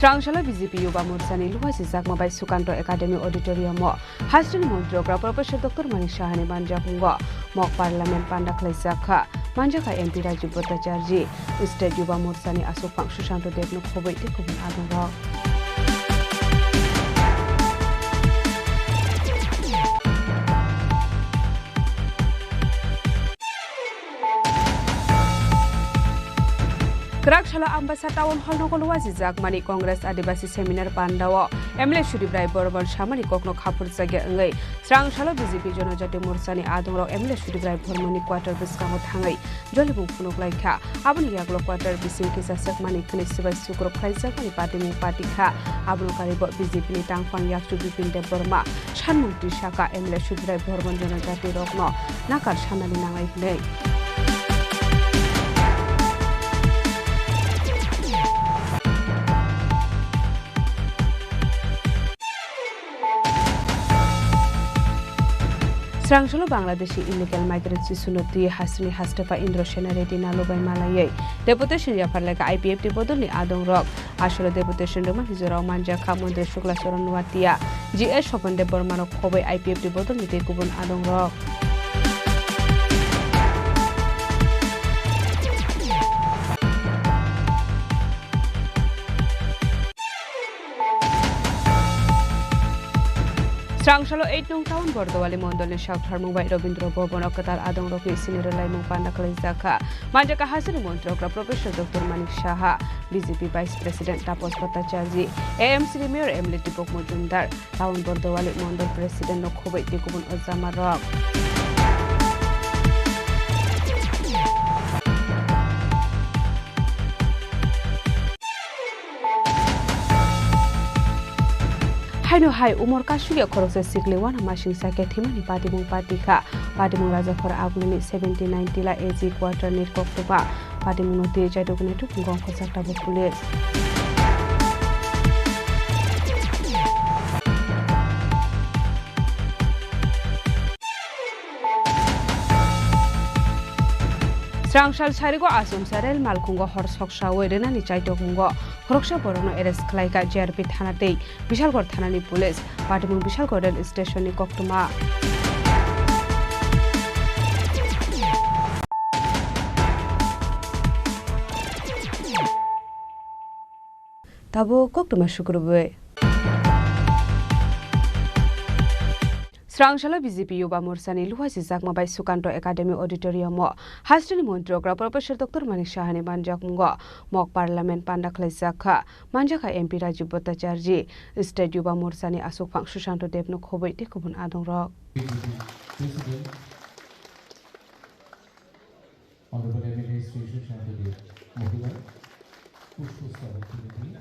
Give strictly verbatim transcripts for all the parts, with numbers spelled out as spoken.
Swrang salo B J P Yuba Morchani luha sijakma bai Sukanto Academy Auditorium o Hasteni Montri Okra Professor Doctor Manik Sahani manjakmungo mok Parliament panda khlaijak kha. Manjakha M P Rajiv Bhattacharjee, State Yuba Morchani aswkphang Sushanto Debno khobwi tei kubun adongrok. Kwrak salo Ambasa Town Hall nogo luwa sijak mani Congress Adibasi Seminar Pandao M L A Sudip Rai Bormon samani kokno khapurjakya wngwi Swrang salo B J P Jonojati Morchani adongrok M L A Sudip Rai Bormoni quarter bwskango thangwi jolibung phunuk lai kha. Aboni yagulo quarter bising kisa swkmani khwnwi swbai sukrok khlaijakmani patimung pati kha. Abono karibo B J P ni tangphang yakchu Bipin Debbarma sanmung twi saka M L A Sudip Rai Bormon Jonojati rokno nakar sanani nangnai hwnwi. Swrang salo Bangladeshi illegal migrant sisuno twi hasteni hastepha Indra Sena Reddy Nalu bai malaiwi deputation yaphar lekha I P F T bodolni adongrok. Asolo deputation rwmani jorao manjakha Montri Shukla Charan Noatia, G S Swapan Debbarmano khobwi I P F T bodolni tei kubun adongrok. Swrang salo eight nong town Bordowali mondolni saktharmung bai Rabindra Bhavan o kwtal adongrokni sini rwlaimung panda khlaijak kha. Manjakha hasteni Montri Okra Professor Doctor Manik Saha, B J P Vice President Tapas Bhattacharjee, A M C ni Mayor M L A Deepak Majumdar, town Bordowali mondol President no khobwi tei kubun ojamarok. Haino hai umor kasugya khoroksa sikli wana masing sakya thimani patimung pati kha. Patimung Rajakhor Agnini seventy nine Tila A G quarter ni koktwma. Patimungno twi chaidokni thubungo ongkhorjak tabuk police. Swrang sal sarigo Achomsa rel malkhungo hor soksawi rwnani chaitokmungo khoroksa borokno arrest khlaikha J R P thana tei Bishalgarh thanani police. Patimung Bishalgarh rel station ni koktwma. Tabuk koktwma sukrubwi. Swrang salo B J P Yuba Morchani luha sijakma bai Sukanto Academy Auditorium o hasteni Montri Okra Professor Doctor Manik Sahani manjakmungo mock parliament panda khlaijak kha. Manjakha M P Rajiv Bhattacharjee, State Yuba Morchani aswkphang Sushanto Debno khobwi tei kubun adongrok. President, Honorable M L A Sri Sushanto Deb মহোদয় পুষ্পস্তবক তুলে দিয়ে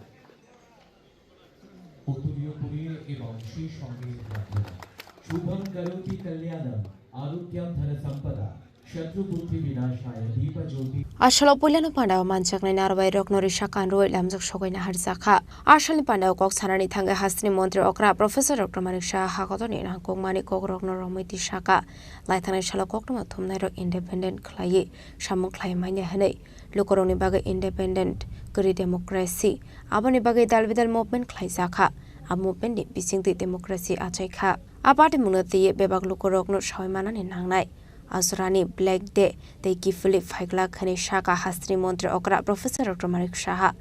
উত্তরীয় করিয়ে এবং সেই সঙ্গে রাখলেন। শুভং করোতি কল্যাণং আরোগ্যং ধনসম্পদা শত্রুবুদ্ধি বিনাশায় Dipjyoti. Asolo puilano pandao manjaknai narwai rokno risa kanrwi lamjak sogwi naharjak kha. Asolni pandao kok sanani thangwi hasteni montri okra Professor Doctor Manik Saha hakotorni nangkukmani kokrokno romwi twi saka. Laithangnai salo koktwma thumnairok independent khlaiwi samung khlai manya hwnwi lukurokni bagwi independent kwrwi democracy, aboni bagwi dal bidal movement khlaijakha. A movement ni bisingtwi democracy achaikha. A partimungno twiwi bebak lukurokno sawi manani nangnai. Ajorani Black Day tei kiphilwi phaiglak hwnwi saka hasteni montri okra Professor Doctor Manik Saha.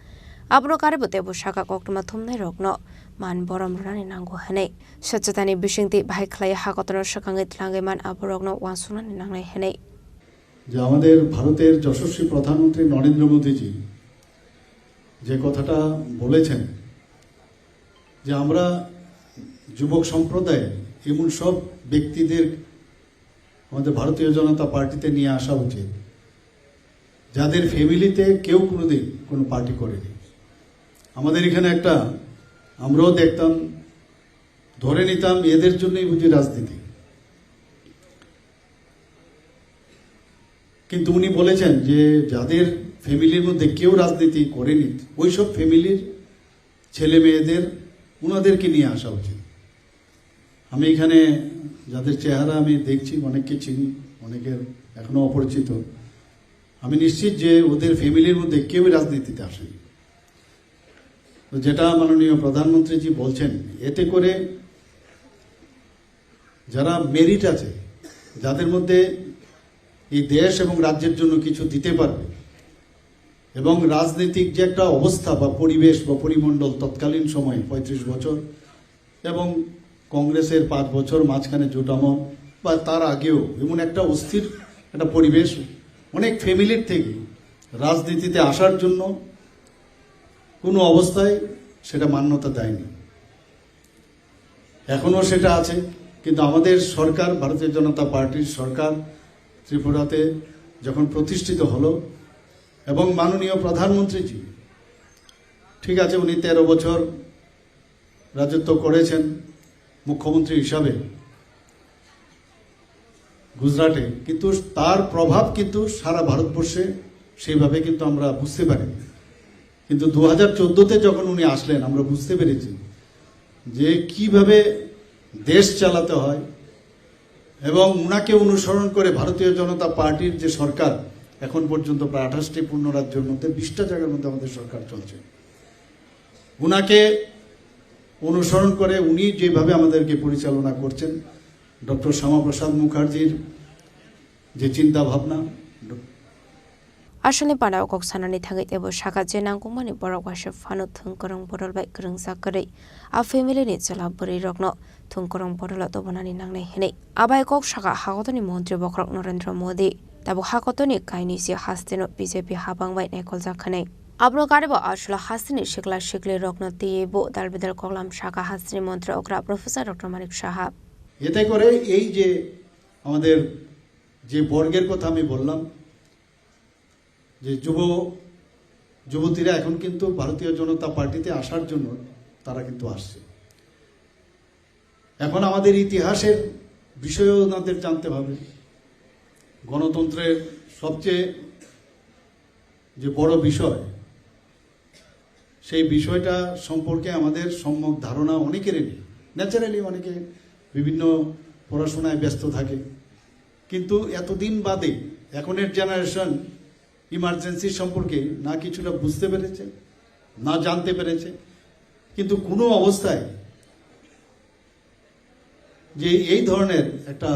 Abono karibo teibo saka koktwma thumnairokno man borom rwnani nango hwnwi. Swchotani bisingtwi bahai khlaiwi hakotorno swkangwi tlangwi man aborokno uansuknani nangnai hwnwi. যে আমাদের ভারতের যশস্বী প্রধানমন্ত্রী নরেন্দ্র মোদীজি যে কথাটা বলেছেন যে আমরা যুবক সম্প্রদায় এমন সব ব্যক্তিদের আমাদের ভারতীয় জনতা পার্টিতে নিয়ে আসা উচিত, যাদের ফ্যামিলিতে কেউ কোনোদিন কোনো পার্টি করেনি। আমাদের এখানে একটা, আমরাও দেখতাম, ধরে নিতাম এদের জন্যই বুঝি রাজনীতি। কিন্তু উনি বলেছেন যে যাদের ফ্যামিলির মধ্যে কেউ রাজনীতি করেনি, ওইসব ফ্যামিলির ছেলে মেয়েদের, ওনাদেরকে নিয়ে আসা উচিত। আমি এখানে যাদের চেহারা আমি দেখছি, অনেককে চিনি, অনেকের এখনো অপরিচিত। আমি নিশ্চিত যে ওদের ফ্যামিলির মধ্যে কেউ রাজনীতিতে আসেনি। তো যেটা মাননীয় প্রধানমন্ত্রীজি বলছেন, এতে করে যারা মেরিট আছে, যাদের মধ্যে এই দেশ এবং রাজ্যের জন্য কিছু দিতে পারবে, এবং রাজনৈতিক যে একটা অবস্থা বা পরিবেশ বা পরিমণ্ডল তৎকালীন সময়ে পঁয়ত্রিশ বছর এবং কংগ্রেসের পাঁচ বছর মাঝখানে জোট আমল বা তার আগেও এমন একটা অস্থির একটা পরিবেশ, অনেক ফ্যামিলির থেকে রাজনীতিতে আসার জন্য কোনো অবস্থায় সেটা মান্যতা দেয়নি। এখনও সেটা আছে, কিন্তু আমাদের সরকার, ভারতীয় জনতা পার্টির সরকার ত্রিপুরাতে যখন প্রতিষ্ঠিত হলো এবং মাননীয় প্রধানমন্ত্রীজি, ঠিক আছে, উনি তেরো বছর রাজত্ব করেছেন মুখ্যমন্ত্রী হিসাবে গুজরাটে, কিন্তু তার প্রভাব কিন্তু সারা ভারতবর্ষে সেইভাবে কিন্তু আমরা বুঝতে পারি। কিন্তু দু হাজার চোদ্দোতে যখন উনি আসলেন, আমরা বুঝতে পেরেছি যে কিভাবে দেশ চালাতে হয়, এবং উনাকে অনুসরণ করে ভারতীয় জনতা পার্টির যে সরকার এখন পর্যন্ত প্রায় আঠাশটি পূর্ণ রাজ্যের মধ্যে বিশটা জায়গার মধ্যে আমাদের সরকার চলছে। উনাকে অনুসরণ করে উনি যেভাবে আমাদেরকে পরিচালনা করছেন, ডক্টর শ্যামাপ্রসাদ মুখার্জির যে চিন্তা ভাবনা, Aswkni panao kok sanani thangwi teibo sakha je nangkukmani borok waisa phano thwngkwrwng bodol bai kwrwngjak kwrwi a family ni chwla bwrwi rokno thwngkwrwng bodolo tubunani nangnai hwnwi. Abai kok sakha hakotoni montri bokhorok Narendra Modi tabuk hakotoni kainwi se hasteno B J P habang bai naikoljak hwnwi. Abono karibo aswla hasteni sikla sikli rokno twiwi bo dal bidal koklam sakha hasteni montri okra Professor Doctor Manik Saha. এতে করে এই যে আমাদের যে বর্গের কথা আমি বললাম, যে যুব যুবতীরা এখন কিন্তু ভারতীয় জনতা পার্টিতে আসার জন্য তারা কিন্তু আসছে। এখন আমাদের ইতিহাসের বিষয়েও ওনাদের জানতে হবে। গণতন্ত্রের সবচেয়ে যে বড় বিষয়, সেই বিষয়টা সম্পর্কে আমাদের সম্যক ধারণা অনেকেরই নেই। ন্যাচারালি অনেকে বিভিন্ন পড়াশোনায় ব্যস্ত থাকে, কিন্তু এতদিন বাদে এখনের জেনারেশন ইমার্জেন্সি সম্পর্কে না কিছুটা বুঝতে পেরেছে, না জানতে পেরেছে। কিন্তু কোনো অবস্থায় যে এই ধরনের একটা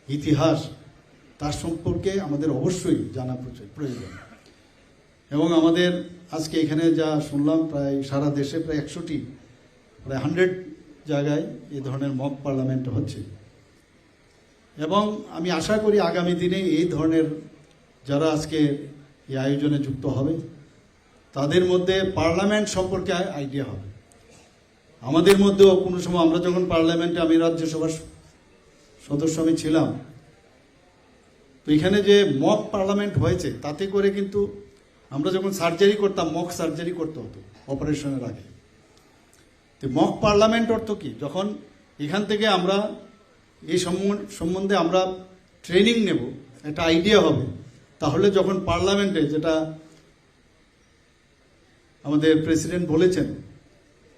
ইতিহাস, তার সম্পর্কে আমাদের অবশ্যই জানা প্রচুর প্রয়োজন। এবং আমাদের আজকে এখানে যা শুনলাম, প্রায় সারা দেশে প্রায় একশোটি, প্রায় হান্ড্রেড জায়গায় এই ধরনের মক পার্লামেন্ট হচ্ছে। এবং আমি আশা করি আগামী দিনে এই ধরনের যারা আজকে এই আয়োজনে যুক্ত হবে, তাদের মধ্যে পার্লামেন্ট সম্পর্কে আইডিয়া হবে। আমাদের মধ্যেও কোনো সময় আমরা যখন পার্লামেন্টে, আমি রাজ্যসভার স-, সদস্য আমি ছিলাম, তো এখানে যে মক পার্লামেন্ট হয়েছে, তাতে করে কিন্তু আমরা যখন সার্জারি করতাম, মক সার্জারি করতে হতো অপারেশনের আগে। তো মক পার্লামেন্ট অর্থ কি? যখন এখান থেকে আমরা এই সম্বন-, সম্বন্ধে আমরা ট্রেনিং নেব, একটা আইডিয়া হবে, তাহলে যখন পার্লামেন্টে, যেটা আমাদের প্রেসিডেন্ট বলেছেন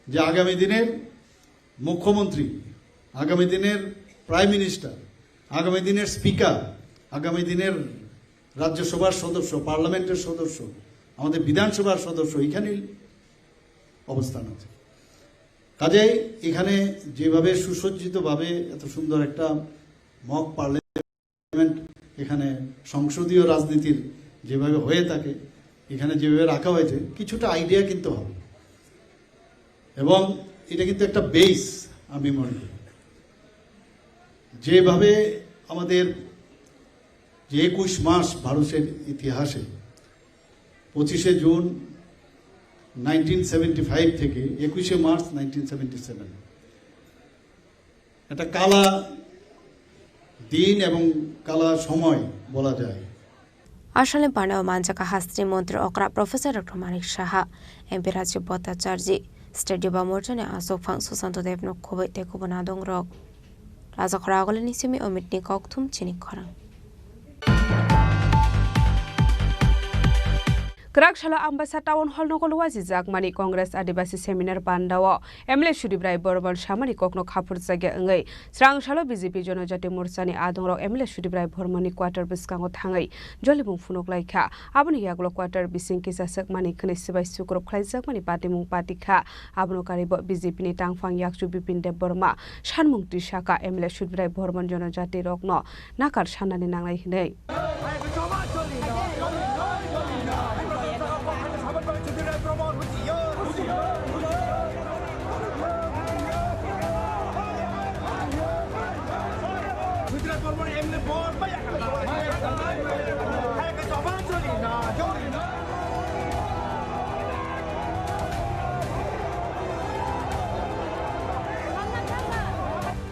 যে আগামী দিনের মুখ্যমন্ত্রী, আগামী দিনের প্রাইম মিনিস্টার, আগামী দিনের স্পিকার, আগামী দিনের রাজ্যসভার সদস্য, পার্লামেন্টের সদস্য, আমাদের বিধানসভার সদস্য, এখানেই অবস্থান আছে। কাজেই এখানে যেভাবে সুসজ্জিতভাবে এত সুন্দর একটা মক পার্লামেন্ট, এখানে সংসদীয় রাজনীতির যেভাবে হয়ে থাকে, এখানে যেভাবে রাখা হয়েছে, কিছুটা আইডিয়া কিন্তু হবে। এবং এটা কিন্তু একটা বেস, আমি মনে করি। যেভাবে আমাদের যে একুশ মাস ভারতের ইতিহাসে, পঁচিশে জুন নাইনটিন সেভেন্টি ফাইভ থেকে একুশে মার্চ নাইনটিন সেভেন্টি সেভেন, একটা কালা দিন এবং কালা সময় বলা যায়। Aswkni panao manjak hasteni montri okra Professor Doctor Manik Saha, M P Rajiv Bhattacharjee, State Yuva Morcha ni aswk phang Susanto Dev no khobwi tei kubun adong rok. Rajakhora Agulini simi Omitni kokthum chini khorang. Kwrak salo Ambasa Town Hall nogo luajijakmani Congress Adibasi Seminar Pandao M L A Sudip Rai Bormon samani kokno khapurjakya wngwi srang salo B J P Jonojati Morchani adongrok M L A Sudip Rai Bormonni quarter bwskango thangwi jolimung phunuk laikha. Aboni yagulo quarter bising kisa swkmani khwnwi swbai sukrub khlaijakmani patimung patikha. Abono karibo B J P ni tangphang yakchu Bipin Deb Borma sanmung tisaka M L A Sudip Rai Bormon Jonojati rokno nakar sannani nangnai hwnwi.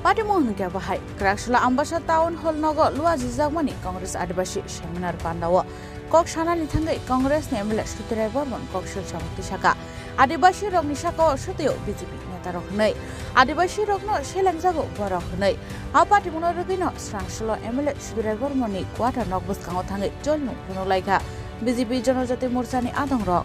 Patimung hwnkhe bahai Kwraksula Ambasa Town Hall nogo luajijakmani Congress Adibasi Seminar Pandao kok sanani thangwi Congress ni M L A Sudip Rai Bormon kok sil samung tisaka. Adibasi rokni sakao swtwio B J P neta rok hwnwi. Adibasi rokno selengjago borok hwnwi. A patimungno rwgwino srang salo M L A Sudip Rai Bormonni quarter nok bwskango thangwi jolimung phunuk laikha B J P Jonojati Morchani adongrok.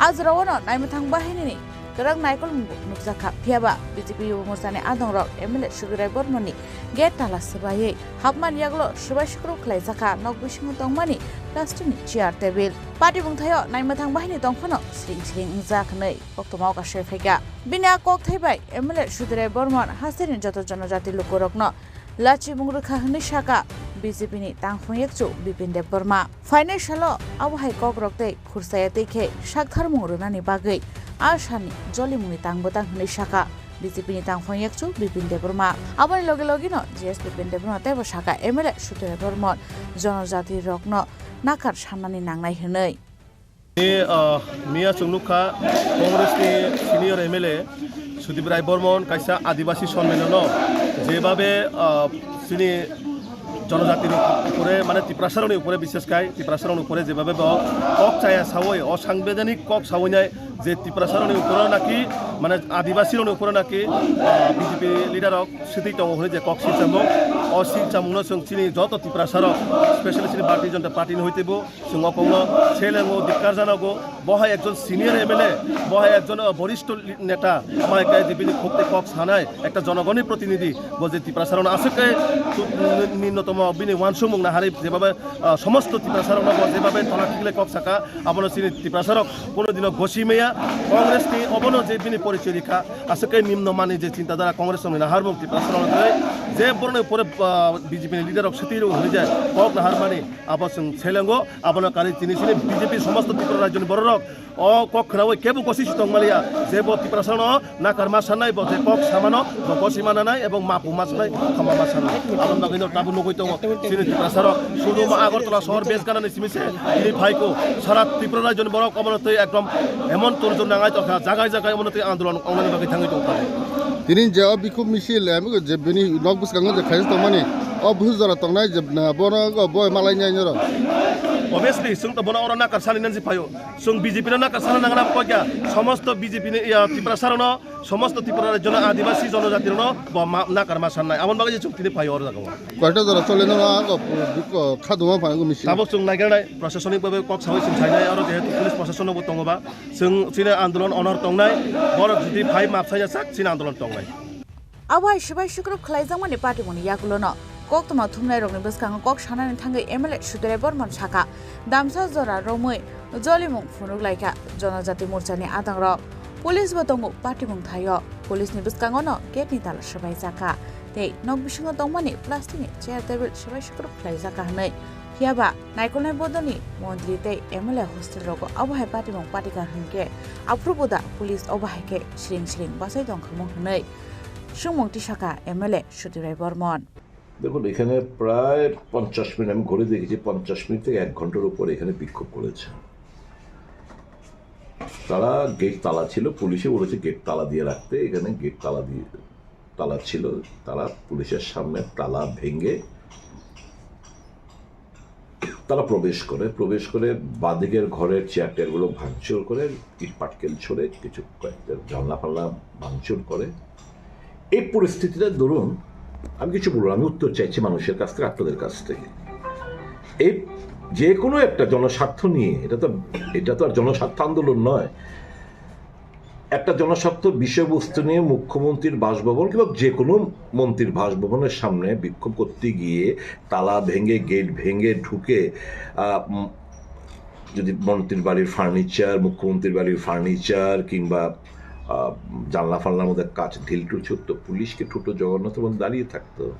A jorao no naimwthang bahinini kwrak naikolmungbo nukjakha, phiyaba B J P Yuba Morchani adongrok M L A Sudip Rai Bormonni gate tala swbaiwi hapmani yagulo swbai sukrub khlaijakha, nok bisingo tongmani plastic ni chair table. Patimung thaio naimwthang bahini tongphano sring sring wngjak hwnwi koktwmao kasui phaikha. Bini a kokthai bai M L A Sudip Rai Bormon hasteni joto jonojati lukurokno lachimung rwkha hwnwi saka B J P ni tangphung yakchu Bipin Deb Borma. Phainai salo abo hai kokrok tei khurchaya tei khe saktharmung rwnani bagwi a sani jolimungni tang bwtang hwnwi saka B J P ni tangphang yakchu Bipin Debbarma. Aboni loge logeno J S Bipin Debbarma teibo saka M L A Sudip Rai Bormon jonojati rokno nakar sannani nangnai hwnwi. Ni, ah, miya chwng nukha Congress ni senior M L A Sudip Rai Bormon kaisa Adibasi sonmenono jebabe, ah, chini jonojati rok upore, mane Tiprasa rokni upore, bishes kai Tiprasa rokni upore jebabe bo kok chaya sawi, o sangbedhanik kok sawi nai je Tiprasa rokni upore naki, mane Adibasi rokni upore naki, ah, B J P leader rok sitwi tongo hwnwi je kok silchamung, o silchamungno chwng chini joto Tiprasa rok, specially chini Bharatiya Janata Party ni hoite bo chwng o kokno selengo, dikkar janogo. Bo hai ekjon senior M L A, bo hai ekjon, ah, borishto neta, bo hai kai je bini khuk tei kok sanai ekta jonogonni protinidhi, bo je Tiprasa rokno aswk kai ninotomo bini uansukmung naharwi jebabe, ah, somosto Tiprasa rokno bo jebabe tola khiklai kok saka, abono chini Tiprasa rok kono dino gosi maya. Congress ni obono je bini porichoy rikha, aswk kai nimno mani je chintadara Congress rokni naharmung Tiprasa rokno tei je borokni pore, ah, B J P ni leader rok sitwi rok hwnwi je kok naharmani abo chwng selengo, abono kari chini chini B J P somosto Tripura rajyoni borok rok o kok khwnawi kebo gosi si tongmaliya, je bo Tiprasa no nakarma sanai, bo je kok samano bo gosi mananai ebong mapu ma sanai, khama ma sanai. Aboni bagwi no tabuk nugwi tongo chini Tiprasa rok, sudu ma Agartala sohor bes ganani simi se tini phaiko sara Tripura rajyoni borok omono twi ekdom emon torjor nangai tongkha, jagai jagai omono twi andolon ongnani bagwi thangwi tongkha. Tini je o bikhuk misil, em, je bini nok bwskango je khaisa tongmani, o busu jora tongnai je, na, bono bo malai nai noro. Obviously, chwng to bono oro nakar sani nansi phaio. Chwng B J P no nakar sana nangna koi kya? Somosto B J P ni, ya, Tiprasa rokno, somosto Tripura rajyoni Adibasi jonojati rokno bo ma-, nakar ma sannai. Aboni bagwi je chwng tini phaio oro jaga o. Koita jora chole no ang ko, ko, khaduma phango misil. Tabuk chwng naigelnai, prosasonik babe kok sawi chwng sainai, oro jehetu police prosason bo tongo ba. Chwng chini andolon onor tongnai, borok jodi phai map saina sak chini andolon tongnai. Abo hai swbai sukrub khlaijakmani patimungni yagulono koktwma thumnairokni bwskango kok sanani thangwi M L A Sudip Rai Bormon saka, damsa jora romwi jolimung phunuk laikha Jonojati Morchani adangrok. Police bo tongo patimung thaio. Police ni bwskangono gate ni tala swbaijakha tei nok bisingo tongmani plastic ni chair table swbai sukrub khlaijakha hwnwi. Phiyaba naikolnai bodolni montri tei M L A hostel rogo abo hai patimung patikha hwnkhe, aphuru bo da police obo hai khe siring siring bachai tongkha mung hwnwi swngmung tisakha M L A Sudip Rai Bormon. দেখুন, এখানে প্রায় পঞ্চাশ মিনিট, আমি ঘড়ি দেখেছি, পঞ্চাশ মিনিট থেকে এক ঘন্টার উপরে এখানে বিক্ষোভ করেছে। তারা গেট তালা ছিল, পুলিশে বলেছে গেট তালা দিয়ে রাখতে, এখানে গেট তালা দিয়ে, তালা ছিল, তারা পুলিশের সামনে তালা ভেঙে তারা প্রবেশ করে, প্রবেশ করে বাঁদিকের ঘরের চেয়ার টেয়ারগুলো ভাঙচুর করে, ইট পাটকেল ছড়ে, কিছু কয়েকটা জানলা ফাল্লা ভাঙচুর করে। এই পরিস্থিতিটা ধরুন, আমি কিছু বলবো, আমি উত্তর চাইছি মানুষের কাছ থেকে, আপনাদের কাছ থেকে। এই যে কোনো একটা জনস্বার্থ নিয়ে, এটা তো, এটা তো আর জনস্বার্থ আন্দোলন নয়। একটা জনস্বার্থ বিষয়বস্তু নিয়ে মুখ্যমন্ত্রীর বাসভবন কিংবা যে কোনো মন্ত্রীর বাসভবনের সামনে বিক্ষোভ করতে গিয়ে তালা ভেঙে, গেট ভেঙে ঢুকে, আহ, উম, যদি মন্ত্রীর বাড়ির ফার্নিচার, মুখ্যমন্ত্রীর বাড়ির ফার্নিচার কিংবা, আহ, জানলা ফানলার মধ্যে কাচ ঢিল টুল ছুটতো, পুলিশকে ঠুটো জগন্নাথ এবং দাঁড়িয়ে থাকতো?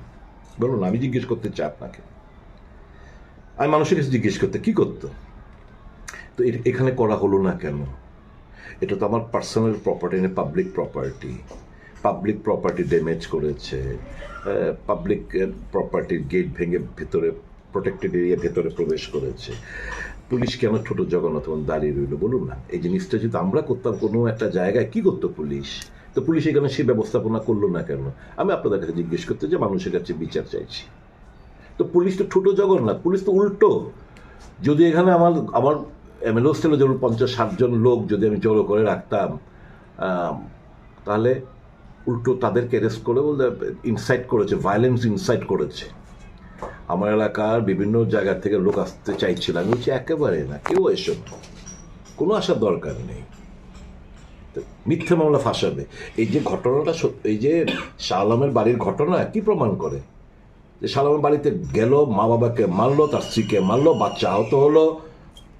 বলুন, আমি জিজ্ঞেস করতে চাই আপনাকে, আমি মানুষের কাছে জিজ্ঞেস করতে, কি করতো? তো এ-, এখানে করা হলো না কেন? এটা তো আমার পার্সোনাল প্রপার্টি না, public property. Public property damage করেছে, পাবলিক প্রপার্টির গেট ভেঙে ভেতরে, প্রোটেক্টেড এরিয়া ভেতরে প্রবেশ করেছে। পুলিশ কেন ছোট জগন্নাথ এবং দাঁড়িয়ে রইল, বলুন না? এই জিনিসটা যদি আমরা করতাম কোনো একটা জায়গায়, কি করতো পুলিশ? তো পুলিশ এখানে সেই ব্যবস্থাপনা করলো না কেন? আমি আপনাদের কাছে জিজ্ঞেস করতে যে মানুষের কাছে বিচার চাইছি। তো পুলিশ তো ছোট জগন্নাথ, পুলিশ তো উল্টো। যদি এখানে আমার, আমার এমএলএ হোস্টেলে যেমন পঞ্চাশ ষাট জন লোক যদি আমি জড়ো করে রাখতাম, আম, তাহলে উল্টো তাদেরকে অ্যারেস্ট করে বলতে ইনসাইট করেছে, ভায়োলেন্স ইনসাইট করেছে। আমার এলাকার বিভিন্ন জায়গা থেকে লোক আসতে চাইছিল। আমি বলছি, "একেবারে না, কেউ এসো না, কোনো আসার দরকার নেই।" তো মিথ্যে মামলা ফাঁসাবে। এই যে ঘটনাটা সত-, এই যে শাহ আলমের বাড়ির ঘটনা কি প্রমাণ করে? যে শাহ আলমের বাড়িতে গেল, মা বাবাকে মারলো, তার স্ত্রীকে মারলো, বাচ্চা আহত হলো,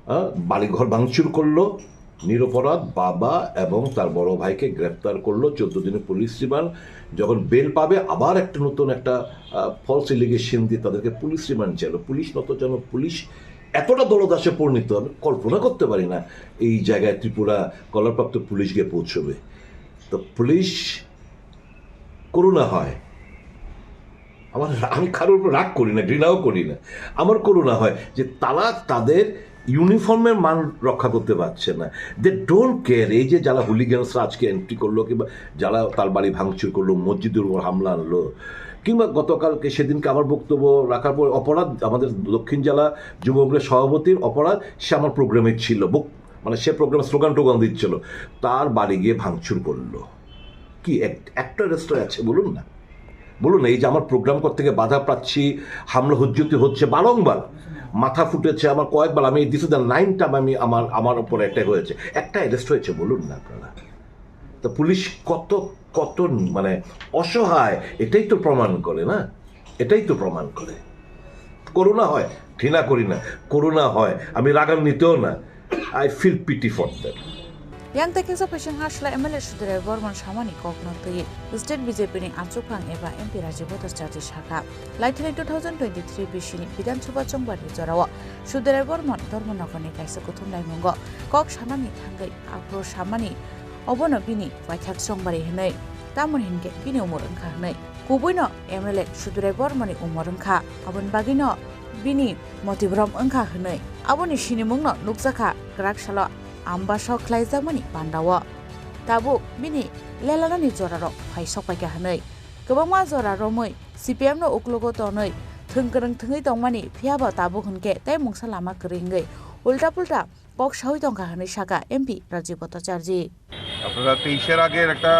হ্যাঁ, বাড়িঘর ভাঙচুর করলো, নিরপরাধ বাবা এবং তার বড় ভাইকে গ্রেপ্তার করলো, চোদ্দ দিনে পুলিশ রিমান্ড। যখন বেল পাবে, আবার একটা নতুন একটা, আহ, ফলস এলিগেশন দিয়ে তাদেরকে পুলিশ রিমান্ড চাইলো। পুলিশ নত যেন, পুলিশ এতটা দলদাসে পরিণত, আমি কল্পনা করতে পারি না এই জায়গায় ত্রিপুরা কলরপ্রাপ্ত পুলিশ গিয়ে পৌঁছবে। তো পুলিশ করুণা হয়। আমার, আমি কারোর উপর রাগ করি না, ঘৃণাও করি না। আমার করুণা হয় যে তারা তাদের ইউনিফর্মের মান রক্ষা করতে পারছে না। They don't care। এই যে যারা হুলিগানসরা আজকে এন্ট্রি করলো কিংবা যারা তার বাড়ি ভাঙচুর করলো, মসজিদের উপর হামলা আনলো, কিংবা গতকালকে, সেদিনকে আমার বক্তব্য রাখার পর অপরাধ, আমাদের দক্ষিণ জেলা যুবকের সভাপতির অপরাধ, সে আমার প্রোগ্রামে ছিল, বক-, মানে সে প্রোগ্রামে স্লোগান টোগান দিচ্ছিল, তার বাড়ি গিয়ে ভাঙচুর করলো। কি এক-, একটা রেস্টুরেন্ট আছে বলুন না, বলুন না, এই যে আমার প্রোগ্রাম করতে গিয়ে বাধা পাচ্ছি, হামলা হুজ্জুতি হচ্ছে বারংবার, মাথা ফুটেছে আমার কয়েকবার, আমি দিস দ্য নাইন টাইম আমি আমার, আমার উপর অ্যাটাক হয়েছে, একটা অ্যারেস্ট হয়েছে বলুন না আপনারা। তো পুলিশ কত, কত মানে অসহায়, এটাই তো প্রমাণ করে না, এটাই তো প্রমাণ করে। করুণা হয়, ঘৃণা করি না, করুণা হয়, আমি রাগান্বিতও না। I feel pity for them. Yang tekisa phaising ha sla M L A Sudirai Bormon samani kokno twi State B J P ni amchukhang eba M P Rajiv Bhattacharjee sakha. Laithini two thousand twenty-three bisini Bidhan Sabha chongbari jorao Sudirai Bormon Dharmanagarni kaisa kuthum laimungo kok sanani thangwi aphuru samani obono bini paithak chongbari hwnwi, tamoni hinkhe bini umor wngkha hwnwi. Kubuino M L A Sudirai Bormoni umor wngkha, aboni bagwino bini motibrom wngkha hwnwi. Aboni sinimungno nukjakha kwrak salo ambasok khlaijakmani pandao. Tabuk bini lelanani jorarok phai sokpaikha hwnwi. Kwbangma jora romwi C P M no uklogo tonwi thwng kwrwng thwngwi tongmani, phiyaba tabuk hwnkhe tei mungsa lama kwrwi wngwi ulta pulta kok saui tongkha hwnwi sakha M P Rajiv Bhattacharjee. আপনারা তেইশের আগের একটা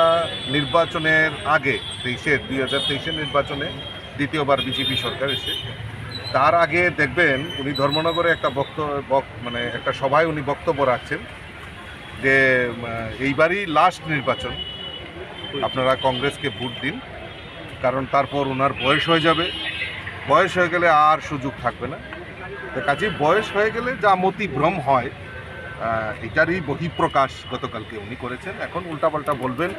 নির্বাচনের আগে, তেইশের, দুই হাজার তেইশের নির্বাচনে দ্বিতীয়বার বিজেপি সরকার এসে, তার আগে দেখবেন উনি ধর্মনগরে একটা বক্ত-, বক-, মানে একটা সভায় উনি বক্তব্য রাখছেন যে, উম, এইবারই লাস্ট নির্বাচন, আপনারা কংগ্রেসকে ভোট দিন, কারণ তারপর ওনার বয়স হয়ে যাবে, বয়স হয়ে গেলে আর সুযোগ থাকবে না। তো কাজেই বয়স হয়ে গেলে যা মতিভ্রম হয়, আহ, এটারই বহিঃপ্রকাশ গতকালকে উনি করেছেন। এখন উল্টাপাল্টা বলবেন,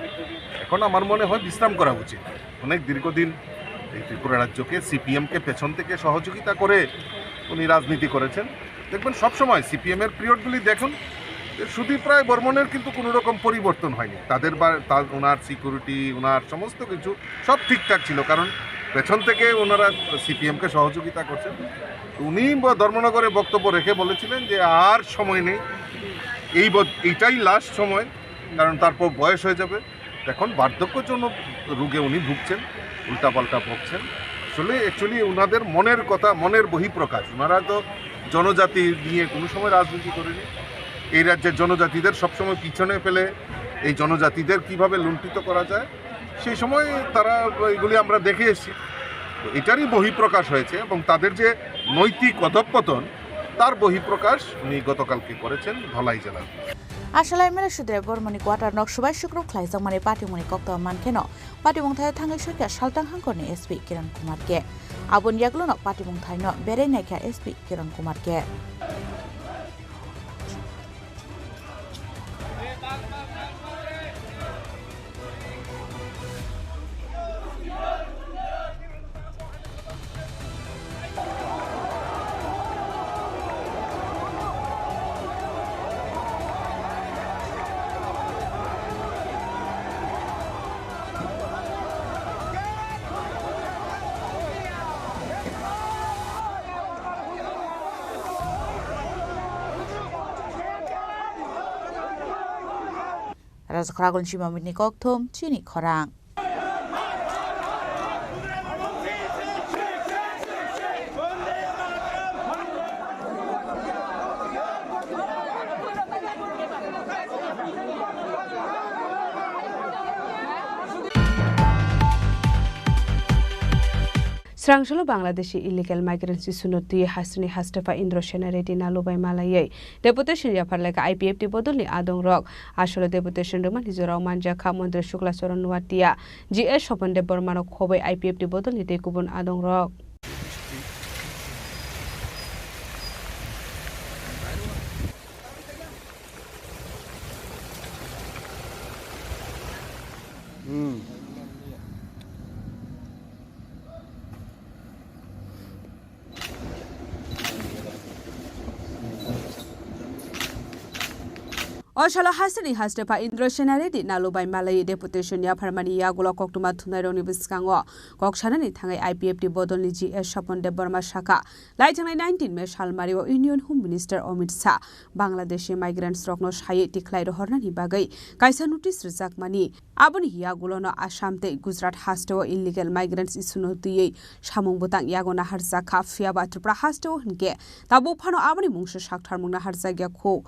এখন আমার মনে হয় বিশ্রাম করা উচিত। অনেক দীর্ঘদিন এই ত্রিপুরা রাজ্যকে, সিপিএমকে পেছন থেকে সহযোগিতা করে উনি রাজনীতি করেছেন। দেখবেন সবসময় সিপিএমের পিরিয়ডগুলি দেখুন, যে সুদীপ রায় বর্মনের কিন্তু কোনো রকম পরিবর্তন হয়নি। তাদের বা তার, ওনার সিকিউরিটি, ওনার সমস্ত কিছু সব ঠিকঠাক ছিল, কারণ পেছন থেকে ওনারা সিপিএমকে সহযোগিতা করছেন। উনি ব-, ধর্মনগরে বক্তব্য রেখে বলেছিলেন যে আর সময় নেই, এই ব-, এইটাই লাস্ট সময়, কারণ তারপর বয়স হয়ে যাবে। এখন বার্ধক্যজনিত রোগে উনি ভুগছেন, উল্টাপাল্টা বকছেন। আসলে অ্যাকচুয়ালি ওনাদের মনের কথা, মনের বহিঃপ্রকাশ। ওনারা তো জনজাতি নিয়ে কোনো সময় রাজনীতি করেনি। এই রাজ্যের জনজাতিদের সবসময় পিছনে ফেলে এই জনজাতিদের কিভাবে লুণ্ঠিত করা যায়, সেই সময় তারা এগুলি আমরা দেখে এসেছি। তো এটারই বহিঃপ্রকাশ হয়েছে এবং তাদের যে নৈতিক অধঃপতন, তার বহিঃপ্রকাশ উনি গতকালকে করেছেন ধলাই জেলার। Asala M L A Sudre Bormani quarter nok subai sukruk khlaijakmani patimungni koktwma mankheno, patimung thaio thangwi sokya Saltang hangkorni S P Kiran Kumar K. Aboni yagulono patimung thaino berai naikha S P Kiran Kumar K. Raja Khoragul Chimamuni kokthum chini khorang. Srangsolo Bangladeshi illegal migrants issue no twi hasteni hastepha Indra Sena Reddy Nalu bai malaiwi deputation yaphar lekha I P F T bodolni adongrok. Asolo deputation rwmani jorao manjakha Montri Shukla Charan Noatia, G S Swapan Debbarma no khobwi I P F T bodolni tei kubun adongrok. O salo hasteni hastepha Indra Sena Reddy Nalu bai malaiwi deputation yapharmani yagulo koktwma thumnairokni bwskango kok sanani thangwi I P F T bodolni G S Swapan Debbarma sakha, laithangnai nineteen May salmario Union Home Minister Amit Shah Bangladeshi migrants rokno saywi tikhlai rohornani bagwi kaisa notice rwjakmani. Aboni yagulono Assam tei Gujarat hasteo illegal migrants issue no twiwi samung bwtang yago naharjakha, phiyaba Tripura hasteo hinkhe tabuk phano aboni mungsa saktharmung naharjakya kho.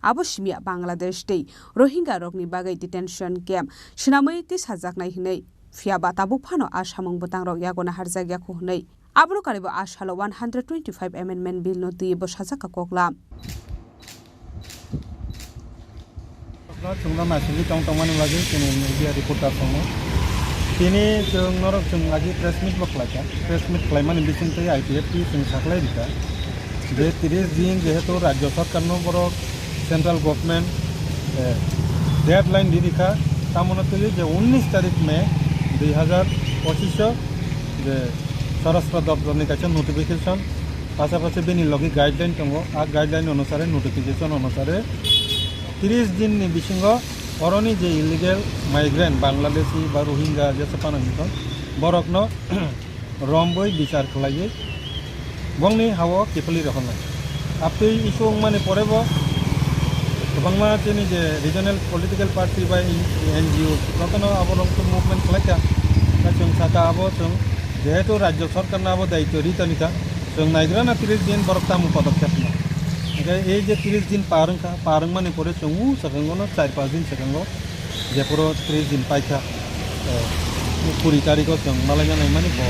Abo simiya Bangladesh tei Rohingya rokni bagwi detention camp swnamwi tisajaknai hinwi, phiyaba tabuk phano a samung bwtangrok yago naharjakya kho hinwi. Abono karibo a salo one hundred twenty-five Amendment Bill no twiwi bwsajak ka koklam. Chwngno naisingwi tong tongmani bagwi chini media reporter tongo. Tini chwng norok chwng agi press meet bo khlaikha. Press meet khlaimani bisingtwi I P F T chwng sakhlai rikha je tris din jehetu rajyo sarkarno borok central government, eh, deadline di rikha, tamono twiwi je unnish tarik May dui hazar pochisho je Swarashtra Doptorni kaisa notification, pasapasi bini logi guideline tongo, a guideline onusare, notification onusare tris dinni bisingo oroni je illegal migrant, Bangladeshi ba Rohingya jesa phano hinwi tong, borokno romwi bichar khlaiwi bongni hao kiphilwi rohornai. Abtwi issue wngmani porebo kwbangma chini je regional political party ba N G O jotono aborok movement khlaikha. Tei chwng sakha abo chwng jehetu rajyo sarkarno abo daityo ri tonikha, chwng naigrana tris din borok tamo podokkhep no. Hingkhe ei je tris din par wngkha, par wngmani pore chwng u swkango no char panch din swkango jephuru tris din paikha, eh, kuri tarikho chwng malaina naimani bo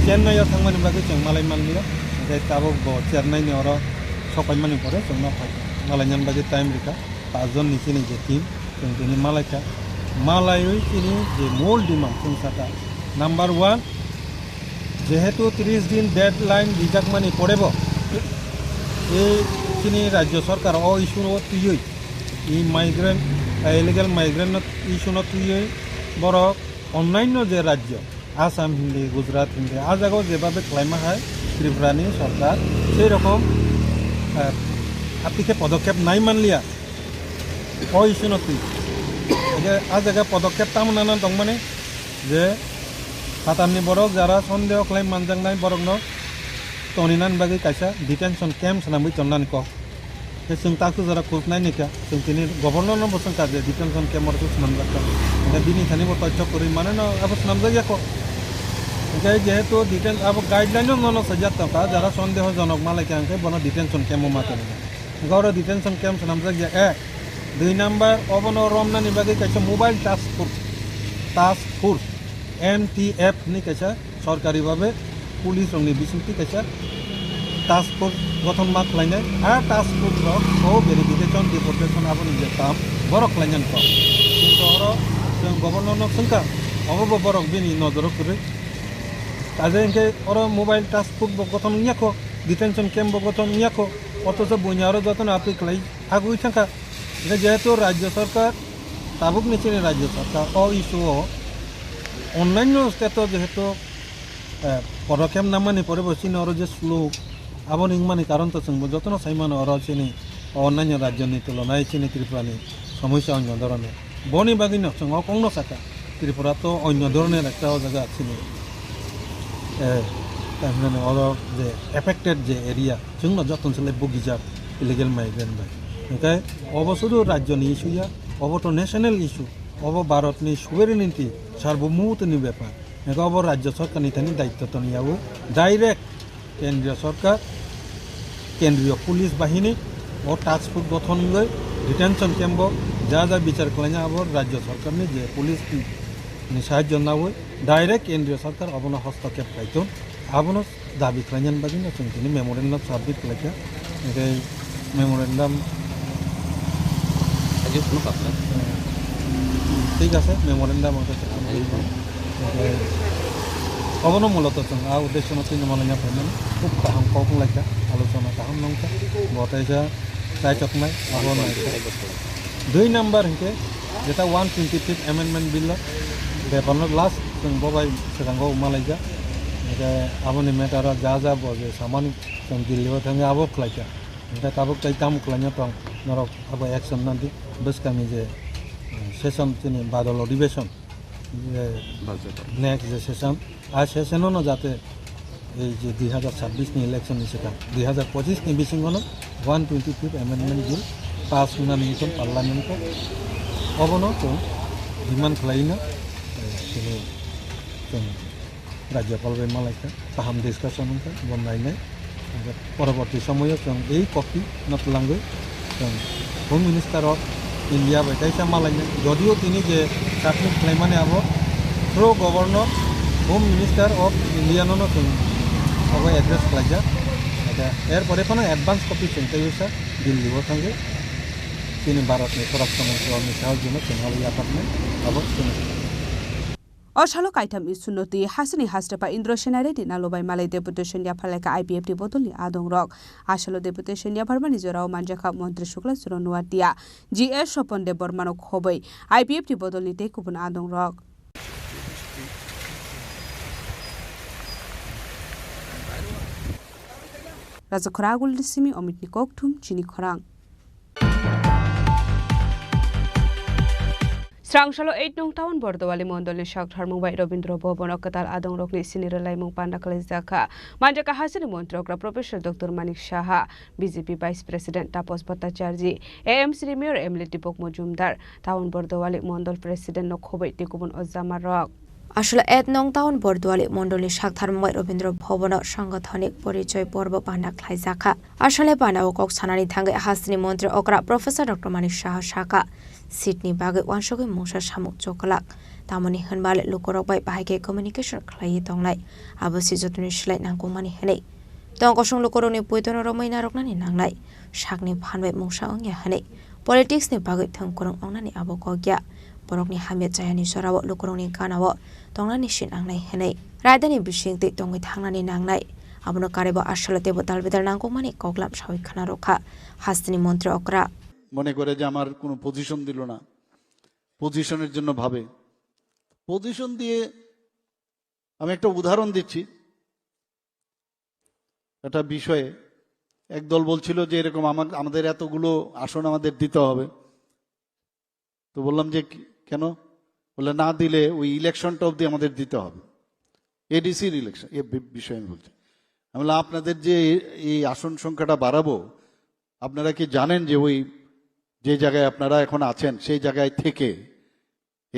Chennai o thangmani bagwi chwng malai manliya, hingkhe tabuk bo Chennai ni oro sopaimani pore chwngno phai malainani bagwi time rikha, pachjon ni chini je team chwng tini malaikha, malaiwi chini je mol demand chwng sakha number one, jehetu tris din deadline rijakmani porebo ei chini rajyo sarkar o issue o twiwi, i migrant, illegal migrant no issue no twiwi borok onnanno je rajyo, Assam hindi, Gujarat hindi, a jagao jebabe khlaima hai Tripura ni sorkar sei rokom, eh, apni khe podokkhep nai manliya o issue no twi. Hingkhe a jaga podokkhep tamo nana tongmani je phatarni borok jara sondeho khlai manjaknai borokno toninani bagwi kaisa detention camp swnamwi tonnani kok. Tei chwng takhuk jora khuk nai naikha, chwng tini governor no bo swngkha je detention camp oro khe swnamjak kha. Hingkhe bini thani bo toichok kwrwi mane no abo swnamjak ya kho. Hingkhe jehetu deten-, abo guideline no nono sajak tongkha, jara sondeho jonok malaikha hingkhe bono detention camp o ma tongkha. Hingkhe oro detention camp swnamjak ya, eh, dui number obono romnani bagwi kaisa mobile task force, task force, M T F ni kaisa sorkari babe police rokni bisingtwi kaisa Task force gothon ma khlainai, a task force rok o verification, deportation aboni je kam borok khlainani kok. Chwng to oro chwng governor no swngkha, obo bo borok bini nojoro kwrwi. Kaje hinkhe oro mobile task force bo gothon wngya kho, detention camp bo gothon wngya kho, othocho buini aro jotono apri khlai agwi thangkha. Hinkhe jehetu rajya sarkar, tabukni chini rajya sarkar o issue o onnanyo state o jehetu eh, podokep namani pore bo chini oro je slow aboni wngmani karon to chwngbo jotono sai mano oro chini o onnainyo rajyoni tulonai chini Tripurani somosya onyo dhoroner. Boni bagwino chwng o kongno sakha, Tripura to onyo dhoroner ekta o jaga chini, eh, tamhinani oro je affected je area chwngno joton se lai bugijak illegal migrant bai. Hinkhe obo sudu rajyoni issue ya, obo to national issue, obo Bharatni sovereignty, sarbomutoni bepar. Ego obo rajya sorkarni thani daitto tongyawi, direct kendriya sorkar, kendriya police bahini o task force gothon wngwi detention camp o ja ja bichar khlaina abo rajya sorkarni je police ni sahajyo nawi direct kendriya sorkar obono hostokep khlaiton. Abono dabi khlainani bagwi no chwng tini memorandum submit khlaikha. Hinkhe memorandum Ajo phunukha khlai. Thik ase, memorandum ang khe submit khlaikha. Hinkhe obono muloto chwng a uddeshono tini malaina phaimani khub kaham kok wnglaikha, alochona kaham nongkha. Bo teisa chaichoknai, abo naikha. Dui number hinkhe jeta one twenty-fifth amendment bill o bekorno last chwng bo bai swkango malaijak. Hinkhe aboni matter o ja ja bo je samani chwng Delhi o thangwi abo khlaikha. Hinkhe tabuk tai tamo khlaina tong norok abo action nadi bwskangni je, eh, session chini badal odhibeshon, je Budget. Next je session, a session o no jate ei je dui hajar chabbish ni election ni swkang dui hajar pochish ni bisingo no one twenty-fifth amendment bill pass wngnani wngkha parliament o. Obono chwng demand khlaino, eh, chini chwng Rajyapal bai malaikha, kaham discussion wngkha, bo nainai. Poroborti somoyo chwng ei copy no twlangwi chwng Home Minister of India bai kaisa malainai. Jodio tini je submit khlaimani abo through Governor, Home Minister of India no no chwng abo address khlaijak. Aka er pore phano advance copy chwng tei usa Delhi o thangwi chini Bharat ni Swarashtra Mantri Amit Shah ji no chwng abo yapharnai abo chwng. O salo kaitham issue no twi hasini hastepha Indra Sena Reddy Nalubai malai deputation yapharlaikha I P F T bodolni adongrok. Asalo deputation yapharmani jorao manjakha Montri Sukla Churanu Nuatia, G S Sopon Debbarmano khobwi I P F T bodolni tei kubun adongrok. Rajakhora Agulni simi Omitni kokthum chini khorang. Srangsalo eight nong town Bordowali mondolni saktharmung bai Robindra Bhabono kwtal adongrokni sini rwlaimung panda khlaijakha. Manjakha hasini montri okra Professor Doctor Manik Saha, B J P Vice President Tapas Bhattacharjee, A M C ni Mayor M L A Deepak Majumdar, town Bordowali mondol President no khobwi tei kubun ojamarok. Aswla eight nong town Bordwali mondolni saktharmung bai Robindra Bhabono Sangathonik Porichoy Porbo panda khlaijakha. Aswlani panda o kok sanani thangwi hasteni montri okra Professor Doctor Manik Saha sakha, seat ni bagwi uansugwi mungsa samung chokolak. Tamoni hwnba le lukurok bai bahai khe communication khlaiwi tongnai, abo se jotoni slai nangkukmani hwnwi. Tong kosong lukurokni poitono romwi narwknani nangnai, sakni phan bai mungsa wngya hwnwi. Politics ni bagwi thwng kwrwng wngnani abo kok ya. Borokni hamya chayani jorao lukurokni ganao tongnani se nangnai hwnwi. Raidani bising twi tongwi thangnani nangnai. Abono karwibo aswla teibo dalbidal nangkukmani koklam sawi khna rwkha hasteni montri okra. মনে করে যে আমার কোনো পজিশন দিল না, পজিশনের জন্য ভাবে। পজিশন দিয়ে আমি একটা উদাহরণ দিচ্ছি, একটা বিষয়ে এক দল বলছিল যে এরকম আমার, আমাদের এতগুলো আসন আমাদের দিতে হবে। তো বললাম যে কি-, কেন? বললে, "না দিলে ওই ইলেকশনটা অবধি আমাদের দিতে হবে, এডিসির ইলেকশন, এ বি-, বিষয়ে আমি বলছি।" আমি বললাম, "আপনাদের যে এই আসন সংখ্যাটা বাড়াবো, আপনারা কি জানেন যে ওই যে জায়গায় আপনারা এখন আছেন, সেই জায়গায় থেকে,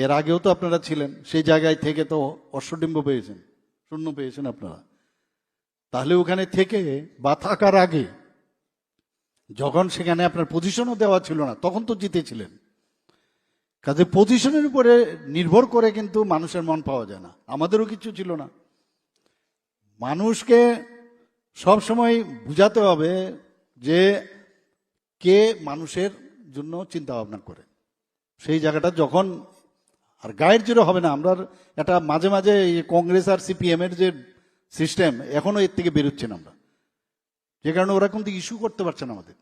এর আগেও তো আপনারা ছিলেন, সেই জায়গায় থেকে তো অশ্বডিম্ব পেয়েছেন, শূন্য পেয়েছেন আপনারা। তাহলে ওখানে থেকে বা থাকার আগে যখন সেখানে আপনার পজিশনও দেওয়া ছিল না, তখন তো জিতেছিলেন।" কাজে পজিশনের উপরে নির্ভর করে কিন্তু মানুষের মন পাওয়া যায় না। আমাদেরও কিচ্ছু ছিল না। মানুষকে সব সময় বুঝাতে হবে যে কে মানুষের জন্য চিন্তা ভাবনা করে। সেই জায়গাটা যখন আর গায়ের জোরে হবে না। আমরা একটা মাঝে মাঝে এই কংগ্রেস আর সিপিএম এর যে সিস্টেম, এখনো এর থেকে বেরোচ্ছি না আমরা, যে কারণে ওরা কিন্তু ইস্যু করতে পারছে না আমাদের।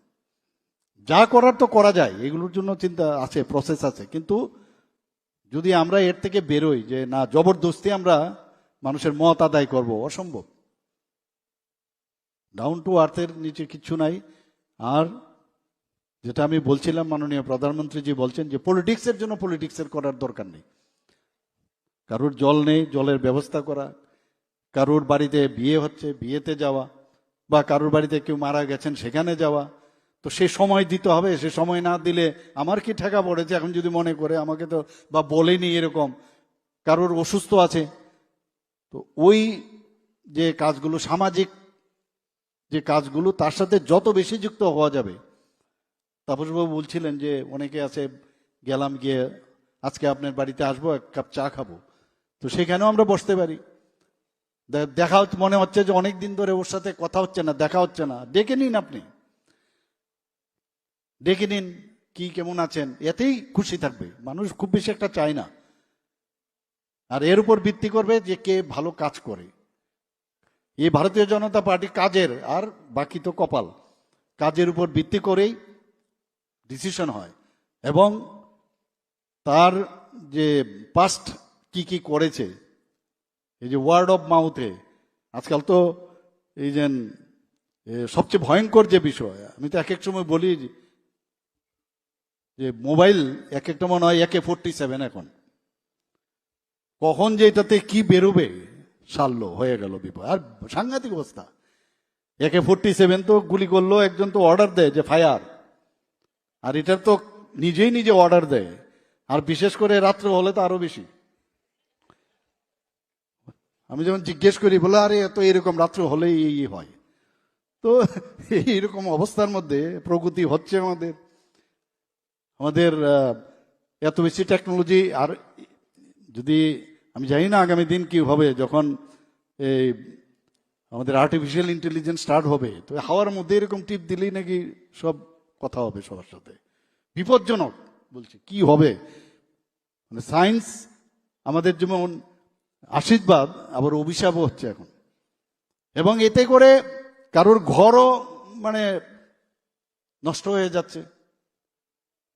যা করার তো করা যায়, এগুলোর জন্য চিন্তা আছে, প্রসেস আছে, কিন্তু যদি আমরা এর থেকে বেরোই যে না, জবরদস্তি আমরা মানুষের মত আদায় করব, অসম্ভব। ডাউন টু আর্থের নিচে কিচ্ছু নাই। আর যেটা আমি বলছিলাম, মাননীয় প্রধানমন্ত্রীজি বলছেন যে পলিটিক্সের জন্য পলিটিক্সের করার দরকার নেই। কারোর জল নেই, জলের ব্যবস্থা করা, কারোর বাড়িতে বিয়ে হচ্ছে, বিয়েতে যাওয়া, বা কারোর বাড়িতে কেউ মারা গেছেন, সেখানে যাওয়া। তো সে সময় দিতে হবে। সে সময় না দিলে আমার কি ঠেকা পড়েছে? এখন যদি মনে করে আমাকে তো বা বলেনি এরকম, কারোর অসুস্থ আছে, তো ওই যে কাজগুলো, সামাজিক যে কাজগুলো, তার সাথে যত বেশি যুক্ত হওয়া যাবে। তাপসবাবু বলছিলেন যে অনেকে আছে, গেলাম গিয়ে, "আজকে আপনার বাড়িতে আসবো, এক কাপ চা খাবো।" তো সেখানেও আমরা বসতে পারি। দে- দেখা হচ্ছে, মনে হচ্ছে যে অনেক দিন ধরে ওর সাথে কথা হচ্ছে না, দেখা হচ্ছে না, ডেকে নিন আপনি, ডেকে নিন, "কি, কেমন আছেন?" এতেই খুশি থাকবে মানুষ, খুব বেশি একটা চায় না। আর এর উপর ভিত্তি করবে যে কে ভালো কাজ করে। এই ভারতীয় জনতা পার্টি কাজের, আর বাকি তো কপাল, কাজের উপর ভিত্তি করেই ডিসিশন হয়। এবং তার যে পাস্ট কি কি করেছে, এই যে ওয়ার্ড অফ মাউথে আজকাল তো এই যে, এ, সবচেয়ে ভয়ঙ্কর যে বিষয়, আমি তো এক এক সময় বলি যে মোবাইল এক একটা মনে হয় একে ফোর্টি সেভেন এখন। কখন যে এটাতে কি বেরোবে, সারলো, হয়ে গেল বিপদ। আর সাংঘাতিক অবস্থা। একে ফোর্টি সেভেন তো গুলি করলো, একজন তো অর্ডার দেয় যে ফায়ার, আর এটার তো নিজেই নিজে অর্ডার দেয়। আর বিশেষ করে রাত্রে হলে তো আরো বেশি। আমি যখন জিজ্ঞেস করি, বলে, "আরে, এত এরকম রাত্রে হলেই এই হয়।" তো এইরকম অবস্থার মধ্যে প্রগতি হচ্ছে আমাদের। আমাদের, আহ, এত বেশি টেকনোলজি, আর যদি আমি জানি না আগামী দিন কি হবে, যখন এই আমাদের আর্টিফিশিয়াল ইন্টেলিজেন্স স্টার্ট হবে, তো হাওয়ার মধ্যে এরকম টিপ দিলেই নাকি সব কথা হবে সবার সাথে। বিপজ্জনক বলছি, কি হবে? মানে, সায়েন্স আমাদের যেমন আশীর্বাদ, আবার অভিশাপও হচ্ছে এখন। এবং এতে করে কারোর ঘরও, মানে, নষ্ট হয়ে যাচ্ছে,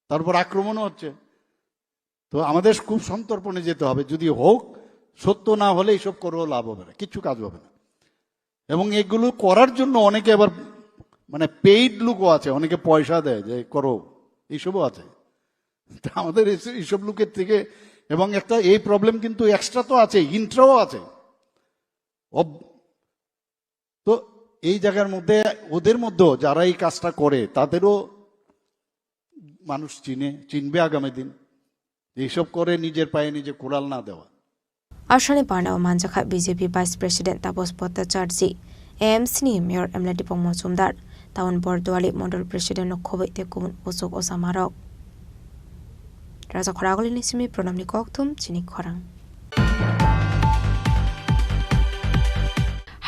তার উপর আক্রমণও হচ্ছে। তো আমাদের খুব সন্তর্পণে যেতে হবে। যদি হোক, সত্য না হলে এইসব করেও লাভ হবে না, কিচ্ছু কাজ হবে না। এবং এগুলো করার জন্য অনেকে আবার, মানে, পেইড লোকও আছে, অনেকে পয়সা দেয় যে করো, এইসবও আছে। তা আমাদের এইস-, এইসব লোকের থেকে, এবং একটা এই প্রবলেম কিন্তু এক্সট্রা তো আছে, ইন্ট্রাও আছে। অব-, তো এই জায়গার মধ্যে, ওদের মধ্যেও যারা এই কাজটা করে, তাদেরও মানুষ চিনে, চিনবে আগামী দিন। এইসব করে নিজের পায়ে নিজে কুড়াল না দেওয়া। Asani panda o manjakha B J P Vice President Tapas Bhattacharjee, A M C ni Mayor M L A Dipok Mojumdar, Town Borduali Mondol President no khoboi tei kubun usuk osamarok. Raja Khoraguli ni simi Pranamni kokthum chini khorang.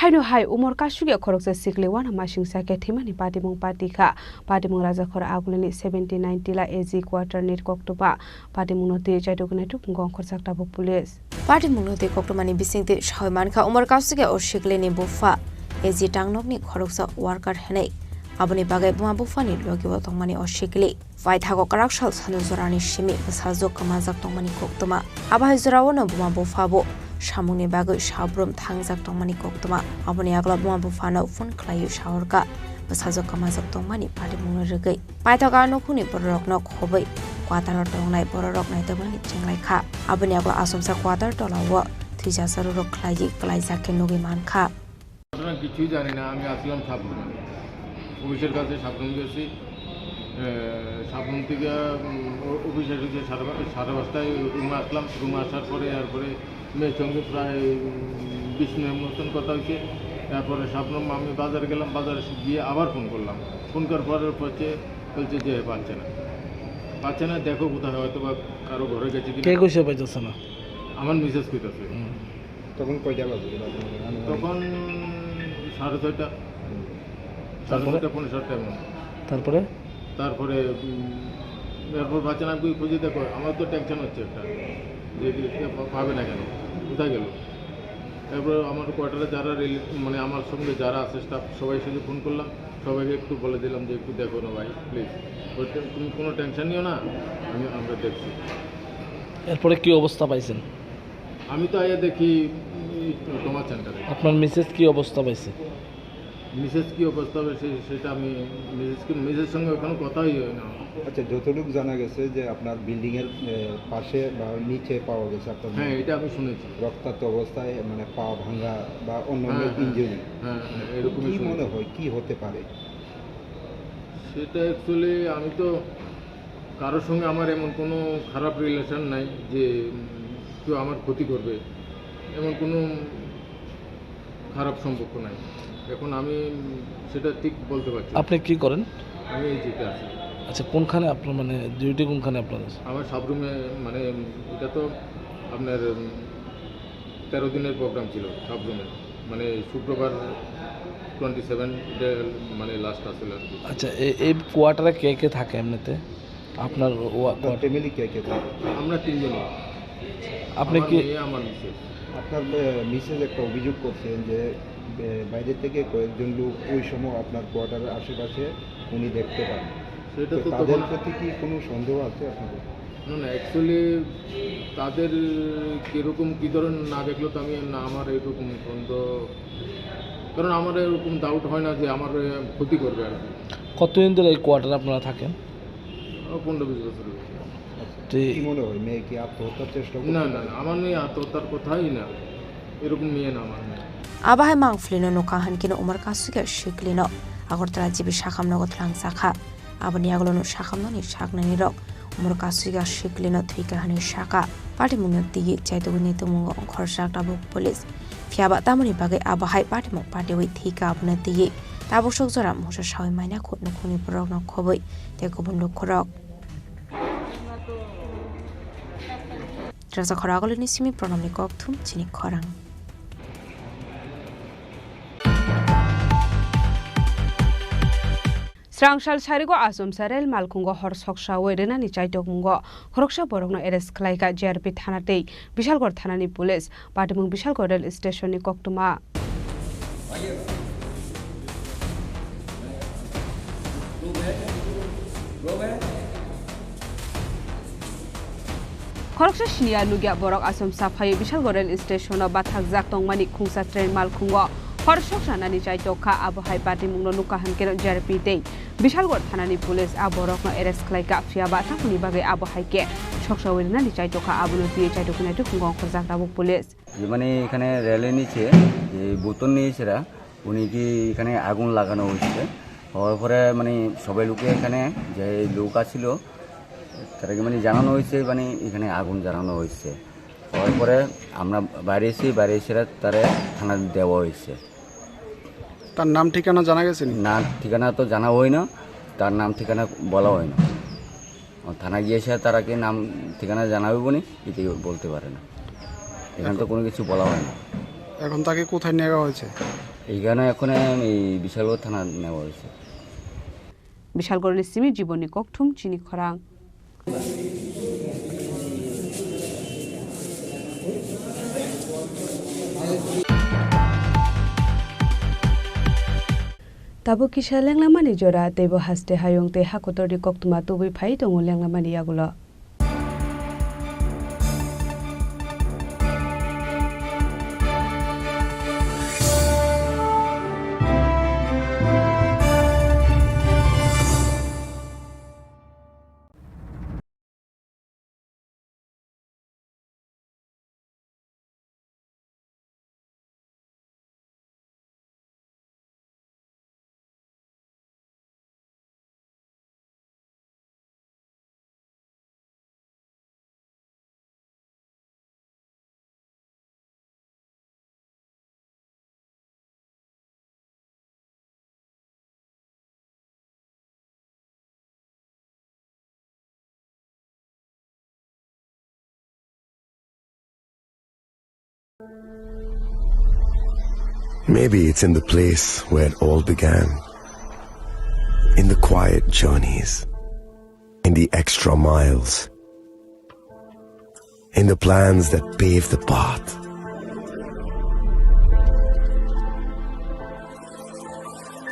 Haino hai umor kasugya khoroksa sikli wana masingsa khe thwimani patimung pati kha. Patimung Raja Khor Agulini seventy nine Tila A G quarter ni koktwma. Patimungno twi chaituknai tubungo ongkhorjak tabuk police. Patimungno twi koktwmani bisingtwi sawi mankha umor kasugya o siklini bupha A G tangnokni khoroksa worker hinwi. Aboni bagwi buma buphani logio tongmani o sikli. Paithago kwrak sal sanu jorani simi bwsajwk kwmajak tongmani koktwma. Abo hai jorao no buma bupha bo samungni bagwi sabrum thangjak tongmani koktwma. Aboni aglo buma buphano phone khlaiwi sahorkha bwsajwk kwmajak tongmani patimungno rwgwi. Paithak a nukhungni bororokno khobwi kwataro tongnai bororok naitokmani chenglaikha. Aboni aglo asomsa kwatar tolao thwijasa rurok khlaiwi kwlaijak khe nugwi mankha. ঘটনা কিছুই জানি না, আমি আসলাম সাবরুমে, অফিসের কাছে সাবরুম গেছি। এ, সাবরুম থেকে, উম, অ-, অফিসের কাছে সাড়ে পা-, সাড়ে পাঁচটায় রুমে আসলাম। রুমে আসার পরে, এরপরে মেয়ের সঙ্গে প্রায়, উম, বিশ মিনিট মতন কথা হয়েছে। তারপরে সাবরুম আমি বাজারে গেলাম, বাজারে গিয়ে আবার ফোন করলাম। ফোন করার পরে হচ্ছে বলছে যে পাচ্ছে না, পাচ্ছে না, দেখো কোথায়, হয়তো বা কারো ঘরে গেছে কিনা। কে কইছে পাইতেছে না? আমার মিসেস কইতাছে। হুম। তখন কয়টা বাজে? তখন সাড়ে ছয়টা। সাড়ে তারপরে? সাতটা, পৌনে সাতটা এমন। তারপরে? তারপরে, উম, এরপর বাচ্চা নাম কি খুঁজে দেখো, আমার তো টেনশন হচ্ছে একটা, যে কি, কে পা-, পাবে না কেন, কোথায় গেল? এরপর আমার কোয়ার্টারে যারা রিলে-, মানে, আমার সঙ্গে যারা আছে স্টাফ, সবাই সাথে ফোন করলাম, সবাইকে একটু বলে দিলাম যে, "একটু দেখো না ভাই, প্লিজ, ওই টে-, তুমি কোনো টেনশন নিও না, আমি, আমরা দেখছি।" এরপরে কি অবস্থা পাইছেন? আমি তো আইয়া দেখি, উম, তোমার সেন্টারে। আপনার মিসেস কি অবস্থা পাইছে? মিসেস কি অবস্থা হয়েছে সেটা আমি মিসেসকে, মিসেস সঙ্গে ওখানে কথাই হয় না। আচ্ছা, যতটুকু জানা গেছে যে আপনার বিল্ডিং এর, এ, পাশে বা নিচে পাওয়া গেছে আপনার হ্যাঁ, মেয়েকে। এটা আমি শুনেছি। রক্তাক্ত অবস্থায়, মানে, পা ভাঙা বা অন্য হ্যাঁ, হ্যাঁ। ইনজুরি। হ্যাঁ, হ্যাঁ, এরকমই কি শুনেছি। মনে হয় কি হতে পারে? সেটা অ্যাকচুয়ালি আমি তো কারোর সঙ্গে আমার এমন কোনো খারাপ রিলেশন নাই যে, উম, কেউ আমার ক্ষতি করবে, এমন কোনো খারাপ সম্পর্ক নাই। এখন আমি সেটা ঠিক বলতে পারছি না। আপনি কি করেন? আমি এই যেটা আছি। আচ্ছা, কোনখানে আপনার, মানে, ডিউটি কোনখানে আপনার আছে? আমার সাবরুমে, মানে, এটা তো আপনার, উম, তেরো দিনের প্রোগ্রাম ছিল সাবরুমে, মানে, শুক্রবার টোয়েন্টি সেভেন, মানে, লাস্ট আসলে আর কি। আচ্ছা, এ-, এই কোয়ার্টারে কে কে থাকে এমনিতে? আপনার ওয়া-, আপনার কোয়ার্টার? ফ্যামিলি কে কে থাকে? আমরা তিনজনই। আপনি আমার কি মেয়ে, আমার মিসেস। আপনার, এ, মিসেস একটা অভিযোগ করছেন যে, এ, বাইরে থেকে কয়েকজন লোক ওই সময় আপনার কোয়ার্টারের আশেপাশে উনি দেখতে পান। সেটা তো তো তাদের তখন প্রতি কি কোনো সন্দেহ আছে আপনাদের? না, না, অ্যাকচুয়ালি তাদের কিরকম, কী ধরনের না দেখলো তো আমি না, আমার এরকম সন্দেহ, কারণ আমার এরকম ডাউট হয় না যে আমার, এ, ক্ষতি করবে আর কি। কতদিন ধরে এই কোয়ার্টারে আপনারা থাকেন? ও, পনেরো বিশ বছর হয়েছে। তো কি মনে হয়, মেয়ে কি আত্মহত্যার চেষ্টা করতে না, না, পারে? না, আমার মেয়ে আত্মহত্যার কথাই না, এরকম মেয়ে না আমার মেয়ে। Abo hai mangphlino nukha hinkhe no umor kasui kha sikli no Agartala G B sakhamno go tlang sakha. Aboni yagulo no sakhamnani saknani rok umor kasui kha sikli no thwikha hinwi sakha. Patimungno twiwi chaitugwi nai tongmungo khorsa tabuk police. Phiyaba tamoni bagwi abo hai patimung patiwi thwikha abono twiwi tabuk sok jora mungsa sawi maina khut nukhungni borokno khobwi tei kubun lukurok. Rasa khorok agulini simi Pranamni kokthum chini khorang. Srangsal sarigo Achomsa rel malkhungo hor soksawi rwnani chaitokmungo khoroksa borokno arrest khlaikha G R P thana tei Bishalgarh thanani police. Patimung Bishalgarh rel stationni koktwma. Khoroksa siniya nukya borok Achomsa phaiwi Bishalgarh rel stationo bathakjak tongmani khungsa train malkhungo hor soksa nani chaitok kha. Abo hai patimungno nukha hinkhe G R P tei Bishalgarh thanani police a borokno arrest khlaikha. Phiyaba tamoni bagwi abo hai khe soksawi rwnani chaitok kha, abono twiwi chaitoknai twikhungo ongkhorjak tabuk police. মানে এখানে রেলের নিচে যে বোতল নিয়ে এসেরা উনি কি এখানে আগুন লাগানো হয়েছে। হওয়ার পরে মানে সবাই লোকে এখানে যে লোক আছিল তাদেরকে মানে জানানো হয়েছে মানে এখানে আগুন জ্বালানো হয়েছে। হওয়ার পরে আমরা বাইরে এসে বাইরে এসে তারা থানা দেওয়া হয়েছে। তার নাম ঠিকানা জানা গেছে নি? না, ঠিকানা তো জানা হয় না, তার নাম ঠিকানা বলা হয় না। ও, থানা গিয়েছে, তারা কি নাম ঠিকানা জানাবে বলে এটা বলতে পারে না, এখানে তো কোনো কিছু বলা হয় না। এখন তাকে কোথায় নেওয়া হয়েছে? এইখানে এখন এই বিশালগড় থানা নেওয়া হয়েছে। Bishalgarhni simi Jibonni kokthum chini khorang. Tabuk kisa lenglamani jora, teibo haste hayung tei hakotorni koktwma tubui phai tongo lenglamani yagulo. Maybe it's in the place where it all began. In the quiet journeys, in the extra miles, in the plans that pave the path,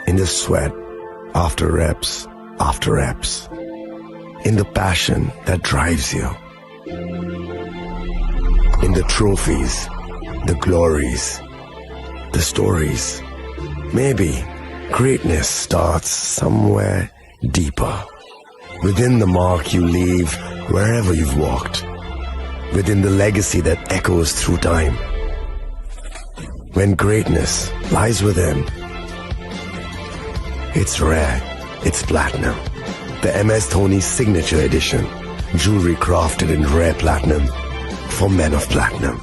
in the sweat after reps after reps, in the passion that drives you, in the trophies, the glories, the stories. Maybe greatness starts somewhere deeper, within the mark you leave wherever you've walked, within the legacy that echoes through time. When greatness lies within, it's rare, it's platinum. The M S Dhoni Signature Edition, jewelry crafted in rare platinum for men of platinum.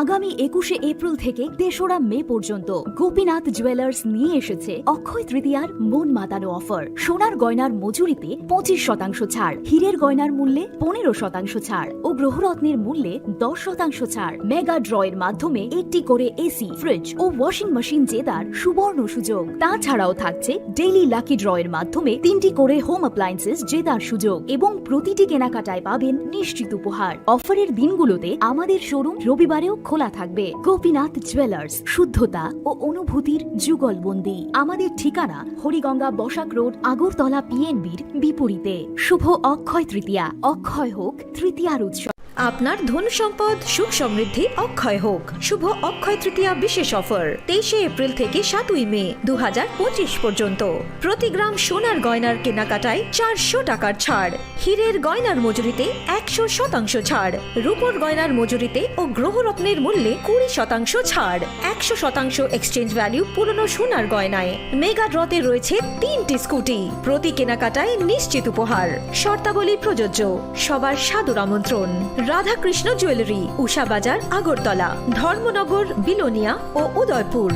আগামী একুশে এপ্রিল থেকে তেসরা মে পর্যন্ত গোপীনাথ জুয়েলার্স নিয়ে এসেছে অক্ষয় তৃতীয়ার মন মাতানো অফার। সোনার গয়নার মজুরিতে পঁচিশ শতাংশ ছাড়, হীরের গয়নার মূল্যে পনেরো শতাংশ ছাড় ও গ্রহরত্নের মূল্যে দশ শতাংশ ছাড়। মেগা ড্রয়ের মাধ্যমে একটি করে এসি, ফ্রিজ ও ওয়াশিং মেশিন জেতার সুবর্ণ সুযোগ। তাছাড়াও থাকছে ডেইলি লাকি ড্রয়ের মাধ্যমে তিনটি করে হোম অ্যাপ্লায়েন্সেস জেতার সুযোগ এবং প্রতিটি কেনাকাটায় পাবেন নিশ্চিত উপহার। অফারের দিনগুলোতে আমাদের শোরুম রবিবারেও খোলা থাকবে। গোপীনাথ জুয়েলার্স, শুদ্ধতা ও অনুভূতির যুগলবন্দি। আমাদের ঠিকানা হরিগঙ্গা বসাক রোড, আগরতলা পিএনবির বিপরীতে। শুভ অক্ষয় তৃতীয়া, অক্ষয় হোক তৃতীয়ার উৎসব। আপনার ধন সম্পদ সুখ সমৃদ্ধি অক্ষয় হোক। শুভ অক্ষয় তৃতীয়া বিশেষ অফার, তেইশে এপ্রিল থেকে সাতই মে দু হাজার পঁচিশ পর্যন্ত। প্রতি গ্রাম সোনার গয়নার কেনাকাটায় চারশো টাকার ছাড়, হীরের গয়নার মজুরিতে একশো শতাংশ ছাড়, রূপোর গয়নার মজুরিতে ও গ্রহরত্নের মূল্যে কুড়ি শতাংশ ছাড়, একশো শতাংশ এক্সচেঞ্জ ভ্যালু পুরনো সোনার গয়নায়। মেগা ড্রতে রয়েছে তিনটি স্কুটি, প্রতি কেনাকাটায় নিশ্চিত উপহার। শর্তাবলী প্রযোজ্য। সবার সাদর আমন্ত্রণ। রাধাকৃষ্ণ জুয়েলারি, উষা বাজার, আগরতলা, ধর্মনগর, বিলোনিয়া ও Udaipur.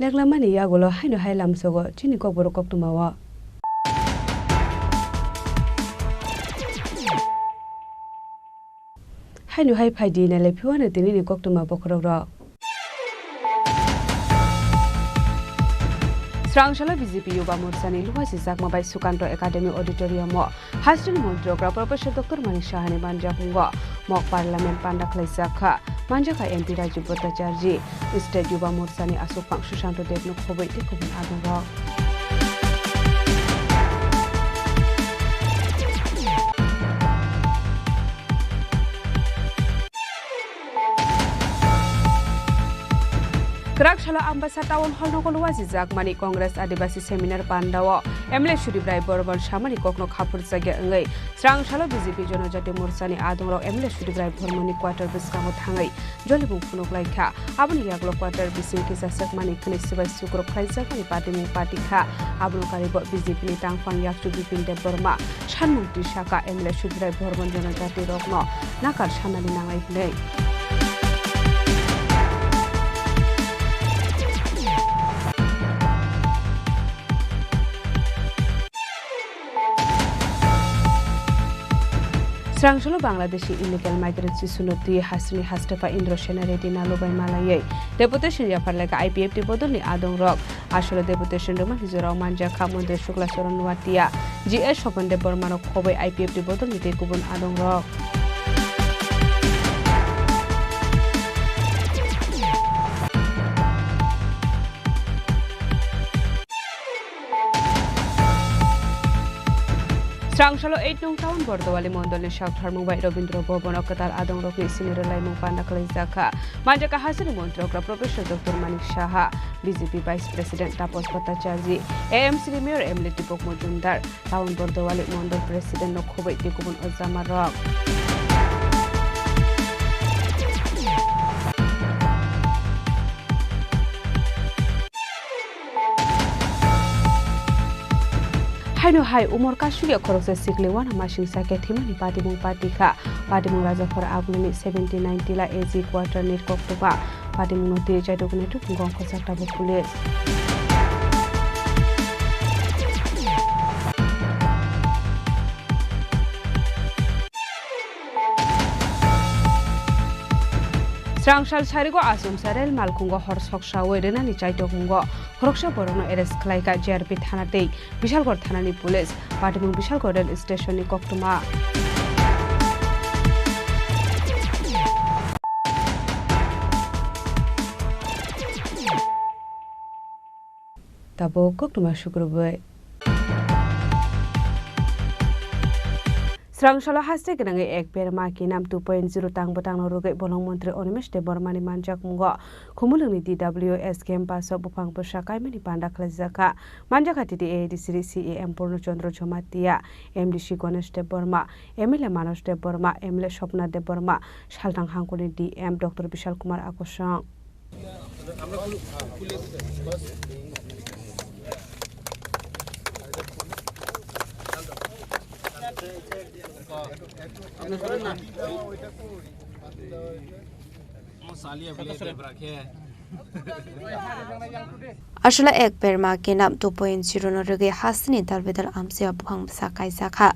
Leklamani yagulo haino hai lamsogo chini kokborok koktwmao. Haino hai phaidi nailai phiwano tinini koktwma bokhorokrok. Srangsalo B J P Yuba Morsani luha sijakma bai Sukanto Academy Auditorium o Hasteni Montri Okra Professor Doctor Manik Sahani manjakungo mok Parliament panda khlaijak kha. Manjakha M P Raju Bhattacharjee, State Yuba Morsani aswk phang Sushanto Debno khobwi tei kubun adongrok. Kwrak salo Ambasa Town Hall nogo luajijakmani Congress Adibasi Seminar Pandao M L A Sudip Rai Bormon samani kokno khaphurjakya wngwi Srangsalo B J P Jonojati Morsani adongrok M L A Sudip Rai Bormoni quarter bwskango thangwi jolibung phunuk lai kha. Aboni yagulo quarter bising kisa swkmani khwnwi swbai sukruk khlaijakmani patimung pati kha. Abono karibo B J P ni tangphang yakchu Bipin Debbarma sanmung twi saka M L A Sudip Rai Bormon Jonojati rokno nakar sanani nangnai hwnwi. Srangsalo Bangladeshi illegal migrant Sisunu twi hasteni hastepha Indro Sena Reddy nalubai malaiwi deputation yaphar lekha I P F T bodolni adongrok. Asolo deputation rwmani jorao manjakha Montri Shukla Charan Noatia, G S Swapan Debbarma rok khobwi I P F T bodolni tei kubun adongrok. Srangsalo eight nong town Bordowali mondolni saktharmung bai Robindra Bhavan o kwtal adongrokni sini rwlaimung panda khwlaijakha. Manjakha hasini montri okra Professor Doctor Manik Saha, B J P Vice President Tapas Bhattacharjee, A M C ni Mayor M L A Deepak Majumdar, town Bordowali mondol President no khoboi tei kubun ojamarok. Haino hai umor kasugya khoroksa sikli wana masingsa khe thwimani patimung patikha. Patimung Rajakhor Agunini seventy nine Tila A G quarter ni koktwma. Patimungno twi chaidok naituk gongkho sak tabuk police. Srangsal sarigo achomsa rel malkhungo hor soksaui rwnani chaitokmungo khoroksa borokno arrest khlaikha J R P thana tei Bishalgarh thanani police. Patimung Bishalgarh rel stationni koktwma. Tabuk koktwma sukrubui. Srangsalo haste gwnangwi ek berma kinam two point zero tang bwtangno rwgwi bolong montri Animesh Debbarmani manjakmungo Khumulwngni D W S campus o buphang bwsa kaimani panda khlaijakha. Manjakha T T A A D C ni C E M Purno Chandra Jamatia, M D C Ganesh Debbarma, M L A Manas Debbarma, M L A Swapna Debbarma, Saltang Hangkoni D M Doctor Bishal Kumar Akosong. Aswla ek berma kinam two point zero no rwgwi hasteni dal bedal amchai o buphang bwsa kaijakha.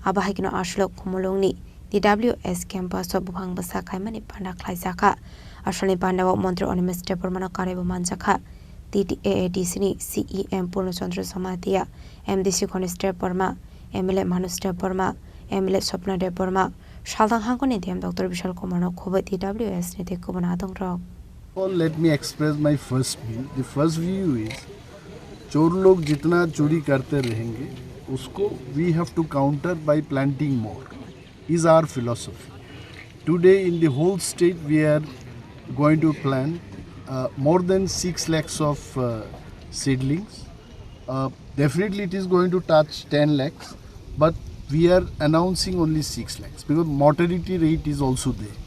Abo hai kheno aswla Khumulwngni D W S campus o buphang bwsa kaimani panda khlaijakha. Aswlani panda o montri Animesh Debbarmano karwi bo manjakha. T T A A D C ni C E M Purno Chandra Jamatia, M D C Ganesh Debbarma, M L A Manas Debbarma, M L A Swapna Debbarma, Saltang Hangkoni D M Doctor Bishal Kumarno khoboi T W S ni tei kubun adongrok. All, let me express my first view. The first view is, चोर लोग जितना चोरी करते रहेंगे, उसको we have to counter by planting more, is our philosophy. Today in the whole state we are going to plant uh, more than six lakhs of uh, seedlings. Uh, definitely it is going to touch ten lakhs, but we are announcing only six lakhs because mortality rate is also there.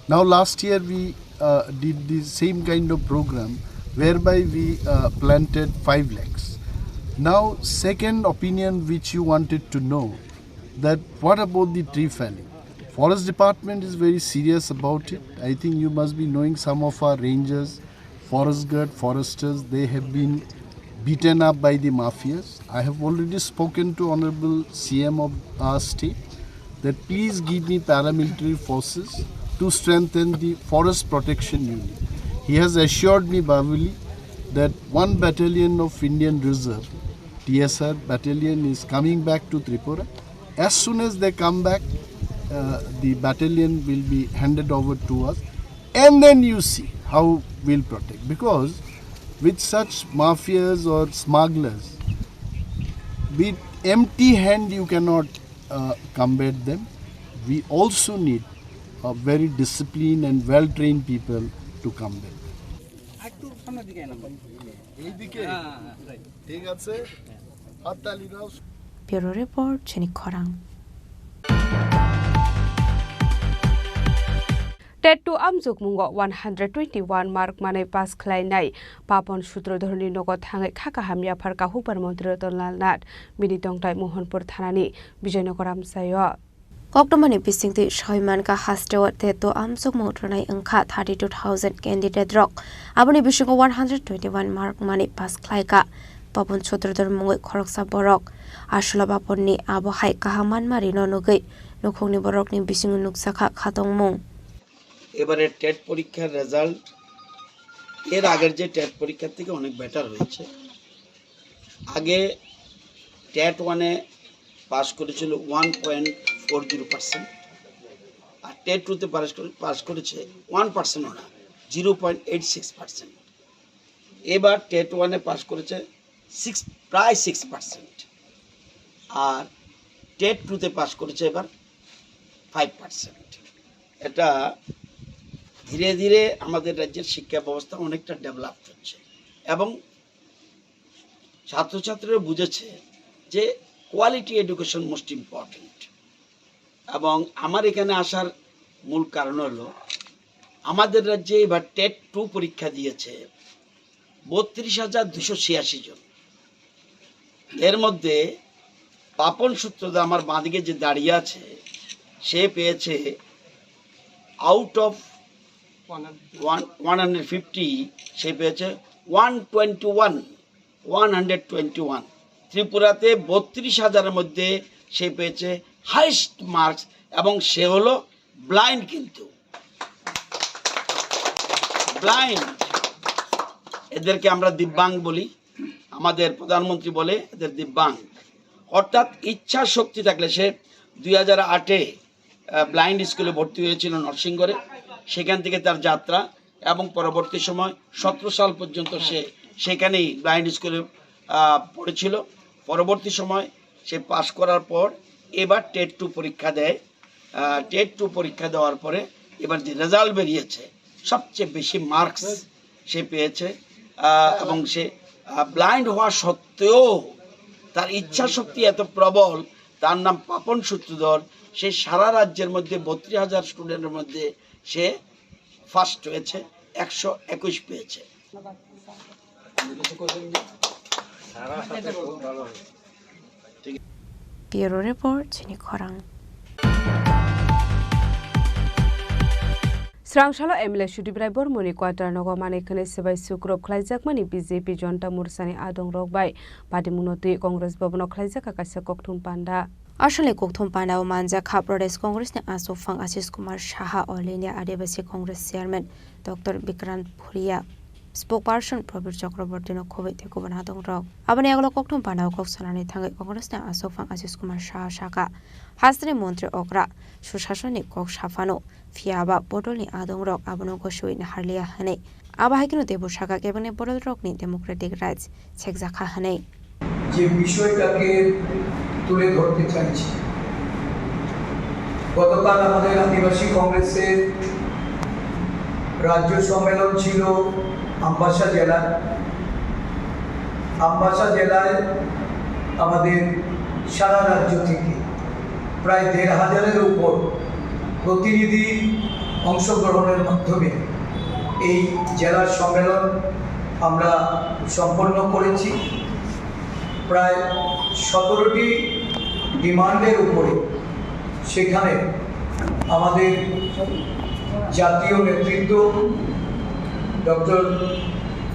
Now last year we uh, did the same kind of program whereby we uh, planted five lakhs. Now second opinion which you wanted to know, that what about the tree felling? Forest department is very serious about it. I think you must be knowing some of our rangers, forest guard, foresters, they have been beaten up by the mafias. I have already spoken to Honorable C M of our state that please give me paramilitary forces to strengthen the forest protection unit. He has assured me verbally that one battalion of Indian Reserve, T S R battalion, is coming back to Tripura. As soon as they come back, uh, the battalion will be handed over to us, and then you see how we'll protect. Because with such mafias or smugglers, with empty hand you cannot uh, combat them. We also need a very disciplined and well-trained people to combat them. এইদিকে? ঠিক আছে? হাততালি দাও। Bureau Report, Chini Khorang. TET two amjokmungo one hundred twenty-one mark manwi pass khlainai Papon Sutrodhorni nogo thangwi kha kaham yaphar kahupar montri Ratan Lal Nath bini tongthai Mohanpur thanani Bijoynagar amchaio. Koktwmani bisingtwi soi mankha, hasteo TET two amjokmung rwnai wngkha thirty two thousand candidate rok. Aboni bisingo one hundred twenty-one mark manwi pass khlaikha Papon Sutrodhor mungwi khoroksa borok. Aswla Paponni abo hai kaham manmarino nugwi nukhungni borokni bisingo nukjakha khatungmung. এবারে টেট পরীক্ষার রেজাল্ট এর আগের যে টেট পরীক্ষার থেকে অনেক বেটার হয়েছে। আগে টেট ওয়ানে পাস করেছিল one point four zero percent, আর টেট টুতে পাস করে, পাস করেছে ওয়ান পার্সেন্টও না, zero point eight six percent. এবার টেট ওয়ানে পাস করেছে সিক্স, প্রায় সিক্স পার্সেন্ট। আর টেট টুতে পাস করেছে এবার ফাইভ পার্সেন্ট। এটা ধীরে ধীরে আমাদের রাজ্যের শিক্ষা ব্যবস্থা অনেকটা ডেভেলপ হচ্ছে এবং ছাত্রছাত্রীরা বুঝেছে যে কোয়ালিটি এডুকেশন মোস্ট ইম্পর্ট্যান্ট। এবং আমার এখানে আসার মূল কারণ হলো, আমাদের রাজ্যে এবার টেট টু পরীক্ষা দিয়েছে বত্রিশ হাজার দুশো ছিয়াশি জন। এর মধ্যে পাপন সূত্রধর, আমার বাঁদিকে যে দাঁড়িয়ে আছে, সে পেয়েছে out of one one hundred fifty, সে পেয়েছে one twenty one, one hundred twenty one. ত্রিপুরাতে বত্রিশ হাজারের মধ্যে সে পেয়েছে হাইস্ট মার্কস, এবং সে হলো ব্লাইন্ড। কিন্তু ব্লাইন্ড, এদেরকে আমরা দিব্যাঙ্গ বলি। আমাদের প্রধানমন্ত্রী বলে এদের দিব্যাঙ্গ। অর্থাৎ ইচ্ছা শক্তি থাকলে, সে দুই হাজার আটে ব্লাইন্ড স্কুলে ভর্তি হয়েছিল নরসিংগড়ে, সেখান থেকে তার যাত্রা, এবং পরবর্তী সময় সতেরো সাল পর্যন্ত সে সেখানেই ব্লাইন্ড স্কুলে আহ, পড়েছিল। পরবর্তী সময় সে পাশ করার পর এবার টেট টু পরীক্ষা দেয়। টেট টু পরীক্ষা দেওয়ার পরে এবার যে রেজাল্ট বেরিয়েছে, সবচেয়ে বেশি মার্কস সে পেয়েছে। আহ, এবং সে ব্লাইন্ড হওয়া সত্ত্বেও তার ইচ্ছা শক্তি এত প্রবল, তার নাম পাপন সূত্রধর। সে সারা রাজ্যের মধ্যে বত্রিশ হাজার স্টুডেন্টের মধ্যে সে ফার্স্ট হয়েছে, একশো একুশ পেয়েছে। Bureau Report, Chini Khorang. Srangsalo M L A Sudip Rai Bormoni quarter nogo manwi khwnwi swbai sukrub khlaijakmani B J P Jonta Morchani adongrok bai patimungno twi Congress Bhavan o khlaijak kaisa kokthum panda. Aswkni kokthum pandao manjak kha Pradesh Congress ni achukphang Ashish Kumar Saha, All India Adivasi Congress Chairman Doctor Bikrant Bhuria, Spokesperson Prabir Chakraborty no khobwi tei kubun adongrok. Aboni yagulo kokthum pandao kok sanani thangwi Congress ni achukphang Ashish Kumar Saha sakha, hasteni montri okra Susasonni kok saphano, phiyaba bodolni adongrok abono gosiwi naharliya hwnwi. Abo hai kheno teibo sakha kebengni bodolrokni democratic rights sekjakha hwnwi. যে বিষয়টাকে তুলে ধরতে চাইছি, গতকাল আমাদের আদিবাসী কংগ্রেসের রাজ্য সম্মেলন ছিল আমবাসা জেলায়। আমবাসা জেলায় আমাদের সারা রাজ্য থেকে প্রায় দেড় হাজারের উপর প্রতিনিধি অংশগ্রহণের মাধ্যমে এই জেলার সম্মেলন আমরা সম্পন্ন করেছি। প্রায় সতেরোটি ডিমান্ডের উপরে সেখানে আমাদের জাতীয় নেতৃত্ব ডক্টর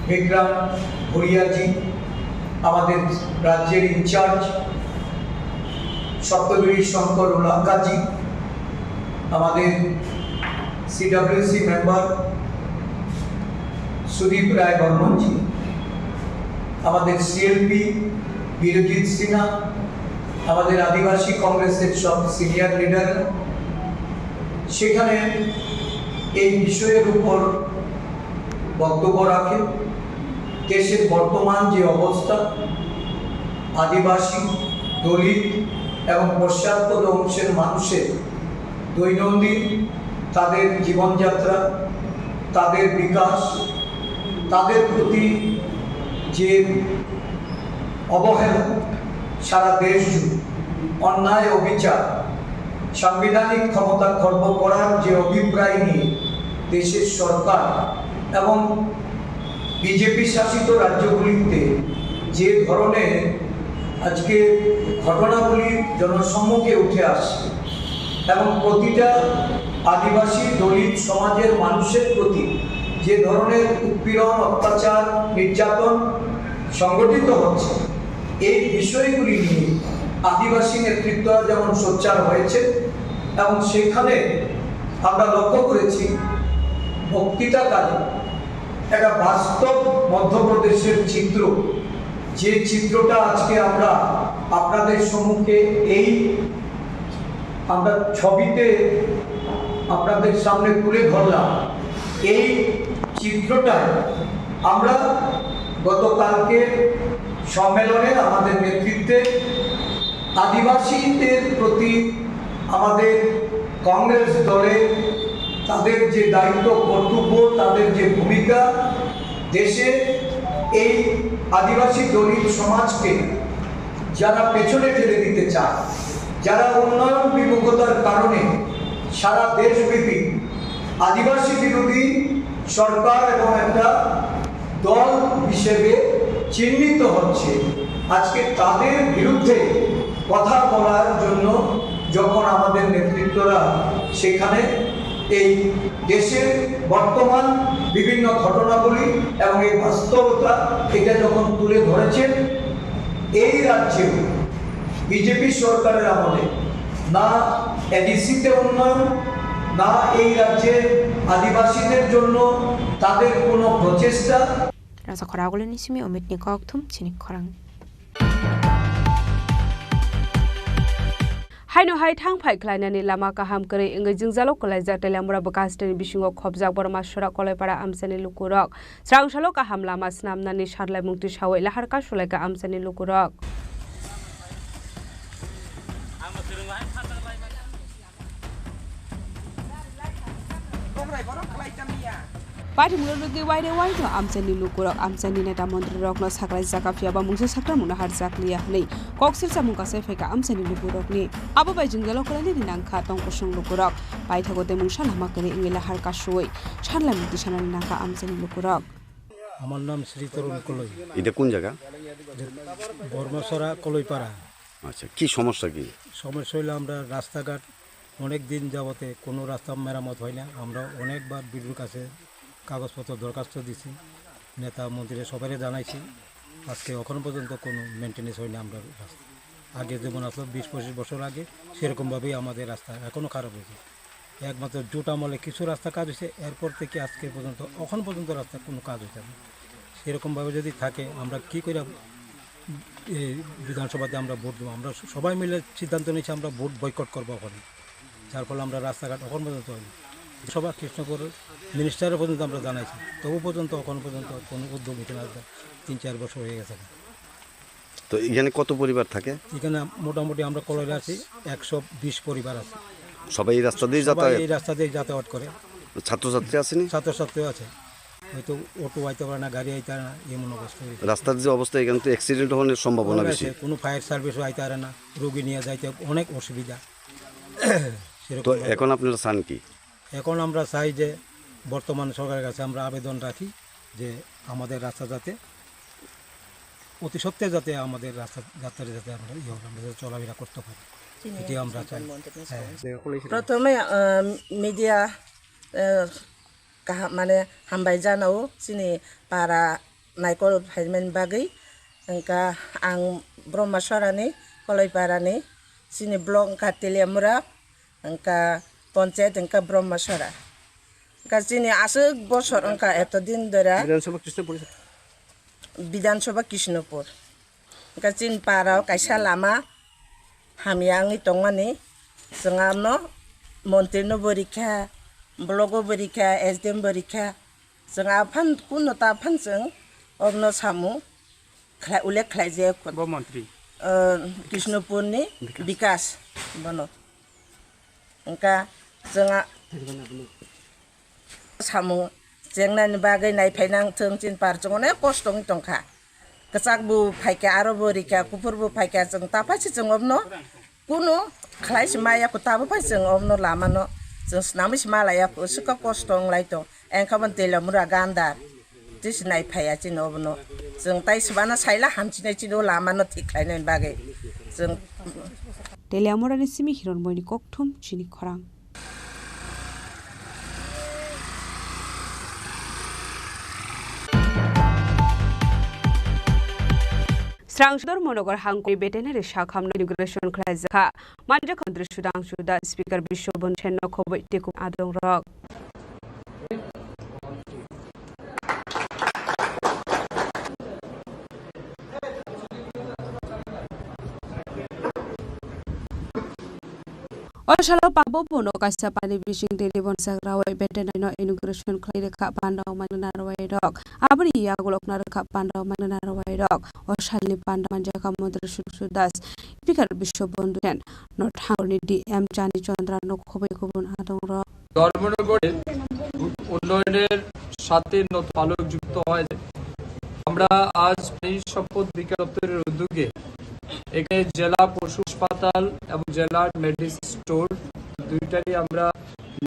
বিক্রাম ভুরিয়াজি, আমাদের রাজ্যের ইনচার্জ সপ্তগিরি শঙ্কর উলাকাজি, আমাদের সিডাব্লিউসি মেম্বার সুদীপ রায় বর্মনজি, আমাদের সিএলপি বিরজিৎ সিনহা, আমাদের আদিবাসী কংগ্রেসের সব সিনিয়র লিডার সেখানে এই বিষয়ের উপর বক্তব্য রাখেন। দেশের বর্তমান যে অবস্থা, আদিবাসী, দলিত এবং পশ্চাৎপদ অংশের মানুষের দৈনন্দিন তাদের জীবনযাত্রা, তাদের বিকাশ, তাদের প্রতি যে অবহেলা, সারা দেশ জুড়ে অন্যায় অবিচার, সাংবিধানিক ক্ষমতা খর্ব করার যে অভিপ্রায় নিয়ে দেশের সরকার এবং বিজেপি শাসিত রাজ্যগুলিতে যে ধরনের আজকে ঘটনাগুলি জনসম্মুখে উঠে আসছে এবং প্রতিটা আদিবাসী দলিত সমাজের মানুষের প্রতি যে ধরনের উৎপীড়ন, অত্যাচার, নির্যাতন সংগঠিত হচ্ছে, এই বিষয়গুলি নিয়ে আদিবাসী নেতৃত্ব যেমন সোচ্চার হয়েছে এবং সেখানে আমরা লক্ষ্য করেছি বক্তৃতাকালে একটা বাস্তব মধ্যপ্রদেশের চিত্র, যে চিত্রটা আজকে আমরা আপনাদের সম্মুখে এই আমরা ছবিতে আপনাদের সামনে তুলে ধরলাম, এই চিত্রটা আমরা গতকালকে সম্মেলনে আমাদের নেতৃত্বে আদিবাসীদের প্রতি আমাদের কংগ্রেস দলের তাদের যে দায়িত্ব কর্তব্য, তাদের যে ভূমিকা, দেশে এই আদিবাসী দলিত সমাজকে যারা পেছনে ঠেলে দিতে চায়, যারা উন্নয়ন বিমুখতার কারণে সারা দেশব্যাপী আদিবাসী বিরোধী সরকার এবং একটা দল হিসেবে চিহ্নিত হচ্ছে, আজকে তাদের বিরুদ্ধে কথা বলার জন্য যখন আমাদের নেতৃত্বরা সেখানে এই দেশের বর্তমান বিভিন্ন ঘটনাবলী এবং এই বাস্তবতা এটা যখন তুলে ধরেছেন, এই রাজ্যে বিজেপি সরকারের আমলে না এডিসিতে উন্নয়ন, না এই রাজ্যের আদিবাসীদের জন্য তাদের কোনো প্রচেষ্টা। Rasa khoragulini simi omitni kokthum chini khorang. Haino hai thang phai khlainani lama kaham kwrwi wngwi jwngjalo kwlaijak Teliamura bwkha hasteni bisingo khopjak Borma Sora Koloipara amchaini lukurok. Srangsalo kaham lama swnamnani sarlaimung tisawi lahar kasulaikha amchaini lukurok. Paithimungno rwgwi waire waino amchaini lukurok amchaini neta montrirokno saklai jaka phiyaba mungsa sakramungno harjakliya hwnwi kok sirsa mung kasai phaikha amchaini lukurokni. Abo bai jwngjalo kwlainani nangkha tong kosong lukurok. Paithago tei mungsa lama kwrwi wngwi lahar kasui sanlaimung tisanani nangkha amchaini lukurok. আমার নাম শ্রী তরুণ কলই। এটা কোন জায়গা? বর্মাছড়া কলইপাড়া। আচ্ছা, কি সমস্যা কি? সমস্যা হইলো আমরা রাস্তাঘাট অনেক দিন যাবতে কোনো রাস্তা মেরামত হয় না। আমরা অনেকবার বিডিওর কাছে কাগজপত্র দরখাস্ত দিছি, নেতা মন্ত্রী সবাইরে জানাইছি। আজকে এখনো পর্যন্ত কোনো মেইনটেনেন্স হয়নি আমরা রাস্তা। আগে যেমন আসলো বিশ পঁচিশ বছর আগে, সেরকমভাবেই আমাদের রাস্তা এখনো খারাপ হয়েছে। একমাত্র জোট আমলে কিছু রাস্তা কাজ হয়েছে, এরপর থেকে আজকে পর্যন্ত, এখন পর্যন্ত রাস্তার কোনো কাজ হয়েছে না। সেরকমভাবে যদি থাকে, আমরা কি করে এই বিধানসভাতে আমরা ভোট দেবো? আমরা সবাই মিলে সিদ্ধান্ত নিয়েছি আমরা ভোট বয়কট করবো ওখানে, যার ফলে আমরা রাস্তাঘাট এখন পর্যন্ত হয়নি। সভা কৃষ্ণপুর মিনিস্টারে পর্যন্ত আমরা জানাইছি, তবু পর্যন্ত এখন পর্যন্ত কোনো উদ্যোগ নিতে না। তিন চার বছর হয়ে গেছে। তো এখানে কত পরিবার থাকে? এখানে মোটামুটি আমরা কলোনিতে আছি, একশো বিশ পরিবার আছে। সবাই এই রাস্তা দিয়ে সবাই যাতায়াত? এই রাস্তা দিয়ে যাতায়াত করে। ছাত্রছাত্রী আসেনি? ছাত্রছাত্রী আছে, হয়তো অটো আইতে পারে না, গাড়ি আইতে পারে না, এমন অবস্থা হয়েছে। রাস্তার যে অবস্থা, এখানে তো অ্যাক্সিডেন্ট হওয়ার সম্ভাবনা অনেক বেশি। আছে, কোনো ফায়ার সার্ভিসও আইতে পারে না, রোগী নিয়ে যাইতে অনেক অসুবিধা। তো সেরকম এখন আপনারা চান কি? এখন আমরা চাই যে বর্তমান সরকারের কাছে আমরা আবেদন রাখি যে আমাদের রাস্তা যাতে অতি সত্ত্বে যাতে আমাদের রাস্তা, যাত্রায় যাতে আমরা ইয়ে হবে, আমরা যাতে চলাফেরা করতে পারি, এটি আমরা চাই। হ্যাঁ। প্রথমে, আহ, মিডিয়া, আহ, কাহা-, মানে হামবাই জানাও চিনি পারা Naikol phaimani bagwi, wngkha ang Brahma Sorani, Koloi Parani, chini block wngkha Teliamura, wngkha ponchayat wngkha Brahma Sora. Wngkha chini aswk bosor wngkha eto din dora. Bidhan Sabha Krishnapur. Bidhan Sabha Krishnapur. Wngkha chini para o kaisa lama hamya wngwi tongmani, chwng ano montri no bo rikha, block o bo rikha, S D M bo rikha, chwng aphano kuno ta aphano chwng obono samung khlai, ullekh khlai jaya kho. Bo montri? Ah, Krishnapur ni Bikas. Bikas, bono. Wngkha chwng a-, samung chengnani bagwi naiphai nang thung, chini par chwng onek kosto wngwi tongkha. Kwchak bo phaikha, aro bo rikha, kuphur bo phaikha, chwng ta phaisa chwng obono kuno khlai se maya kho, tabo phai chwng obono lama no chwng swnamwi se malaya kho, swkang kosto wnglai tong, engkha bo Teliamura gandar. Tei se naiphaiya chini obono. Chwng tai swbana saila hamchinai chini o lama no thik khlainani bagwi. Chwng Teliamura ni simi Hironmoini kokthum chini khorang. Srang Sudor Monogar Hangkoi Veterinary Sakhamno inauguration khlaijakha. Manjak Mantri Sudang Suda, Speaker Biswabon Senno, Khoboi Tikum Adongrok. O salo pabo bono kaisa pani bising tei ribon sagrawi betenai no inauguration khlai rwkha panda o manwi narwai rok. Aboni yagulo khna rwkha panda o manwi narwai rok. O salni panda manjakha Montri Sudhu Das, Speaker Biswabandhu Sen, North Hangor ni D M Chani Chandra no khobwi kubun adong rok. ধর্মনগরের উন্নয়নের সাথে নতুন আলোক যুক্ত হয়েছে। আমরা আজ প্রাণী সম্পদ বিকাশ দপ্তরের উদ্যোগে এখানে জেলা পশু হাসপাতাল এবং জেলার মেডিসিন স্টোর দুইটারই আমরা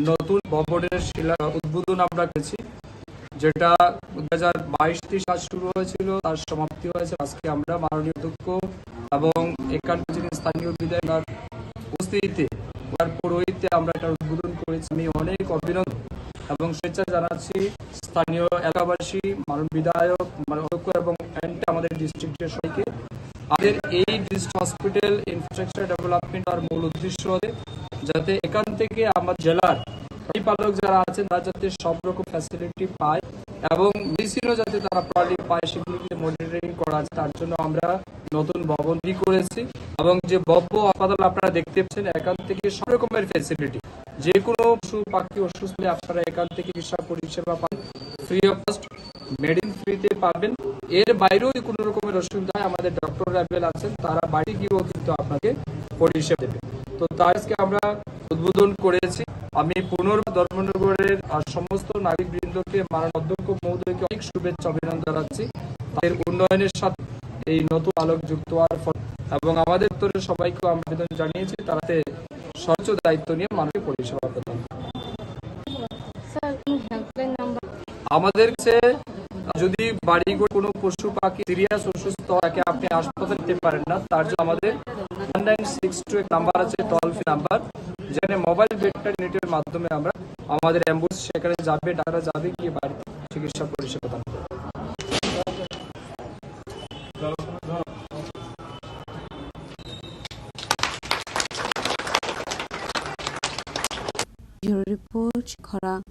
নতুন ভবনের শিলা উদ্বোধন আমরা করেছি, যেটা দুই হাজার বাইশ তেইশ কাজ শুরু হয়েছিল, তার সমাপ্তি হয়েছে। আজকে আমরা মাননীয় অধ্যক্ষ এবং এখানকার যিনি স্থানীয় বিধায়ক, ওনার উপস্থিতিতে, ওনার পৌরোহিত্যে আমরা এটা উদ্বোধন করেছি। আমি অনেক অভিনন্দন এবং শুভেচ্ছা জানাচ্ছি স্থানীয় এলাকাবাসী, মাননীয় বিধায়ক, মানে অধ্যক্ষ এবং এন্ড আমাদের ডিস্ট্রিক্টের সবাইকে। আমাদের এই ডিস্ট্রিক্ট হসপিটাল ইনফ্রাস্ট্রাকচার ডেভেলপমেন্ট আর মূল উদ্দেশ্য হচ্ছে যাতে এখান থেকে আমার জেলার প্রতিপালক যারা আছেন তারা যাতে সব রকম ফ্যাসিলিটি পায় এবং মেডিসিনও যাতে তারা প্রপারলি পায়, সেগুলিকে মনিটরিং করা যায়। তার জন্য আমরা নতুন ভবন তৈরি করেছি এবং যে ভব্য হাসপাতাল আপনারা দেখতে পাচ্ছেন, এখান থেকে সব রকমের ফ্যাসিলিটি, যে কোনো পশু পাখি অসুস্থ হলে আপনারা এখান থেকে চিকিৎসা পরিষেবা পান ফ্রি অফ কস্ট, মেডিসিন ফ্রিতে পাবেন। এর বাইরেও যদি কোনো রকমের অসুবিধা হয়, আমাদের ডক্টর অ্যাভেলেবল আছেন, তারা বাড়ি গিয়েও কিন্তু আপনাকে পরিষেবা দেবে। তো তাই আজকে আমরা উদ্বোধন করেছি। আমি পুনর্বার ধর্মনগরের আর সমস্ত নাগরিকবৃন্দকে, মাননীয় অধ্যক্ষ মহোদয়কে অনেক শুভেচ্ছা অভিনন্দন জানাচ্ছি। তাদের উন্নয়নের সাথে এই নতুন আলোক যুক্ত হওয়ার ফলে এবং আমাদের দপ্তরের সবাইকেও আমরা আবেদন জানিয়েছি তারা যাতে সর্বোচ্চ দায়িত্ব নিয়ে মানুষকে পরিষেবা প্রদান করে। স্যার, কোনো হেল্পলাইন নাম্বার? আমাদের কাছে যদি বাড়িঘর কোনো পশু পাখি সিরিয়াস অসুস্থ হয়, তাকে আপনি হাসপাতালে নিতে পারেন না, তার জন্য আমাদের ওয়ান নাইন সিক্স টু এক নাম্বার আছে, টোল ফ্রি নাম্বার, যেখানে মোবাইল ভেটেরিনারি ইউনিটের মাধ্যমে আমরা, আমাদের অ্যাম্বুলেন্স সেখানে যাবে, ডাক্তাররা যাবে, গিয়ে বাড়িতে চিকিৎসা পরিষেবা দান করবে। Bureau Report, Khorang.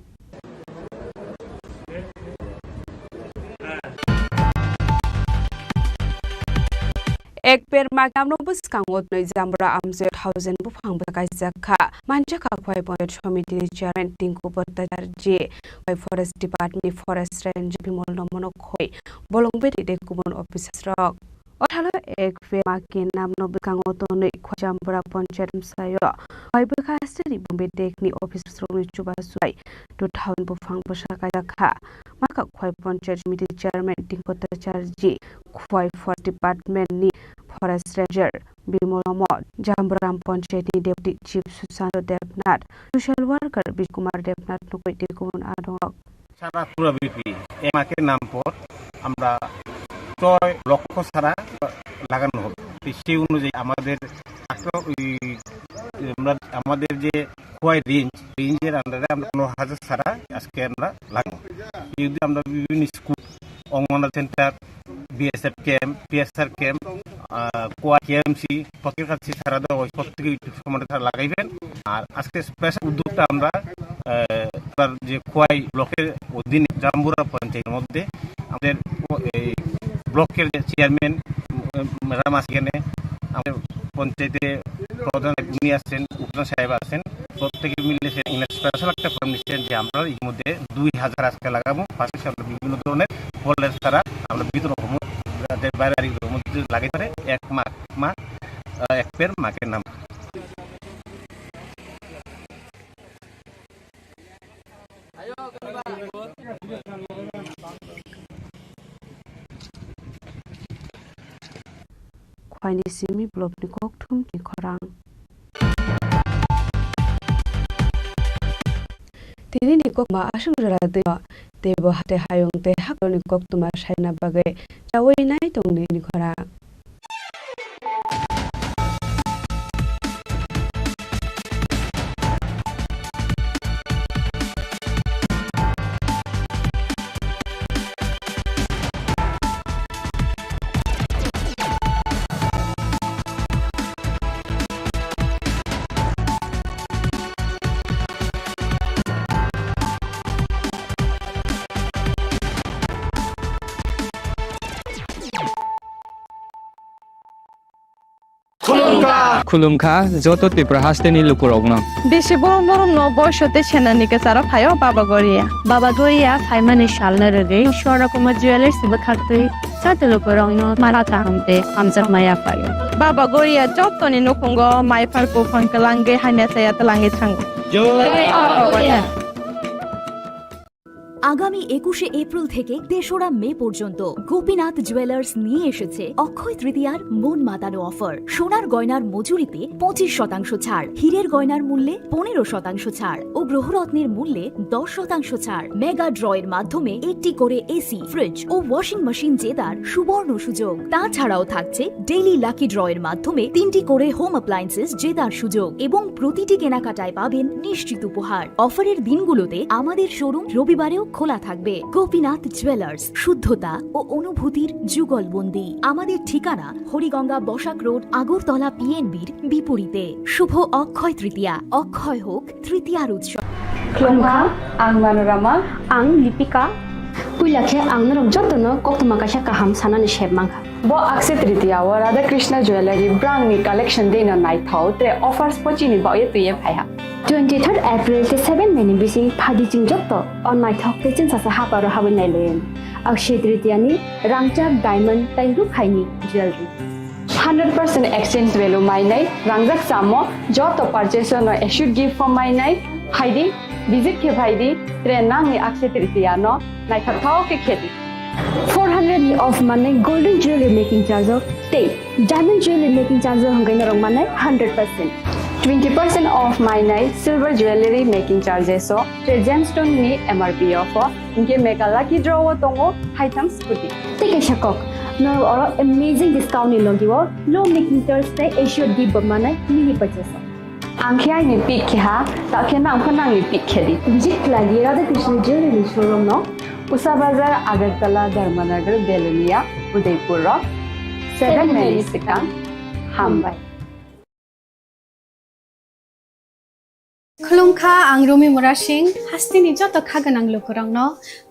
Ek per mak namno bwskango twnwi Jambura amchoi thousand buphang bwsa kaijak kha. Manjakha Khwai Panchayat Somiti ni Chairman Tinku Bhattacharjee, Khwai Forest Department ni Forest Ranger Bimol Nomono khoi bolong beri tei kubun officers rok. O thalo ek per mak namno bwskango twnwi Khwai Jambura Panchayat amchaio Khwai bwkha sri Bombay Tech ni officers rokni chubachu bai two thousand buphang bwsa kaijak kha. Maka Khwai Panchayat Somiti Chairman Tinku Bhattacharjee, Khwai Forest Department ni Forest Ranger Bimol Nomono, Jamburam Panchayat ni Deputy Chief Sushant Debnath, Social Worker Bijay Kumar Debnath nukui tei kubun adongrok. সারা পুরা ব্যাপী এক মাসের নাম পর আমরা ছয় লক্ষ চারা লাগানো হবে। তো সেই অনুযায়ী আমাদের আঠারো, ওই, আমরা, আমাদের যে খোয়াই রেঞ্জ, রেঞ্জের আন্ডারে আমরা পনেরো হাজার চারা আজকে আমরা লাগাবো। যদি আমরা বিভিন্ন school, anganwadi centre, BSF camp, PSR camp, ah, কোয়া কেএমসি, প্রত্যেকের কাছে চারা দেওয়া হয়েছে, প্রত্যেকে একটু সমানে তারা লাগাইবেন। আর আজকে স্পেশাল উদ্যোগটা আমরা, আহ, তার যে খোয়াই ব্লকের অধীনে জাম্বুরা পঞ্চায়েতের মধ্যে আমাদের এই ব্লকের যে চেয়ারম্যান, উম, ম্যাডাম আছে এখানে, আমাদের পঞ্চায়েতে প্রধান উনি আছেন, উপপ্রধান সাহেব আছেন, প্রত্যেকে মিলে সে এখানে স্পেশাল একটা প্রোগ্রাম নিচ্ছেন যে আমরা ইতিমধ্যে দুই হাজার আজকে লাগাবো, পাশাপাশি আমরা বিভিন্ন ধরনের ফলের চারা আমরা বিতরণ করবো, যাতে বাইরে আর এগুলোর মধ্যে লাগাই পারে এক মাস, মা, আহ, এক পের মাকে নাম। Khwaini simi blokni kokthumni khorang. Tini ni kokma aswk jora twi o, teibo hate hayung tei hakrokni koktwma saina bagwi chaui nai tong nini khorang. Khulumkha joto Tripura hasteni lukurokno. Bisi borom borom no boiso tei senani kwcharo phaio Baba Goria. Baba Goria phaimani salno rwgwi Swarnakumar Jewellers bwkhaktwi joto lukurokno mara kaham tei hamjakma yaphaio. Baba Goria jotoni nukhungo maiphar buphang kwlangwi hamya chaya twlangwi thango. Jai Baba Goria. আগামী একুশে এপ্রিল থেকে তেসরা মে পর্যন্ত গোপীনাথ জুয়েলার্স নিয়ে এসেছে অক্ষয় তৃতীয়ার মন মাতানো অফার। সোনার গয়নার মজুরিতে পঁচিশ শতাংশ ছাড়, হীরের গয়নার মূল্যে পনেরো শতাংশ ছাড় ও গ্রহরত্নের মূল্যে দশ শতাংশ ছাড়। মেগা ড্রয়ের মাধ্যমে একটি করে এসি, ফ্রিজ ও ওয়াশিং মেশিন জেতার সুবর্ণ সুযোগ। তাছাড়াও থাকছে ডেইলি লাকি ড্রয়ের মাধ্যমে তিনটি করে হোম অ্যাপ্লায়েন্সেস জেতার সুযোগ এবং প্রতিটি কেনাকাটায় পাবেন নিশ্চিত উপহার। অফারের দিনগুলোতে আমাদের শোরুম রবিবারেও খোলা থাকবে। গোপীনাথ জুয়েলার্স, শুদ্ধতা ও অনুভূতির যুগলবন্দি। আমাদের ঠিকানা হরিগঙ্গা বসাক রোড, আগরতলা পিএনবির বিপরীতে। শুভ অক্ষয় তৃতীয়া, অক্ষয় হোক তৃতীয়ার উৎসব। Khulumkha, ang Manorama. Ang Lipika. Puila khe ang norok jotono koktwma kaisa kaham sanani sep mankha. Bo Akshaya Tritiya o Radha Krishna Jewellery brangni collection dino naithok tre offers bo chini bagwi twiwi phaiha. Twenty third April tei seven May ni bising phaidi chwng joto o naithok tei chwngsasa haparo habwi nailaio. Akshaya Tritiya ni rangchak, diamond tei rukhaini jewellery. Hundred percent exchange value mainai, rangjak chamo joto purchase no assured gift form mainai, phaidi, visit khe phaidi, tre nangni Akshaya Tritiya no naithok thok khe khedi. Four hundred ni off manai golden jewelry making charge o tei diamond jewelry making charge o hwnkhai norok manai hundred percent. Twenty percent off mainai silver jewelry making charges o tre gemstone ni M R P o pho. Hinkhe mega lucky draw o tongo haitham scooty. Tei kaisa kok, norok oro amazing discount ni logi o low making charge tei assured gift bo manai mini purchase o. Ang khe aini pick khe ha, ta khe nang pho nangni pick khe di. Visit khlai di Radha Krishna Jewellery showroom no. Usa Bazar, Agartala, Dharmanagar, Belonia, Udaipur rok. Seven May ni swkang. Hambai. Khulumkha, ang Rumi Murasing, hasteni joto kha gwnang lukurokno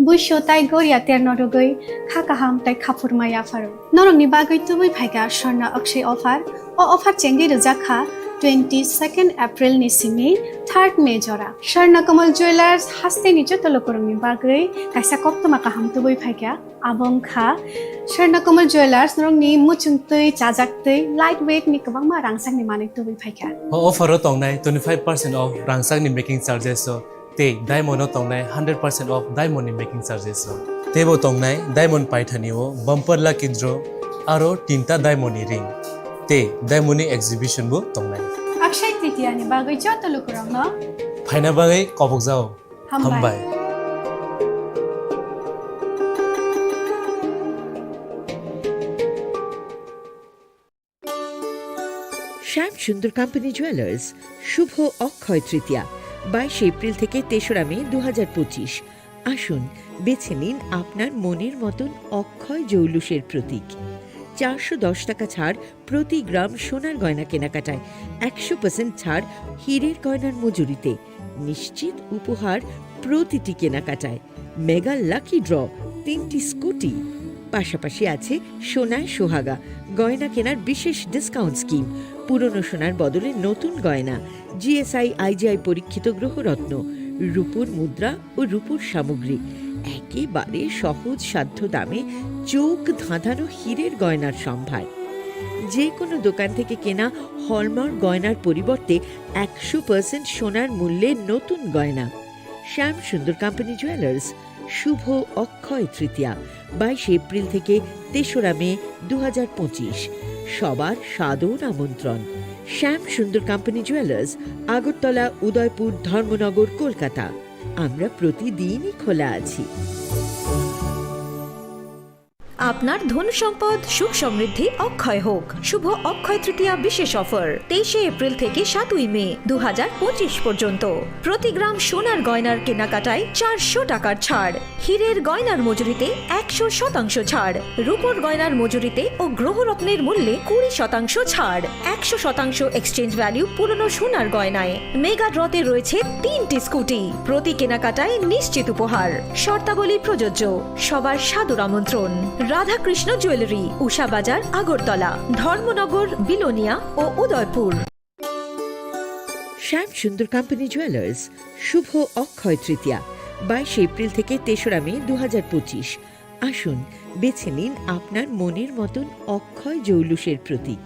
buisu tai goria terno rwgwi kha kaham tai khaphurma yapharo. Norokni bagwi tubui phaikha Swarna Akshay offer. O offer chengwi rwjak kha twenty second April ni simi third May jora. Swarna Kamal Jewellers hasteni joto lukurokni bagwi kaisa koktwma kaham tubui phaikha. Abo wngkha Swarna Kamal Jewellers, norokni muchungtwi, chajaktwi, light weight ni kwbangma rangchakni manwi tubui phaikha. O offer o tongnai twenty five percent off rangchakni making charges o tei diamond o tongnai hundred percent off diamond ni making charges o. Teibo tongnai diamond paithani o bumper lucky draw aro tinta diamond ni ring tei diamond ni exhibition bo tongnai. Akshay Tritiya ni bagwi joto lukurokno phaina bagwi kobokjao. Hambai. Hambai. শ্যাম Sundar company jewellers, শুভ অক্ষয় তৃতীয়া, বাইশে এপ্রিল থেকে তেসরা মে দু হাজার পঁচিশ। আসুন, বেছে নিন আপনার মনের মতন অক্ষয় জৌলুসের প্রতীক। চারশো দশ টাকা ছাড় প্রতি গ্রাম সোনার গয়না কেনাকাটায়, একশো পার্সেন্ট ছাড় হীরের গয়নার মজুরিতে, নিশ্চিত উপহার প্রতিটি কেনাকাটায়, মেগা লাকি ড্র, তিনটি স্কুটি। পাশাপাশি আছে সোনায় সোহাগা, গয়না কেনার বিশেষ ডিসকাউন্ট স্কিম, পুরনো সোনার বদলে নতুন গয়না, জিএসআই আইজিআই পরীক্ষিত গ্রহরত্ন, রূপোর মুদ্রা ও রূপোর সামগ্রী, একেবারে সহজ সাধ্য দামে চোখ ধাঁধানো হীরের গয়নার সম্ভার। যে কোনো দোকান থেকে কেনা হলমার্ক গয়নার পরিবর্তে একশো পার্সেন্ট সোনার মূল্যে নতুন গয়না। শ্যাম সুন্দর কোম্পানি জুয়েলার্স, শুভ অক্ষয় তৃতীয়া, বাইশে এপ্রিল থেকে তেসরা মে দু হাজার পঁচিশ। সবার সাদর আমন্ত্রণ। শ্যাম সুন্দর কোম্পানি জুয়েলার্স, আগরতলা, উদয়পুর, ধর্মনগর, কলকাতা। আমরা প্রতিদিনই খোলা আছি। আপনার ধন সম্পদ সুখ সমৃদ্ধি অক্ষয় হোক। শুভ অক্ষয় তৃতীয়া বিশেষ অফার, তেইশে এপ্রিল থেকে সাতই মে দু হাজার পঁচিশ পর্যন্ত। প্রতি গ্রাম সোনার গয়নার কেনাকাটায় চারশো টাকার ছাড়, হীরের গয়নার মজুরিতে একশো শতাংশ ছাড়, রূপোর গয়নার মজুরিতে ও গ্রহরত্নের মূল্যে কুড়ি শতাংশ ছাড়, একশো শতাংশ এক্সচেঞ্জ ভ্যালু পুরনো সোনার গয়নায়। মেগা ড্রতে রয়েছে তিনটি স্কুটি, প্রতি কেনাকাটায় নিশ্চিত উপহার। শর্তাবলী প্রযোজ্য। সবার সাদর আমন্ত্রণ। রাধাকৃষ্ণ জুয়েলারি, উষা বাজার, আগরতলা, ধর্মনগর, বিলোনিয়া ও উদয়পুর। শ্যাম সুন্দর কোম্পানি জুয়েলার্স, শুভ অক্ষয় তৃতীয়া, বাইশে এপ্রিল থেকে তেসরা মে দু হাজার পঁচিশ। আসুন, বেছে নিন আপনার মনের মতন অক্ষয় জৌলুসের প্রতীক।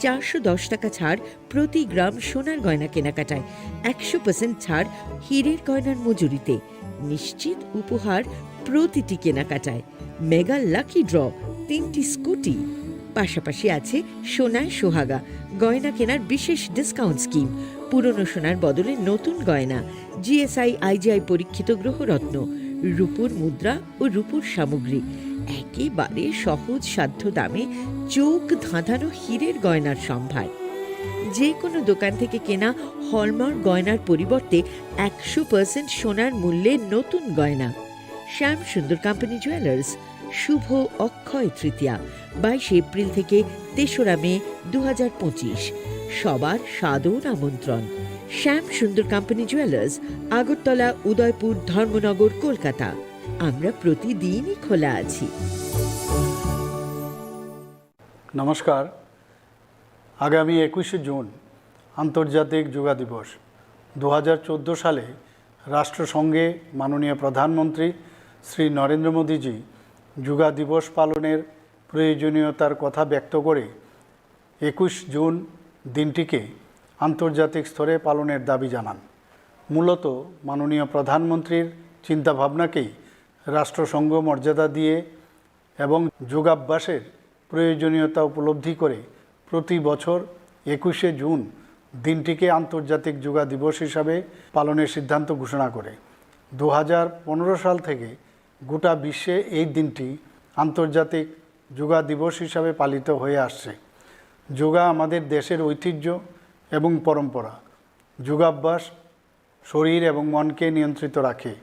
চারশো দশ টাকা ছাড় প্রতি গ্রাম সোনার গয়না কেনাকাটায়, একশো পার্সেন্ট ছাড় হীরের গয়নার মজুরিতে, নিশ্চিত উপহার প্রতিটি কেনাকাটায়, মেগা লাকি ড্র, তিনটি স্কুটি, পাশাপাশি আছে সোনায় সোহাগা গয়না কেনার বিশেষ ডিসকাউন্ট স্কিম, পুরনো সোনার বদলে নতুন গয়না, জিএসআই আইজিআই পরীক্ষিত গ্রহরত্ন, রূপোর মুদ্রা ও রূপোর সামগ্রী, একেবারে সহজ সাধ্য দামে চোখ ধাঁধানো হীরের গয়নার সম্ভার। যে কোনো দোকান থেকে কেনা হলমার্ক গয়নার পরিবর্তে একশো পার্সেন্ট সোনার মূল্যে নতুন গয়না। শ্যাম সুন্দর কোম্পানি জুয়েলার্স, শুভ অক্ষয় তৃতীয়া, বাইশে এপ্রিল থেকে তেসরা মে দু হাজার পঁচিশ। সবার সাদর আমন্ত্রণ। শ্যাম সুন্দর কোম্পানি জুয়েলার্স, আগরতলা, উদয়পুর, ধর্মনগর, কলকাতা। আমরা প্রতিদিনই খোলা আছি। নমস্কার। আগামী একুশে জুন আন্তর্জাতিক যোগা দিবস। দু হাজার চোদ্দো সালে রাষ্ট্রসংঘে মাননীয় প্রধানমন্ত্রী শ্রী নরেন্দ্র মোদীজি যোগা দিবস পালনের প্রয়োজনীয়তার কথা ব্যক্ত করে একুশ জুন দিনটিকে আন্তর্জাতিক স্তরে পালনের দাবি জানান। মূলত মাননীয় প্রধানমন্ত্রীর চিন্তাভাবনাকেই রাষ্ট্রসংঘ মর্যাদা দিয়ে এবং যোগাভ্যাসের প্রয়োজনীয়তা উপলব্ধি করে প্রতি বছর একুশে জুন দিনটিকে আন্তর্জাতিক যোগা দিবস হিসাবে পালনের সিদ্ধান্ত ঘোষণা করে। দু হাজার পনেরো সাল থেকে গোটা বিশ্বে এই দিনটি আন্তর্জাতিক যোগা দিবস হিসাবে পালিত হয়ে আসছে। যোগা আমাদের দেশের ঐতিহ্য এবং পরম্পরা। যোগাভ্যাস শরীর এবং মনকে নিয়ন্ত্রিত রাখে,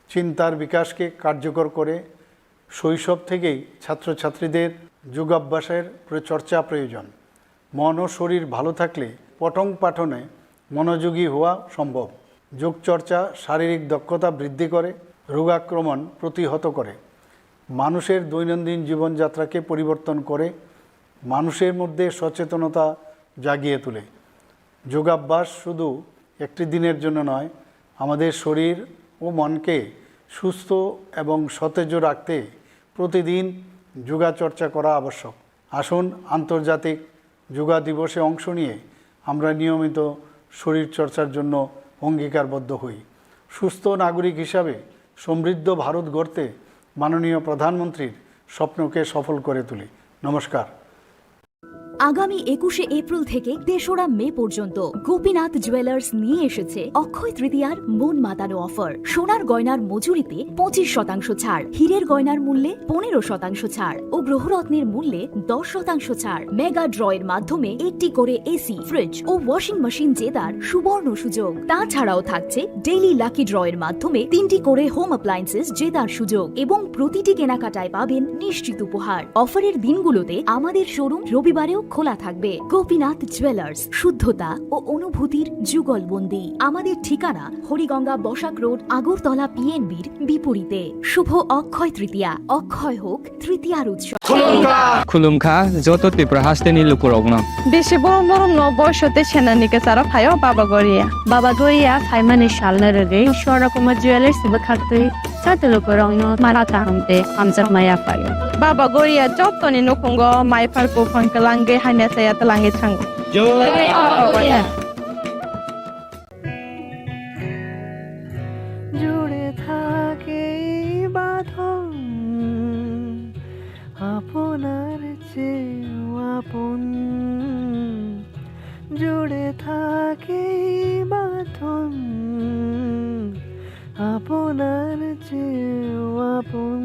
চিন্তার বিকাশকে কার্যকর করে। শৈশব থেকেই ছাত্রছাত্রীদের যোগাভ্যাসের প্র-, চর্চা প্রয়োজন। মন ও শরীর ভালো থাকলে পঠন পাঠনে মনোযোগী হওয়া সম্ভব। যোগচর্চা শারীরিক দক্ষতা বৃদ্ধি করে, রোগাক্রমণ প্রতিহত করে, মানুষের দৈনন্দিন জীবনযাত্রাকে পরিবর্তন করে, মানুষের মধ্যে সচেতনতা জাগিয়ে তোলে। যোগাভ্যাস শুধু একটি দিনের জন্য নয়, আমাদের শরীর ও মনকে সুস্থ এবং সতেজ রাখতে প্রতিদিন যোগা চর্চা করা আবশ্যক। আসুন, আন্তর্জাতিক যোগা দিবসে অংশ নিয়ে আমরা নিয়মিত শরীর চর্চার জন্য অঙ্গীকারবদ্ধ হই। সুস্থ নাগরিক হিসাবে সমৃদ্ধ ভারত গড়তে মাননীয় প্রধানমন্ত্রীর স্বপ্নকে সফল করে তুলি। নমস্কার। আগামী একুশে এপ্রিল থেকে তেসরা মে পর্যন্ত গোপীনাথ জুয়েলার্স নিয়ে এসেছে অক্ষয় তৃতীয়ার মন মাতানো অফার। সোনার গয়নার মজুরিতে পঁচিশ শতাংশ ছাড়, হীরের গয়নার মূল্যে পনেরো শতাংশ ছাড় ও গ্রহরত্নের মূল্যে দশ শতাংশ ছাড়। মেগা ড্র এর মাধ্যমে একটি করে এসি, ফ্রিজ ও ওয়াশিং মেশিন জেতার সুবর্ণ সুযোগ। তাছাড়াও থাকছে ডেইলি লাকি ড্র এর মাধ্যমে তিনটি করে হোম অ্যাপ্লায়েন্সেস জেতার সুযোগ এবং প্রতিটি কেনাকাটায় পাবেন নিশ্চিত উপহার। অফারের দিনগুলোতে আমাদের শোরুম রবিবারেও খোলা থাকবে। গোপীনাথ জুয়েলার্স, শুদ্ধতা ও অনুভূতির যুগলবন্দি। আমাদের ঠিকানা হরিগঙ্গা বসাক রোড, আগরতলা পিএনবির বিপরীতে। শুভ অক্ষয় তৃতীয়া। অক্ষয় হোক তৃতীয়ার উৎসব। Khulumkha joto Tripura hasteni lukurokno. Bisi borom borom no boisote senani kwcharo phaio Baba Goria. Baba Goria phaimani salno rwgwi Swarna Kumar Jewellers bwkhaktwi joto lukurokno mara kaham tei hamjakma yaphaio. Baba Goria jotoni nukhungo mai phar buphang kwlangwi hamya chaya twlangwi thango. জুড়ে থাকে এই বাঁধন আপনার চেয়েও আপন। জুড়ে থাকে এই বাঁধন আপনার চেয়েও আপন,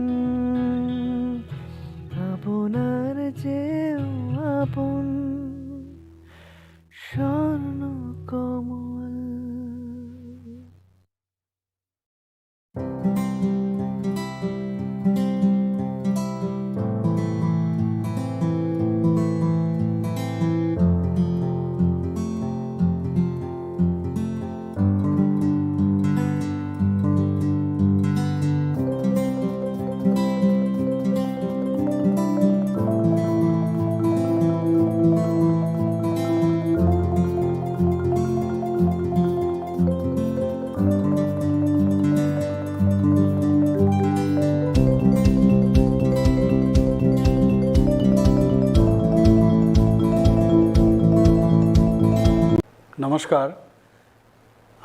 আপনার চেয়েও আপন। স্বর্ণকমল। নমস্কার।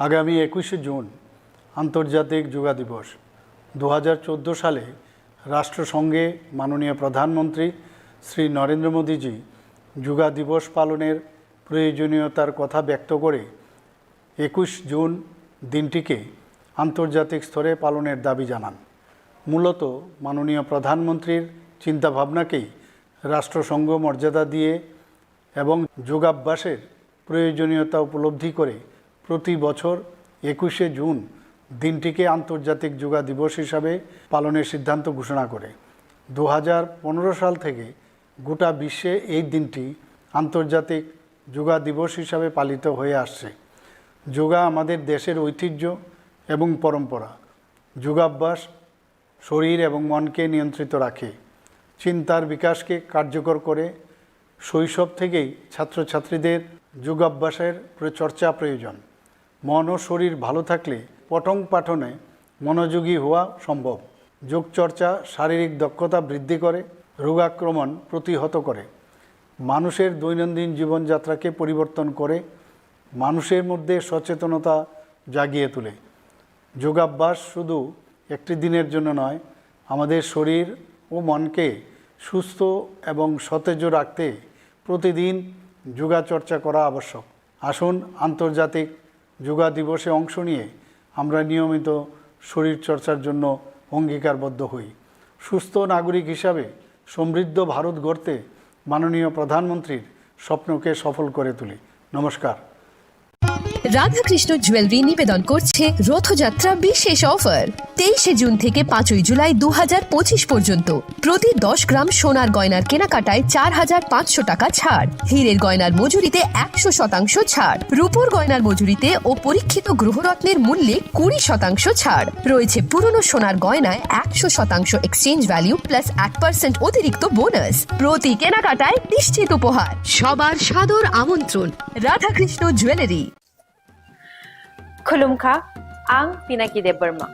আগামী একুশে জুন আন্তর্জাতিক যোগা দিবস। দু হাজার চোদ্দো সালে রাষ্ট্রসংঘে মাননীয় প্রধানমন্ত্রী শ্রী নরেন্দ্র মোদীজি যোগা দিবস পালনের প্রয়োজনীয়তার কথা ব্যক্ত করে একুশ জুন দিনটিকে আন্তর্জাতিক স্তরে পালনের দাবি জানান। মূলত মাননীয় প্রধানমন্ত্রীর চিন্তাভাবনাকেই রাষ্ট্রসংঘ মর্যাদা দিয়ে এবং যোগাভ্যাসের প্রয়োজনীয়তা উপলব্ধি করে প্রতি বছর একুশে জুন দিনটিকে আন্তর্জাতিক যোগা দিবস হিসাবে পালনের সিদ্ধান্ত ঘোষণা করে। দু হাজার পনেরো সাল থেকে গোটা বিশ্বে এই দিনটি আন্তর্জাতিক যোগা দিবস হিসাবে পালিত হয়ে আসছে। যোগা আমাদের দেশের ঐতিহ্য এবং পরম্পরা। যোগাভ্যাস শরীর এবং মনকে নিয়ন্ত্রিত রাখে, চিন্তার বিকাশকে কার্যকর করে। শৈশব থেকেই ছাত্রছাত্রীদের যোগাভ্যাসের প্র-, চর্চা প্রয়োজন। মন ও শরীর ভালো থাকলে পঠন পাঠনে মনোযোগী হওয়া সম্ভব। যোগচর্চা শারীরিক দক্ষতা বৃদ্ধি করে, রোগাক্রমণ প্রতিহত করে, মানুষের দৈনন্দিন জীবনযাত্রাকে পরিবর্তন করে, মানুষের মধ্যে সচেতনতা জাগিয়ে তোলে। যোগাভ্যাস শুধু একটি দিনের জন্য নয়, আমাদের শরীর ও মনকে সুস্থ এবং সতেজ রাখতে প্রতিদিন যোগা চর্চা করা আবশ্যক। আসুন, আন্তর্জাতিক যোগা দিবসে অংশ নিয়ে আমরা নিয়মিত শরীর চর্চার জন্য অঙ্গীকারবদ্ধ হই। সুস্থ নাগরিক হিসাবে সমৃদ্ধ ভারত গড়তে মাননীয় প্রধানমন্ত্রীর স্বপ্নকে সফল করে তুলি। নমস্কার। রাধাকৃষ্ণ জুয়েলারি নিবেদন করছে রথযাত্রা বিশেষ অফার। তেইশে জুন থেকে পাঁচই জুলাই দু হাজার পঁচিশ পর্যন্ত প্রতি দশ গ্রাম সোনার গয়নার কেনাকাটায় চার হাজার পাঁচশো টাকা ছাড়, হীরের গয়নার মজুরিতে একশো শতাংশ ছাড়, রূপোর গয়নার মজুরিতে ও পরীক্ষিত গ্রহরত্নের মূল্যে কুড়ি শতাংশ ছাড়। রয়েছে পুরনো সোনার গয়নায় একশো শতাংশ এক্সচেঞ্জ ভ্যালু প্লাস এক পার্সেন্ট অতিরিক্ত বোনাস। প্রতি কেনাকাটায় নিশ্চিত উপহার। সবার সাদর আমন্ত্রণ Radhakrishna jewellery. Khulumkha, ang Pinaki Debbarma.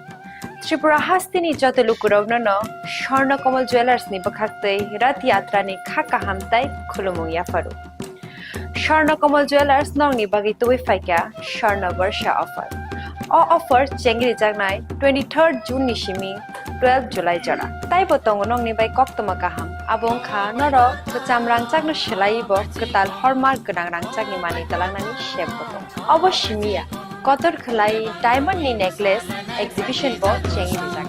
Tripura hasteni joto lukurokno no Swarna Kamal Jewellers ni bwkhaktwi Rath Yatra ni kha kaham tai khulumung yapharu. Swarna Kamal Jewellers nokni bagwi tubui phaikha Swarna Barsha offer. O offer chengrijaknai twenty-third June ni simi twelve July jora. Taibo tongo nokni bai koktwma kaham. Abo wngkha norok kwcham rangchakno swlaiwi bo kwtal hormark gwnang rangchakni manwi twlangnani sep bo tongo. Obo simi ya, kotor khwlai diamond ni necklace exhibition bo chengwi rijak.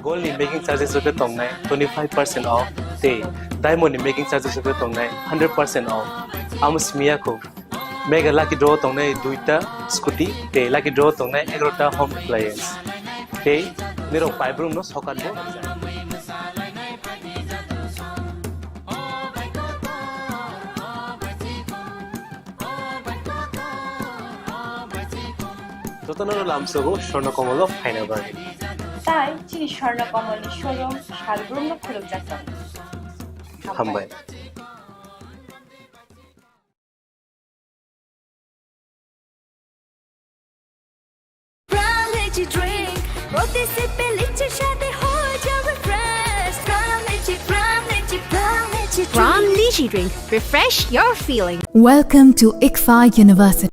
Gold ni making charges rok khe tongnai twenty five percent off, tei diamond ni making charges rok khe tongnai hundred percent off. Amo simi ya kho. Mega lucky draw tongnai duita scooty, tei lucky draw tongnai egarota home appliance. Tei nirok paibrum no sokat bo. Jotono lamsogo Swarna Kamal o phaina bagwi. Tai chini Swarna Kamal ni showroom salbrum no khulumjak tongo. Hambai. Brown Lychee Drink. প্রতি সিপে লিচির স্বাদে হয়ে যাবে fresh। Brown Lychee, Brown Lychee, Brown Lychee Brown Drink। Lychee Drink. Refresh your feeling. Welcome to ICFAI University.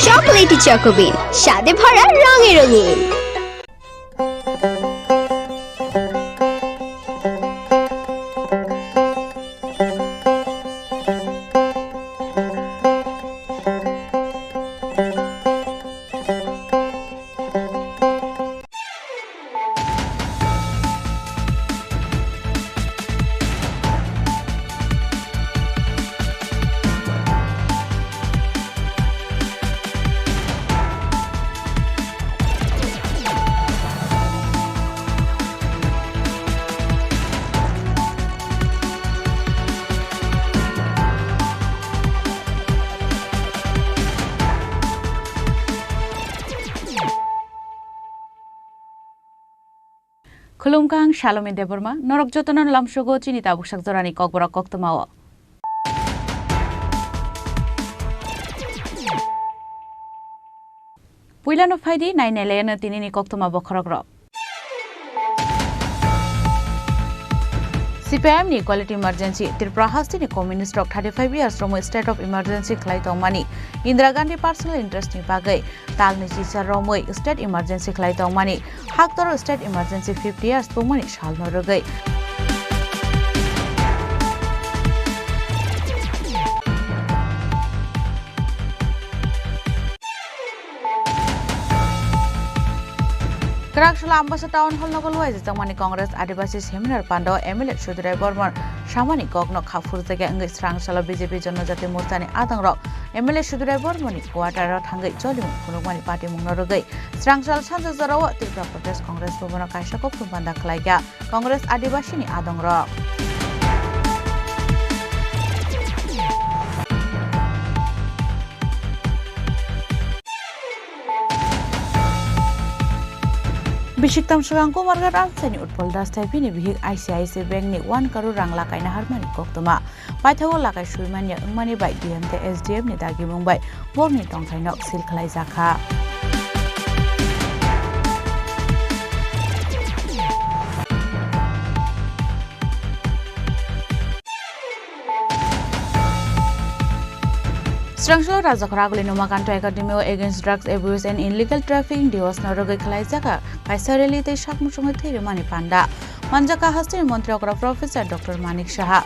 Chocolatey Choco Bean, স্বাদে ভরা রঙে রঙিন। Khulumkha, ang Salome Debbarma, norok jotono lamsogo chini tabuksak jorani kokborok koktwmao. Puilano phaidi, nainailayano tinini koktwma bokhorokrok. C P I M ni Equality Emergency, Tripura hasteni communist rok thirty five years romwi state of emergency khlai tongmani, Indira Gandhi personal interest ni bagwi talni chisa romwi state emergency khlai tongmani, haktor state emergency fifty years tongmani salno rwgwi. Kwraksala Ambasa Town Hall nogo luaijak tongmani Congress Adibasi Seminar Pandao M L A Sudurai Bormon samani kokno kha phurjakya wngwi Swrangsalo B J P Jonojati Morchani adongrok M L A Sudurai Bormoni quarter-o thangwi cholimung phunukmani patimungno rwgwi Swrangsal sanja jorao Tripura Pradesh Congress Bhavan-o kaisa kophum panda khlaikha. Congress Adibasini adongrok. Bisiktam swkang Kumarghat amchaini Utpal Das thai bini bihik I C I C Bank ni one crore rang lakaina harmani koktwma. Paithago lakai suimanya wngmani bai D M tei S D M ni dagimung bai borokni tongthaino seal khlaijakha. Swrangsalo Rajakhor Aguli Nomakanto Academy o Against Drugs Abuse and Illegal Trafficking Diwas no rwgwi khlaijak kaisa rally tei sak muchungwi thwi rwmani panda. Manjakha hasteni montri okra Professor Doctor Manik Saha.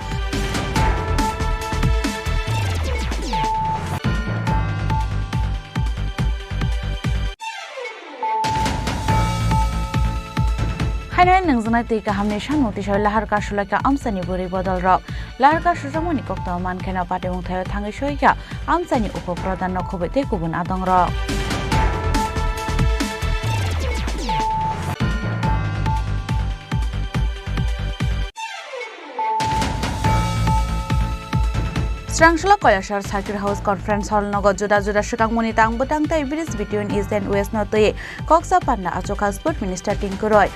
Haino nungjaknai twi kahamni samung tisai lahar kasulai ka amchaini bwrwi bodol rok. Lahar kasujakmani koktwma mankheno patimung thaio thangwi soikha amchaini upo pradhan no khobwi tei kubun adongrok. Swrangsalo Koilasar Circuit House Conference Hall nogo juda juda swkangmani tang bwtang tei bridge between East and West no twi koksa panda achukha Sport Minister Tinku Roy.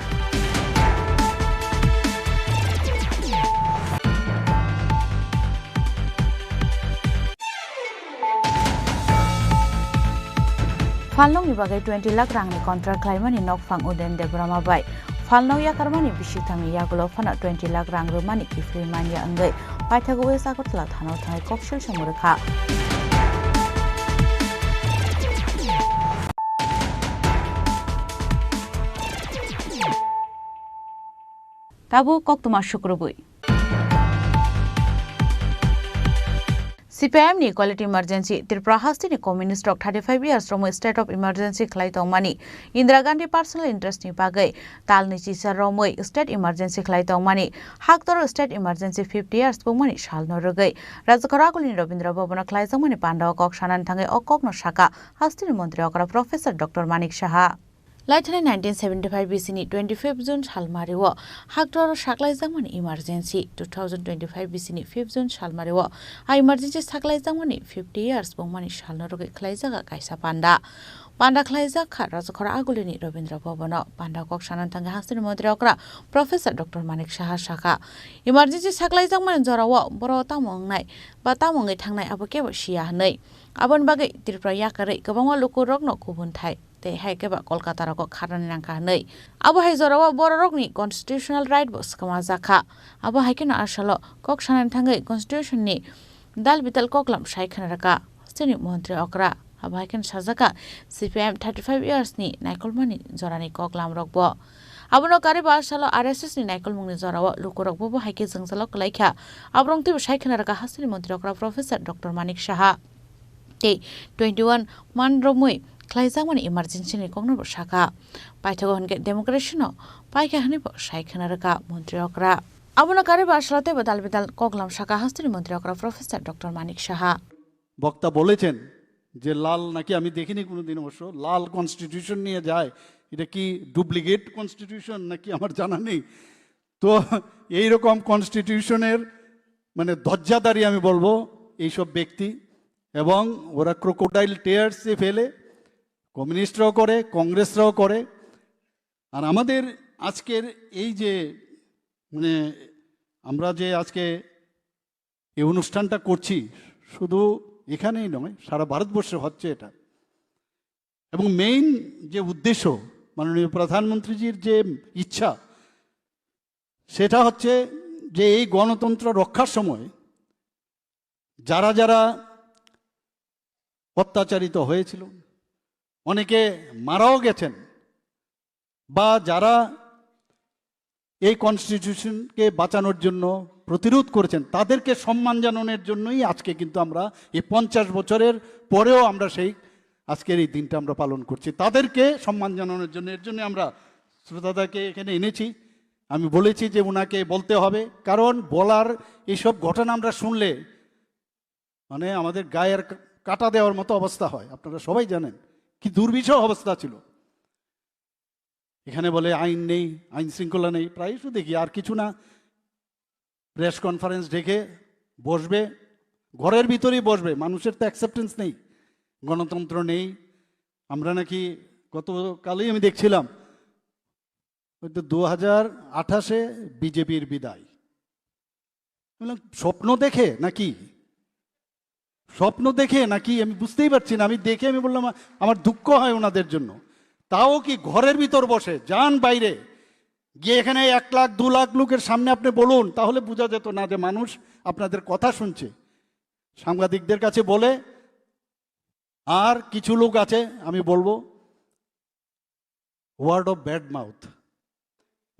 Phalnokni bagwi twenty lakh rangni contract khlaimani nokphang Uden Debbarma bai. Phalnok yakarmani bisik thangni yagulo phano twenty lakh rang rwmani kiphilwi manya wngwi paithago West Agartala thana-o thangwi koksil se mwrwkha. Tabuk koktwma sukrubwi. C P I M ni Equality Emergency, Tripura hasteni communist rok thirty five years romwi state of emergency khlai tongmani, Indira Gandhi personal interest ni bagwi talni chisa romwi state emergency khlai tongmani, haktor state emergency fifty years tongmani salno rwgwi Rajakhor Agulini Rabindra Bhavan o khlaijakmani panda o kok sanani thangwi o kokno sakha hasteni montri okra Professor Doctor Manik Saha. Laithani nineteen seventy-five B C ni twenty-fifth June salmario haktor saklaijakmani emergency, two thousand twenty-five B C ni fifth June salmario a emergency saklaijakmani fifty years bungmani salno rwgwi khlaijak kaisa panda. Panda khlaijak kha Rajakhor Agulini Rabindra Bhavan-o. Panda kok sanani thangwi hasteni montri okra Professor Doctor Manik Saha sakha, emergency saklaijakmani jorao boro tamo wngnai ba tamo wngwi thangnai abo kebo siya hwnwi. Aboni bagwi Tripura yakarwi kwbangma lukurokno kubun thai tei hai khe ba Kolkata rogo kharnani nangkha hwnwi. Abo hai jorao bororokni constitutional right bo swkama jakha. Abo hai kheno asalo kok sanani thangwi constitution ni dal bidal koklam sai khna rwkha hasteni montri okra. Abo hai kheno sajaka C P I M thirty-five years ni naikolmani jorani koklam rok bo. Abono kariba asalo R S S ni naikolmungni jorao lukurok bo bo hai khe jwngjalo kwlaikha. Aborok teibo sai khna rwkha hasteni montri okra Professor Doctor Manik Saha. Tei twenty-one man romwi khlaijakmani emergency ni kokno bo sakha. Paithago hwnkhe democracy no paikha hwnwi bo sai khna rwkha montri okra. Abono kariba asalo teibo dal bidal koklam sakha hasteni montri okra Professor Doctor Manik Saha. বক্তা বলেছেন যে লাল নাকি, আমি দেখিনি কোনোদিন অবশ্য, লাল কনস্টিটিউশন নিয়ে যায়। এটা কি ডুপ্লিকেট কনস্টিটিউশন নাকি আমার জানা নেই। তো এইরকম কনস্টিটিউশনের মানে ধ্বজাধারী আমি বলবো এইসব ব্যক্তি, এবং ওরা ক্রোকোডাইল টিয়ার্সে ফেলে, কমিউনিস্টরাও করে, কংগ্রেসরাও করে। আর আমাদের আজকের এই যে মানে আমরা যে আজকে এই অনুষ্ঠানটা করছি, শুধু এখানেই নয়, সারা ভারতবর্ষে হচ্ছে এটা। এবং মেইন যে উদ্দেশ্য, মাননীয় প্রধানমন্ত্রীজির যে ইচ্ছা, সেটা হচ্ছে যে এই গণতন্ত্র রক্ষার সময় যারা যারা অত্যাচারিত হয়েছিল, অনেকে মারাও গেছেন, বা যারা এই কনস্টিটিউশনকে বাঁচানোর জন্য প্রতিরোধ করেছেন, তাদেরকে সম্মান জানানোর জন্যই আজকে কিন্তু আমরা এই পঞ্চাশ বছরের পরেও আমরা সেই আজকের এই দিনটা আমরা পালন করছি, তাদেরকে সম্মান জানানোর জন্য। এর জন্য আমরা শ্রোতাদাকে এখানে এনেছি। আমি বলেছি যে ওনাকে বলতে হবে, কারণ বলার এইসব ঘটনা আমরা শুনলে মানে আমাদের গায়ের কা-, কাটা দেওয়ার মতো অবস্থা হয়। আপনারা সবাই জানেন কি দুর্বিষহ অবস্থা ছিল। এখানে বলে আইন নেই, আইন শৃঙ্খলা নেই, প্রায়শ দেখি আর কিছু না, প্রেস কনফারেন্স ডেকে বসবে, ঘরের ভিতরেই বসবে, মানুষের তো অ্যাকসেপ্টেন্স নেই, গণতন্ত্র নেই। আমরা নাকি গতকালই আমি দেখছিলাম, হয়তো দু হাজার আঠাশে বিজেপির বিদায়। আমি বললাম, স্বপ্ন দেখে নাকি? স্বপ্ন দেখে নাকি? আমি বুঝতেই পারছি না। আমি দেখে আমি বললাম, আ-, আমার দুঃখ হয় ওনাদের জন্য। তাও কি ঘরের ভিতর বসে, যান বাইরে, গিয়ে এখানে এক লাখ, দু লাখ লোকের সামনে আপনি বলুন, তাহলে বোঝা যেত না যে মানুষ আপনাদের কথা শুনছে। সাংবাদিকদের কাছে বলে, আর কিছু লোক আছে, আমি বলবো, ওয়ার্ড অফ ব্যাড মাউথ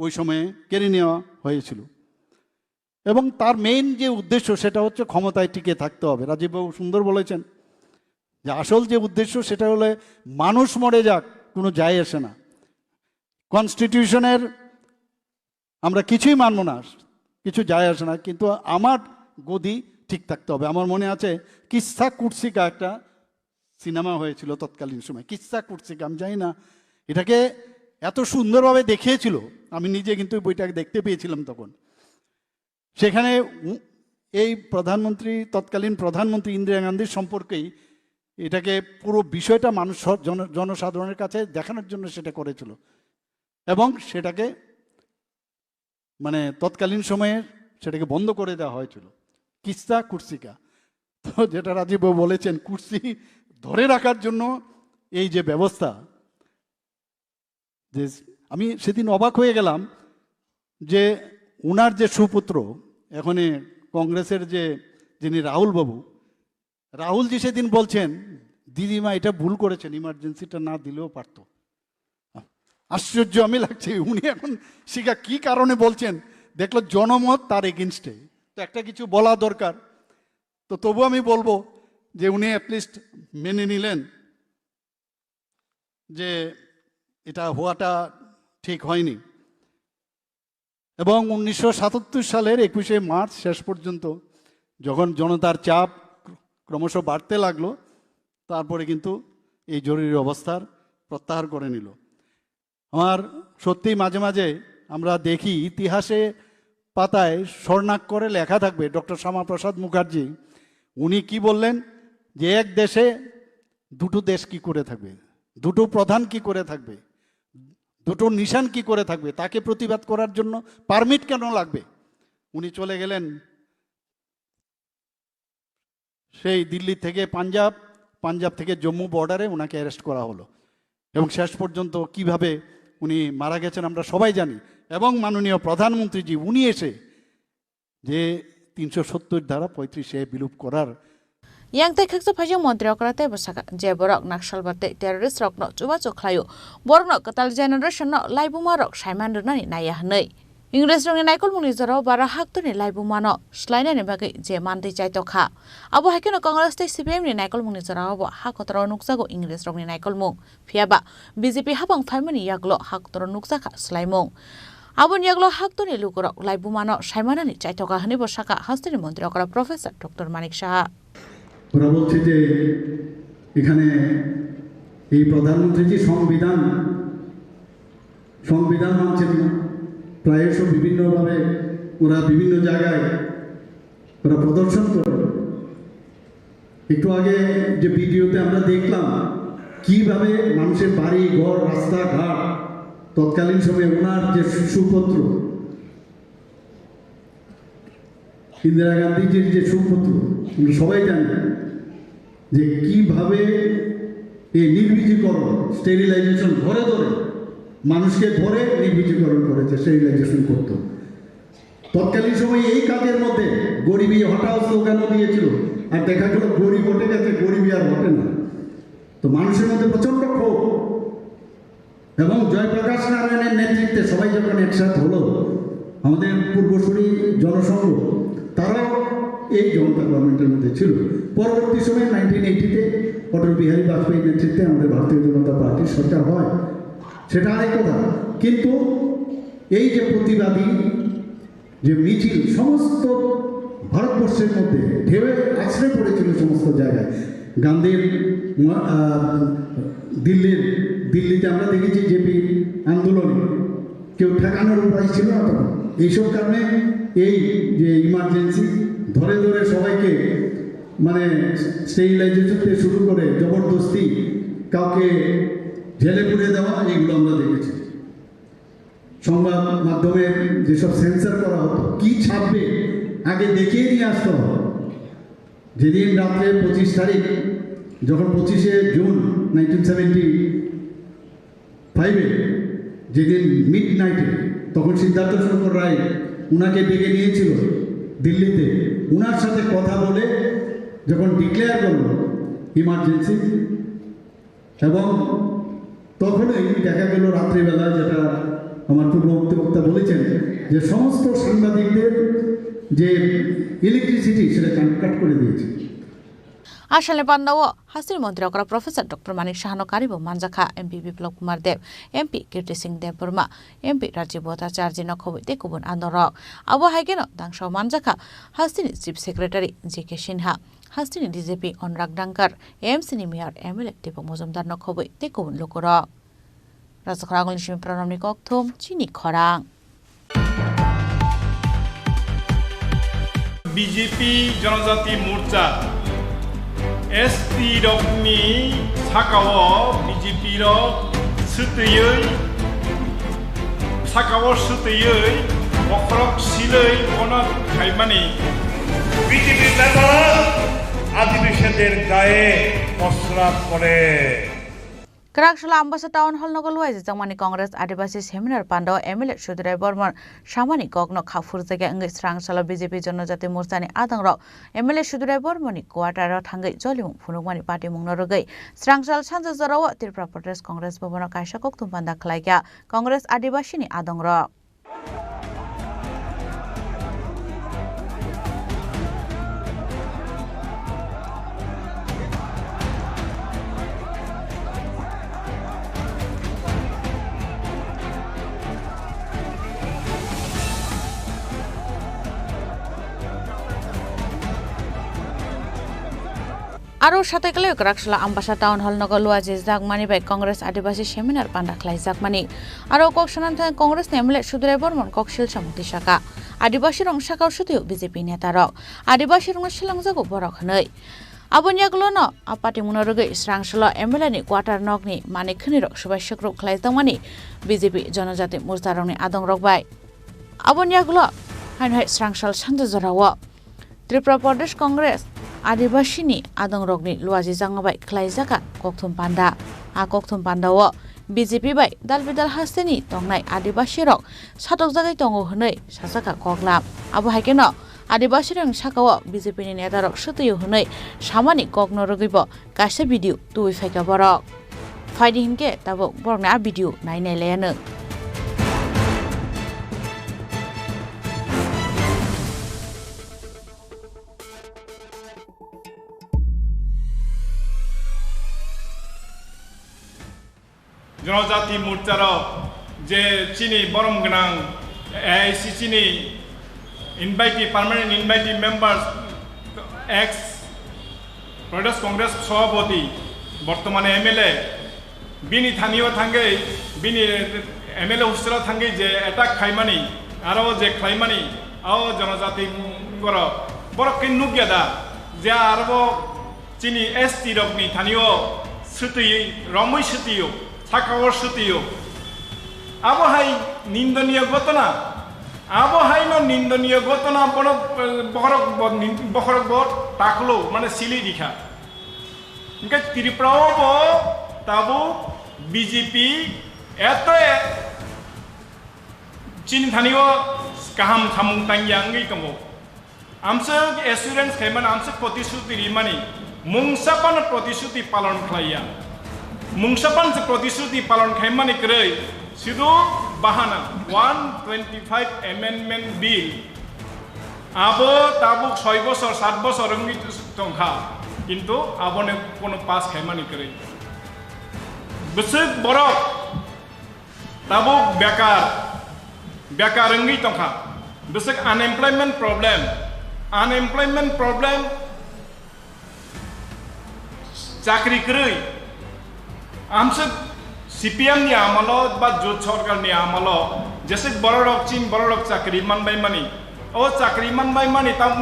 ওই সময়ে কেড়ে নেওয়া হয়েছিল। এবং তার মেইন যে উদ্দেশ্য, সেটা হচ্ছে ক্ষমতায় টিকে থাকতে হবে। রাজীববাবু সুন্দর বলেছেন যে আসল যে উদ্দেশ্য, সেটা হলে মানুষ মরে যাক, কোনো যায় আসে না। কনস্টিটিউশনের আমরা কিছুই মানবো না, কিছু যায় আসে না, কিন্তু আমার গদি ঠিক থাকতে হবে। আমার মনে আছে কিসা কুর্সিকা একটা সিনেমা হয়েছিল তৎকালীন সময়, কিসা কুর্সিকা, আমি জানি না এটাকে এত সুন্দরভাবে দেখিয়েছিল। আমি নিজে কিন্তু বইটা দেখতে পেয়েছিলাম তখন। সেখানে উ-, এই প্রধানমন্ত্রী, তৎকালীন প্রধানমন্ত্রী ইন্দিরা গান্ধীর সম্পর্কেই এটাকে পুরো বিষয়টা মানুষ স-, জন-, জনসাধারণের কাছে দেখানোর জন্য সেটা করেছিল। এবং সেটাকে মানে তৎকালীন সময়ে সেটাকে বন্ধ করে দেওয়া হয়েছিল, কিসা কুর্সিকা। তো যেটা রাজীববাবু বলেছেন, কুর্সি ধরে রাখার জন্য এই যে ব্যবস্থা, যে আমি সেদিন অবাক হয়ে গেলাম যে ওনার যে সুপুত্র, এখানে কংগ্রেসের যে, যিনি রাহুল বাবু, রাহুলজি সেদিন বলছেন, "দিদিমা এটা ভুল করেছেন, ইমার্জেন্সিটা না দিলেও পারতো।" আশ্চর্য আমি লাগছে, উনি এখন সেটা কি কারণে বলছেন, দেখলো জনমত তার এগেনস্টে, তো একটা কিছু বলা দরকার। তো তবু আমি বলবো যে উনি অ্যাটলিস্ট মেনে নিলেন যে এটা হওয়াটা ঠিক হয়নি। এবং উনিশশো সাতাত্তর সালের একুশে মার্চ শেষ পর্যন্ত যখন জনতার চাপ ক্রমশ বাড়তে লাগলো, তারপরে কিন্তু এই জরুরি অবস্থার প্রত্যাহার করে নিল। আমার সত্যি মাঝে মাঝে আমরা দেখি ইতিহাসে পাতায় স্বর্ণাক্ষরে লেখা থাকবে ডক্টর শ্যামাপ্রসাদ মুখার্জি, উনি কি বললেন যে এক দেশে দুটো দেশ কি করে থাকবে, দুটো প্রধান কি করে থাকবে, দুটো নিশান কি করে থাকবে, তাকে প্রতিবাদ করার জন্য পারমিট কেন লাগবে? উনি চলে গেলেন সেই দিল্লি থেকে পাঞ্জাব, পাঞ্জাব থেকে জম্মু বর্ডারে ওনাকে অ্যারেস্ট করা হলো। এবং শেষ পর্যন্ত কিভাবে উনি মারা গেছেন আমরা সবাই জানি। এবং মাননীয় প্রধানমন্ত্রীজি উনি এসে যে তিনশো সত্তর ধারা পঁয়ত্রিশ এ বিলুপ্ত করার Yang tei khaksa phaijak montri okra tei bwsaka je borok Naxalbad tei terrorist rokno chubachu khlaio, borokno kwtal generation no laibuma rok saiman rwnani naiya hwnwi. Ingres rokni naikolmungni jorao bara haktorni laibumano swlainani bagwi je mantwi chaitokha. Abo hai kheno Congress tei C P M ni naikolmungni jorao bo ha kotoro nukjago Ingres rokni naikolmung. Phiya ba B J P hapang phaimani yaglo ha kotoro nukjakha swlaimung. Aboni yaglo haktorni lukurok laibumano saimanani chaitokha hwnwi bo sakha hasteni montri okra Professor Doctor Manik Saha. ওরা বলছে যে এখানে এই প্রধানমন্ত্রী যে সংবিধান, সংবিধান মানছেন না। প্রায়শ বিভিন্নভাবে ওরা বিভিন্ন জায়গায় ওরা প্রদর্শন করে। একটু আগে যে ভিডিওতে আমরা দেখলাম কিভাবে মানুষের বাড়ি, ঘর, রাস্তাঘাট তৎকালীন সময়ে ওনার যে সুপুত্র, ইন্দিরা গান্ধীজির যে সুপুত্র, আমরা সবাই জানি যে কিভাবে এই নির্বীজীকরণ, স্টেরিলাইজেশন, ঘরে ঘরে মানুষকে ধরে নির্বীজীকরণ করেছে, স্টেরিলাইজেশন করতো। তৎকালীন সময়ে এই কাজের মধ্যে গরিবি হটাও স্লোগানও দিয়েছিল, আর দেখা গেল গরিব হটে গেছে, গরিবি আর হটে না। তো মানুষের মধ্যে প্রচণ্ড ক্ষোভ, এবং জয়প্রকাশ নারায়ণের নেতৃত্বে সবাই যখন একসাথ হলো, আমাদের পূর্বসূরি জনসংঘ, তারাও এই জনতা গভর্নমেন্টের মধ্যে ছিল। পরবর্তী সময়ে নাইনটিন এইটিতে অটল বিহারী বাজপেয়ীর নেতৃত্বে আমাদের ভারতীয় জনতা পার্টির সরকার হয়, সেটা আরেক কথা। কিন্তু এই যে প্রতিবাদী যে মিছিল সমস্ত ভারতবর্ষের মধ্যে ঢেউয়ে আছড়ে পড়েছিল সমস্ত জায়গায়। গান্ধীর ম-, আহ, দিল্লির, দিল্লিতে আমরা দেখেছি জেপি আন্দোলনে কেউ ঠেকানোর উপায় ছিল না তখন। এইসব কারণে এই যে ইমার্জেন্সি ধরে ধরে সবাইকে মানে স্টেরিলাইজেশন থেকে শুরু করে জবরদস্তি কাউকে জেলে পুরে দেওয়া, এইগুলো আমরা দেখেছি। সংবাদ মাধ্যমে যেসব সেন্সর করা হতো, কি ছাপবে আগে দেখিয়ে নিয়ে আসতে হবে। যেদিন রাত্রে পঁচিশ তারিখ, যখন পঁচিশে জুন নাইনটিন সেভেন্টি ফাইভে, যেদিন মিড নাইটে, তখন সিদ্ধার্থ শঙ্কর রায় উনাকে ডেকে নিয়েছিল দিল্লিতে, উনার সাথে কথা বলে যখন ডিক্লেয়ার করলো ইমার্জেন্সি, এবং তখনই দেখা গেল রাত্রিবেলা, যেটা আমার পূর্ববর্তী বক্তা বলেছেন, যে সমস্ত সাংবাদিকদের যে ইলেকট্রিসিটি, সেটা কাট করে দিয়েছে। Asalni pandao hasteni montri okra Professor Doctor Manik Sahano karibo manjakha M P Biplab Kumar Deb, M P Kirti Singh Debbarma, M P Rajiv Bhattacharjee no khobwi tei kubun andorok. Abo hai kheno dangsa manjakha hasteni Chief Secretary J K Sinha, hasteni D G P Anurag Dangkar, A M C ni Mayor M L A Deepak Majumdar no khobwi tei kubun lukurok. Rajakhor Agulni simi Pranamni kokthum, chini khorang. B J P Janajati Morcha, S T rokni sakao B J P rok swtwiwi, sakao swtwiwi bokhorok silwi bono khaimani। BJP নেতারা আদিবাসীদের গায়ে প্রস্রাব করে। Kwraksalo Ambasa Town Hall nogo luai jajak mani Congress Adibasi Seminar Pandao M L A Sudurai Bormon samani kokno kha phurjakya wngwi Swrangchalo B J P Janajati Morchani adongrok M L A Sudurai Bormoni quarter o thangwi jolimung phunukmani patimungno rwgwi Swrangchal sanja jorao Tripura Pradesh Congress Bhavan o kaisa kokthum panda khlaikha Congress Adibasini adongrok. Aro satai kwlai Kwraksala Ambasa Town Hall nogo luajijakmani bai Congress Adibasi Seminar panda khlaijakmani. Aro kok sanani thani Congress ni M L A Sudirai Bormon kok silsa mukti saka. Adibasi rok saka o swtwi o B J P neta rok. Adibasi rokno swlangjago borok hwnwi. Aboni yagulo no a patimungno rwgwi Srangsalo M L A ni quarter nokni manwi khwnwi rok swbai swkrwk khlaijakmani B J P Jonojati Morcha rokni adong rok bai. Aboni yagulo haino hai Srangsal Sanjajora o Tripura Pradesh Congress Adibasi ni adong rokni luajijakma bai khlaijaka kokthum panda. A kokthum panda o B J P bai dal bidal hasteni tongnai Adibasi rok satokjagwi tongo hwnwi sajaka koklam. Abo hai kheno Adibasi rokni saka o B J P ni neta rok swtwi o hwnwi samani kokno rwgwi bo kaisa video tubui phaikha borok. Phaidi hinkhe tabuk borokni a video nai nai laiya nwng. Jonojati Morcha rok je chini borom gwnang A I C C ni invitee, permanent invitee members, ex Pradesh Congress Sabhapati, bortomane M L A, bini thani o thangwi, bini M L A hostel o thangwi je attack khaimani, aro je khlaimani, o Jonojati borok, borok khe nukya da, je aro chini S T rokni thani o swtwi, romwi swtwi o, saka o swtwi o. Abo hai nindoniya ghotona. Abo haino nindoniya ghotona bono, eh, bokhorok bo nin-, bokhorok bo taklo, mane sili rikha. Hingke Tripura o bo tabuk B J P eto e chini thani o kaham samung tangya wngwi tongo. Amswk assurance khaimani, amswk protisruti rimani, mungsa phano protisruti palon khlaiya. Mungsa phano se protisruti palon khaimani kwrwi, sidu bahana one twenty-five Amendment Bill. Abo tabuk soi bosor, sat bosor wngwi tongkha, kintu aboni kono pass khaimani kwrwi. Bwswk borok tabuk bekar, bekar wngwi tongkha. Bwswk unemployment problem, unemployment problem, chakri kwrwi. Amswk C P M ni amalo ba Jot Sarkar ni amalo jeswk bororok chin bororok chakri manbai mani. O chakri manbai mani ta,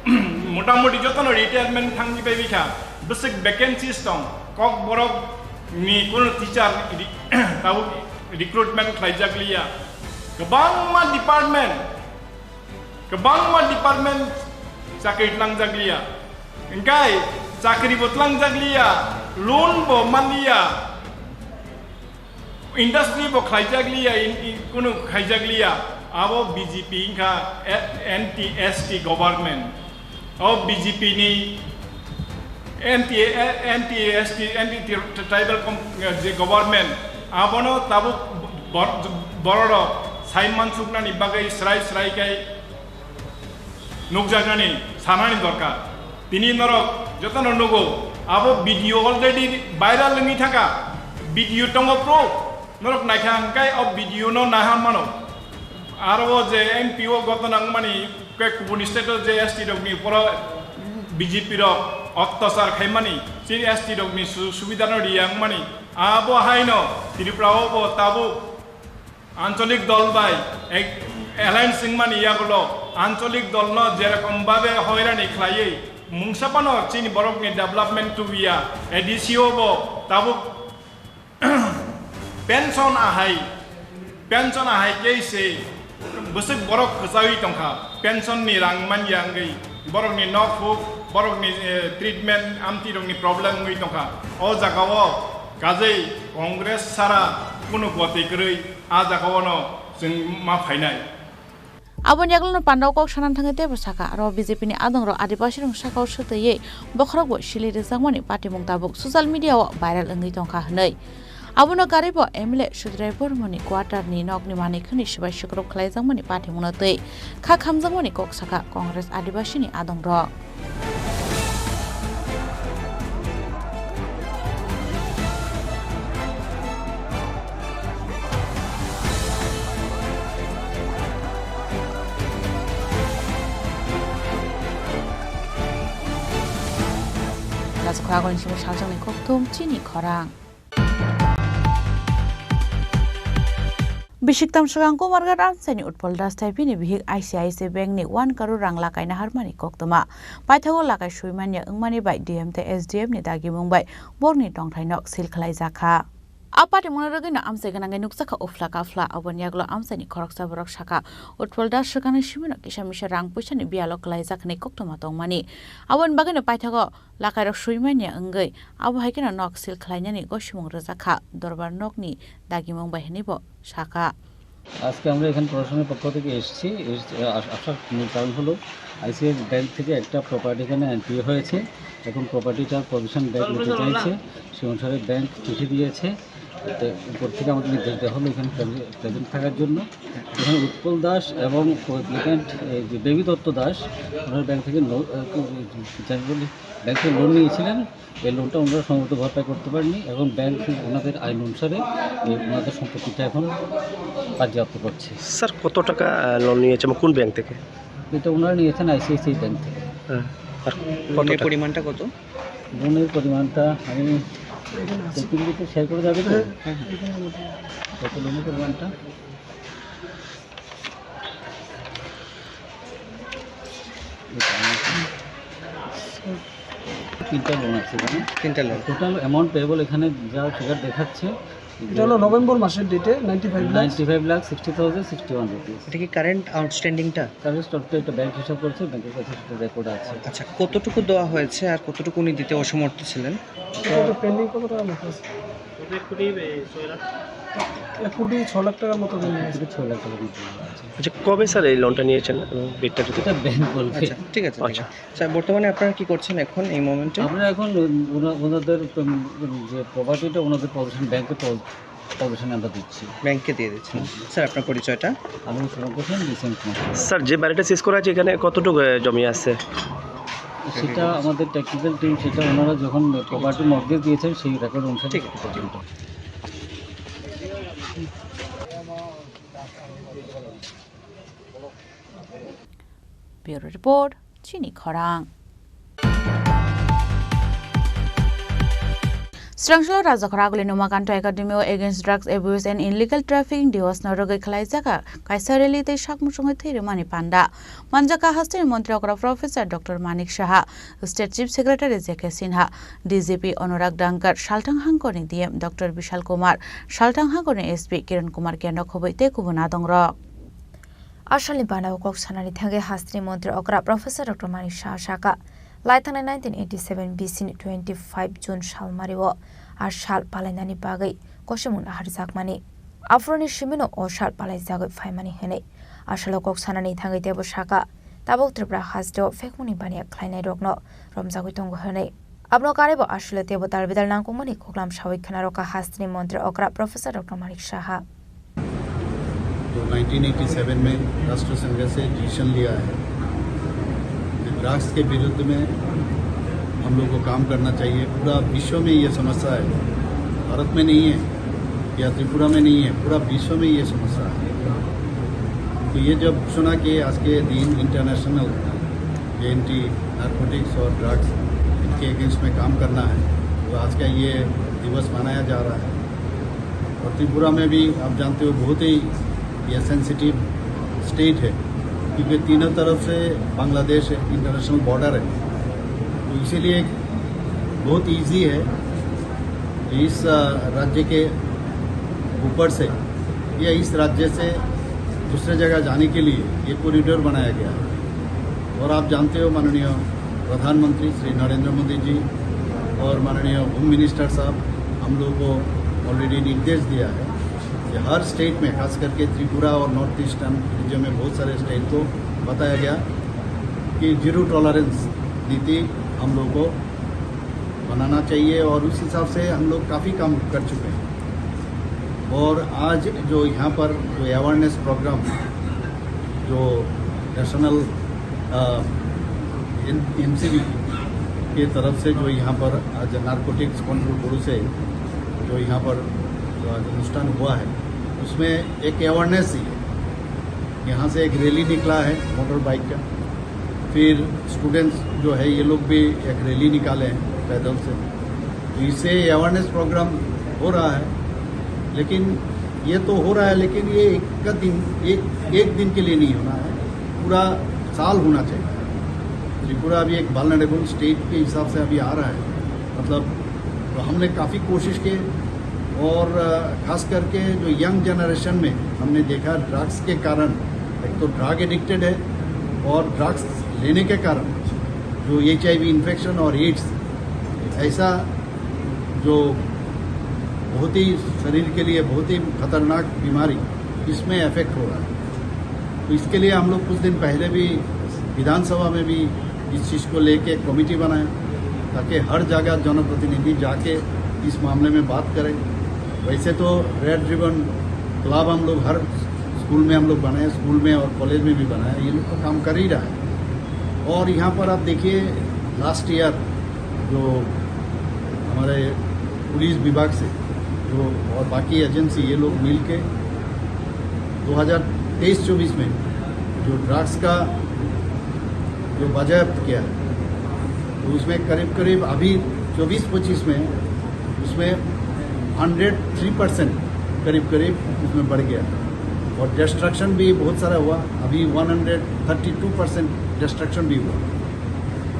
motamoti jotono retirement thangwi bai bikha. Bwswk vacancies tong, kok borok ni kuno teacher ri-, tabuk recruitment khlaijak liya. Kwbangma department, kwbangma department chakri tlangjak liya. Hingkai chakri bo tlangjak liya, loan bo man liya, industry bo khlaijak liya, in, in, kunu khaijak liya. Abo B J P wngkha, eh, anti S T government. O B J P ni anti, anti S T, anti tri-, tribal com-, je government, abono tabuk bor-, bororok saiman suknani bagwi srai srai khe nukjaknani sanani dorkar. Tini norok jotono nugo, abo video already viral wngwi thangkha, video tongo proof. Norok naikha hwnkhe o video no naiha mano. Aro o je M P o ghotona wngmani, khe kubun state o je S T rokni uporo B J P rok otyachar khaimani, chini S T rokni su-, subida no riya wngmani, abo haino Tripura o bo tabuk ancholik dol bai ek-, alliance wngmani yagulo ancholik dol no jerokom babe hoirani khlaiwi mungsa phano chini borokni development tubuya, A D C o bo tabuk Pension ahai, pension ahai kei se bwswk borok kwchawi tongkha, pension ni rang manya wngwi, borokni nok huk, borokni, eh, treatment, amtwi rokni problem wngwi tongkha. O jaga o kajei Congress sara kunu gotwi kwrwi a jaga o no chwng ma phainai. Aboni yagulono pandao kok sanani thangwi teibo sakha, aro B J P ni adongrok Adibasirokni sakao swtwiwi bokhorokbo sili rwjakmani patimung tabuk social media-o viral wngwi tongkha hwnwi. Abono karwibo M L A Sudirai Bormoni quarter-ni nokni manwi khwnwi swbai swkrwk khlaijakmani patimungno twi kha khamjakmani kok sakha Congress Adibasini adongrok. Rajakhoragoni simi saljakni kokthum chini khorang. Bisiktam swkang Kumarghat Amchaini Utpal Das thai bini bihik I C I C Bank ni one crore rang lakaina harmani koktwma. Paithago lakai suimanya wngmani bai D M tei S D M ni dagimung bai borokni tongthai nok seal khwlaijak kha. A patimungno rwgwino amchai gwnangwi nukjakha uphla kaphla. Aboni yagulo amchaini khoroksa borok sakha, Utpal Das swkangni simino kisa misa rang puisani biyalo kwlaijak hwnwi koktwma tongmani. Aboni bagwino paithago lakairok suimanya wngwi abo hai kheno nok seal khwlainani gosimung rwjak kha, dorbar nokni dagimung bai hwnwibo sakha. আজকে আমরা এখানে প্রশাসনের পক্ষ থেকে এসেছি, এসে-, আস-, আসার মূল কারণ হলো আইসিআইসি ব্যাংক থেকে একটা প্রপার্টি এখানে এনপিএ হয়েছে। এখন প্রপার্টিটার পজিশন ব্যাংক নিতে চাইছে, সে অনুসারে ব্যাংক চিঠি দিয়েছে। এতে উপর থেকে আমাদের নির্দেশ দেওয়া হলো এখানে প্রেজে-, প্রেজেন্ট থাকার জন্য। এখানে উৎপল দাস এবং কো-অ্যাপ্লিক্যান্ট, এই যে বেবি দত্ত দাস, ওনার ব্যাংক থেকে লো-, আহ, কি-, ব্যাংক থেকে লোন নিয়েছিলেন। এই লোনটা ওনারা সময়মতো ভরপাই করতে পারেননি। এখন ব্যাংক ওনাদের আইন অনুসারে এই ওনাদের সম্পত্তিটা এখন বাজেয়াপ্ত করছে। স্যার, কত টাকা, আহ, লোন নিয়েছে এবং কোন ব্যাংক থেকে? এটা ওনারা নিয়েছেন আইসিআইসিআই ব্যাংক থেকে। হ্যাঁ। আর কত লোনের টাকা? পরিমাণটা কত? লোনের পরিমাণটা আমি টেকনিক্যালি একটু শেয়ার করে যাবে তো? হ্যাঁ, হ্যাঁ। কত লোনের পরিমাণটা? তিনটা লোন আছে এখানে। তিনটা লোন। টোটাল অ্যামাউন্ট পেয়েবল এখানে যা ফিগার দেখাচ্ছে, এটা হলো নভেম্বর মাসের ডেটে ninety five lakh. Ninety five lakh sixty thousand sixty one rupees. এটা কি কারেন্ট আউটস্ট্যান্ডিংটা? কারেন্ট স্টকটা একটা ব্যাংক হিসাব করছে, ব্যাংকের কাছে সেটা রেকর্ড আছে। আচ্ছা, কতটুকু দেওয়া হয়েছে আর কতটুকু উনি দিতে অসমর্থ ছিলেন? কত পেন্ডিং, কত টাকা বাকি আছে? এক কোটি ছ লাখ টাকার মতো পেন্ডিং আছে। এক কোটি ছয় লাখ টাকার মতো আছে। আচ্ছা, কবে স্যার এই লোনটা নিয়েছেন এবং ডেটটা যদি এটা ব্যাংক বলবে। আচ্ছা, ঠিক আছে, ঠিক আছে। আচ্ছা। স্যার, বর্তমানে আপনারা কি করছেন এখন এই মোমেন্টে? আমরা এখন ওনা-, ওনাদের, উম, যে প্রপার্টিটা ওনাদের পজিশন, ব্যাংকে পজ-, পজিশনে আমরা দিচ্ছি। ব্যাংকে দিয়ে দিচ্ছেন। স্যার, আপনার পরিচয়টা? আমি সুরঙ্গ সেন, ডিসি কুমার। স্যার, যে বাড়িটা সিজ করা হয়েছে, এখানে কতটুকু, আহ, জমি আছে? সেটা আমাদের টেকনিক্যাল টিম, সেটা ওনারা যখন প্রপার্টি মর্গেজ দিয়েছেন, সেই রেকর্ড অনুসারে ঠিক। সেটা পর্যন্ত। Bureau Report, Chini Khorang. Srangsalo Rajakhor Aguli Numakanto Academy o Against Drugs Abuse and Illegal Trafficking Diwas no rwgwi khwlaijak kaisa rally tei sak muchungwi thwi rwmani panda. Manjakha hasteni montri okra Professor Doctor Manik Saha, State Chief Secretary J K Sinha, D G P Anurag Dangkar, Salthang Hangkorni D M Doctor Bishal Kumar, Salthang Hangkorni S P Kiran Kumar Kendra khobwi tei kubun adongrok. Asalni bana o kok sanani thangwi hasteni montri okra Professor Doctor Manik Saha sakha, lai thangnai nineteen eighty seven B C ni twenty five June salmari o a sal palainani bagwi kosimung naharjakmani. Aphuruni simino o sal palaijagwi phaimani hwnwi asalo kok sanani thangwi teibo sakha, tabuk Tripura hasteo phekmungni baniya khlainairokno romjagwi tongo hwnwi. Abono karwibo aswlwi teibo dalbidal nangkukmani koklam sawi khwnarokha hasteni montri okra Professor Doctor Manik Saha. जो nineteen eighty seven में राष्ट्र संघ से डिसीजन लिया है कि ड्रग्स के विरुद्ध में हम लोग को काम करना चाहिए। पूरा विश्व में ये समस्या है, भारत में नहीं है या त्रिपुरा में नहीं है, पूरा विश्व में ये समस्या है। तो ये जब सुना कि आज के दिन इंटरनेशनल एंटी नारकोटिक्स और ड्रग्स इनके अगेंस्ट में काम करना है, तो आज का ये दिवस मनाया जा रहा है। और त्रिपुरा में भी आप जानते हो, बहुत ही ये सेंसिटिव स्टेट है, क्योंकि तीनों तरफ से बांग्लादेश इंटरनेशनल बॉर्डर है, तो इसीलिए बहुत इजी है इस, अ, राज्य के ऊपर से या इस राज्य से दूसरे जगह जाने के लिए ये कॉरिडोर बनाया गया है। और आप जानते हो, माननीय प्रधानमंत्री श्री नरेंद्र मोदी जी और माननीय होम मिनिस्टर साहब हम लोगों को ऑलरेडी निर्देश दिया है कि हर स्टेट में, खास करके त्रिपुरा और नॉर्थ ईस्टर्न रीजन में बहुत सारे स्टेट को बताया गया कि जीरो टॉलरेंस नीति हम लोगों को बनाना चाहिए और उस हिसाब से हम लोग काफ़ी काम कर चुके हैं। और आज जो यहाँ पर जो अवेयरनेस प्रोग्राम जो नेशनल, अ, एन-, एनसीबी के तरफ से जो यहाँ पर आज नारकोटिक्स कंट्रोल ब्यूरो से जो यहाँ पर जो आज अनुष्ठान हुआ है, उसमें एक अवेयरनेस ही है। यहाँ से एक रैली निकला है मोटर बाइक का, फिर स्टूडेंट्स जो है ये लोग भी एक रैली निकाले हैं। पैदल से। तो इससे अवेयरनेस प्रोग्राम हो रहा है, लेकिन ये तो हो रहा है, लेकिन ये एक का दिन, एक, एक दिन के लिए नहीं होना है, पूरा साल होना चाहिए। त्रिपुरा अभी एक वल्नरेबल स्टेट के हिसाब से अभी आ रहा है, मतलब, तो हमने काफ़ी कोशिश की और, अ, खास करके जो यंग जनरेशन में हमने देखा, ड्रग्स के कारण, एक तो ड्रग एडिक्टेड है और ड्रग्स लेने के कारण जो एचआईवी इन्फेक्शन और एड्स, ऐसा जो बहुत ही शरीर के लिए बहुत ही खतरनाक बीमारी, इसमें अफेक्ट हो रहा है। तो इसके लिए हम लोग कुछ दिन पहले भी विधानसभा में भी इस चीज़ को लेके कमेटी बनाए, ताकि हर जगह जनप्रतिनिधि जाके इस मामले में बात करें। वैसे तो रेड रिबन क्लब हम लोग हर स्कूल में हम लोग बनाए, स्कूल में और कॉलेज में भी बनाए, ये लोग तो काम कर ही रहा है। और यहाँ पर आप देखिए, लास्ट ईयर जो हमारे पुलिस विभाग से जो और बाकी एजेंसी, ये लोग मिल के दो हज़ार तेईस चौबीस में जो ड्रग्स का जो बाजायाप्त किया है, तो उसमें करीब करीब अभी चौबीस पच्चीस में उसमें हंड्रेड थ्री परसेंट करीब करीब उसमें बढ़ गया। और डिस्ट्रक्शन भी बहुत सारा हुआ, अभी one hundred thirty two percent destruction भी हुआ।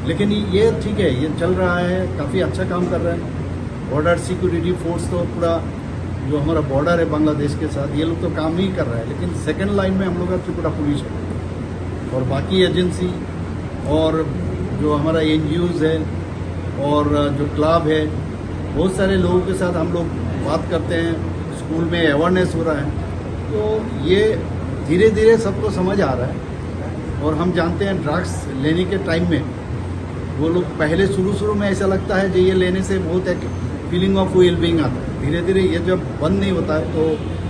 लेकिन ये ठीक है, ये चल रहा है, काफ़ी अच्छा काम कर रहा है। बॉर्डर सिक्योरिटी फोर्स तो पूरा, जो हमारा बॉर्डर है बांग्लादेश के साथ, ये लोग तो काम ही कर रहा है, लेकिन सेकंड लाइन में हम लोग का त्रिपुरा पुलिस है और बाकी एजेंसी और जो हमारा एनजीओज़ है और जो क्लब है, बहुत सारे लोगों के साथ हम लोग बात करते हैं, स्कूल में अवेयरनेस हो रहा है। तो ये धीरे-धीरे सबको समझ आ रहा है और हम जानते हैं, ड्रग्स लेने के टाइम में वो लोग पहले शुरू-शुरू में ऐसा लगता है कि ये लेने से बहुत एक फीलिंग ऑफ वेलबीइंग आता है, धीरे-धीरे ये जब बंद नहीं होता है तो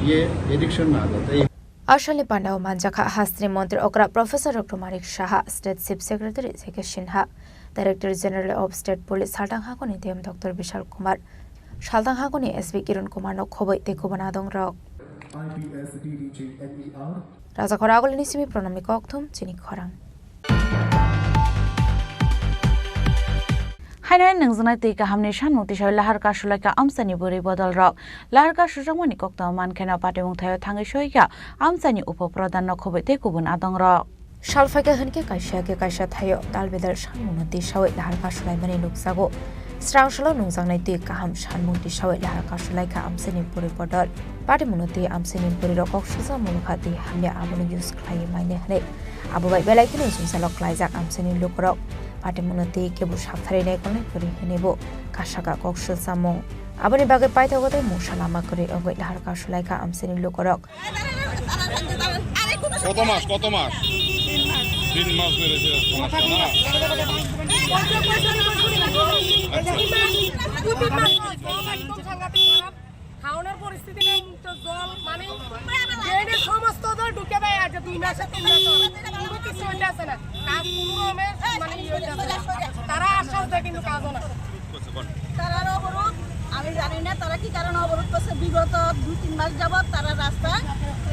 ये एडिक्शन में आ जाता है। Asalni pandao manjakha hasteni montri okra Professor Rukrumarik Saha, State Chief Secretary J K Sinha, Director General of State Police Saltang Hakoni D M Doctor Bishal Kumar, Saltang Hakoni S P Kiran Kumar no khoboi tei kubun adongrok. I P S D D G N E R. Rajakhor agulini simi pranamni kokthum chini khorang. Haino nungjaknai twi kahamni sanmung tisai lahar kasulaikha amchaini bwrwi bodolrok. Lahar kasujakmani koktwma mankheno patimung thaio thangwi soikha amchaini upo pradhanno khoboi tei kubun adongrok. Sal phaikha hwnkhe kaisa khe kaisa thaio dalbedal sanmungno tisawi lahar kasulaimani nukjago. Srangsalo nungjaknai twi kaham sanmung tisawi lahar kasulaikha amchaini bwrwi bodol. Patimungno twi amchaini bwrwirok kok sujak mungkha twi hamya abono use khlaiwi manya hwnwi. Abo bai belai kheno jwngjalo klaijak amchaini lukurok. Patimungno twi kebo saptharwi naikolnai kwrwi hwnwi bo kasaka kok swlsamung. Aboni bagwi paithago tei mungsa lama kwrwi wngwi lahar kasulaikha amchaini lukurok. কত মাস, কত মাস? তিন মাস ধরে ছিল সমস্যা না? আচ্ছা। খাওয়ানোর পরিস্থিতি নেই, তো জল মানে ড্রেনে সমস্ত জল ঢুকে দেয়, আজ দুই মাসে তিন মাস হলো। কোনো কিছু হইতে আসে না, কাজ কোনো রকমে মানে ইয়ে হইতে আসে না। তারা আশ্বাস দেয় কিন্তু কাজও না। তারার অবরোধ আমি জানি না, তারা কি কারণে অবরোধ করছে। বিগত দুই তিন মাস যাবত তারা রাস্তায়,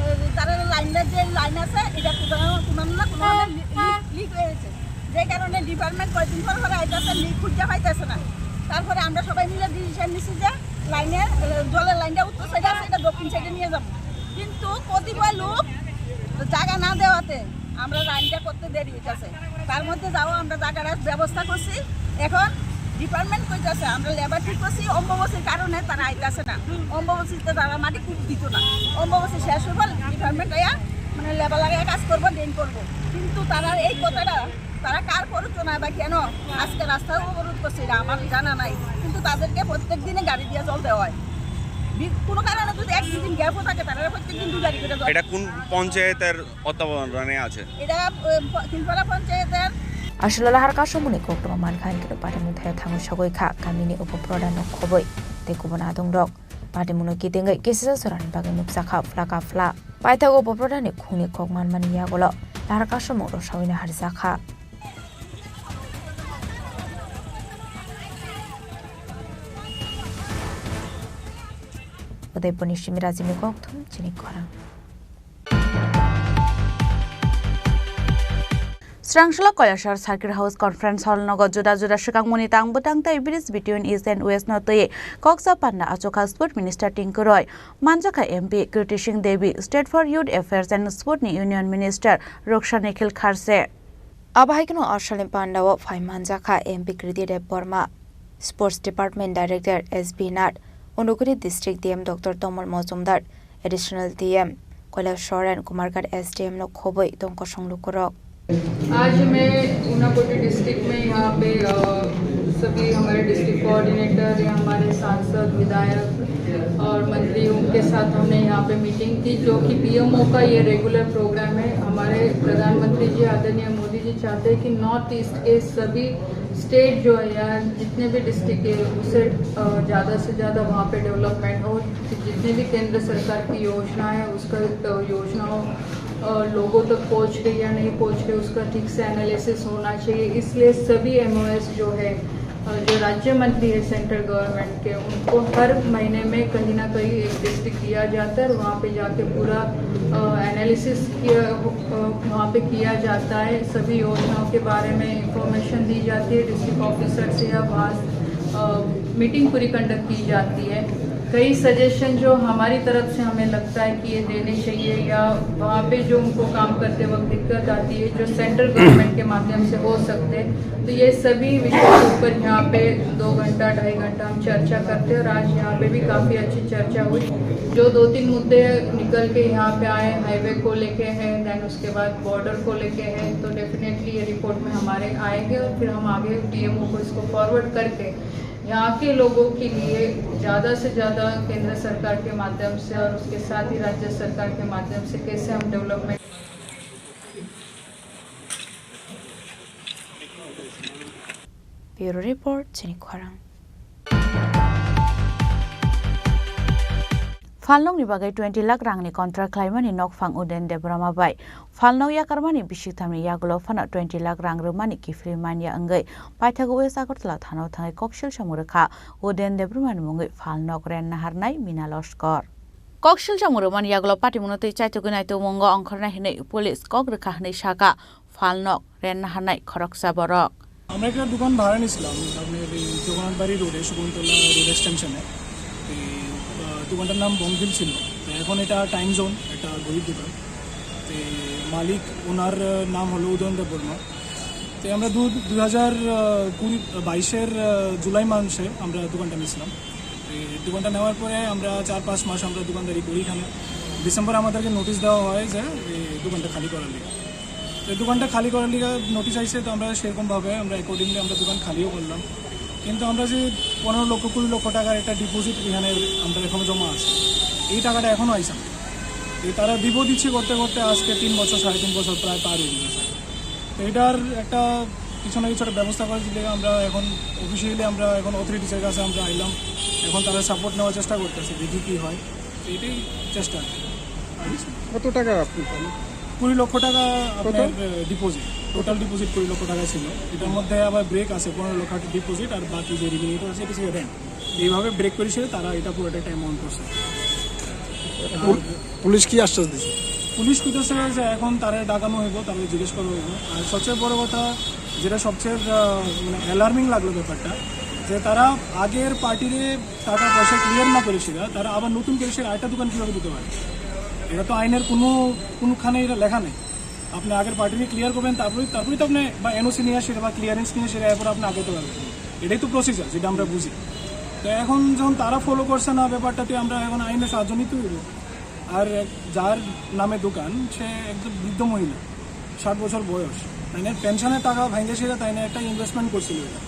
এ, তারা লাইনের যে লাইন আছে, এটা কোনো, কোনো না কোনো ভাবে লি-, লিক, লিক হয়েছে, যে কারণে ডিপার্টমেন্ট কয়েকদিন পর পর আইতেছে, লিক খুঁজে পাইতেছে না। তারপরে আমরা সবাই মিলে ডিসিশন নিছি যে লাইনে, এ, জলের লাইনটা উত্তর সাইডে আছে, এটা দক্ষিণ সাইডে নিয়ে যাবো, কিন্তু কতিপয় লোক জায়গা না দেওয়াতে আমরা লাইনটা করতে দেরি হইতাছে। তার মধ্যে যাও আমরা জায়গার ব্যবস্থা করছি। এখন ডিপার্টমেন্ট কইতাছে আমরা লেবার ঠিক করছি, অম্বুবাচীর কারণে তারা আইতাছে না। অম্বুবাচীতে তারা মাটি খুব দিত না। অম্বুবাচী শেষ হইবার ডিপার্টমেন্ট আইয়া মানে লেবার লাগাইয়া কাজ করবো, ড্রেন করবো। কিন্তু তারা এই কথাটা, তারা কার প্ররোচনায় বা কেন আজকে রাস্তা অবরোধ করছে, এটা আমার জানা নাই। কিন্তু তাদেরকে প্রত্যেক দিনে গাড়ি দিয়ে জল দেওয়া হয়। বি-, কোনো কারণে যদি এক দুদিন গ্যাপও থাকে, তারা প্রত্যেক দিন দুই গাড়ি করে জল এটা কোন পঞ্চায়েতের তত্ত্বাবধানে আছে? এটা, এ, প-, তিনপাড়া পঞ্চায়েতের। Aswk lahar kasumungni koktwma mankha hwnkhe patimung thaio thangwi sogwi kha kamini upo pradhanno khoboi tei kubun adongrok. Patimungno kitingwi kisisa jorani bagwi nukjakha phlaka phla. Paithago upo pradhanni khungni kok manmani yagulo lahar kasumung rwsawino harjakha. Udaipurni simi Rajini kokthum chini khorang. Chwrangsala Kailasor Circuit House Conference Hall nogo juda juda swkangmungni tang bwtang tei bridge between East and West no twiwi koksa panda achukha Sport Minister Tinku Roy, manjakha M P Kriti Singh Devi, State for Youth Affairs and Sport ni Union Minister Raksha Nikhil Kharse. Abo hai kheno o salni pandao phai manjakha M P Kriti Debbarma, Sports Department Director S B Nath, Unakoti District D M Doctor Tamal Majumdar, Additional D M Kailasor and Kumarghat S D M no khobwi tong kosong lukurok. आज मैं ऊनाकोटी डिस्ट्रिक्ट में यहाँ पे, अ, सभी हमारे district coordinator या हमारे सांसद, विधायक और मंत्री, उनके साथ हमने यहाँ पे मीटिंग की, जो कि पीएमओ का ये रेगुलर प्रोग्राम है। हमारे प्रधानमंत्री जी, आदरणीय मोदी जी चाहते हैं कि नॉर्थ ईस्ट के सभी स्टेट जो है या जितने भी डिस्ट्रिक्ट है, उसे, अ, ज़्यादा से ज़्यादा वहाँ पे डेवलपमेंट हो, जितने भी केंद्र सरकार की योजना है, उसका, अ, योजनाओं, अ, लोगों तक पहुँच रही या नहीं पहुँच रही, उसका ठीक से एनालिसिस होना चाहिए। इसलिए सभी एमओएस जो है, अ, जो राज्य मंत्री है सेंट्रल गवर्नमेंट के, उनको हर महीने में कहीं ना कहीं एक डिस्ट्रिक्ट दिया जाता है और वहाँ पे जाके पूरा, अ, एनालिसिस किया, अ, वहाँ पे किया जाता है। सभी योजनाओं के बारे में इंफॉर्मेशन दी जाती है डिस्ट्रिक्ट ऑफिसर से या वहाँ, अ, मीटिंग पूरी कंडक्ट की जाती है। कई सजेशन जो हमारी तरफ से हमें लगता है कि ये देने चाहिए या वहाँ पे जो उनको काम करते वक्त दिक्कत आती है, जो सेंट्रल गवर्नमेंट के माध्यम से हो सकते हैं, तो ये सभी विषयों के ऊपर यहाँ पे दो घंटा, ढाई घंटा हम चर्चा करते हैं और आज यहाँ पे भी काफ़ी अच्छी चर्चा हुई। जो दो तीन मुद्दे निकल के यहाँ पे आए, हाईवे को लेके हैं, देन उसके बाद बॉर्डर को लेके हैं, तो डेफिनेटली ये रिपोर्ट में हमारे आएंगे और फिर हम आगे पीएमओ को इसको फॉरवर्ड करके यहाँ के लोगों के लिए ज़्यादा से ज़्यादा केंद्र सरकार के माध्यम से और उसके साथ ही राज्य सरकार के माध्यम से कैसे हम development Bureau Report, Chini Khorang. Phalnokni bagwi twenty lakh rangni contract khlaimani nokphang Uden Debbarma bai phalnok yakarmani bisingthamni yagulo phano twenty lakh rang rwmani kiphilwi manya wngwi paithago West Agartala thanao thangwi koksil samung rwkha Uden Debbarmani mungwi phalnok ren naharnai Mina Loskor. Koksil samung rwmani yagulo patimungno twi chaitugwi naitugmungo ongkhornai hwnwi police kok rwkha hwnwi sakha. Phalnok ren naharnai khoroksa borok. আমরা একটা দোকান ভাড়া নিয়েছিলাম, আপনার এই জগন্নাথ বাড়ি রোডে, শকুন্তলা রোড এক্সটেনশনে। এই, আহ, দোকানটার নাম বনফিল ছিল। তো এখন এটা টাইম জোন, একটা গরিব দোকান। তো মালিক, ওনার, আহ, নাম হলো উদয়ন দেব বর্মা। তো আমরা দু-, দুই হাজার কুড়ি, বাইশের, আহ, জুলাই মাসে আমরা দোকানটা নিয়েছিলাম। এই দোকানটা নেওয়ার পরে আমরা চার পাঁচ মাস আমরা দোকানদারি করি এখানে। ডিসেম্বরে আমাদেরকে নোটিশ দেওয়া হয় যে এই দোকানটা খালি করার লিগে। তো এই দোকানটা খালি করার লিগে নোটিশ আইছে, তো আমরা সেরকমভাবে আমরা অ্যাকর্ডিংলি আমরা দোকান খালিও করলাম। কিন্তু আমরা যে পনেরো লক্ষ, কুড়ি লক্ষ টাকার একটা ডিপোজিট এখানে আমরা এখনো জমা আছে, এই টাকাটা এখনো আইছে না। এই তারা দিব দিচ্ছি করতে করতে আজকে তিন বছর, সাড়ে তিন বছর প্রায় পার হয়ে গেছে। তো এটার একটা কিছু না কিছু একটা ব্যবস্থা করে দিলে আমরা এখন অফিসিয়ালি আমরা এখন অথরিটিসের কাছে আমরা আইলাম, এখন তারা সাপোর্ট নেওয়ার চেষ্টা করতেছে, দেখি কী হয়। তো এটাই চেষ্টা আর কি। আর কিছু না। কত টাকা আপনি পান? কুড়ি লক্ষ টাকা কত? আপনার, আহ, ডিপোজিট, টোটাল ডিপোজিট কুড়ি লক্ষ টাকা ছিল। এটার মধ্যে আবার ব্রেক আছে, পনেরো লক্ষ টাকা ডিপোজিট আর বাকি যে রিমেনিং আছে এটা ছিল রেন্ট। এইভাবে ব্রেক করে ছিল, তারা এটা পুরোটা একটা অ্যামাউন্ট করছে। আর পু-, পুলিশ কি আশ্বাস দিছে? পুলিশ কইতেছে যে এখন তারা ডাকানো হইব, তারা জিজ্ঞেস করা হইব। আর সবচেয়ে বড় কথা, যেটা সবচেয়ে, আহ, মানে, অ্যালার্মিং লাগলো ব্যাপারটা, যে তারা আগের পার্টিরে টাকা পয়সা ক্লিয়ার না করেছিল, তারা আবার নতুন করে সে আরেকটা দোকান কীভাবে দিতে পারে? এটা তো আইনের কোনো, কোনোখানে এটা লেখা নেই। আপনি আগের পার্টিরে ক্লিয়ার করবেন, তারপরেই, তারপরেই তো আপনি বা এনওসি নিয়ে আসে বা ক্লিয়ারেন্স নিয়ে আসে, এরপর আপনি আগাতে পারবেন। এটাই তো প্রসিজার, যেটা আমরা বুঝি। তো এখন যখন তারা ফলো করছে না ব্যাপারটাতে, আমরা এখন আইনের সাহায্য নিতে হইব। আর এক, যার নামে দোকান, সে একজন বৃদ্ধ মহিলা, ষাট বছর বয়স, তাই না? পেনশনের টাকা ভাঙে সেটা, তাই না? একটা ইনভেস্টমেন্ট করছিল এটা।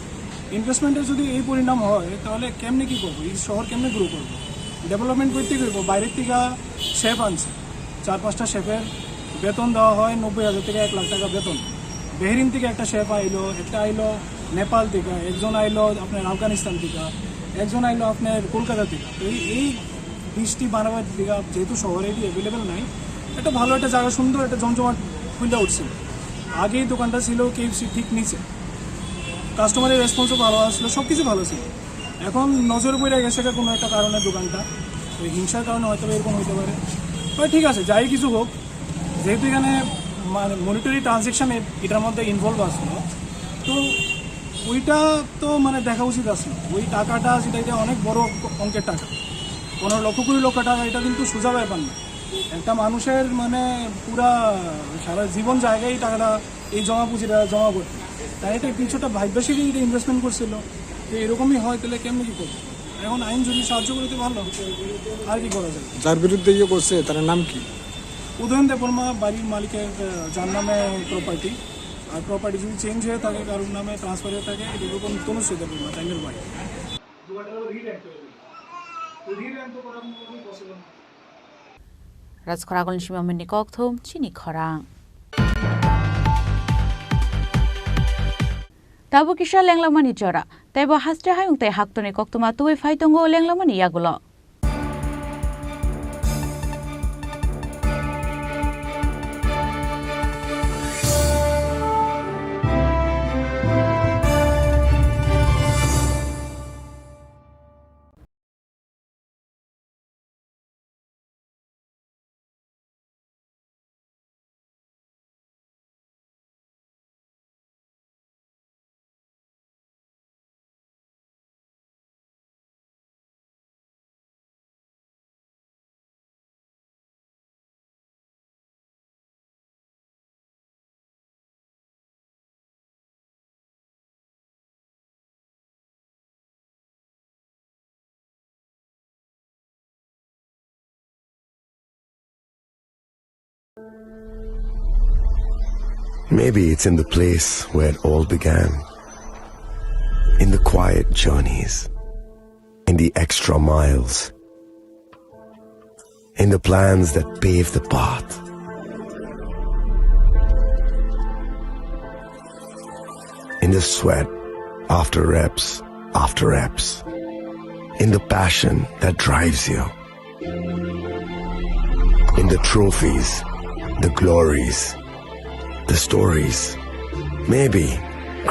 ইনভেস্টমেন্টের যদি এই পরিণাম হয়, তাহলে কেমনে কি করবো? এই শহর কেমনে গ্রো করবো? ডেভেলপমেন্ট করতে করবো, বাইরের থেকে শেফ আনছে, চার পাঁচটা শেফের বেতন দেওয়া হয় নব্বই হাজার থেকে এক লাখ টাকা বেতন। বেহরিন থেকে একটা শেফ আইলো, একটা আইলো নেপাল থেকে, একজন আইলো আপনার আফগানিস্তান থেকে, একজন আইলো আপনার কলকাতা থেকে। তো এই, এই ডিশটি বানাবার দিকে যেহেতু শহরে এটি অ্যাভেলেবেল নাই, একটা ভালো একটা জায়গা, সুন্দর একটা জমজমাট খুলে উঠছিল। আগেই দোকানটা ছিল কেএফসি ঠিক নিচে, কাস্টমারের রেসপন্সও ভালো আসলো, সব কিছু ভালো ছিল। এখন নজর পড়ে গেছে এটা কোনো একটা কারণে দোকানটা, ওই হিংসার কারণে হয়তো বা এরকম হতে পারে। তবে ঠিক আছে, যাই কিছু হোক, যেহেতু এখানে মানে মনিটারি ট্রানজ্যাকশন এটার মধ্যে ইনভলভ আসলো। তো ওইটা তো মানে দেখা উচিত আসলো, ওই টাকাটা যেটা, এটা অনেক বড় অঙ্কের টাকা, পনেরো লক্ষ কুড়ি লক্ষ টাকা, এটা কিন্তু সোজা ব্যাপার না। একটা মানুষের মানে পুরা সারা জীবন জায়গায় এই টাকাটা, এই জমা পুঁজিটা জমা করতে, তাই এটা কিছুটা ভাগ্যশীলই এটা ইনভেস্টমেন্ট করছিল। তো এরকমই হয়, তাহলে কেমনি কী করবো? এখন আইন যদি সাহায্য করে তো ভালো, আর কি করা যায়? যার বিরুদ্ধে ইয়ে করছে, তার নাম কি? উদয়ন দেববর্মা, বাড়ির মালিকের, আহ, যার নামে প্রপার্টি, আর প্রপার্টি যদি চেঞ্জ হয়ে থাকে, কারোর নামে ট্রান্সফার হয়ে থাকে, এটা এরকম তনুশ্রী দেববর্মা, তাইনের বাড়ি। Rajkhoragol ni simi amini kokthum chini khorang. Tabuk kisa lenglamani jora, teibo haste hayung tei haktorni koktwma tubui phai tongo lenglamani yagulo. Maybe it's in the place where it all began. In the quiet journeys, in the extra miles, in the plans that pave the path, in the sweat after reps after reps, in the passion that drives you, in the trophies, the glories, the stories. Maybe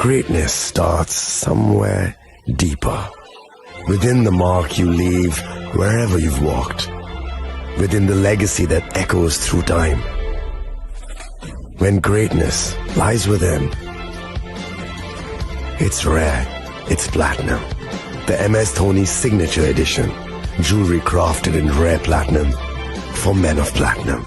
greatness starts somewhere deeper. Within the mark you leave wherever you've walked. Within the legacy that echoes through time. When greatness lies within, it's rare, it's platinum. The M S Dhoni Signature Edition. Jewelry crafted in rare platinum for men of platinum.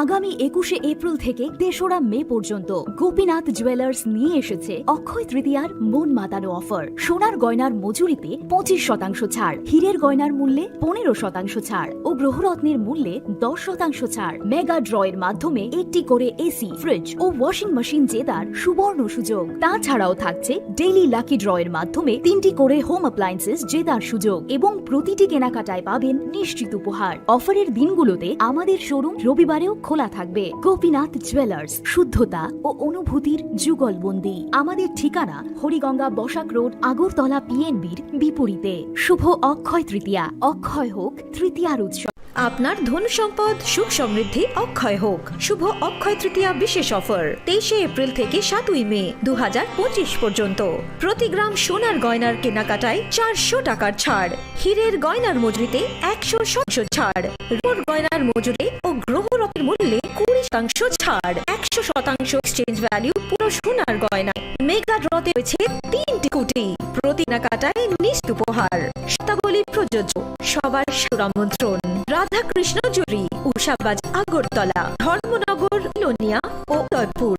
আগামী একুশে এপ্রিল থেকে তেসরা মে পর্যন্ত গোপীনাথ জুয়েলার্স নিয়ে এসেছে অক্ষয় তৃতীয়ার মন মাতানো অফার। সোনার গয়নার মজুরিতে পঁচিশ শতাংশ ছাড়, হীরের গয়নার মূল্যে পনেরো শতাংশ ছাড় ও গ্রহরত্নের মূল্যে দশ শতাংশ ছাড়। মেগা ড্রয়ের মাধ্যমে একটি করে এসি, ফ্রিজ ও ওয়াশিং মেশিন জেতার সুবর্ণ সুযোগ। তাছাড়াও থাকছে ডেইলি লাকি ড্রয়ের মাধ্যমে তিনটি করে হোম অ্যাপ্লায়েন্সেস জেতার সুযোগ এবং প্রতিটি কেনাকাটায় পাবেন নিশ্চিত উপহার। অফারের দিনগুলোতে আমাদের শোরুম রবিবারেও খোলা থাকবে। গোপীনাথ জুয়েলার্স, শুদ্ধতা ও অনুভূতির যুগলবন্দি। আমাদের ঠিকানা হরিগঙ্গা বসাক রোড, আগরতলা পিএনবির বিপরীতে। শুভ অক্ষয় তৃতীয়া, অক্ষয় হোক তৃতীয়ার উৎসব। আপনার ধন সম্পদ সুখ সমৃদ্ধি অক্ষয় হোক। শুভ অক্ষয় তৃতীয়া বিশেষ অফার, তেইশে এপ্রিল থেকে সাতই মে দু হাজার পঁচিশ পর্যন্ত। প্রতি গ্রাম সোনার গয়নার কেনাকাটায় চারশো টাকার ছাড়, হীরের গয়নার মজুরিতে একশো শতাংশ ছাড়, রূপোর গয়নার মজুরি ও গ্রহরত্নের মূল্যে কুড়ি শতাংশ ছাড়, একশো শতাংশ এক্সচেঞ্জ ভ্যালু পুরো সোনার গয়নায়। মেগা ড্রতে রয়েছে তিনটি কোটি, প্রতি কেনাকাটায় নিশ্চিত উপহার। শর্তাবলী প্রযোজ্য, সবার সাদর আমন্ত্রণ। রাধাকৃষ্ণ জুয়েলারি, উষাবাজার, আগরতলা, ধর্মনগর, বিলোনিয়া ও Udaipur.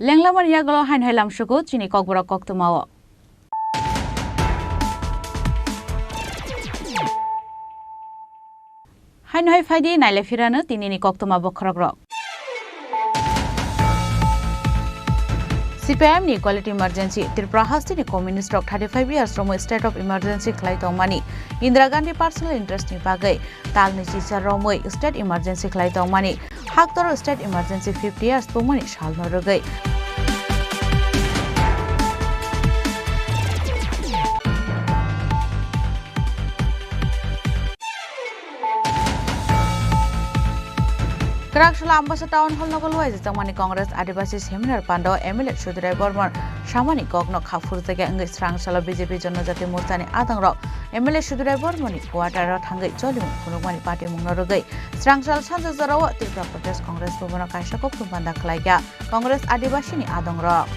Lenglamani yagulo haino hai lamsugo chini kokborok koktwmao. Haino hai phaidi naile phirano tinini koktwma bokhorokrok. C P I M ni Equality Emergency, Tripura hasteni communist rok thirty five years romwi state of emergency khlai tongmani, Indira Gandhi personal interest ni bagwi talni chicha romwi state emergency khlai tongmani, haktor state emergency fifty years tongmani salno rwgwi. Kwraksalo Ambasa Town Hall nogo luaijak tongmani Congress Adibasi Seminar Pandao M L A Sudurai Bormon samani kokno kha phurjakya wngwi swrang salo B J P Jonojati Morchani adongrok M L A Sudurai Bormoni quarter-o thangwi cholimung phunukmani patimungno rwgwi swrang sal sanja jorao Tripura Pradesh Congress Bhavan-o kaisa koktwma panda khlaikha. Congress Adibasini adongrok.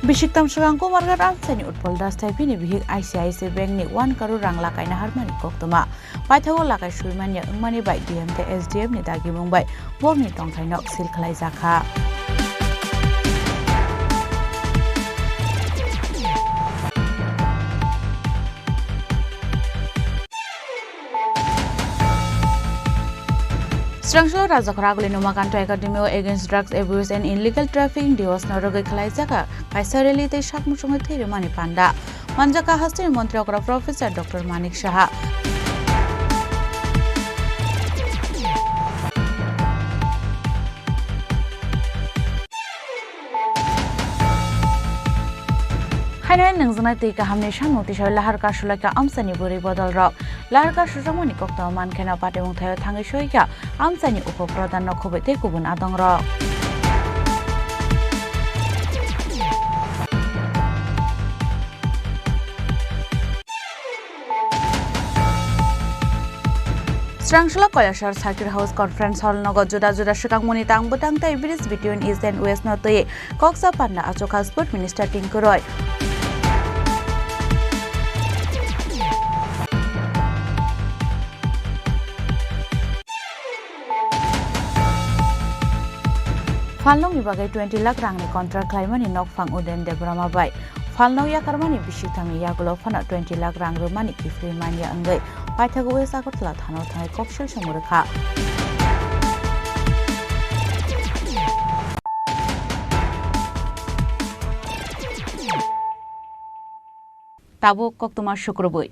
Bisiktam swkang Kumarghat amchaini Utpal Das thai bini bihik I C I C Bank ni one crore rang lakaina harmani koktwma. Paithago lakai suimanya wngmani bai D M tei S D M ni dagimung bai borokni tongthaino sil khlaijakha. Swrangso Rajakhor Aguli Numakanta Academy o Against Drugs Abuse and Illegal Trafficking Diwas no rwgwi khlaijak kaisa rally tei sak muchungwi thwi rwmani panda. Manjakha hasteni montri okra Professor Doctor Manik Saha. Haino nwngjwnai twi kahamni samung tisa lahar kasulai kha amchaini bwrwi bodol rok. Lahar kasujakmani koktwma mankheno patimung thaio thangwi soi kha amchaini upo pradhan no khobwi tei kubun adong rok. Swrangsola Koilasar Circuit House Conference Hall nogo juda juda swkangmani tang bwtang tei bridge between East and West no twi koksa panda achukha Sport Minister Tinku Roy. Phalnokni bagwi twenty lakh rangni contract khlaimani nokphang Udayan Debbarma bai. Phalnok yakarmani bisik thangni yagulo phano twenty lakh rang rwmani kiphilwi manya wngwi paithago West Agartala thana-o thangwi koksil samung rwkha. Tabuk koktwma sukrubwi.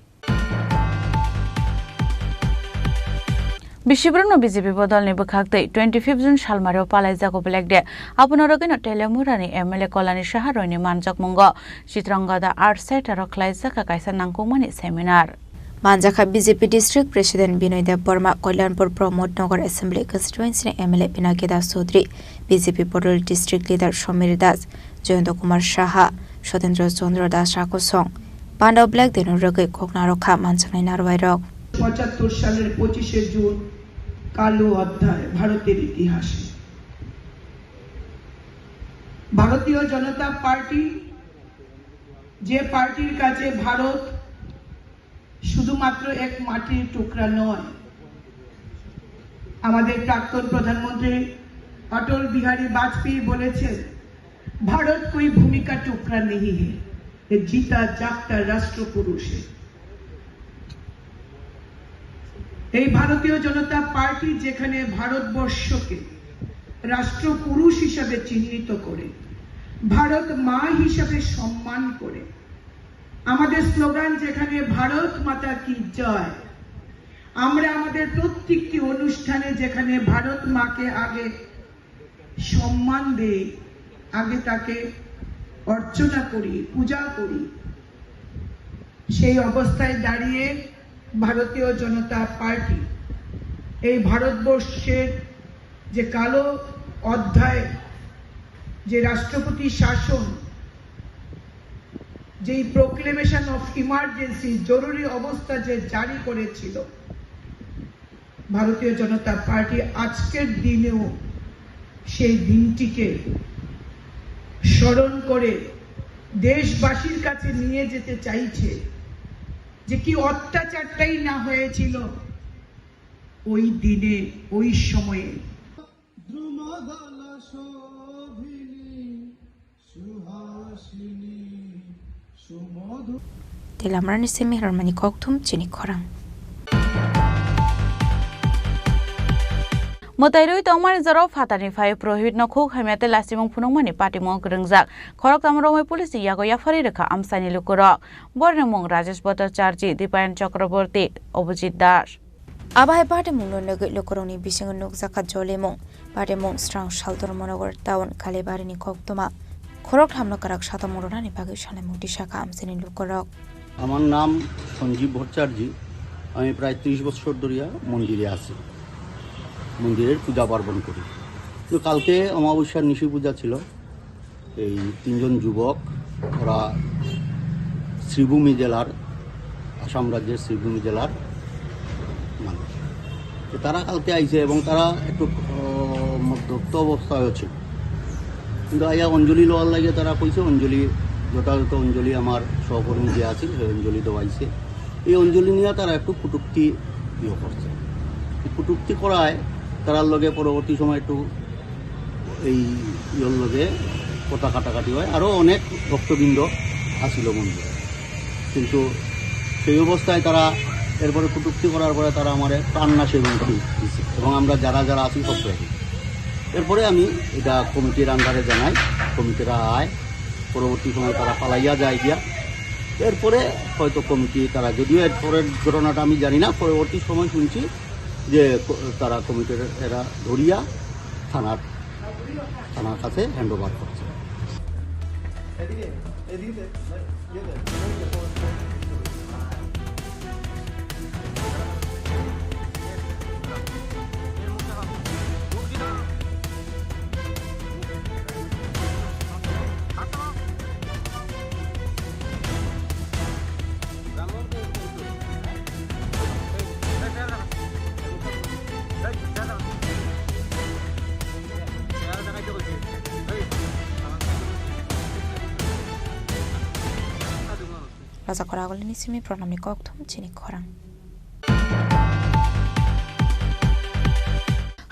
Bisibrwno B J P bodolni bwkhak twi twenty fifth June salmario palaijago Black Day. Abono rwgwino Teliamurani M L A Kolani Saha Royni manjakmungo Chitrangada Art Centre-o khlaijak kaisa nangkukmani seminar. Manjakha B J P District President Binoy Debbarma, Kalyanpur Pramod Nagar Assembly Constituency ni M L A Pinaki Das Chaudhary, B J P Bodol District Leader Samir Das, Jayanta Kumar Saha, Sotendra Chandra Das Rakosong, Pandao Black Day no rwgwi kok narwkha manjaknai narwai rok. পঁচাত্তর সালের পঁচিশে জুন কালো অধ্যায় ভারতের ইতিহাসে। ভারতীয় জনতা পার্টি, যে পার্টির কাছে ভারত শুধুমাত্র এক মাটির টুকরা নয়, আমাদের প্রাক্তন প্রধানমন্ত্রী অটল বিহারী বাজপেয়ী বলেছেন, ভারত কোই ভূমি কা টুকরা নেহি হে, এ জিতা জাগতা রাষ্ট্র পুরুষ হে। এই ভারতীয় জনতা পার্টি যেখানে ভারতবর্ষকে রাষ্ট্রপুরুষ হিসাবে চিহ্নিত করে, ভারত মা হিসাবে সম্মান করে, আমাদের স্লোগান যেখানে ভারত মাতা কি জয়, আমরা আমাদের প্রত্যেকটি অনুষ্ঠানে যেখানে ভারত মাকে আগে সম্মান দেই, আগে তাকে অর্চনা করি, পূজা করি। সেই অবস্থায় দাঁড়িয়ে ভারতীয় জনতা পার্টি এই ভারতবর্ষের যে কালো অধ্যায়, যে রাষ্ট্রপতি শাসন, যেই প্রোক্লেমেশন অফ ইমার্জেন্সি, জরুরি অবস্থা যে জারি করেছিল, ভারতীয় জনতা পার্টি আজকের দিনেও সেই দিনটিকে স্মরণ করে দেশবাসীর কাছে নিয়ে যেতে চাইছে। যে কি অত্যাচারটাই না হয়েছিল ওই দিনে, ওই সময়ে। Tei lamarani simi rwmani kokthum chini khorang. Mwtai rwi tongmani jorao phatarni phai Prohit no khuk hamya tei lasimung phunukmani patimung kwrwngjak. Khoroktham romwi police ni yago yapharwi rwkha amchaini lukurok. Borokni mung Rajesh Bhattacharjee, Dipayan Chakraborty, Abhijit Das. Abo hai patimungno nugwi lukurokni bisingo nukjakha jolimung. Patimung srang Saltor Monogar town Kalibarini koktwma. Khoroktham no kwrak satamung rwnani bagwi salaimung tisakha amchaini lukurok. আমার নাম সঞ্জীব ভট্টাচার্য। আমি প্রায় ত্রিশ বছর ধরিয়া মন্দিরে আছি, মন্দিরের পূজা পার্বণ করি। তো কালকে অমাবস্যার নিশি পূজা ছিল। এই তিনজন যুবক, ওরা শ্রীভূমি জেলার, আসাম রাজ্যের শ্রীভূমি জেলার মানুষ। তো তারা কালকে আইছে এবং তারা একটু, আহ, মদ্যপ্ত অবস্থায় আছে। কিন্তু আইয়া অঞ্জলি লওয়ার লাগে তারা কইছে, অঞ্জলি, যথাযথ অঞ্জলি আমার সহকর্মী যে আছে, সেই অঞ্জলি দেওয়াইছে। এই অঞ্জলি নিয়ে তারা একটু কটূক্তি ইয়ে করছে। কটূক্তি করায় তারার লগে পরবর্তী সময় একটু এই ইয়ের লগে কথা কাটাকাটি হয়, আরও অনেক ভক্তবৃন্দ আসিল মন্দিরে। কিন্তু সেই অবস্থায় তারা এরপরে কটূক্তি করার পরে তারা আমারে প্রাণনাশে হুমকি দিছে এবং আমরা যারা যারা আছি সব হয়ে গেছি। এরপরে আমি এটা কমিটির আন্ডারে জানাই, কমিটিরা আয়, পরবর্তী সময় তারা পালাইয়া যায় গিয়া। এরপরে হয়তো কমিটি তারা, যদিও এরপরের ঘটনাটা আমি জানি না, পরবর্তী সময় শুনছি যে ক-, তারা কমিটির এরা ধরিয়া থানার, থানার কাছে হ্যান্ড ওভার করছে। Raja Khoragulini simi pranamni kokthum chini khorang.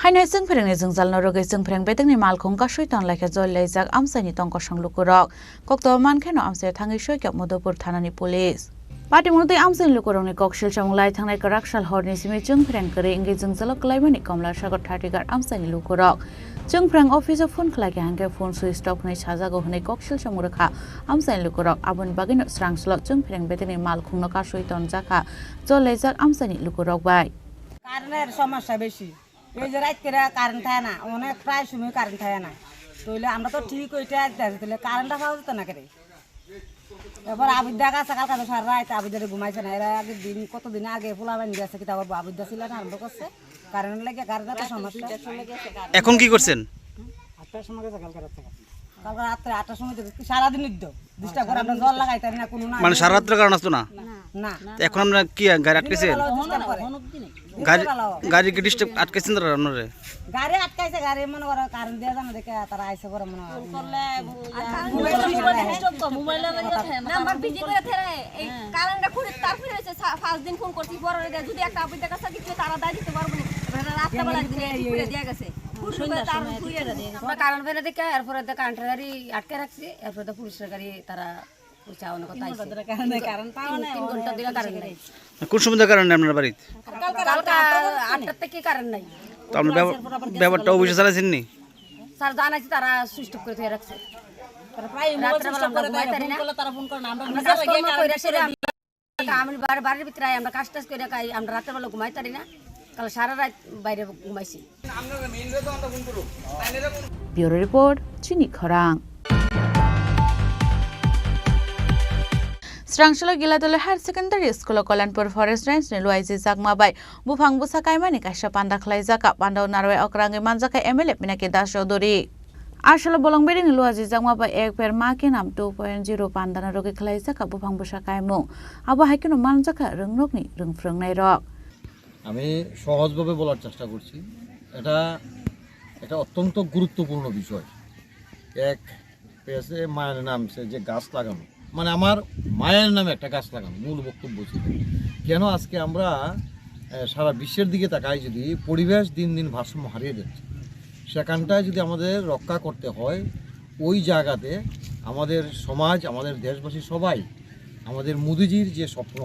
Haino chwngphrengni jwngjalno rwgwi chwngphreng bedekni malkhung kasui tonlaikha jolilaijak amchaini tongkosong lukurok. Kokto mankheno amchaio thangwi soikha Madhupur thanani police. Patimung tei amchaini lukurokni koksil samung lai thangnai kwrak sal horni simi chwngphreng kwrwi wngwi jwngjalo kwlaimani Komla Sagar Thatigar amchaini lukurok. Chwngphreng office-o phone khlaikha hwnkhe phone switch off hwnwi sajago hwnwi koksil samung rwkha amchaini lukurok. Aboni bagwino swrang salo chwngphreng bedekni malkhungno kasui tonjakha jolilaijak amchaini lukurok bai. কারেন্টের সমস্যা বেশি। এই যে রাত করে কারেন্ট থাকে না, অনেক প্রায় সময় কারেন্ট থাকে না। তাহলে আমরা তো ঠিক ওইটা আছে, তাহলে কারেন্টটা পাওয়া যেত না কেন? এবার আবিদ্যা গেছে, কালকে তো সারা রাত আবিদ্যারে ঘুমাইছে না। এরা আগের দিন, কতদিন আগে পোলা বান গেছে, কিতা করবো, আবিদ্যা ছিল না, আরম্ভ করছে। কারেন্ট লাগে, কারেন্টের তো সমস্যা। এখন কি করছেন? আটটার সময় গেছে কালকে রাত থেকে। কালকে রাত্রে আটটার সময় থেকে সারাদিন উদ্যোগ। ডিস্টার্ব করে, আমরা জল লাগাইতারি না, কোনো না। মানে সারা রাত্রে কারেন্ট আসতো না? না। তো এখন আপনারা কি গাড়ি আটকেছে? দিনের বেলাও ডিস্টার্ব করে। গাড়ি, দিনের বেলাও। গাড়ি কি ডিস্টার্ব আটকেছেন তারা আপনারে? গাড়ি আটকাইছে, গাড়ি মনে করো কারেন্ট দিয়ে জানো দেখে তারা আইসে পরে মনে হয়। মোবাইল সুইচ করে থাকে। নাম্বার বিজি করে থাকে। এই কারেন্টটা খুঁড়ে তার ফিরে হয়েছে, সা-, পাঁচ দিন ফোন করছি, বড় হয়ে যায়। যদি একটা আপডেট দেখা কিছু তারা দায় দিতে পারবো না। এবার রাত্রে বেলা দিয়ে, দিয়ে গেছে। খুঁড়ে তার ফিরে গেছে। আমরা কারেন্ট ফেলে দেখে এরপরে তো কারেন্টের গাড়ি আটকে রাখছি, এরপরে তো পুলিশের গাড়ি তারা ওই চা অনেক কথা আইছে। তিন ঘন্টা ধরে কারেন্ট পাওয়া নাই, তিন ঘন্টা ধরে কারেন্ট নাই। কোন সময় কারেন্ট নেই আপনার বাড়িতে? কালকে আটটা থেকে কারেন্ট নাই। তো আপনার ব্যাপার-, ব্যাপারটা অফিসে জানাইছেন নি? স্যার জানাইছি, তারা সুইচ অফ করে ধুয়ে রাখছে। রাত্রেবেলা আমরা ঘুমাই পারি না। আমরা কাজকর্ম করে সেরে আমরা, আমি বাড়ি, বাড়ির ভিতরে আই, আমরা কাজ টাজ করে খাই, আমরা রাত্রেবেলা ঘুমাই পারি না। কাল সারা রাত বাইরে ঘুমাইছি। Bureau report, Chini Khorang. Srangsalo Giladale Higher Secondary School o Kalyanpur Forest Range ni luaiji jakma bai buphang bwsa kaimani kaisa panda khlaijak. Panda o narwai okra wngwi manjakha M L A Pinaki Das Chaudhury. Asalo bolong bini luaji jakma bai ek per ma ke nam two point zero panda no rwgwi khlaijak buphang bwsa kaimung. Abo hai kheno manjakha rwngnokni rwngphrwngnairok. আমি সহজভাবে বলার চেষ্টা করছি, এটা একটা অত্যন্ত গুরুত্বপূর্ণ বিষয়। এক পেছে মায়ের নামছে যে গাছ লাগানো, মানে আমার মায়ের নামে একটা গাছ লাগানো, মূল বক্তব্য ছিল। কেন আজকে আমরা আহ, সারা বিশ্বের দিকে তাকাই, যদি পরিবেশ দিন দিন ভারসাম্য হারিয়ে যাচ্ছে, সেখানটায় যদি আমাদের রক্ষা করতে হয়, ওই জায়গাতে আমাদের সমাজ, আমাদের দেশবাসী সবাই, আমাদের মোদিজির যে স্বপ্ন,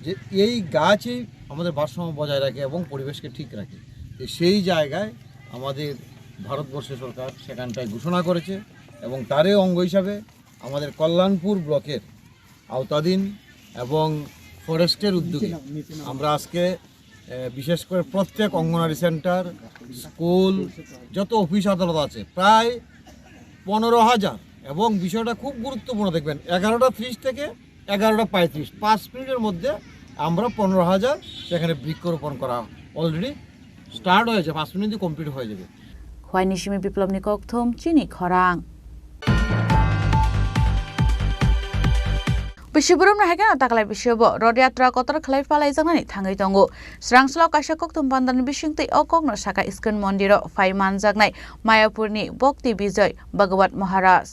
যে এই গাছই আমাদের ভারসাম্য বজায় রাখে এবং পরিবেশকে ঠিক রাখে, তো সেই জায়গায় আমাদের ভারতবর্ষের সরকার সেখানটায় ঘোষণা করেছে এবং তারই অঙ্গ হিসাবে আমাদের কল্যাণপুর ব্লকের আওতাধীন এবং ফরেস্টের উদ্যোগে আমরা আজকে, এ, বিশেষ করে প্রত্যেক অঙ্গনারী সেন্টার, স্কুল, যত অফিস আদালত আছে, প্রায় পনেরো হাজার, এবং বিষয়টা খুব গুরুত্বপূর্ণ, দেখবেন, এগারোটা ত্রিশ থেকে এগারোটা পঁয়ত্রিশ, পাঁচ মিনিটের মধ্যে আমরা পনেরো হাজার সেখানে বৃক্ষরোপণ করা অলরেডি স্টার্ট হয়েছে, পাঁচ মিনিট কমপ্লিট হয়ে যাবে। Huaini simi Biplobni kokthum chini khorang. Bisi borokno hai kheno taklai bisio bo Rod Yatra kotor khlai palaijaknani thangwi tongo. Srangslo kaisa kokthum pandani bisingtwi o kokno saka Iskon Mondiro phai manjaknai Mayapurni Bhakti Bijoy Bhagwat Maharaj.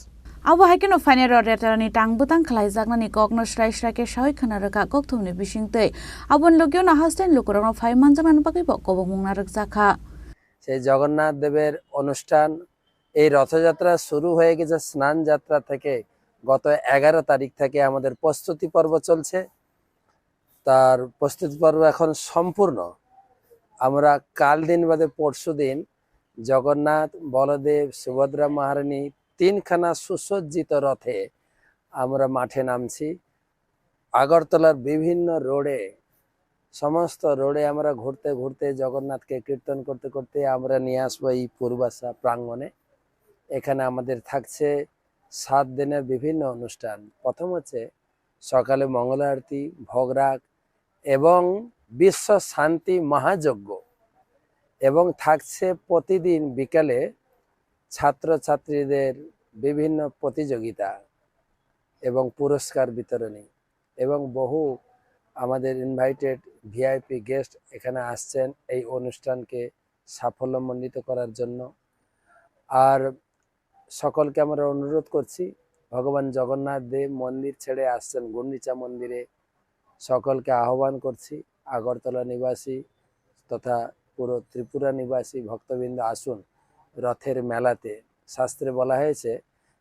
Abo hai kheno phainai Rod Yatrani tang bwtang khlaijaknani kokno srai srai khe sawi khna rwkha kokthumni bisingtwi. Aboni logio no hasteni lukurokno phai manjaknani bagwi bo kobokmung narwkjakha. সেই জগন্নাথ দেবের অনুষ্ঠান, এই রথযাত্রা শুরু হয়ে গেছে স্নান যাত্রা থেকে। গত এগারো তারিখ থেকে আমাদের প্রস্তুতি পর্ব চলছে। তার প্রস্তুতি পর্ব এখন সম্পূর্ণ। আমরা কাল দিন বাদে পরশু দিন জগন্নাথ, বলদেব, সুভদ্রা মহারানী তিনখানা সুসজ্জিত রথে আমরা মাঠে নামছি। আগরতলার বিভিন্ন রোডে, সমস্ত রোডে আমরা ঘুরতে ঘুরতে জগন্নাথকে কীর্তন করতে করতে আমরা নিয়ে আসবো এই পূর্বাশা প্রাঙ্গণে। এখানে আমাদের থাকছে সাত দিনের বিভিন্ন অনুষ্ঠান। প্রথম হচ্ছে সকালে মঙ্গল আরতি, ভোগ রাগ এবং বিশ্ব শান্তি মহাযজ্ঞ, এবং থাকছে প্রতিদিন বিকালে ছাত্রছাত্রীদের বিভিন্ন প্রতিযোগিতা এবং পুরস্কার বিতরণী, এবং বহু আমাদের ইনভাইটেড ভিআইপি গেস্ট এখানে আসছেন এই অনুষ্ঠানকে সাফল্যমণ্ডিত করার জন্য। আর সকলকে আমরা অনুরোধ করছি, ভগবান জগন্নাথ দেব মন্দির ছেড়ে আসছেন গুন্ডিচা মন্দিরে। সকলকে আহ্বান করছি, আগরতলা নিবাসী তথা পুরো ত্রিপুরা নিবাসী ভক্তবৃন্দ আসুন রথের মেলাতে। শাস্ত্রে বলা হয়েছে,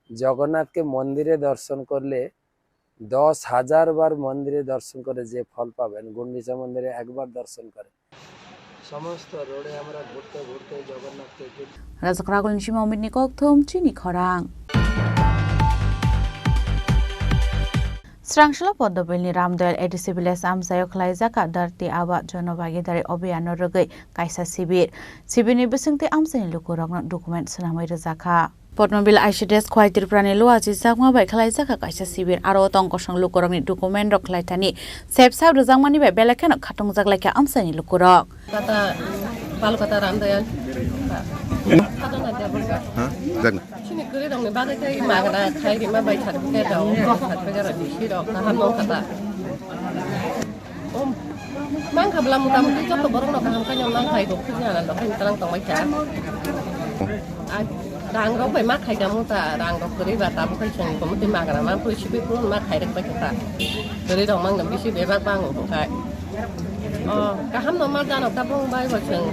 জগন্নাথকে মন্দিরে দর্শন করলে দশ হাজার বার মন্দিরে দর্শন করে যে ফল পাবেন, গুন্ডিচা মন্দিরে একবার দর্শন করে। সমস্ত রোডে আমরা ঘুরতে ঘুরতে জগন্নাথকে কীর্তন Rajak Ragul ni simi Omitni kokthum chini khorang. Srangslo Poddobilni Ramdoyal A D C village amchaio khlaijak Dharti Aaba Jon Bhagidari Abhiyan no rwgwi kaisa sibir. Sibirni bisingtwi amchaini lukurokno document swnamwi rwjakha. Potmobil I C D S Khwai Tripurani luachi chakma bai khlaijak kaisa sibir, aro tong kosong lukurokni document rok khlaithani sepsa rwjakmani bai belai kheno khatungjak laikha amchaini lukurok. Kata, Balukata Ramdayal. Kata na dia bol. Ha? Jagna. Sini kuri dong ni bagai kai magana kai rima bai certificate dong, certificate dong, bisi dong, kaham dong kata. Om, mang kha bwla mota moti joto borok no kaham khe nw mang kha, ego khujna na dok talang tong bai kha. A, rang rok bai ma khai da mota, rang rok kwrwi ba tabuk khai chwng komoti magana ma pui sibui phuru ma khai rwk bai kha. Kwrwi rok mang bisi bebak bang o khai. O, kaham no ma jano tabuk bai bo chwng.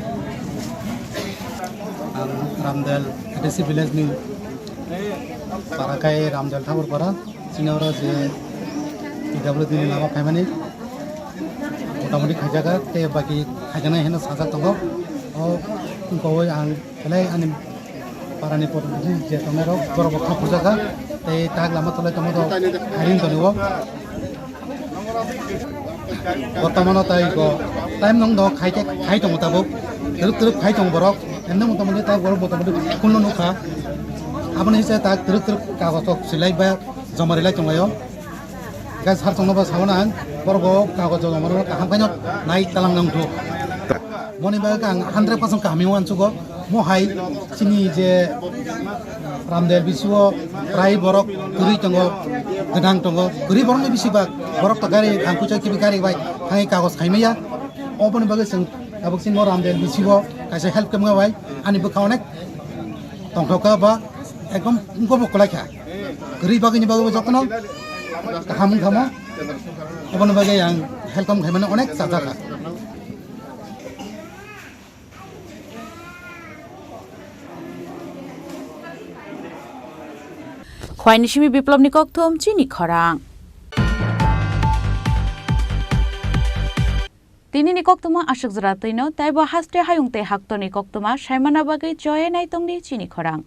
Ang Ramdel A D C village ni para kai Ramdel Thakur para. Chini oro je P W D ni lama phaimani motamoti khaijakha, tei baki khaijaknai hino sajak tongo. O wngkogwi ang belai ani parani protinidhi je tongnai rok, borok bo kha phurjakha, tei tak lama tolai tongma rok hiring tongo. Bortomano tai go time nong do khai khe khai tongo tabuk, twrwk twrwk khai tongo borok, emno motamoti tak borok motamoti phone no nukha, aboni hise tak twrwk twrwk kagoj rok swilai ba joma rilai tonglaio. Hingke sar chongno bo sabona ang, borok bo kagojo rok kaham khe no nai talang nang thuk. Moni bagwi ang hundred percent kaham hinwi uansugo. Mo hai chini je Ramdel bisi o prai borok kwrwi tongo, gwnang tongo, kwrwi borokni bisi bak borok to gari thang kuchai kibi gari bai thangwi kagoj khai maya. Oboni bagwi chwng tabuk chini mo Ramdel bisi o kaisa help khe mwnga bai ani bwkha onek tongthok kha ba ekdom wngkor bo kwlai kha. Kwrwi bagwi ni bagwi bo jotono Kaham wngkha mo, aboni bagwi ang helkom khaimano onek chajakha. Khwaini simi Biplobni kokthum chini khorang. Tinini koktwma aswk jora twino, tei bo haste hayung tei haktorni koktwma saimana bagwi choye naitongdi chini khorang.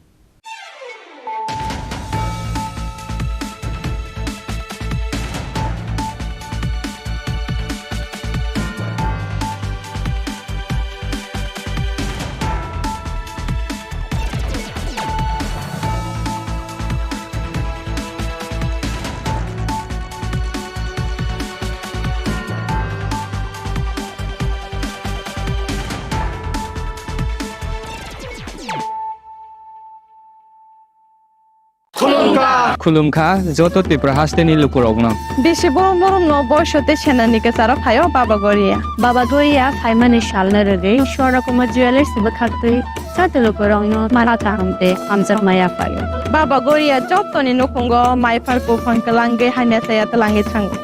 Khulumkha joto Tripura hasteni lukurokno. Bisi borom borom no boiso tei senani kwcharo phaio Baba Goria. Baba Goria phaimani salno rwgwi Swarna Kumar Jewellers bwkhaktwi joto lukurokno mala kaham tei hamjakma yaphaio. Baba Goria jotoni nukhungo maiphar buphang kwlangwi hamya chaya twlangwi thango.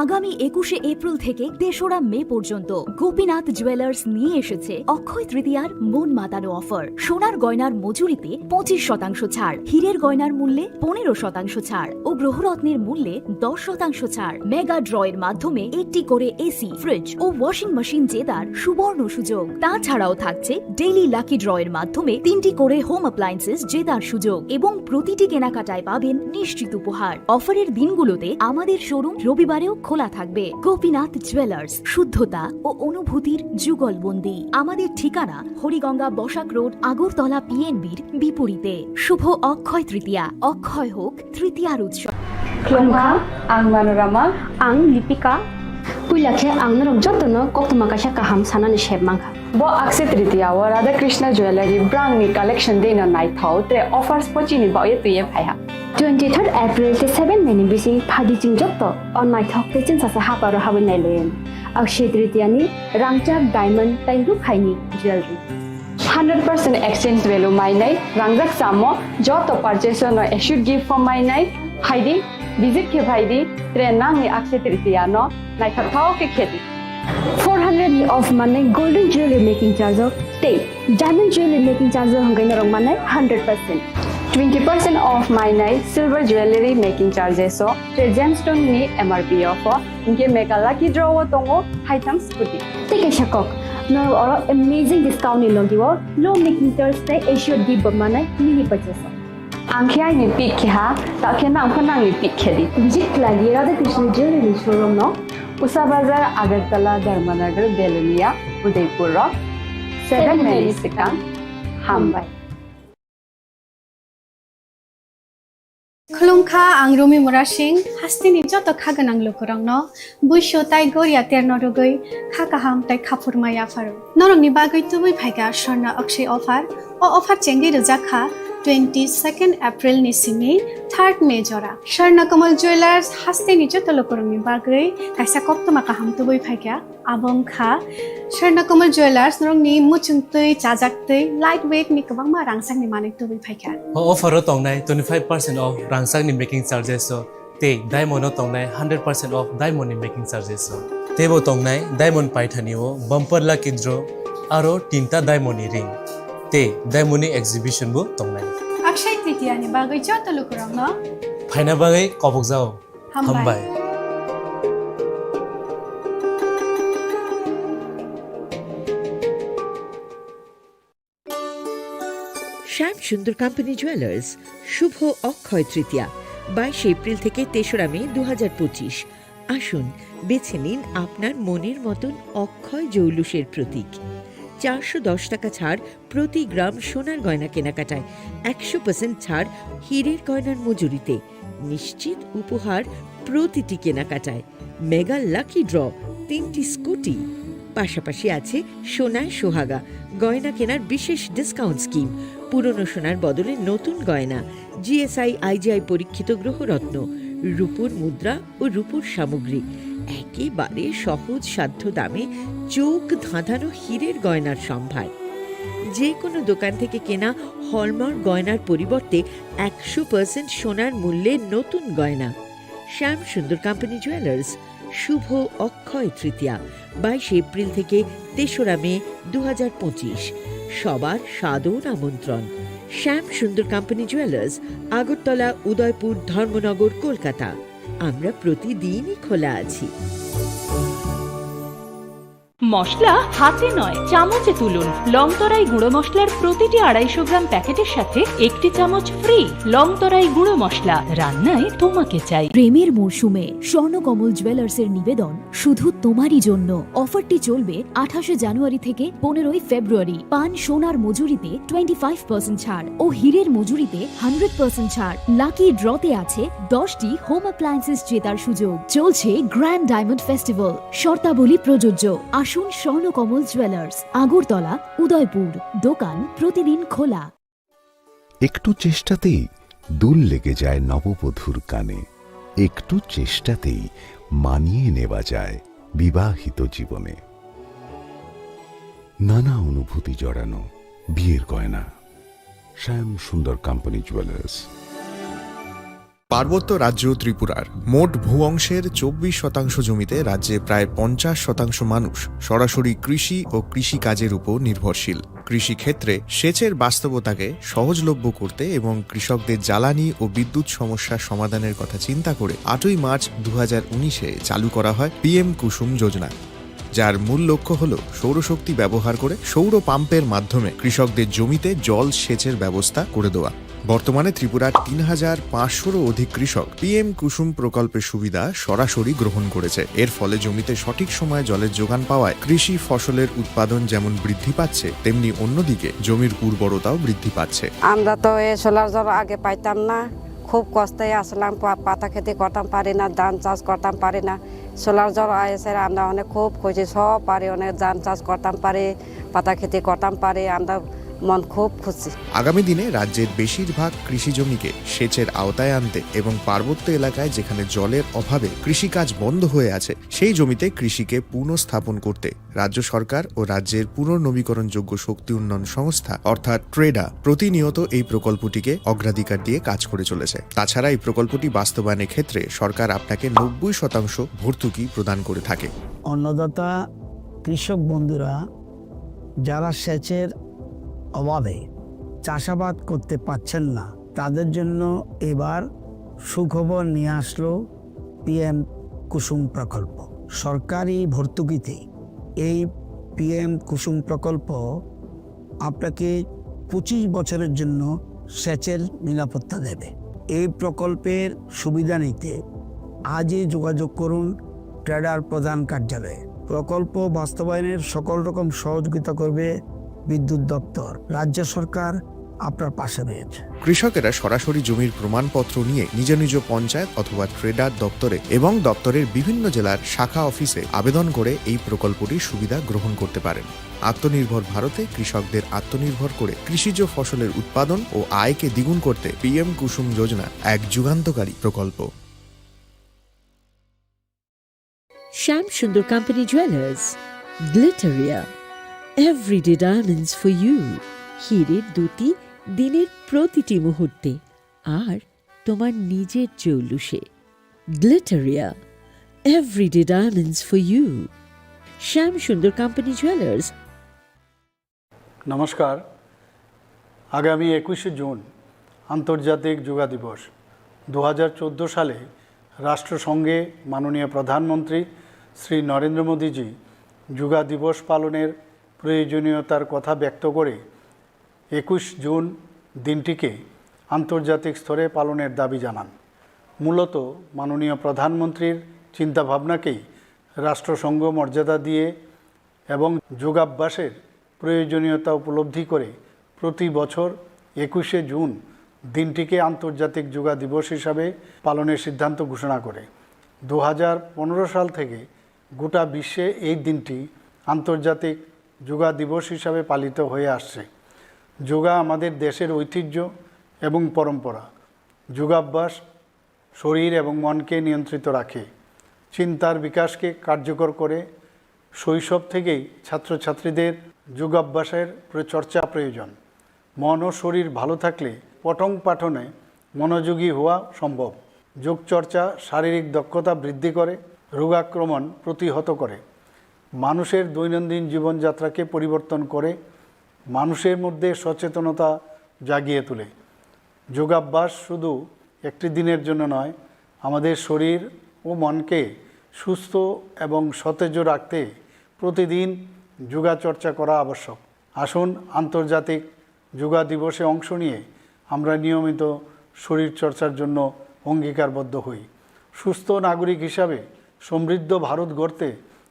আগামী একুশে এপ্রিল থেকে তেসরা মে পর্যন্ত গোপীনাথ জুয়েলার্স নিয়ে এসেছে অক্ষয় তৃতীয়ার মন মাতানো অফার। সোনার গয়নার মজুরিতে পঁচিশ শতাংশ ছাড়, হীরের গয়নার মূল্যে পনেরো শতাংশ ছাড় ও গ্রহরত্নের মূল্যে দশ শতাংশ ছাড়। মেগা ড্রয়ের মাধ্যমে একটি করে এসি, ফ্রিজ ও ওয়াশিং মেশিন জেতার সুবর্ণ সুযোগ। তাছাড়াও থাকছে ডেইলি লাকি ড্রয়ের মাধ্যমে তিনটি করে হোম অ্যাপ্লায়েন্সেস জেতার সুযোগ এবং প্রতিটি কেনাকাটায় পাবেন নিশ্চিত উপহার। অফারের দিনগুলোতে আমাদের শোরুম রবিবারেও খোলা থাকবে। গোপীনাথ জুয়েলার্স, শুদ্ধতা ও অনুভূতির যুগলবন্দি। আমাদের ঠিকানা হরিগঙ্গা বসাক রোড, আগরতলা পিএনবির বিপরীতে। শুভ অক্ষয় তৃতীয়া, অক্ষয় হোক তৃতীয়ার উৎসব। Khulumkha, ang Manorama. Ang Lipika. Puila khe ang norok jotono koktwma kaisa kaham sanani sep mankha. Bo Akshaya Tritiya o Radha Krishna Jewellery brand ni collection dei no naithok tei offers bo chini bagwi twiwi phaiha. Twenty third April tei seven May ni bising phaidi chwng joto o naithok tei chwngsacha haparo habwi nailayan. Akshaya Tritiya ni rangchak, diamond tei rukhaini jewellery. Hundred percent exchange value mainai, rangjak chamo joto purchase no assured gift bo mainai. Phaidi, visit khe phaidi, tre nangni Akshaya Tritiya no naithok thok khe khedi. Four hundred ni off manwi golden jewelry making charge o tei diamond jewelry making charge o hwnkhe norok manai hundred percent. Twenty percent off mainai silver jewelry making charges o tei gemstone ni M R P off o, hwnkhe mega lucky draw o tongo haitham scooty. Tei kaisa kok, norok oro amazing discount ni logi o low making charge tei assured gift bo manai mini purchase o. Ang khe aini pick khe ha, ta khe nang pho nangni pick khe di. Visit khlai di Radha Krishna Jewelry showroom no. Usa Bazar, Agartala, Dharmanagar, Belonia, Udaipur rok. Seven May ni swkang. Hambai. Khulumkha, ang Rumi Murasing, hasteni joto kha gwnang lukurokno buisu tai goria terno rwgwi kha kaham tai khaphurma yapharo. Norokni bagwi tubui phaikha Swarna Akshaya offer. O offer chengwi rwjak kha twenty second April ni simi third May jora. Swarna Kamal Jewellers hasteni joto lukurokni bagwi kaisa koktwma kaham tubui phaikha. Abo wngkha Swarna Kamal Jewellers, norokni muchungtwi, chajaktwi, light weight ni kwbangma rangchakni manwi tubui phaikha. O offer o tongnai twenty five percent off rangchakni making charges o tei diamond o tongnai hundred percent off diamond ni making charges o. Teibo tongnai diamond paithani o bumper lucky draw aro tinta diamond ni ring tei diamond ni exhibition bo tongnai. Akshaya Tritiya ni bagwi joto lukurokno phaina bagwi kobokjao. Hambai. Hambai. শ্যাম Sundar company jewellers, শুভ অক্ষয় তৃতীয়া, বাইশে এপ্রিল থেকে তেসরা মে দু হাজার পঁচিশ। আসুন, বেছে নিন আপনার মনের মতন অক্ষয় জৌলুসের প্রতীক। চারশো দশ টাকা ছাড় প্রতি গ্রাম সোনার গয়না কেনাকাটায়, একশো পার্সেন্ট ছাড় হীরের গয়নার মজুরিতে, নিশ্চিত উপহার প্রতিটি কেনাকাটায়, মেগা লাকি ড্র, তিনটি স্কুটি, পাশাপাশি আছে সোনায় সোহাগা, গয়না কেনার বিশেষ ডিসকাউন্ট স্কিম, পুরনো সোনার বদলে নতুন গয়না, জিএসআই আইজিআই পরীক্ষিত গ্রহরত্ন, রূপোর মুদ্রা ও রূপোর সামগ্রী। একেবারে সহজ সাধ্য দামে চোখ ধাঁধানো হীরের গয়নার সম্ভার। যে কোনো দোকান থেকে কেনা হলমার্ক গয়নার পরিবর্তে একশো পার্সেন্ট সোনার মূল্যে নতুন গয়না। শ্যাম সুন্দর কোম্পানি জুয়েলার্স, শুভ অক্ষয় তৃতীয়া, বাইশে এপ্রিল থেকে তেসরা মে দু হাজার পঁচিশ। সবার সাদর আমন্ত্রণ। শ্যাম সুন্দর কোম্পানি জুয়েলার্স, আগরতলা, উদয়পুর, ধর্মনগর, কলকাতা। আমরা প্রতিদিনই খোলা আছি। মশলা হাতে নয়, চামচে তুলুন। লংতরাই গুঁড়ো মশলার প্রতিটি আড়াইশো গ্রাম প্যাকেটের সাথে একটি চামচ ফ্রি। লংতরাই গুঁড়ো মশলা, রান্নায় তোমাকে চাই। প্রেমের মরশুমে স্বর্ণকমল জুয়েলার্সের নিবেদন, শুধু তোমারই জন্য। অফারটি চলবে আঠাশে জানুয়ারি থেকে পনেরোই ফেব্রুয়ারি। পান সোনার মজুরিতে টোয়েন্টি ফাইভ পার্সেন্ট ছাড় ও হীরের মজুরিতে হান্ড্রেড পার্সেন্ট ছাড়। লাকি ড্রতে আছে দশটি হোম অ্যাপ্লায়েন্সেস জেতার সুযোগ। চলছে গ্র্যান্ড ডায়মন্ড ফেস্টিভ্যাল, শর্তাবলী প্রযোজ্য। আসুন স্বর্ণকমল জুয়েলার্স, আগরতলা, উদয়পুর। দোকান প্রতিদিন খোলা। একটু চেষ্টাতেই দুল লেগে যায় নববধূর কানে। একটু চেষ্টাতেই মানিয়ে নেওয়া যায় বিবাহিত জীবনে। নানা অনুভূতি জড়ানো বিয়ের গয়না। শ্যাম সুন্দর কোম্পানি জুয়েলার্স। পার্বত্য রাজ্য ত্রিপুরার মোট ভূ অংশের চব্বিশ শতাংশ জমিতে রাজ্যে প্রায় পঞ্চাশ শতাংশ মানুষ সরাসরি কৃষি ও কৃষি কাজের উপর নির্ভরশীল। কৃষি ক্ষেত্রে সেচের বাস্তবতাকে সহজলভ্য করতে এবং কৃষকদের জ্বালানি ও বিদ্যুৎ সমস্যা সমাধানের কথা চিন্তা করে আটই মার্চ দু হাজার উনিশে চালু করা হয় পিএম কুসুম যোজনা, যার মূল লক্ষ্য হল সৌরশক্তি ব্যবহার করে সৌর পাম্পের মাধ্যমে কৃষকদের জমিতে জল সেচের ব্যবস্থা করে দেওয়া। বর্তমানে ত্রিপুরার তিন হাজার পাঁচশোরও অধিক কৃষক পিএম কুসুম প্রকল্পের সুবিধা সরাসরি গ্রহণ করেছে। এর ফলে জমিতে সঠিক সময়ে জলের যোগান পাওয়ায় কৃষি ফসলের উৎপাদন যেমন বৃদ্ধি পাচ্ছে, তেমনি অন্যদিকে জমির উর্বরতাও বৃদ্ধি পাচ্ছে। আমরা তো এই সোলার জল আগে পাইতাম না, খুব কষ্টে আসলাম, পা-, পাতা খেতে করতাম পারি না, ধান চাষ করতাম পারি না। সোলার জল এসে আমরা অনেক খুব খুশি, সব পারি, অনেক ধান চাষ করতাম পারি, পাতা খেতে করতাম পারি, আমরা মন খুব খুশি। আগামী দিনে রাজ্যের বেশিরভাগ কৃষি জমিকে সেচের আওতায় আনতে এবং পার্বত্য এলাকায় যেখানে জলের অভাবে কৃষিকাজ বন্ধ হয়ে আছে, সেই জমিতে কৃষিকে পুনঃস্থাপন করতে রাজ্য সরকার ও রাজ্যের পুনর্নবীকরণযোগ্য শক্তি উন্নয়ন সংস্থা অর্থাৎ ট্রেডা প্রতিনিয়ত এই প্রকল্পটিকে অগ্রাধিকার দিয়ে কাজ করে চলেছে। তাছাড়া এই প্রকল্পটি বাস্তবায়নের ক্ষেত্রে সরকার আপনাকে নব্বই শতাংশ ভর্তুকি প্রদান করে থাকে। অন্নদাতা কৃষক বন্ধুরা যারা সেচের অভাবে চাষাবাদ করতে পারছেন না, তাদের জন্য এবার সুখবর নিয়ে আসলো পিএম কুসুম প্রকল্প। সরকারি ভর্তুকিতে এই পিএম কুসুম প্রকল্প আপনাকে পঁচিশ বছরের জন্য সেচের নিরাপত্তা দেবে। এই প্রকল্পের সুবিধা নিতে আজই যোগাযোগ করুন ট্রেডার প্রধান কার্যালয়ে। প্রকল্প বাস্তবায়নের সকল রকম সহযোগিতা করবে বিদ্যুৎ দপ্তর। রাজ্য সরকার আপনার পাশে রয়েছে। কৃষকেরা সরাসরি জমির প্রমাণপত্র নিয়ে নিজ নিজ পঞ্চায়েত অথবা ট্রেডার দপ্তরে এবং দপ্তরের বিভিন্ন জেলার শাখা অফিসে আবেদন করে এই প্রকল্পটির সুবিধা গ্রহণ করতে পারেন। আত্মনির্ভর ভারতে কৃষকদের আত্মনির্ভর করে কৃষিজ ফসলের উৎপাদন ও আয়কে দ্বিগুণ করতে পিএম কুসুম যোজনা এক যুগান্তকারী প্রকল্প। Shyam Sundar company jewellers, Glitteria, everyday diamonds for you. হীরের দ্যুতি দিনের প্রতিটি মুহূর্তে, আর তোমার নিজের জৌলুসে। Glitteria, everyday diamonds for you. Shyam Sundar company jewellers. নমস্কার। আগামী একুশে জুন আন্তর্জাতিক যোগা দিবস। দু হাজার চোদ্দো সালে রাষ্ট্রসংঘে মাননীয় প্রধানমন্ত্রী শ্রী নরেন্দ্র মোদীজি যোগা দিবস পালনের প্রয়োজনীয়তার কথা ব্যক্ত করে একুশ জুন দিনটিকে আন্তর্জাতিক স্তরে পালনের দাবি জানান। মূলত মাননীয় প্রধানমন্ত্রীর চিন্তাভাবনাকেই রাষ্ট্রসংঘ মর্যাদা দিয়ে এবং যোগাভ্যাসের প্রয়োজনীয়তা উপলব্ধি করে প্রতি বছর একুশে জুন দিনটিকে আন্তর্জাতিক যোগা দিবস হিসাবে পালনের সিদ্ধান্ত ঘোষণা করে। দু হাজার পনেরো সাল থেকে গোটা বিশ্বে এই দিনটি আন্তর্জাতিক যোগা দিবস হিসাবে পালিত হয়ে আসছে। যোগা আমাদের দেশের ঐতিহ্য এবং পরম্পরা। যোগাভ্যাস শরীর এবং মনকে নিয়ন্ত্রিত রাখে, চিন্তার বিকাশকে কার্যকর করে। শৈশব থেকেই ছাত্রছাত্রীদের যোগাভ্যাসের প্র-, চর্চা প্রয়োজন। মন ও শরীর ভালো থাকলে পঠন পাঠনে মনোযোগী হওয়া সম্ভব। যোগ চর্চা শারীরিক দক্ষতা বৃদ্ধি করে, রোগাক্রমণ প্রতিহত করে, মানুষের দৈনন্দিন জীবনযাত্রাকে পরিবর্তন করে, মানুষের মধ্যে সচেতনতা জাগিয়ে তোলে। যোগাভ্যাস শুধু একটি দিনের জন্য নয়, আমাদের শরীর ও মনকে সুস্থ এবং সতেজ রাখতে প্রতিদিন যোগা চর্চা করা আবশ্যক। আসুন, আন্তর্জাতিক যোগা দিবসে অংশ নিয়ে আমরা নিয়মিত শরীর চর্চার জন্য অঙ্গীকারবদ্ধ হই। সুস্থ নাগরিক হিসাবে সমৃদ্ধ ভারত গড়তে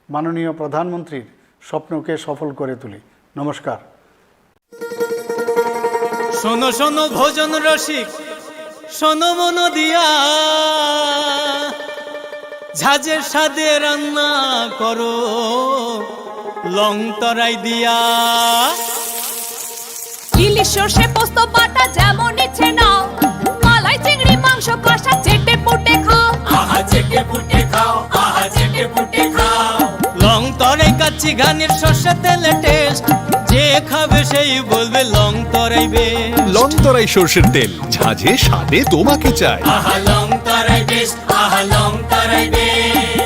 মাননীয় প্রধানমন্ত্রীর স্বপ্নকে সফল করে তুলি। নমস্কার। শোনো শোনো ভোজন রসিক, শোনো মন দিয়া, ঝাঁঝের স্বাদে রান্না করো লং তরাই দিয়া। ইলিশ সর্ষে পোস্ত বাটা যেমন ইচ্ছে নাও, মালাই চিংড়ি মাংস কষা চেটে পুটে খাও। আহা চেটে পুটে খাও, আহা চেটে পুটে খাও। লং তরাই কাচ্চি ঘানির সর্ষে তেলে টেস্ট, যে খাবে সেই বলবে লং তরাই বেস্ট। লং তরাই সর্ষের তেল, ঝাঁঝে স্বাদে তোমাকে চাই। আহা লং তরাই বেস্ট, আহা লং তরাই best.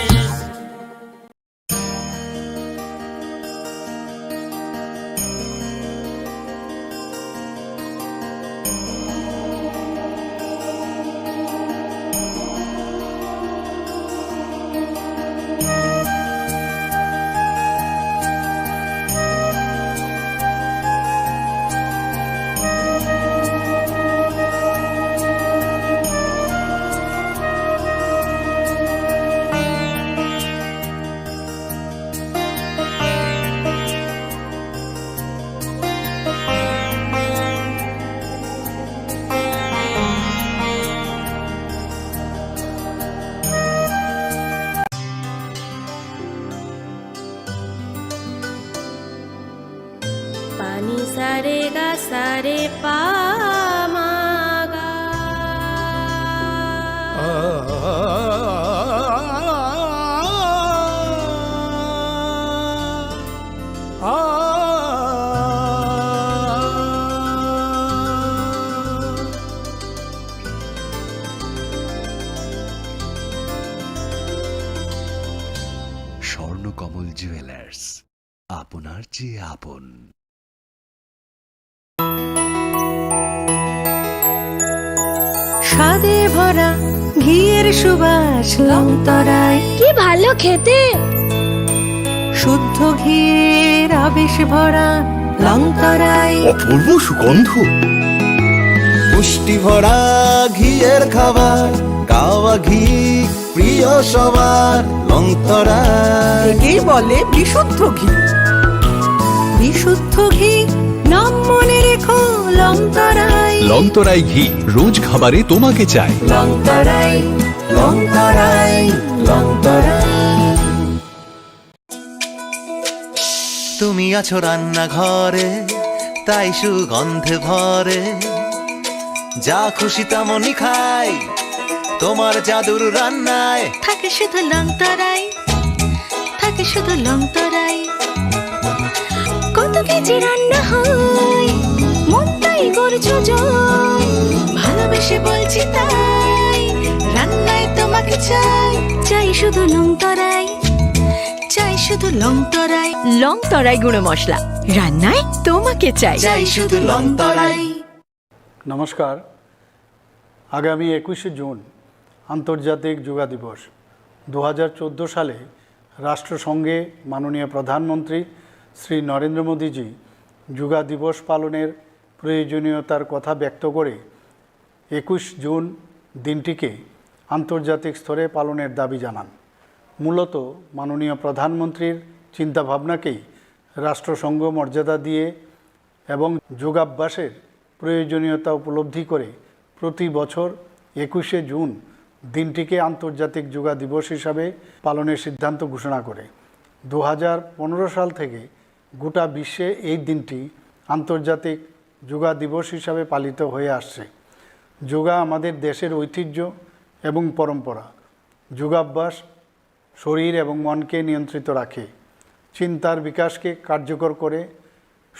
Pani sare ga sare pa ma ga. Swarnakamal jewellers, আপনার চেয়ে আপন। স্বাদে ভরা ঘিয়ের সুবাস লংতরায়। কি ভালো খেতে! শুদ্ধ ঘিয়ের আবেশ ভরা লংতরায়। অপূর্ব সুগন্ধ। পুষ্টি ভরা ঘিয়ের খাবার, গাওয়া ঘি প্রিয় সবার, লংতরায়। একেই বলে বিশুদ্ধ ঘি। বিশুদ্ধ ঘি, নাম মনে রেখো, লংতরায়। লংতরায় ঘি, রোজ খাবারে তোমাকে চাই। লংতরায়, লংতরায়, লংতরায়। তুমি আছো রান্নাঘরে, তাই সুগন্ধে ভরে। যা খুশি তেমনই খাই, তোমার জাদুর রান্নায়। থাকে শুধু লংতরাই, থাকে শুধু লংতরাই। কত কেজি রান্না হয়, মনটাই করছো জয়। ভালোবেসে বলছি তাই, রান্নায় তোমাকে চাই। চাই শুধু লংতরাই, চাই শুধু লংতরাই। লংতরাই গুঁড়ো মশলা, রান্নায় তোমাকে চাই। চাই শুধু লংতরাই। নমস্কার। আগামী একুশে জুন আন্তর্জাতিক যোগা দিবস। দু হাজার চোদ্দো সালে রাষ্ট্রসংঘে মাননীয় প্রধানমন্ত্রী শ্রী নরেন্দ্র মোদীজি যোগা দিবস পালনের প্রয়োজনীয়তার কথা ব্যক্ত করে একুশ জুন দিনটিকে আন্তর্জাতিক স্তরে পালনের দাবি জানান। মূলত মাননীয় প্রধানমন্ত্রীর চিন্তাভাবনাকেই রাষ্ট্রসংঘ মর্যাদা দিয়ে এবং যোগাভ্যাসের প্রয়োজনীয়তা উপলব্ধি করে প্রতি বছর একুশে জুন দিনটিকে আন্তর্জাতিক যোগা দিবস হিসাবে পালনের সিদ্ধান্ত ঘোষণা করে। দু হাজার পনেরো সাল থেকে গোটা বিশ্বে এই দিনটি আন্তর্জাতিক যোগা দিবস হিসাবে পালিত হয়ে আসছে। যোগা আমাদের দেশের ঐতিহ্য এবং পরম্পরা। যোগাভ্যাস শরীর এবং মনকে নিয়ন্ত্রিত রাখে, চিন্তার বিকাশকে কার্যকর করে,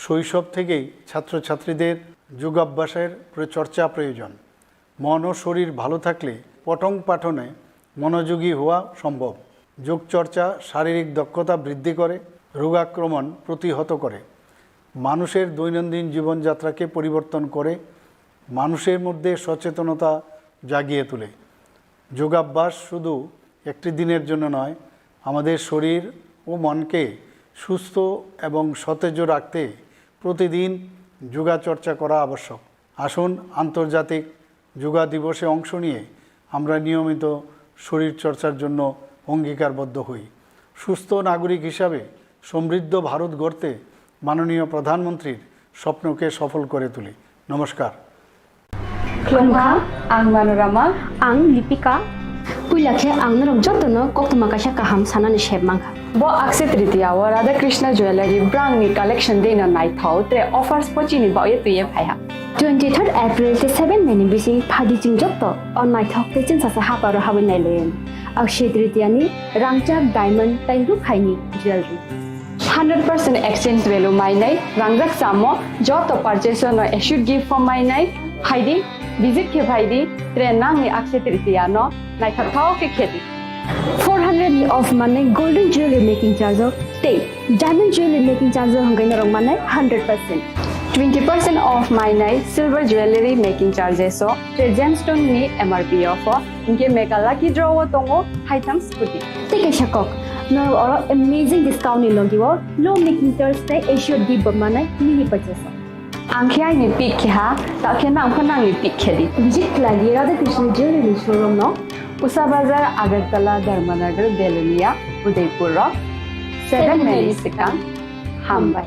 শৈশব থেকেই ছাত্রছাত্রীদের যোগাভ্যাসের প্র-, চর্চা প্রয়োজন। মন ও শরীর ভালো থাকলে পঠন পাঠনে মনোযোগী হওয়া সম্ভব। যোগচর্চা শারীরিক দক্ষতা বৃদ্ধি করে, রোগাক্রমণ প্রতিহত করে, মানুষের দৈনন্দিন জীবনযাত্রাকে পরিবর্তন করে, মানুষের মধ্যে সচেতনতা জাগিয়ে তোলে। যোগাভ্যাস শুধু একটি দিনের জন্য নয়, আমাদের শরীর ও মনকে সুস্থ এবং সতেজ রাখতে প্রতিদিন যোগাচর্চা করা আবশ্যক। আসুন, আন্তর্জাতিক যোগা দিবসে অংশ নিয়ে আমরা নিয়মিত শরীরচর্চার জন্য অঙ্গীকারবদ্ধ হই। সুস্থ নাগরিক হিসাবে সমৃদ্ধ ভারত গড়তে মাননীয় প্রধানমন্ত্রীর স্বপ্নকে সফল করে তুলি। নমস্কার। Khulumkha, ang Manorama. Ang Lipika. Puila khe ang norok jotono koktwma kaisa kaham sanani sep mankha. Bo Akshaya Tritiya o Radha Krishna Jewellery brangni collection deino naithok tre offers pochini baoye twiye phaiha. Twenty third April tei seven May ni bising phaidi chwng jotto o naithok tei chwngsasa haparo habwi nailaiwi. Akshaya Tritiya ni rangchak diamond tei rukhaini jewellery. Hundred percent exchange value mainai, rangjak samo joto purchase no assured gift form mainai, phaidi, visit khe phaidi, tre nangni Akshaya Tritiya no naithok thao khe khedi. Four hundred ni off manai golden jewelry making charge o tei diamond jewelry making charge o hwnkhai norok manai hundred percent. Twenty percent off mainai silver jewelry making charges o tre gemstone ni M R P o pho. Hinkhe mega lucky draw o tongo haitham scooty. Tei kaisa kok, norok oro amazing discount ni logi o low making charge tei assured gift bo manai mini purchase o. Ang khe aini pick khe ha, ta khe nang pho nangni pick khe di. Visit khlai di Radha Krishna Jewelry ni showroom no. Usa Bazar, Agartala, Dharmanagar, Belonia, Udaipur o. Seven May ni swkang. Hambai.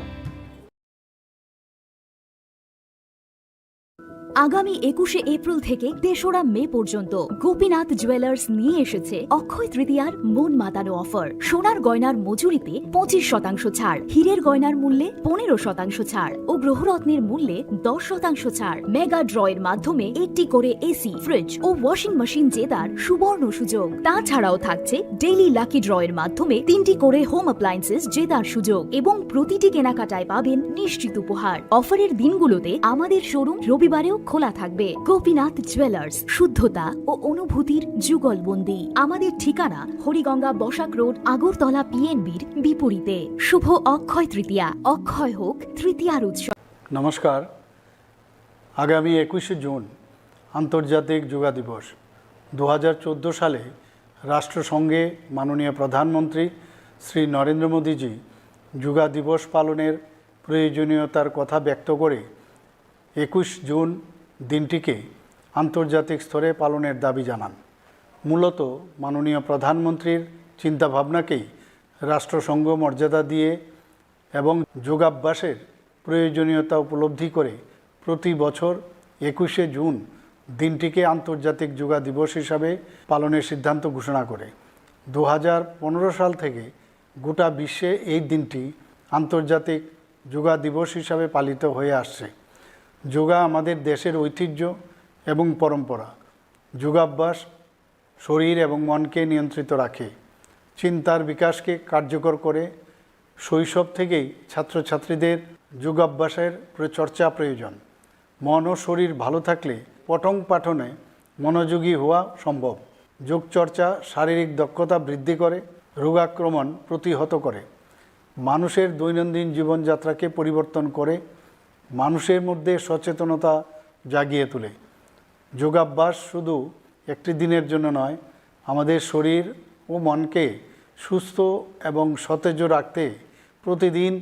আগামী একুশে এপ্রিল থেকে তেসরা মে পর্যন্ত গোপীনাথ জুয়েলার্স নিয়ে এসেছে অক্ষয় তৃতীয়ার মন মাতানো অফার। সোনার গয়নার মজুরিতে পঁচিশ শতাংশ ছাড়, হীরের গয়নার মূল্যে পনেরো শতাংশ ছাড় ও গ্রহরত্নের মূল্যে দশ শতাংশ ছাড়। মেগা ড্রয়ের মাধ্যমে একটি করে এসি, ফ্রিজ ও ওয়াশিং মেশিন জেতার সুবর্ণ সুযোগ। তাছাড়াও থাকছে ডেইলি লাকি ড্রয়ের মাধ্যমে তিনটি করে হোম অ্যাপ্লায়েন্সেস জেতার সুযোগ এবং প্রতিটি কেনাকাটায় পাবেন নিশ্চিত উপহার। অফারের দিনগুলোতে আমাদের শোরুম রবিবারেও খোলা থাকবে। গোপীনাথ জুয়েলার্স, শুদ্ধতা ও অনুভূতির যুগলবন্দি। আমাদের ঠিকানা হরিগঙ্গা বসাক রোড, আগরতলা পিএনবির বিপরীতে। শুভ অক্ষয় তৃতীয়া, অক্ষয় হোক তৃতীয়ার উৎসব। নমস্কার। আগামী একুশে জুন আন্তর্জাতিক যোগা দিবস। দু হাজার চোদ্দো সালে রাষ্ট্রসংঘে মাননীয় প্রধানমন্ত্রী শ্রী নরেন্দ্র মোদীজি যোগা দিবস পালনের প্রয়োজনীয়তার কথা ব্যক্ত করে একুশ জুন দিনটিকে আন্তর্জাতিক স্তরে পালনের দাবি জানান। মূলত মাননীয় প্রধানমন্ত্রীর চিন্তাভাবনাকেই রাষ্ট্রসংঘ মর্যাদা দিয়ে এবং যোগাভ্যাসের প্রয়োজনীয়তা উপলব্ধি করে প্রতি বছর একুশে জুন দিনটিকে আন্তর্জাতিক যোগা দিবস হিসাবে পালনের সিদ্ধান্ত ঘোষণা করে। দু হাজার পনেরো সাল থেকে গোটা বিশ্বে এই দিনটি আন্তর্জাতিক যোগা দিবস হিসাবে পালিত হয়ে আসছে। যোগা আমাদের দেশের ঐতিহ্য এবং পরম্পরা। যোগাভ্যাস শরীর এবং মনকে নিয়ন্ত্রিত রাখে, চিন্তার বিকাশকে কার্যকর করে। শৈশব থেকেই ছাত্রছাত্রীদের যোগাভ্যাসের প্র-, চর্চা প্রয়োজন। মন ও শরীর ভালো থাকলে পঠন পাঠনে মনোযোগী হওয়া সম্ভব। যোগচর্চা শারীরিক দক্ষতা বৃদ্ধি করে, রোগাক্রমণ প্রতিহত করে, মানুষের দৈনন্দিন জীবনযাত্রাকে পরিবর্তন করে, মানুষের মধ্যে সচেতনতা জাগিয়ে তোলে। যোগাভ্যাস শুধু একটি দিনের জন্য নয়, আমাদের শরীর ও মনকে সুস্থ এবং সতেজ রাখতে প্রতিদিন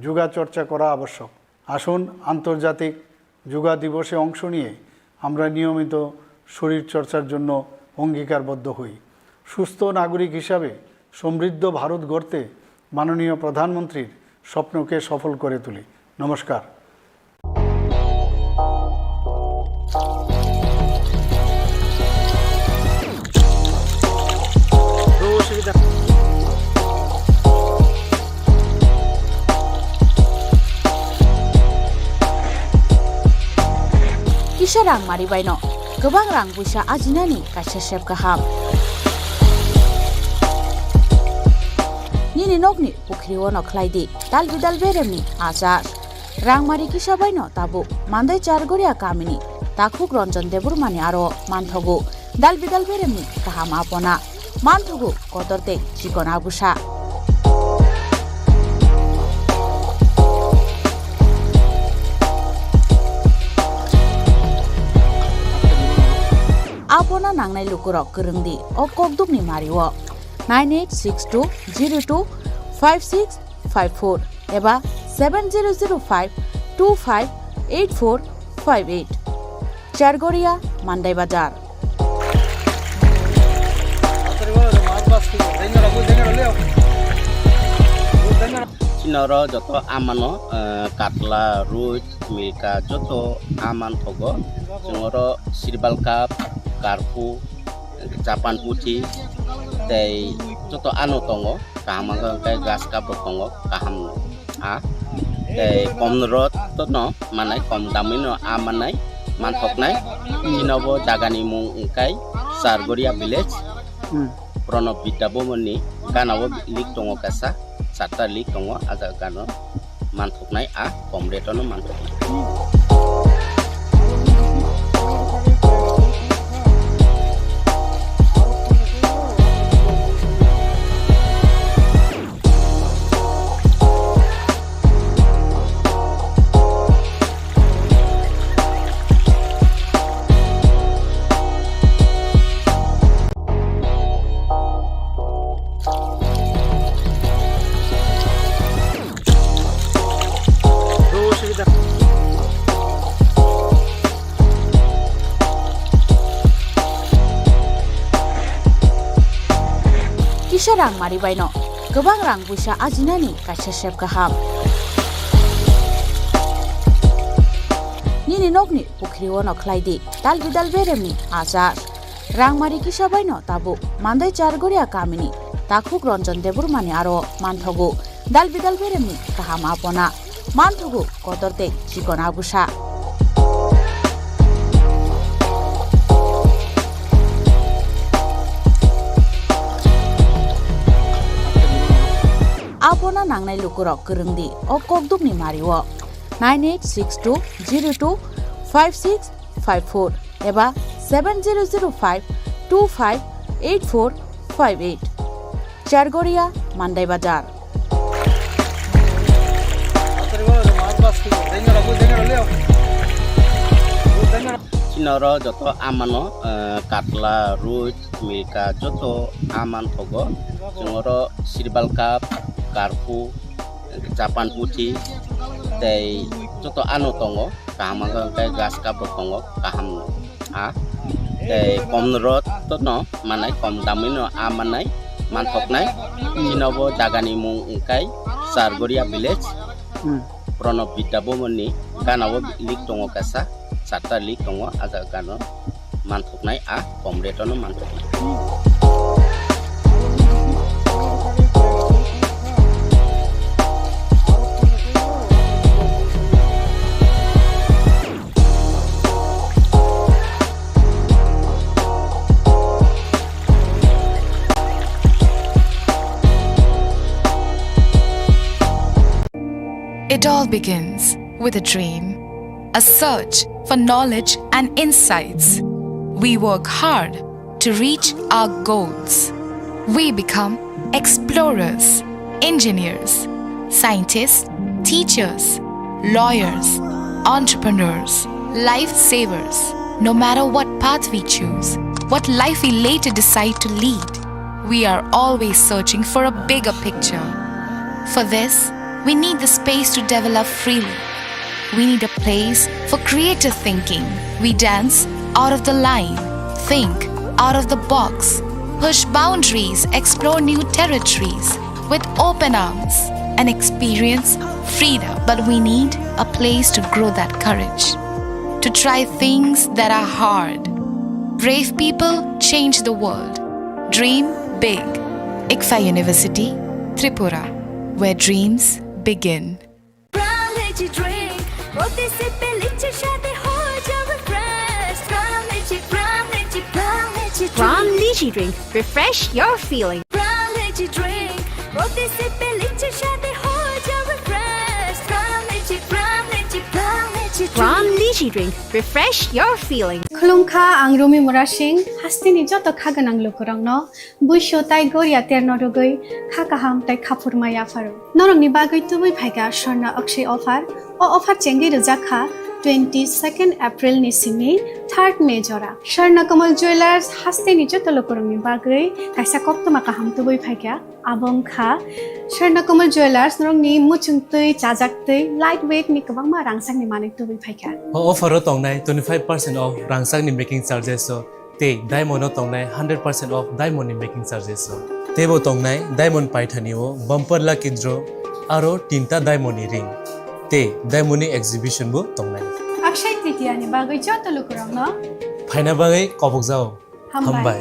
যোগাচর্চা করা আবশ্যক। আসুন, আন্তর্জাতিক যোগা দিবসে অংশ নিয়ে আমরা নিয়মিত শরীরচর্চার জন্য অঙ্গীকারবদ্ধ হই। সুস্থ নাগরিক হিসাবে সমৃদ্ধ ভারত গড়তে মাননীয় প্রধানমন্ত্রীর স্বপ্নকে সফল করে তুলি। নমস্কার। Kisa rang mari baino kwbang rang puisa ajinani kaisa sep kaham. Nini nokni pukhri o no khlai di dalbi dalberemni achar. Rangmari kisa baino tabuk Mandai Chargoria kamini takhuk Ranjan Debbarmani aro manthogo dalbidal beremni kaham apona. Manthogo kotor tei chikon abusa. Apona nangnai lukurok kwrwngdi o kokdukni mario nine eight six two zero two five six five four eba seven zero zero five two five eight four five eight. Chargoria, Mandai Bazar. Chini oro joto amano, eh, katla, rui, milka, joto aman thogo. Chwng oro sirbal cup, karpu, Japan puthi, tei joto ano tongo. Kaham wngkha hwnkhe grass cup rok tongo, kaham a. Tei kom rot no manai, kom damwi no a manai, manthoknai. Chini bo jagani mung wngkha Chargoria village. Hmm. Pranab Vidya Bhavan ni gana o lik tongo kaisa, charta lik tongo, a jaga gana o manthoknai, a kom rate o no manthoknai. Kisa rang mari baino kwbang rang puisa ajinani kaisa sep kaham. Nini nokni pukhri o no khlai di dal bidal beremni achar. Rangmari kisa baino tabuk Mandai Chargoria kamini takhuk Ranjan Debbarmani aro manthogo dal bidal beremni kaham apona. Manthogo kotor tei chikon abusa. Apona nangnai lukurok kwrwngdi o kokdukni mario nine eight six two zero two five six five four eba seven zero zero five two five eight four five eight. Chargoria, Mandai Bazar. Chini oro joto amano, eh, katla, rui, milka, joto aman thogo. Chwng oro sirbal cup, karpu, Japan puthi tei joto ano tongo, kaham wngkha hwnkhe grass cup rok tongo, kaham a. Tei kom rot no manai, kom damwi no a manai, manthoknai. Chini bo jagani mung wngkha Chargoria village. Hmm. Pranab Vidya Bhavan ni gana o lik tongo kaisa, charta lik tongo, a jaga gana o manthoknai, a kom rate o no manthoknai. It all begins with a dream, a search for knowledge and insights. We work hard to reach our goals. We become explorers, engineers, scientists, teachers, lawyers, entrepreneurs, lifesavers. No matter what path we choose, what life we later decide to lead, we are always searching for a bigger picture. For this, we need the space to develop freely. We need a place for creative thinking. We dance out of the line, think out of the box, push boundaries, explore new territories with open arms, and experience freedom. But we need a place to grow that courage, to try things that are hard. Brave people change the world. Dream big. ICFAI University, Tripura, where dreams begin. Pram Lychee Drink, প্রতি সিপে লিচির স্বাদে হয়ে যাবে fresh। Pram Lychee, Pram Lychee, Pram Lychee Drink। Pram Lychee Drink, refresh your feeling। Pram Lychee Drink, প্রতি সিপে লিচির স্বাদে হয়ে যাবে fresh। Pram Lychee, Pram From Niji Drink, refresh your feeling. Khulumkha, ang Rumi Murasing, hasteni joto kha gwnang lukurokno buisu tai goria terno rwgwi kha kaham tai khaphurma yapharo. Norokni bagwi tubui phaikha Swarna Akshay offer. O offer chengwi rwjakha twenty second April ni simi third May jora. Swarna Kamal Jewellers hasteni joto lukurokni bagwi kaisa koktwma kaham tubui phaikha. Abo wngkha Swarna Kamal Jewellers, norokni muchung twi, chajak twi, light weight ni kwbangma rangchakni manwi tubui phaikha. O offer o tongnai twenty five percent off rangchakni making charges o, tei diamond o tongnai hundred percent off diamond ni making charges o. Teibo tongnai diamond paithani o bumper lucky draw aro tinta diamond ni ring. Tei diamond ni exhibition bo tongnai. Akshay Tritiya ni bagwi joto lukurokno phaina bagwi kobokjao. Hambai. Hambai.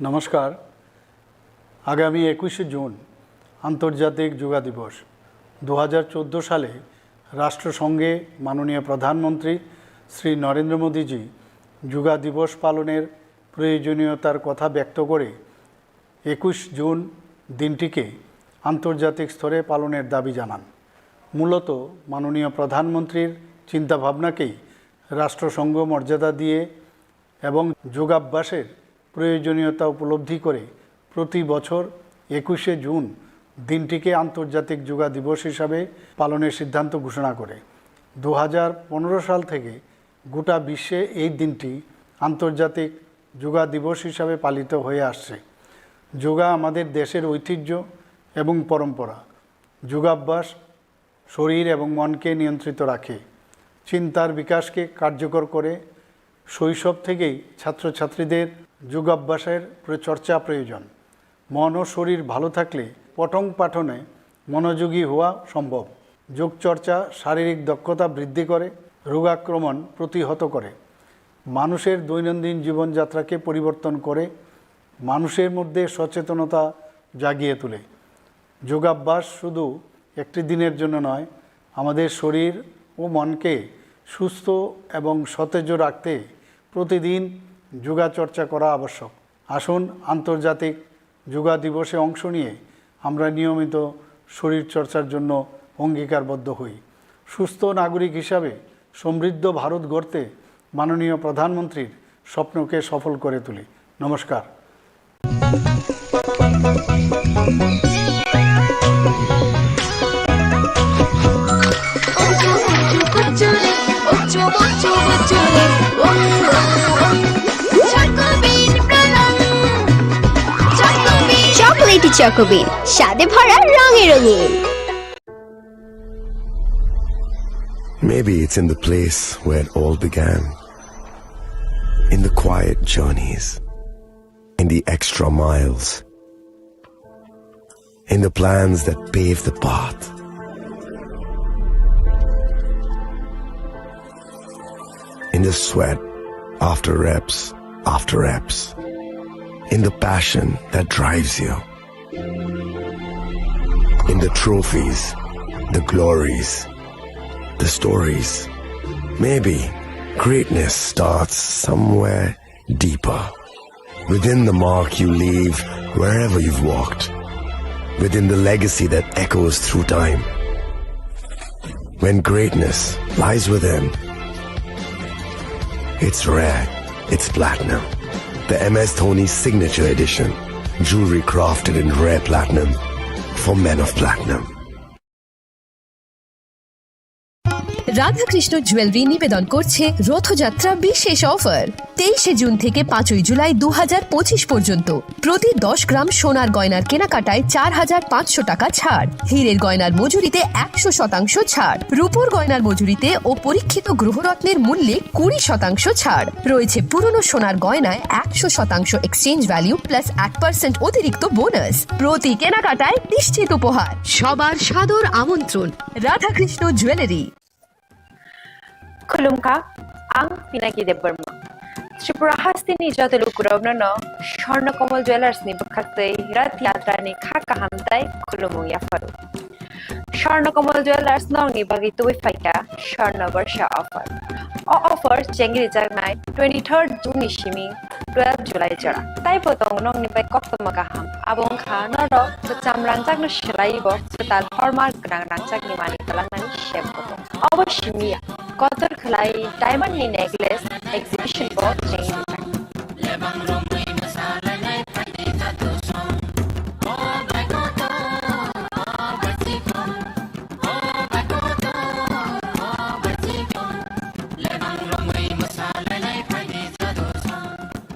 নমস্কার। আগামী একুশে জুন আন্তর্জাতিক যোগা দিবস। দু হাজার চোদ্দো সালে রাষ্ট্রসংঘে মাননীয় প্রধানমন্ত্রী শ্রী নরেন্দ্র মোদীজি যোগা দিবস পালনের প্রয়োজনীয়তার কথা ব্যক্ত করে একুশ জুন দিনটিকে আন্তর্জাতিক স্তরে পালনের দাবি জানান। মূলত মাননীয় প্রধানমন্ত্রীর চিন্তাভাবনাকেই রাষ্ট্রসংঘ মর্যাদা দিয়ে এবং যোগাভ্যাসের প্রয়োজনীয়তা উপলব্ধি করে প্রতি বছর একুশে জুন দিনটিকে আন্তর্জাতিক যোগা দিবস হিসাবে পালনের সিদ্ধান্ত ঘোষণা করে। দু হাজার পনেরো সাল থেকে গোটা বিশ্বে এই দিনটি আন্তর্জাতিক যোগা দিবস হিসাবে পালিত হয়ে আসছে। যোগা আমাদের দেশের ঐতিহ্য এবং পরম্পরা। যোগাভ্যাস শরীর এবং মনকে নিয়ন্ত্রিত রাখে, চিন্তার বিকাশকে কার্যকর করে। শৈশব থেকেই ছাত্রছাত্রীদের যোগাভ্যাসের প্র-, চর্চা প্রয়োজন। মন ও শরীর ভালো থাকলে পঠন পাঠনে মনোযোগী হওয়া সম্ভব। যোগচর্চা শারীরিক দক্ষতা বৃদ্ধি করে, রোগাক্রমণ প্রতিহত করে, মানুষের দৈনন্দিন জীবনযাত্রাকে পরিবর্তন করে, মানুষের মধ্যে সচেতনতা জাগিয়ে তোলে। যোগাভ্যাস শুধু একটি দিনের জন্য নয়, আমাদের শরীর ও মনকে সুস্থ এবং সতেজ রাখতে প্রতিদিন যোগাচর্চা করা আবশ্যক। আসুন, আন্তর্জাতিক যোগা দিবসে অংশ নিয়ে আমরা নিয়মিত শরীরচর্চার জন্য অঙ্গীকারবদ্ধ হই। সুস্থ নাগরিক হিসাবে সমৃদ্ধ ভারত গড়তে মাননীয় প্রধানমন্ত্রীর স্বপ্নকে সফল করে তুলি। নমস্কার। Chocolatey Choco Bean, স্বাদে ভরা, রঙে রঙিন। Maybe it's in the place where it all began. In the quiet journeys. In the extra miles. In the plans that pave the path. In the sweat after reps, after reps. In the passion that drives you. In the trophies, the glories, the stories. Maybe greatness starts somewhere deeper. Within the mark you leave wherever you've walked. Within the legacy that echoes through time. When greatness lies within, it's rare, it's platinum. The M S Dhoni Signature Edition. Jewelry crafted in rare platinum for men of platinum. Radhakrishna jewellery নিবেদন করছে রথযাত্রা বিশেষ অফার। তেইশে জুন থেকে পাঁচই জুলাই দু হাজার পঁচিশ পর্যন্ত প্রতি দশ গ্রাম সোনার গয়নার কেনাকাটায় চার হাজার পাঁচশো টাকা ছাড়, হীরের গয়নার মজুরিতে একশো শতাংশ ছাড়, রূপোর গয়নার মজুরিতে ও পরীক্ষিত গ্রহরত্নের মূল্যে কুড়ি শতাংশ ছাড়। রয়েছে পুরনো সোনার গয়নায় একশো শতাংশ এক্সচেঞ্জ ভ্যালু প্লাস এক পার্সেন্ট অতিরিক্ত বোনাস। প্রতি কেনাকাটায় নিশ্চিত উপহার। সবার সাদর আমন্ত্রণ Radhakrishna jewellery. Khulumkha, ang Pinaki Debbarma. Tripura hasteni joto lukurokno no Swarna Kamal Jewellers ni bwkhaktwi Rath Yatra ni kha kaham tai khulumung yapharo. Swarna Kamal Jewellers nokni bagwi tubui phaikha Swarna Barsha offer. O offer chengri jaknai twenty-third June ni simi twelve July jora. Taibo tongo nokni bai koktwma kaham. Abo wngkha norok kwcham rangchakno swlaiwi bo kwtal hormark gwnang rangchakni manwi twlangnani sep bo tongo. Obo simi ya, kotor khwlai diamond ni necklace exhibition bo chengri jaknai.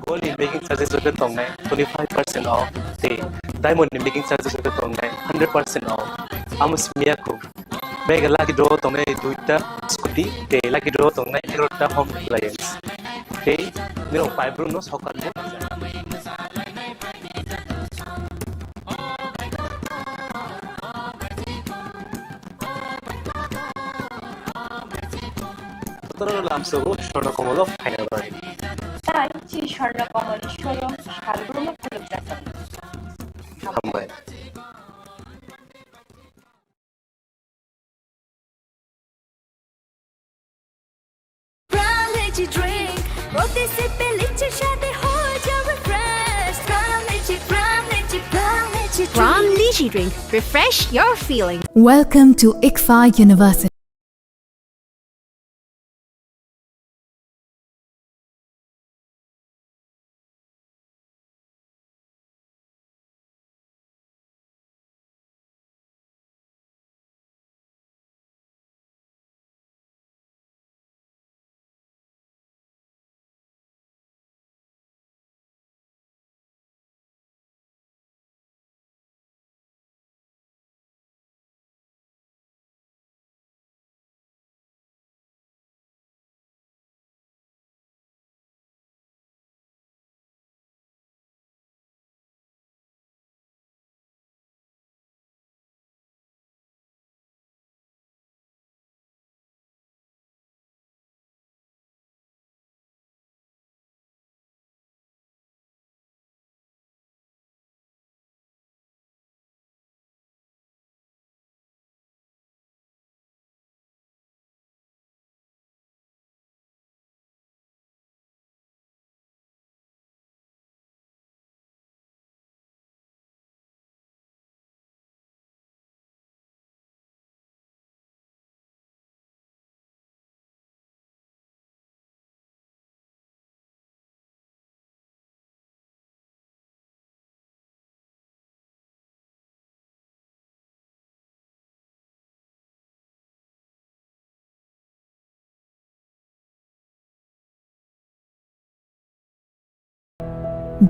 Gold ni making charges rok tongnai twenty five percent off, tei diamond ni making charges rok tongnai hundred percent off. Amo simi ya kho. Mega lucky draw tongnai duita scooty, tei lucky draw tongnai egarota home appliance. Tei nirok paibrumno sokar bo. Totoro lamsogo Swarna Komolo phaina bagwi. Tai chi Swarna Komolni showroom salbrumo phunukjak. Hambai. Pram Lychee Drink, প্রতি সিপে লিচির স্বাদে হয়ে যাবে fresh। Pram Lychee, Pram Lychee, Pram Lychee Drink। Pram Lychee Drink, refresh your feeling। Welcome to ICFAI University.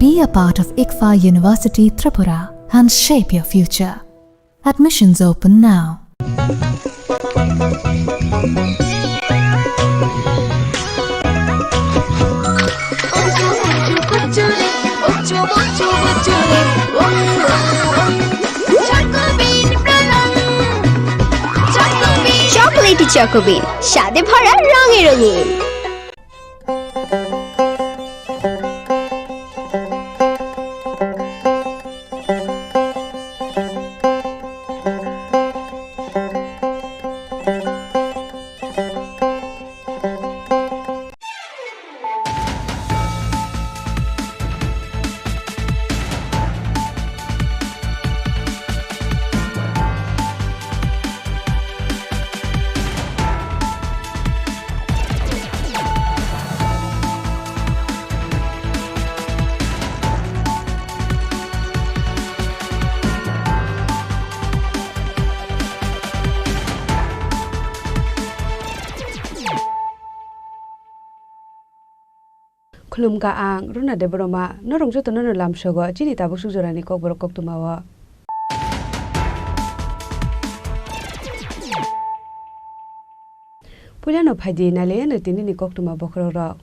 Be a part of ICFAI University Tripura and shape your future. Admissions open now. Chocolatey Choco Bean, স্বাদে ভরা, রঙে রঙিন। Khulumkha ang Runa Debbarma, norok joto nono lamsogo chini tabuk suk jorani kokborok koktwmao. Puilano phaidi nailaiano tinini koktwma bokhorokrok.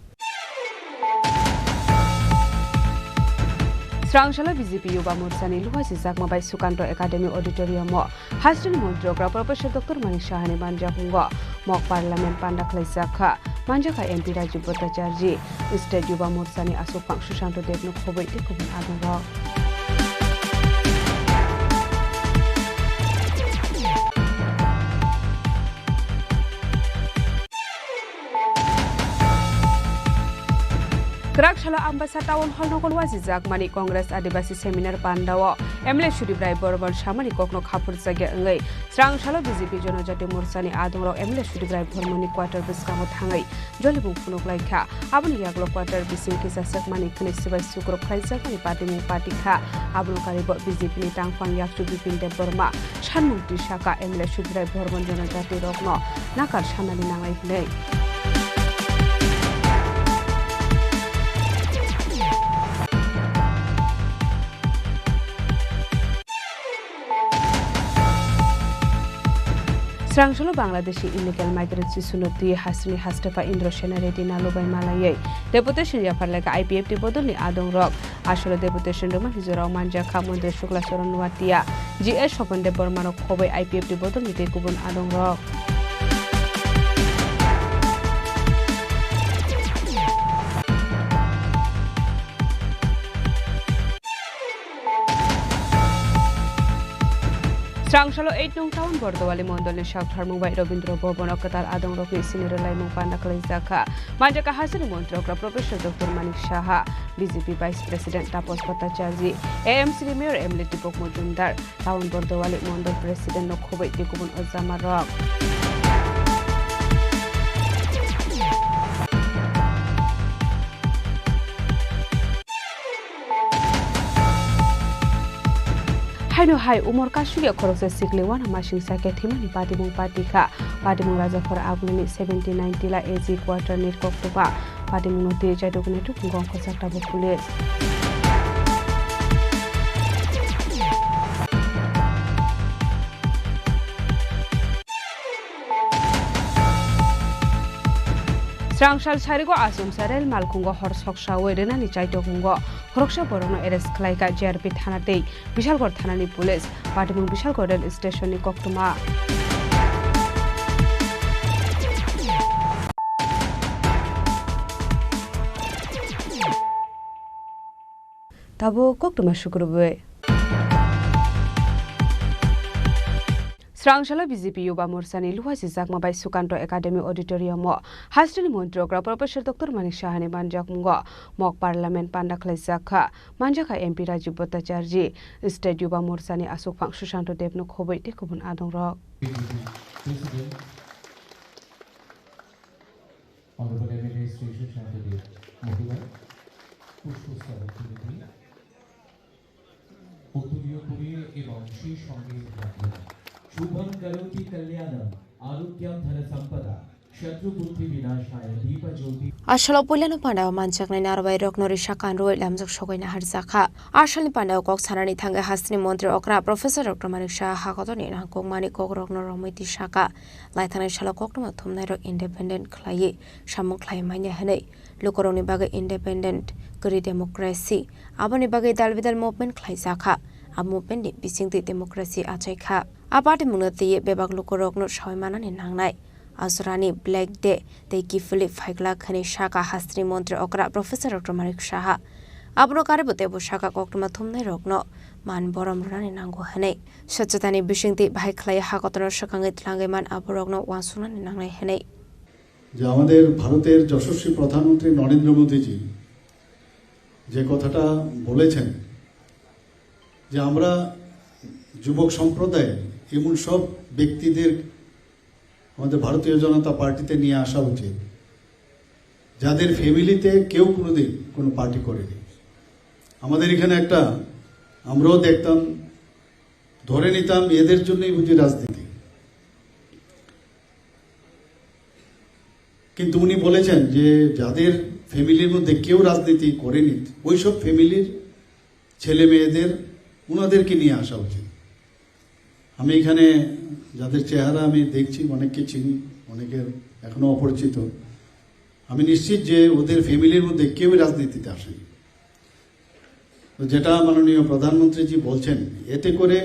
Srangsola B J P Yuba Morsani Luhasi Chakma bai Sukanto Academy Auditorium o Hasteni Montri Okra Professor Doctor Manik Sahani manjakungo mok Parliament panda khlaijak kha. Manjakha M P Rajiv Bhattacharjee, State Yuba Morsani aswk phang Susanto Debno khobwi tei kubun adongrok. Salo Ambasa Town Hall nogo wajijakmani Congress Adibasi Seminar Pandao M L A Sudip Rai Bormon samani kokno khapurjakya wngwi Srangsalo B J P Jonojati Morsani adongrok M L A Sudip Rai Bormonni quarter bwskango thangwi jolibung phunuk laikha. Aboni yagulo quarter bising kisa swkmani khwnwi swbai sukrok khlaijakmani patimung patikha. Abono karibo B J P ni tangphang yakchu Bipin Debbarma sanmung tisaka M L A Sudip Rai Bormon Jonojati rokno nakar sanani nangnai hwnwi. Srangsalo Bangladeshi illegal migrant sisuno twi hasteni hastepa Indra Sena Reddy Nalu bai malaywi deputation yaphar lekha I P F T bodolni adongrok. Asolo deputation rwmani jorao manjakha Montri Shukla Charan Noatia, G S Swapan Debbarmano khobwi I P F T bodolni tei kubun adongrok. Srangsalo eight nong town Bordowali mondolni sak tharmung bai Rabindra Bhavan o kwtal adongrokni sini rwlaimung panda khwlaijakha. Manjakha hasteni montri okra Professor Doctor Manik Saha, B J P Vice President Tapas Bhattacharjee, A M C ni Mayor M L A Deepak Majumdar, town Bordowali mondol President no khobwi tei kubun ojamarok. Haino hai umor kasugya khoroksa sikli wana masing sakya thimani patimung patikha. Patimung Rajaphar Agnini seventy nine Tila A G quarter ni koktwma. Patimungno twi chaidokni tukung gongkha chakta bo police. Srangsal sarigo achomsa rel malkhungo hor soksawi rwnani chaitokmungo khoroksa borokno arrest khlaikha J R P thana tei Bishalgarh thanani police. Patimung Bishalgarh rel station ni koktwma. Tabuk koktwma sukrubwi. Srangsalo B J P Yuba Morsani luha sijakma bai Sukanto Academy Auditorium o hasteni montri okra Professor Doctor Manik Sahani manjakmungo mock parliament panda khlaijak kha. Manjakha M P Rajiv Bhattacharjee, State Yuba Morsani asukphang Sushanto Debno khobwi tei kubun adongrok. President, Honorable M L A Sri Sushanto Deb Mohila, পুষ্পস্তবক তুলে দিয়ে উত্তরীয় করিয়ে এবং সেই সঙ্গে রাখলেন। শুভং করোতি কল্যাণং আরোগ্যং ধনসম্পদা শত্রুবুদ্ধি বিনাশায় Dipjyoti. Asolo puilano pandao manjaknai narwai rokno risa kanrwi lamjak sogwi naharjakha. Asolni pandao kok sanani thangwi hasteni montri okra Professor Doctor Manik Saha hakotorni nangkukmani kokrokno romwi tisaka. Laithangnai salo koktwma thumnairok independent khlaiwi samung khlai manya hwnwi lukurokni bagwi independent kwrwi democracy, aboni bagwi dal bidal movement khlaijakha. A movement ni bisingtwi democracy achaikha. A patimungno twiwi bebak lukurokno sawi manani nangnai. Ajorani Black Day tei kiphilwi phaiglak hwnwi sakha hasteni montri okra Professor Doctor Manik Saha. Abono karibo teibo sakha koktwma thumnairokno man borom rwnani nango hwnwi. Swchwtani bisingtwi bahai khlaiwi hakotorno swkangwi tlangwi man aborokno uansuknani nangnai hwnwi. যে আমাদের ভারতের যশস্বী প্রধানমন্ত্রী নরেন্দ্র মোদীজি যে কথাটা বলেছেন যে আমরা যুবক সম্প্রদায় এমন সব ব্যক্তিদের আমাদের ভারতীয় জনতা পার্টিতে নিয়ে আসা উচিত, যাদের ফ্যামিলিতে কেউ কোনোদিন কোনো পার্টি করেনি। আমাদের এখানে একটা, আমরাও দেখতাম, ধরে নিতাম এদের জন্যই বুঝি রাজনীতি। কিন্তু উনি বলেছেন যে যাদের ফ্যামিলির মধ্যে কেউ রাজনীতি করেনি, ওইসব ফ্যামিলির ছেলে মেয়েদের, ওনাদেরকে নিয়ে আসা উচিত। আমি এখানে যাদের চেহারা আমি দেখছি, অনেককে চিনি, অনেকের এখনো অপরিচিত। আমি নিশ্চিত যে ওদের ফ্যামিলির মধ্যে কেউ রাজনীতিতে আসেনি। তো যেটা মাননীয় প্রধানমন্ত্রীজি বলছেন, এতে করে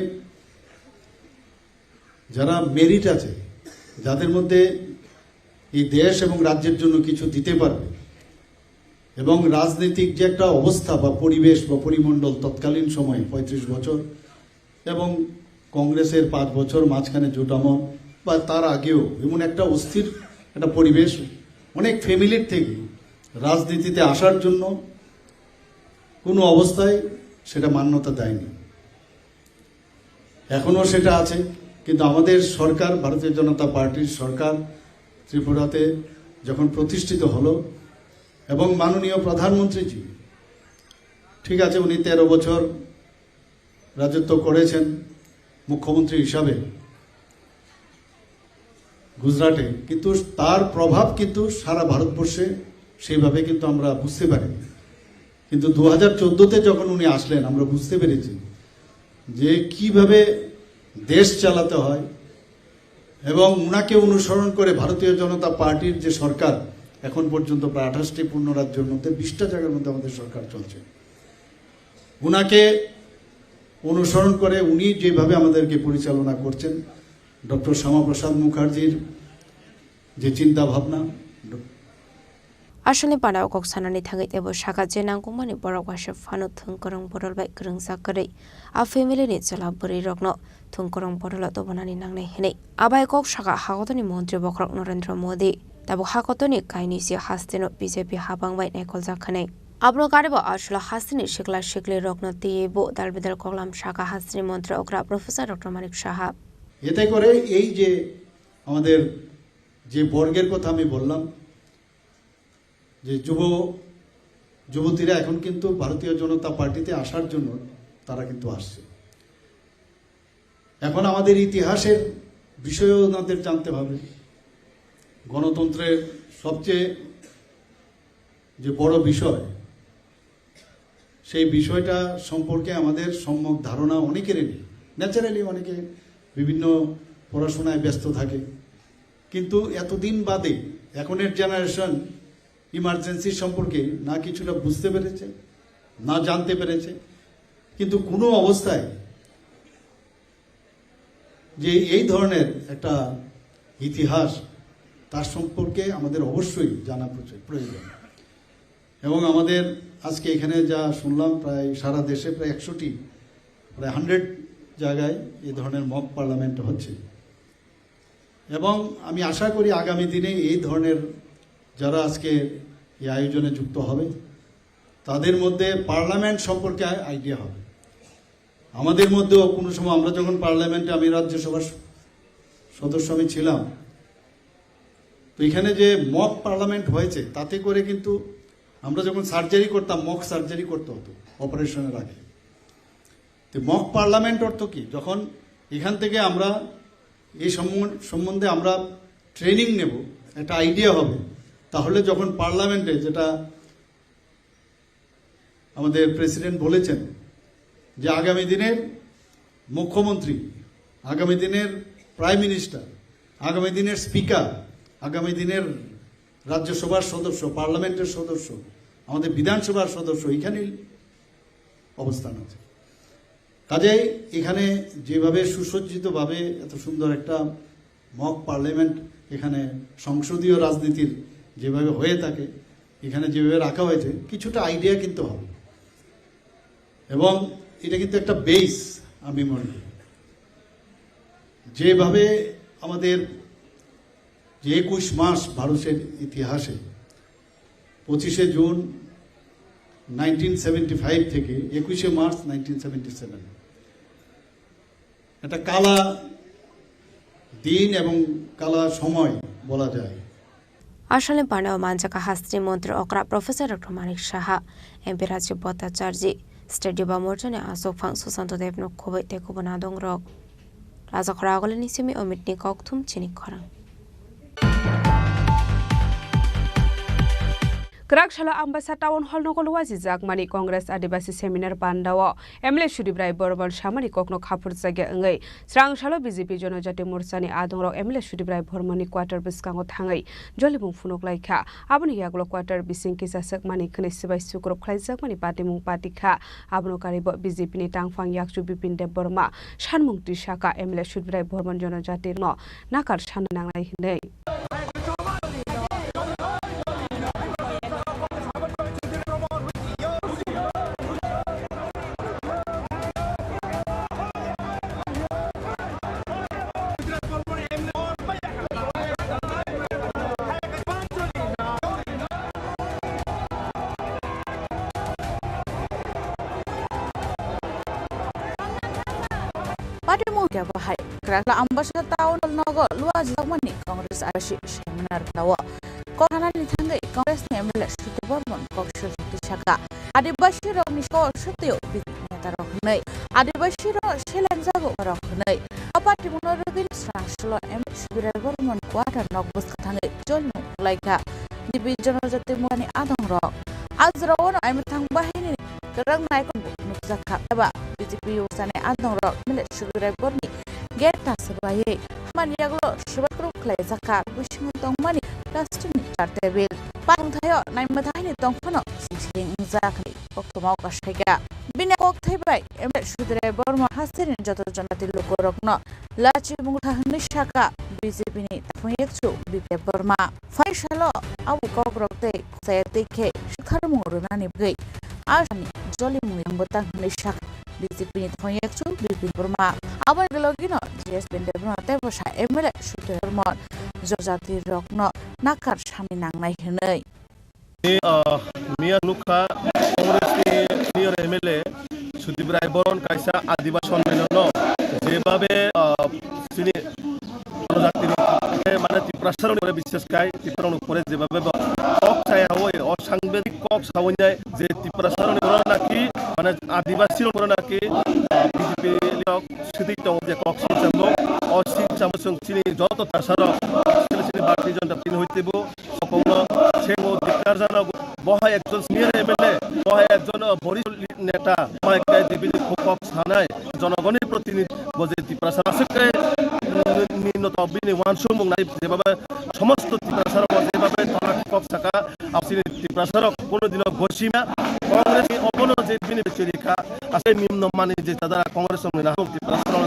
যারা মেরিট আছে, যাদের মধ্যে এই দেশ এবং রাজ্যের জন্য কিছু দিতে পারবে, এবং রাজনৈতিক যে একটা অবস্থা বা পরিবেশ বা পরিমণ্ডল তৎকালীন সময়ে পঁয়ত্রিশ বছর এবং কংগ্রেসের পাঁচ বছর মাঝখানে জোট আমল বা তার আগেও এমন একটা অস্থির একটা পরিবেশ, অনেক ফ্যামিলির থেকে রাজনীতিতে আসার জন্য কোনো অবস্থায় সেটা মান্যতা দেয়নি। এখনও সেটা আছে, কিন্তু আমাদের সরকার, ভারতীয় জনতা পার্টির সরকার ত্রিপুরাতে যখন প্রতিষ্ঠিত হলো এবং মাননীয় প্রধানমন্ত্রীজি, ঠিক আছে, উনি তেরো বছর রাজত্ব করেছেন মুখ্যমন্ত্রী হিসাবে গুজরাটে, কিন্তু তার প্রভাব কিন্তু সারা ভারতবর্ষে সেইভাবে কিন্তু আমরা বুঝতে পারি। কিন্তু দু হাজার চোদ্দোতে যখন উনি আসলেন, আমরা বুঝতে পেরেছি যে কিভাবে দেশ চালাতে হয়, এবং উনাকে অনুসরণ করে ভারতীয় জনতা পার্টির যে সরকার, এখন পর্যন্ত প্রায় আঠাশটি পূর্ণ রাজ্যের মধ্যে বিশটা জায়গার মধ্যে আমাদের সরকার চলছে। উনাকে অনুসরণ করে উনি যেভাবে আমাদেরকে পরিচালনা করছেন, ডক্টর শ্যামাপ্রসাদ মুখার্জির যে চিন্তা ভাবনা, Aswkni panao kok sanani thangwi teibo sakha je nangkukmani borok waisa phano thwngkwrwng bodol bai kwrwngjak kwrwi a family ni chwla bwrwi rokno thwngkwrwng bodolo tubunani nangnai hwnwi. Abai kok sakha hakotoni montri bokhorok Narendra Modi tabuk hakotoni kainwi se hasteno B J P habang bai naikoljak hwnwi. Abono karibo aswla hasteni sikla sikli rokno twiwi bo dal bidal koklam sakha hasteni montri okra Professor Doctor Manik Saha. এতে করে এই যে আমাদের যে বর্গের কথা আমি বললাম, যে যুব যুবতীরা এখন কিন্তু ভারতীয় জনতা পার্টিতে আসার জন্য তারা কিন্তু আসছে। এখন আমাদের ইতিহাসের বিষয়েও ওনাদের জানতে হবে। গণতন্ত্রের সবচেয়ে যে বড় বিষয়, সেই বিষয়টা সম্পর্কে আমাদের সম্যক ধারণা অনেকেরই নেই। ন্যাচারালি অনেকে বিভিন্ন পড়াশোনায় ব্যস্ত থাকে, কিন্তু এতদিন বাদে এখনের জেনারেশন ইমার্জেন্সি সম্পর্কে না কিছুটা বুঝতে পেরেছে, না জানতে পেরেছে। কিন্তু কোনো অবস্থায় যে এই ধরনের একটা ইতিহাস, তার সম্পর্কে আমাদের অবশ্যই জানা প্রচুর প্রয়োজন। এবং আমাদের আজকে এখানে যা শুনলাম, প্রায় সারা দেশে প্রায় একশোটি, প্রায় হান্ড্রেড জায়গায় এই ধরনের মক পার্লামেন্ট হচ্ছে। এবং আমি আশা করি আগামী দিনে এই ধরনের যারা আজকে এই আয়োজনে যুক্ত হবে, তাদের মধ্যে পার্লামেন্ট সম্পর্কে আইডিয়া হবে। আমাদের মধ্যেও কোনো সময় আমরা যখন পার্লামেন্টে, আমি রাজ্যসভার স-, সদস্য আমি ছিলাম, তো এখানে যে মক পার্লামেন্ট হয়েছে, তাতে করে কিন্তু আমরা যখন সার্জারি করতাম, মক সার্জারি করতে হতো অপারেশনের আগে। তো মক পার্লামেন্ট অর্থ কি? যখন এখান থেকে আমরা এই সম্বন-, সম্বন্ধে আমরা ট্রেনিং নেব, একটা আইডিয়া হবে, তাহলে যখন পার্লামেন্টে, যেটা আমাদের প্রেসিডেন্ট বলেছেন, যে আগামী দিনের মুখ্যমন্ত্রী, আগামী দিনের প্রাইম মিনিস্টার, আগামী দিনের স্পিকার, আগামী দিনের রাজ্যসভার সদস্য, পার্লামেন্টের সদস্য, আমাদের বিধানসভার সদস্য এখানেই অবস্থান আছে। কাজেই এখানে যেভাবে সুসজ্জিতভাবে এত সুন্দর একটা মক পার্লামেন্ট, এখানে সংসদীয় রাজনীতির যেভাবে হয়ে থাকে, এখানে যেভাবে রাখা হয়েছে, কিছুটা আইডিয়া কিন্তু হবে। এবং এটা কিন্তু একটা বেস, আমি মনে করি। যেভাবে আমাদের যে একুশ মাস ভারতের ইতিহাসে, পঁচিশে জুন নাইনটিন সেভেন্টি ফাইভ থেকে একুশে মার্চ নাইনটিন সেভেন্টি সেভেন, একটা কালা দিন এবং কালা সময় বলা যায়। Aswkni panao manjak hasteni montri okra Professor Doctor Manik Saha, M P Rajiv Bhattacharjee, State Yuva Morcha ni achukphang Susanto Deb no khobwi tei kubun adongrok. Rajakhora Agulini simi Omitni kokthum chini khorang. Kwrak salo Ambasa Town Hall nogo luajijakmani Congress Adibasi Seminar Pandao M L A Sudip Rai Bormon samani kokno khapurjakya wngwi srang salo B J P Jonojati Morchani adongrok M L A Sudip Rai Bormonni quarter bwskango thangwi jolibung phunuk laikha. Aboni yagulo quarter bising kisa swkmani khwnwi swbai sukrub khlaijakmani patimung patikha. Abono karibo B J P ni tangphang yakchu Bipin Deb Borma sanmung twi saka M L A Sudip Rai Bormon Jonojati no nakar sanna nangnai hwnwi. Kebo hai Kwrwngla Ambasa Town nogo luajakmani Congress R C seminar khwlao. Kok sanani thangwi Congress ni M L A Sudev Barman kok sujak twi sakha, Adibasi rokni kok sutio B J P neta rok hwnwi, Adibasi rok seleng jago rok hwnwi. O party mungno rwgwi srang solo M L A Sudev Barman quarter nok bwskang thangwi jolmung khlaikha. B J P Jonojati Morchani adongrok. A jorao no aimwthang bahini kwrwng naikolbo nukjakha eba B J P yoksani adongrok M L A Sudev Barmanni gate ta swbaiwi hamani yagulo swbai kwrwng khlaijakha, bisingo tongmani plastic ni chair table. Pangthaio naimwthangni tongphano sing sing wngjak. Koktwma o kasaikha. Bini kokthai bai M L A Sudev Barman hasteni joto Jonati lukurokno lachimung kha hwnwi sakha B J P ni taphung yakchu B P F Barma. Phaisalo aboni kokrok tei chaya tei khe swtharmung rwnani bagwi asani jolimung yang bwtang hwnwi sakha B J P ni taphung yakchu B P F Barma. Aboni logino G S Bende Barma tei bwsa M L A Sudev Barman jojati rokno nakar sani nangnai hwnwi. Ni, ah, miya nukha Congress ni senior M L A Sudip Rai Boron kaisa Adibasi sonnenno jebabe, ah, sini jonojatini, mane Tiprasarokni upore bishes khai, Tiprasarokni upore jebabe bo kok saya hoi, o sangbedik kok sawi nai je Tiprasarokni upore naki, mane Adibasi rokni upore naki, ah, B J P rok sidi tongo je kok sini chamung, o sini chamung chwng chini joto Tiprasarok, sini Bharatiya Janata Party ni hoite bo, Sokongno sengbo dikar jana bo hai ekjon senior M L A, bo hai ekjon, uh, boristo neta, bo hai khe dibini kok sanai, jonogoni protinidhi bo je Tiprasa aswk khe, mm, ni noto bini uansukmung nai jebabe somosto Tiprasa rok jebabe tala kok saka, absini Tiprasa rok kono dino gosima, Congress ni obono je bini chori kha, asai nimno mani je tadara Congress ni nahung Tiprasa rok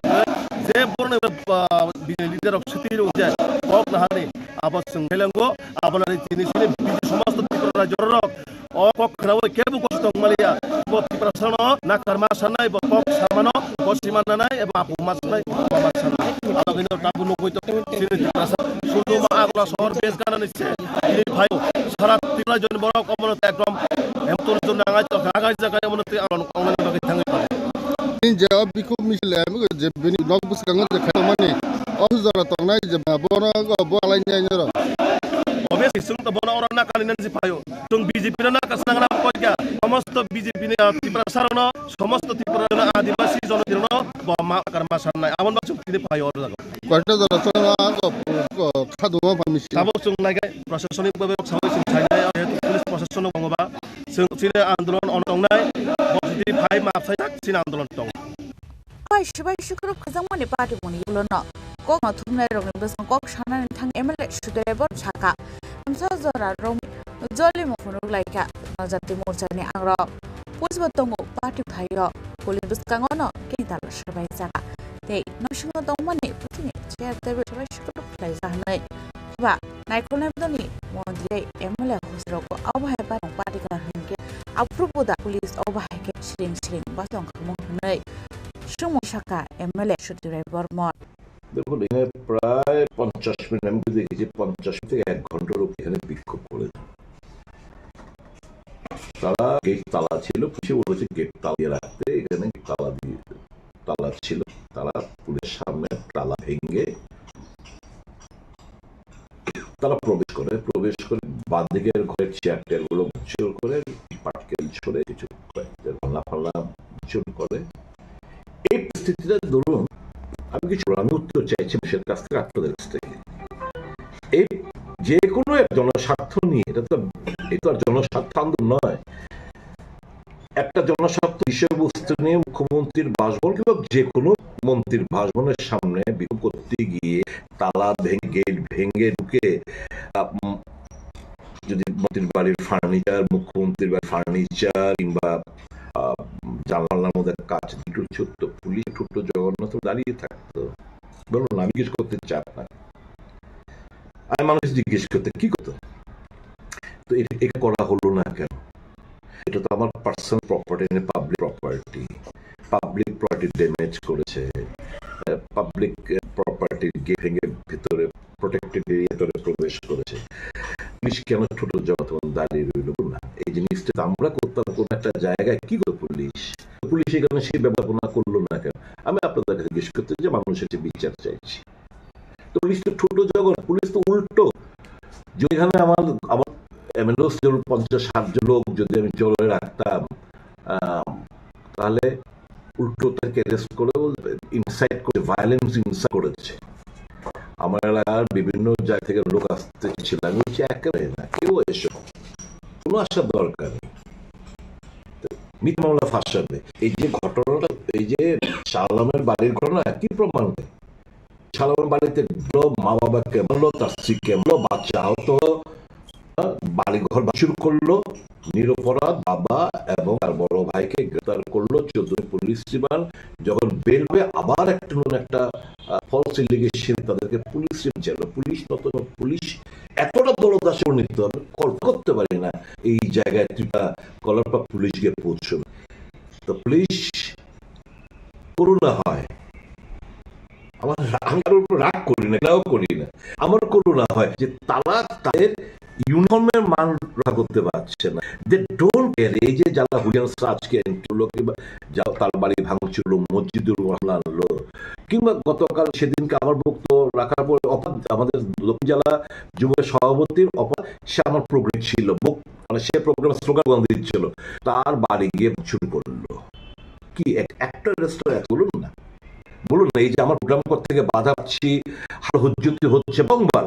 je borno, uh, bini leader rok sitiro je kok nahani. Abo chwng khe lengo, abo nani tini sini bini somosto Tripura rajyo rok o kok khnaui kebo kosto tongmaliya. Bo Tiprasano nakarma sanai, bo kok samano, bo sima nanai, ebo apu ma sanai, bo ma sanai. Abo kino tabu nugui to sini Tiprasa. Sudu ma agla sohor bes ganani se. Ini bhai, sara Tripura joni borok omono ekdom hem tun tun nangai to, agai jagai omono te alon ongnani bagwi thangwi pare. Ni je o bikhuk misil em je bini nok bwskango je khaimani o jora tongnai je bono bo alai nai noro. Obviously, chwng to bono oro nakani nang si phaio. Chwng B J P no naka sanang na koika. Somosto B J P ni, ah, Tiprasa rokno, somosto Tripura rokno, Adibasi jonodino bo ma karma sanai. Abon ba chwng tini phaio oro jago. Koita jora chwng a ko, ko khaduma phamisi. Tabok chwng naigai, proshashanik babe rok sawi chwng sainai, jehetu police proshashan no bongo ba. Chwng chini andolon ono tongnai, bo jodi phai map sai tak chini andolon tong. Bai sibai sikrop khajangmani party moni ulono kokno thumnai rokni bwskango kok sanani thang M L A Sudev Barman sakha. Tamsa jora rok jolimo phunuk laikha Jonojati Morchani angrok. Police bo tongo party phaio. Police bwskango no kini tala swbai jakha. Tei nosingo tongmani puthini chair table swbai sikrop khlaijak hwnwi. Ba naikolnai bodolni montri M L A hosrok obo hai barong party kana hwnkhe aphuru buda police obo hai khe siring siring basong khamung hwnwi swngmung sakha M L A Sudev Barman. দেখুন, এখানে প্রায় পঞ্চাশ মিনিট, আমি যদি দেখেছি, পঞ্চাশ থেকে এক ঘন্টার উপরে এখানে বিক্ষোভ করেছে। তারা গেট তালা ছিল, পুলিশে বলেছে গেট তালা দিয়ে রাখতে, এখানে তালা দিয়ে, তালা ছিল, তারা পুলিশের সামনে তালা ভেঙে তারা প্রবেশ করে, প্রবেশ করে বাঁদিকের ঘরের চেয়ার টেয়ারগুলো ভাঙচুর করে, পাটকেল ছড়ে কিছু কয়েকটা গয়না ফালা ভাঙচুর করে। এই পরিস্থিতিটা ধরুন, আমি কিছু, আমি উত্তর চাইছি মানুষের কাছ থেকে, আপনাদের কাছ থেকে। এই যে কোনো এক জনস্বার্থ নিয়ে, এটা তো, এটা তো আর জনস্বার্থ আন্দোলন নয়। একটা জনস্বার্থ বিষয়বস্তু নিয়ে মুখ্যমন্ত্রীর বাসভবন কিংবা যে কোনো মন্ত্রীর বাসভবনের সামনে বিক্ষোভ করতে গিয়ে তালা ভেঙে, গেট ভেঙে ঢুকে, আহ, উম, যদি মন্ত্রীর বাড়ির ফার্নিচার, মুখ্যমন্ত্রীর বাড়ির ফার্নিচার কিংবা, আহ, জানালার মধ্যে কাচ দুটো ছুটতো, পুলিশ ছোট্ট জগন্নাথ দাঁড়িয়ে থাকতো। বলুন, আমি কিছু করতে চান না। আমি মানুষ জিজ্ঞেস করতে, "কি করতো?" তো এটা, এটা করা হলো না কেন? এটা তো আমার পার্সোনাল প্রপার্টি, মানে public property. Public property damage করেছে, আহ, পাবলিক, আহ, প্রপার্টির গেট ভেঙে ভেতরে প্রোটেক্টেড এরিয়া ভিতরে প্রবেশ করেছে। পুলিশ কেন ছোট জনতা দাঁড়িয়ে রইল না? এই জিনিসটা তো আমরা করতাম, কোনো একটা জায়গায় কি করে পুলিশ? পুলিশ এখানে সেই ব্যবস্থাপনা করলো না কেন? আমি আপনাদের কাছে জিজ্ঞেস করতে যে মানুষের যে বিচার চাইছি। তো পুলিশ তো ছোট জগৎ, পুলিশ তো উল্টো। যেখানে আমার, আমার এমএলএ পঞ্চাশ ষাট জন লোক যদি আমি জড়ো রাখতাম, আম, তাহলে উল্টো তাদেরকে অ্যারেস্ট করে বলবে, ইনসাইট করে, ভায়োলেন্স ইনসাইট করেছে। আমার এলাকার বিভিন্ন জায়গা থেকে লোক আসতে ছিল, আমি বলছি, "একেবারে না, কেউ এসো, কোনো আসার দরকার নেই।" তো মিথ্যা মামলা ফাঁসাবে। এই যে ঘটনাটা, এই যে শাহ আলমের বাড়ির ঘটনা, কি প্রমাণ দেয়? শাহ আলমের বাড়িতে ঢুকলো, মা বাবাকে মারলো, তার স্ত্রীকে মারলো, বাচ্চা আহত হলো, হ্যাঁ, বাড়িঘর ভাঙচুর করলো, নিরপরাধ বাবা এবং তার বড় ভাইকে গ্রেফতার করলো চৌদ্দ পুলিশ রিমান্ড। যখন বের হবে, আবার একটা নতুন একটা, আহ, ফলস এলিগেশন, তাদেরকে পুলিশ রিমান্ড চাইলো। পুলিশ নতুন পুলিশ এতটা দলদাসে পরিণত হবে, কল্পনা করতে পারি না এই জায়গায় তুই তা কলার পা পুলিশ গিয়ে পৌঁছবে। তো পুলিশ করুণা হয়। আমার রা-, আমি কারোর উপর রাগ করি না, ঘৃণাও করি না। আমার করুণা হয় যে তারা তাদের ইউনিফর্মের মান রক্ষা করতে পারছে না। They don't care। এই যে যারা হুলিয়ান আজকে এন্ট্রি হলো কিংবা যা-, তার বাড়ি ভাঙচুর হলো, মসজিদে হামলা হলো, কিংবা গতকাল সেদিনকে আমার বক্তব্য রাখার পর অপরাধ আমাদের দক্ষিণ জেলা যুবকের সভাপতির অপরাধ, সে আমার প্রোগ্রাম ছিল, বক-, মানে সে প্রোগ্রাম স্লোগান দিচ্ছিল, তার বাড়ি গিয়ে ভাঙচুর করলো। কি এক-, একটা রেস্টুরেন্ট বলুন না, বলুন না, এই যে আমার প্রোগ্রাম করতে গিয়ে বাধা পাচ্ছি, হাল হুজ্জুতি হচ্ছে, বারংবার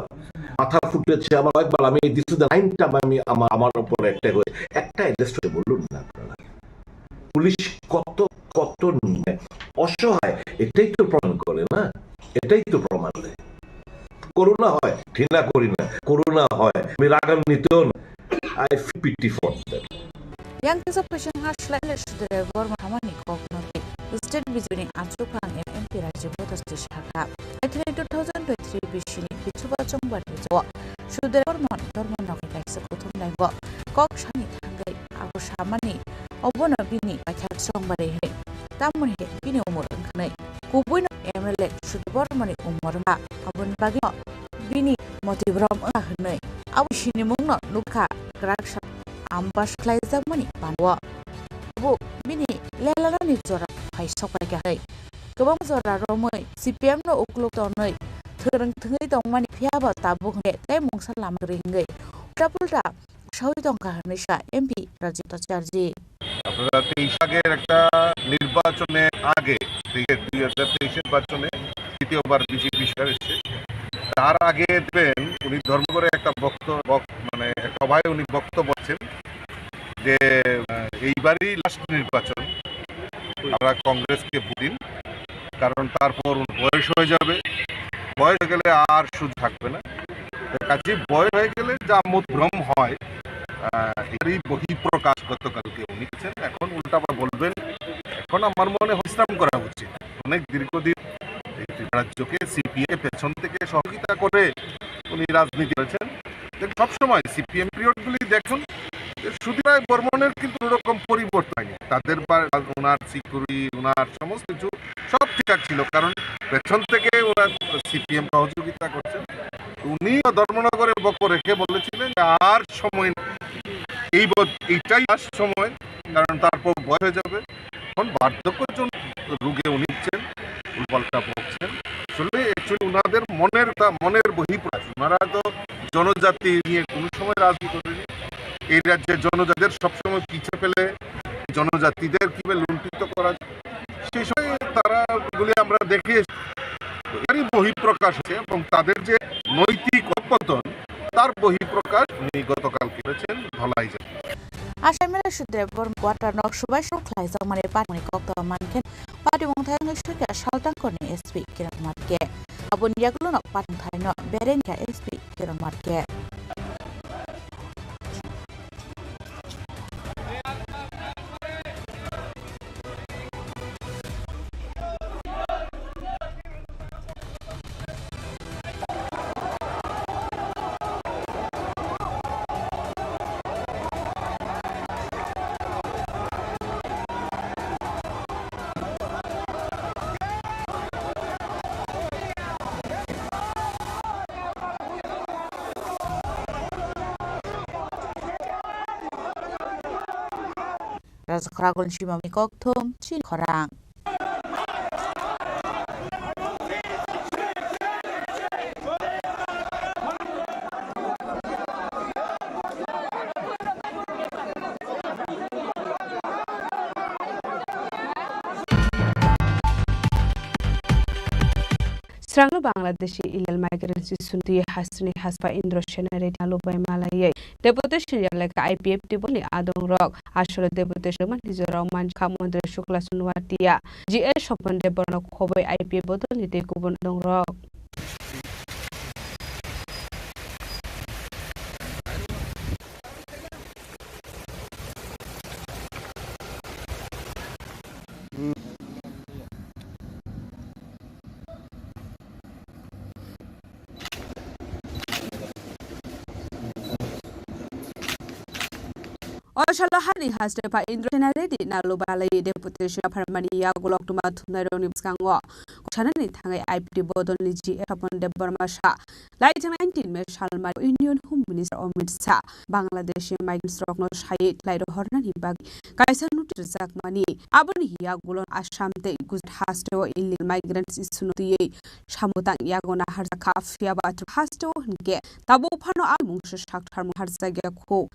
মাথা ফুটেছে আমার কয়েকবার, আমি this is the nine time আমি আমার, আমার উপর একটা হয়ে একটা রেস্টুরেন্ট বলুন না আপনারা। পুলিশ কত, কত অসহায়, এটাই তো প্রমাণ করে না, এটাই তো প্রমাণ দেয়। করুণা হয়, ঘৃণা করি না, করুণা হয়, আমি রাগান্বিত না। I feel pity for them. Yang kisa phaising ha slai le sudre Borma hamani kokno tei state B J P ni achukphang M P Rajiv Bhattacharjee sakha. Aithilai two thousand twenty-three bisini bichuba chongbar bijao sudre Borma dormo nokni kaisa kuthum laibo kok sani thangwi abo samani obono bini paithak chongbarwi hwnwi tamoni he bini umor wngkha nwi. Kubuino M L A Sudu Bormani umor wngkha, aboni bagwino bini motibrom wngkha hwnwi abo sinimungno nukha kwraksa ambush khlaijakmani banao. Bo bini lelanani jora phai sokphaikha hwnwi kwbang jora romwi C P M no uklok tonwi thwrwng thwngwi tongmani phiyaba tabuk hwnkhe tei mungsa lama kwrwi hwnkhe ulta pulta saui tongkha hwnwi sa M P Rajiv Bhattacharjee. আপনারা তেইশ আগের একটা নির্বাচনে আগে, তেইশের, দুই হাজার তেইশের নির্বাচনে তৃতীয়বার বিজেপি সরকার এসেছে। তার আগে দেখবেন উনি ধর্মনগরে একটা বক্ত-, বক-, মানে একটা সভায় উনি বক্তব্য বলছেন যে, আহ, এইবারই লাস্ট নির্বাচন, তারা কংগ্রেসকে ভোট দিন, কারণ তারপর ওর বয়স হয়ে যাবে, বয়স হয়ে গেলে আর সুযোগ থাকবে না। তো কাজেই বয়স হয়ে গেলে যা মতভ্রম হয়, আহ, এরই বহিঃপ্রকাশ গতকালকে উনি করেছেন। এখন উল্টা আবার বলবেন, এখন আমার মনে হয় বিশ্রাম করা উচিত। অনেক দীর্ঘদিন এই ত্রিপুরা রাজ্যকে সিপিএম পেছন থেকে সহযোগিতা করে উনি রাজনীতি করেছেন। দেখ, সবসময় সিপিএম পিরিয়ডগুলি দেখুন, যে সুধীর রায় বর্মনের কিন্তু ওরকম পরিবর্তন হয়নি। তাদের বা ওনার সিকিউরিটি, ওনার সমস্ত কিছু সব ঠিকঠাক ছিল, কারণ পেছন থেকে ওরা সিপিএম সহযোগিতা করছেন। উনি ধর্মনগরে বক্তব্য রেখে বলেছিলেন যে আর সময় নেই, এই ব-, এইটাই লাস্ট সময়, কারণ তারপর বয়স হয়ে যাবে। এখন বার্ধক্যজন রোগে উনি ভুগছেন, উল্টাপাল্টা বকছেন। আসলে অ্যাকচুয়ালি ওনাদের মনের তা, মনের বহিঃপ্রকাশ। ওনারা তো জনজাতি নিয়ে কোনো সময় রাজনীতি করেনি। এই রাজ্যের জনজাতিদের সবসময় পিছে ফেলে জনজাতিদের কীভাবে লুণ্ঠিত করা যায়, সেই সময় তারা এগুলি আমরা দেখে এসেছি। এরই বহিঃপ্রকাশ হচ্ছে এবং তাদের যে নৈতিক অধঃপতন, তার বহিঃপ্রকাশ উনি গতকাল করেছেন ধলাই জেলায়। Asaimera Sudebor quarter nok subai suk khlai jakmani patmani kok to mankhe patimung thayang sukya saltang korni S P Kiran Marke. Aboni yagulo nok patmung thayang no berengya S P Kiran Marke. Raja khorang golni simamni kokthum chini khorang. Swrangno Bangladeshi illegal migrants issue twi hasteni haspa Indra Sena Reddy nalubai malaiwi deputation yalekha I P F T bolni adongrok. Aswrwng deputation rwmani jorao manjakha Montri Shukla Chunwatia, G S Swapan Debbarma khobwi I P F bodolni tei kubun adongrok. O salo hani haste pha Indra Sena Reddy nalubai deputation pharmani yagulo koktwma thumnairokni bwskango sanani thangwi I P F T bodolni G S Swapan Debbarma sa. Laijak nineteen May salmari Union Home Minister Amit Shah Bangladeshi migrants rokno saywi thlai rohornani bagwi kaisa notice rwjakmani. Aboni yagulo Assam tei Gujarat hasteo illegal migrants issue no twiwi samung tang yago naharjakha, phiyaba Tripura hasteo hinkhe tabuk phano a mungsa saktharmung harjakya kho.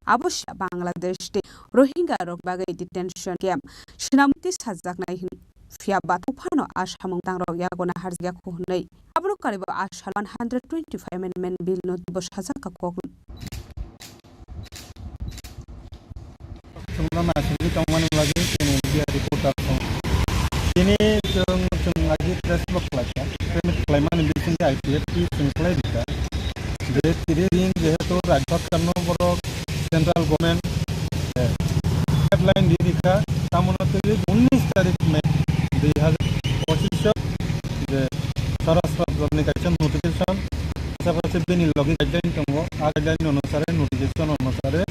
Abo se Bangladesh tei Rohingya rok bagwi detention camp swnamti sajaknai hin, phiyaba tabuk phano a samung tangrok yago naharjakya kho hwnwi. Abono karibo a sal one hundred twenty-five Amendment Bill no teibo sajak kha kok. Chwngno naisingwi tongmani bagwi chini media reporter song. Tini chwng, chwng agi press club khlaikha. Press meet khlaimani bisingtwi I P F T chwng khlai rikha. Je tiri din jehetu rajya sorkarno borok central government, eh, deadline di rikha, tamono twiwi unnish tarik May dui hazar pochisho je Swarashtra Bhabonni kaisa notification, pasapasi bini logi guideline tongo, a guideline onusare, notification onusare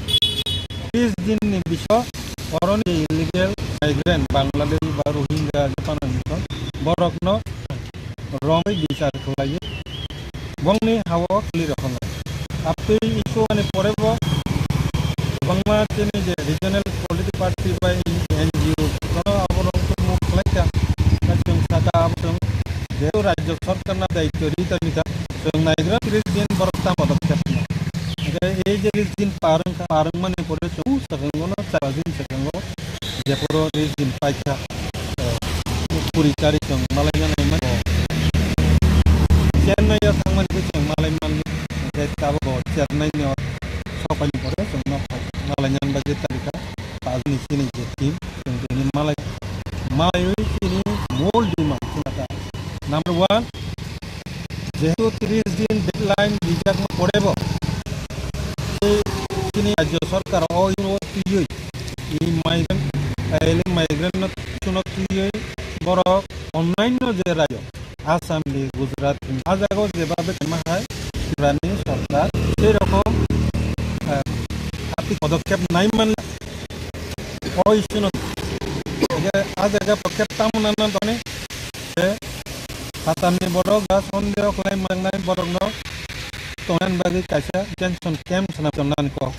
tris din ni biso oroni illegal migrant Bangladesh ba Rohingya je pano hinwi borokno romwi bichar khlaiwi bongni hao khwlwi rokholai. Abtwi issue ani pore bo kwbangma chini je regional political party bai N G O no aborok move khlaikha. Chwng saka abo chwng jehetu rajya sorkarno daityo ri tongkha, chwng naigra tris din borok ta podokkhep. Hwnkhe ei je tris din par wngkha, par wngmani pore chwng swkango no char din swkango jephuru tris din paikha, eh, kuri tarik chwng malaina nangmani. Chennai o thangmani khe chwng malai mani, hwnkhe tabuk o Chennai ni o sopaini pore chwng no phai malaina bagwi tarikha. Pajni chini je team, chwng tini malai, malaiwi chini mol demand chwng ta. Number one, jehetu tris din deadline rijakma porebo, tei chini rajya sorkar o ino twiwi, i migrant, illegal migrant no twiwi borok onnanno je rajyo, Assam ni, Gujarat ni, a jagao jeba bwkhaima hai Tripura ni sorkar sei rokom, eh, atik podokkhep nai manla. O issue no, je a jaga podokkhep tamo nana doni, je Assam ni borok ba sondeho khlai mangnai borok no tongnani bagwi kaisa detention camp swnam tongnani kok.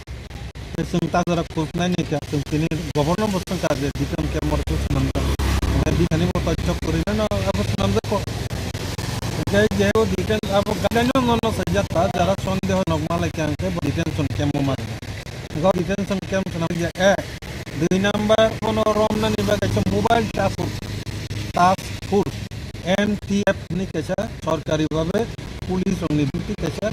Tei chwng ta jora khus nai ni kha, chwng tini governor bo swngkha je detention camp o rwchuk swnamjak. Omo bini bo toichok kwrwi no abo swnamjak kho. Hwnkhe je o detention abo guideline no no sajak kha, jara sondeho nok malai kha hwnkhe bo detention camp o mano. Hwnkhe o detention camp swnamjak ek. Dui number bono romnani bagwi kaisa mobile task force, task force, M T F ni kaisa sorkari bhabe police rokni duty kaisa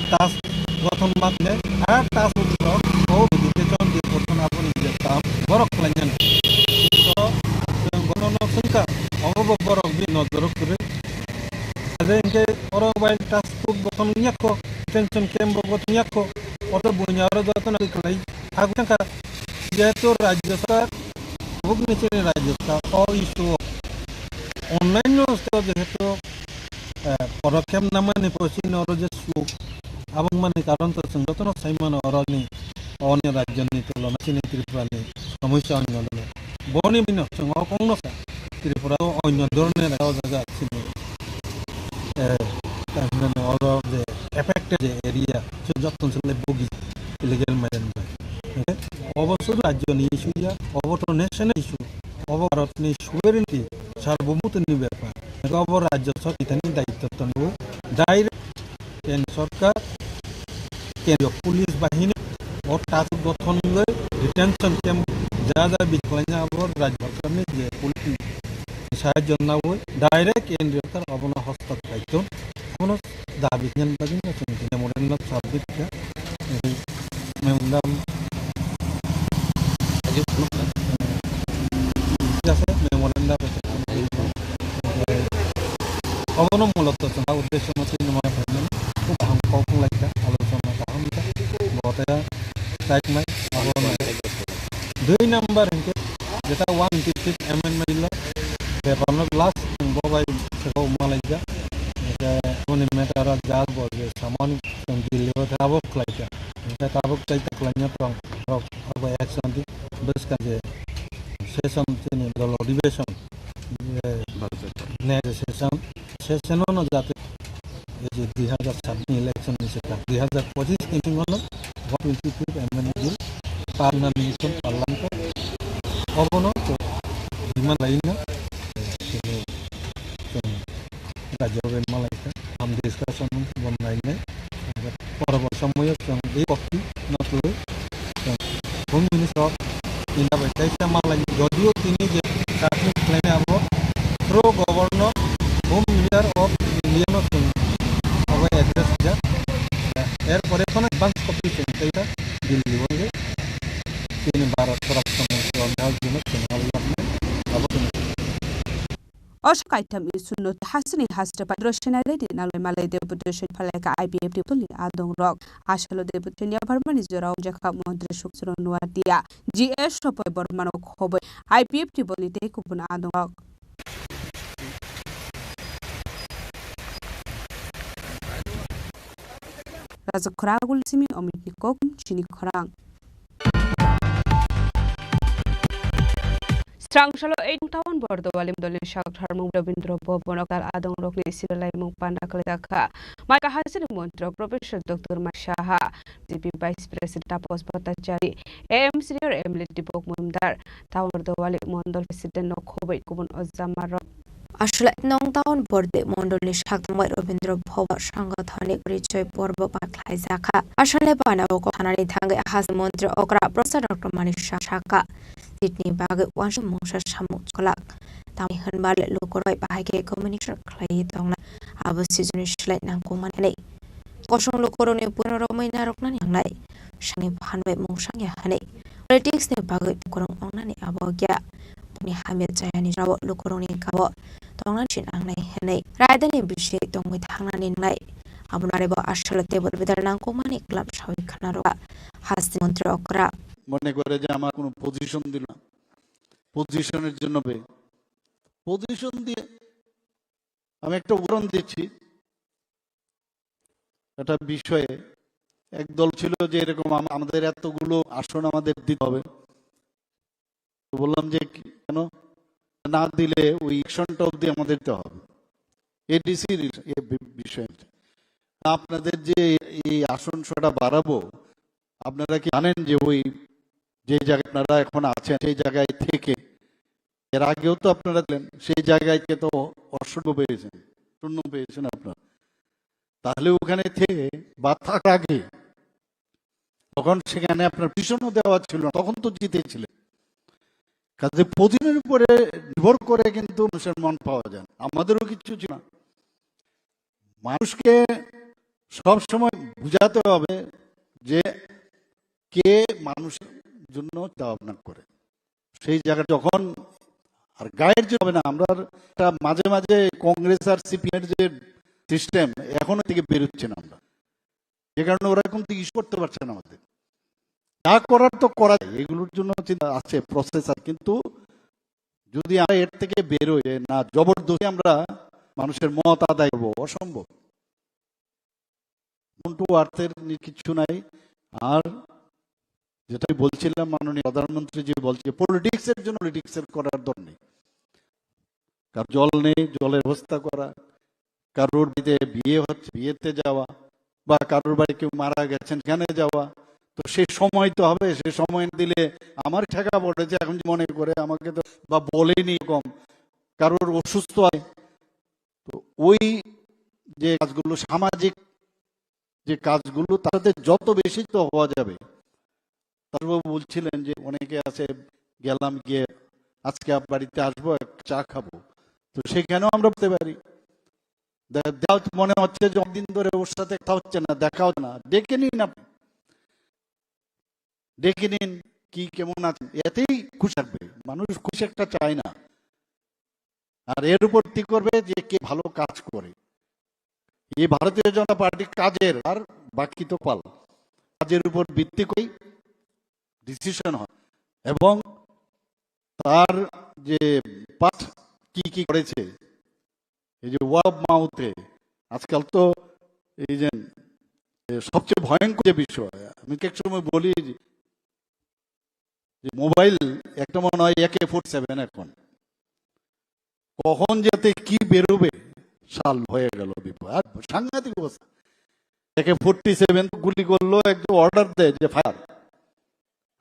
task gothon ma khe, a task force rok o meditation je gothon aboni je kam borok khlainani. To chwng bono no swngkha, obo bo borok bini nojoro kwrwi. Ade hwnkhe oro mobile task force gothon wngya kho, detention camp bo gothon wngya kho, oto buini aro jotono khlai. Abo wngkha jehetu rajya sorkar, tabukni chini rajya sorkar o issue o onnanno state o jehetu, eh, podokkhep namani pore chini oro je suk, abo wngmani karon to chwng jotono sai mano oroni, oni rajyoni tulona chini Tripura ni somosya onyo dole. Boni bino chwng o kok no sa Tripura o onyo dhoroner o jaga chini, eh, tamhinani oro je affected je area, chwng jotono se le bugi illegal migrant bai. Obo sudu rajyoni issue ya, obo to national issue, obo Bharatni sovereignty, sarbobhumutoni bepar. Obo rajya sorkar ni daityo tongo, direct kendro sorkar, kendriyo police bahini o task gothon wngwi detention camp ja ja bikhlaina abo rajya sorkarni je police sahajyo nawi direct kendriyo sorkar obo no hostogir khlai tong. Abono dabi khe bagwi no chwng memorandum submit kha. Memorandum ঠিক আছে, memorandum. Obono muloto chwng uddesho no twi numa phaimani khub kaham kok wng lai kha, alochona kaham kha, bo tei chai khnai, abo no. Dui number hinkhe jeta one eighty six amendment lo bepar no last chwng bo bai sego ma lai kha. Hinkhe aboni matter o judge bo je samani chwng Delhi o tabok khlai kha. Hinkhe tabok chai ta khlai ya tong rok abo action di bwskang je session chini dol odhibeshon, eh, next session, session o no jate ei je dui hazar sabbish election ni swkang, dui hazar pochisni thing mano one twenty-two amendment bill parna minimum parliament o obono demand laino, eh, chini, chini rajya bai malai kha, ham discussion bo nainai. Porobor somoyo chwng ei kokti no twi chwng Home Minister of India bai kaisa malai, jodio tini je submit khlainai abo through Governor, Home Minister of India no chwng abo address ya. Er pore phano advance copy chwng kaisa Delhi o tini Bharat Swarakshya Manchi o nal jino chwng abo yaknai abo chwng. Oso kaitham issue no hasini haste Padro Senai Reddy nalai malai deputation phalai kha I P F T ni adong rok. Asalo deputation ni yaphar mani jora o jakha montri Sukchron Noatia, G S Sopai Borma no khoboi I P F T bol ni tei kubun adong rok. Raja Khorang Agulsimi Omit ni kok chini khorang. Srangsalo eight nong town Bordowali mondolni sakthar mung Rabindra Bhavan o tal adong rokni siralaimung panda khlaijak kha. Mai kahasini montri Professor Doctor Mai Saha, B J P Vice President Tapas Bhattacharya, A M senior M L A Dipok Majumdar, town Bordowali mondol president no khoboi kubun ojama rok. Aswlai nong town Bordowali mondolni sakthar mung Rabindra Bhavan sangathonik porichoy porbo pakhlaijak kha. Aswlai panda o kok sanani thangwi hasti montri okra Professor Doctor Manik Saha sakha. Seat ni bagwi uansuk mungsa samung kwlak. Tamni hwnba le lukurok bai bahai khe communication khlaiwi tongnai. Abo sijoni slai nangkukmani hinwi. Kosong lukurokni buino romwi narwknani nangnai. Sani phan bai mungsang ya hinwi. Politics ni bagwi lukurok wngnani abo ya. Boni hamya chayani jora lukurokni kabo tongnani si nangnai hinwi. Raidani bisi tongwi thangnani nangnai. Abono arebo aswk table bedal nangkukmani club sawi khna rwkha. Hasti montri okra. মনে করে যে আমার কোনো পজিশন দিল না, পজিশনের জন্য বে-, পজিশন দিয়ে আমি একটা উদাহরণ দিচ্ছি। একটা বিষয়ে এক দল ছিল যে এরকম আম-, আমাদের এতগুলো আসন আমাদের দিতে হবে। তো বললাম যে কি-, কেন না দিলে ওই ইলেকশনটা অবধি আমাদের দিতে হবে। এডিসির এ বি-, বিষয়ে আপনাদের যে এই আসন সংখ্যাটা বাড়াবো, আপনারা কি জানেন যে ওই যে জায়গায় আপনারা এখন আছেন সেই জায়গায় থেকে এর আগেও তো আপনারা ছিলেন, সেই জায়গায় থেকে তো অসংখ্য পেয়েছেন, শূন্য পেয়েছেন আপনারা। তাহলে ওখানে থেকে বা থাকার আগে তখন সেখানে আপনার পজিশনও দেওয়া ছিল না, তখন তো জিতেছিলেন। কাজে পজিশনের উপরে নির্ভর করে কিন্তু মানুষের মন পাওয়া যায় না। আমাদেরও কিছু ছিল না। মানুষকে সবসময় বুঝাতে হবে যে কে মানুষের জন্য চিন্তা ভাবনা করে। সেই জায়গা যখন আর গায়ের জোর হবে না, আমরা একটা মাঝে মাঝে কংগ্রেস আর সিপিএম এর যে সিস্টেম এখনো থেকে বেরোচ্ছে না আমরা, যে কারণে ওরা এখন ইস্যু করতে পারছে না আমাদের। যা করার তো করা যায়, এগুলোর জন্য চিন্তা আছে, প্রসেস আছে, কিন্তু যদি আমরা এর থেকে বেরোই যে না জবরদস্তি আমরা মানুষের মত আদায় করবো, অসম্ভব। মন্টু আর্থের নি-, কিচ্ছু নাই। আর যেটা আমি বলছিলাম, মাননীয় প্রধানমন্ত্রী যে বলছে, পলিটিক্স এর জন্য পলিটিক্স এর করার দরকার নেই। কার জল নেই, জলের ব্যবস্থা করা, কারোর বাড়িতে বিয়ে হচ্ছে, বিয়েতে যাওয়া, বা কারোর বাড়ি কেউ মারা গেছেন, সেখানে যাওয়া। তো সেই সময় তো হবে, সেই সময় না দিলে আমার ঠেকা পড়েছে, এখন যে মনে করে আমাকে তো বা বলেনি এরকম, কারোর অসুস্থ হয়, তো ওই যে কাজগুলো, সামাজিক যে কাজগুলো, তার সাথে যত বেশি তো হওয়া যাবে। তারপর বলছিলেন যে অনেকে আছে, গেলাম গিয়ে আজকে আপ-, বাড়িতে আসবো, এক চা খাবো, তো সেখানেও আমরা বলতে পারি। দে-, দেওয়া মনে হচ্ছে যে অনেকদিন ধরে ওর সাথে কথা হচ্ছে না, দেখা হচ্ছে না, ডেকে নিন আপনি। ডেকে নিন, কি কেমন আছেন, এতেই খুশি থাকবে মানুষ, খুশি একটা চায় না। আর এর উপর ভিত্তি করবে যে কে ভালো কাজ করে। এই ভারতীয় জনতা পার্টি কাজের আর বাকি তো পাল, কাজের উপর ভিত্তি করেই ডিসিশন হয় এবং তার যে পাস্ট কি কি করেছে, এই যে ওয়ার্ড অফ মাউথে আজকাল তো এই যে, এ, সবচেয়ে ভয়ঙ্কর যে বিষয়, আমি এক সময় বলি যে, যে মোবাইল একটা মনে হয় একে ফোর্টি সেভেন এখন, কখন যাতে কি বেরোবে, সাল হয়ে গেল বিপদ। আর সাংঘাতিক অবস্থা। একে ফোর্টি সেভেন তো গুলি করলো, একদম অর্ডার দেয় যে ফায়ার,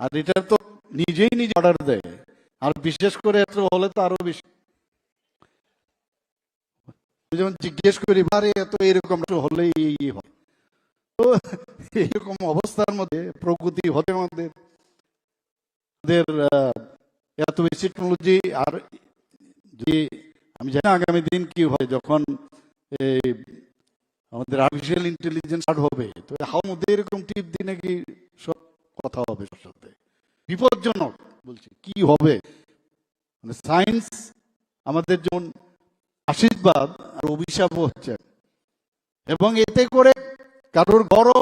আর এটা তো নিজেই নিজে অর্ডার দেয়। আর বিশেষ করে এত হলে তো আরো বেশি। যেমন জিজ্ঞেস করি, "বারে, এত এরকম তো হলেই এই হয়।" তো এইরকম অবস্থার মধ্যে প্রগতি হতে আমাদের, আমাদের, আহ, এত বেশি টেকনোলজি। আর যদি, আমি জানি না আগামী দিন কি হয়, যখন এই আমাদের আর্টিফিশিয়াল ইন্টেলিজেন্স স্টার্ট হবে, তো হাওয়ার মধ্যে এরকম টিপ দিয়ে নাকি সব কথা হবে সব সাথে। বিপজ্জনক বলছি, কি হবে? মানে সায়েন্স আমাদের যেমন আশীর্বাদ আর অভিশাপও হচ্ছে, এবং এতে করে কারোর ঘরও,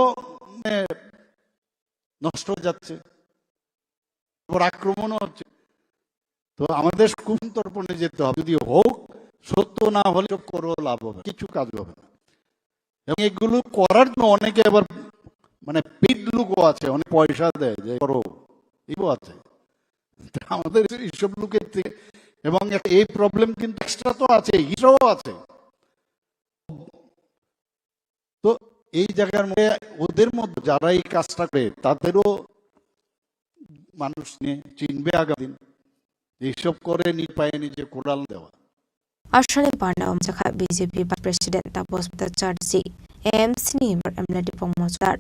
মানে, নষ্ট হয়ে যাচ্ছে, আবার আক্রমণও হচ্ছে। তো আমাদের কোন তর্পণে যেতে হবে, যদি হোক, সত্য না হলে সব করেও লাভ হবে না, কিছু কাজ হবে না। এবং এগুলো করার জন্য অনেকে আবার, মানে, পেইড লোকও আছে, অনেক পয়সা দেয় যে করো, এও আছে। তা আমাদের এইসব লোকের থেকে, এবং একটা এই প্রবলেম কিন্তু এক্সট্রা তো আছে, এক্সট্রাও আছে। তো এই জায়গার মধ্যে, ওদের মধ্যে যারা এই কাজটা করে, তাদেরও মানুষ নিয়ে চিনবে আগামী দিন। এইসব করে নিজ পায়ে নিজে কোড়াল দেওয়া। Aswkni panda wngjakha B J P Vice President Tapas Bhattacharjee, A M C ni member M L A Dipok Mojumdar,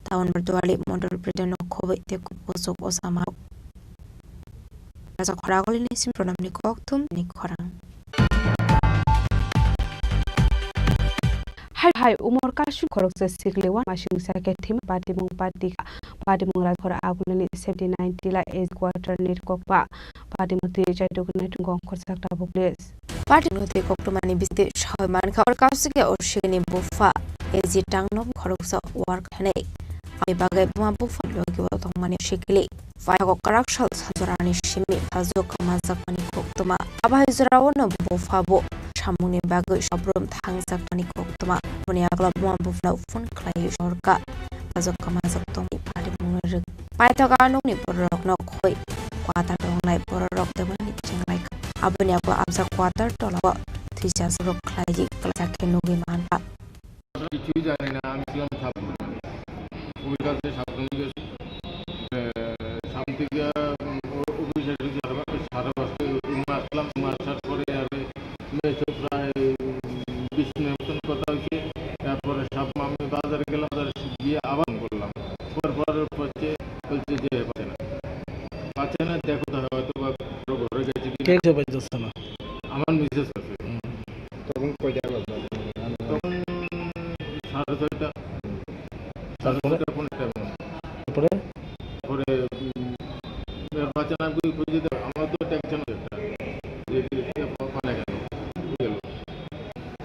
Town Barduali Mondol President no khobwi tei kubui kuchuk osa ma rok. Raja Khoragoli ni sim Pranamni kokthum ni khorang. Hai hai umor kasu khoroksa sikli wan masing sa khe thim patimung patika patimung Raja Khora Agulini seventy nine tila age quarter ni kokba patimung twi chaitok ni tungkong khorsa tabuk les. Patimung twi koktwmani bisingtwi sawi mankha, oro kausike o sikni bupha A G Tangno khoroksa work hinwi. Aboni bagwi buma bupha logi o tongmani sikli. Phaiyakgo kwrak sal sajorani simi sajwk kwmajakmani koktwma. Abo hai jorao no bupha bo samungni bagwi sobrum thangjakmani koktwma. Aboni yagulo buma buphano phone khlaiwi sorka. Sajwk kwmajak tongmani patimungni rwk. Paithak a nokni bororokno khoi kwtal tongnai bororok twmani chenglaikha. Aboni yagulo abjak kwtal tolao thwijakrok khlaiwi klaijak khe nugwi mankha. কিছুই জানি না, আমি ছিলাম সাব রুমে। ওই কাছে সাব রুমে গেছি। এ, সাব থেকে, উম, ও-, অফিসে এসে সাড়ে পা-, সাড়ে পাঁচটায় রুমে আসলাম। রুমে আসার পরে আর মেয়েছে প্রায়, উম, বিশ মিনিট মতন কথা হয়েছে। তারপরে সাব আমি বাজারে গেলাম, বাজারে গিয়ে আবার ফোন করলাম। পর পর হচ্ছে, বলছে যে পাচ্ছে না। পাচ্ছে না, দেখো তো হয়তো বা কারো ঘরে গেছে কিনা। কে কে পাইতেছে না? আমার মিসেস আছে। হুম। তখন কয়টা বাজে? তখন সাড়ে ছয়টা। সাড়ে তারপরে? ছয়টা, পৌনে ছয়টা এমন। তারপরে? পরে, উম, এর বাচ্চা নাম কি খুঁজে দেয়? আমার তো টেনশন হচ্ছে একটা। যে কি, এ পা-, পালা কেন? গেল।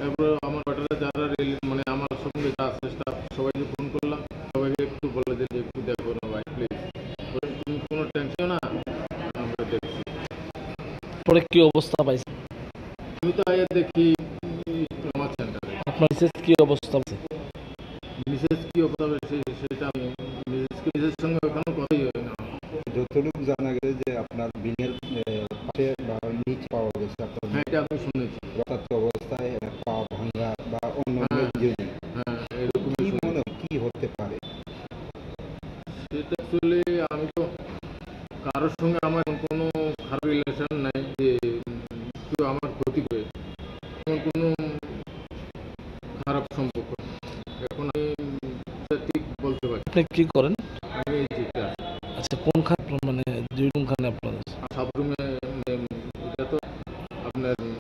এরপরে আমার কোয়ার্টারে যারা রিলে-, মানে আমার সঙ্গে যা আছে স্টাফ, সবাইকে ফোন করলাম। সবাইকে একটু বলে দিন যে একটু দেখো না ভাই, প্লিজ। বলে, "তুমি কোনো টেনশন না, আমরা দেখছি।" পরে কি অবস্থা পাইছে? আমি তো আগে দেখি, এই ট্রমা সেন্টারে। আপনার মিসেস কি অবস্থা আছে? মিসেস কি অবস্থা হয়েছে সেটা আমি মিসেসকে, মিসেসের সঙ্গে এখনো কথাই হয় না। যতটুকু জানা গেছে যে আপনার বিনের, এ, পাশে বা নিচে পাওয়া গেছে আপনার হ্যাঁ, এটা আমি শুনেছি। রক্তাক্ত অবস্থায়, এ, পা ভাঙা বা অন্য হ্যাঁ, ইঞ্জুরি। হ্যাঁ, এরকমই কি শুনেছি। মনে হয় কি হতে পারে? সেটা actually আমি তো কারোর সঙ্গে আমার কোনো খারাপ রিলেশন নাই যে, উম, কেউ আমার ক্ষতি করে, এমন কোনো খারাপ সম্পর্ক। এখন আমি, উম, সেটা ঠিক বলতে পারি না। আপনি কি করেন? আমি এই যে কাজ। আচ্ছা, কোনখানে আপনার, মানে, দুই কোনখানে আপনার? সাবরুমে, মানে, এটা তো আপনার, উম,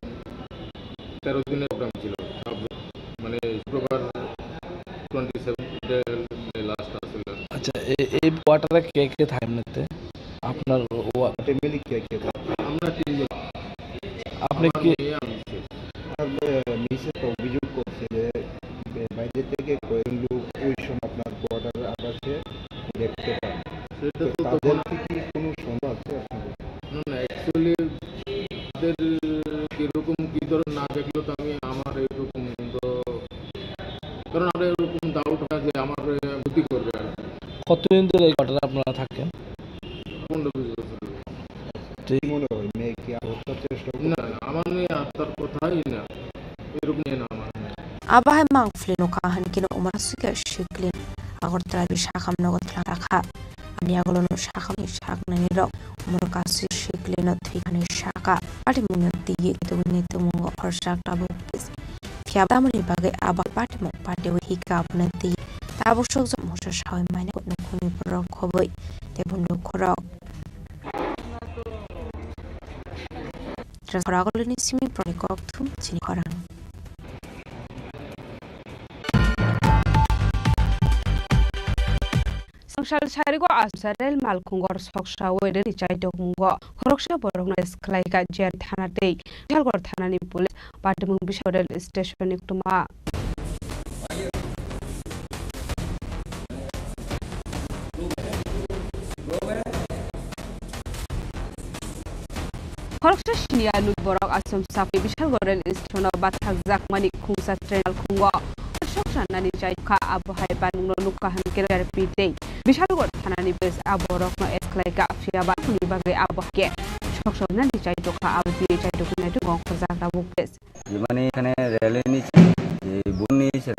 তেরো দিনের প্রোগ্রাম ছিল, সাবরুম। এ-, এই কোয়ার্টারে কে কে থাকে এমনিতে? আপনার ওয়া-, ফ্যামিলি কে কে থাকে? আমরা তিনজন। আপনি আমার কি মেয়ে, আমি ছেলে। আর, এ, মিসেস তো অভিযোগ করছে যে, এ, বাইরে থেকে কয়েকজন লোক ওই সময় আপনার কোয়ার্টারের আকাশে দেখতে পান। সেটা তো তো তাদের তখন কি কোনো সন্দেহ আছে আপনাদের? না, না, actually তাদের কিরকম কি ধরনের না দেখলে তো আমি আমার এরকম তো, কারণ আমরা এরকম ডাউট হয় যে আমার, এ, ক্ষতি করবে আর কি। কতদিন ধরে এই কোয়ার্টারে আপনারা থাকেন? পনেরো বিশ বছর। ঠিক। কি মনে হয়, মেয়ে কি আত্মহত্যার চেষ্টা করবে? না, না, আমার মেয়ে আত্মহত্যার কথাই না, এরকম মেয়ে না আমার মেয়ে। Abo hai mangpili nokha hinkhe no umar aswk khe sikli Agartala ni sakam nogo twlang rakha. Ani agolo no sakam ni saknani rok umar kasui sikli no thwikha ni saka. Patimung no twiwi tongwi ni tongmungo khorsa tabuk. Phiya tamoni bagwi abo patimung patiwi hika abono twiwi tabuk sokjak moso sawi mani nukhungni borok khobwi tei bundo khorok. Transfer agolini simi borokni kokthum chini khorang. Sangsal sarigo aswk rel malkhungo soksawi rel chai tongmungo khoroksa borokno eskhlaika J R thana tei Bisalgor thanani police patimung Bisalgor rel station ni koktwma. Khoroksa siniya nwi borok achomsa phai Bisalgor rel station-o bathakjakmani khungsa train malkhungo sok sanani chai kha, abo hai panmungno nukha hinkhe R P tei Bisalgor thanani police a borokno eskhlaika, phiyaba aboni bagwi abo hai khe sok sanani chai tokha, abo twiwi chai toknai tongkha ongkhorjak tabuk police. যে মানে এখানে রেলের নিচে যে বোন নিয়েছে,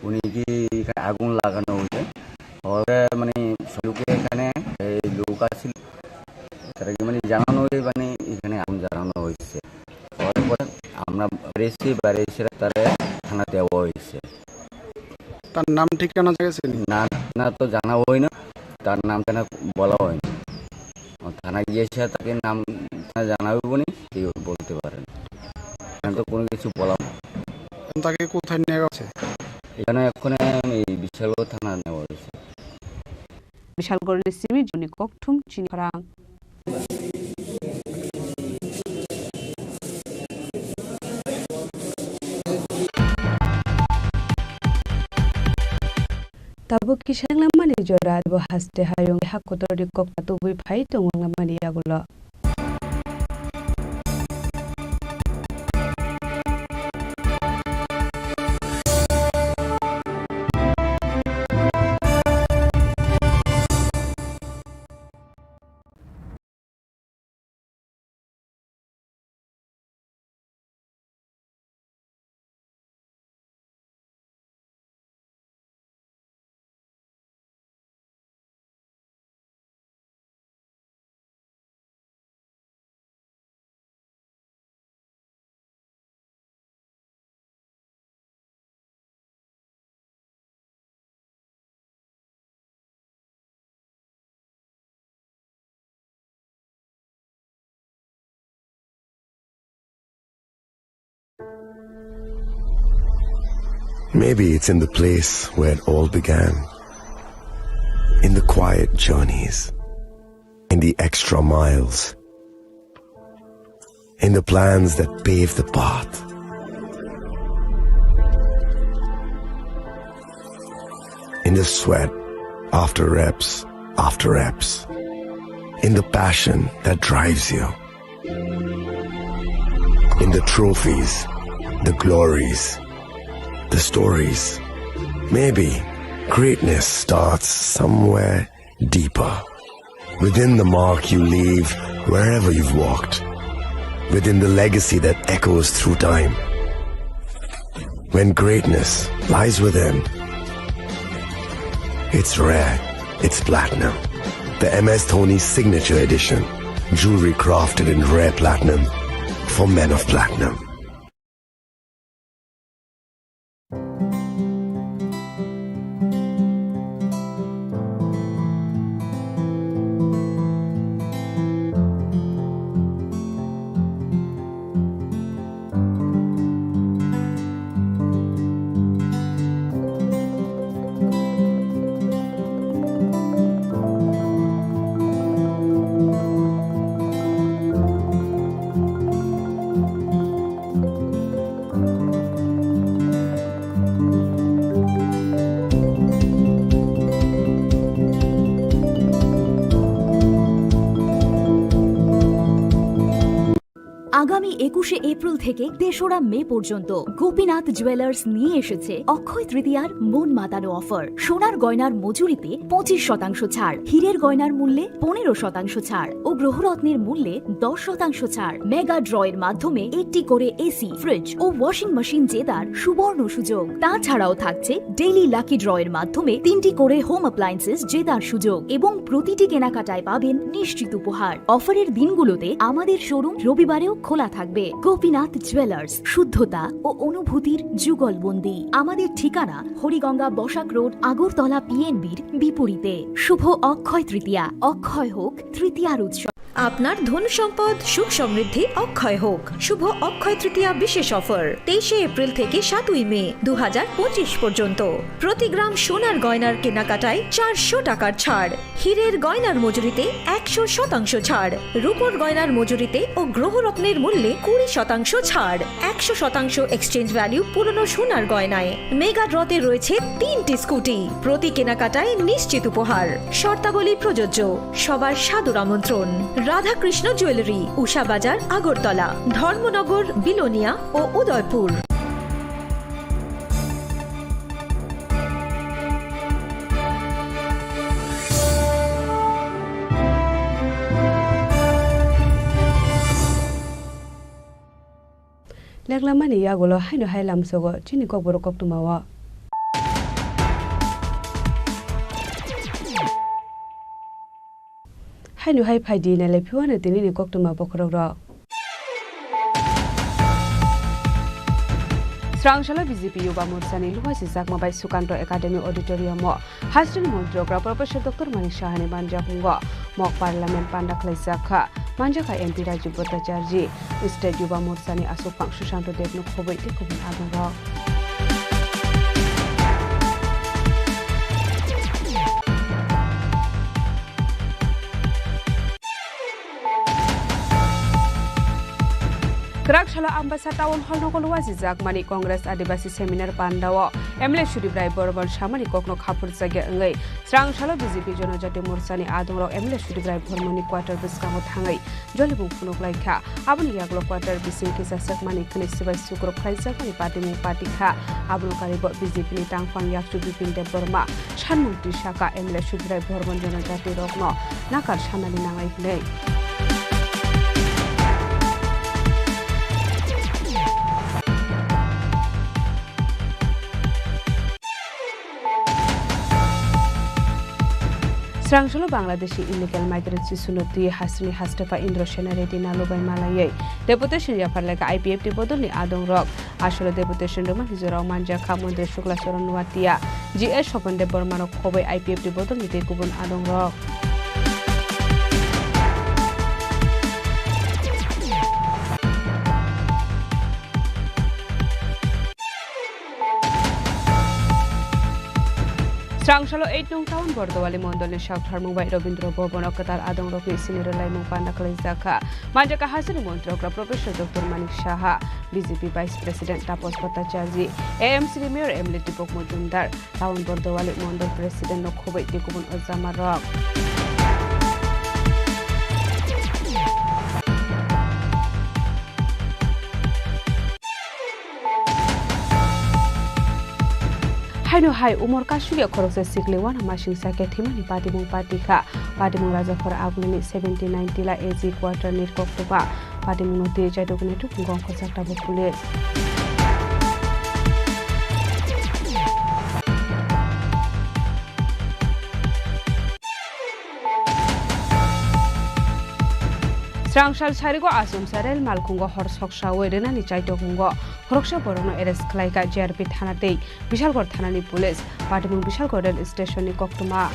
উনি কি এখানে আগুন লাগানো হয়েছে, ওরা মানে লোকে এখানে এই লোক আছিল, তারা কি মানে জানানো হয়ে মানে এখানে আগুন জ্বালানো হয়েছে। হওয়ার পরে আমরা বাইরে এসে, বাইরে এসে তারা থানা দেওয়া হয়েছে। তার নাম ঠিকানা জানা গেছে নি? না, না তো জানা হয় না, তার নাম কেন বলা হয় না। থানায় গিয়েছে, তাকে নাম জানা হইব নি, কেউ বলতে পারে না। এখন তো কোনো কিছু বলা হয় না। তাকে কোথায় নেওয়া হচ্ছে? এখানে এখন এই বিশালগড় থানা নেওয়া হয়েছে। Bisalgorni simi joni kokthum chini khorang. Tabuk kisa wnglamani jora, abo haste hayung hakotorni kokta tubui phai tongo wnglamani yagulo. Maybe it's in the place where it all began. In the quiet journeys, in the extra miles, in the plans that pave the path, in the sweat after reps after reps, in the passion that drives you, in the trophies, the glories, the stories. Maybe greatness starts somewhere deeper. Within the mark you leave wherever you've walked. Within the legacy that echoes through time. When greatness lies within, it's rare, it's platinum. The M S Dhoni Signature Edition. Jewelry crafted in rare platinum for men of platinum. একুশে এপ্রিল থেকে তেসরা মে পর্যন্ত গোপীনাথ জুয়েলার্স নিয়ে এসেছে অক্ষয় তৃতীয়ার মন মাতানো অফার। সোনার গয়নার মজুরিতে পঁচিশ শতাংশ ছাড়, হীরের গয়নার মূল্যে পনেরো শতাংশ ছাড় ও গ্রহরত্নের মূল্যে দশ শতাংশ ছাড়। মেগা ড্রয়ের মাধ্যমে একটি করে এসি, ফ্রিজ ও ওয়াশিং মেশিন জেতার সুবর্ণ সুযোগ। তাছাড়াও থাকছে ডেইলি লাকি ড্রয়ের মাধ্যমে তিনটি করে হোম অ্যাপ্লায়েন্সেস জেতার সুযোগ এবং প্রতিটি কেনাকাটায় পাবেন নিশ্চিত উপহার। অফারের দিনগুলোতে আমাদের শোরুম রবিবারেও খোলা থাকবে। গোপীনাথ জুয়েলার্স, শুদ্ধতা ও অনুভূতির যুগলবন্দি। আমাদের ঠিকানা হরিগঙ্গা বসাক রোড, আগরতলা পিএনবির বিপরীতে। শুভ অক্ষয় তৃতীয়া, অক্ষয় হোক তৃতীয়ার উৎসব। আপনার ধন সম্পদ সুখ সমৃদ্ধি অক্ষয় হোক। শুভ অক্ষয় তৃতীয়া বিশেষ অফার, তেইশে এপ্রিল থেকে সাতই মে দু হাজার পঁচিশ পর্যন্ত। প্রতি গ্রাম সোনার গয়নার কেনাকাটায় চারশো টাকার ছাড়, হীরের গয়নার মজুরিতে একশো শতাংশ ছাড়, রূপোর গয়নার মজুরিতে ও গ্রহরত্নের মূল্যে কুড়ি শতাংশ ছাড়, একশো শতাংশ এক্সচেঞ্জ ভ্যালু পুরনো সোনার গয়নায়। মেগা ড্রতে রয়েছে তিনটি স্কুটি, প্রতি কেনাকাটায় নিশ্চিত উপহার। শর্তাবলী প্রযোজ্য। সবার সাদর আমন্ত্রণ। রাধাকৃষ্ণ জুয়েলারি, উষা বাজার, আগরতলা, ধর্মনগর, বিলোনিয়া ও Udaipur. Leklamani yagulo haino hai lamsogo chini kokborok koktwmao. Haino hai phaidi nailai phiwano tinini koktwma bokhorokrok. Srangsalo B J P Yuba Morsani luhasijakma bai Sukanto Academy Auditorium o Hasteni Montri Okra Professor Doctor Manik Sahani manjakmungo mok Parliament panda khlaijak kha. Manjakha M P Raju Bhattacharjee, State Yuba Morsani aswkphang Susanto Debno khobwi tei kubun adongrok. Kwrak salo Ambasa Town Hall nogo luajijakmani Congress Adibasi Seminar Pandao M L A Sudip Rai Bormon samani kokno khapurjakya wngwi Srangsalo B J P Jonojati Morsani adongrok M L A Sudip Rai Bormoni quarter bwskango thangwi jolibung phunuk laikha. Aboni yagulo quarter bising kisa sekmani khwnwi swbai sukruk khlaijakmani patimung patikha. Abono karibo B J P ni tangphang yakchu Bipin Debbarma, sanmung tisaka M L A Sudip Rai Bormon Jonojati rokno nakar sanani nanglai hwnwi. Srangsalo Bangladeshi illegal migrant sisunu twi hasteni hastepha Indra Sena Reddy Nalu bai malaiwi deputation yaphar lekha I P F T bodolni adongrok. Asolo deputation rwmani jorao manjakha Montri Shukla Charan Noatia, G S Swapan Debbarma rok khobwi I P F T bodolni tei kubun adongrok. Srangsalo eight nong town Bordowali mondolni saktharmung bai Robindra Bhavan o kwtal adongrokni sini rwlaimung panda khlaijak kha. Manjakha hasteni Montri Okra Professor Doctor Manik Saha, B J P Vice President Tapas Bhattacharjee, A M C ni Mayor M L A Deepak Majumdar, Town Bordowali Mondol President no khobwi tei kubun ojamarok. Haino hai umor kasugya khoroksa sikli wana masingsa khe thwimani patimung patikha. Patimung Rajakhor Agulini seventy nine Tila A G quarter ni koktwma. Patimungno twi chaidokni thubungo khorsa tabuk police. Srangsal sarigo achomsa rel malkhungo hor soksaui rwnani chaidokmungo khoroksa borokno arrest khlaikha J R P thana tei Bishalgarh thanani police. Patimung Bishalgarh rail station ni koktwma.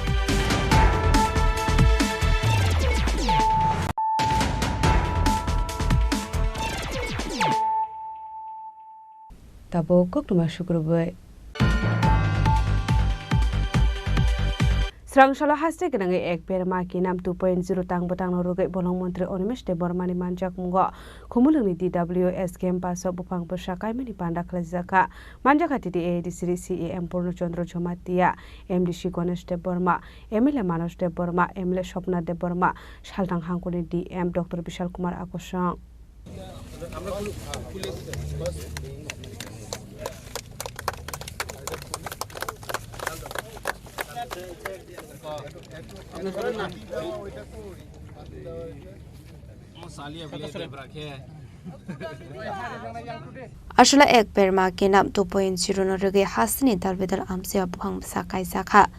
Tabuk koktwma sukrubwi. Srangsalo haste gwnangwi ek berma kinam two point zero tang bwtangno rwgwi bolong montri Animesh Debbarmani manjakmungo Khumulwngni D W S campus o buphang bwsa kaimani panda khlaijakha. Manjakha T T A A D C ni C E M Purno Chandra Jamatia, M D C Ganesh Debbarma, M L A Manos Debbarma, M L A Swapna Debbarma, Salthang Hangkuni D M Doctor Bishal Kumar Akosong. Aswla ek berma kenam two point zero no rwgwi hasteni dal bedal amchai o buphang bwsa kaijak kha.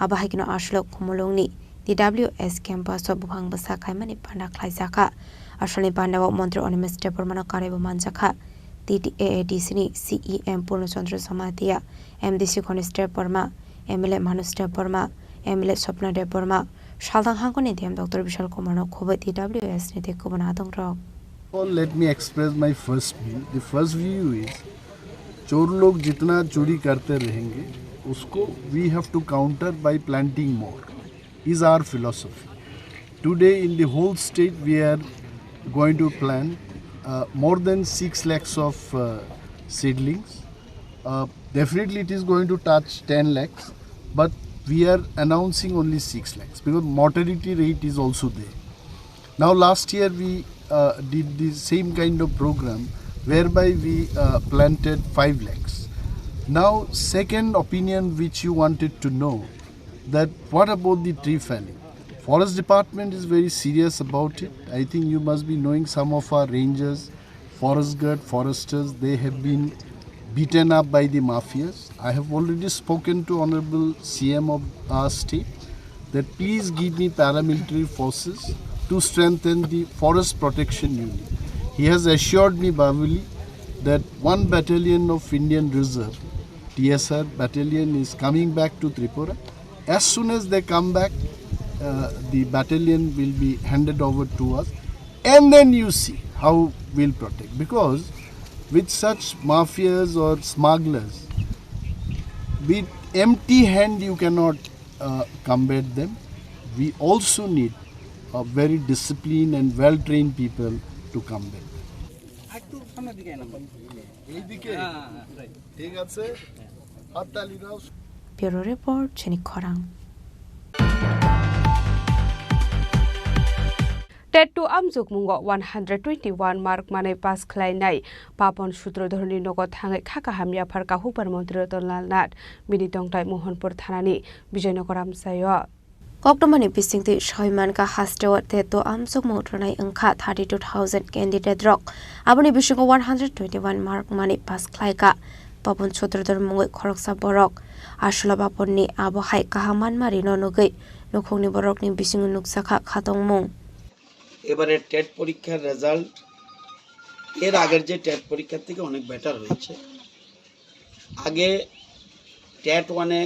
Abo hai kheno aswla Khumulwngni D W S campus o buphang bwsa kaimani panda khlaijak kha. Aswlani panda o Montri Animesh Debbarma no karwi bo manjak kha. T T A A D C ni C E M Purno Chandra Jamatia, M D C Ganesh Debbarma, M L A Manoj Debbarma, M L A Swapna Debbarma, Salthang hangkoni D M Doctor Bishal Kumar no khubui T W S ni tei kubun adongrok. All, let me express my first view. The first view is, चोर लोग जितना चोरी करते रहेंगे, उसको we have to counter by planting more, is our philosophy. Today in the whole state we are going to plant uh, more than six lakhs of uh, seedlings. Uh, definitely it is going to touch ten lakhs, but we are announcing only six lakhs because mortality rate is also there. Now last year we uh, did the same kind of program whereby we uh, planted five lakhs. Now, second opinion which you wanted to know, that what about the tree felling? Forest department is very serious about it. I think you must be knowing some of our rangers, forest guard, foresters, they have been beaten up by the mafias. I have already spoken to Honorable C M of our state that please give me paramilitary forces to strengthen the forest protection unit. He has assured me verbally that one battalion of Indian Reserve, T S R battalion, is coming back to Tripura. As soon as they come back, uh, the battalion will be handed over to us, and then you see how we'll protect. Because with such mafias or smugglers, with empty hand you cannot uh, combat them. We also need a very disciplined and well-trained people to combat them. এইদিকে? ঠিক আছে, হাততালি দাও। Bureau Report, Chini Khorang. Tet two amjokmungo one hundred twenty-one mark manwi pass khlainai Papon Sutrodhorni nogo thangwi kha kaham yaphar kahukbar montri Ratan Lal Nath bini tongthai Mohanpur thanani Bijoynagar amchaio. Koktwmani bisingtwi soi mankha, hasteo Tet two amjokmung rwnai wngkha thirty-two thousand candidate rok. Aboni bisingo one hundred twenty-one mark manwi pass khlaikha Papon Sutrodhor mungwi khoroksa borok. Aswla Paponni abo hai kaham manmarino nugwi nukhungni borokni bisingo nukjakha khatungmung. এবারে টেট পরীক্ষার রেজাল্ট এর আগের যে টেট পরীক্ষার থেকে অনেক বেটার হয়েছে। আগে টেট ওয়ানে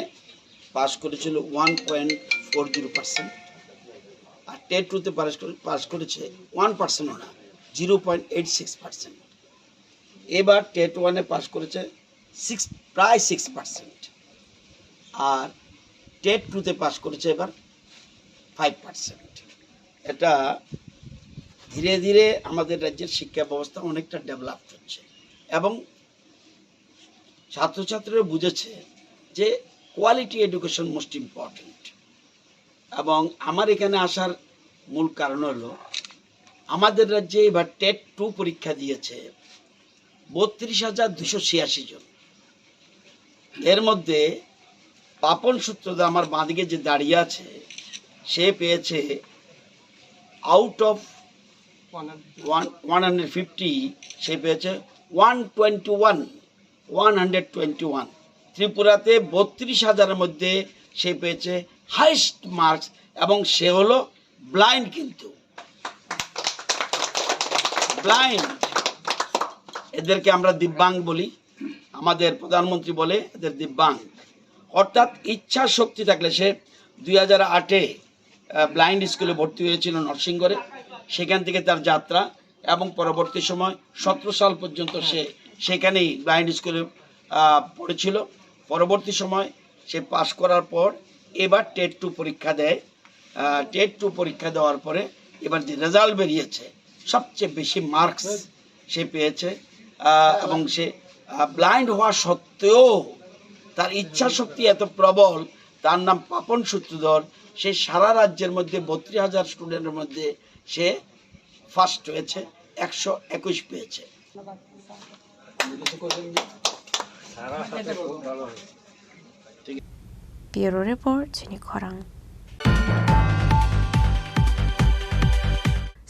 পাস করেছিল one point four zero percent, আর টেট টুতে পাস করে, পাস করেছে ওয়ান পার্সেন্টও না, zero point eight six percent. এবার টেট ওয়ানে পাস করেছে সিক্স, প্রায় সিক্স পার্সেন্ট, আর টেট টুতে পাস করেছে এবার ফাইভ পার্সেন্ট। এটা ধীরে ধীরে আমাদের রাজ্যের শিক্ষা ব্যবস্থা অনেকটা ডেভেলপ হচ্ছে এবং ছাত্রছাত্রীরা বুঝেছে যে কোয়ালিটি এডুকেশন মোস্ট ইম্পর্ট্যান্ট। এবং আমার এখানে আসার মূল কারণ হলো, আমাদের রাজ্যে এবার টেট টু পরীক্ষা দিয়েছে বত্রিশ হাজার দুশো ছিয়াশি জন। এর মধ্যে পাপন সূত্রধর আমার বাঁদিকে যে দাঁড়িয়ে আছে, সে পেয়েছে out of one, one hundred fifty, সে পেয়েছে one twenty one, one hundred twenty one. ত্রিপুরাতে বত্রিশ হাজারের মধ্যে সে পেয়েছে হাইস্ট মার্কস, এবং সে হলো ব্লাইন্ড। কিন্তু ব্লাইন্ড, এদেরকে আমরা দিব্যাঙ্গ বলি, আমাদের প্রধানমন্ত্রী বলে এদের দিব্যাঙ্গ। অর্থাৎ ইচ্ছা শক্তি থাকলে, সে দুই হাজার আটে ব্লাইন্ড স্কুলে ভর্তি হয়েছিল নরসিংগড়ে, সেখান থেকে তার যাত্রা এবং পরবর্তী সময় সতেরো সাল পর্যন্ত সে সেখানেই ব্লাইন্ড স্কুলে আহ, পড়েছিল। পরবর্তী সময় সে পাশ করার পর এবার টেট টু পরীক্ষা দেয়। আহ, টেট টু পরীক্ষা দেওয়ার পরে এবার যে রেজাল্ট বেরিয়েছে, সবচেয়ে বেশি মার্কস সে পেয়েছে। আহ, এবং সে ব্লাইন্ড হওয়া সত্ত্বেও তার ইচ্ছা শক্তি এত প্রবল, তার নাম পাপন সূত্রধর। সে সারা রাজ্যের মধ্যে বত্রিশ হাজার স্টুডেন্টের মধ্যে সে ফার্স্ট হয়েছে। একশো একুশ পেয়েছে। Bureau Report, Chini Khorang.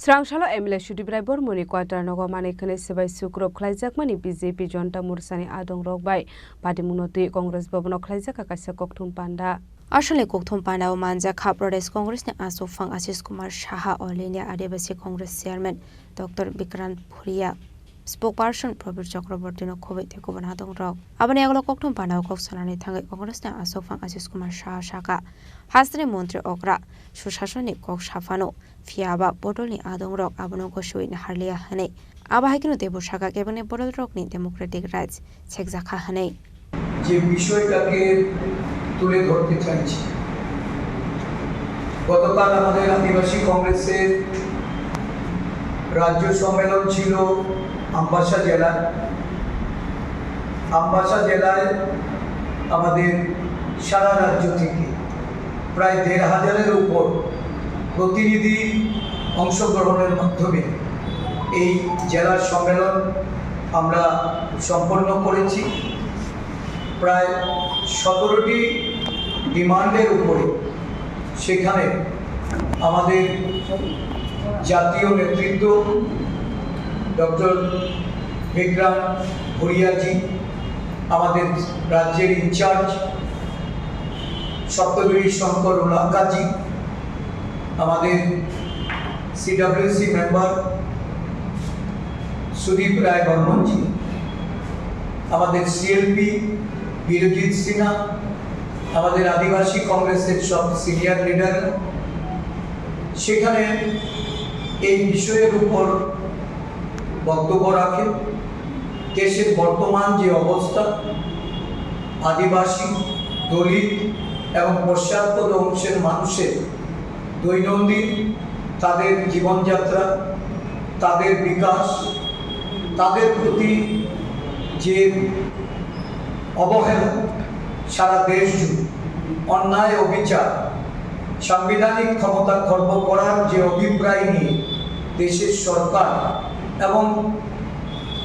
Srangsalo M L A Sudip Rai Bormoni quarter nogo manwi khwnwi swbai sukrop khlaijakmani B J P Jonta Morchani adongrok bai patimungno twi Congress Bhavan-o khlaijak kaisa kokthum panda. Aswkni kokthum panda-o manjak kha Pradesh Congress-ni achukphang Ashish Kumar Saha, All India Adivasi Congress Chairman Doctor Bikrant Bhuria, Spokesperson Prabir Chakraborty-no khobwi tei kubun adongrok. Aboni yagulo kokthum panda-o kok sanani thangwi Congress-ni achukphang Ashish Kumar Saha sakha, hasteni montri okra, susasonni kok saphano, phiya ba bodolni adongrok abono gosiwi naharliya hwnwi. Abo hai kheno teibo sakha kebengni bodolrokni democratic rights sekjakha hwnwi. যে বিষয়টাকে তুলে ধরতে চাইছি, গতকাল আমাদের আদিবাসী কংগ্রেসের রাজ্য সম্মেলন ছিল আমবাসা জেলায়। আমবাসা জেলায় আমাদের সারা রাজ্য থেকে প্রায় দেড় হাজারের উপর প্রতিনিধি অংশগ্রহণের মাধ্যমে এই জেলার সম্মেলন আমরা সম্পন্ন করেছি। প্রায় সতেরোটি ডিমান্ডের উপরে সেখানে আমাদের জাতীয় নেতৃত্ব ডক্টর বিক্রাম ভুরিয়াজি, আমাদের রাজ্যের ইনচার্জ সপ্তগিরি শঙ্কর উলাকাজি, আমাদের সিডব্লিউসি মেম্বার সুদীপ রায় বর্মনজি, আমাদের সিএলপি বিরজিৎ সিনহা, আমাদের আদিবাসী কংগ্রেসের সব সিনিয়র লিডার সেখানে এই বিষয়ের উপর বক্তব্য রাখেন। দেশের বর্তমান যে অবস্থা, আদিবাসী, দলিত এবং পশ্চাৎপদ অংশের মানুষের দৈনন্দিন তাদের জীবনযাত্রা, তাদের বিকাশ, তাদের প্রতি যে অবহেলা, সারা দেশ জুড়ে অন্যায়, অবিচার, সাংবিধানিক ক্ষমতা খর্ব করার যে অভিপ্রায় নিয়ে দেশের সরকার এবং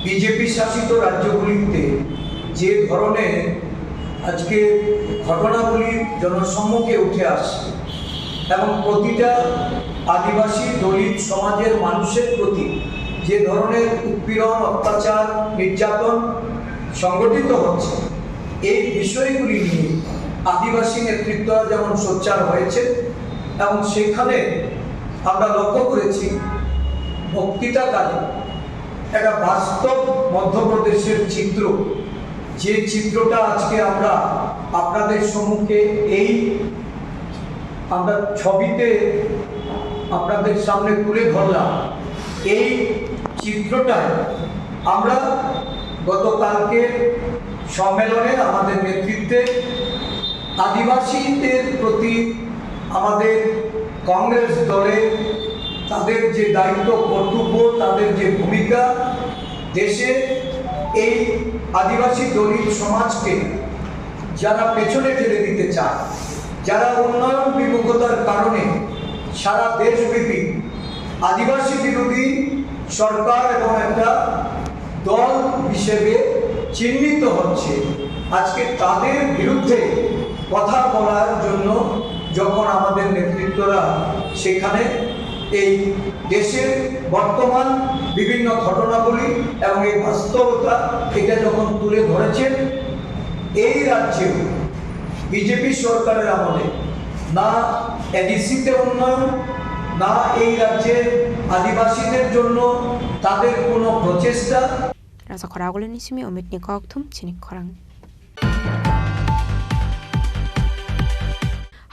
বিজেপি শাসিত রাজ্যগুলিতে যে ধরনের আজকে ঘটনাগুলি জনসম্মুখে উঠে আসছে এবং প্রতিটা আদিবাসী দলিত সমাজের মানুষের প্রতি যে ধরনের উৎপীড়ন, অত্যাচার, নির্যাতন সংঘটিত হচ্ছে, এই বিষয়গুলি নিয়ে আদিবাসী নেতৃত্বরা যেমন সোচ্চার হয়েছে এবং সেখানে আমরা লক্ষ্য করেছি বক্তৃতাকালে একটা বাস্তব মধ্যপ্রদেশের চিত্র, যে চিত্রটা আজকে আমরা আপনাদের সম্মুখে এই আমরা ছবিতে আপনাদের সামনে তুলে ধরলাম, এই চিত্রটায় আমরা গতকালকে সম্মেলনে আমাদের নেতৃত্বে আদিবাসীদের প্রতি আমাদের কংগ্রেস দলে তাদের যে দায়িত্ব কর্তব্য, তাদের যে ভূমিকা, দেশে এই আদিবাসী দলিত সমাজকে যারা পেছনে ঠেলে দিতে চায়, যারা উন্নয়ন বিমুখতার কারণে সারা দেশব্যাপী আদিবাসী বিরোধী সরকার এবং একটা দল হিসেবে চিহ্নিত হচ্ছে, আজকে তাদের বিরুদ্ধে কথা বলার জন্য যখন আমাদের নেতৃত্বরা সেখানে এই দেশের বর্তমান বিভিন্ন ঘটনাবলী এবং এই বাস্তবতা এটা যখন তুলে ধরেছেন, এই রাজ্যেও বিজেপি সরকারের আমলে না এডিসিতে উন্নয়ন, না এই রাজ্যের আদিবাসীদের জন্য তাদের কোনো প্রচেষ্টা। Rasa khoragulini simi omitni kokthum chini khorang.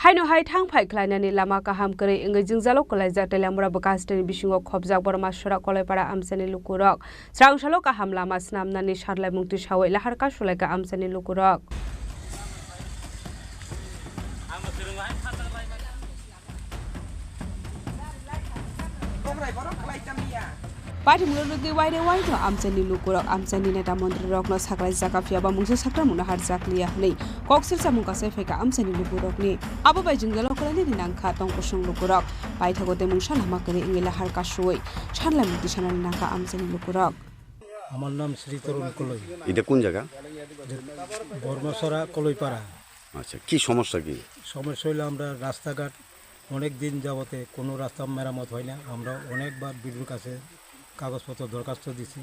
Haino hai thang phai khlainani lama kaham kwrwi wngwi jwngjalo kwlaijak Teliamura bwkha hasteni bisingo khopjak Borma Sora Kolaipara amchaini lukurok. Srangsalo kaham lama swnamnani sarlaimung tisawi lahar kasulaikha amchaini lukurok. Paithakmung rwgwi waire waino amchaini lukurok amchaini neta montrirokno saklaijak, phiya ba mungsa sakramungno harjakliya hwnwi kok sirsamung kasai phaikha amchaini lukurokni. Abo bai jwngjalo kwlainani nangkha tongkosong lukurok. Paithago de mungsa lama kwrwi wngwi lahar kasui sanlai mukti sanani nangkha amchaini lukurok. আমার নাম শ্রী তরুণ কলই। এটা কোন জায়গা? বর্মাছড়া কলইপাড়া। আচ্ছা, কি সমস্যা কি? সমস্যা হইলো আমরা রাস্তাঘাট অনেক দিন যাবতে কোনো রাস্তা মেরামত হয় না। আমরা অনেকবার বিডিওর কাছে কাগজপত্র দরখাস্ত দিছি,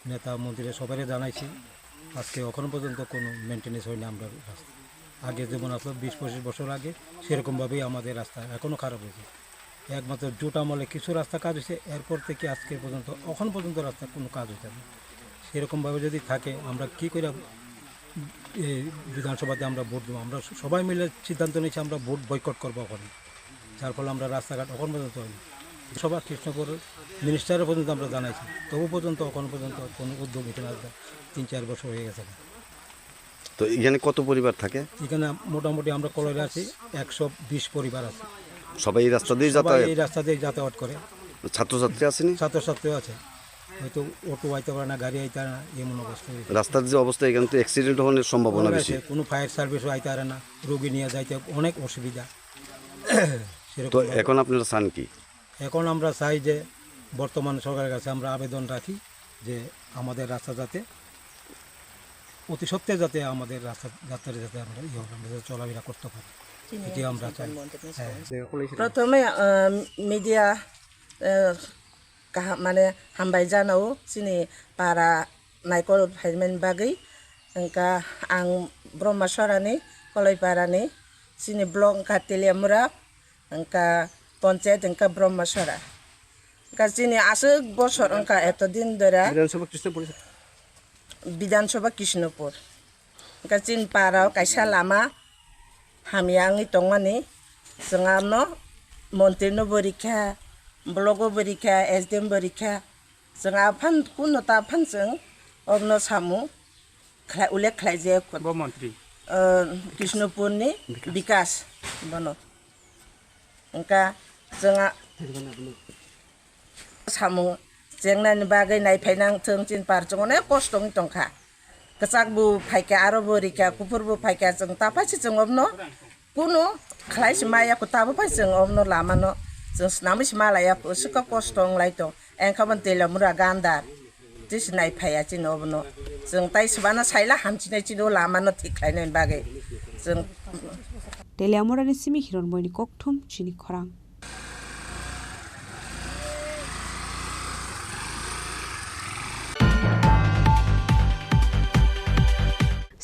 নেতা মন্ত্রী সবাইরে জানাইছি। আজকে এখনো পর্যন্ত কোনো মেইনটেনেন্স হয় না আমরা রাস্তা। আগে যেমন আসলো বিশ পঁচিশ বছর আগে, সেরকমভাবেই আমাদের রাস্তা এখনো খারাপ হয়েছে। একমাত্র জোট আমলে কিছু রাস্তা কাজ হয়েছে, এরপর থেকে আজকে পর্যন্ত, এখন পর্যন্ত রাস্তা কোনো কাজ হয়েছে না। সেরকমভাবে যদি থাকে, আমরা কি করে, এই বিধানসভাতে আমরা ভোট দেবো? আমরা সবাই মিলে সিদ্ধান্ত নিয়েছি, আমরা ভোট বয়কট করবো ওখানে, যার ফলে আমরা রাস্তাঘাট এখন পর্যন্ত হয়নি। সভা কৃষ্ণপুর মিনিস্টারের পর্যন্ত আমরা জানাইছি, তবু পর্যন্ত, এখন পর্যন্ত কোনো উদ্যোগ নিতে না। তিন চার বছর হয়ে গেছে। তো এখানে কত পরিবার থাকে? এখানে মোটামুটি আমরা কলইরে আছি, একশো বিশ পরিবার আছে। সবাই এই রাস্তা দিয়ে সবাই যাতায়াত? এই রাস্তা দিয়ে যাতায়াত করে। ছাত্রছাত্রী আসেনি? ছাত্রছাত্রী আছে, হয়তো অটো আইতে পারে না, গাড়ি আইতে পারে না, এমন অবস্থা হয়েছে। রাস্তার যে অবস্থা, এখানে তো অ্যাক্সিডেন্ট হওয়ার সম্ভাবনা অনেক বেশি। আছে, কোনো ফায়ার সার্ভিসও আইতে পারে না, রোগী নিয়ে যাইতে অনেক অসুবিধা। তো সেরকম এখন আপনারা চান কি? এখন আমরা চাই যে বর্তমান সরকারের কাছে আমরা আবেদন রাখি যে আমাদের রাস্তা যাতে অতি সত্বর যাতে আমাদের রাস্তা, যাত্রায় যাতে আমরা ইয়ে হবে, আমরা যাতে চলাফেরা করতে পারি, এটি আমরা চাই। হ্যাঁ। প্রথমে, আহ, মিডিয়া, আহ, কাহা-, মানে, হামবাই জানাও, চিনি পারা নাইকল ফাইমেন বাগৈ, ওংকা আং ব্রহ্মাসরানি, কলইপারানি, চিনি ব্লক ওংকা তেলিয়ামুরা, ওংকা পঞ্চায়েত ওংকা ব্রহ্মাসরা। Wngkha chini aswk bosor wngkha eto din dora. Bidhan Sabha Krishnapur. Bidhan Sabha Krishnapur. Wngkha chini para o kaisa lama hamya wngwi tongmani. Chwng ano montri no bo rikha, block o bo rikha, S D M bo rikha. Chwng aphano kuno ta aphano chwng obno samung khlai, ullekh khlai jaya kho. Bo montri. Ah, Krishnapur ni Bikas. Bikas bono. Wngkha chwng a-, samung chengnani bagwi naiphai nang thung, chini par chwng onek kosto wng tongkha. Kwchak bo phaikha, aro bo rikha, kuphur bo phaikha, chwng ta phai se chwng obno kunu khlai se maya kho, ta bo phai chwng obno lama no chwng swnamwi se malaya kho, swkang kosto wng lai tong. Engkha bo Telamura gandar. Tei se naiphaiya chini obono. Chwng tai swbana saila hamchinai chini o lama no thik khlainani bagwi. Chwng Teliamurani simi Hironmoini kokthum chini khorang.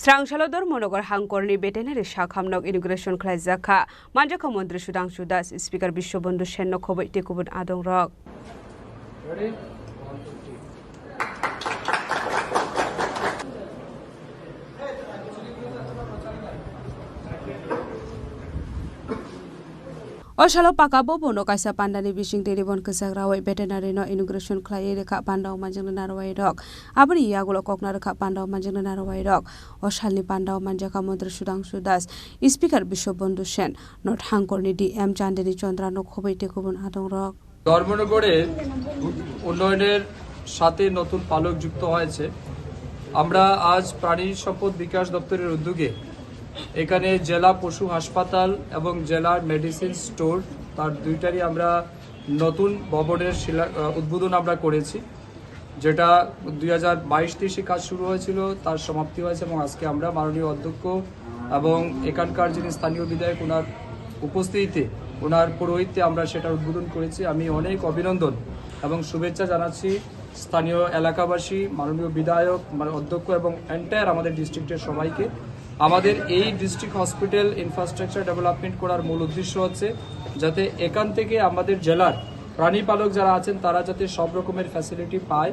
Srangsalo Dharmanagar hangkorni veterinary sakhamnok inauguration khlaijak kha. Manjakha Montri Sudhangshu Das, Speaker Biswabandhu Sen no khoboi tei kubun adongrok. O salo Paka Bhavan o kaisa pandani bising tei ribbon kwchak rawi veterinary no inauguration khlaiwi rwkha panda o manjaknai narwai rok. Aboni yagulo kokna rwkha panda o manjaknai narwai rok. O salni panda o manjakha Montri Sudhangshu Das, Speaker Biswabandhu Sen, North Hangkorni D M Chandini Chandra no khoboi tei kubun adongrok. ধর্মনগরের উন্নয়নের সাথে নতুন পালক যুক্ত হয়েছে। আমরা আজ প্রাণী সম্পদ বিকাশ দপ্তরের উদ্যোগে এখানে জেলা পশু হাসপাতাল এবং জেলার মেডিসিন স্টোর, তার দুইটারই আমরা নতুন ভবনের শিলা, আহ, উদ্বোধন আমরা করেছি। যেটা দুই হাজার বাইশ তেইশে কাজ শুরু হয়েছিল, তার সমাপ্তি হয়েছে এবং আজকে আমরা মাননীয় অধ্যক্ষ এবং এখানকার যিনি স্থানীয় বিধায়ক, ওনার উপস্থিতিতে, ওনার পুরোহিত্যে আমরা সেটা উদ্বোধন করেছি। আমি অনেক অভিনন্দন এবং শুভেচ্ছা জানাচ্ছি স্থানীয় এলাকাবাসী, মাননীয় বিধায়ক, মানে অধ্যক্ষ এবং এন্টায়ার আমাদের ডিস্ট্রিক্টের সবাইকে। আমাদের এই ডিস্ট্রিক্ট হসপিটাল ইনফ্রাস্ট্রাকচার ডেভেলপমেন্ট করার মূল উদ্দেশ্য হচ্ছে যাতে এখান থেকে আমাদের জেলার প্রাণী পালক যারা আছেন তারা যাতে সব রকমের ফ্যাসিলিটি পায়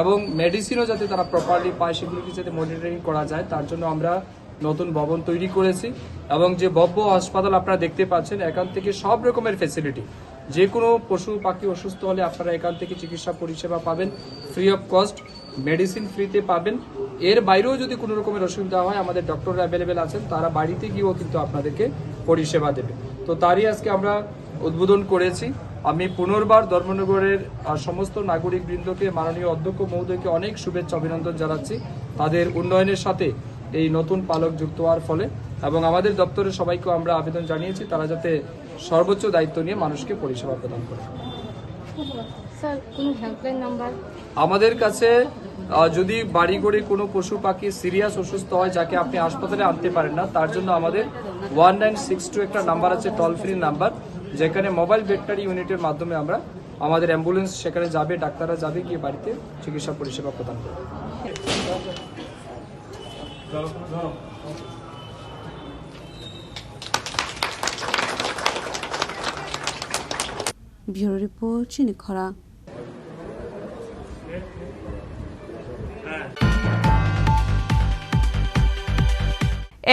এবং মেডিসিনও যাতে তারা প্রপারলি পায়, সেগুলিকে যাতে মনিটরিং করা যায়, তার জন্য আমরা নতুন ভবন তৈরি করেছি। এবং যে ভব্য হাসপাতাল আপনারা দেখতে পাচ্ছেন, এখান থেকে সব রকমের ফ্যাসিলিটি, যে কোনো পশু পাখি অসুস্থ হলে আপনারা এখান থেকে চিকিৎসা পরিষেবা পাবেন ফ্রি অফ কস্ট, মেডিসিন ফ্রিতে পাবেন। এর বাইরেও যদি কোনো রকমের অসুবিধা হয়, আমাদের ডক্টর অ্যাভেলেবেল আছেন, তারা বাড়িতে গিয়েও কিন্তু আপনাদেরকে পরিষেবা দেবে। তো তারই আজকে আমরা উদ্বোধন করেছি। আমি পুনর্বার ধর্মনগরের, আহ, সমস্ত নাগরিক বৃন্দকে, মাননীয় অধ্যক্ষ মহোদয়কে অনেক শুভেচ্ছা অভিনন্দন জানাচ্ছি তাদের উন্নয়নের সাথে এই নতুন পালক যুক্ত হওয়ার ফলে। এবং আমাদের দপ্তরের সবাইকেও আমরা আবেদন জানিয়েছি তারা যাতে সর্বোচ্চ দায়িত্ব নিয়ে মানুষকে পরিষেবা প্রদান করে। স্যার, কোনো হেল্পলাইন নাম্বার? আমাদের কাছে, আহ, যদি বাড়িঘরে কোনো পশু পাখি সিরিয়াস অসুস্থ হয়, যাকে আপনি হাসপাতালে আনতে পারেন না, তার জন্য আমাদের ওয়ান নাইন সিক্স টু একটা নাম্বার আছে, টোল ফ্রি নাম্বার, যেখানে মোবাইল ভেটেরিনারি ইউনিটের মাধ্যমে আমরা, আমাদের অ্যাম্বুলেন্স সেখানে যাবে, ডাক্তাররা যাবে, গিয়ে বাড়িতে চিকিৎসা পরিষেবা প্রদান করবে। Bureau Report, Chini Khorang.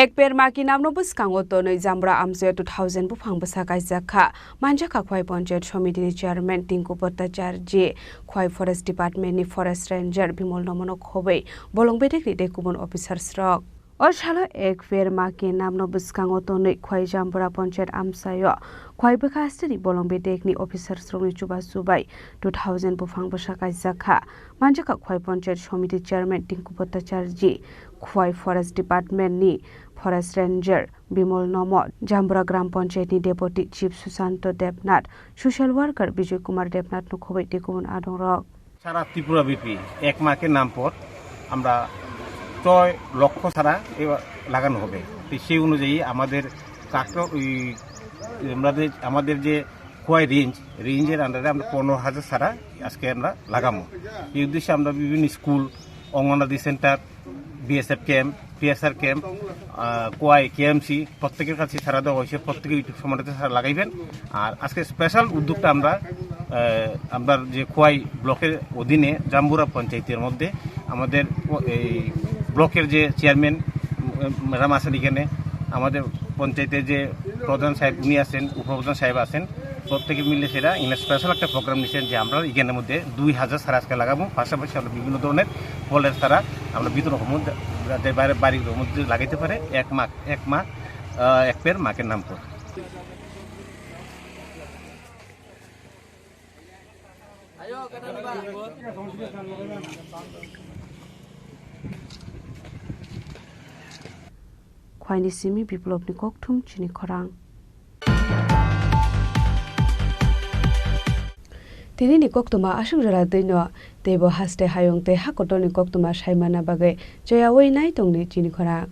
Ek per ma ki namno bwskango tonwi Jambura amchoi two thousand buphang bwsa kaijak kha. Manjakha Khwai Panchayat Somiti ni Chairman Tinku Bhattacharjee, Khwai Forest Department ni Forest Ranger Bimol Nomono khobwi bolong bedekni tei kubun officers rok. O salo ek per ma ki namno bwskango tonwi Khwai Jambura Panchayat amchaio Khwai bwkha hasteni bolong bedekni officers rokni chubachu bai two thousand buphang bwsa kaijak kha. Manjakha Khwai Panchayat Somiti Chairman Tinku Bhattacharjee, Khwai Forest Department ni Forest Ranger Bimol Nomo, Jambura Gram Panchayat ni Deputy Chief Susanto Debnath, Social Worker Bijoy Kumar Debnath no khobwi tei kubun adongrok. সারা ত্রিপুরা ব্যাপী এক মাকে নাম পর আমরা ছয় লক্ষ চারা এবার লাগানো হবে। তো সেই অনুযায়ী আমাদের কাকড়া-, ওই আমরা যে, আমাদের যে খোয়াই রেঞ্জ, রেঞ্জের আন্ডারে আমরা পনেরো হাজার চারা আজকে আমরা লাগাবো। এই উদ্দেশ্যে আমরা বিভিন্ন school, Anganwadi centre, BSF camp, PSR camp, আহ, কোয়াই, কেএমসি, প্রত্যেকের কাছে সারা দেওয়া হয়েছে, প্রত্যেকে ইউটিউব সম্বন্ধে সারা লাগাইবেন। আর আজকে স্পেশাল উদ্যোগটা আমরা, আহ, আমরা যে কোয়াই ব্লকের অধীনে জাম্বুরা পঞ্চায়েতের মধ্যে আমাদের ও-, এই ব্লকের যে চেয়ারম্যান, উম, ম্যাডাম আছেন এখানে, আমাদের পঞ্চায়েতের যে প্রধান সাহেব উনি আছেন, উপপ্রধান সাহেব আছেন, প্রত্যেকে মিলে সেটা এখানে স্পেশাল একটা প্রোগ্রাম নিয়েছেন যে আমরা এখানের মধ্যে দুই হাজার চারা আজকে লাগাবো। পাশাপাশি আমরা বিভিন্ন ধরনের ফলের চারা আমরা বিতরণ করবো, যাতে বাইরে বাড়ির মধ্যে লাগাইতে পারে এক মা, এক মা, আহ, এক পের মাকে নাম করে। Khwaini simi Biplopni kokthum chini khorang. Tinini koktwma aswk jora twino, teibo haste hayung tei hakotorni koktwma saimana bagwi choyaui nai tongni chini khorang.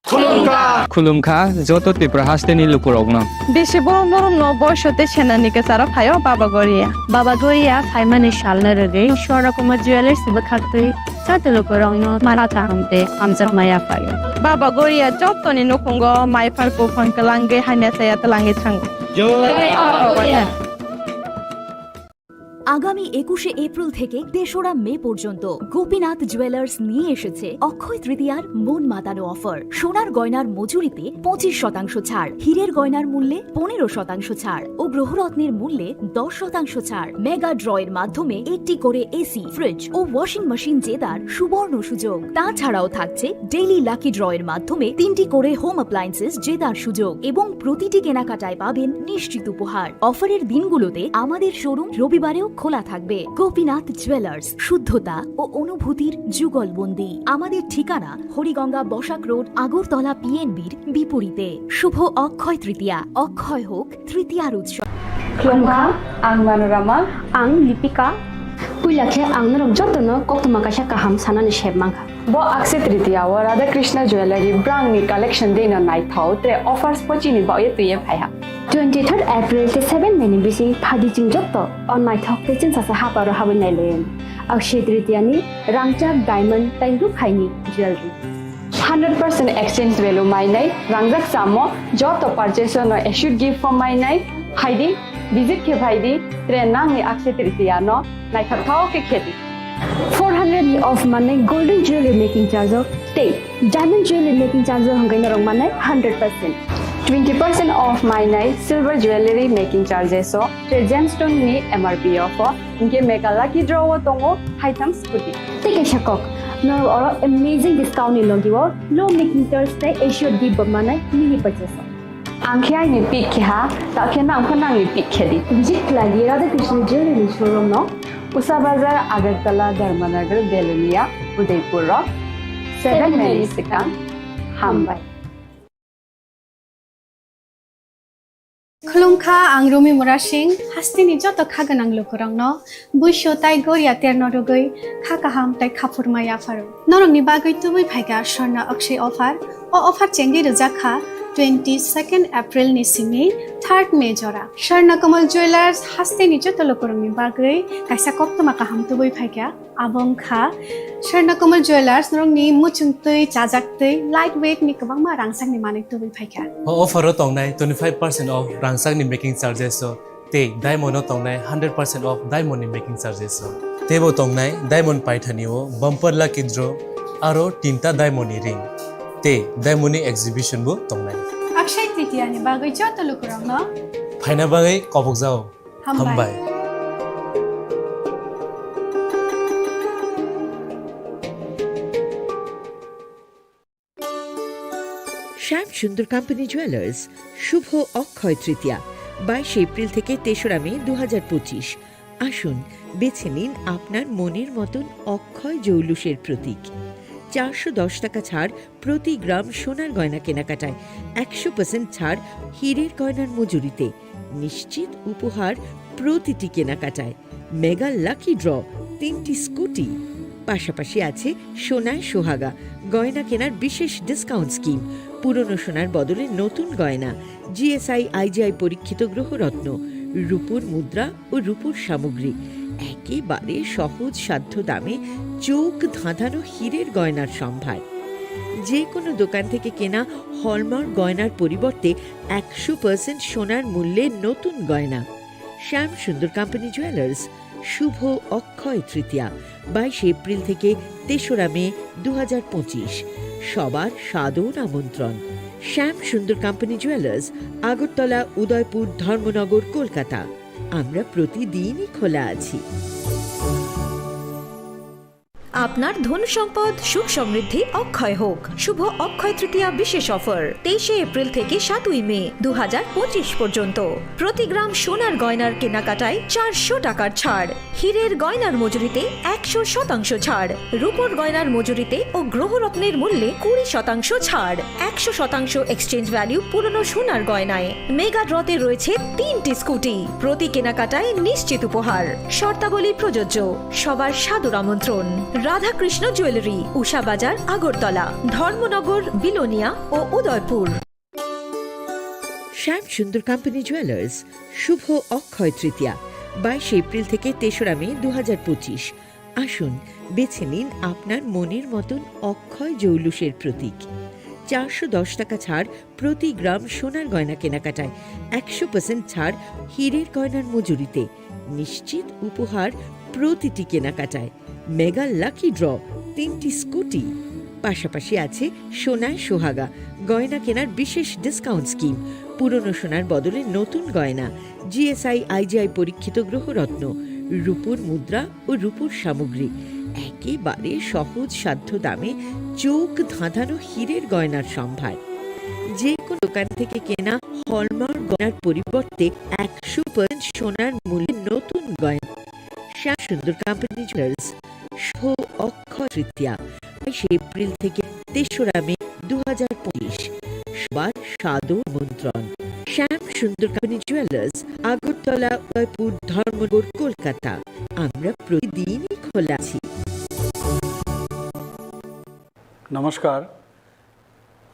Khulumkha. Khulumkha joto Tripura hasteni lukurokno. Bisi borom borom no boiso tei senani kwcharo phaio Baba Goria. Baba Goria phaimani salno rwgwi Swarna Kumar Jewellers bwkhaktwi joto lukurokno mara kaham tei hamjakma yaphaio. Baba Goria jotoni nukhungo mai phar buphang kwlangwi hamya chaya twlangwi thango. Jai Baba Goria. আগামী একুশে এপ্রিল থেকে তেসরা মে পর্যন্ত গোপীনাথ জুয়েলার্স নিয়ে এসেছে অক্ষয় তৃতীয়ার মন মাতানো অফার। সোনার গয়নার মজুরিতে পঁচিশ শতাংশ ছাড়, হীরের গয়নার মূল্যে পনেরো শতাংশ ছাড় ও গ্রহরত্নের মূল্যে দশ শতাংশ ছাড়। মেগা ড্রয়ের মাধ্যমে একটি করে এসি, ফ্রিজ ও ওয়াশিং মেশিন জেতার সুবর্ণ সুযোগ। তাছাড়াও থাকছে ডেইলি লাকি ড্রয়ের মাধ্যমে তিনটি করে হোম অ্যাপ্লায়েন্সেস জেতার সুযোগ এবং প্রতিটি কেনাকাটায় পাবেন নিশ্চিত উপহার। অফারের দিনগুলোতে আমাদের শোরুম রবিবারেও খোলা থাকবে। গোপীনাথ জুয়েলার্স, শুদ্ধতা ও অনুভূতির যুগলবন্দি। আমাদের ঠিকানা হরিগঙ্গা বসাক রোড, আগরতলা পিএনবির বিপরীতে। শুভ অক্ষয় তৃতীয়া, অক্ষয় হোক তৃতীয়ার উৎসব। Khulumkha, ang Manorama. Ang Lipika. Puila khe ang norok jotono koktwma kaisa kaham sanani sep mankha. Bo Akshaya Tritiya o Radha Krishna Jewellery brand ni collection dino naithok tre offers pochini baoye twiye phaiha. Twenty third April tei seven May ni bising phadi chwng jotto o naithok tei chwngsasa haparo habwi nailaiwi. Akshaya Tritiya ni rangchak diamond tei rukhaini jewellery. Hundred percent exchange value mainai, rangjak samo joto purchase no assured gift form mainai, Phaidi, visit khe phaidi, tre nangni Akshaya Tritiya no naithok thao khe khedi. Four hundred ni off mannai golden jewelry making charge o tei diamond jewelry making charge o hwnkhai norok mannai hundred percent. Twenty percent off mainai silver jewelry making charges o tei gemstone ni M R P off o, hinkhe mega lucky draw o tongo haitham scooty. Tei kaisa kok, norok oro amazing discount ni logi o low making charge tei assured gift bo mannai mini purchase o. Ang khe aini pick khe ha, takhe nang pha nangni pick khe di. Visit khlai di Radha Krishna Jewelry ni showroom no. Usha Bazar, Agartala, Dharmanagar, Belonia, Udaipur rok. Seven minutes swkang. Hambai. Khulumkha, ang Rumi Murasing, hasteni joto kha gwnang lukurokno, buiso tai goria terno rwgwi kha kaham tai khaphurma yapharo. Norokni bagwi tubui phaikha Swarna Akshay offer. O offer chengwi rwjak kha twenty second April ni simi third May jora. Swarna Kamal Jewelers hasteni joto lukurokni bagwi kaisa koktwma kaham tubui phaikha. Abo wngkha Swarna Kamal Jewelers, norokni muchung twi, chajak twi, light weight ni kwbangma rangchakni manwi tubui phaikha. O offer o tongnai twenty five percent off rangchakni making charges o tei diamond o tongnai hundred percent off diamond ni making charges o. Teibo tongnai diamond paithani o bumper lucky draw aro tinta diamond ni ring tei diamond ni exhibition bo tongnai. Akshay Tritiya ni bagwi joto lukurokno phaina bagwi kobokjao. Hambai. Hambai. শ্যাম Sundar company jewellers, শুভ অক্ষয় তৃতীয়া, বাইশে এপ্রিল থেকে তেসরা মে দু হাজার পঁচিশ। আসুন, বেছে নিন আপনার মনের মতন অক্ষয় জৌলুসের প্রতীক। চারশো দশ টাকা ছাড় প্রতি গ্রাম সোনার গয়না কেনাকাটায়, একশো পার্সেন্ট ছাড় হীরের গয়নার মজুরিতে, নিশ্চিত উপহার প্রতিটি কেনাকাটায়, মেগা লাকি ড্র, তিনটি স্কুটি, পাশাপাশি আছে সোনায় সোহাগা গয়না কেনার বিশেষ ডিসকাউন্ট স্কিম, পুরনো সোনার বদলে নতুন গয়না, জিএসআই আইজিআই পরীক্ষিত গ্রহরত্ন, রূপোর মুদ্রা ও রূপোর সামগ্রী, একেবারে সহজ সাধ্য দামে চোখ ধাঁধানো হীরের গয়নার সম্ভার। যে কোনো দোকান থেকে কেনা হলমার্ক গয়নার পরিবর্তে একশো পার্সেন্ট সোনার মূল্যে নতুন গয়না। শ্যাম সুন্দর কোম্পানি জুয়েলার্স, শুভ অক্ষয় তৃতীয়া, বাইশে এপ্রিল থেকে তেসরা মে দু হাজার পঁচিশ। সবার সাদর আমন্ত্রণ। শ্যাম সুন্দর কোম্পানি জুয়েলার্স, আগরতলা, উদয়পুর, ধর্মনগর, কলকাতা। আমরা প্রতিদিনই খোলা আছি। আপনার ধন সম্পদ সুখ সমৃদ্ধি অক্ষয় হোক। শুভ অক্ষয় তৃতীয়া বিশেষ অফার, তেইশে এপ্রিল থেকে সাতই মে দু হাজার পঁচিশ পর্যন্ত। প্রতি গ্রাম সোনার গয়নার কেনাকাটায় চারশো টাকার ছাড়, হীরের গয়নার মজুরিতে একশো শতাংশ ছাড়, রূপোর গয়নার মজুরিতে ও গ্রহরত্নের মূল্যে কুড়ি শতাংশ ছাড়, একশো শতাংশ এক্সচেঞ্জ ভ্যালু পুরনো সোনার গয়নায়। মেগা ড্রতে রয়েছে তিনটি স্কুটি, প্রতি কেনাকাটায় নিশ্চিত উপহার। শর্তাবলী প্রযোজ্য। সবার সাদর আমন্ত্রণ। রাধাকৃষ্ণ জুয়েলারি, উষা বাজার, আগরতলা, ধর্মনগর, বিলোনিয়া ও উদয়পুর। শ্যাম সুন্দর কোম্পানি জুয়েলার্স, শুভ অক্ষয় তৃতীয়া, বাইশে এপ্রিল থেকে তেসরা মে দু হাজার পঁচিশ। আসুন, বেছে নিন আপনার মনের মতন অক্ষয় জৌলুসের প্রতীক। চারশো দশ টাকা ছাড় প্রতি গ্রাম সোনার গয়না কেনাকাটায়, একশো পার্সেন্ট ছাড় হীরের গয়নার মজুরিতে, নিশ্চিত উপহার প্রতিটি কেনাকাটায়, মেগা লাকি ড্র, তিনটি স্কুটি, পাশাপাশি আছে সোনায় সোহাগা গয়না কেনার বিশেষ ডিসকাউন্ট স্কিম, পুরনো সোনার বদলে নতুন গয়না, জিএসআই আইজিআই পরীক্ষিত গ্রহরত্ন, রূপোর মুদ্রা ও রূপোর সামগ্রী, একেবারে সহজ সাধ্য দামে চোখ ধাঁধানো হীরের গয়নার সম্ভার। যে কোনো দোকান থেকে কেনা হলমার্ক গয়নার পরিবর্তে একশো পার্সেন্ট সোনার মূল্যে নতুন গয়না। শ্যাম সুন্দর কোম্পানি জুয়েলার্স, শুভ অক্ষয় তৃতীয়া, বাইশে এপ্রিল থেকে তেসরা মে দু হাজার পঁচিশ। সবার সাদর আমন্ত্রণ। শ্যাম সুন্দর কোম্পানি জুয়েলার্স, আগরতলা, উদয়পুর, ধর্মনগর, কলকাতা। আমরা প্রতিদিনই খোলা আছি। নমস্কার।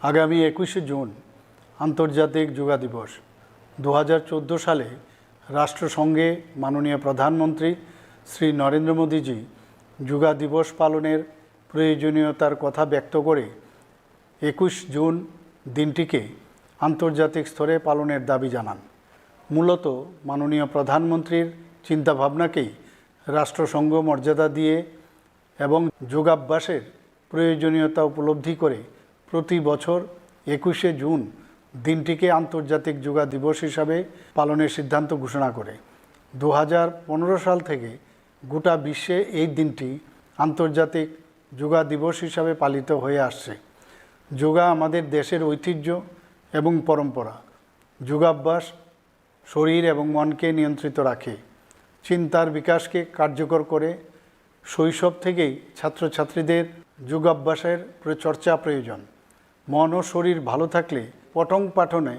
আগামী একুশে জুন আন্তর্জাতিক যোগা দিবস। দু হাজার চোদ্দো সালে রাষ্ট্রসংঘে মাননীয় প্রধানমন্ত্রী শ্রী নরেন্দ্র মোদীজি যোগা দিবস পালনের প্রয়োজনীয়তার কথা ব্যক্ত করে একুশ জুন দিনটিকে আন্তর্জাতিক স্তরে পালনের দাবি জানান। মূলত মাননীয় প্রধানমন্ত্রীর চিন্তাভাবনাকেই রাষ্ট্রসংঘ মর্যাদা দিয়ে এবং যোগাভ্যাসের প্রয়োজনীয়তা উপলব্ধি করে প্রতি বছর একুশে জুন দিনটিকে আন্তর্জাতিক যোগা দিবস হিসাবে পালনের সিদ্ধান্ত ঘোষণা করে। দু হাজার পনেরো সাল থেকে গোটা বিশ্বে এই দিনটি আন্তর্জাতিক যোগা দিবস হিসাবে পালিত হয়ে আসছে। যোগা আমাদের দেশের ঐতিহ্য এবং পরম্পরা। যোগাভ্যাস শরীর এবং মনকে নিয়ন্ত্রিত রাখে, চিন্তার বিকাশকে কার্যকর করে। শৈশব থেকেই ছাত্রছাত্রীদের যোগাভ্যাসের প্র-, চর্চা প্রয়োজন। মন ও শরীর ভালো থাকলে পঠন পাঠনে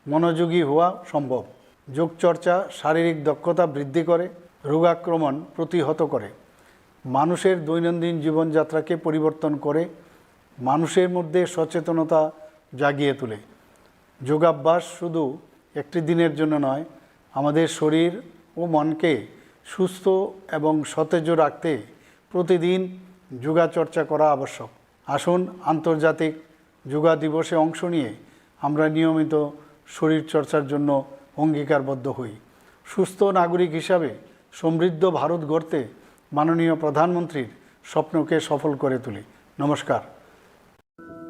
মনোযোগী হওয়া সম্ভব। যোগচর্চা শারীরিক দক্ষতা বৃদ্ধি করে, রোগাক্রমণ প্রতিহত করে, মানুষের দৈনন্দিন জীবনযাত্রাকে পরিবর্তন করে, মানুষের মধ্যে সচেতনতা জাগিয়ে তোলে। যোগাভ্যাস শুধু একটি দিনের জন্য নয়, আমাদের শরীর ও মনকে সুস্থ এবং সতেজ রাখতে প্রতিদিন যোগাচর্চা করা আবশ্যক। আসুন, আন্তর্জাতিক যোগা দিবসে অংশ নিয়ে আমরা নিয়মিত শরীরচর্চার জন্য অঙ্গীকারবদ্ধ হই। সুস্থ নাগরিক হিসাবে সমৃদ্ধ ভারত গড়তে মাননীয় প্রধানমন্ত্রীর স্বপ্নকে সফল করে তুলি। নমস্কার।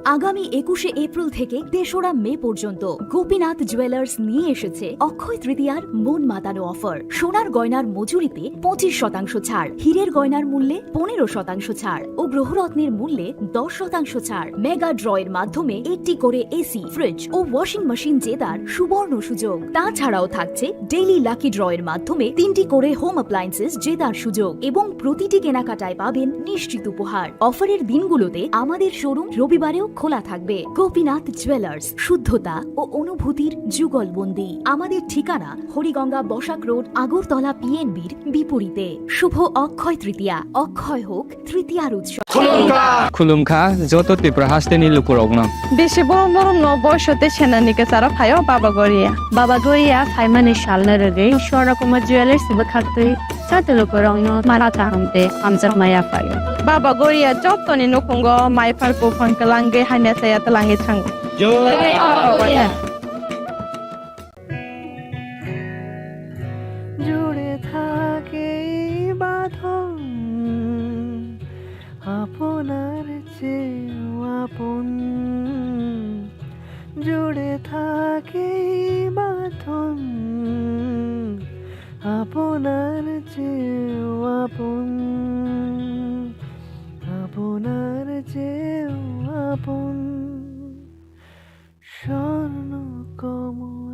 আগামী একুশে এপ্রিল থেকে তেসরা মে পর্যন্ত গোপীনাথ জুয়েলার্স নিয়ে এসেছে অক্ষয় তৃতীয়ার মন মাতানো অফার। সোনার গয়নার মজুরিতে পঁচিশ শতাংশ ছাড়, হীরের গয়নার মূল্যে পনেরো শতাংশ ছাড় ও গ্রহরত্নের মূল্যে দশ শতাংশ ছাড়। মেগা ড্র এর মাধ্যমে একটি করে এসি, ফ্রিজ ও ওয়াশিং মেশিন জেতার সুবর্ণ সুযোগ। তাছাড়াও থাকছে ডেইলি লাকি ড্র এর মাধ্যমে তিনটি করে হোম অ্যাপ্লায়েন্সেস জেতার সুযোগ এবং প্রতিটি কেনাকাটায় পাবেন নিশ্চিত উপহার। অফারের দিনগুলোতে আমাদের শোরুম রবিবারেও খোলা থাকবে। গোপীনাথ জুয়েলার্স, শুদ্ধতা ও অনুভূতির যুগলবন্দি। আমাদের ঠিকানা হরিগঙ্গা বসাক রোড, আগরতলা পিএনবির বিপরীতে। শুভ অক্ষয় তৃতীয়া, অক্ষয় হোক তৃতীয়ার উৎসব। Khulumkha joto Tripura hasteni lukurokno. Bisi borom borom no boiso tei senani kwcharo phaio Baba Goria. Baba Goria phaimani salno rwgwi Swarna Kumar Jewellers bwkhaktwi joto lukurokno mara kaham tei hamjakma yaphaio. Baba Goria jotoni nukhungo mai phar buphang kwlangwi hamya chaya twlangwi thango. Jai Baba Goria. জুড়ে থাকে এই বাঁধন আপনার চেয়েও আপন। জুড়ে থাকে এই বাঁধন আপনার চেয়েও আপন, আপনার চেয়েও আপন। স্বর্ণ কমল।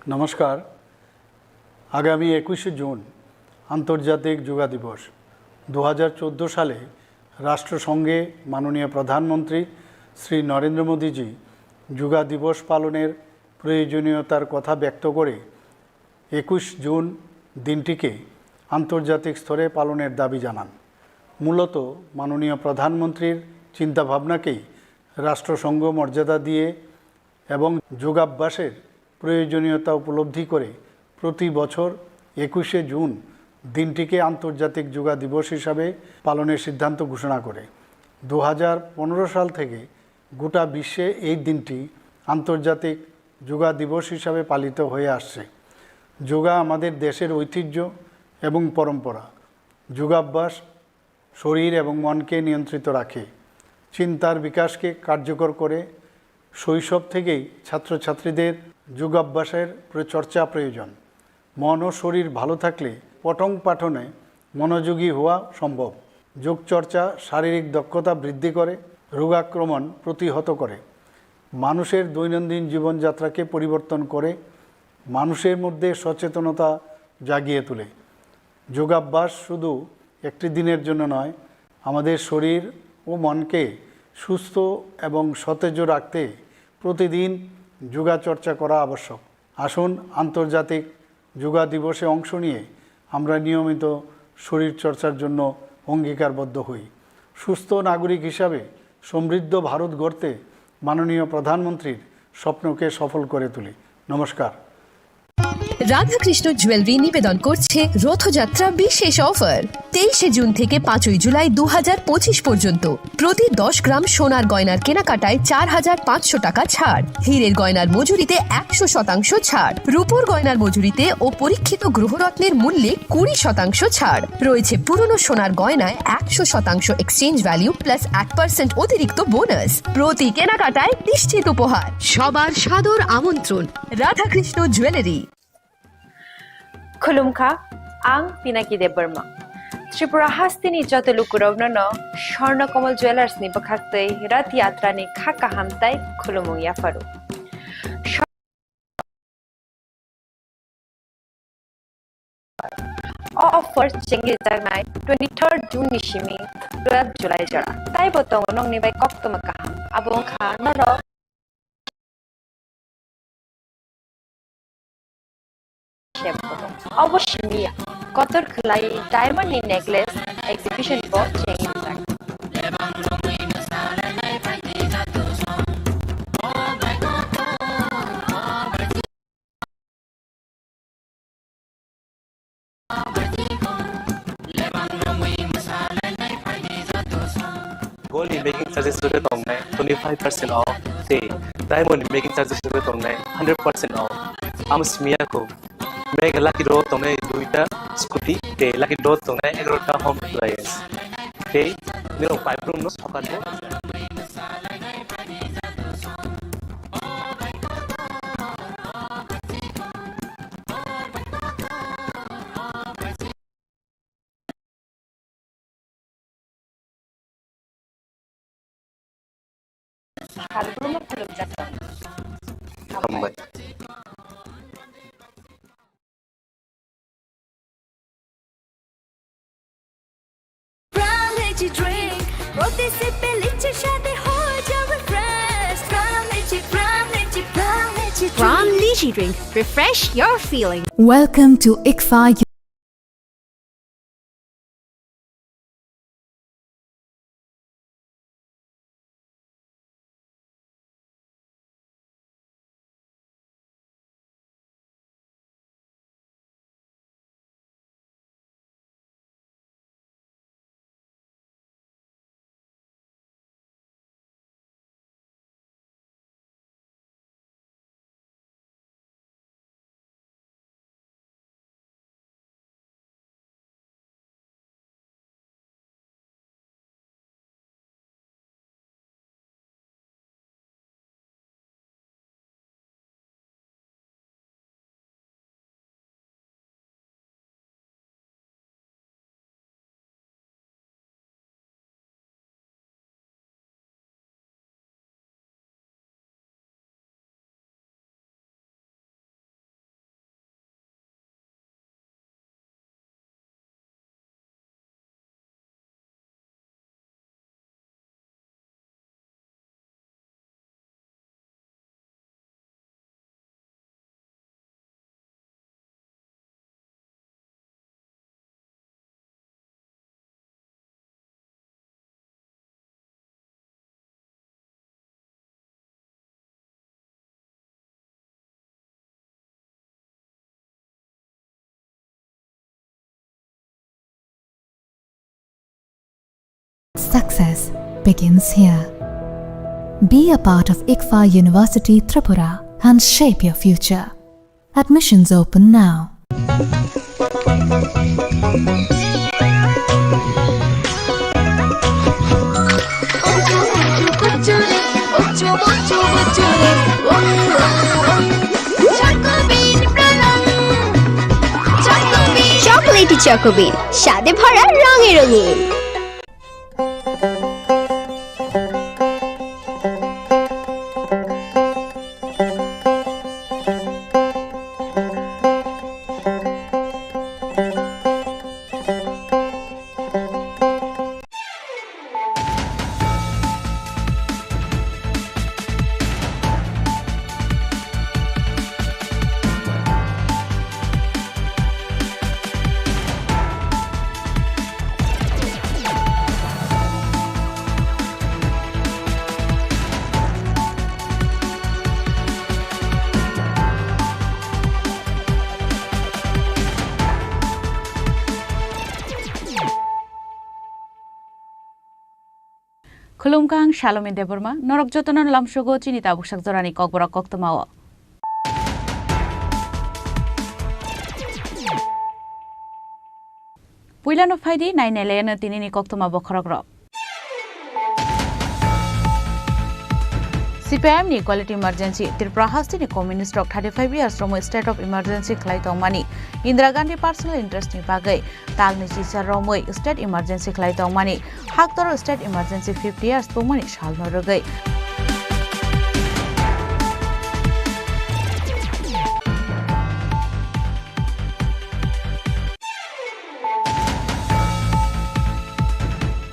নমস্কার। আগামী একুশে জুন আন্তর্জাতিক যোগা দিবস। দু হাজার চোদ্দো সালে রাষ্ট্রসংঘে মাননীয় প্রধানমন্ত্রী শ্রী নরেন্দ্র মোদীজি যোগা দিবস পালনের প্রয়োজনীয়তার কথা ব্যক্ত করে একুশ জুন দিনটিকে আন্তর্জাতিক স্তরে পালনের দাবি জানান। মূলত মাননীয় প্রধানমন্ত্রীর চিন্তাভাবনাকেই রাষ্ট্রসংঘ মর্যাদা দিয়ে এবং যোগাভ্যাসের প্রয়োজনীয়তা উপলব্ধি করে প্রতি বছর একুশে জুন দিনটিকে আন্তর্জাতিক যোগা দিবস হিসাবে পালনের সিদ্ধান্ত ঘোষণা করে। দু হাজার পনেরো সাল থেকে গোটা বিশ্বে এই দিনটি আন্তর্জাতিক যোগা দিবস হিসাবে পালিত হয়ে আসছে। যোগা আমাদের দেশের ঐতিহ্য এবং পরম্পরা। যোগাভ্যাস শরীর এবং মনকে নিয়ন্ত্রিত রাখে, চিন্তার বিকাশকে কার্যকর করে। শৈশব থেকেই ছাত্রছাত্রীদের যোগাভ্যাসের প্র-, চর্চা প্রয়োজন। মন ও শরীর ভালো থাকলে পঠন পাঠনে মনোযোগী হওয়া সম্ভব। যোগচর্চা শারীরিক দক্ষতা বৃদ্ধি করে, রোগাক্রমণ প্রতিহত করে, মানুষের দৈনন্দিন জীবনযাত্রাকে পরিবর্তন করে, মানুষের মধ্যে সচেতনতা জাগিয়ে তোলে। যোগাভ্যাস শুধু একটি দিনের জন্য নয়, আমাদের শরীর ও মনকে সুস্থ এবং সতেজ রাখতে প্রতিদিন যোগা চর্চা করা আবশ্যক। আসুন, আন্তর্জাতিক যোগা দিবসে অংশ নিয়ে আমরা নিয়মিত শরীর চর্চার জন্য অঙ্গীকারবদ্ধ হই। সুস্থ নাগরিক হিসাবে সমৃদ্ধ ভারত গড়তে মাননীয় প্রধানমন্ত্রীর স্বপ্নকে সফল করে তুলি। নমস্কার। রাধাকৃষ্ণ জুয়েলারি নিবেদন করছে রথযাত্রা বিশেষ অফার। তেইশে জুন থেকে পাঁচই জুলাই দু হাজার পঁচিশ পর্যন্ত প্রতি দশ গ্রাম সোনার গয়নার কেনাকাটায় চার হাজার পাঁচশো টাকা ছাড়, হীরের গয়নার মজুরিতে একশো শতাংশ ছাড়, রূপোর গয়নার মজুরিতে ও পরীক্ষিত গ্রহরত্নের মূল্যে কুড়ি শতাংশ ছাড় রয়েছে। পুরনো সোনার গয়নায় একশো শতাংশ এক্সচেঞ্জ ভ্যালু প্লাস এক পার্সেন্ট অতিরিক্ত বোনাস। প্রতি কেনাকাটায় নিশ্চিত উপহার। সবার সাদর আমন্ত্রণ Radhakrishna jewellery. Khulumkha, ang Pinaki Debbarma. Tripura hasteni joto lukurokno no Swarna Kamal Jewellers ni bwkhaktwi Rath Yatra ni kha kaham tai khulumung yapharo. O offer chengwi jaknai twenty-third June ni simi twelve July jora. Taibo tongo nokni bai koktwma kaham. Abo wngkha norok Obo simi ya, kotor khwlai diamond ni necklace exhibition bo chengrijak. Gold ni making charges rwgwi tongnai twenty five percent off tei diamond ni making charges rwgwi tongnai hundred percent off. Amo simi ya kho. Mega Lucky Draw tongnai duita scooty tei Lucky Draw tongnai egarota home appliance. Tei nirok paiprum no sokat bo. Hambai. Prime Lychee Drink, প্রতি সিপে লিচি স্বাদে হয়ে যাবে fresh। Prime Lychee, Prime Lychee, Prime Lychee Drink। Prime Lychee Drink, refresh your feeling। Welcome to ICFAI. Success begins here. Be a part of ICFAI University Tripura and shape your future. Admissions open now. Chocolatey Choco Bean, স্বাদে ভরা, রঙে রঙিন। Khulumkha, ang Salomi Debbarma, norok jotono lamsogo chini tabuk sak jorani kokborok koktwmao. Puilano phaidi, nainai laiano tinini koktwma bokhorokrok. C P I M ni Equality Emergency, Tripura hasteni communist rok thirty five years romwi state of emergency khlai tongmani, Indira Gandhi personal interest ni bagwi talni chisa romwi state emergency khlai tongmani, haktor state emergency fifty years pungmani salno rwgwi.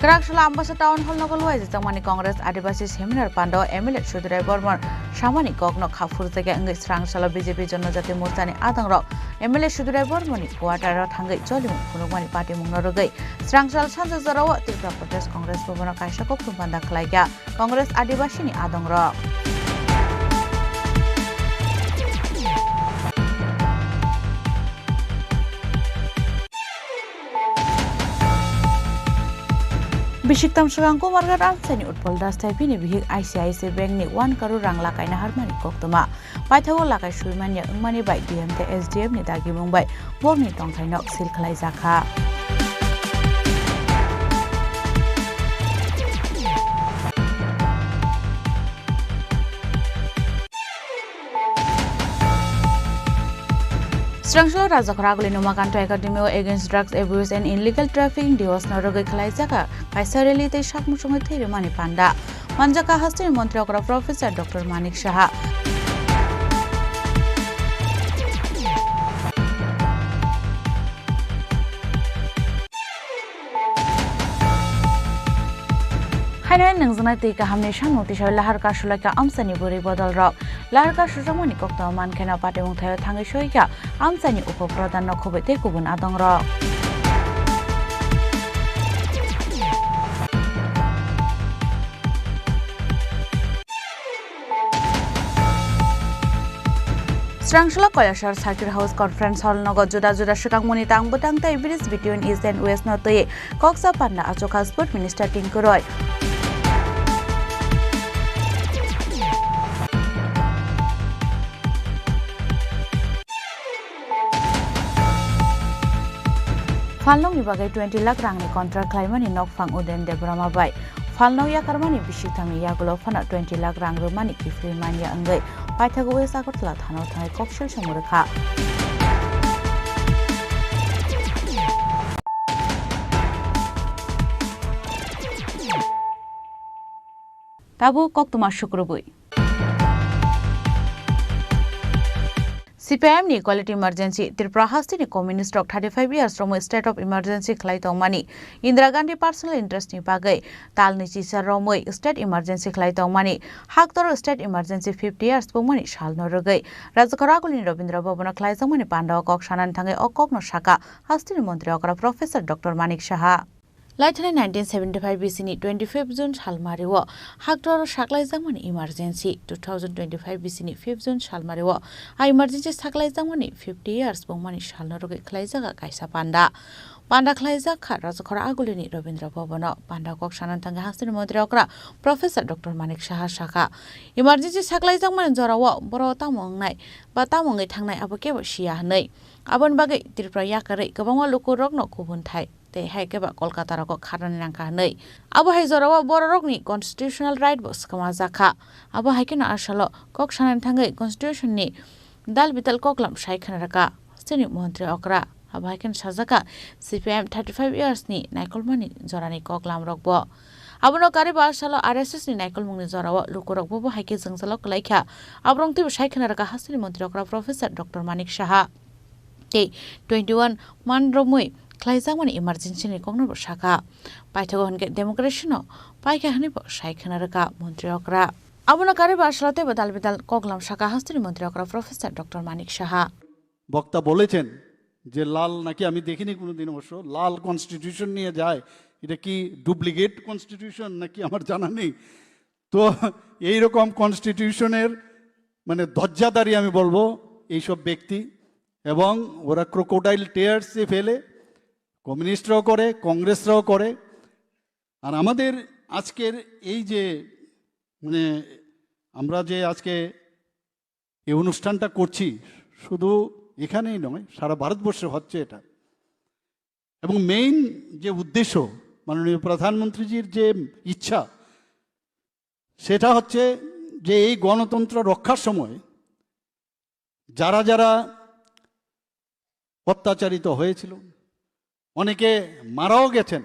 Kwraksala Ambasa Town Hall nogo luaijak tongmani Congress Adibasi Seminar Pando M L A Sudurai Bormon samani kokno kha phurjakya wngwi srangsalo B J P Jonojati Morchani adongrok M L A Sudurai Bormoni quarter-o thangwi cholimung phunukmani patimungno rwgwi srangsal sanja jorao Tripura Pradesh Congress Bhavan-o kaisa koktwma panda khlaikha. Congress Adibasini adongrok. Bisiktam swkang Kumarghat amchaini Utpal Das tei bini bihik I C I C Bank ni one crore rang lakaina harmani koktwma. Paithago lakai suimanya wngmani bai D M tei S D M ni dagimung bai borokni tongthaino seal khlaijakha. Srangsalo Rajakhor Aguli Numakanto Academy o Against Drugs Abuse and Illegal Trafficking Diwas no rwgwi khlaijak kaisa rally tei sak muchungwi thwi rwmani panda. Manjakha hasteni montri okra Professor Doctor Manik Saha. Haino nwngjwnai twi kahamni samung tisao lahar kasulai kha amchaini bwrwi bodol rok. Lahar kasujakmani koktwma mankhe no patimung thaio thangwi soi kha amchaini upo pradhan no khubui tei kubun adong rok. Srangsalo Koyasar Circuit House Conference Hall nogo juda juda swkangmani tang bwtang tei bridge between East and West no twi koksa panda achukha Sport Minister Tinku Roy. Phalnokni bagwi twenty lakh rangni contract khlaimani nokphang Udayan Debbarma bai phalnok yakarmani bisik thangni yagulo phano twenty lakh rang rwmani kiphilwi manya wngwi paithago West Agartala thanao thangwi koksil somo rwkha. Tabuk koktwma sukrubui. C P I M ni Equality Emergency, Tripura hasteni communist rok thirty five years romwi state of emergency khlai tongmani, Indira Gandhi personal interest ni bagwi talni chisa romwi state emergency khlai tongmani, haktor state emergency fifty years pungmani salno rwgwi Rajakhor Agulini Rabindra Bhavan o khlaijakmani panda o kok sanani thangwi o kokno sakha hasteni montri okra Professor Doctor Manik Saha. Laithani nineteen seventy-five B C ni twenty-fifth June salmari o haktor saklaijakmani emergency, two thousand twenty-five B C ni fifth June salmari o a emergency saklaijakmani fifty years pungmani salno rwgwi khlaijaga kaisa panda. Panda khlaijak kha Rajakhor Agulini Rabindra Bhavan o. Panda kok sanani thangwi hasteni montri okra Professor Doctor Manik Saha sakha, emergency saklaijakmani jorao boro tamo wngnai ba tamo wngwi thangnai abo kebo siya hwnwi. Aboni bagwi Tripura yakarwi kwbangma lukurokno kubun thai tei hai khe ba Kolkata rogo kharnani nangkha hwnwi. Abo hai jorao bororokni constitutional right bo swkama jakha. Abo hai kheno a salo kok sanani thangwi constitution ni dal bidal koklam sai khna rwkha hasteni montri okra. Abo hai kheno sajakha C P I M thirty five years ni naikolmani jorani koklam rokbo. Abono karwi bo a salo R S S ni naikolmungni jorao lukurokbo bo hai khe jwngjalo kwlai kha. Aborok twibo sai khna rwkha hasteni montri okra Professor Doctor Manik Saha. Tei twenty one man romwi khlaijakmani emergency ni kokno bo sakha. Paithago hwnkhe democracy no paikha hwnwi bo sai khna rwkha montri okra. Abono karwi bo a salo teibo dal bidal koklam sakha hasteni montri okra Professor Doctor Manik Saha. বক্তা বলেছেন যে লাল নাকি, আমি দেখিনি কোনোদিন অবশ্য, লাল কনস্টিটিউশন নিয়ে যায়, এটা কি ডুপ্লিকেট কনস্টিটিউশন নাকি আমার জানা নেই। তো এইরকম কনস্টিটিউশনের মানে ধ্বজাধারী আমি বলবো এইসব ব্যক্তি, এবং ওরা ক্রোকোডাইল টিয়ার্সে ফেলে, কমিউনিস্টরাও করে, কংগ্রেসরাও করে। আর আমাদের আজকের এই যে, মানে, আমরা যে আজকে এই অনুষ্ঠানটা করছি, শুধু এখানেই নয়, সারা ভারতবর্ষে হচ্ছে এটা। এবং মেইন যে উদ্দেশ্য, মাননীয় প্রধানমন্ত্রীজির যে ইচ্ছা, সেটা হচ্ছে যে এই গণতন্ত্র রক্ষার সময় যারা যারা অত্যাচারিত হয়েছিল, অনেকে মারাও গেছেন,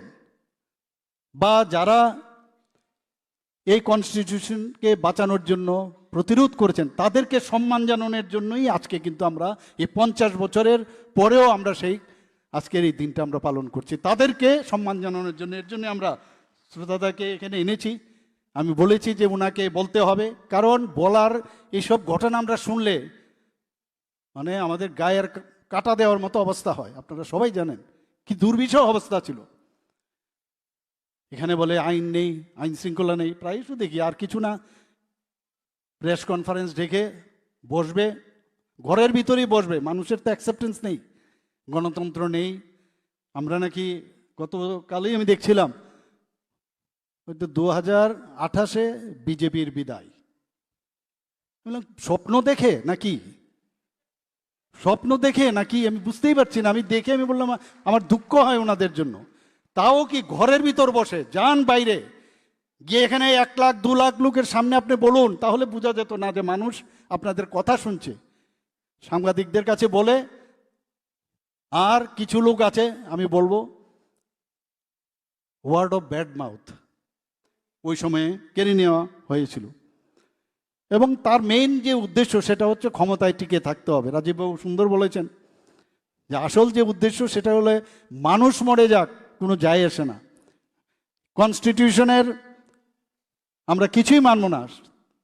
বা যারা এই কনস্টিটিউশনকে বাঁচানোর জন্য প্রতিরোধ করেছেন, তাদেরকে সম্মান জানানোর জন্যই আজকে কিন্তু আমরা এই পঞ্চাশ বছরের পরেও আমরা সেই আজকের এই দিনটা আমরা পালন করছি, তাদেরকে সম্মান জানানোর জন্য। এর জন্য আমরা শ্রোতাদাকে এখানে এনেছি। আমি বলেছি যে ওনাকে বলতে হবে, কারণ বলার এইসব ঘটনা আমরা শুনলে, মানে, আমাদের গায়ের কা-, কাটা দেওয়ার মতো অবস্থা হয়। আপনারা সবাই জানেন কি দুর্বিষহ অবস্থা ছিল। এখানে বলে আইন নেই, আইন শৃঙ্খলা নেই, প্রায়শ দেখি আর কিছু না, প্রেস কনফারেন্স ডেকে বসবে, ঘরের ভিতরেই বসবে। মানুষের তো অ্যাকসেপ্টেন্স নেই, গণতন্ত্র নেই। আমরা নাকি, গতকালই আমি দেখছিলাম, হয়তো দু হাজার আঠাশে বিজেপির বিদায়। বললাম, স্বপ্ন দেখে নাকি? স্বপ্ন দেখে নাকি? আমি বুঝতেই পারছি না। আমি দেখে আমি বললাম, আমার দুঃখ হয় ওনাদের জন্য। তাও কি ঘরের ভিতর বসে, যান বাইরে গিয়ে, এখানে এক লাখ দু লাখ লোকের সামনে আপনি বলুন, তাহলে বোঝা যেত না যে মানুষ আপনাদের কথা শুনছে। সাংবাদিকদের কাছে বলে, আর কিছু লোক আছে, আমি বলবো, ওয়ার্ড অফ ব্যাড মাউথ ওই সময়ে কেড়ে নেওয়া হয়েছিল। এবং তার মেইন যে উদ্দেশ্য, সেটা হচ্ছে ক্ষমতায় টিকে থাকতে হবে। রাজীববাবু সুন্দর বলেছেন যে আসল যে উদ্দেশ্য, সেটা হলে মানুষ মরে যাক, কোনো যায় আসে না। কনস্টিটিউশনের আমরা কিছুই মানবো না,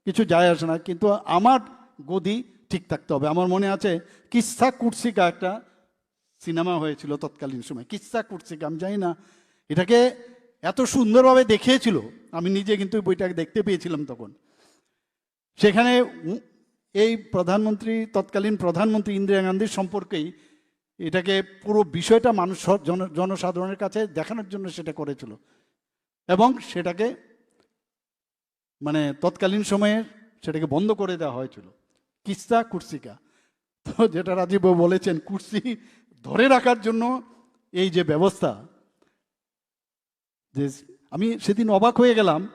কিছু যায় আসে না, কিন্তু আমার গদি ঠিক থাকতে হবে। আমার মনে আছে, কিসা কুরসিকা একটা সিনেমা হয়েছিল তৎকালীন সময়, কিসা কুরসিকা, আমি জানি না, এটাকে এত সুন্দরভাবে দেখিয়েছিল। আমি নিজে কিন্তু বইটা দেখতে পেয়েছিলাম তখন। সেখানে উ-, এই প্রধানমন্ত্রী, তৎকালীন প্রধানমন্ত্রী ইন্দিরা গান্ধীর সম্পর্কেই এটাকে, পুরো বিষয়টা মানুষ স-, জন-, জনসাধারণের কাছে দেখানোর জন্য সেটা করেছিল, এবং সেটাকে, মানে, তৎকালীন সময়ে সেটাকে বন্ধ করে দেওয়া হয়েছিল। কিসা কুরসিকা। তো যেটা রাজীববাবু বলেছেন, কুরসি ধরে রাখার জন্য এই যে ব্যবস্থা, যে আমি সেদিন অবাক হয়ে গেলাম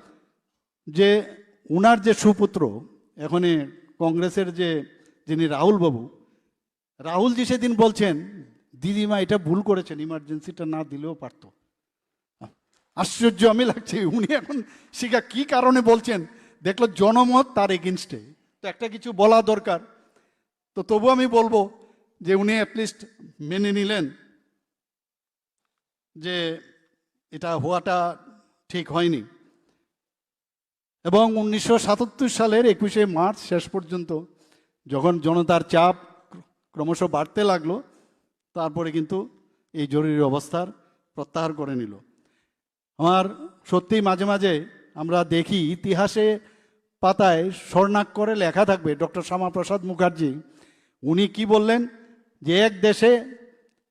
যে ওনার যে সুপুত্র, এখানে কংগ্রেসের যে, যিনি রাহুল বাবু, রাহুলজি সেদিন বলছেন, "দিদিমা এটা ভুল করেছেন, ইমার্জেন্সিটা না দিলেও পারতো।" আশ্চর্য আমি লাগছে, উনি এখন সেটা কি কারণে বলছেন, দেখলো জনমত তার এগেনস্টে, তো একটা কিছু বলা দরকার। তো তবু আমি বলবো যে উনি অ্যাটলিস্ট মেনে নিলেন যে এটা হওয়াটা ঠিক হয়নি। এবং উনিশশো সাতাত্তর সালের একুশে মার্চ শেষ পর্যন্ত যখন জনতার চাপ ক্রমশ বাড়তে লাগলো, তারপরে কিন্তু এই জরুরি অবস্থার প্রত্যাহার করে নিল। আমার সত্যিই মাঝে মাঝে আমরা দেখি ইতিহাসে পাতায় স্বর্ণাক্ষরে লেখা থাকবে ডক্টর শ্যামাপ্রসাদ মুখার্জি, উনি কি বললেন যে এক দেশে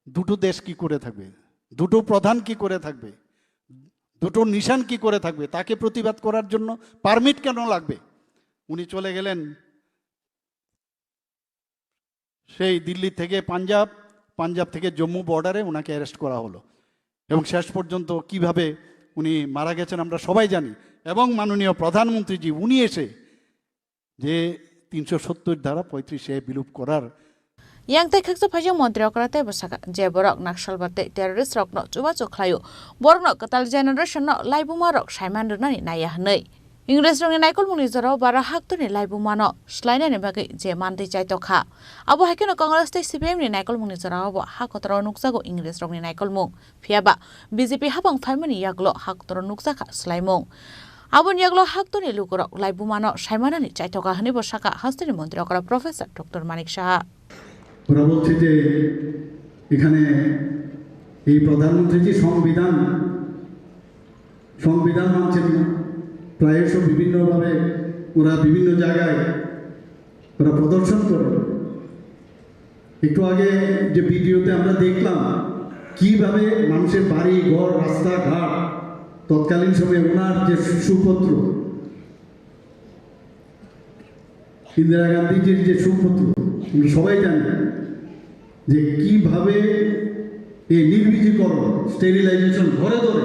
দুটো দেশ কি করে থাকবে, দুটো প্রধান কি করে থাকবে, দুটো নিশান কি করে থাকবে, তাকে প্রতিবাদ করার জন্য পারমিট কেন লাগবে? উনি চলে গেলেন সেই দিল্লি থেকে পাঞ্জাব, পাঞ্জাব থেকে জম্মু বর্ডারে ওনাকে অ্যারেস্ট করা হলো। এবং শেষ পর্যন্ত কিভাবে উনি মারা গেছেন আমরা সবাই জানি। এবং মাননীয় প্রধানমন্ত্রীজি উনি এসে যে তিনশো সত্তর ধারা পঁয়ত্রিশ এ বিলোপ করার Yang tei khaksa phaijak montri okra tei bwsaka je borok Naxalbad tei terrorist rokno chubachu khlaio, borokno kwtal generation no laibuma rok saiman rwnani naiya hwnwi. Ingres rokni naikolmungni jorao bara haktorni laibuma no swlainani bagwi je mantwi chaitokha. Abo hai kheno Congress tei C P M ni naikolmungni jorao bo ha kotoro nukjago Ingres rokni naikolmung. Phiya ba B J P hapang phaimani yagulo ha kotoro nukjakha swlaimung. Aboni yagulo haktorni lukurok laibumano saimanani chaithoka hwnwi bo sakha hasteni montri okra Professor Doctor Manik Saha. ওরা বলছে যে এখানে এই প্রধানমন্ত্রী যে সংবিধান, সংবিধান মানছেন না, প্রায়শ বিভিন্নভাবে ওরা বিভিন্ন জায়গায় ওরা প্রদর্শন করে। একটু আগে যে ভিডিওতে আমরা দেখলাম কিভাবে মানুষের বাড়ি ঘর রাস্তাঘাট তৎকালীন সময়ে ওনার যে সুপুত্র, ইন্দিরা গান্ধীজির যে সুপুত্র, আমরা সবাই জানি যে কিভাবে এই নির্বীজীকরণ, স্টেরিলাইজেশন ধরে ধরে,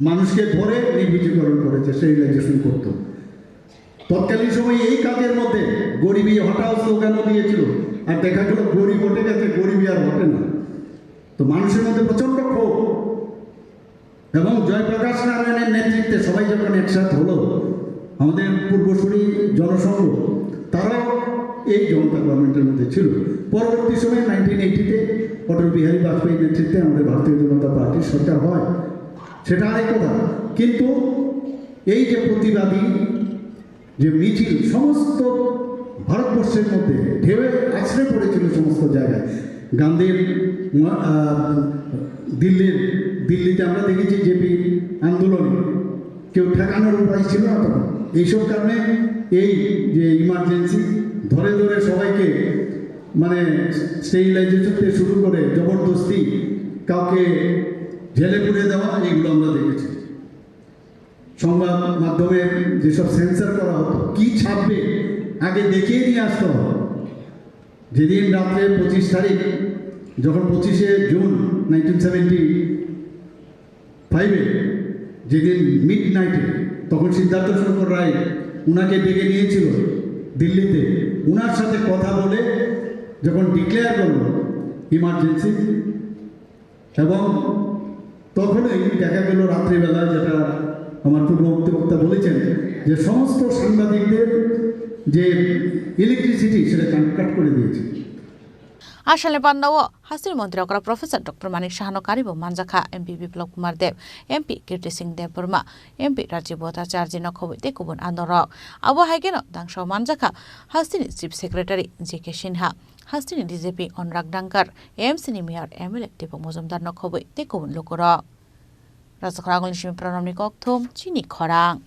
মানুষকে ধরে নির্বীজীকরণ করেছে, স্টেরিলাইজেশন করত। তৎকালীন সময়ে এই কাজের মধ্যে গরিবি হটাও স্লোগানও দিয়েছিল, আর দেখা গেল গরিব হটে গেছে, গরিবি আর হটে না। তো মানুষের মধ্যে প্রচণ্ড ক্ষোভ। এবং জয়প্রকাশ নারায়ণের নেতৃত্বে সবাই যখন একসাথ হলো, আমাদের পূর্বসূরি জনসংঘ, তারাও এই জনতা গভর্নমেন্টের মধ্যে ছিল। পরবর্তী সময়ে নাইনটিন এইটিতে অটল বিহারী বাজপেয়ীর নেতৃত্বে আমাদের ভারতীয় জনতা পার্টির সরকার হয়, সেটা আরেক কথা। কিন্তু এই যে প্রতিবাদী যে মিছিল সমস্ত ভারতবর্ষের মধ্যে ঢেউয়ে আছড়ে পড়েছিল সমস্ত জায়গায়। গান্ধীর ম-, আহ, দিল্লির, দিল্লিতে আমরা দেখেছি জেপি আন্দোলনে কেউ ঠেকানোর উপায় ছিল না তখন। এইসব কারণে এই যে ইমার্জেন্সি ধরে ধরে সবাইকে মানে স্টেরিলাইজেশন থেকে শুরু করে জবরদস্তি কাউকে জেলে পুরে দেওয়া, এইগুলো আমরা দেখেছি। সংবাদ মাধ্যমে যেসব সেন্সর করা হতো, কি ছাপবে আগে দেখিয়ে নিয়ে আসতে হবে। যেদিন রাত্রে পঁচিশ তারিখ, যখন পঁচিশে জুন নাইনটিন সেভেন্টি ফাইভে, যেদিন মিড নাইটে, তখন সিদ্ধার্থ শঙ্কর রায় উনাকে ডেকে নিয়েছিল দিল্লিতে, উনার সাথে কথা বলে যখন ডিক্লেয়ার করলো ইমার্জেন্সি, এবং তখনই দেখা গেল রাত্রিবেলা, যেটা আমার পূর্ববর্তী বক্তা বলেছেন, যে সমস্ত সাংবাদিকদের যে ইলেকট্রিসিটি, সেটা কাট করে দিয়েছে। Ashalni pandao hasteni montri okra Professor Doctor Manik Sahano karibo manjakha, M P Biplab Kumar Deb, M P Kirti Singh Debbarma, M P Rajiv Bhattacharjee no khobwi tei kubun andorok. Abo hai kheno dangsa manjakha hasteni Chief Secretary J K Sinha, hasteni D G P Anurag Dhankar, A M C ni Mayor M L A Deepak Majumdar no khobwi tei kubun lukurok. Rajakhor Agulni simi Pranamni kokthum, chini khorang.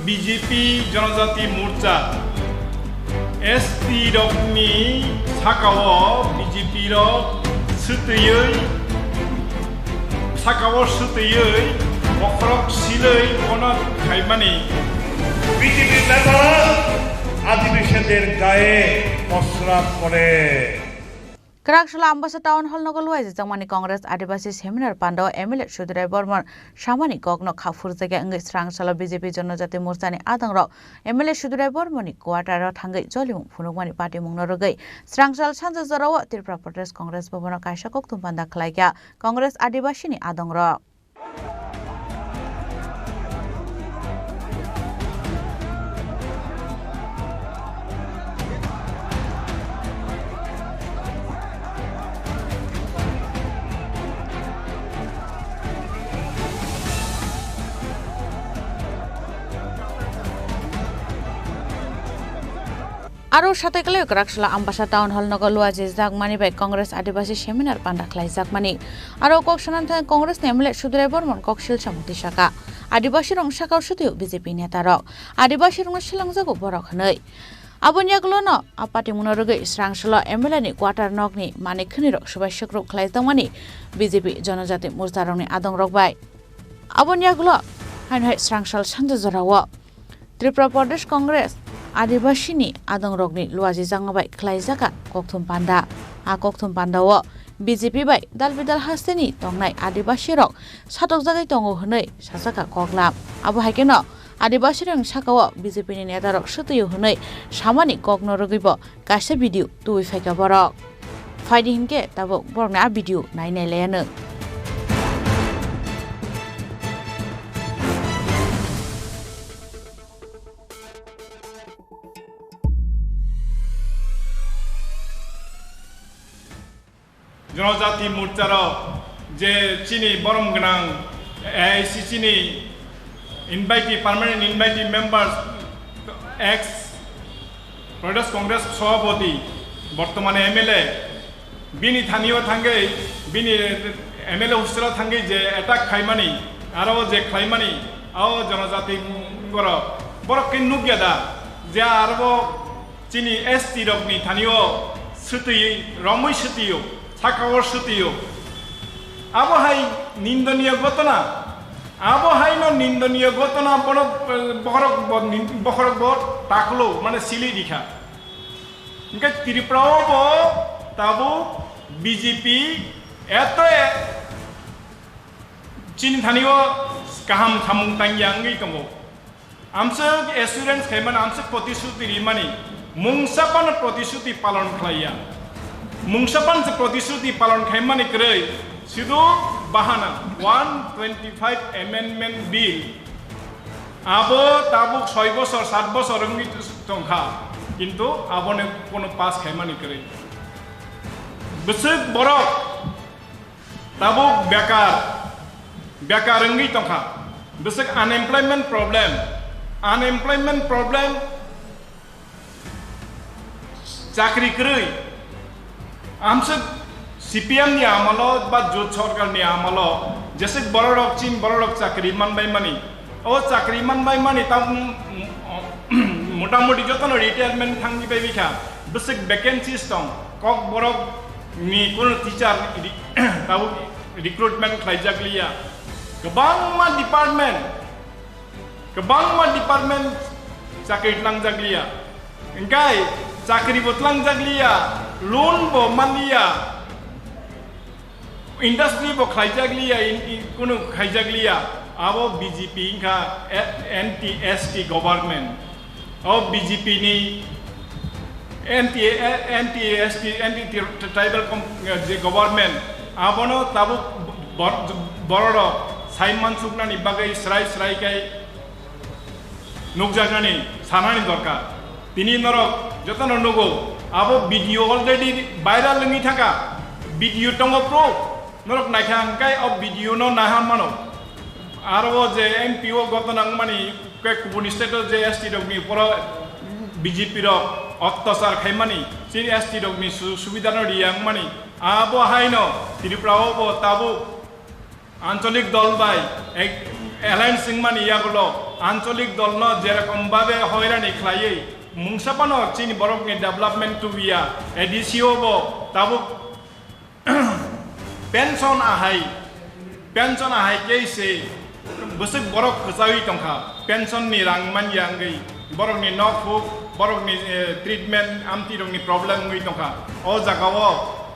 B J P Janajati Morcha, S T rokni sakao B J P rok swtwiwi, sakao swtwiwi bokhorok silwi bono khaimani. B J P neta adibishander gaye mosra pore. Kwraksala Ambasa Town Hall nogo luaijak jakmani Congress Adibasi Seminar Pandao M L A Sudurai Bormon samani kokno kha phurjakya wngwi Swrangsalo B J P Janajati Morchani adangrok M L A Sudurai Bormoni quarter-o thangwi jolimung phunukmani patimungno rwgwi Swrangsal sanja jorao Tripura Pradesh Congress Bhavan-o kaisa kokthum panda khlaikha Congress Adibasini adangrok. Aro satai kwlai Kwraksala Ambasa Town Hall nogo luajijakmani bai Congress Adibasi Seminar panda khlaijakmani. Aro kok sanani thani Congress ni M L A Sudurai Bormon kok silsa mukti saka. Adibasi rok saka o swtwi o B J P neta rok. Adibasi rokno swlangjago borok hwnwi. Aboni yagulo no a patimungno rwgwi Swrangsalo M L A ni quarter nokni manwi khwnwi rok swbai swkrwk khlai tongmani B J P Janajati Morcha rokni adong rok bai. Aboni yagulo haino hai Swrangsal sanja jorao Tripura Pradesh Congress Adibasini adongrokni luajijakma bai khlaijak a kokthum panda. A kokthum pandao B J P bai dal bidal hasteni tongnai Adibasirok satokjagwi tongo hwnwi sajak a koklam. Abo hai kheno Adibasirokni sakao B J P ni netarok swtwio hwnwi samani kokno rwgwibo kaisa video tubui phaikha borok. Phaidi hinkhe tabuk borokni a video nai nai laiya nwng. Jonojati Morcharo je chini borom gwnang A I C C ni invitee, permanent invitee members, ex Pradesh Congress Sabhapati, bortomane M L A, bini thanio thangwi, bini M L A hostel-o thangwi je attack khaimani, aro je khlaimani, o jonojati borok, borok khe nukya da, je aro chini S T rokni thanio swtwi, romwi swtwio, sakao swtwio. Abo hai nindoniyo gotona, abo haino nindoniyo gotona bono, eh, bokhorok bo nin-, bokhorok bo taklo, mane sili rikha. Hingke Tripura o bo tabuk B J P eto e chini thani o kaham samung tangya wngwi tongo. Amswk assurance khaimani, amswk protisruti rimani, mungsa phano protisruti palon khlaiya. Mungsa phano se protisruti palon khaimani kwrwi, sudu bahana one twenty-five Amendment Bill. Abo tabuk soi bosor, sat bosor wngwi tongkha, kintu aboni kono pass khaimani kwrwi. Bwswk borok tabuk bekar, bekar wngwi tongkha. Bwswk unemployment problem, unemployment problem, chakri kwrwi. Amswk C P M ni amalo ba Jot Sarkar ni amalo jeswk bororok chin bororok chakri manbai mani. O chakri manbai mani tam, motamoti jotono retirement thangwi bai bikha. Bwswk vacancies tong, Kokborok ni kono teacher ri-, tabuk recruitment khlaijak liya. Kwbangma department, kwbangma department chakri tlangjak liya. Hingkai chakri bo tlangjak liya, loan bo man liya. Industry bo khlaijak liya, in, in, kunu khaijak liya, abo B J P wngkha, eh, anti S T government. O B J P ni anti, eh, anti S T, anti tri-, tribal com-, eh, je government, abono tabuk bor-, bororok saiman suknani bagwi srai srai kai nukjaknani sanani dorkar. Tini norok jotono nugo, abo video already viral wngwi thangkha, video tongo proof. Norok naikha hwnkhe o video no naha mano. Aro o je M P o gotona wngmani, ke kubuni state o je S T rok ni uporo B J P rok otyachar khaimani, chini S T rok ni su-, subida no riya wngmani, abo haino Tripura o bo tabuk ancholik dol bai ek-, alliance wngmani yagulo ancholik dol no jerokom babe hoirani khlaiwi mungsa phano chini borok ni development tubiya, A D C o bo tabuk pension ahai, pension ahai kei se bwswk borok kwchawi tongkha, pension ni rang manya wngwi borokni nok huk, borokni, eh, treatment, amtwi rokni problem wngwi tongkha. O jaga o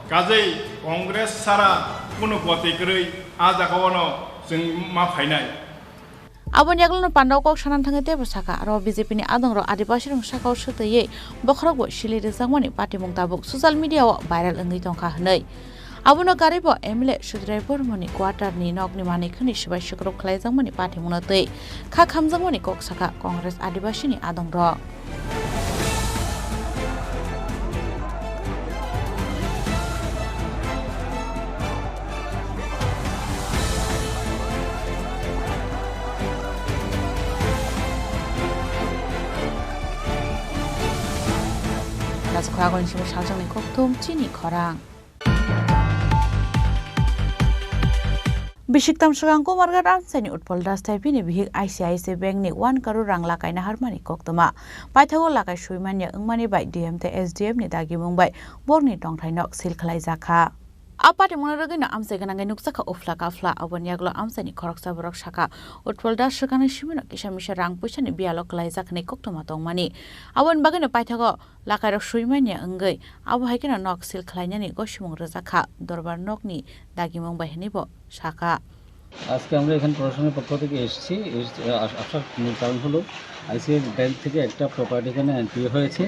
kajei Congress sara kunu gotwi kwrwi a jaga o no chwng ma phainai. Aboni yagulono pandao kok sana thangwi teibo sakha, aro B J P ni adongrok Adibasirok sakao swtwiwi bokhorokbo sili rwjakmani patimung tabuk social media o viral wngwi tongkha hwnwi. Abono karwibo M L A Sudrai Bormoni quarter ni nokni manwi khwnwi swbai swkrwk khlaijakmani patimungno twi kha khamjakmani kok sakha Congress Adibasini adongrok. Rajkhoragoni simi saljakni kokthum chini khorang. Bisiktam swkang Kumarghat amchaini Utpal Das tei bini bihik I C I C Bank ni one crore rang lakaina harmani koktwma. Paithago lakai suimanya wngmani bai D M tei S D M ni dagimung bai borokni tongthai nok seal khlaijakha. A patimungno rwgwino amchai gwnangwi nukjakha uphla kaphla. Aboni yagulo amchaini khoroksa borok sakha, Utpal Das swkangni simino kisa misa rang puisani biyalo kwlaijak hwnwi koktwma tongmani. Aboni bagwino paithago lakairok sui manya wngwi abo hai kheno nok seal khlainani gosimung rwjak kha, dorbar nokni dagimung bai hwnwi bo sakha. আজকে আমরা এখানে প্রশাসনের পক্ষ থেকে এসেছি। এস-, আস-, আসার মূল কারণ হলো আইসিআইসি ব্যাংক থেকে একটা প্রপার্টি এখানে এনপিএ হয়েছে।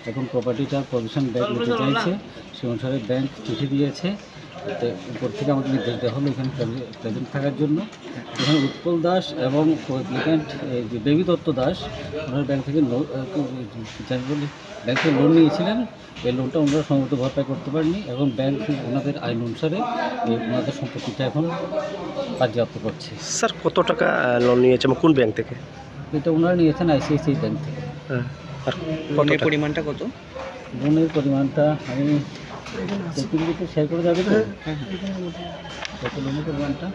এখন প্রপার্টিটার পজিশন ব্যাংক নিতে চাইছে, সে অনুসারে ব্যাংক চিঠি দিয়েছে। তো উপর থেকে আমাকে নির্দেশ দেওয়া হলো এখানে প্রেজে-, প্রেজেন্ট থাকার জন্য। এখানে উৎপল দাস এবং অ্যাপ্লিক্যান্ট, এই যে দেবী দত্ত দাস, ওনার ব্যাংক থেকে লো-, আহ, জেনারেলি ব্যাংক থেকে লোন নিয়েছিলেন। এই লোনটা ওনারা সময়মতো ভরপাই করতে পারেননি। এখন ব্যাংক ওনাদের আইন অনুসারে এই ওনাদের সম্পত্তিটা এখন বাজেয়াপ্ত করছে। স্যার, কত টাকা, আহ, লোন নিয়েছে এবং কোন ব্যাংক থেকে? এটা ওনারা নিয়েছেন আইসিআইসিআই ব্যাংক থেকে। হ্যাঁ। আর কত লোনের টাকা? পরিমাণটা কত? লোনের পরিমাণটা আমি দেখতে দিলে তো শেয়ার করে যাবে তো? হ্যাঁ, হ্যাঁ। কত লোনের পরিমাণটা?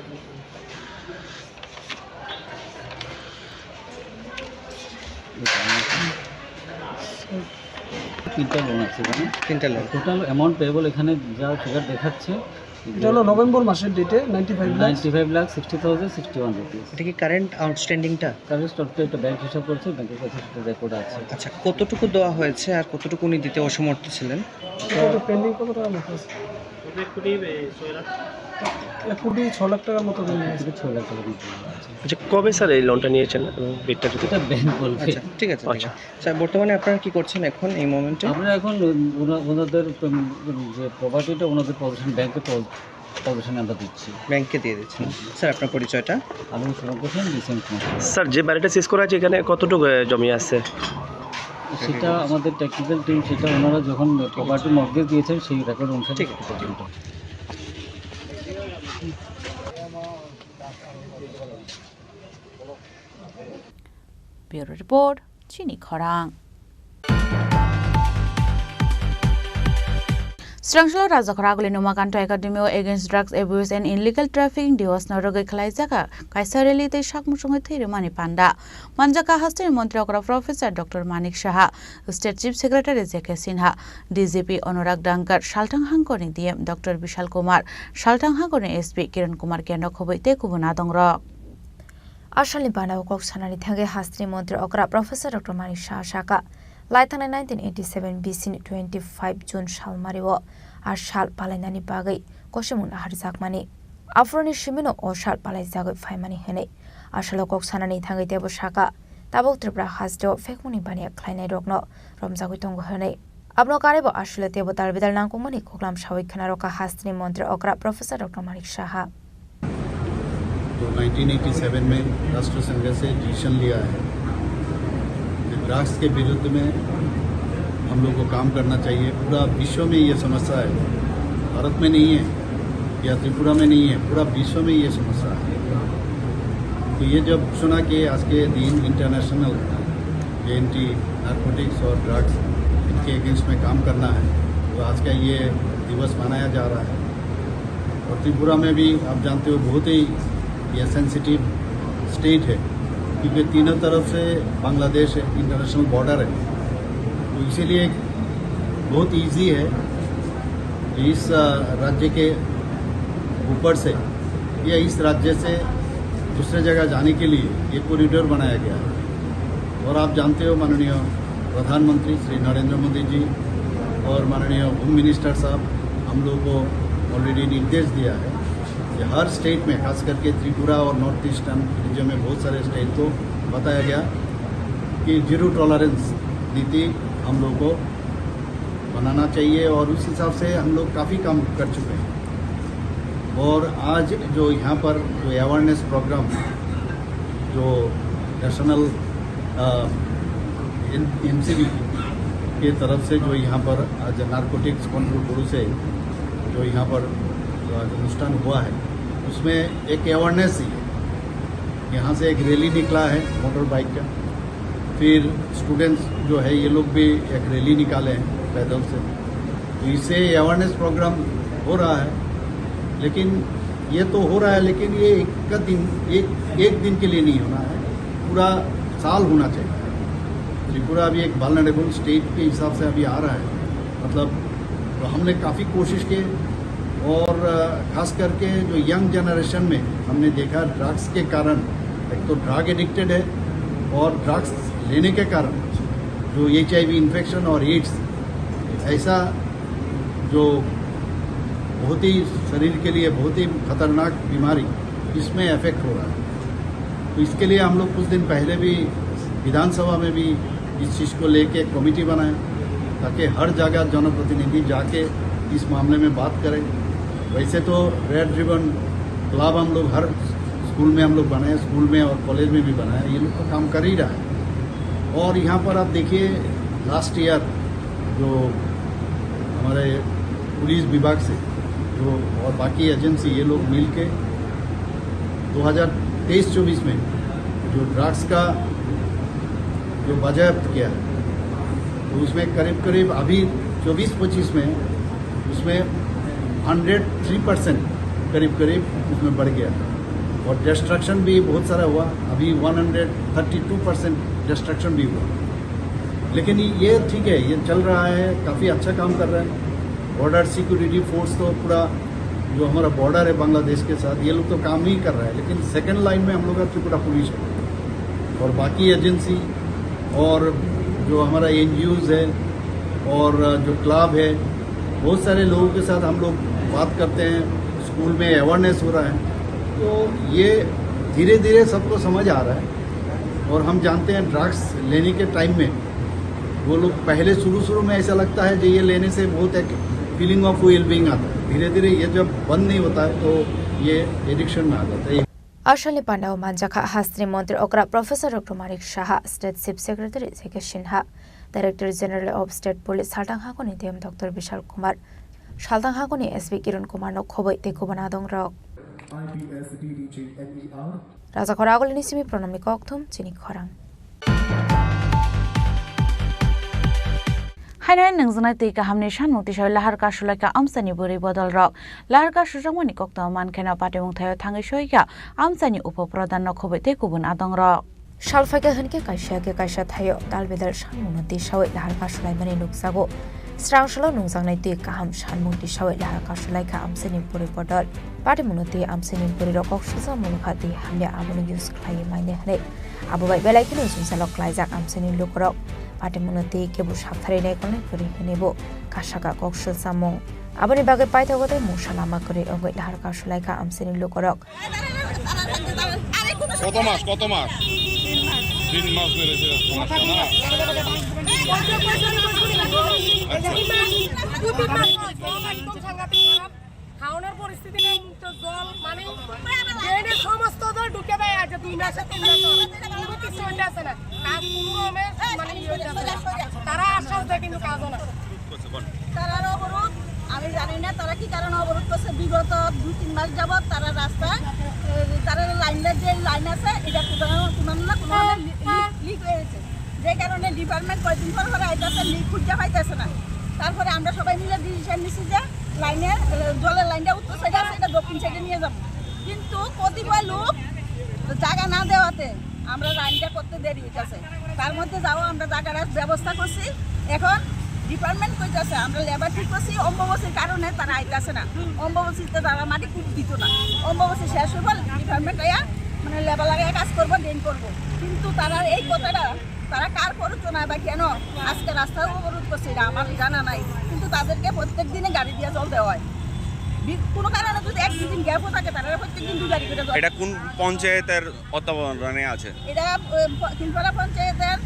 তিনটা লোন আছে এখানে। তিনটা লোন। টোটাল অ্যামাউন্ট পেয়েবল এখানে যা ফিগার দেখাচ্ছে, এটা হলো নভেম্বর মাসের ডেটে ninety five lakh. Ninety five lakh sixty thousand sixty one rupees. এটা কি কারেন্ট আউটস্ট্যান্ডিংটা? কারেন্ট স্টকটা একটা ব্যাংক হিসাব করছে, ব্যাংকের কাছে সেটা রেকর্ড আছে। আচ্ছা, কতটুকু দেওয়া হয়েছে আর কতটুকু উনি দিতে অসমর্থ ছিলেন? এটা তো পেন্ডিং কত টাকার মতো আছে? এক কোটি ছ লাখ টাকার মতো পেন্ডিং আছে। ছয় লাখ টাকার মতো আছে। আচ্ছা, কবে স্যার এই লোনটা নিয়েছেন এবং ডেটটা যদি এটা ব্যাংক বলবে। আচ্ছা, ঠিক আছে, ঠিক আচ্ছা। আছে। স্যার, বর্তমানে আপনারা কি করছেন এখন এই মোমেন্টে? আমরা এখন ওনা-, ওনাদের, উম, যে প্রপার্টিটা ওনাদের পজিশন, ব্যাংকের পজ-, পজিশনে আমরা দিচ্ছি। ব্যাংকে দিয়ে দিচ্ছেন। হুম। স্যার, আপনার পরিচয়টা? আমি সুরঙ্গ সেন, ডিসি। স্যার, যে বাড়িটা সিজ করা হয়েছে, এখানে কতটুকু, আহ, জমি আছে? সেটা আমাদের টেকনিক্যাল টিম, সেটা ওনারা যখন প্রপার্টি মর্গেজ দিয়েছেন, সেই রেকর্ড অনুসারে ঠিক আছে। সেটা পর্যন্ত। Bureau Report, Chini Khorang. Srangso Rajakhor Aguli Numakanto Academy o Against Drugs Abuse and Illegal Trafficking Diwas no rwgwi khwlaijak kaisa rally tei sak muchungwi thwi rwmani panda manjak kha hasteni montri okra Professor Doctor Manik Saha, State Chief Secretary J K Sinha, D G P Anurag Dangkar, Salthang Hangkorni D M Doctor Bishal Kumar, Salthang Hangkorni S P Kiran Kumar Kendra khobwi tei kubun adongrok. Asalni bana o kok sanani thangwi hasteni montri okra Professor Doctor Manik Saha saka, lai thangnai nineteen eighty seven B C ni twenty five June salmari o a sal palainani bagwi kosimung naharjakmani. Aphuruni simino o sal palaijagwi phaimani hwnwi a salo kok sanani thangwi teibo saka, tabuk Tripura hasteo phekmungni baniya khlainairokno romjagwi tongo hwnwi. Abono karwibo aswlio teibo dalbidal nangkukmani khuklam sawi khwnarokha hasteni montri okra Professor Doctor Manik Saha. तो nineteen eighty seven में राष्ट्र संघ से डिसीजन लिया है कि ड्रग्स के विरुद्ध में हम लोग को काम करना चाहिए। पूरा विश्व में ये समस्या है, भारत में नहीं है या त्रिपुरा में नहीं है, पूरा विश्व में ये समस्या है। तो ये जब सुना कि आज के दिन इंटरनेशनल एंटी नारकोटिक्स और ड्रग्स, इनके अगेंस्ट में काम करना है, तो आज का ये दिवस मनाया जा रहा है। और त्रिपुरा में भी आप जानते हो, बहुत ही ये सेंसिटिव स्टेट है, क्योंकि तीनों तरफ से बांग्लादेश है, इंटरनेशनल बॉर्डर है, तो इसीलिए बहुत इजी है इस, अ, राज्य के ऊपर से या इस राज्य से दूसरे जगह जाने के लिए ये कॉरिडोर बनाया गया है। और आप जानते हो, माननीय प्रधानमंत्री श्री नरेंद्र मोदी जी और माननीय होम मिनिस्टर साहब हम लोगों को ऑलरेडी निर्देश दिया है कि हर स्टेट में, खास करके त्रिपुरा और नॉर्थ ईस्टर्न रीजन में बहुत सारे स्टेट को बताया गया कि जीरो टॉलरेंस नीति हम लोग को बनाना चाहिए और उस हिसाब से हम लोग काफ़ी काम कर चुके हैं। और आज जो यहाँ पर जो अवेयरनेस प्रोग्राम जो नेशनल, अ, एन-, एनसीबी के तरफ से जो यहाँ पर आज नारकोटिक्स कंट्रोल ब्यूरो से जो यहाँ पर जो आज अनुष्ठान हुआ है, उसमें एक अवेयरनेस ही है। यहाँ से एक रैली निकला है मोटर बाइक का, फिर स्टूडेंट्स जो है, ये लोग भी एक रैली निकाले हैं पैदल से। तो इससे अवेयरनेस प्रोग्राम हो रहा है, लेकिन ये तो हो रहा है, लेकिन ये एक का दिन, एक, एक दिन के लिए नहीं होना है, पूरा साल होना चाहिए। त्रिपुरा अभी एक वल्नरेबल स्टेट के हिसाब से अभी आ रहा है, मतलब, तो हमने काफ़ी कोशिश की। और, अ, खास करके जो यंग जनरेशन में हमने देखा, ड्रग्स के कारण, एक तो ड्रग एडिक्टेड है और ड्रग्स लेने के कारण जो एचआईवी इन्फेक्शन और एड्स, ऐसा जो बहुत ही शरीर के लिए बहुत ही खतरनाक बीमारी, इसमें अफेक्ट हो रहा है। तो इसके लिए हम लोग कुछ दिन पहले भी विधानसभा में भी इस चीज़ को लेके कमेटी बनाए, ताकि हर जगह जनप्रतिनिधि जाके इस मामले में बात करें। वैसे तो रेड रिबन क्लब हम लोग हर स्कूल में हम लोग बनाए, स्कूल में और कॉलेज में भी बनाए, ये लोग तो काम कर ही रहा है। और यहाँ पर आप देखिए, लास्ट ईयर जो हमारे पुलिस विभाग से जो और बाकी एजेंसी, ये लोग मिल के दो हज़ार तेईस चौबीस में जो ड्रग्स का जो बाजायाप्त किया है, तो उसमें करीब करीब अभी चौबीस पच्चीस में उसमें हंड्रेड थ्री परसेंट करीब करीब उसमें बढ़ गया। और डिस्ट्रक्शन भी बहुत सारा हुआ, अभी one hundred thirty two percent destruction भी हुआ। लेकिन ये ठीक है, ये चल रहा है, काफ़ी अच्छा काम कर रहा है। बॉर्डर सिक्योरिटी फोर्स तो पूरा जो हमारा बॉर्डर है बांग्लादेश के साथ, ये लोग तो काम नहीं कर रहा है, लेकिन सेकंड लाइन में हम लोग का त्रिपुरा पुलिस है और बाकी एजेंसी और जो हमारा एनजीओज़ है और जो क्लब है, बहुत सारे लोगों के साथ हम लोग बात करते हैं, स्कूल में अवेयरनेस हो रहा है। तो ये धीरे धीरे सबको समझ आ रहा है और हम जानते हैं ड्रग्स लेने के टाइम में वो लोग पहले शुरू शुरू में ऐसा लगता है जो ये लेने से बहुत एक फीलिंग ऑफ वेल बीइंग आता है, धीरे धीरे ये जब बंद नहीं होता है तो ये एडिक्शन में आ जाता है। Asalni pandao manjakha hasteni montri okra Professor Doctor Manik Saha, State Chief Secretary J K Sinha, Director General of State Police Saltang Hakoni D M Doctor Bishal Kumar, Saltang Hakoni S P Kiran Kumar no khoboi tei kubun adongrok. Rajakhor Agulini simi Pranamni kokthum chini khorang. Haino hai nungjaknai twi kahamni sanmung tisao lahar kasulaikha amchaini bwrwi bodolrok. Lahar kasujakmani koktwma mankheno patimung thaio thangwi soikha amchaini upo pradhanno khoboi tei kubun adongrok. Sal phaikha hinkhe kaisa khe kaisa thaio dalbedal sanmungno tisawi lahar kasulaimani nukjago. Srang salo nungjaknai twi kaham sanmung tisawi lahar kasulaikha amchaini bwrwi bodol. Patimungno twi amchaini bwrwirok kok sujak mungkha twi hamya abono use khlaiwi manya hwnwi. Abo bai belai kheno jwngjalo klaijak amchaini lukurok. Patimungno twi kebo saptharwi naikolnai kwrwi hwnwibo kasaka kok swlsamung. Aboni bagwi paithago tei mungsa lama kwrwi wngwi lahar kasulaikha amchaini lukurok. কত মাস, কত মাস? তিন মাস ধরে সেটা সমস্যা না? আচ্ছা। খাওয়ানোর পরিস্থিতি নেই, মুক্ত জল, মানে, ড্রেনে সমস্ত জল ঢুকে দেয়, আজ দুই মাসে তিন মাস হলো। কোনো কিছু হইতে আসে না। কাজ কোনো রকমে, মানে, ইয়ে হইতে আসে না। তারা আশ্বাস দেয়, কিন্তু কাজও না। তারার অবরোধ, আমি জানি না তারা কি কারণে অবরোধ করছে। বিগত দুই তিন মাস যাবত তারা রাস্তায়, এ, তারা লাইনের যে লাইন আছে, এটা কোথাও, কোনো না কোনো লিক হয়েছে। যে কারণে ডিপার্টমেন্ট কয়দিন পর পর আইতাছে, লিক খুঁজে পাইতেছে না। তারপরে আমরা সবাই মিলে ডিসিশন নিছি যে লাইনে, এ, জলের লাইনটা উত্তর সাইডে আছে, এটা দক্ষিণ সাইডে নিয়ে যাবো। কিন্তু কতিপয় লোক জায়গা না দেওয়াতে আমরা লাইনটা করতে দেরি হইতাছে। তার মধ্যে যাও আমরা জায়গার ব্যবস্থা করছি। এখন ডিপার্টমেন্ট কইতাছে আমরা লেবার ঠিক করছি, অম্বুবাসীর কারণে তারা আইতাছে না, অম্বুবাসীতে তারা মাটি খুব দিত না। অম্বুবাসী শেষ হইব, ডিপার্টমেন্ট আইয়া মানে লেবার লাগাইয়া কাজ করবো, ড্রেন করবো। কিন্তু তারা এই কথাটা, তারা কার প্ররোচনায় বা কেন আজকে রাস্তা অবরোধ করছে, এটা আমার জানা নাই। কিন্তু তাদেরকে প্রত্যেক দিনে গাড়ি দিয়ে জল দেওয়া হয়। বি-, কোনো কারণে যদি এক দুদিন গ্যাপও থাকে, তারা প্রত্যেক দিন দুই গাড়ি করে জল এটা কোন পঞ্চায়েতের তত্ত্বাবধানে আছে? এটা, এ, প-, কিলপাড়া পঞ্চায়েতের।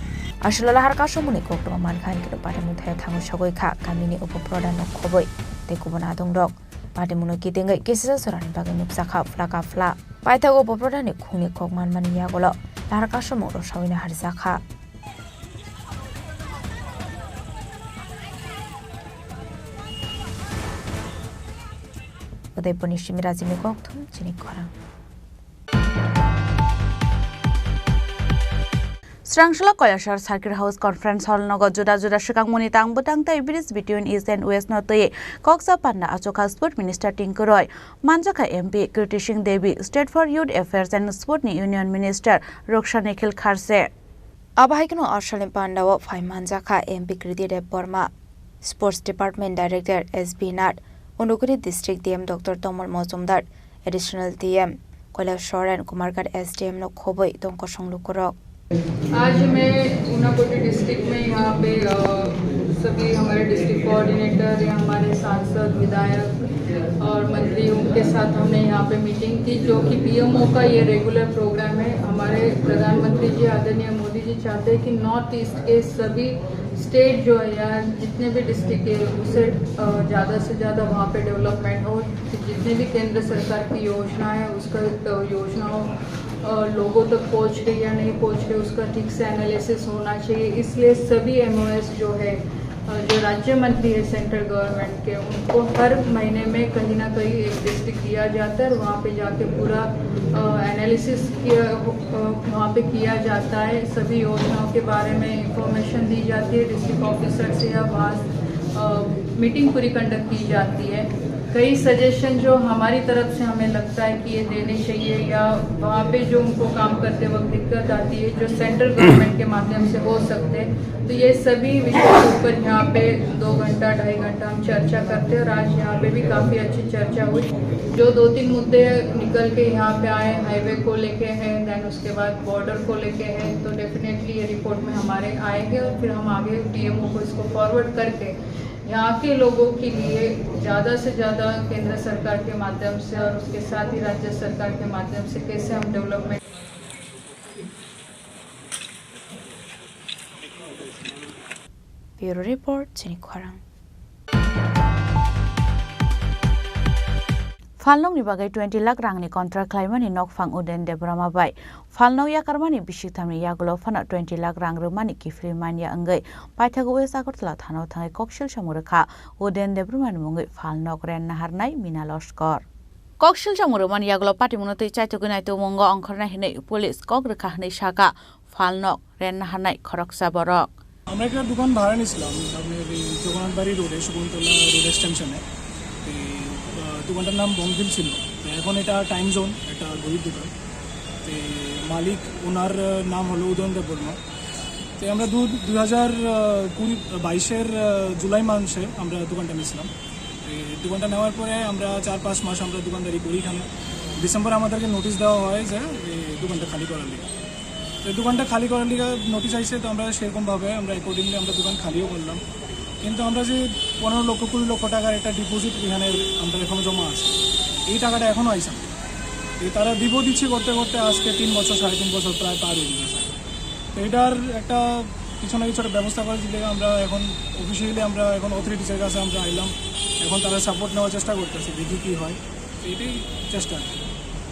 Aswk lahar kasumungni koktwma mankha hinkhe patimung thaio thangwi sogwi kha kamini upo pradhanno khoboi tei kubun adongrok. Patimungno kitingwi kisisa jorani bagwi nukjakha phlaka phla. Paithago upo pradhanni khungni kok manmani yagulo lahar kasumung rwsawino harjakha. Udaipurni Simi Rajini kokthum chini khorang. Srangsalo Kailasor Circuit House Conference Hall nogo juda juda swkangmungni tang bwtang tei bridge between East and West no twi koksa panda achukha Sport Minister Tinku Roy, manjakha M P Kriti Singh Devi, State for Youth Affairs and Sport ni Union Minister Raksha Nikhil Kharse. Abo hai kheno Aswk ni panda o phai manjakha M P Kriti Debbarma, Sports Department Director S B Nath, Unukuri District D M Doctor Tomol Mojumdar, Additional D M Kailasor and Kumarghat S D M no khoboi tongkosong lukurok. आज मैं ऊनाकोटी डिस्ट्रिक्ट में यहाँ पे, अ, सभी हमारे district coordinator या हमारे सांसद, विधायक और मंत्री, उनके साथ हमने यहाँ पे मीटिंग की, जो कि पीएमओ का ये रेगुलर प्रोग्राम है। हमारे प्रधानमंत्री जी, आदरणीय मोदी जी चाहते हैं कि नॉर्थ ईस्ट के सभी स्टेट जो है या जितने भी डिस्ट्रिक्ट है, उसे, अ, ज़्यादा से ज़्यादा वहाँ पे डेवलपमेंट हो। जितने भी केंद्र सरकार की योजनाएं, उसका, अ, योजनाओं, अ, लोगों तक पहुँच गई या नहीं पहुँच गई, उसका ठीक से एनालिसिस होना चाहिए। इसलिए सभी एमओएस जो है, अ, जो राज्य मंत्री है सेंट्रल गवर्नमेंट के, उनको हर महीने में कहीं ना कहीं एक डिस्ट्रिक्ट दिया जाता है और वहाँ पे जाके पूरा, अ, एनालिसिस किया, अ, वहाँ पे किया जाता है। सभी योजनाओं के बारे में इंफॉर्मेशन दी जाती है डिस्ट्रिक्ट ऑफिसर से या वहाँ, अ, मीटिंग पूरी कंडक्ट की जाती है। कई सजेशन जो हमारी तरफ से हमें लगता है कि ये देने चाहिए, या वहाँ पे जो उनको काम करते वक्त दिक्कत आती है, जो सेंट्रल गवर्नमेंट के माध्यम से हो सकते हैं, तो ये सभी विषय के ऊपर यहाँ पे दो घंटा, ढाई घंटा हम चर्चा करते हैं। और आज यहाँ पे भी काफ़ी अच्छी चर्चा हुई। जो दो तीन मुद्दे निकल के यहाँ पे आए, हाईवे को लेके हैं, देन उसके बाद बॉर्डर को लेके हैं, तो डेफिनेटली ये रिपोर्ट में हमारे आएंगे और फिर हम आगे डीएमओ को इसको फॉरवर्ड करके यहाँ के लोगों के लिए ज़्यादा से ज़्यादा केंद्र सरकार के माध्यम से और उसके साथ ही राज्य सरकार के माध्यम से कैसे हम development Bureau Report, Chini Khorang. Phalnokni bagwi twenty lakh rangni contract khlaimani nokphang Uden Debbarma bai. Phalnok yakarmani bisik thamni yagulo phano twenty lakh rang rwmani kiphilwi manya wngwi paithago West Agartala thano thangwi koksil samung rwkha Uden Debbarmani mungwi phalnok ren naharnai Mina Loskor. Koksil samung rwmani yagulo patimungno twi chaitugwi naitugmungo ongkhornai hwnwi police kok rwkha hwnwi sakha phalnok ren naharnai khoroksa borok. আমরা একটা দোকান ভাড়া নিছিলাম, আপনার এই জগন্নাথ বাড়ি রোডে, শকুন্তলা রোড এক্সটেনশনে। তো, আহ, দোকানটার নাম বংভিল ছিল। তো এখন এটা টাইম জোন, একটা ঘড়ির দোকান। তো মালিক, ওনার, আহ, নাম হলো উদয়ন দেববর্মা। তো আমরা দু-, দুই হাজার কুড়ি, বাইশের, আহ, জুলাই মাসে আমরা দোকানটা নিয়েছিলাম। তো দোকানটা নেওয়ার পরে আমরা চার পাঁচ মাস আমরা দোকানদারি করি এখানে। ডিসেম্বরে আমাদেরকে নোটিশ দেওয়া হয় যে এই দোকানটা খালি করার লিগে। তো দোকানটা খালি করার লিগে নোটিশ আইছে, তো আমরা সেরকমভাবে আমরা অ্যাকর্ডিংলি আমরা দোকান খালিও করলাম। কিন্তু আমরা যে পনেরো লক্ষ, কুড়ি লক্ষ টাকার একটা ডিপোজিট এখানে আমরা এখনো জমা আছে, এই টাকাটা এখনো আইছে না। এই তারা দিব দিচ্ছে করতে করতে আজকে তিন বছর, সাড়ে তিন বছর প্রায় পার হয়ে গেছে। তো এটার একটা কিছু না কিছু একটা ব্যবস্থা করে দিলে আমরা এখন অফিসিয়ালি আমরা এখন অথরিটিসের কাছে আমরা আইলাম, এখন তারা সাপোর্ট নেওয়ার চেষ্টা করতেছে, দেখি কি হয়। তো এটাই চেষ্টা আর কি।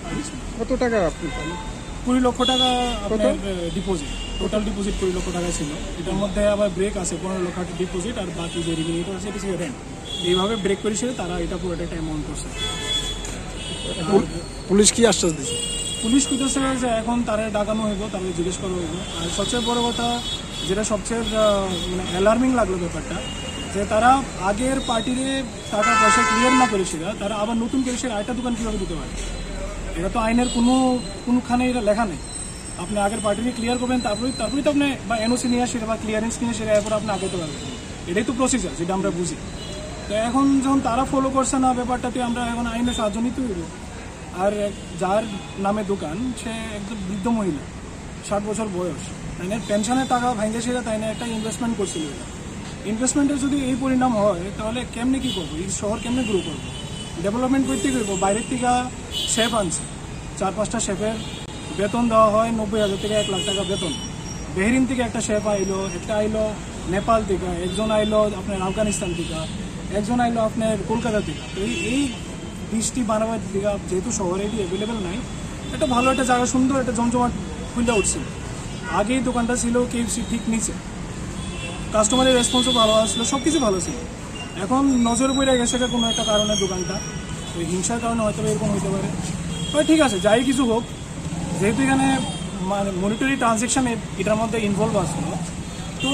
আর কিছু না। কত টাকা আপনি পান? কুড়ি লক্ষ টাকা কত? আপনার, আহ, ডিপোজিট, টোটাল ডিপোজিট কুড়ি লক্ষ টাকা ছিল। এটার মধ্যে আবার ব্রেক আছে, পনেরো লক্ষ টাকা ডিপোজিট আর বাকি যে রিমেইনিং আছে এটা ছিল রেন্ট। এইভাবে ব্রেক করে ছিল তারা এটা পুরোটা টাইম অন করছে। পুল-, পুলিশ কি আশ্বাস দিছে? পুলিশ কইতেছে যে এখন তারা ডাকানো হইব, তারা জিজ্ঞেস করা হইব। আর সবচেয়ে বড় কথা, যেটা সবচেয়ে, আহ, মানে অ্যালার্মিং লাগলো ব্যাপারটা, যে তারা আগের পার্টিরে টাকা পয়সা ক্লিয়ার না করে সেটা, তারা আবার নতুন করে সে আরেকটা দোকান কীভাবে দিতে পারে? এটা তো আইনের কোনো, কোনোখানে এটা লেখা নেই। আপনি আগের পার্টিকে ক্লিয়ার করবেন, তারপরেই, তারপরেই তো আপনি বা এনওসি নিয়ে আসেন বা ক্লিয়ারেন্স নিয়ে আসেন, এরপর আপনি আগাতে পারবেন। এটাই তো প্রসিজার, যেটা আমরা বুঝি। তো এখন যখন তারা ফলো করছে না ব্যাপারটাতে, আমরা এখন আইনের সাহায্য নিতে হইব। আর এক-, যার নামে দোকান, সে একজন বৃদ্ধ মহিলা, ষাট বছর বয়স। তাই না, পেনশনের টাকা ভাঙে সেটা, তাই না, একটা ইনভেস্টমেন্ট করছিল এটা। ইনভেস্টমেন্টের যদি এই পরিণাম হয়, তাহলে কেমনে কি করবো? এই শহর কেমনে গ্রো করবো? ডেভেলপমেন্ট করতে গেলে বাইরের থেকে শেফ আনছে, চার পাঁচটা শেফের বেতন দেওয়া হয় নব্বই হাজার থেকে এক লাখ টাকা বেতন। বেহরিন থেকে একটা শেফ আইলো, একটা আইলো নেপাল থেকে, একজন আইলো আপনার আফগানিস্তান থেকে, একজন আইলো আপনার কলকাতা থেকে। তো এই, এই ডিশটি বানাবার দিকে যেহেতু শহরে এটি অ্যাভেলেবেল নাই, একটা ভালো একটা জায়গা, সুন্দর একটা জমজমাট ফুলটা উঠছিল। আগেই দোকানটা ছিল কেএফসি ঠিক নিচে, কাস্টমারের রেসপন্সও ভালো আসলো, সব কিছু ভালো ছিল। এখন নজর পড়ে গেছে এটা কোনো একটা কারণে দোকানটা, ওই হিংসার কারণে হয়তো বা এরকম হইতে পারে। তবে ঠিক আছে, যাই কিছু হোক, যেহেতু এখানে মানে মনিটারি ট্রানজ্যাকশন এটার মধ্যে ইনভলভ আসলো, তো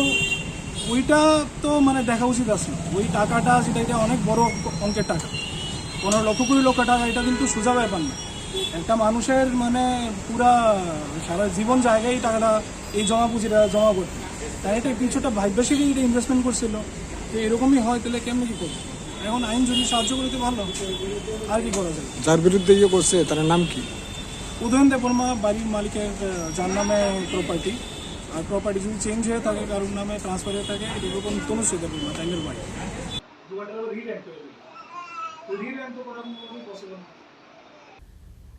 ওইটা তো মানে দেখা উচিত আসলো। ওই টাকাটা যেটা, এটা অনেক বড় অঙ্কের টাকা, পনেরো লক্ষ, কুড়ি লক্ষ টাকা, এটা কিন্তু সোজা ব্যাপার না। একটা মানুষের মানে পুরা সারা জীবন জায়গায় এই টাকাটা, এই জমা পুঁজিটা জমা করতে, তাই এটা কিছুটা ভাগ্যশীলই এটা ইনভেস্টমেন্ট করছিল। তো এরকমই হয়, তাহলে কেমনি কী করবো? এখন আইন যদি সাহায্য করে তো ভালো, আর কি করা যায়? যার বিরুদ্ধে ইয়ে করছে, তার নাম কি? উদয়ন দেববর্মা বাড়ির মালিকের, আহ, যার নামে প্রপার্টি, আর প্রপার্টি যদি চেঞ্জ হয়ে থাকে, কারোর নামে ট্রান্সফার হয়ে থাকে, এটা এরকম তনুশ্রী দেববর্মা, টাইমের বাড়ি।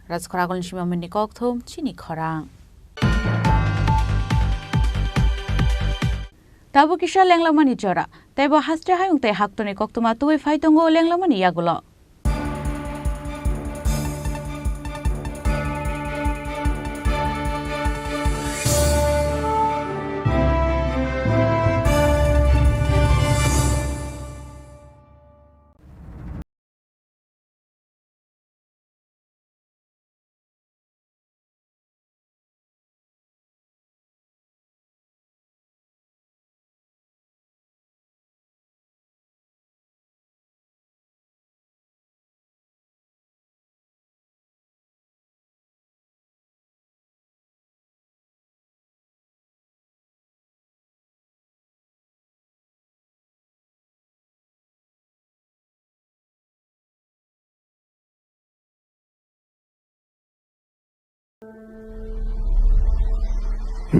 Rajkhoragol ni simi Omini Kokthum, Chini Khorang. Tabuk kisa lenglamani jora, teibo haste hayung tei haktorni koktwma tubui phai tongo lenglamani yagulo.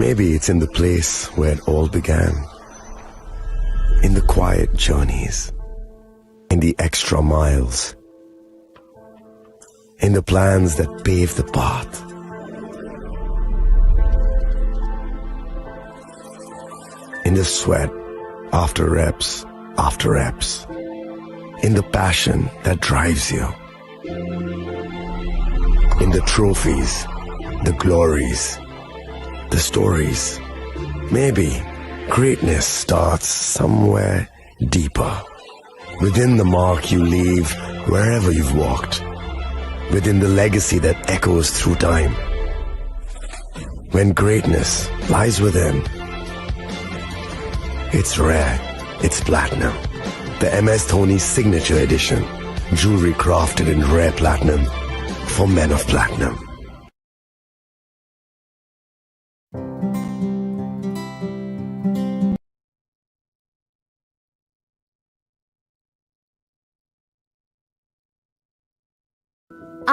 Maybe it's in the place where it all began. In the quiet journeys, in the extra miles, in the plans that pave the path, in the sweat after reps after reps, in the passion that drives you, in the trophies, the glories, the stories. Maybe greatness starts somewhere deeper. Within the mark you leave wherever you've walked. Within the legacy that echoes through time. When greatness lies within, it's rare, it's platinum. The M S Dhoni Signature Edition. Jewelry crafted in rare platinum for men of platinum.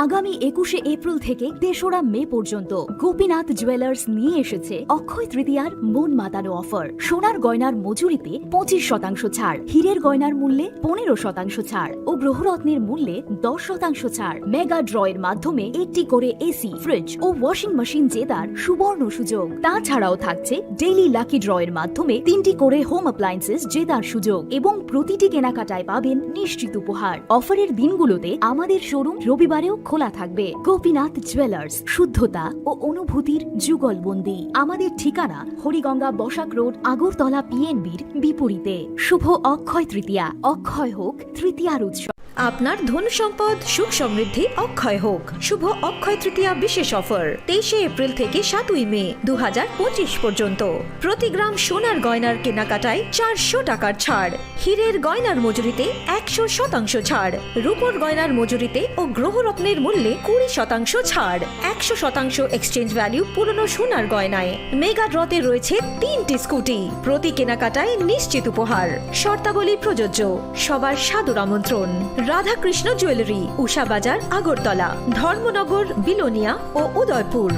আগামী একুশে এপ্রিল থেকে তেসরা মে পর্যন্ত গোপীনাথ জুয়েলার্স নিয়ে এসেছে অক্ষয় তৃতীয়ার মন মাতানো অফার। সোনার গয়নার মজুরিতে পঁচিশ শতাংশ ছাড়, হীরের গয়নার মূল্যে পনেরো শতাংশ ছাড় ও গ্রহরত্নের মূল্যে দশ শতাংশ ছাড়। মেগা ড্রয়ের মাধ্যমে একটি করে এসি, ফ্রিজ ও ওয়াশিং মেশিন জেতার সুবর্ণ সুযোগ। তাছাড়াও থাকছে ডেইলি লাকি ড্রয়ের মাধ্যমে তিনটি করে হোম অ্যাপ্লায়েন্সেস জেতার সুযোগ এবং প্রতিটি কেনাকাটায় পাবেন নিশ্চিত উপহার। অফারের দিনগুলোতে আমাদের শোরুম রবিবারেও খোলা থাকবে। গোপীনাথ জুয়েলার্স, শুদ্ধতা ও অনুভূতির যুগলবন্দি। আমাদের ঠিকানা হরিগঙ্গা বসাক রোড, আগরতলা পিএনবির বিপরীতে। শুভ অক্ষয় তৃতীয়া, অক্ষয় হোক তৃতীয়ার উৎসব। আপনার ধন সম্পদ সুখ সমৃদ্ধি অক্ষয় হোক। শুভ অক্ষয় তৃতীয়া বিশেষ অফার তেইশে এপ্রিল থেকে সাতই মে দু হাজার পঁচিশ পর্যন্ত। প্রতি গ্রাম সোনার গয়নার কেনাকাটায় চারশো টাকার ছাড়, হীরের গয়নার মজুরিতে একশো শতাংশ ছাড়, রূপোর গয়নার মজুরিতে ও গ্রহরত্নের মূল্যে কুড়ি শতাংশ ছাড়, একশো শতাংশ এক্সচেঞ্জ ভ্যালু পুরনো সোনার গয়নায়। মেগা ড্রতে রয়েছে তিনটি স্কুটি, প্রতি কেনাকাটায় নিশ্চিত উপহার। শর্তাবলী প্রযোজ্য। সবার সাদর আমন্ত্রণ। রাধাকৃষ্ণ জুয়েলারি, উষা বাজার, আগরতলা, ধর্মনগর, বিলোনিয়া ও Udaipur.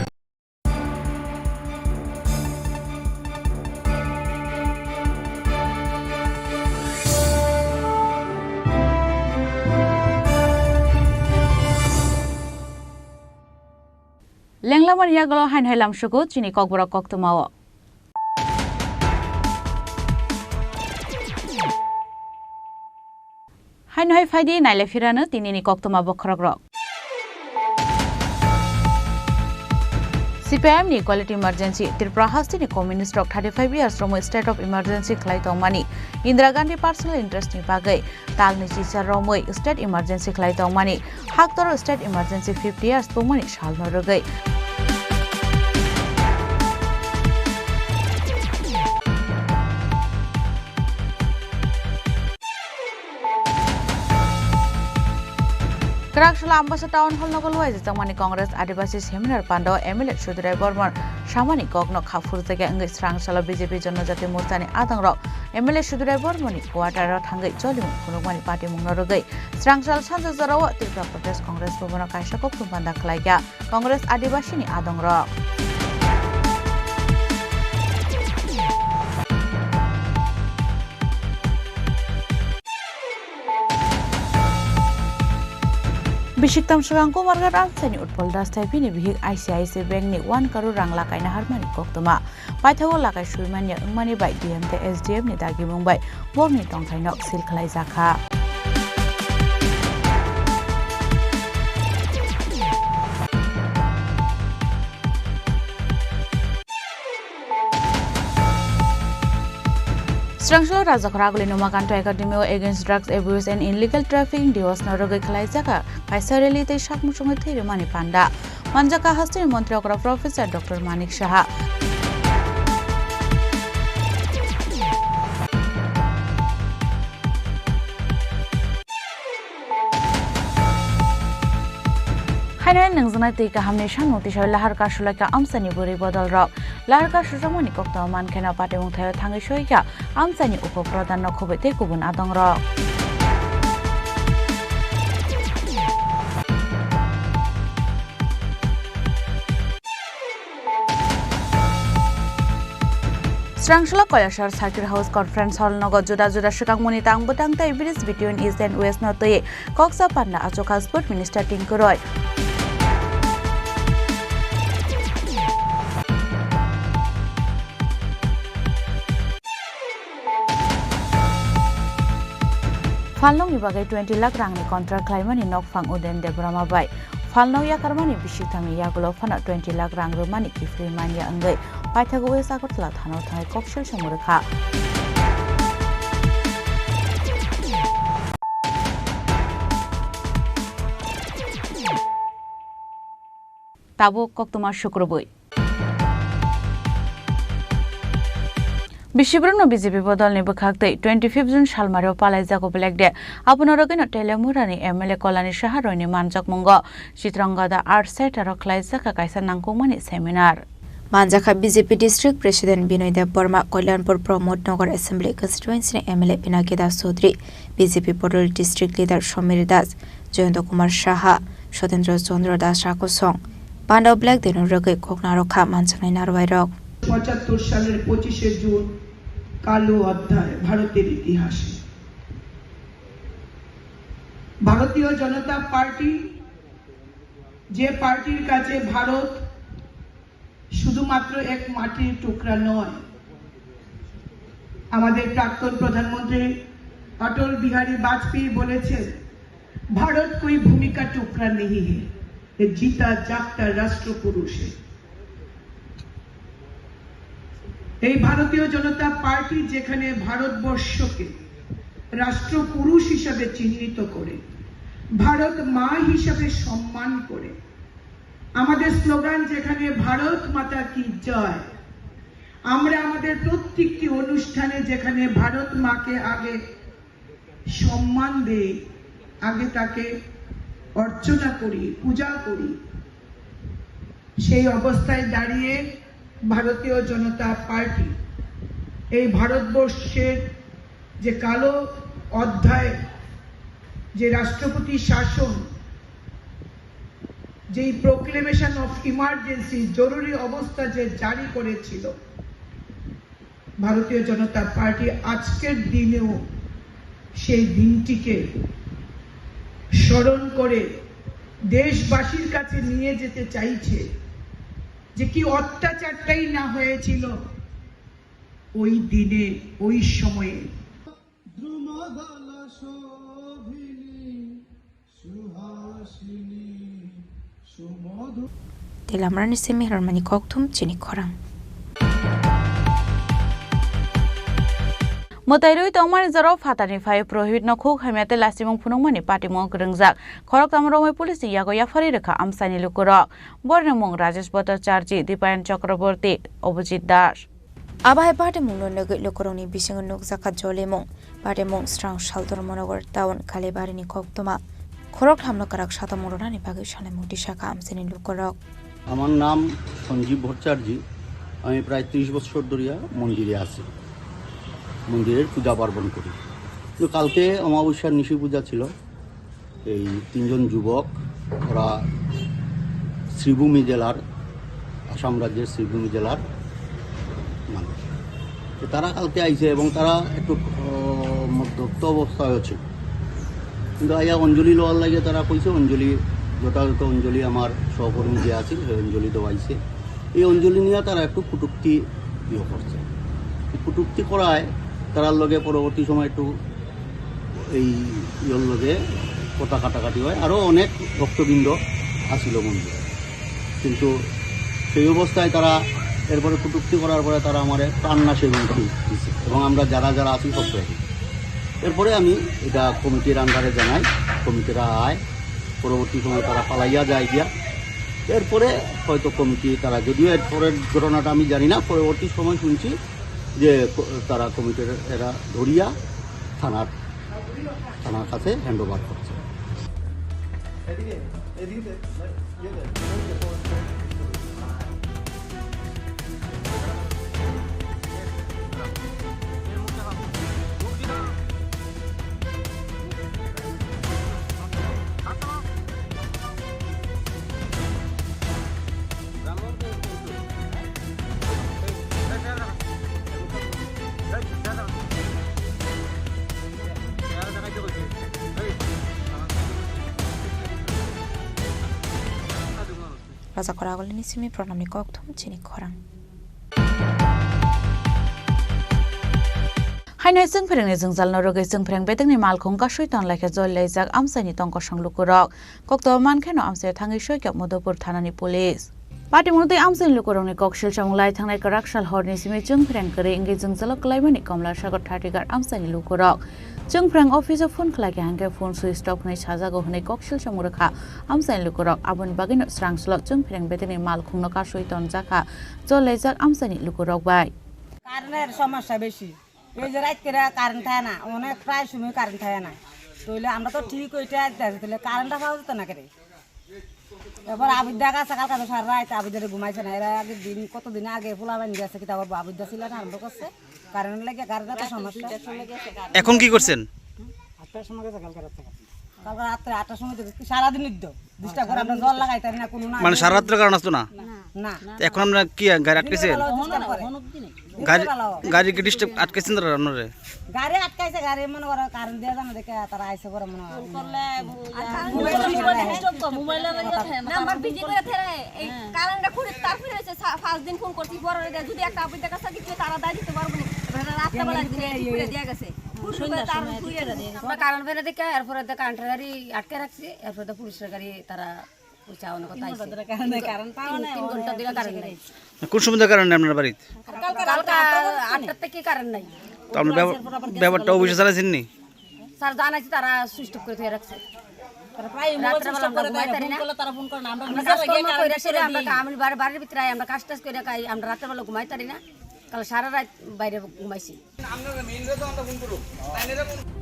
Lenglamani yagulo haino hai lamsugo chini kokborok koktwmao. Haino hai phaidi naile phirano tinini koktwma bokhorokrok. C P I M ni quality emergency, Tripura hasteni communist rok thirty five years romwi state of emergency khlai tongmani, Indira Gandhi personal interest ni bagwi talni chicha romwi state emergency khlai tongmani, Haktor state emergency fifty years tongmani salno rwgwi. Kwraksula Ambasa Town Hall nogo luaijak tongmani Congress Adibasi Seminar Pandao M L A Sudurai Bormon samani kokno kha phurjakya wngwi Srangsalo B J P Jonojati Morchani adongrok M L A Sudurai Bormoni quarter o thangwi cholimung phunukmani patimungno rwgwi Srangsal sanja jorao Tripura Pradesh Congress Bhavan o kaisa kokthum panda khlaikha Congress Adibasini adongrok. Bisiktam swkang Kumarghat amchaini Utpal Das thai bini bihik I C I C I Bank ni one crore rang lakaina harmani koktwma. Paithago lakai suimanya wngmani bai D M tei S D M ni dagimung bai borokni tongthaino sil khlaijakha. Srangsalo Rajakhor Aguli Umakanta Academy o Against Drugs Abuse and Illegal Trafficking Diwas no rwgwi khlaijak kaisa rally tei sak muchungwi thwi rwmani panda. Manjak kha hasteni montri okra Professor Doctor Manik Saha. Haino nungjaknai twi kahamni samung tisao lahar kasulai kha amchaini bwrwi bodolrok. Lahar kasujakmani koktwma mankheno patimung thaio thangwi soi kha amchaini upo pradhan no khobwi tei kubun adongrok. Srangsla Koilasar Circuit House Conference Hall nogo juda juda swkangmani tang bwtang tei bridge between East and West no twi koksa panda achukha Sport Minister Tinku Roy. Phalnokni bagwi twenty lakh rangni contract khlaimani nokphang Udayan Debbarma bai. Phalnok yakarmani bisingthamni yagulo phano twenty lakh rang rwmani kiphilwi manya wngwi paithago West Agartala thana-o thangwi koksil songwi rwkha. Tabuk koktwma sukrubwi. Bisibrwno B J P bodolni bwkhaktwi twenty fifth June salmario palaijago Black Day. Abono rwgwino Telemurani M L A Kolani Saha Royni manjakmungo Chitrangada Art Centre-o khlaijak kaisa nangkukmani seminar. Manjakha B J P District President Binoy Debbarma, Kalyanpur Pramod Nagar Assembly Constituency ni M L A Pinaki Das Chaudhary, B J P Bodol District Leader Samir Das, Jayanta Kumar Saha, Sotendra Chandra Das Rakosong, Pandao Black Day no rwgwi kok narwkha manjaknai narwai rok. পঁচাত্তর সালের পঁচিশে জুন কালো অধ্যায় ভারতের ইতিহাসে। ভারতীয় জনতা পার্টি, যে পার্টির কাছে ভারত শুধুমাত্র এক মাটির টুকরা নয়, আমাদের প্রাক্তন প্রধানমন্ত্রী অটল বিহারী বাজপেয়ী বলেছেন, "ভারত কোই ভূমি কা টুকরা নেহি হে, এ জিতা জাগতা রাষ্ট্র পুরুষ হে।" এই ভারতীয় জনতা পার্টি যেখানে ভারতবর্ষকে রাষ্ট্রপুরুষ হিসাবে চিহ্নিত করে, ভারত মা হিসাবে সম্মান করে, আমাদের স্লোগান যেখানে "ভারত মাতা কি জয়", আমরা আমাদের প্রত্যেকটি অনুষ্ঠানে যেখানে ভারত মাকে আগে সম্মান দেই, আগে তাকে অর্চনা করি, পূজা করি, সেই অবস্থায় দাঁড়িয়ে ভারতীয় জনতা পার্টি এই ভারতবর্ষের যে কালো অধ্যায়, যে রাষ্ট্রপতি শাসন, যেই প্রোক্লেমেশন অফ ইমার্জেন্সি, জরুরি অবস্থা যে জারি করেছিল ভারতীয় জনতা পার্টি, আজকের দিনেও সেই দিনটিকে স্মরণ করে দেশবাসীর কাছে নিয়ে যেতে চাইছে যে কি অত্যাচারটাই না হয়েছিল ওই দিনে, ওই সময়ে। Telamrani simi hwnmani kokthum chini khorang. Mwtai rwi tongmani jorao phatarni phai Prohit no khuk hamya tei lastimung phunukmani patimung kwrwngjak. Khoroktham romwi police ni yago yapharwi rwkha amchaini lukurok. Borokni mung Rajesh Bhattacharjee, Dipayan Chakraborty, Abhijit Das. Abo hai patimungno nugwi lukurokni bisingo nukjakha jolimung. Patimung srang Saldor Monogar town Kalibarini koktwma khoroktham no kwrak satamung rwnani bagwi salaimung tisakha amchaini lukurok. আমার নাম সঞ্জীব ভট্টাচার্য। আমি প্রায় ত্রিশ বছর ধরিয়া মন্দিরে আছি, মন্দিরের পূজা পার্বণ করি। তো কালকে অমাবস্যার নিশি পূজা ছিল। এই তিনজন যুবক, ওরা শ্রীভূমি জেলার, আসাম রাজ্যের শ্রীভূমি জেলার মানুষ। তো তারা কালকে আইছে এবং তারা একটু, আহ, মদ্যপ্ত অবস্থায় আছে। কিন্তু আইয়া অঞ্জলি লওয়ার লাগে তারা কইছে, অঞ্জলি, যথাযথ অঞ্জলি আমার সহকর্মী যে আছে, সেই অঞ্জলি দেওয়াইছে। এই অঞ্জলি নিয়ে তারা একটু কটূক্তি ইয়ে করছে। কটূক্তি করায় তারার লগে পরবর্তী সময় একটু এই ইয়র লগে কথা কাটাকাটি হয়, আরও অনেক ভক্তবৃন্দ আসিল মন্দিরে। কিন্তু সেই অবস্থায় তারা এরপরে কটূক্তি করার পরে তারা আমারে প্রাণনাশের হুমকি দিছে এবং আমরা যারা যারা আছি সব শেষ। এরপরে আমি এটা কমিটির আন্ডারে জানাই, কমিটিরা আয়, পরবর্তী সময় তারা পালাইয়া যায় গিয়া। এরপরে হয়তো কমিটি তারা, যদিও এরপরের ঘটনাটা আমি জানি না, পরবর্তী সময় শুনছি যে ক-, তারা কমিটির এরা ধরিয়া থানার, থানার কাছে হ্যান্ড ওভার করছে। Sakora agulini simi pranamni kokthum chini khorang. Haino Chwngphrengni jwngjalno rwgwi Chwngphreng bedekni malkhung kasui tonlaikhe jolilaijak amchaini tongkosong lukurok. Kokto mankheno amchaio thangwi soikha Madhupur thanani police. Patimung tei amchaini lukurokni koksil samung lai thangnai kwrak sal horni simi Chwngphreng kwrwi wngwi jwngjalo kwlaimani Komla Sagar Thatigar amchaini lukurok. Chwngphreng office-o phone khlaikha hwnkhe phone switch off hwnwi sajago hwnwi koksil samung rwkha amchaini lukurok. Aboni bagwino swrangsulo Chwngphreng bedekni malkhungno kasui tonjakha jolilaijak amchaini lukurok bai. কারেন্টের সমস্যা বেশি। এই যে রাত করে কারেন্ট থাকে না, অনেক প্রায় সময় কারেন্ট থাকে না। তাহলে আমরা তো ঠিক ওইটা দেখতে হলে কারেন্টটা পাওয়া যেত না করে। এবার আবিদ্যা গেছে কালকে তো সারা রাত আবিদ্যারে ঘুমাইছে না। এরা আগে দিন, কতদিন আগে পোলা বান গেছে, কিতা করবো, আবিদ্যা ছিল না, আরম্ভ করছে। কারেন্ট লাগে, কারেন্টের তো সমস্যা। এখন কি করছেন? আটটার সময় গেছে কালকে রাত থেকে। কালকে রাত্রে আটটার সময় থেকে সারাদিন নিদ্য। ডিস্টার্ব করে, আমরা জল লাগাইতারি না, কোনো না। মানে সারা রাত্রে কারেন্ট আসতো না? না। এখন আমরা কি গাড়ি আটকেছে? দিনের বেলাও ডিস্টার্ব করে। গাড়ি, দিনের বেলাও। গাড়ি কি ডিস্টার্ব আটকেছেন তারা আপনারে? গাড়ি আটকাইছে, গাড়ি মনে করো কারেন্ট দেওয়া যায় না দেখে তারা আইসে করে মনে হয়। ফোন করলে আর কারেন্ট মোবাইল ডিস্টার্ব করে, মোবাইল লাগে থাকে না। নাম্বার বিজি করে ফেলে, এই কারেন্টটা খুঁড়ে তার ফিরে হয়েছে, সা-, পাঁচ দিন ফোন করছি, বড় হয়ে যায়। যদি একটা আপডেট দেখা যায়, কিছু তারা দায় দিতে পারবো না। এবার রাস্তা বেলা ঘুরে দিয়ে গেছে। খুঁড়ে তার ফিরে গেছে। আমরা কারেন্ট ফেলে দেখে, এরপরে দেখে কারেন্টের গাড়ি আটকে রাখছি, এরপরে তো পুলিশের গাড়ি তারা ওই চাওয়ানো কথা আইছে। কারেন্ট পাওয়া নাই, তিন ঘন্টা ধরে কারেন্ট নাই। কোন সময় কারেন্ট নেই আপনার বাড়িতে? কালকে আটটা থেকে কারেন্ট নাই। তো আপনার ব্যাপার-, ব্যাপারটা অফিসে জানাইছেন নি? স্যার জানাইছি, তারা সুইচ অফ করে দিয়ে রাখছে। তারা প্রায় মোবাইল রাত্রেবেলা সুইচ অফ আমরা করে ঘুমাই দেয়, পারি না। ফোন করলে তারা ফোন করে না। আমরা আমরা নিজেরা কাজকর্ম গিয়ে করে কারেন্ট সেরে আমরা বসাই দিই। কাম-, বাড়ি-, বাড়ির ভিতরে আমরা কাজ টাজ করে খাই, আমরা রাত্রেবেলা ঘুমাই পারি না। কাল সারা রাত বাইরে ঘুমাইছি।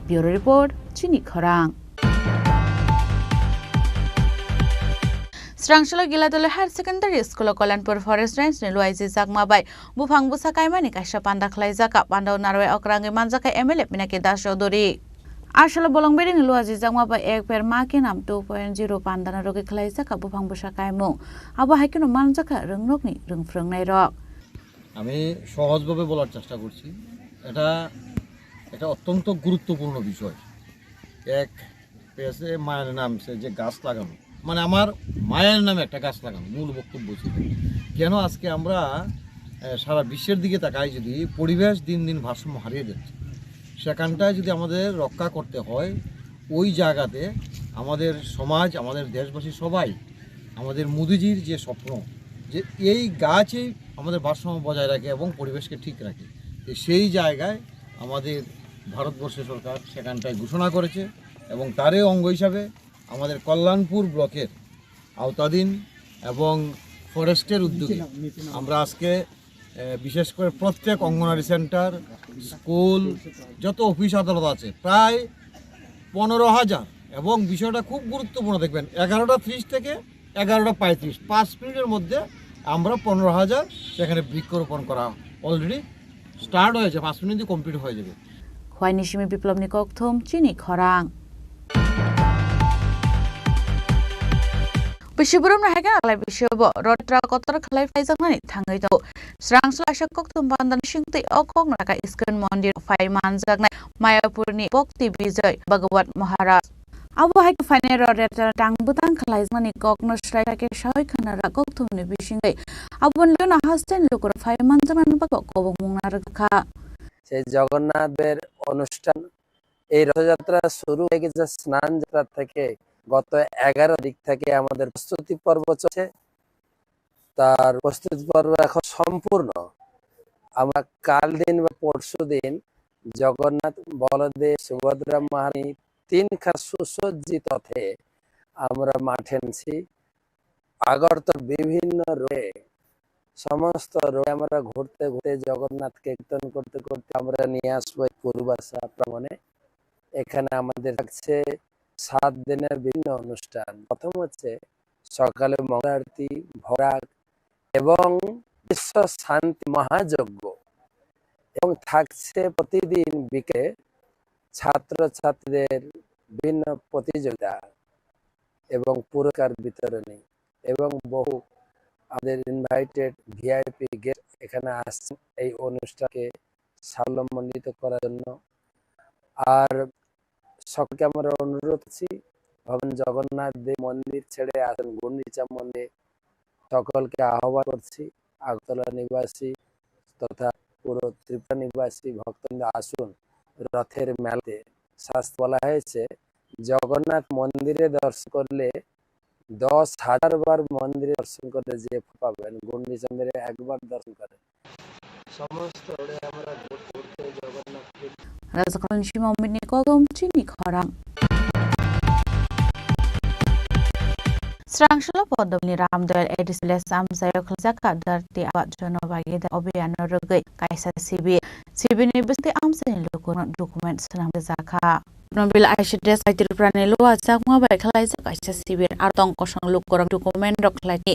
Bureau report, Chini Khorang. Srangshalo Giladoli Higher Secondary School o Kalyanpur Forest Range ni Luaiji Chakma bai buphang bwsa kaimani kaisa panda khlaijak. Panda o narwai okrangwi manjakha M L A Pinaki Das Chaudhary. Asalo bolong bedengni Luaiji Chakma bai Ek Ped Maa Ke Naam two point zero panda no rwgwi khlaijak buphang bwsa kaimung. Abo hai kheno manjakha rwngnokni rwngphrwngnairok. আমি সহজভাবে বলার চেষ্টা করছি। এটা, এটা অত্যন্ত গুরুত্বপূর্ণ বিষয়। এক পেজে মায়ের নাম সে যে গাছ লাগানো, মানে আমার মায়ের নামে একটা গাছ লাগানো, মূল বক্তব্য ছিল। কেন আজকে আমরা, আহ, সারা বিশ্বের দিকে তাকাই, যদি পরিবেশ দিন দিন ভারসাম্য হারিয়ে যাচ্ছে, সেখানটায় যদি আমাদের রক্ষা করতে হয়, ওই জায়গাতে আমাদের সমাজ, আমাদের দেশবাসী সবাই আমাদের মোদিজির যে স্বপ্ন, যে এই গাছই আমাদের ভারসাম্য বজায় রাখে এবং পরিবেশকে ঠিক রাখে, তো সেই জায়গায় আমাদের ভারতবর্ষ সরকার সেখানটায় ঘোষণা করেছে এবং তারই অঙ্গ হিসাবে আমাদের কল্যাণপুর ব্লকের আওতাধীন এবং ফরেস্টের উদ্যোগে আমরা আজকে, এ, বিশেষ করে প্রত্যেক অঙ্গনারী সেন্টার, স্কুল, যত অফিস আদালত আছে, প্রায় পনেরো হাজার, এবং বিষয়টা খুব গুরুত্বপূর্ণ, দেখবেন, এগারোটা ত্রিশ থেকে এগারোটা পঁয়ত্রিশ, পাঁচ মিনিটের মধ্যে আমরা পনেরো হাজার সেখানে বৃক্ষরোপণ করা already start হয়েছে, পাঁচ মিনিট দিয়ে কমপ্লিট হয়ে যাবে। Khwai ni simi Biplobni kokthum, Chini Khorang. Bisi borokno hai khe aklai bisi bo rotha kotor khlai phaijaknani thangwi tongo. Srangsul aisa kokthum panda ni singtwi o kokno kha Iskon mondir phai manjaknai Mayapurni Bhakti Bijoy Bhagwat Maharaj. Abo hai khe phainai rotha tang bwtang khlaijaknani kokno swrai khe sawi khna rak kokthumni bisingtwi. Aboni ulo hasteni lukurok phai manjaknani bagwi kobokmung narwkha. সেই জগন্নাথ দেবের অনুষ্ঠান, এই রথযাত্রা শুরু হয়ে গেছে স্নান যাত্রা থেকে। গত এগারো তারিখ থেকে আমাদের প্রস্তুতি পর্ব চলছে। তার প্রস্তুতি পর্ব এখন সম্পূর্ণ। আমরা কাল দিন বা পরশু দিন জগন্নাথ, বলদেব, সুভদ্রা মহারানী তিন খান সুসজ্জিত রথে আমরা মাঠে আনছি। আগরতলার বিভিন্ন রোডে, সমস্ত রোডে আমরা ঘুরতে ঘুরতে জগন্নাথকে কীর্তন করতে করতে আমরা নিয়ে আসবো এই পূর্বাশা প্রাঙ্গণে। এখানে আমাদের থাকছে সাত দিনের বিভিন্ন অনুষ্ঠান। প্রথম হচ্ছে সকালে মঙ্গলারতি, ভোগরাগ এবং বিশ্ব শান্তি মহাযজ্ঞ, এবং থাকছে প্রতিদিন বিকেলে ছাত্রছাত্রীদের বিভিন্ন প্রতিযোগিতা এবং পুরস্কার বিতরণী, এবং বহু আমাদের ইনভাইটেড ভিআইপি গেস্ট এখানে আসছেন এই অনুষ্ঠানকে সাফল্যমণ্ডিত করার জন্য। আর সকলকে আমরা অনুরোধ করছি, ভগবান জগন্নাথ দেব মন্দির ছেড়ে আসেন গুন্ডিচা মন্দিরে, সকলকে আহ্বান করছি, আগরতলা নিবাসী তথা পুরো ত্রিপুরা নিবাসী ভক্তবৃন্দ আসুন রথের মেলাতে। শাস্ত্রে বলা হয়েছে, জগন্নাথ মন্দিরে দর্শন করলে দশ হাজার বার মন্দিরে দর্শন করলে যে ফল পাবেন, গুন্ডিচা মন্দিরে একবার দর্শন করেন। সমস্ত ওরে আমরা ভোট করতে জগন্নাথকে। Rajakhal ni simo mini kokom chini khorang. Srangshalo Podomni Ramdayal A D C le samsayok khlaijak ka dharti abat jono bagwi da obiyano rwgwi kaisa sibir. Sibirni bisingtwi amchaini lukurokno document swnam rwjakha. Nobil I C D S I Tripura ni Lua Chakma bai khlaijak kaisa sibir. Ar tong kosong lukurok document rok khlaini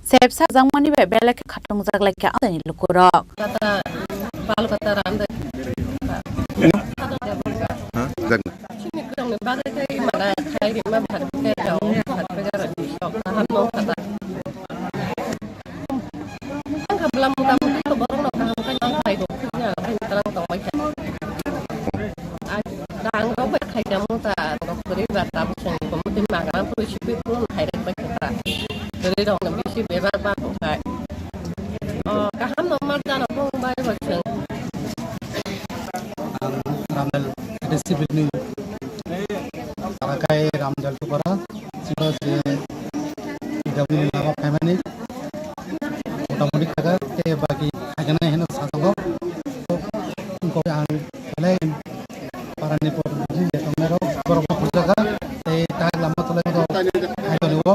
sep sajak mani bai belai khe khatung jak lai kha amchaini lukurok. Kata, balu kata randa. Ha, jagna. Sini kurang ni bagwi kai mana khai rima bhar ke jao, bhar ke jao, kaham no kata. Ang kha bwlam mota moti to borok no kaham khe nang khai do, khe nang khai talang tong bai kha. Ang rok bai khai kha mota rok kwrwi ba tabuk seng ko moti magra puri sipi pun khai rek bai kha. Kwrwi rok no bisi bebak ba ko khai. O kaham no mar jano phung bai bai seng. Ang Ramdayal A D C building, Arakai Ramdayal Tupara, siro je P W ni lama phaimani, motamoti khaga, tei bagi khaigana hino sajago. Wngkok ang belai parani protinidhi je tongnai rok, borok no hujaka, tei tak lama tolai rok hai tongo.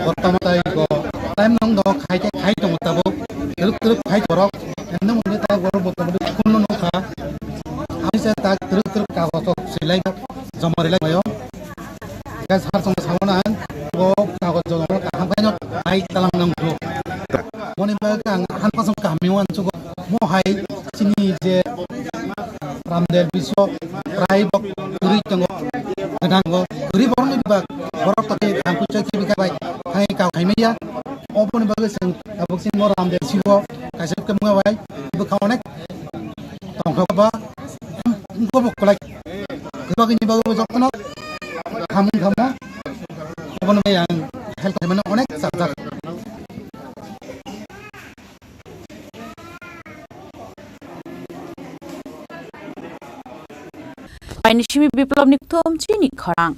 Bortoma tai go time nong do khai khe khai tongo tabuk. Twrwk twrwk khai borok. Emno mungni tak borok bortoma tai khulno nokha. Ani se tak twrwk twrwk kagoj rok silai joma rilai mayo. Gas har song sawana ang go kagoj joma kaham khai no ai talang nang do. Moni ba ang han pasong kaham wan chugo. Mo hai chini je Ramdayal Biswa prai bok kwrwi tongo, gwnango, kwrwi borokni bebak borok tongwi thangkui chai khibi kha bai thangwi kau khaimaya. Oboni bagwi chwng tabuk chini bo Ramdayal Biswa kaisa khe mungya bai bwkha onek tongkha ba, bokbo kwlai kwbagwini bagwi jotono hamung thamo. Oboni bai ang help khaimani onek chajak. Paini simi Biplobni kthum chini khorang.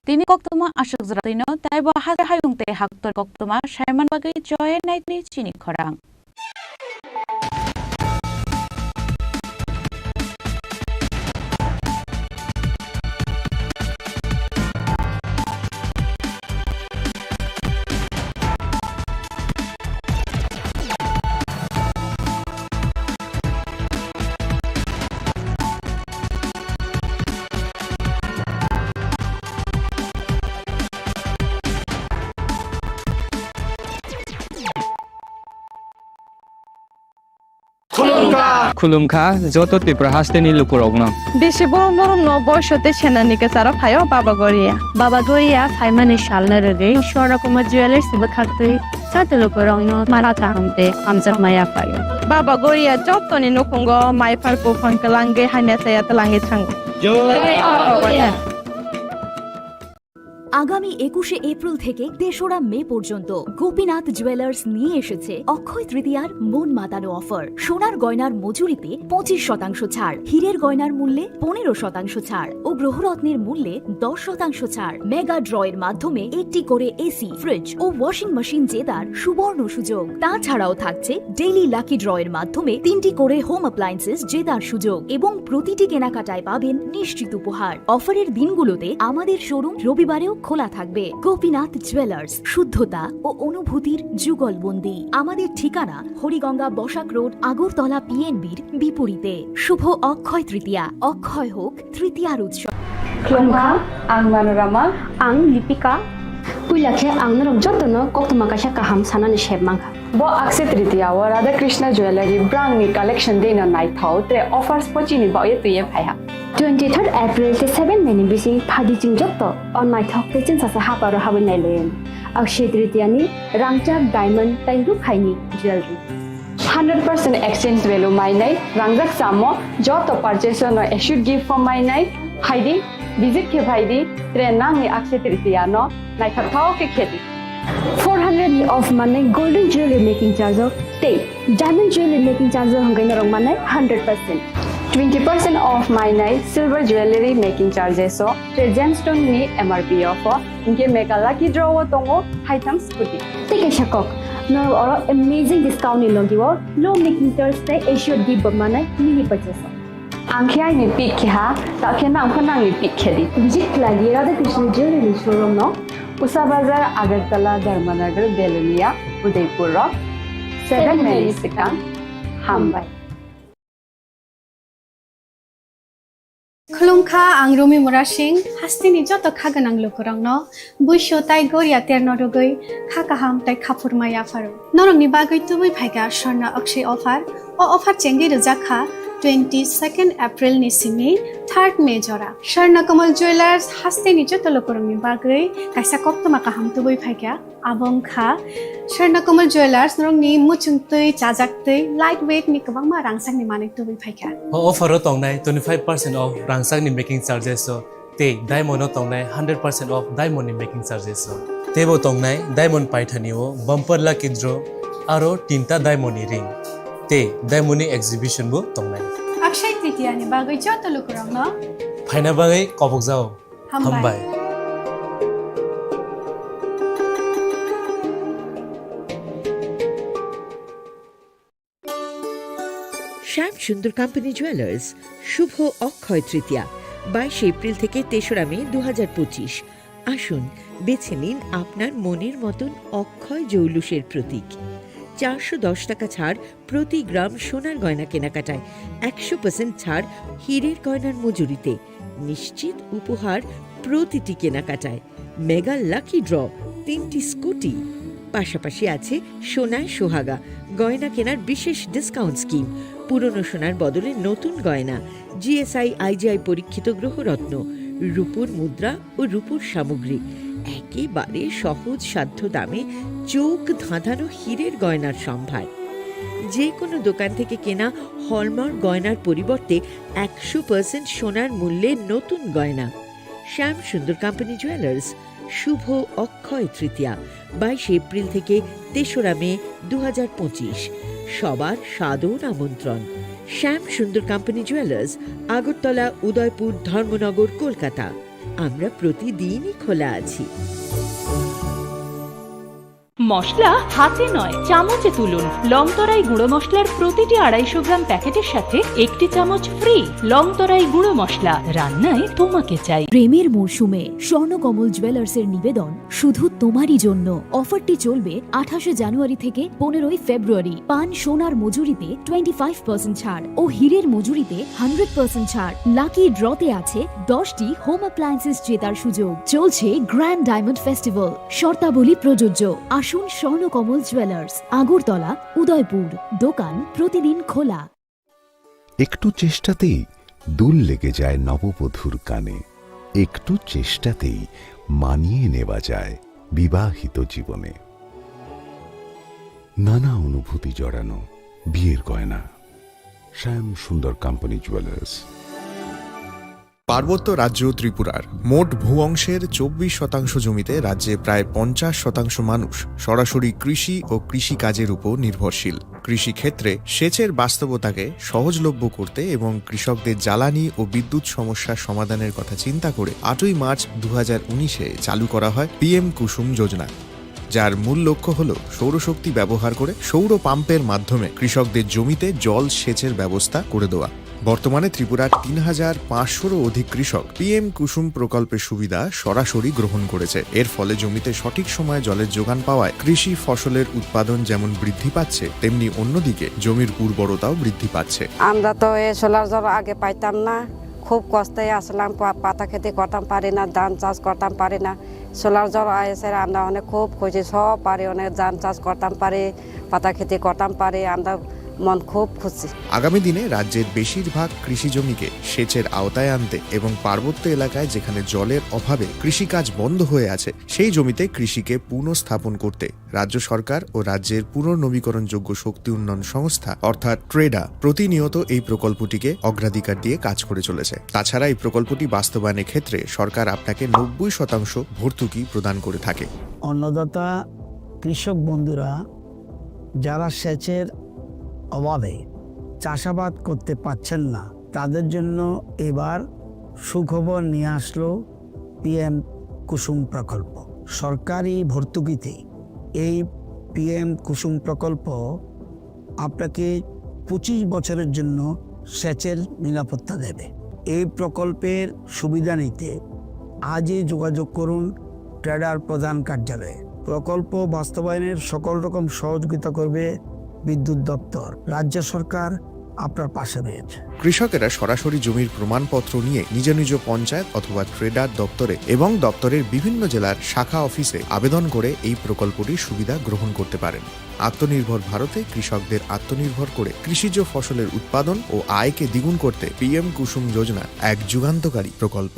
Tini koktwma aswk jora twino, taibo ha hayung tei haktor koktwma saiman bagwi Joy Naitni chini khorang. Khulumkha. Khulumkha joto Tripura hasteni lukurokno. Bisi borom borom no boiso tei senani kwcharo phaio Baba Goria. Baba Goria phaimani salno rwgwi Swarna Kumar Jewellers bwkhaktwi joto lukurokno mara kaham tei hamjakma yaphaio. Baba Goria jotoni nukhungo maiphar buphang kwlangwi hamya chaya twlangwi thango. Jai Baba Goria. আগামী একুশে এপ্রিল থেকে তেসরা মে পর্যন্ত গোপীনাথ জুয়েলার্স নিয়ে এসেছে অক্ষয় তৃতীয়ার মন মাতানো অফার। সোনার গয়নার মজুরিতে পঁচিশ শতাংশ ছাড়, হীরের গয়নার মূল্যে পনেরো শতাংশ ছাড় ও গ্রহরত্নের মূল্যে দশ শতাংশ ছাড়। মেগা ড্রয়ের মাধ্যমে একটি করে এসি, ফ্রিজ ও ওয়াশিং মেশিন জেতার সুবর্ণ সুযোগ। তাছাড়াও থাকছে ডেইলি লাকি ড্রয়ের মাধ্যমে তিনটি করে হোম অ্যাপ্লায়েন্সেস জেতার সুযোগ এবং প্রতিটি কেনাকাটায় পাবেন নিশ্চিত উপহার। অফারের দিনগুলোতে আমাদের শোরুম রবিবারেও খোলা থাকবে। গোপীনাথ জুয়েলার্স, শুদ্ধতা ও অনুভূতির যুগলবন্দি। আমাদের ঠিকানা হরিগঙ্গা বসাক রোড, আগরতলা পিএনবির বিপরীতে। শুভ অক্ষয় তৃতীয়া, অক্ষয় হোক তৃতীয়ার উৎসব। Khulumkha, ang Manorama. Ang Lipika. Puila khe ang norok jotono koktwma kaisa kaham sanani sep mankha. Bo Akshaya Tritiya o Radha Krishna Jewellery brand ni collection dei no naithok tre offers pochini baoye twiye phaiha. Twenty third April tei seven May ni bising phadi chwng joto o naithok tei chwngsasa haparo habwi nailaiwi. Akshaya Tritiya ni rangchak diamond tei rukhaini jewellery. Hundred percent exchange value mainai, rangjak samo joto purchase no assured gift form mainai, haidi Visit khe phai di, tre nangni Akshay Tritiya no naithok thao khe khe di. Four hundred ni off manai golden jewelry making charge o tei diamond jewelry making charge o hwnkhe norok manai hundred percent. Twenty percent off mainai silver jewelry making charges o tei gemstone ni M R P off o, hinkhe mega lucky draw o tongo haitham scooty. Tei kaisa kok, norok oro amazing discount ni logi o low making charge tei assured gift bo manai mini purchase o. Ang khe aini pick khe ha, ta khe nang pho nangni pick khe di. Visit khlai di Radha Krishna Jewelry showroom no. Usha Bazar, Agartala, Dharmanagar, Belonia, Udaipur rok. Seven May ni swkang. Hambai. Khulumkha, ang Rumi Murasing, hasteni joto kha gwnang lukurokno buisu tai goria terno rwgwi kha kaham tai khaphurma yapharo. Norokni bagwi tubui phaikha Swarna Akshay offer. O offer chengwi rwjak kha twenty second April ni simi third May jora. Swarna Kamal Jewelers hasteni joto lukurokni bagwi kaisa koktwma kaham tubui phaikha. Abo wngkha Swarna Kamal Jewelers, norokni muchungtwi, chajaktwi, light weight ni kwbangma rangchakni manwi tubui phaikha. O offer o tongnai twenty five percent off rangchakni making charges o tei diamond o tongnai hundred percent off diamond ni making charges o. Teibo tongnai diamond paithani o bumper lucky draw aro tinta diamond ni ring tei diamond ni exhibition bo tongnai. Akshay Tritiya ni bagwi joto lukurokno phaina bagwi kobokjao. Hambai. Hambai. শ্যাম Sundar company jewellers, শুভ অক্ষয় তৃতীয়া, বাইশে এপ্রিল থেকে তেসরা মে দু হাজার পঁচিশ। আসুন, বেছে নিন আপনার মনের মতন অক্ষয় জৌলুসের প্রতীক। চারশো দশ টাকা ছাড় প্রতি গ্রাম সোনার গয়না কেনাকাটায়, একশো পার্সেন্ট ছাড় হীরের গয়নার মজুরিতে, নিশ্চিত উপহার প্রতিটি কেনাকাটায়, মেগা লাকি ড্র, তিনটি স্কুটি, পাশাপাশি আছে সোনায় সোহাগা গয়না কেনার বিশেষ ডিসকাউন্ট স্কিম, পুরনো সোনার বদলে নতুন গয়না, জিএসআই আইজিআই পরীক্ষিত গ্রহরত্ন, রূপোর মুদ্রা ও রূপোর সামগ্রী, একেবারে সহজ সাধ্য দামে চোখ ধাঁধানো হীরের গয়নার সম্ভার। যে কোনো দোকান থেকে কেনা হলমার্ক গয়নার পরিবর্তে একশো পার্সেন্ট সোনার মূল্যে নতুন গয়না। শ্যাম সুন্দর কোম্পানি জুয়েলার্স, শুভ অক্ষয় তৃতীয়া, বাইশে এপ্রিল থেকে তেসরা মে দু হাজার পঁচিশ। সবার সাদর আমন্ত্রণ। শ্যাম সুন্দর কোম্পানি জুয়েলার্স, আগরতলা, উদয়পুর, ধর্মনগর, কলকাতা। আমরা প্রতিদিনই খোলা আছি। মশলা হাতে নয়, চামচে তুলুন। লংতরাই গুঁড়ো মশলার প্রতিটি আড়াইশো গ্রাম প্যাকেটের সাথে একটি চামচ ফ্রি। লংতরাই গুঁড়ো মশলা, রান্নায় তোমাকে চাই। প্রেমের মরশুমে স্বর্ণকমল জুয়েলার্সের নিবেদন শুধু তোমারই জন্য। অফারটি চলবে আঠাশে জানুয়ারি থেকে পনেরোই ফেব্রুয়ারি। পান সোনার মজুরিতে টোয়েন্টি ফাইভ পার্সেন্ট ছাড় ও হীরের মজুরিতে হান্ড্রেড পার্সেন্ট ছাড়। লাকি ড্রতে আছে দশটি হোম অ্যাপ্লায়েন্সেস জেতার সুযোগ। চলছে গ্র্যান্ড ডায়মন্ড ফেস্টিভ্যাল, শর্তাবলী প্রযোজ্য। আসুন স্বর্ণকমল জুয়েলার্স, আগরতলা, উদয়পুর। দোকান প্রতিদিন খোলা। একটু চেষ্টাতেই দুল লেগে যায় নববধূর কানে, একটু চেষ্টাতেই মানিয়ে নেওয়া যায় বিবাহিত জীবনে। নানা অনুভূতি জড়ানো বিয়ের গয়না। শ্যাম সুন্দর কোম্পানি জুয়েলার্স। পার্বত্য রাজ্য ত্রিপুরার মোট ভূ অংশের চব্বিশ শতাংশ জমিতে রাজ্যে প্রায় পঞ্চাশ শতাংশ মানুষ সরাসরি কৃষি ও কৃষিকাজের উপর নির্ভরশীল। কৃষিক্ষেত্রে সেচের বাস্তবতাকে সহজলভ্য করতে এবং কৃষকদের জ্বালানি ও বিদ্যুৎ সমস্যা সমাধানের কথা চিন্তা করে আটই মার্চ দু হাজার উনিশে চালু করা হয় পিএম কুসুম যোজনা, যার মূল লক্ষ্য হল সৌরশক্তি ব্যবহার করে সৌর পাম্পের মাধ্যমে কৃষকদের জমিতে জল সেচের ব্যবস্থা করে দেওয়া। বর্তমানে ত্রিপুরার তিন হাজার পাঁচশোরও অধিক কৃষক পিএম কুসুম প্রকল্পের সুবিধা সরাসরি গ্রহণ করেছে। এর ফলে জমিতে সঠিক সময়ে জলের যোগান পাওয়ায় কৃষি ফসলের উৎপাদন যেমন বৃদ্ধি পাচ্ছে, তেমনি অন্যদিকে জমির উর্বরতাও বৃদ্ধি পাচ্ছে। আমরা তো এই সোলার জল আগে পাইতাম না, খুব কষ্টে আসলাম, পা-, পাতা খেতি করতাম পারি না, ধান চাষ করতাম পারি না। সোলার জল আইসে আমরা অনেক খুব খুশি, সব পারি, অনেক ধান চাষ করতাম পারি, পাতা খেতি করতাম পারি। আমরা মন খুব খুশি। আগামী দিনে রাজ্যের বেশিরভাগ কৃষি জমিকে সেচের আওতায় আনতে এবং পার্বত্য এলাকায় যেখানে জলের অভাবে কৃষিকাজ বন্ধ হয়ে আছে, সেই জমিতে কৃষিকে পুনঃস্থাপন করতে রাজ্য সরকার ও রাজ্যের পুনর্নবীকরণযোগ্য শক্তি উন্নয়ন সংস্থা অর্থাৎ ট্রেডা প্রতিনিয়ত এই প্রকল্পটিকে অগ্রাধিকার দিয়ে কাজ করে চলেছে। তাছাড়া এই প্রকল্পটি বাস্তবায়নের ক্ষেত্রে সরকার আপনাকে নব্বই শতাংশ ভর্তুকি প্রদান করে থাকে। অন্নদাতা কৃষক বন্ধুরা যারা সেচের অভাবে চাষাবাদ করতে পারছেন না, তাদের জন্য এবার সুখবর নিয়ে আসলো পিএম কুসুম প্রকল্প। সরকারি ভর্তুকিতে এই পিএম কুসুম প্রকল্প আপনাকে পঁচিশ বছরের জন্য সেচের নিরাপত্তা দেবে। এই প্রকল্পের সুবিধা নিতে আজই যোগাযোগ করুন ট্রেডার প্রধান কার্যালয়ে। প্রকল্প বাস্তবায়নের সকল রকম সহযোগিতা করবে বিদ্যুৎ দপ্তর। রাজ্য সরকার আপনার পাশে রয়েছে। কৃষকেরা সরাসরি জমির প্রমাণপত্র নিয়ে নিজ নিজ পঞ্চায়েত অথবা ট্রেডার দপ্তরে এবং দপ্তরের বিভিন্ন জেলার শাখা অফিসে আবেদন করে এই প্রকল্পটির সুবিধা গ্রহণ করতে পারেন। আত্মনির্ভর ভারতে কৃষকদের আত্মনির্ভর করে কৃষিজ ফসলের উৎপাদন ও আয়কে দ্বিগুণ করতে পিএম কুসুম যোজনা এক যুগান্তকারী প্রকল্প।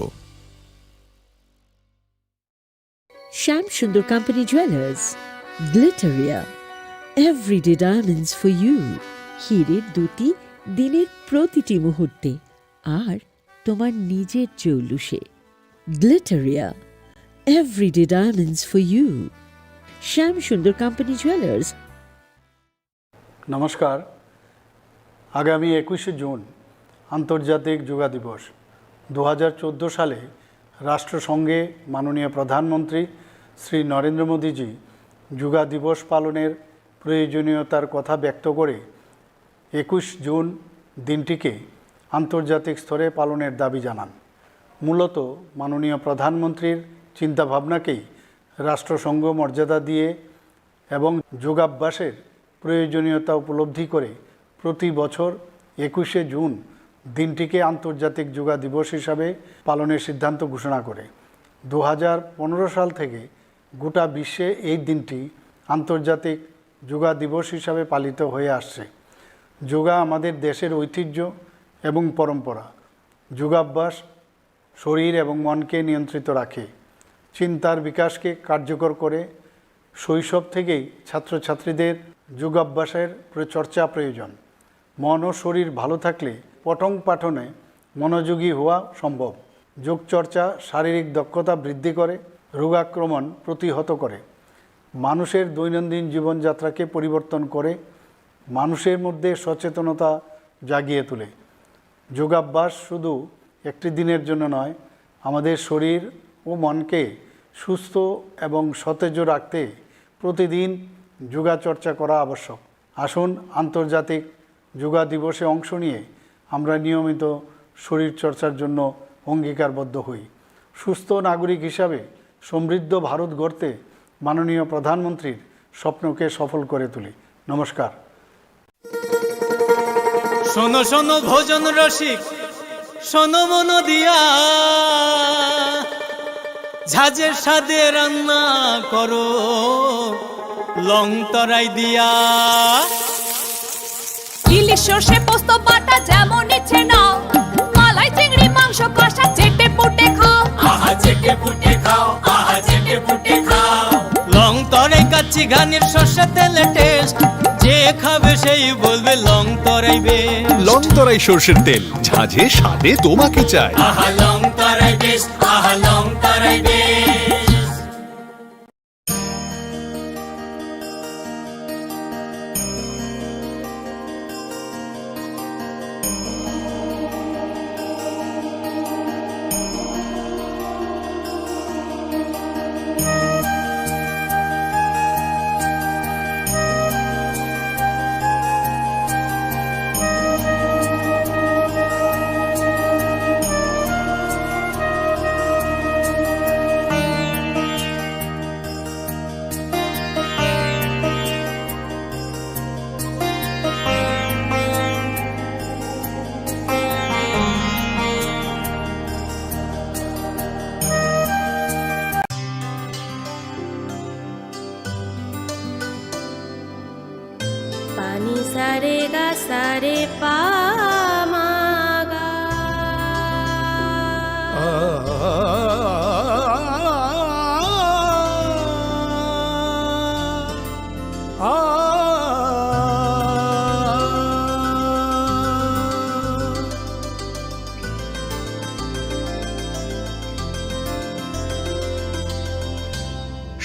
Shyam Sundar company jewellers, Glitteria, everyday diamonds for you. হীরের দুটি দিনের প্রতিটি মুহূর্তে আর তোমার নিজের জৌলুসে। Glitteria, everyday diamonds for you. Shyam Sundar company jewellers. নমস্কার। আগামী একুশে জুন আন্তর্জাতিক যোগা দিবস। দু হাজার চোদ্দো সালে রাষ্ট্রসংঘে মাননীয় প্রধানমন্ত্রী শ্রী নরেন্দ্র মোদীজি যোগা দিবস পালনের প্রয়োজনীয়তার কথা ব্যক্ত করে একুশ জুন দিনটিকে আন্তর্জাতিক স্তরে পালনের দাবি জানান। মূলত মাননীয় প্রধানমন্ত্রীর চিন্তাভাবনাকেই রাষ্ট্রসংঘ মর্যাদা দিয়ে এবং যোগাভ্যাসের প্রয়োজনীয়তা উপলব্ধি করে প্রতি বছর একুশে জুন দিনটিকে আন্তর্জাতিক যোগা দিবস হিসাবে পালনের সিদ্ধান্ত ঘোষণা করে। দু হাজার পনেরো সাল থেকে গোটা বিশ্বে এই দিনটি আন্তর্জাতিক যোগা দিবস হিসাবে পালিত হয়ে আসছে। যোগা আমাদের দেশের ঐতিহ্য এবং পরম্পরা। যোগাভ্যাস শরীর এবং মনকে নিয়ন্ত্রিত রাখে, চিন্তার বিকাশকে কার্যকর করে। শৈশব থেকেই ছাত্রছাত্রীদের যোগাভ্যাসের প্র-, চর্চা প্রয়োজন। মন ও শরীর ভালো থাকলে পঠন পাঠনে মনোযোগী হওয়া সম্ভব। যোগচর্চা শারীরিক দক্ষতা বৃদ্ধি করে, রোগাক্রমণ প্রতিহত করে, মানুষের দৈনন্দিন জীবনযাত্রাকে পরিবর্তন করে, মানুষের মধ্যে সচেতনতা জাগিয়ে তোলে। যোগাভ্যাস শুধু একটি দিনের জন্য নয়, আমাদের শরীর ও মনকে সুস্থ এবং সতেজ রাখতে প্রতিদিন যোগাচর্চা করা আবশ্যক। আসুন আন্তর্জাতিক যোগা দিবসে অংশ নিয়ে আমরা নিয়মিত শরীরচর্চার জন্য অঙ্গীকারবদ্ধ হই। সুস্থ নাগরিক হিসাবে সমৃদ্ধ ভারত গড়তে মাননীয় প্রধানমন্ত্রীর স্বপ্নকে সফল করে তুলি। নমস্কার। শোনো শোনো ভোজন রসিক, শোনো মন দিয়া, ঝাঁঝের স্বাদে রান্না করো লং তরাই দিয়া। ইলিশ সর্ষে পোস্ত বাটা যেমন ইচ্ছে নাও, মালাই চিংড়ি মাংস কষা চেটে পুটে খাও। আহা চেটে পুটে খাও, আহা চেটে পুটে খাও। লং তরাই কাচ্চি ঘানির সর্ষে তেলে টেস্ট, যে খাবে সেই বলবে লং তরাই বেস্ট। লং তরাই সর্ষের তেল, ঝাঁঝে স্বাদে তোমাকে চাই। আহা লং তরাই বেস্ট, আহা লং তরাই best. Pani sare ga sare pa ma ga.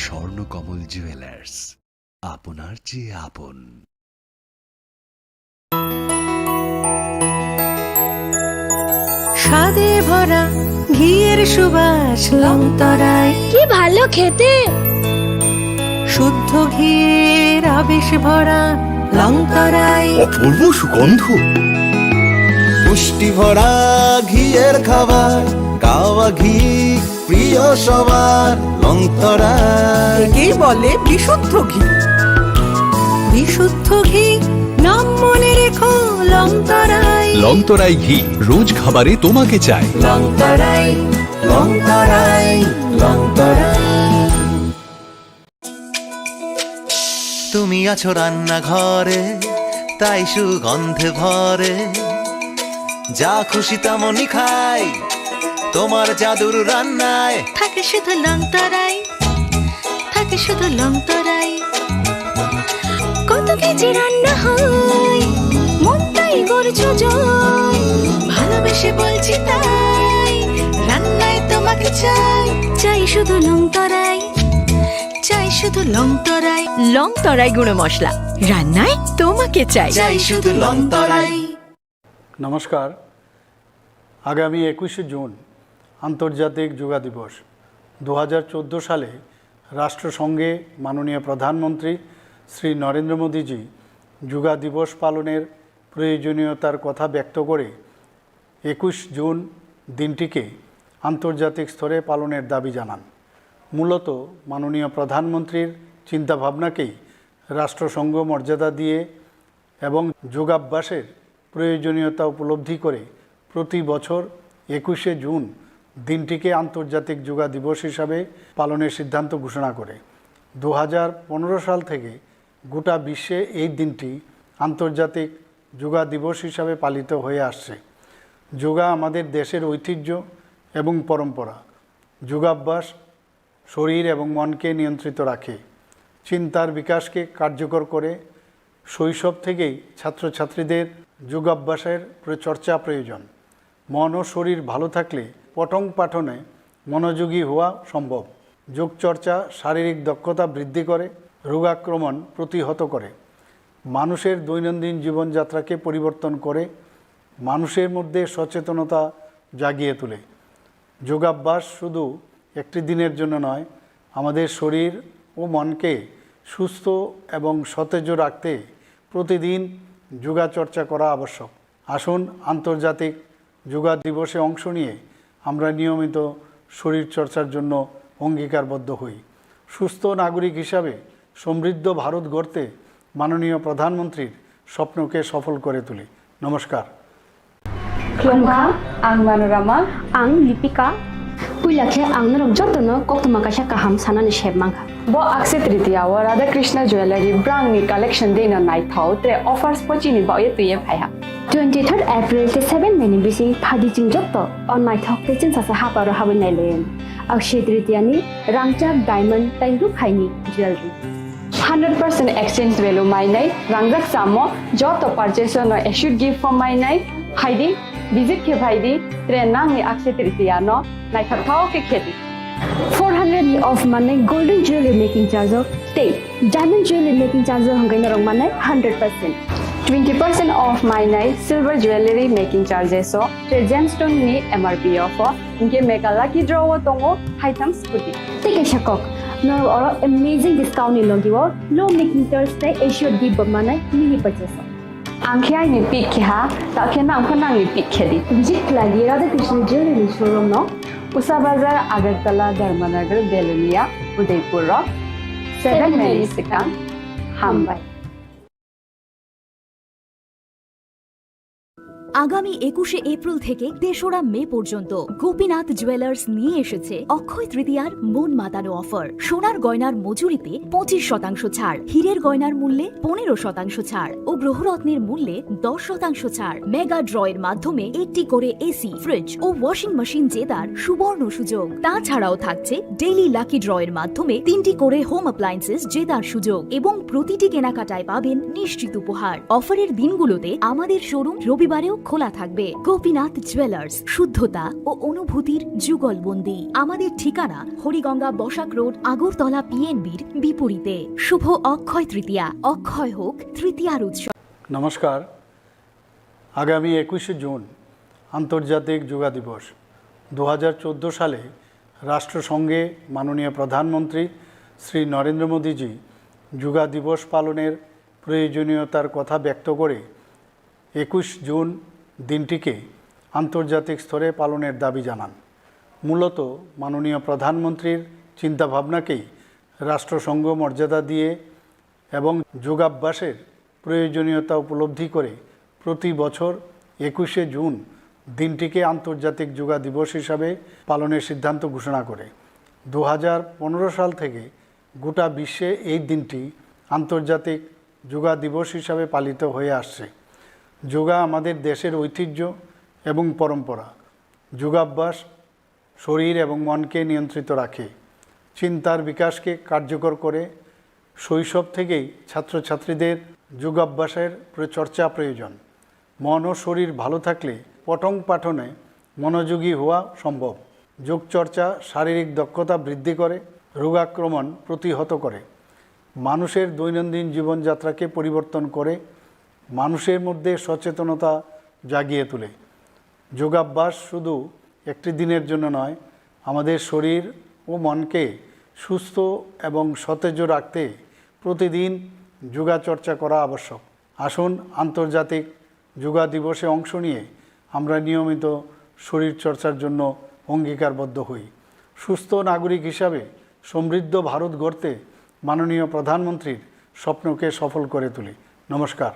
Swarnakamal jewellers, আপনার চেয়ে আপন। স্বাদে ভরা ঘিয়ের সুবাস লংতরাই। কি ভালো খেতে। শুদ্ধ ঘিয়ের আবেশ ভরা লংতরাই। অপূর্ব সুগন্ধ। পুষ্টি ভরা ঘিয়ের খাবার, কাওয়া ঘি প্রিয় সবার, লংতরাই। একেই বলে বিশুদ্ধ ঘি। বিশুদ্ধ ঘি, নাম মনে রেখো, লংতরাই। লংতরাই ঘি, রোজ খাবারে তোমাকে চাই। লংতরাই, লংতরাই, লংতরাই। তুমি আছো রান্নাঘরে, তাই সুগন্ধে ভরে। যা খুশি তেমনই খাই, তোমার জাদুর রান্নায়। থাকে শুধু লংতরাই, থাকে শুধু লংতরাই। কত কেজি রান্না হয়, মনটাই করছো জয়। ভালোবেসে বলছি তাই, রান্নায় তোমাকে চাই। চাই শুধু লংতরাই, চাই শুধু লংতরাই। লংতরাই গুঁড়ো মশলা, রান্নায় তোমাকে চাই। চাই শুধু লংতরাই। নমস্কার। আগামী একুশে জুন আন্তর্জাতিক যোগা দিবস। দু হাজার চোদ্দো সালে রাষ্ট্রসংঘে মাননীয় প্রধানমন্ত্রী শ্রী নরেন্দ্র মোদীজি যোগা দিবস পালনের প্রয়োজনীয়তার কথা ব্যক্ত করে একুশ জুন দিনটিকে আন্তর্জাতিক স্তরে পালনের দাবি জানান। মূলত মাননীয় প্রধানমন্ত্রীর চিন্তাভাবনাকেই রাষ্ট্রসংঘ মর্যাদা দিয়ে এবং যোগাভ্যাসের প্রয়োজনীয়তা উপলব্ধি করে প্রতি বছর একুশে জুন দিনটিকে আন্তর্জাতিক যোগা দিবস হিসাবে পালনের সিদ্ধান্ত ঘোষণা করে। দু হাজার পনেরো সাল থেকে গোটা বিশ্বে এই দিনটি আন্তর্জাতিক যোগা দিবস হিসাবে পালিত হয়ে আসছে। যোগা আমাদের দেশের ঐতিহ্য এবং পরম্পরা। যোগাভ্যাস শরীর এবং মনকে নিয়ন্ত্রিত রাখে, চিন্তার বিকাশকে কার্যকর করে। শৈশব থেকেই ছাত্রছাত্রীদের যোগাভ্যাসের প্র-, চর্চা প্রয়োজন। মন ও শরীর ভালো থাকলে পঠন পাঠনে মনোযোগী হওয়া সম্ভব। যোগচর্চা শারীরিক দক্ষতা বৃদ্ধি করে, রোগাক্রমণ প্রতিহত করে, মানুষের দৈনন্দিন জীবনযাত্রাকে পরিবর্তন করে, মানুষের মধ্যে সচেতনতা জাগিয়ে তোলে। যোগাভ্যাস শুধু একটি দিনের জন্য নয়, আমাদের শরীর ও মনকে সুস্থ এবং সতেজ রাখতে প্রতিদিন যোগাচর্চা করা আবশ্যক। আসুন, আন্তর্জাতিক যোগা দিবসে অংশ নিয়ে আমরা নিয়মিত শরীরচর্চার জন্য অঙ্গীকারবদ্ধ হই। সুস্থ নাগরিক হিসাবে সমৃদ্ধ ভারত গড়তে মাননীয় প্রধানমন্ত্রীর স্বপ্নকে সফল করে তুলি। নমস্কার। Khulumkha, ang Manorama. Ang Lipika. Puila khe ang norok jotono koktwma kaisa kaham sanani sep mankha. Bo Akshaya Tritiya o Radha Krishna Jewellery brangni collection dino naithok tre offers pochini baoye twiye phaiha. Twenty-third April tei seven May ni bising phadi chwng joto o naithok tei chwngsasa haparo habwi nailayan. Akshaya Tritiya ni rangchak diamond tei rukhaini jewellery. Hundred percent exchange value mainai, rangjak chamo, joto purchase no assured gift form mainai, phaidi, visit khe phaidi, tre nangni Akshaya Tritiya no naithokthok khe khedi. Four hundred ni off manai golden jewelry making charge o tei diamond jewelry making charge o hwnkhai norok manai hundred percent. Twenty percent off mainai silver jewelry making charges o, tre gemstone ni M R P off o, hinkhe mega lucky draw o tongo haitham scooty. Tei kaisa kok, norok oro amazing discount ni logi o low making charge tei assured gift bo manai mini purchase o. Ang khe aini pick khe ha, ta khe nang pho nangni pick khe di. Visit khlai di Radha Krishna Jewelry ni showroom no, Usa Bazar, Agartala, Dharmanagar, Belonia, Udaipur rok, seven May ni swkang. Hambai. আগামী একুশে এপ্রিল থেকে তেসরা মে পর্যন্ত গোপীনাথ জুয়েলার্স নিয়ে এসেছে অক্ষয় তৃতীয়ার মন মাতানো অফার। সোনার গয়নার মজুরিতে পঁচিশ শতাংশ ছাড়, হীরের গয়নার মূল্যে পনেরো শতাংশ ছাড় ও গ্রহরত্নের মূল্যে দশ শতাংশ ছাড়। মেগা ড্রয়ের মাধ্যমে একটি করে এসি, ফ্রিজ ও ওয়াশিং মেশিন জেতার সুবর্ণ সুযোগ। তাছাড়াও থাকছে ডেইলি লাকি ড্রয়ের মাধ্যমে তিনটি করে হোম অ্যাপ্লায়েন্সেস জেতার সুযোগ এবং প্রতিটি কেনাকাটায় পাবেন নিশ্চিত উপহার। অফারের দিনগুলোতে আমাদের শোরুম রবিবারেও খোলা থাকবে। গোপীনাথ জুয়েলার্স, শুদ্ধতা ও অনুভূতির যুগলবন্দি। আমাদের ঠিকানা হরিগঙ্গা বসাক রোড, আগরতলা পিএনবির বিপরীতে। শুভ অক্ষয় তৃতীয়া, অক্ষয় হোক তৃতীয়ার উৎসব। নমস্কার। আগামী একুশে জুন আন্তর্জাতিক যোগা দিবস। দু হাজার চোদ্দো সালে রাষ্ট্রসংঘে মাননীয় প্রধানমন্ত্রী শ্রী নরেন্দ্র মোদীজি যোগা দিবস পালনের প্রয়োজনীয়তার কথা ব্যক্ত করে একুশ জুন দিনটিকে আন্তর্জাতিক স্তরে পালনের দাবি জানান। মূলত মাননীয় প্রধানমন্ত্রীর চিন্তাভাবনাকেই রাষ্ট্রসংঘ মর্যাদা দিয়ে এবং যোগাভ্যাসের প্রয়োজনীয়তা উপলব্ধি করে প্রতি বছর একুশে জুন দিনটিকে আন্তর্জাতিক যোগা দিবস হিসাবে পালনের সিদ্ধান্ত ঘোষণা করে। দু হাজার পনেরো সাল থেকে গোটা বিশ্বে এই দিনটি আন্তর্জাতিক যোগা দিবস হিসাবে পালিত হয়ে আসছে। যোগা আমাদের দেশের ঐতিহ্য এবং পরম্পরা। যোগাভ্যাস শরীর এবং মনকে নিয়ন্ত্রিত রাখে, চিন্তার বিকাশকে কার্যকর করে। শৈশব থেকেই ছাত্রছাত্রীদের যোগাভ্যাসের প্র-, চর্চা প্রয়োজন। মন ও শরীর ভালো থাকলে পঠন পাঠনে মনোযোগী হওয়া সম্ভব। যোগচর্চা শারীরিক দক্ষতা বৃদ্ধি করে, রোগাক্রমণ প্রতিহত করে, মানুষের দৈনন্দিন জীবনযাত্রাকে পরিবর্তন করে, মানুষের মধ্যে সচেতনতা জাগিয়ে তোলে। যোগাভ্যাস শুধু একটি দিনের জন্য নয়, আমাদের শরীর ও মনকে সুস্থ এবং সতেজ রাখতে প্রতিদিন যোগাচর্চা করা আবশ্যক। আসুন আন্তর্জাতিক যোগা দিবসে অংশ নিয়ে আমরা নিয়মিত শরীরচর্চার জন্য অঙ্গীকারবদ্ধ হই। সুস্থ নাগরিক হিসাবে সমৃদ্ধ ভারত গড়তে মাননীয় প্রধানমন্ত্রীর স্বপ্নকে সফল করে তুলি। নমস্কার।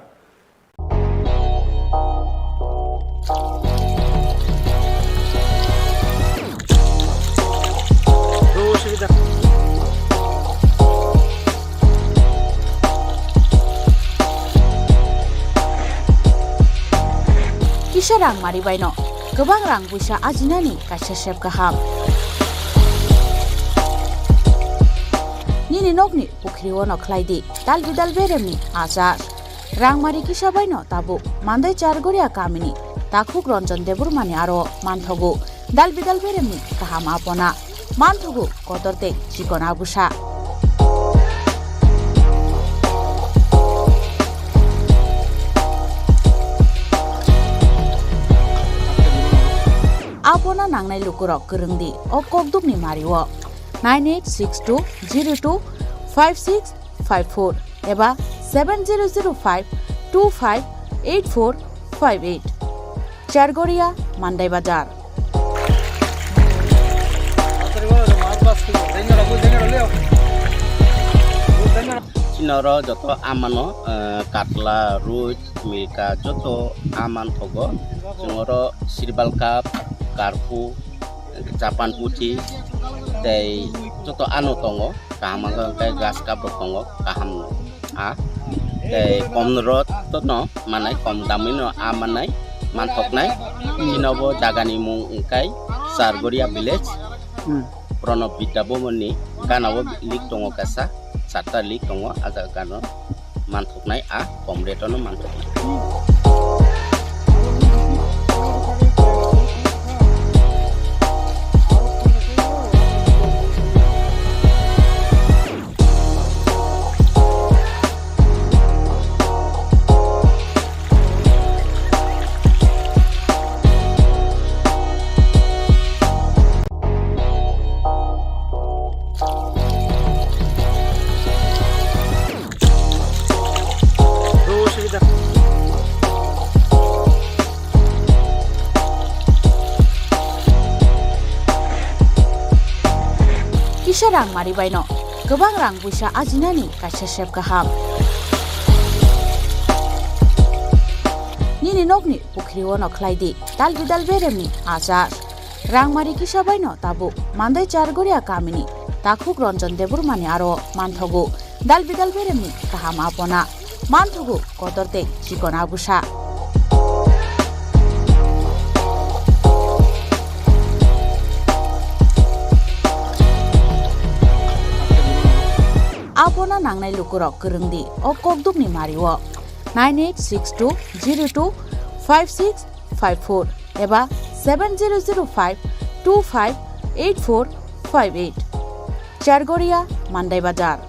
Kisa rang mari baino kwbang rang puisa ajinani kaisa sep kaham. Nini nokni pukhri-o no khlai di dal bidal beremni achar. Rangmari kisa baino tabuk Mandai Chargoria kamini takhuk Ranjan Debbarmani aro manthogo dal bidal beremni kaham apona, manthogo kotor tei chikon abusa. Apona nangnai lukurok kwrwng di o kokdukni mario nine eight six two zero two five six five four eba seven zero zero five two five eight four five eight. Chargoria, Mandai Bazar. Chini oro joto amano, eh, katla, roi, milka joto aman thogo. Chwng oro sirbal cup, karphu, Japan puthi tei joto ano tongo, kaham wngkha hwnkhe grass cup rok tongo, kaham no a tei kom rok no manai, kom damwi no a manai manthoknai. Chini bo jaga ni mung wngkha Chargoria village, Pranab Vidya Bhavan ni gana o lake tongo kaisa, charta lake tongo, a jaga no. Manthoknai a kom rate no manthoknai. Kisa rang mari baino kwbang rang puisa ajinani kaisa sep kaham. Nini Nokni pukhri-o no khlai di dal bidal beremni achar. Rangmari kisa bai no tabuk Mandai Chargoria kamini takhuk Ranjan Debbarmani aro manthogo dal bidal beremni kaham apona. Manthogo kotor tei chikon abusa. Apona nangnai lukurok kwrwng di o kokdukni mari-o. Nine eight six two zero two five six five four eba seven zero zero five two five eight four five eight. Chargoria, Mandai Bazar.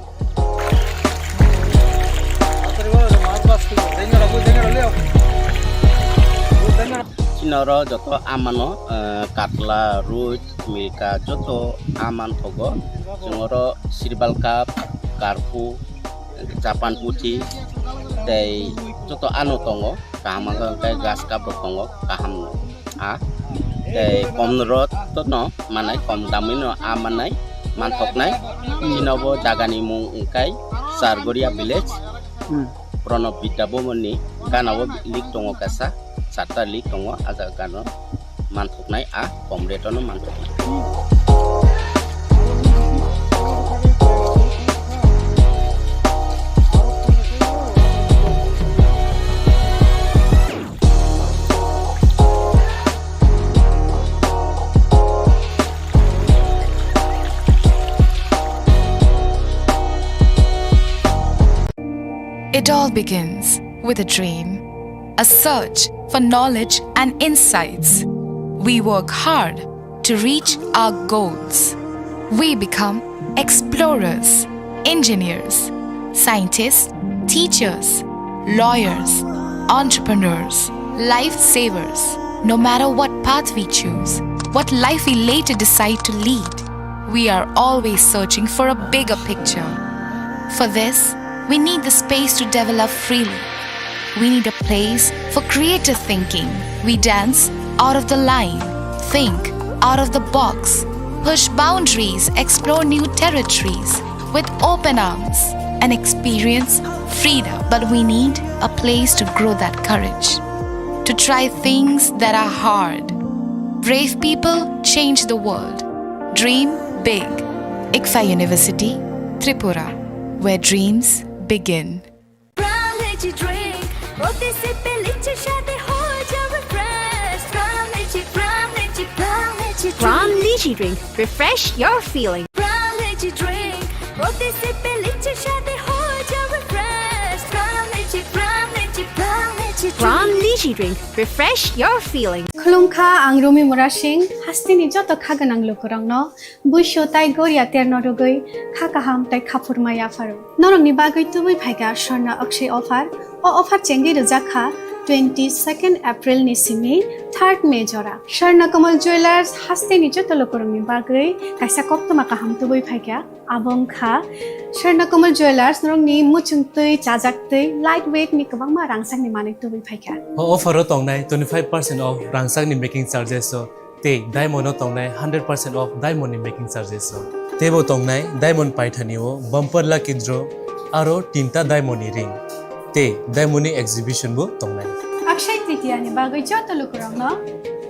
Chini oro joto amano, eh, katla, roi, milka, joto aman thogo. Chwng oro sirbal cup, karpu, Japan puthi tei joto ano tongo, kaham wngkha hwnkhe grass cup rok tongo, kaham no a tei kom rot no manai, kom damwi no a manai, manthoknai. Chini bo jagani mung wngkha Chargoria village, Hmm. Pranab Vidya Bhavan ni gana o lik tongo kaisa, charta lik tongo, a jaga gana o. Manthoknai a kom rate-o no manthoknai. It all begins with a dream, a search for knowledge and insights. We work hard to reach our goals. We become explorers, engineers, scientists, teachers, lawyers, entrepreneurs, lifesavers. No matter what path we choose, what life we later decide to lead, we are always searching for a bigger picture. For this, we need the space to develop freely. We need a place for creative thinking. We dance out of the line, think out of the box, push boundaries, explore new territories with open arms, and experience freedom. But we need a place to grow that courage, to try things that are hard. Brave people change the world. Dream big. ICFAI University, Tripura, where dreams begin. Pran Lychee Drink, প্রতি সিপে লিচির স্বাদে হয়ে যাও refresh। Pran Lychee, Pran Lychee, Pran Lychee Drink। Pran Lychee Drink, refresh your feeling। Pran Lychee Drink, প্রতি সিপে লিচির স্বাদে হয়ে যাও refresh। Pran Lychee, Pran Lychee, Pran Lychee Drink। Pran Lychee Drink, refresh your feeling। Khulumkha, ang Rumi Murasing, hasteni joto kha gwnang lukurokno. Buisu tai goria terno rwgwi kha kaham tai khaphurma yapharo. Norokni bagwi tubui phaikha Swarna Akshay offer. O offer chengwi rwjak kha twenty second April ni simi third May jora. Swarna Kamal Jewellers hasteni joto lukurokni bagwi kaisa koktwma kaham tubui phaikha. Abo wngkha Swarna Kamal Jewellers norokni muchungtwi, chajaktwi, light weight ni kwbangma rangchakni manwi tubui phaikha. O offer o tongnai twenty five percent off rangchakni making charges o. Tei diamond o tongnai hundred percent off diamond ni making charges o. Teibo tongnai diamond paithani o bumper lucky draw aro tinta diamond ni ring. Tei diamond ni exhibition bo tongnai. Akshay Tritiya ni bagwi joto lukurokno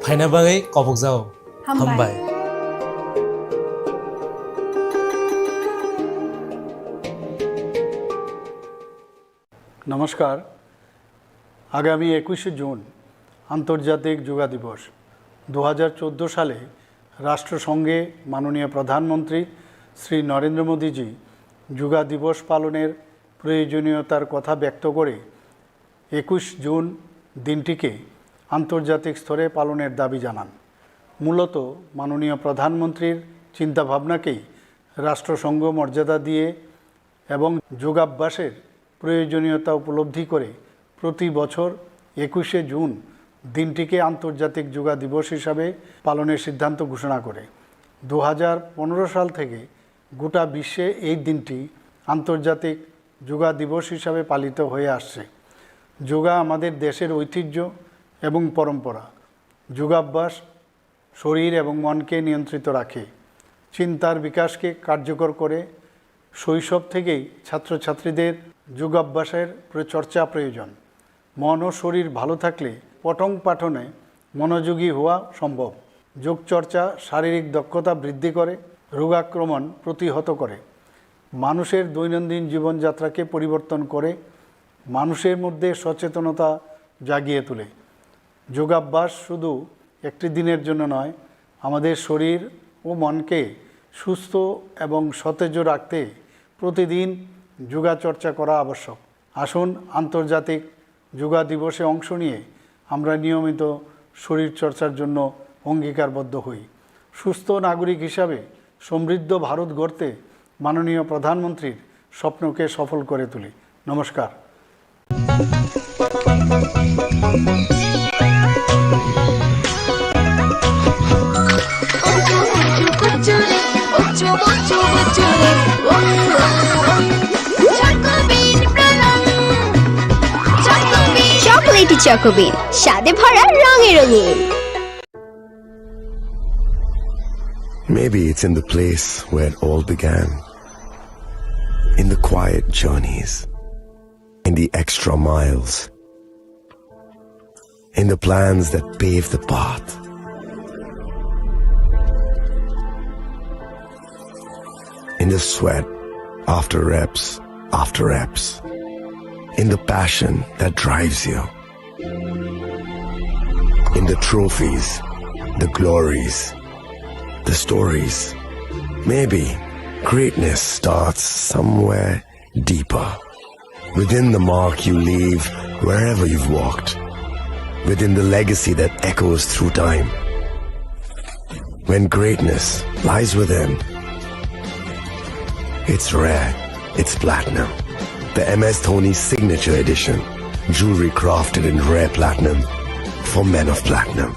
phaina bagwi kobokjao. Hambai. Hambai. নমস্কার। আগামী একুশে জুন আন্তর্জাতিক যোগা দিবস। দু হাজার চোদ্দো সালে রাষ্ট্রসংঘে মাননীয় প্রধানমন্ত্রী শ্রী নরেন্দ্র মোদীজি যোগা দিবস পালনের প্রয়োজনীয়তার কথা ব্যক্ত করে একুশ জুন দিনটিকে আন্তর্জাতিক স্তরে পালনের দাবি জানান। মূলত মাননীয় প্রধানমন্ত্রীর চিন্তাভাবনাকেই রাষ্ট্রসংঘ মর্যাদা দিয়ে এবং যোগাভ্যাসের প্রয়োজনীয়তা উপলব্ধি করে প্রতি বছর একুশে জুন দিনটিকে আন্তর্জাতিক যোগা দিবস হিসাবে পালনের সিদ্ধান্ত ঘোষণা করে। দু হাজার পনেরো সাল থেকে গোটা বিশ্বে এই দিনটি আন্তর্জাতিক যোগা দিবস হিসাবে পালিত হয়ে আসছে। যোগা আমাদের দেশের ঐতিহ্য এবং পরম্পরা। যোগাভ্যাস শরীর এবং মনকে নিয়ন্ত্রিত রাখে, চিন্তার বিকাশকে কার্যকর করে। শৈশব থেকেই ছাত্রছাত্রীদের যোগাভ্যাসের প্র-, চর্চা প্রয়োজন। মন ও শরীর ভালো থাকলে পঠন পাঠনে মনোযোগী হওয়া সম্ভব। যোগচর্চা শারীরিক দক্ষতা বৃদ্ধি করে, রোগাক্রমণ প্রতিহত করে, মানুষের দৈনন্দিন জীবনযাত্রাকে পরিবর্তন করে, মানুষের মধ্যে সচেতনতা জাগিয়ে তোলে। যোগাভ্যাস শুধু একটি দিনের জন্য নয়, আমাদের শরীর ও মনকে সুস্থ এবং সতেজ রাখতে প্রতিদিন যোগাচর্চা করা আবশ্যক। আসুন, আন্তর্জাতিক যোগা দিবসে অংশ নিয়ে আমরা নিয়মিত শরীরচর্চার জন্য অঙ্গীকারবদ্ধ হই। সুস্থ নাগরিক হিসাবে সমৃদ্ধ ভারত গড়তে মাননীয় প্রধানমন্ত্রীর স্বপ্নকে সফল করে তুলি। নমস্কার। চকোলেটি চকোবিন, স্বাদে ভরা, রঙে রঙিন। Maybe it's in the place where it all began. In the quiet journeys, in the extra miles, in the plans that pave the path, in the sweat after reps after reps, in the passion that drives you, in the trophies, the glories, the stories. Maybe greatness starts somewhere deeper, within the mark you leave wherever you've walked, within the legacy that echoes through time. When greatness lies within, it's rare, it's platinum. The M S Dhoni Signature Edition, jewelry crafted in rare platinum for men of platinum.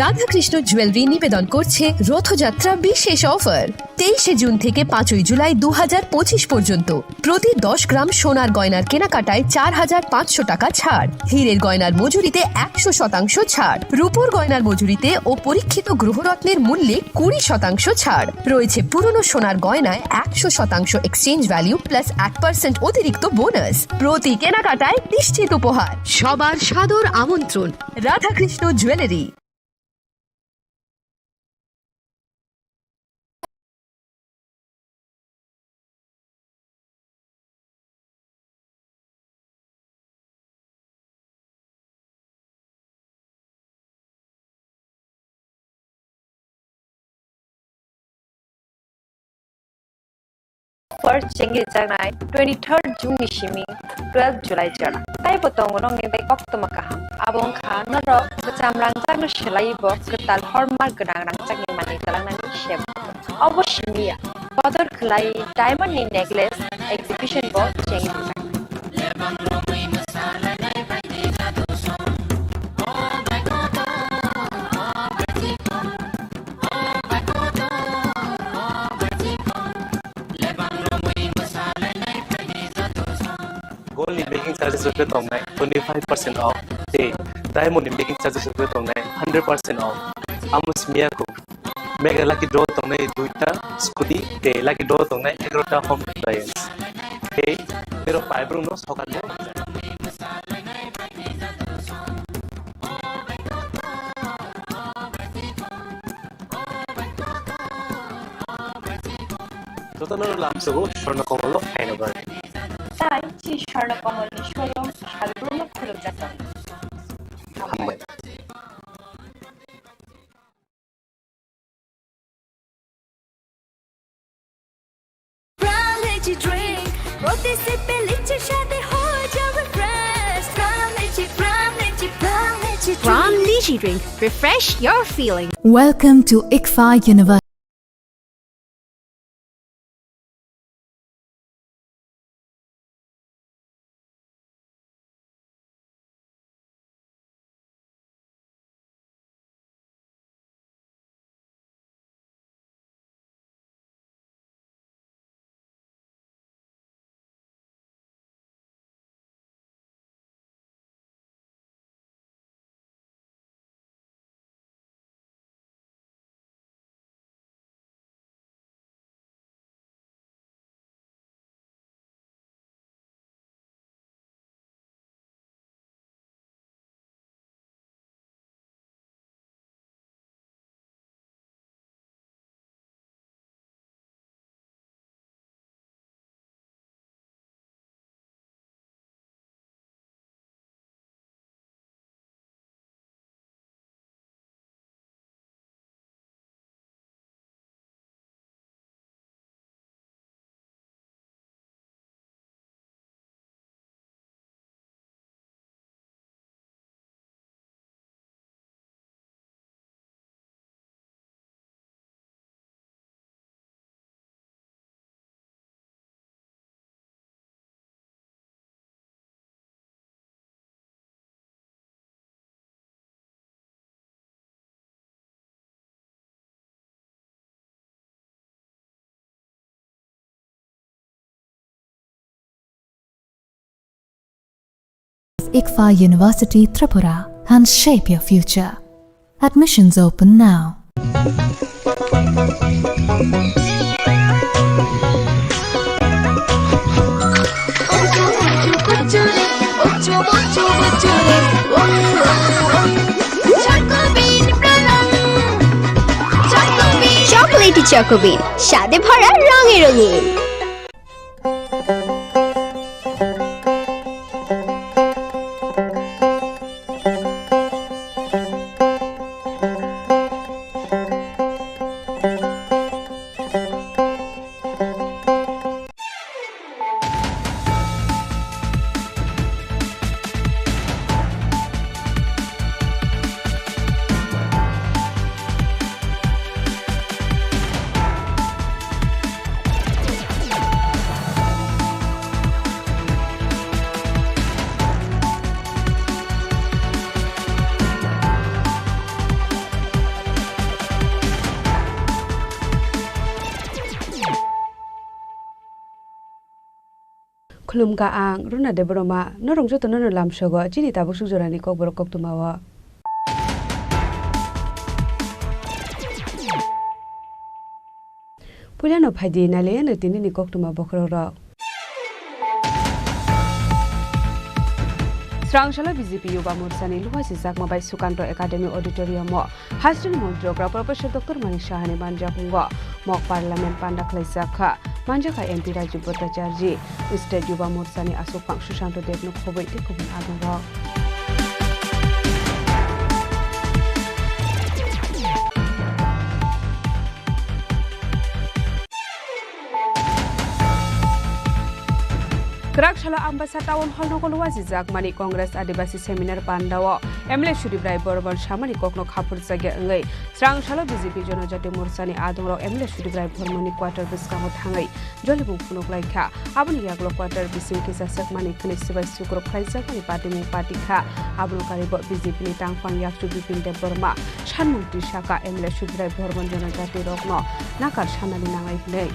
Radhakrishna jewellery নিবেদন করছে রথযাত্রা বিশেষ অফার। তেইশে জুন থেকে পাঁচই জুলাই দু হাজার পঁচিশ পর্যন্ত প্রতি দশ গ্রাম সোনার গয়নার কেনাকাটায় চার হাজার পাঁচশো টাকা ছাড়, হীরের গয়নার মজুরিতে একশো শতাংশ ছাড়, রূপোর গয়নার মজুরিতে ও পরীক্ষিত গ্রহরত্নের মূল্যে কুড়ি শতাংশ ছাড়। রয়েছে পুরনো সোনার গয়নায় একশো শতাংশ এক্সচেঞ্জ ভ্যালু প্লাস এক পার্সেন্ট অতিরিক্ত বোনাস। প্রতি কেনাকাটায় নিশ্চিত উপহার। সবার সাদর আমন্ত্রণ Radhakrishna jewellery. First chengri changnai twenty-third June ni simi twelve July jora. Taibo tongo nokni bai koktwma kaham. Abo wngkha norok bwcham rangchakno swlaiwi bo kwtal horma gwnang rangchakni manwi twlangnani sebo. Obo simi ya, kodor khwlai diamond ni necklace exhibition bo chengri changnai. Gold ni making charges rok khe tongnai twenty five percent off, tei diamond ni making charges rok khe tongnai hundred percent off. Amo simi ya kho. Mega lucky draw tongnai duita scooty, tei lucky draw tongnai egarota home appliance. Tei tero pai borok no sokal bo. Jotono lamsogo Swarna Komolo phaina bagwi. Tai chi Swarna Komolni showroom salbrono khulumjak tongo. Hambai. Pram Lychee Drink, প্রতি সিপে লিচির স্বাদে হয়ে যাবে fresh. Pram Lychee, Pram Lychee, Pram Lychee Drink. Pram Lychee Drink, refresh your feeling. Welcome to ICFAI University. ICFAI University Tripura, and shape your future. Admissions open now. Chocolatey Choco Bean, স্বাদে ভরা রঙে রঙিন। Khulumkha ang Runa Debbarma, norok jotono no lamsogo chini tabuk suk jorani kokborok koktwmao. Puilano phaidi nailaiano tinini koktwma bokhorokrok. Srangsalo B J P Yuba Morsani luhasijakma bai Sukanto Academy Auditorium-o Hasteni Montri Okra Professor Doctor Manik Sahani manjakmungo mok Parliament panda khlaijak kha. Manjakha M P Rajiv Bhattacharjee, State Yuba Morsani aswkphang Susanto Debno khobwi tei kubun adongrok. Kwrak salo Ambasa Town Hall nogo luwajijak mani Congress Adibasi Seminar Pandao M L A Sudip Rai Bormon samani kokno khaphurjakya wngwi Srangsalo B J P Jonojati Morsani adongrok M L A Sudip Rai Bormonni quarter bwskango thangwi jolibung phunuk lai kha. Aboni yagulo quarter bising kisa sekmani khwnwi swbai sukruk khlaijakmani patimung pati kha. Abono karibo B J P ni tangphang yakchu Bipin Debbarma sanmung twi saka M L A Sudip Rai Bormon Jonojati rokno nakar sanani nangnai hwnwi.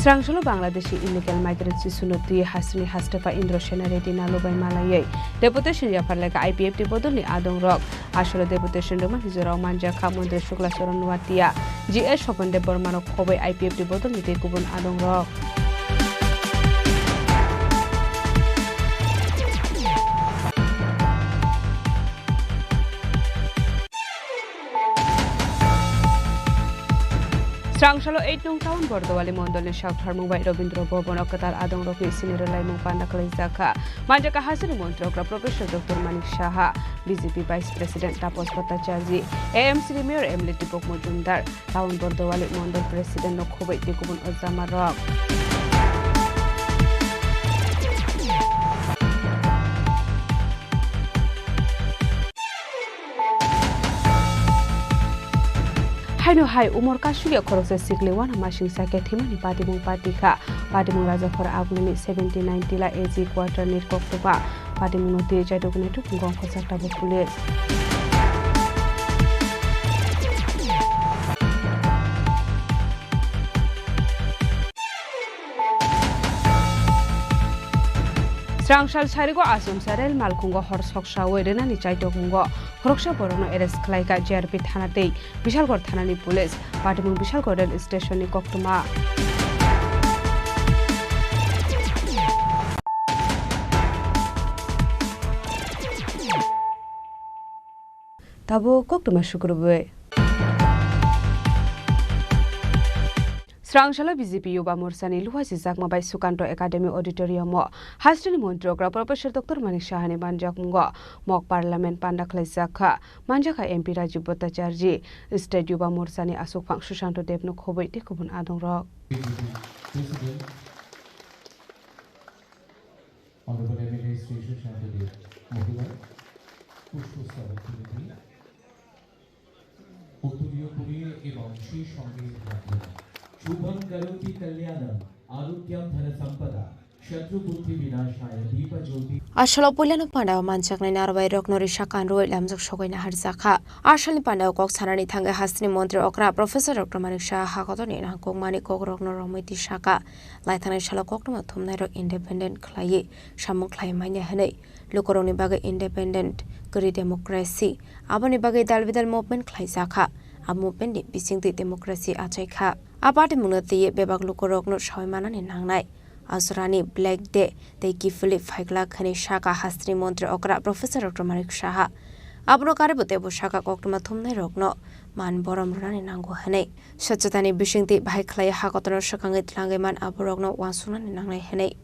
Srangsalo Bangladeshi illegal migrants isuno twi hasteni hastepha Indra Sena Reddy nalubai malaywi deputation yaphar lekha I P F T bodolni adongrok. Asolo deputation rwmani jorao manjakha Montri Shukla Charan Noatia, G S Swapan Debbarmano khobwi I P F T bodolni tei kubun adongrok. Srangsalo eight nong town Bordowali mondolni saktharmung bai Robindra Bhabono kwtal adongrokni sini rwlaimung panda khlaijak kha. Manjakha hasteni Montri Okra Professor Doctor Manik Saha, B J P Vice President Tapas Bhattacharjee, A M C ni Mayor M L A Deepak Majumdar, town Bordowali mondol President no khobwi tei kubun ojamarok. Haino hai umor kasugya khoroksa sikli uanamasingcha khe thwimani patimung pati kha. Patimung Rajakhor Agnini seventy nine Tila A G quarter ni koktwma. Patimungno twi chaidukni tukung gongkho chaktabu police. Srangsal sarigo achomsa rel malkhungo hor soksawi rwnani chaitokmungo khoroksa borokno arrest khlaikha J R P thana tei Bishalgarh thanani police. Patimung Bishalgarh rel station ni koktwma. Tabuk koktwma sukrubwi. Srangsalo B J P Yuba Morsani luhasijakma bai Sukanto Academy Auditorium-o hasteni Montri Okra Professor Doctor Manik Sahani manjakmungo mok Parliament panda khlaijak kha. Manjakha M P Rajiv Bhattacharjee, State Yuba Morsani aswkphang Susanto Debno khobwi tei kubun adongrok. Honorable M L A Sri Sushanta Deb Mohila, পুষ্পস্তবক তুলে দিয়ে উত্তরীয় করিয়ে এবং সেই সঙ্গে রাখলেন। শুভং করোতি কল্যাণং আরোগ্যং ধনসম্পদা। Shatru Buddhi Vinashaya Deepa Jyoti. Asalo puilano pandao manjaknai narwai rokno risa kanrwi lamjak sogwi naharjakha. Asalni pandao kok sanani thangwi hasteni montri okra Professor Doctor Manik Saha hakotorni nangkukmani kokrokno romwi tisaka. Laithangnai salo koktwma thumnairok independent khlaiwi samung khlai manya hwnwi lukurokni bagwi independent kwrwi democracy, aboni bagwi dal bidal movement khlaijakha. A movement ni bisingtwi democracy achaikha. A party mungno twiwi bebak lukurokno sawi manani nangnai. Aswrani Black Day tei kiphilwi phaikla khwnwi saka hasteni montri okra Professor Doctor Manik Saha. Abono karwi bo teibo saka koktwma thumnairokno man borom rwnani nango hwnwi. Swchhatani bisingtwi bahai khlaiwi hakotorno swkangwi tlangwi man aborokno uansuknani nangnai hwnwi.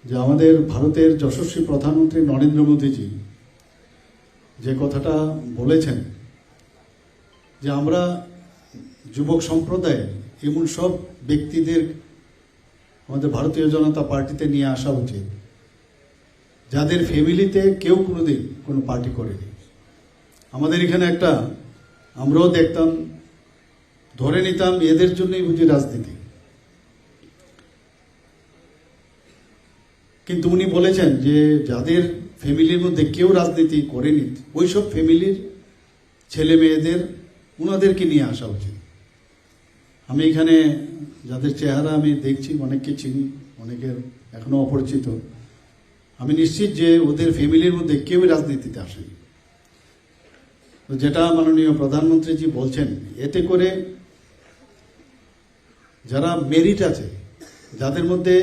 যে আমাদের ভারতের যশস্বী প্রধানমন্ত্রী নরেন্দ্র মোদীজি যে কথাটা বলেছেন যে আমরা যুবক সম্প্রদায় এমন সব ব্যক্তিদের আমাদের ভারতীয় জনতা পার্টিতে নিয়ে আসা উচিত, যাদের ফ্যামিলিতে কেউ কোনোদিন কোনো পার্টি করেনি। আমাদের এখানে একটা, আমরাও দেখতাম, ধরে নিতাম এদের জন্যই বুঝি রাজনীতি। কিন্তু উনি বলেছেন যে যাদের ফ্যামিলির মধ্যে কেউ রাজনীতি করেনি, ওই সব ফ্যামিলির ছেলে মেয়েদের, ওনাদেরকে নিয়ে আসা উচিত। আমি এখানে যাদের চেহারা আমি দেখছি, অনেককে চিনি, অনেকের এখনো অপরিচিত। আমি নিশ্চিত যে ওদের ফ্যামিলির মধ্যে কেউই রাজনীতিতে আসেনি। তো যেটা মাননীয় প্রধানমন্ত্রীজি বলছেন, এতে করে যারা মেরিট আছে, যাদের মধ্যে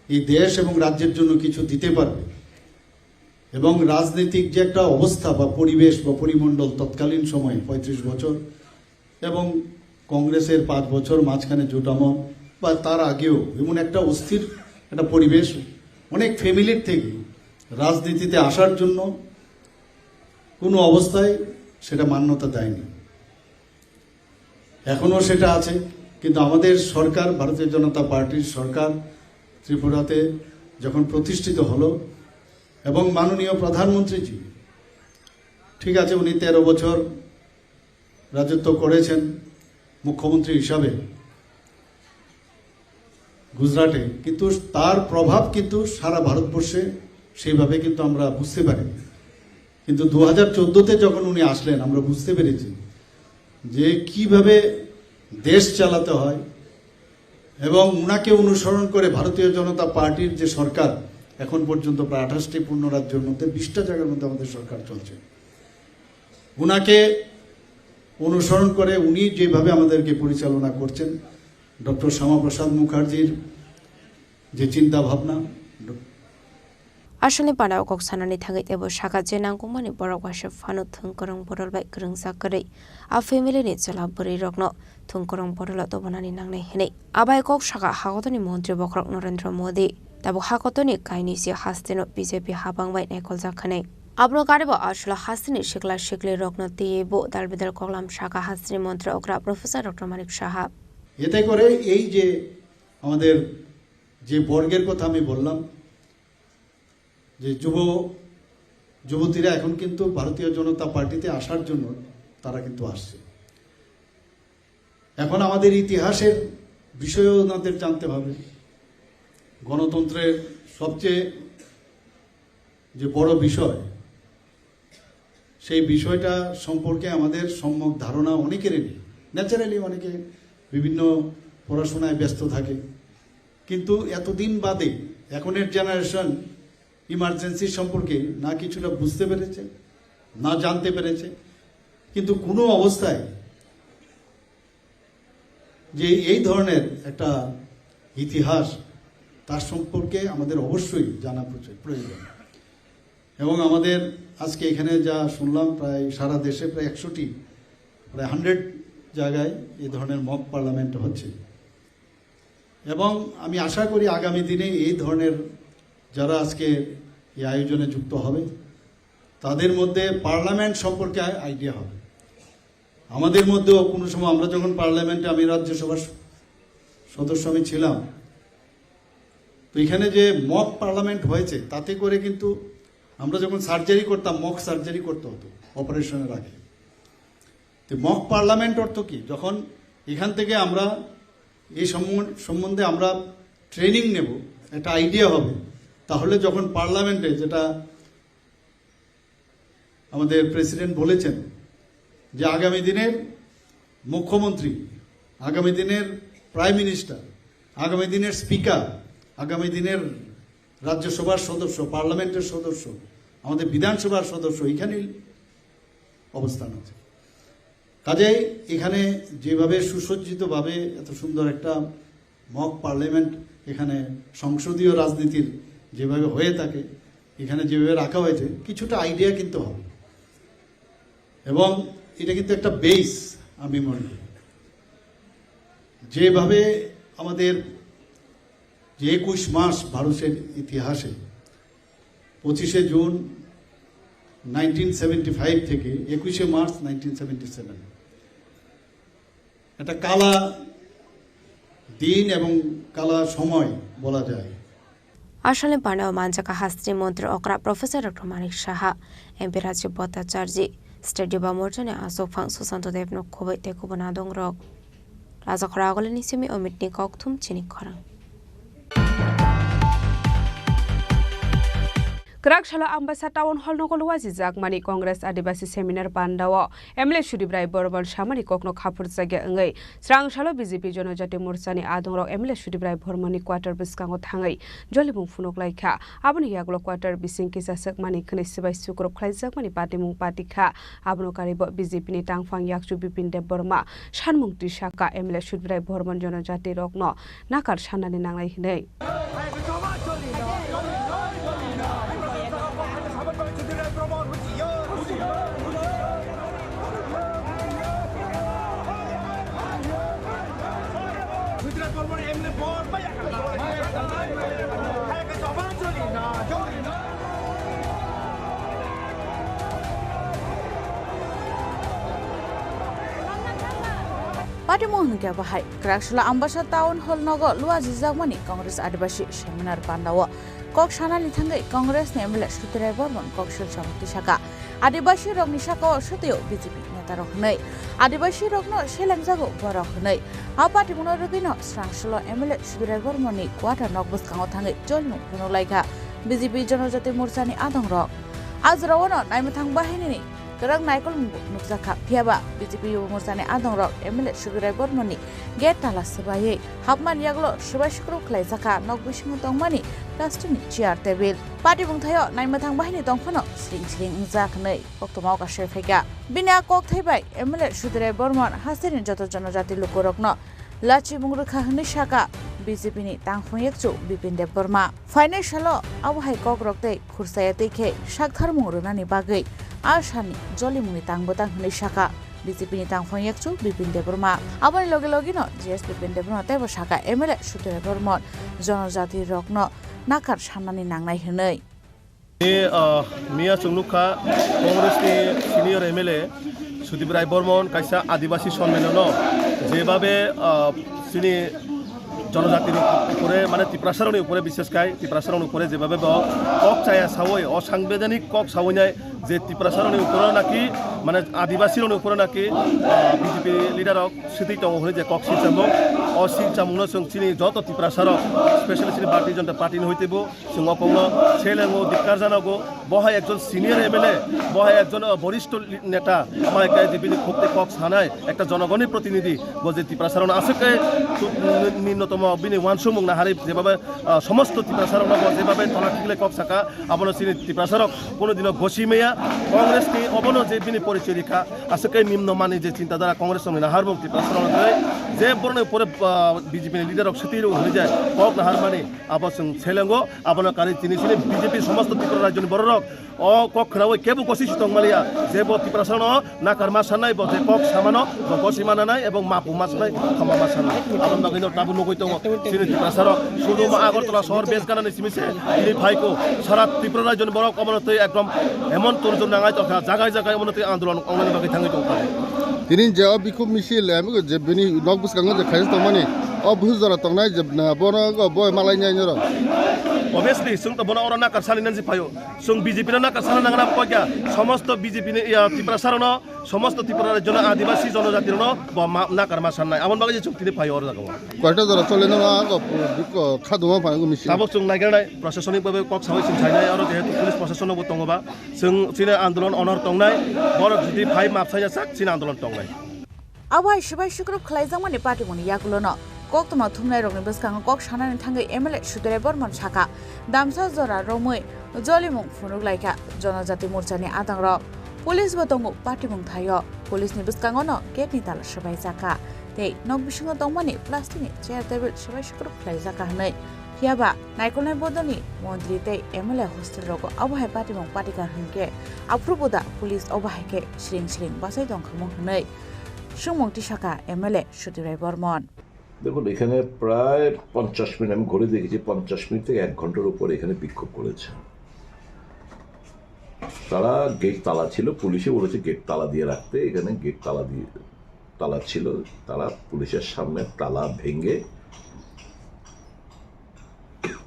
এই দেশ এবং রাজ্যের জন্য কিছু দিতে পারবে, এবং রাজনৈতিক যে একটা অবস্থা বা পরিবেশ বা পরিমণ্ডল তৎকালীন সময়ে পঁয়ত্রিশ বছর এবং কংগ্রেসের পাঁচ বছর মাঝখানে জোট আমল বা তার আগেও এমন একটা অস্থির একটা পরিবেশ, অনেক ফ্যামিলির থেকে রাজনীতিতে আসার জন্য কোনো অবস্থায় সেটা মান্যতা দেয়নি। এখনও সেটা আছে, কিন্তু আমাদের সরকার, ভারতীয় জনতা পার্টির সরকার ত্রিপুরাতে যখন প্রতিষ্ঠিত হলো এবং মাননীয় প্রধানমন্ত্রীজি, ঠিক আছে, উনি তেরো বছর রাজত্ব করেছেন মুখ্যমন্ত্রী হিসাবে গুজরাটে, কিন্তু তার প্রভাব কিন্তু সারা ভারতবর্ষে সেইভাবে কিন্তু আমরা বুঝতে পারি। কিন্তু দু হাজার চোদ্দোতে যখন উনি আসলেন, আমরা বুঝতে পেরেছি যে কিভাবে দেশ চালাতে হয়, এবং উনাকে অনুসরণ করে ভারতীয় জনতা পার্টির যে সরকার, এখন পর্যন্ত প্রায় আঠাশটি পূর্ণ রাজ্যের মধ্যে বিশটা জায়গার মধ্যে আমাদের সরকার চলছে। উনাকে অনুসরণ করে উনি যেভাবে আমাদেরকে পরিচালনা করছেন, ডক্টর শ্যামাপ্রসাদ মুখার্জির যে চিন্তা ভাবনা, Asalni pandao kok sanani thangwi teibo saka je nangkukmani borok waisa phano thwngkwrwng bodol bai kwrwngjak kwrwi a family ni chwla bwrwi rokno thwngkwrwng bodolo tubunani nangnai hwnwi. Abai kok saka hakotorni montri bokhorok Narendra Modi tabuk hakotorni kainwi se hasteno B J P habang bai naikoljak hwnwi. Abono karwi bo aswlo hasteni sikla sikli rokno twiwi bo dal bidal koklam saka hasteni montri okra Professor Doctor Manik Saha. এতে করে এই যে আমাদের যে বর্গের কথা আমি বললাম, যে যুব যুবতীরা এখন কিন্তু ভারতীয় জনতা পার্টিতে আসার জন্য তারা কিন্তু আসছে। এখন আমাদের ইতিহাসের বিষয়ে ওনাদের জানতে হবে। গণতন্ত্রের সবচেয়ে যে বড় বিষয়, সেই বিষয়টা সম্পর্কে আমাদের সম্যক ধারণা অনেকেরই নেই। ন্যাচারালি অনেকে বিভিন্ন পড়াশোনায় ব্যস্ত থাকে, কিন্তু এতদিন বাদে এখনের জেনারেশন ইমার্জেন্সি সম্পর্কে না কিছুটা বুঝতে পেরেছে, না জানতে পেরেছে। কিন্তু কোনো অবস্থায় যে এই ধরনের একটা ইতিহাস, তার সম্পর্কে আমাদের অবশ্যই জানা প্রচুর প্রয়োজন। এবং আমাদের আজকে এখানে যা শুনলাম, প্রায় সারা দেশে প্রায় একশোটি, প্রায় হান্ড্রেড জায়গায় এই ধরনের মক পার্লামেন্ট হচ্ছে। এবং আমি আশা করি আগামী দিনে এই ধরনের যারা আজকে এই আয়োজনে যুক্ত হবে, তাদের মধ্যে পার্লামেন্ট সম্পর্কে আইডিয়া হবে। আমাদের মধ্যেও কোনো সময় আমরা যখন পার্লামেন্টে, আমি রাজ্যসভার স-, সদস্য আমি ছিলাম, তো এখানে যে মক পার্লামেন্ট হয়েছে, তাতে করে কিন্তু আমরা যখন সার্জারি করতাম, মক সার্জারি করতে হতো অপারেশনের আগে। তো মক পার্লামেন্ট অর্থ কি? যখন এখান থেকে আমরা এই সম্বন-, সম্বন্ধে আমরা ট্রেনিং নেব, একটা আইডিয়া হবে। তাহলে যখন পার্লামেন্টে, যেটা আমাদের প্রেসিডেন্ট বলেছেন, যে আগামী দিনের মুখ্যমন্ত্রী, আগামী দিনের প্রাইম মিনিস্টার, আগামী দিনের স্পিকার, আগামী দিনের রাজ্যসভার সদস্য, পার্লামেন্টের সদস্য, আমাদের বিধানসভার সদস্য, এখানেই অবস্থান আছে। কাজেই এখানে যেভাবে সুসজ্জিতভাবে এত সুন্দর একটা মক পার্লামেন্ট, এখানে সংসদীয় রাজনীতির যেভাবে হয়ে থাকে, এখানে যেভাবে রাখা হয়েছে, কিছুটা আইডিয়া কিন্তু হবে। এবং এটা কিন্তু একটা বেস, আমি মনে করি, যেভাবে আমাদের যে একুশ মাস ভারতের ইতিহাসে, পঁচিশে জুন নাইনটিন সেভেন্টি ফাইভ থেকে একুশে মার্চ নাইনটিন সেভেন্টি সেভেন, একটা কালা দিন এবং কালা সময় বলা যায়। Aswkni panda o manjak kha hasteni montri okra Professor Doctor Manik Saha, M P Rajib Bhattacharjee, State Yuva Morchani Achukphang Susanto Debbarma khobwi tei kubun adongrok. Rajakhor Agulini simi Omitni kokthum chini khorang. Kwrak salo Ambasa Town Hall nogo luajijakmani Congress Adibasi Seminar Pandao M L A Sudip Rai Bormon samani kokno khapurjakya wngwi, srang salo B J P Jonojati Morchani adongrok M L A Sudip Rai Bormonni quarter bwskango thangwi jolimung phunuk laikha. Aboni yagulo quarter bising kisa swkmani khwnwi swbai sukrub khlaijakmani patimung patikha. Abono karibo B J P ni tangphang yakchu Bipin Debbarma, sanmung twi sakha M L A Sudip Rai Bormon Jonojati rokno nakar sannani nangnai hwnwi. Patimung hwnkhe bahai, Kwraksala Ambasa Town Hall nogo luajijakmani Congress Adibasi Seminar Pandao kok sanani thangwi Congress ni M L A Sudip Rai Bormon kok sil samung twi sakha. Adibasi rokni sakao swtwio B J P neta rok hwnwi, Adibasi rokno selengjago borok hwnwi. A patimungno rwgwino srang salo M L A Sudip Rai Bormon ni quarter nok bwskango thangwi jolimung phunuk laikha B J P Jonojati Morchani adongrok. A jorao no naimwthang bahinini kwrak naikolmung bo nukjakha. Phiyaba B J P Yuva Morchani adongrok M L A Sudip Rai Bormon ni gate tala swbaiwi hapmani yagulo swbai sukrub khlaijakha nok bisingo tongmani plastic ni chair table. Patimung thaio naimwthang bahini tongphano sring sring wngjak hwnwi koktwma o kasui phaikha. Bini a kokthai bai M L A Sudip Rai Bormon hasteni joto Jonojati lukurokno lachimung rwkha hwnwi sakha B J P ni tangphung yakchu Bipin Debbarma. Phainai salo abo hai kokrok tei khurchaya twi khe saktharmung rwnani bagwi a salni jolimungni tang bwtang hwnwi sakha B J P ni tangphang yakchu Bipin Debbarma. Aboni loge logeno G S Bipin Debbarma teibo sakha M L A Sudip Rai Bormon Jonojati rokno nakar sannani nangnai hwnwi. Ni, ah, miya chwng nukha Congress ni senior M L A Sudip Rai Bormon kaisa Adibasi Sonmenono jebabe, ah, chini Jonojati rok upore, mane Tiprasa rokni upore, bishes khai Tiprasa rokni upore jebabe bo kok chaya sawi, o sangbedhanik kok sawi nai je Tiprasa rokni upore naki, mane Adibasi rokni upore naki, ah, B J P leader rok sitwi tongo hwnwi je kok silchamung, o silchamungno chwng chini joto Tiprasa rok, specially chini Bharatiya Janata Party ni hoi teibo chwng o kokno selengo, dikkar janogo. Bo hai ekjon senior M L A, bo hai ekjon, ah, borishto li-, neta, amai kai je bini khuk tei kok sanai, ekta jonogonni protinidhi, bo je Tiprasa rokno aswk khe tu-, ni-, ninnotomo bini uansukmung naharwi jebabe, ah, somosto Tiprasa rokno bo jebabe tola thikle kok saka, abono chini Tiprasa rok kono dino gosi maya. Congress ni obono je bini porichoy rikha, aswk khe nimno mani je chintadhara Congress rokni naharmung Tiprasa rokno tei je borokni upore, ah, B J P ni leader rok swtwi rw hwnwi je kok naharmani abo chwng selengo. Abono karwi chini chini B J P somosto Tripura rajyoni bororok o kok khnaui kebo kosi sitong maliya, je bo Tiprasano nakarma sanai, bo je kok samano bo kosi mananai ebong mapu ma sanai, khama ma sanai. Aboni bagwino tabuk nugui tongo chini Tiprasarok sudu ma Agartala sohor base ganani simi se tini phaiko sara Tripura rajyoni borok omono twi ekdom emon turjum nangai tongkha, jagai jagai omono twi andolon wngnani bagwi thangwi tongkha. Tini je o bikhuk misil, amigo je bini nok bwskango je khaisa tongmani, o busu jora tongnai je, na, bono go boi malai nai norok. Obviously, chwng to bono oro nakar sani nansi phaio. Chwng B J P no nakar sana nangna koi kya. Somosto B J P ni, ya, Tiprasa rokno, somosto Tripura rajyo no Adibasi jonojati rokno bo ma-, nakar ma sannai. Amon bagwi je chwng tini phaio oro jaga o. Koita jora chole no ma ko, ko khaduma phaio misil. Tabok chwng naigelnai, proshashanik bhabe kok sawi chwng sainai, oro jehetu police proshashan no bo tongo ba. Chwng chini andolon onor tongnai, borok jodi phai map saina sak chini andolon tongnai. Abo hai sibai sukrub khlaijakmani patimungni yagulono koktwma thumnairokni bwskango kok sanani thangwi M L A Sudirai Bormon sakha, damsa jora romwi jolimung phunuk laikha jonojati morchani adangrok. Police bo tongo patimung thaio. Police ni bwskangono gate ni tala swbaijakha tei nok bisingo tongmani plastic ni chair table swbai sukrub khlaijakha hwnwi. Phiyaba naikolnai bodolni montri tei M L A hostel rogo abo hai patimung patikha hwnkhe aphuru bo da police obo hai khe siring siring bachai tongkhamu hwnwi swngmung tisakha M L A Sudirai Bormon. দেখুন, এখানে প্রায় পঞ্চাশ মিনিট, আমি ঘড়ি দেখেছি, পঞ্চাশ মিনিট থেকে এক ঘন্টার উপরে এখানে বিক্ষোভ করেছে। তারা গেট তালা ছিল, পুলিশে বলেছে গেট তালা দিয়ে রাখতে, এখানে গেট তালা দিয়ে, তালা ছিল, তারা পুলিশের সামনে তালা ভেঙে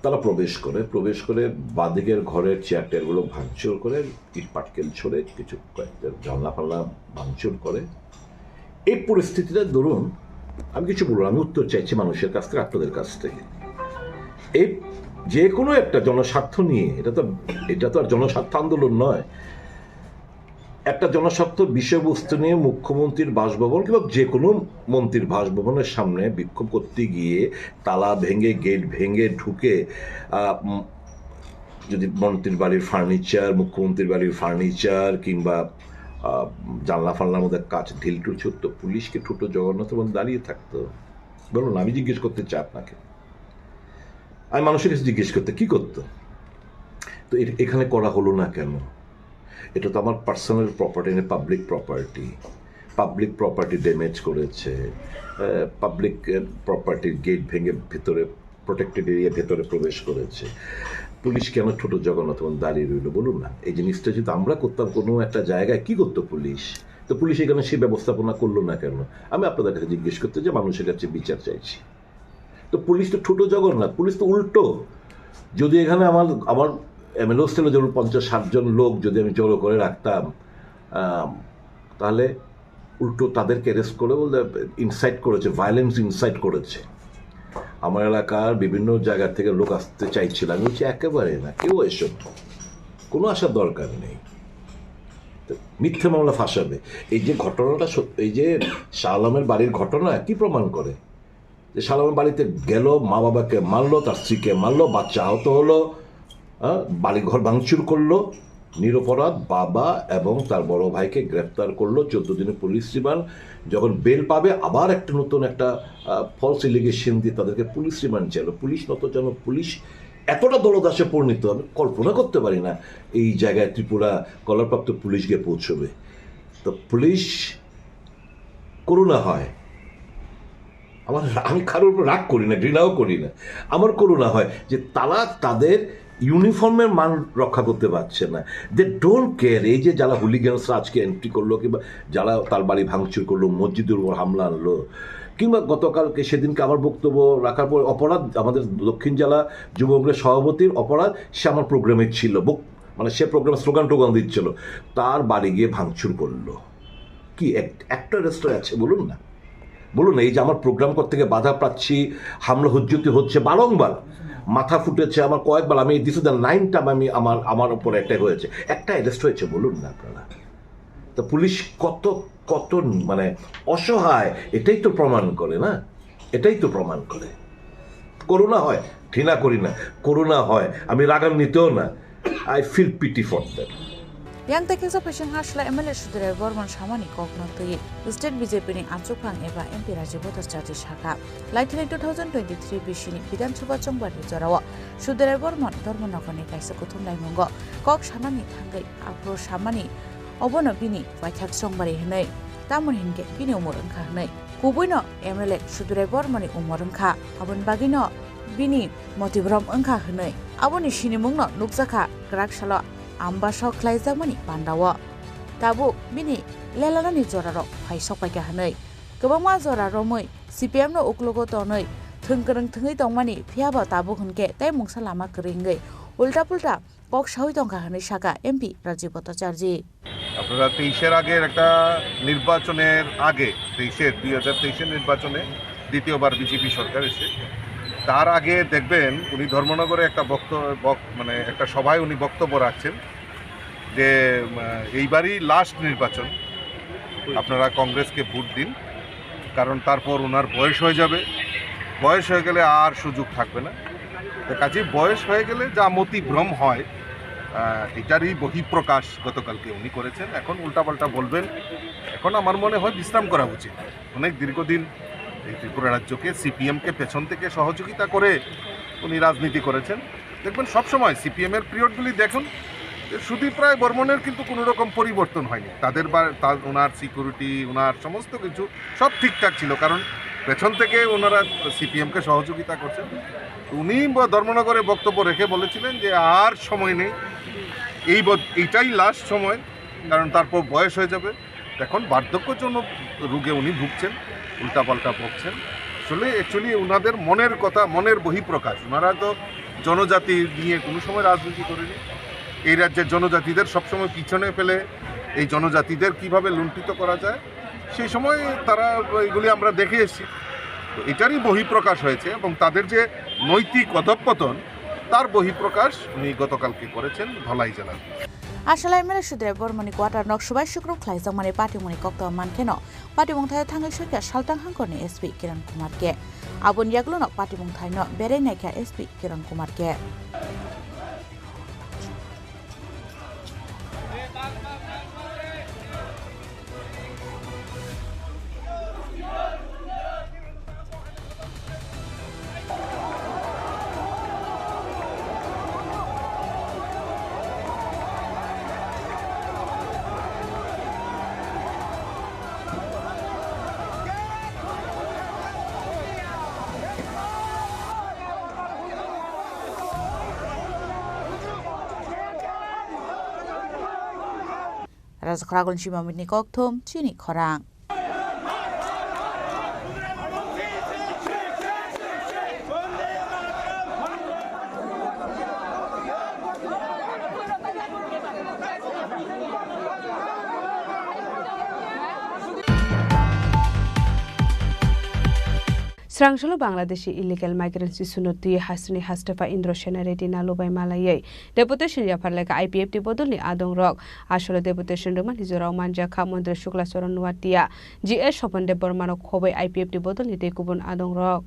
তারা প্রবেশ করে, প্রবেশ করে বাঁদিকের ঘরের চেয়ার টেয়ারগুলো ভাঙচুর করে, ইট পাটকেল ছড়ে, কিছু কয়েকটা জানলা ফানলা ভাঙচুর করে। এই পরিস্থিতিটা ধরুন, আমি কিছু বলবো না, আমি উত্তর চাইছি মানুষের কাছ থেকে, আপনাদের কাছ থেকে। এই যে কোনো একটা জনস্বার্থ নিয়ে, এটা তো, এটা তো আর জনস্বার্থ আন্দোলন নয়, একটা জনস্বার্থ বিষয়বস্তু নিয়ে মুখ্যমন্ত্রীর বাসভবন কিংবা যে কোনো মন্ত্রীর বাসভবনের সামনে বিক্ষোভ করতে গিয়ে তালা ভেঙে, গেট ভেঙে ঢুকে, আহ, উম, যদি মন্ত্রীর বাড়ির ফার্নিচার, মুখ্যমন্ত্রীর বাড়ির ফার্নিচার কিংবা, আহ, জানলা ফানলার মধ্যে কাচ ঢিল টুল ছুটতো, পুলিশ কি ঠুটো জগন্নাথ এবং দাঁড়িয়ে থাকতো? বলুন, আমি জিজ্ঞেস করতে চাই আপনাকে, আমি মানুষের কাছে জিজ্ঞেস করতে, কি করতো? তো এ-, এখানে করা হলো না কেন? এটা তো আমার পার্সোনাল প্রপার্টি, মানে public property, public property damage করেছে, আহ, পাবলিক, আহ, প্রপার্টির গেট ভেঙে ভেতরে, প্রোটেক্টেড এরিয়া ভেতরে প্রবেশ করেছে। পুলিশ কেন ছোট জগন্নাথ মন্দির দাঁড়িয়ে রইল বলুন না? এই জিনিসটা যদি আমরা করতাম কোনো একটা জায়গায়, কি করতো পুলিশ? তো পুলিশ এখানে সেই ব্যবস্থাপনা করলো না কেন? আমি আপনাদের কাছে জিজ্ঞেস করতে চাই, মানুষের কাছে বিচার চাইছি। তো পুলিশ তো ছোট জগন্নাথ, পুলিশ তো উল্টো। যদি এখানে আমার, আমার এমএলএ হোস্টেলে যেমন পঞ্চাশ ষাট জন লোক যদি আমি জড়ো করে রাখতাম, আম, তাহলে উল্টো তাদেরকে অ্যারেস্ট করে বলতে ইনসাইট করেছে, ভায়োলেন্স ইনসাইট করেছে। আমার এলাকার বিভিন্ন জায়গা থেকে লোক আসতে চাইছিল, আমি বলছি, "একেবারে না, কেউ এসো না, কোনো আসার দরকার নেই।" তো মিথ্যে মামলা ফাঁসাবে। এই যে ঘটনাটা সত-, এই যে শাহ আলমের বাড়ির ঘটনা কি প্রমাণ করে? যে শাহ আলমের বাড়িতে গেল, মা বাবাকে মারলো, তার স্ত্রীকে মারলো, বাচ্চা আহত হলো, হ্যাঁ, বাড়িঘর ভাঙচুর করলো, নিরপরাধ বাবা এবং তার বড় ভাইকে গ্রেফতার করলো, চোদ্দ দিনে পুলিশ রিমান্ড। যখন বেল পাবে, আবার একটা নতুন একটা, আহ, ফলস এলিগেশন দিয়ে তাদেরকে পুলিশ রিমান্ড চাইলো। পুলিশ নত যেন, পুলিশ এতটা দলদাসে পরিণত, আমি কল্পনা করতে পারি না এই জায়গায় ত্রিপুরা কলরপ্রাপ্ত পুলিশ গিয়ে পৌঁছবে। তো পুলিশ করুণা হয়। আমার, আমি কারোর উপর রাগ করি না, ঘৃণাও করি না। আমার করুণা হয় যে তারা তাদের ইউনিফর্মের মান রক্ষা করতে পারছে না। They don't care। এই যে যারা হুলিগানসরা আজকে এন্ট্রি করলো কিংবা যারা তার বাড়ি ভাঙচুর করলো, মসজিদের উপর হামলা আনলো, কিংবা গতকালকে, সেদিনকে আমার বক্তব্য রাখার পর অপরাধ, আমাদের দক্ষিণ জেলা যুবকদের সভাপতির অপরাধ, সে আমার প্রোগ্রামে ছিল, বক-, মানে সে প্রোগ্রাম স্লোগান টোগান দিচ্ছিল, তার বাড়ি গিয়ে ভাঙচুর করলো। কি এক-, একটা রেস্টুরেন্ট আছে বলুন না, বলুন না, এই যে আমার প্রোগ্রাম করতে গিয়ে বাধা পাচ্ছি, হামলা হুজ্জুতি হচ্ছে বারংবার, মাথা ফুটেছে আমার কয়েকবার, আমি দিস দ্য নাইন টাইম আমি আমার, আমার উপর অ্যাটাক হয়েছে, একটা অ্যারেস্ট হয়েছে বলুন না আপনারা। তো পুলিশ কত, কত মানে অসহায়, এটাই তো প্রমাণ করে না, এটাই তো প্রমাণ করে। করুণা হয়, ঘৃণা করি না, করুণা হয়, আমি রাগান্বিতও না। I feel pity for them. Yang tekisa phaising hasla M L A Sudirai Bormon samani kokno twi State B J P ni achukphang eba M P Rajiv Bhattacharjee sakha. Laithini two thousand twenty-three bisini Bidhan Sabha chongbarni jorao Sudirai Bormon Dharmanagarni kaisa kuthum laimungo kok sanani thangwi aphuru samani obono bini paithak chongbari hwnwi, tamoni hinkhe bini umor wngkha hwnwi. Kubuino M L A Sudirai Bormani umor wngkha, aboni bagwino bini motibrom wngkha hwnwi aboni sinimungno nukjakha kwrak salo ambasao khlaijakmani pandao. Tabuk bini lelanani jorarok phai sokpaikha hwnwi kwbangma jora romwi C P M no uklogo tonwi Thwng kwrwng thwngwi tongmani, phiyaba tabuk hwnkhe tei mungsa lama kwrwi wngwi ulta pulta kok sawi tongkha hwnwi sakha M P Rajiv Bhattacharjee. আপনারা তেইশের আগের একটা নির্বাচনের আগে, তেইশের, দুই হাজার তেইশের নির্বাচনে দ্বিতীয়বার বিজেপি সরকার এসে, তার আগে দেখবেন উনি ধর্মনগরে একটা বক্ত-, বক-, মানে একটা সভায় উনি বক্তব্য রাখছেন যে, উম, এইবারই লাস্ট নির্বাচন, আপনারা কংগ্রেসকে ভোট দিন, কারণ তারপর ওনার বয়স হয়ে যাবে, বয়স হয়ে গেলে আর সুযোগ থাকবে না। তো কাজেই বয়স হয়ে গেলে যা মতিভ্রম হয়, আহ, এটারই বহিঃপ্রকাশ গতকালকে উনি করেছেন। এখন উল্টাপাল্টা বলবেন, এখন আমার মনে হয় বিশ্রাম করা উচিত। অনেক দীর্ঘদিন এই ত্রিপুরা রাজ্যকে সিপিএমকে পেছন থেকে সহযোগিতা করে উনি রাজনীতি করেছেন। দেখবেন সবসময় সিপিএম এর পিরিয়ডগুলি দেখুন, যে সুদীপ রায় বর্মনের কিন্তু কোনো রকম পরিবর্তন হয়নি। তাদের বা তা-, ওনার সিকিউরিটি, ওনার সমস্ত কিছু সব ঠিকঠাক ছিল, কারণ পেছন থেকে ওনারা সিপিএমকে সহযোগিতা করছেন। উনি ব-, ধর্মনগরে বক্তব্য রেখে বলেছিলেন যে আর সময় নেই, এই ব-, এইটাই লাস্ট সময়, কারণ তারপর বয়স হয়ে যাবে। এখন বার্ধক্যজনক রোগে উনি ভুগছেন, উল্টাপাল্টা বকছেন। আসলে অ্যাকচুয়ালি ওনাদের মনের কথা, মনের বহিঃপ্রকাশ। ওনারা তো জনজাতি নিয়ে কোনো সময় রাজনীতি করেনি। এই রাজ্যের জনজাতিদের সবসময় পিছনে ফেলে এই জনজাতিদের কিভাবে লুণ্ঠিত করা যায়, সেই সময় তারা এগুলি আমরা দেখে এসেছি। তো এটারই বহিঃপ্রকাশ হয়েছে এবং তাদের যে নৈতিক অধঃপতন, তার বহিঃপ্রকাশ উনি গতকালকে করেছেন ধলাই জেলার। Asalai M L A Sudre Bormani quarter nok subai sukru khlaijakmani patimungni koktwma mankheno, patimung thaio thangwi soikha Saltang hangkorni S P Kiran Kumar K. Aboni yagulono patimung thaino berai naikha S P Kiran Kumar K. Rajakhoragulni Sima Mitni kokthum chini khorang. Srangsolo Bangladeshi illegal migrants issue no twi hasteni hastepha Indra Sena Reddy Nalu bai malaiwi deputation yaphar lekha I P F T bodolni adongrok. Asolo deputation rwmani jorao manjakha Montri Shukla Charan Noatia, G S Swapan Debbarma no khobwi I P F T bodolni tei kubun adongrok.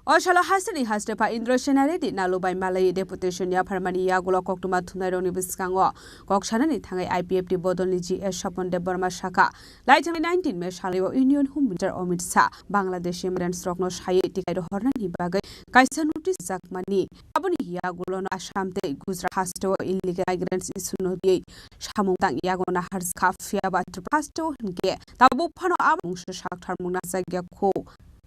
O salo hasteni hastepha Indra Sena Reddy Nalu bai malaiwi deputation yapharmani yagulo koktwma thumnairokni bwskango kok sanani thangwi I P F T bodolni G S Swapan Debbarma sakha, laithangni nineteen May salio Union Home Minister Amit Shah Bangladeshi migrants rokno saywi tikai rohornani bagwi kaisa notice jakmani. Aboni yagulono Assam tei Gujarat hasteo illegal migrants issue no twiwi samung tang yago naharjakha, phiyaba Tripura hasteo hinkhe tabuk phano abo mungsa saktharmung najakya kho.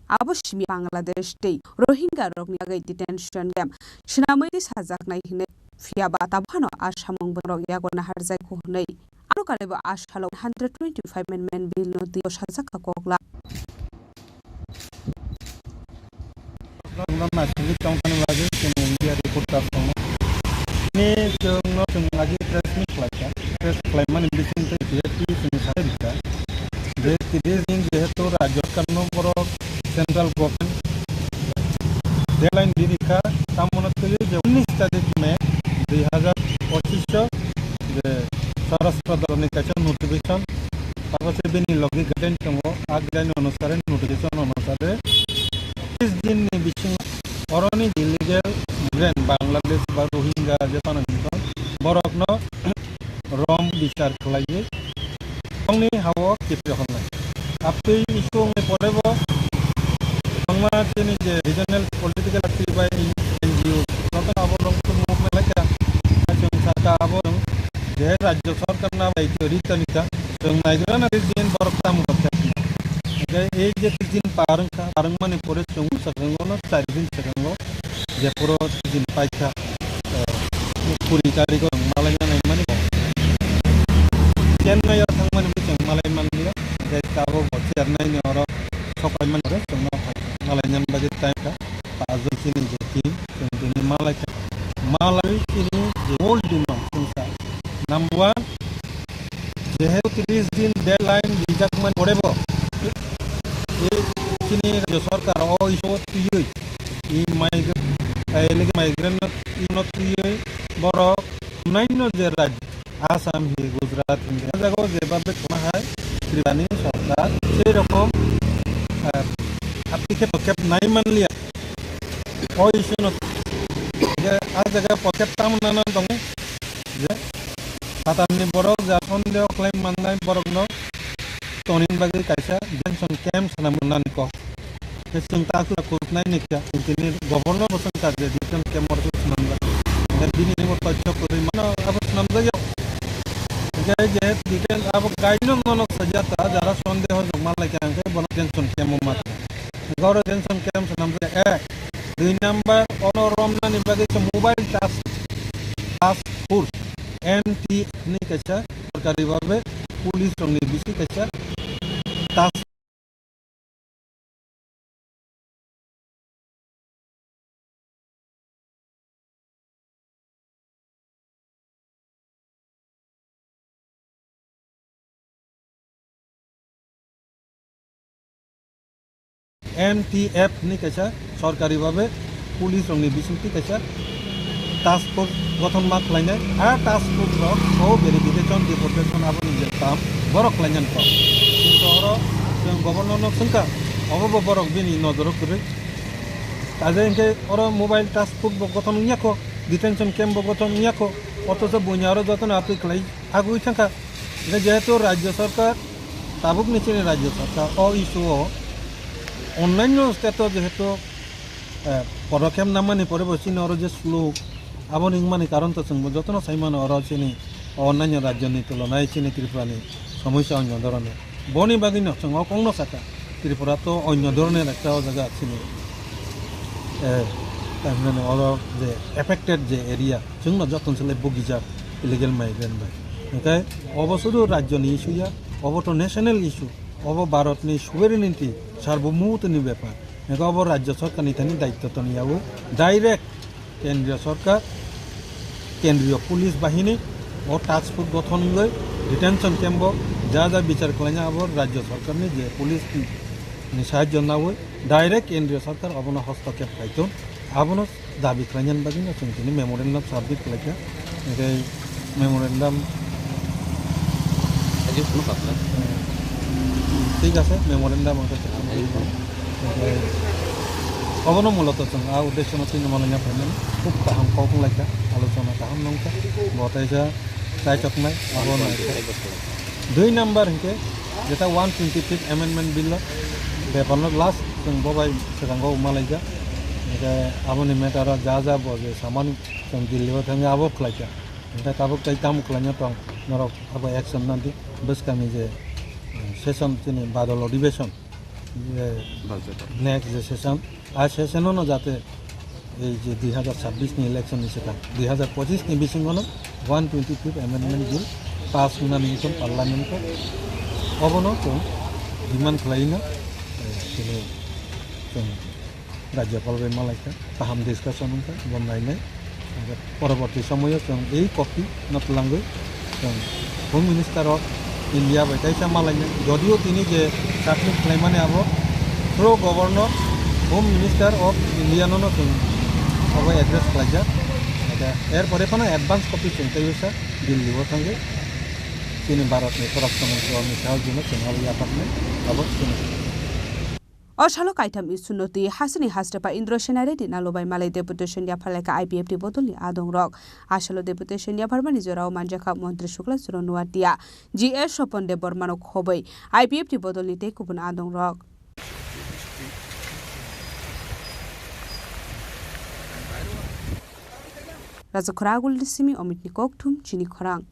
Abo simi Bangladesh tei Rohingya rokni bagwi detention camp swnamwi tei sajaknai hinwi, phiyaba tabuk phano a samung borok yago naharjak kho hwnwi. Aro kalibo a salo one hundred twenty-five Amendment Bill no twiwi sajakha kokla. Chwngno naisingwi tongthani bagwi chwng media reporter tongo. Tini chwngno chwng agi press meet khlaikha. Press khlaimani bisingtwi P F T chwng sai rikha. Je tris din jehetu rajya sorkarno borok central government deadline di rikha, tamoni twiwi je unis tarik May dui hazar pochish o je Swarashtra Doloni kaisa notification, tarpore bini logi guideline tongo, a guideline onusare, notification onusare tris din ni bisingo oroni illegal migrant Bangladesh ba Rohingya je phano hinwi borokno rom bichar khlaiwi tongni ha-o kipri hornai. Abtwi issue wngwi porebo kwbangma chini je regional political party bai N G O jotono abo rok movement laikha. Chwng sakha abo je rajya sorkarno daityo ri toni kha. Chwng naigra na din borok tamo kha. Hingke ei je din parwng kha, parwng mani pore chwng swkango no chari din swkango je puro din pai kha. Eh, kuri tarikh o malai nai mani bo. Chennai o thang mani bo chwng malai man liya. Hingke tabok bo Chennai ni oro sokai mani oro chwng no malai nani bagwi time kha. Paanch jon chini je team, chwng tini malai kha. Malai chini je whole team no chwng sa. Number one, jehetu tris din deadline rijak mani pore bo, e chini rajyo sarkar o issue o twiwi, e migrant, illegal migrant no, ino twiwi borok onnaino je rajyo, Assam hi, Gujarat hi, o jaga o jeba betona hai Tripura ni sarkar sei rokom, eh, aboni khe podkhep nai manliya. O issue no je a jaga podkhep tamo nana tongo je satamni borok ja sondeho khlai mannai borok no tonina bagwi kaisa detention camp swnam nani kok. Hwnkhe chwng ta aswk khuluknai ni kha, chwng tini governor bo swngkha je detention camp o swnamjak. Hwnkhe bini bo toichok kwrwi mano abo swnamjakya. Hwnkhe je detention abo guide no nono sajak ta, jara sondeho jok malaikha hwnkhe bono detention camp o ma. Hwnkhe oro detention camp swnamjak ek. Dui number, ono romnani bagwi se mobile task, task force, M T F ni kaisa sorkari bhabe police rokni bisi kaisa task M T F ni kaisa sorkari bhabe police rokni bisingtwi kaisa task force gothon ma khlainai. A task force rok o verification, deportation aboni je kam borok khlainani kok. Kintu oro chwng governor no swngkha, obo bo borok bini nojoro kwrwi. Kaje hwnkhe oro mobile task force bo gothon wngya kho, detention camp bo gothon wngya kho, othocho buini aro jotono aphi khlai agui thangkha. Hwnkhe jehetu rajyo sarkar, tabukni chini rajyo sarkar o issue o onnaino state o jehetu, eh, podokkhep namani pore bo chini oro je slow, aboni wngmani karon to chwngbo jotono sai mano oro chini onnaino rajyoni tulonai chini Tripurani somosya onyo dhoroner. Boni bagwino chwng o kokno sakha, Tripura to onyo dhoroner ekta o jaga chini, eh, tamhinani oro je affected je area, chwngno jotono se bugijak illegal migrant bai. Hwnkhe obo sudu rajyoni issue ya, obo to national issue, obo Bharatni sovereignty, sarbomoutoni bepar. Hwnkhe obo rajyo sarkarni thani daityo toni yaui direct Kendriya Sorkar, Kendriya Police Bahini o task force gothon wngwi detention camp o ja ja bichar khlaina abo Rajya Sorkarni je police ni sahajyo nawi direct Kendriya Sorkar obono hostokep khlai thung, abono dabi khlainani bagwino chwng tini memorandum submit khlaikha. Hwnkhe memorandum Thik ase, memorandum ang khe Obono muloto chwng a uddesyo no twi no malanya phaimani khub kaham kok wng laikha, alochona kaham nongkha, bo teisa chaichoknai abo naikha. Dui number hinkhe jeta one twenty fifth amendment bill o bepar no last chwng bo bai swkango malaijak, hinkhe aboni matter o ja ja bo je samani chwng Delhi o thangwi abo khlaikha, hinkhe tabuk tei tamo khlaina tong norok abo action nadi bwskangni je session chini badal odhibeshon. Next je session, a session no jate ei je dui hazar chabbish ni election ni swkang dui hazar pochisni bisingo no one twenty fifth amendment bill pass wngnani wngkha parliament o, obono chwng demand khlaino, eh, chini chwng Rajyapal bai malaikha, kaham discussion wngkha, bo nainai. Hingke poroborti somoyo chwng ei copy no twlangwi chwng Home Minister of India bai kaisa malainai. Jodio tini je submit khlaimani abo through Governor, Home Minister of India no no chwng abo address khlaijak. Hingke er pore phano advance copy chwng tei usa Delhi o thangwi chini Bharat ni Swarast Mantri Amit Shah ji no chwng abo yapharnai abo chwng. O salo kaitham issue no twi hasini hastapa Indra Sena Reddy Nalubai malai deputation yapharlaikha I P F T bodolni adongrok. A salo deputation yapharmani jorao manjakha Montri Shukla Churno Nuatia, G S Sopon Debbarmano khobwi I P F T bodolni tei kubun adongrok. Rajakhora Agulni simi Omitni kokthum chini khorang.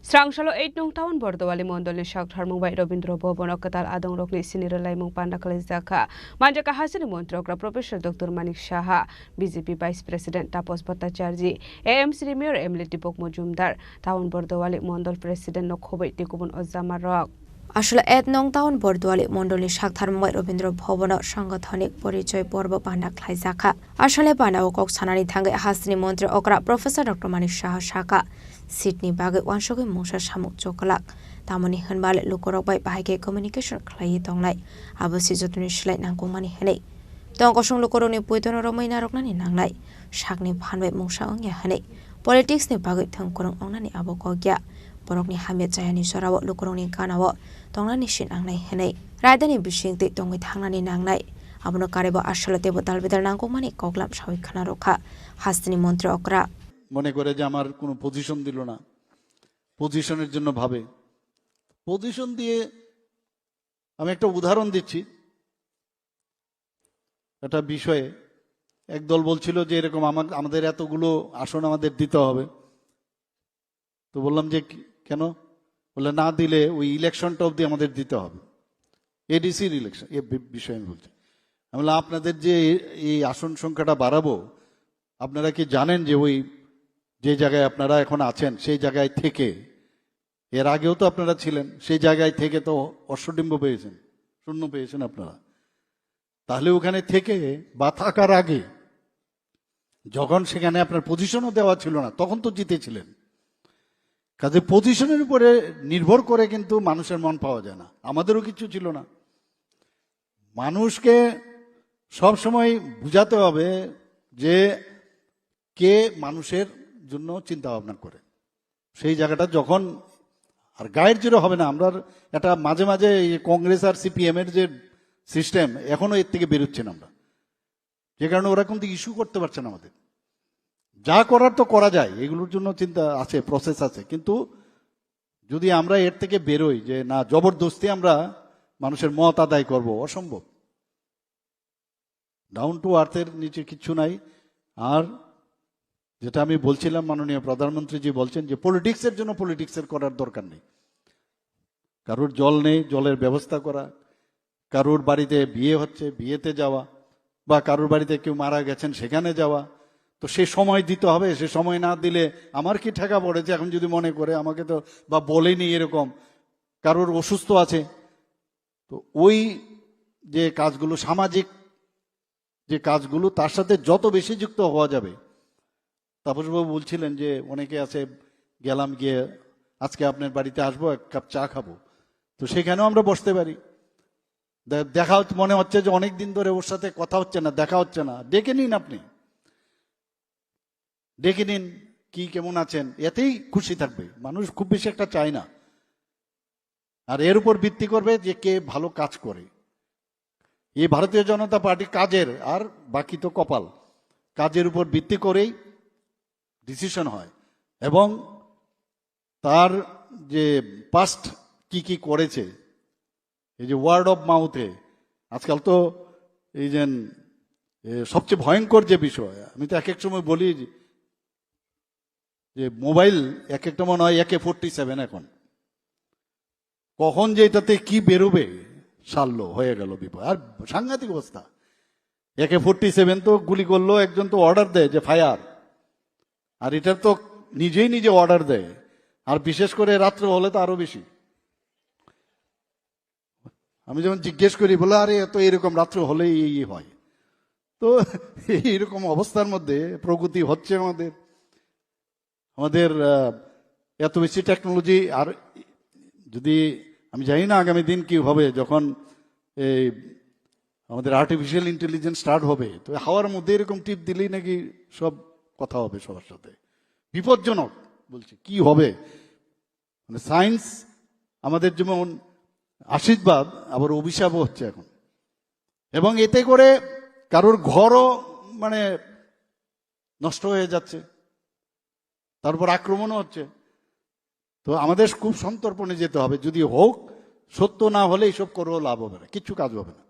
Srangsalo eight nong town Bordowali mondolni sak tharmung bai Robindra Bhabono kwtal adongrokni sini rwlaimung panda khlaijak kha. Manjakha hasteni montri okra Professor Doctor Manik Saha, B J P Vice President Tapas Bhattacharjee, A M C ni Mayor M L A Deepak Majumdar, town Bordowali mondol President no khoboi tei kubun ojama rok. Aswla eight nong town Bordowali mondolni sak tharmung bai Robindra Bhabono sangathonik porichoy porbo panda khlaijak kha. Aswlani panda o kok sanani thangwi hasteni montri okra Professor Doctor Manik Saha sakha, seat ni bagwi wansugwi mungsa samung choklak, tamoni hwnba le lukurok bai bahai khe communication khlaiwi tongnai, abo se jotoni slai nangkukmani hwnwi. Tong kosong lukurokni poitono romwi narwknani nangnai, sakni phan bai mungsa wngya hwnwi, politics ni bagwi thwng kwrwng wngnani abo kok ya. Borokni hamya chayani jorao lukurokni ganao tongnani se nangnai hwnwi raidani bising twi tongwi thangnani nangnai. Abono karwi bo aswla teibo dalbidal nangkukmani koklam sawi khna rwkha hasteni montri okra. মনে করে যে আমার কোনো পজিশন দিল না, পজিশনের জন্য ভাবে। পজিশন দিয়ে আমি একটা উদাহরণ দিচ্ছি একটা বিষয়ে। একদল বলছিল যে এরকম আমার আমাদের এতগুলো আসন আমাদের দিতে হবে। তো বললাম যে কি- কেন? বললে না দিলে ওই ইলেকশনটা অবধি আমাদের দিতে হবে। এডিসির ইলেকশন এ বি- বিষয়ে আমি বলছি। আমি বললাম আপনাদের যে এই- এই আসন সংখ্যাটা বাড়াবো, আপনারা কি জানেন যে ওই যে জায়গায় আপনারা এখন আছেন সেই জায়গায় থেকে এর আগেও তো আপনারা ছিলেন, সেই জায়গায় থেকে তো অশ্বডিম্ব পেয়েছেন, শূন্য পেয়েছেন আপনারা। তাহলে ওখানে থেকে বা থাকার আগে যখন সেখানে আপনার পজিশনও দেওয়া ছিল না, তখন তো জিতেছিলেন। কাজে পজিশনের উপরে নির্ভর করে কিন্তু মানুষের মন পাওয়া যায় না, আমাদেরও কিছু ছিল না। মানুষকে সবসময় বুঝাতে হবে যে কে মানুষের জন্য চিন্তা ভাবনা করে। সেই জায়গাটা যখন আর গায়ের জোরে হবে না, আমরা একটা মাঝে মাঝে এই কংগ্রেস আর সিপিএম এর যে সিস্টেম, এখনো এর থেকে বেরোচ্ছি না আমরা, যে কারণে ওরা কিন্তু ইস্যু করতে পারছে না আমাদের। যা করার তো করা যায়, এগুলোর জন্য চিন্তা আছে, প্রসেস আছে, কিন্তু যদি আমরা এর থেকে বেরোই যে না জবরদস্তি আমরা মানুষের মত আদায় করব, অসম্ভব। ডাউন টু আর্থের নিচে কিচ্ছু নাই। আর যেটা আমি বলছিলাম, মাননীয় প্রধানমন্ত্রীজি বলছেন যে পলিটিক্সের জন্য পলিটিক্সের করার দরকার নেই। কারোর জল নেই, জলের ব্যবস্থা করা, কারোর বাড়িতে বিয়ে হচ্ছে, বিয়েতে যাওয়া, বা কারোর বাড়িতে কেউ মারা গেছেন, সেখানে যাওয়া। তো সে সময় দিতে হবে, সে সময় না দিলে আমার কি ঠেকা পড়েছে, এখন যদি মনে করে আমাকে তো বা বলেনি এরকম, কারোর অসুস্থ আছে, তো ওই যে কাজগুলো, সামাজিক যে কাজগুলো, তার সাথে যত বেশি যুক্ত হওয়া যাবে। তাপসবাবু বলছিলেন যে অনেকে আছে, গেলাম গিয়ে আজকে আপনার বাড়িতে আসবো, এক কাপ চা খাবো, তো সেখানেও আমরা বসতে পারি। দে- দেখা হচ্ছে, মনে হচ্ছে যে অনেক দিন ধরে ওর সাথে কথা হচ্ছে না, দেখা হচ্ছে না, ডেকে নিন আপনি, ডেকে নিন, কি কেমন আছেন, এতেই খুশি থাকবে মানুষ। খুব বেশি একটা চায় না। আর এর উপর ভিত্তি করবে যে কে ভালো কাজ করে। এই ভারতীয় জনতা পার্টি কাজের, আর বাকি তো কপাল, কাজের উপর ভিত্তি করেই ডিসিশন হয়। এবং তার যে পাস্ট কি কি করেছে, এই যে ওয়ার্ড অফ মাউথে আজকাল তো এই যে এ, সবচেয়ে ভয়ঙ্কর যে বিষয়, আমি তো এক এক সময় বলি যে মোবাইল এক একটা মনে হয় একে ফোরটি সেভেন। এখন কখন যে এটাতে কি বেরোবে, সারলো, হয়ে গেল বিপদ। আর সাংঘাতিক অবস্থা। একে ফোরটি সেভেন তো গুলি করলো, একজন তো অর্ডার দেয় যে ফায়ার, আর এটা তো নিজেই নিজে অর্ডার দেয়। আর বিশেষ করে রাত্রে হলে তো আরো বেশি। আমি যখন জিজ্ঞেস করি, বলে, "আরে, এত এরকম রাত্রে হলেই এই হয়।" তো এইরকম অবস্থার মধ্যে প্রগতি হচ্ছে আমাদের। আমাদের আহ, এত বেশি টেকনোলজি। আর যদি আমি জানি না আগামী দিন কি হবে, যখন এই আমাদের আর্টিফিশিয়াল ইন্টেলিজেন্স স্টার্ট হবে, তো হাওয়ার মধ্যে এরকম টিপ দিলেই নাকি সব কথা হবে সবার সাথে। বিপজ্জনক বলছি, কি হবে? মানে সায়েন্স আমাদের যেমন আশীর্বাদ, আবার অভিশাপও হচ্ছে এখন। এবং এতে করে কারোর ঘরও মানে নষ্ট হয়ে যাচ্ছে, তার উপর আক্রমণও হচ্ছে। তো আমাদের খুব সন্তর্পণে যেতে হবে। যদি হোক, সত্য না হলে এইসব করেও লাভ হবে না, কিচ্ছু কাজ হবে না।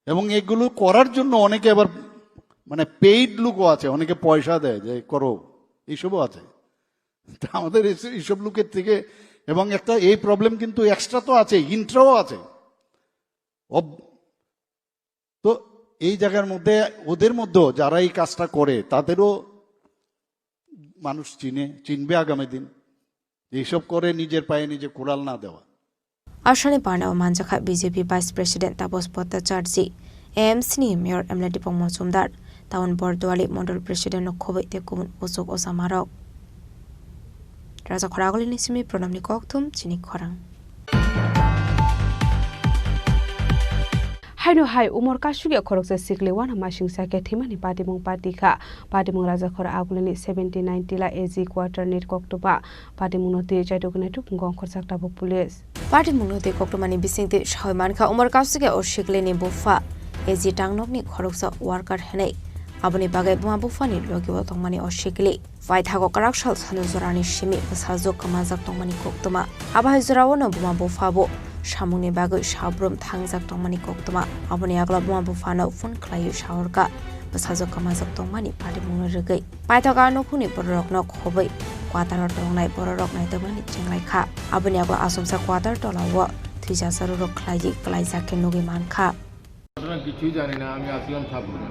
এবং এগুলো করার জন্য অনেকে আবার মানে পেইড লোকও আছে, অনেকে পয়সা দেয় যে করো, এইসবও আছে। তা আমাদের এস-, এইসব লোকের থেকে, এবং একটা এই প্রবলেম কিন্তু এক্সট্রা তো আছে, ইন্ট্রাও আছে। অব-, তো এই জায়গার মধ্যে ওদের মধ্যেও যারা এই কাজটা করে তাদেরও মানুষ চিনে, চিনবে আগামী দিন। এইসব করে নিজের পায়ে নিজে কুড়াল না দেওয়া। Asani panda o manjakha B J P Vice President Tapas Bhattacharjee, A M C ni Mayor M L A Dipok Mojumdar, Town Borduali Mondol President no khoboi tei kubun usuk osamarok. Raja Khoragoli ni simi Pranamni kokthum chini khorang. Haino hai umor kasugya khoroksa sikli wana masingsa khe thimani patimung patikha. Patimung Raja Khora Agulini seventy nine Tila A G quarter ni koktwma. Patimungno twi chaidugni tubungo ongkhorjak tabuk police. Patimungno twi koktwmani bisingtwi sawi mankha umor kasugya o siklini bupha A G tangnokni khoroksa worker hinwi. Aboni bagwi buma buphani logio tongmani o sikli. Paithago kwrak sal sanu jorani simi bwsajwk kwmajak tongmani koktwma. Abo hai jorao no buma bupha bo samungni bagwi sabrum thangjak tongmani koktwma. Aboni yagulo buma buphano phone khlaiwi sahorkha bwsajwk kwmajak tongmani patimungno rwgwi. Paithago a nukhungni bororokno khobwi kwataro tongnai bororok naitokmani chenglaikha. Aboni yagulo achomsa kwatar tolao thwijasa rurok khlaiwi kwlaijak khe nugwi mankha. ঘটনা কিছুই জানি না, আমি আসলাম সাবরুমে,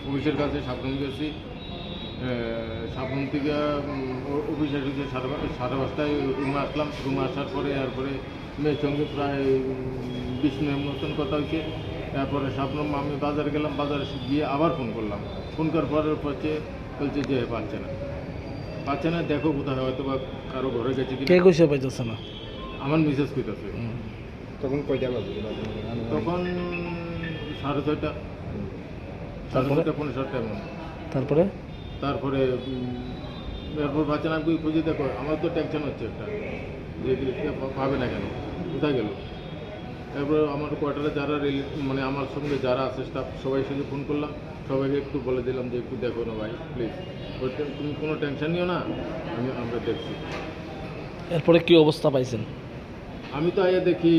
অফিসের কাছে সাবরুম গেছি। এ, সাবরুম থেকে, উম, অ-, অফিসের কাছে সাড়ে পা-, সাড়ে পাঁচটায় রুমে আসলাম। রুমে আসার পরে, এরপরে মেয়ের সঙ্গে প্রায়, উম, বিশ মিনিট মতন কথা হয়েছে। তারপরে সাবরুম আমি বাজারে গেলাম, বাজারে গিয়ে আবার ফোন করলাম। ফোন করার পরে হচ্ছে বলছে যে পাচ্ছে না, পাচ্ছে না, দেখো কোথায়, হয়তো বা কারো ঘরে গেছে কিনা। কে কইছে পাইতেছে না? আমার মিসেস কইতাছে। হুম। তখন কয়টা বাজে? তখন সাড়ে ছয়টা। হুম। সাড়ে তারপরে? ছয়টা, পৌনে সাতটা এমন। তারপরে? তারপরে, উম, এরপর বাচ্চা নাকি খুঁজে দেখো, আমার তো টেনশন হচ্ছে একটা, যে কি, কে পা-, পাবে না কেন, কোথায় গেল? এরপর আমার কোয়ার্টারে যারা রিলে-, মানে আমার সঙ্গে যারা আছে স্টাফ, সবাই সঙ্গে ফোন করলাম, সবাইকে একটু বলে দিলাম যে একটু দেখো না ভাই, প্লিজ। বলছে, "তুমি কোনো টেনশন নিও না, আমি, আমরা দেখছি।" এরপরে কি অবস্থা পাইছেন? আমি তো আইয়া দেখি,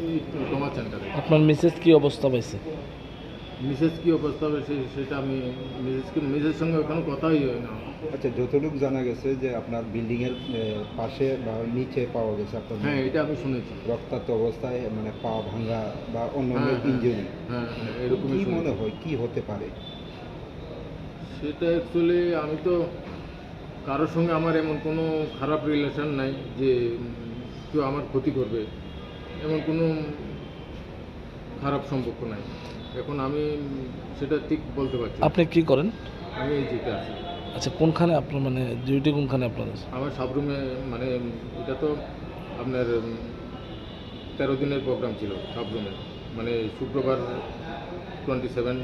এই, ট্রমা সেন্টারে। আপনার মিসেস কি অবস্থা পাইছে? মিসেস কি অবস্থা পাইছে সেটা আমি মিসেসকে, মিসেস সঙ্গে ওখানে কথাই হয় না। আচ্ছা, যতটুকু জানা গেছে যে আপনার বিল্ডিং এর, এ, পাশে বা নিচে পাওয়া গেছে আপনার হ্যাঁ, মেয়েকে। এটা আমি শুনেছি। রক্তাক্ত অবস্থায়, মানে, পা ভাঙা বা অন্যান্য হ্যাঁ, হ্যাঁ, ইনজুরি। হ্যাঁ, হ্যাঁ, এরকমই কি শুনেছি। মনে হয়, কি হতে পারে? সেটা অ্যাকচুয়ালি আমি তো কারোর সঙ্গে আমার এমন কোনো খারাপ রিলেশন নাই যে, উম, কেউ আমার ক্ষতি করবে, এমন কোনো খারাপ সম্পর্ক নাই। এখন আমি, উম, সেটা ঠিক বলতে পারছি না। আপনি কি করেন? আমি এই যেটা আছি। আচ্ছা, কোনখানে আপনার, মানে, ডিউটি কোনখানে আপনাদের? আমার সাবরুমে, মানে, এটা তো আপনার, উম, তেরো দিনের প্রোগ্রাম ছিল সাবরুমে, মানে, শুক্রবার টোয়েন্টি সেভেন,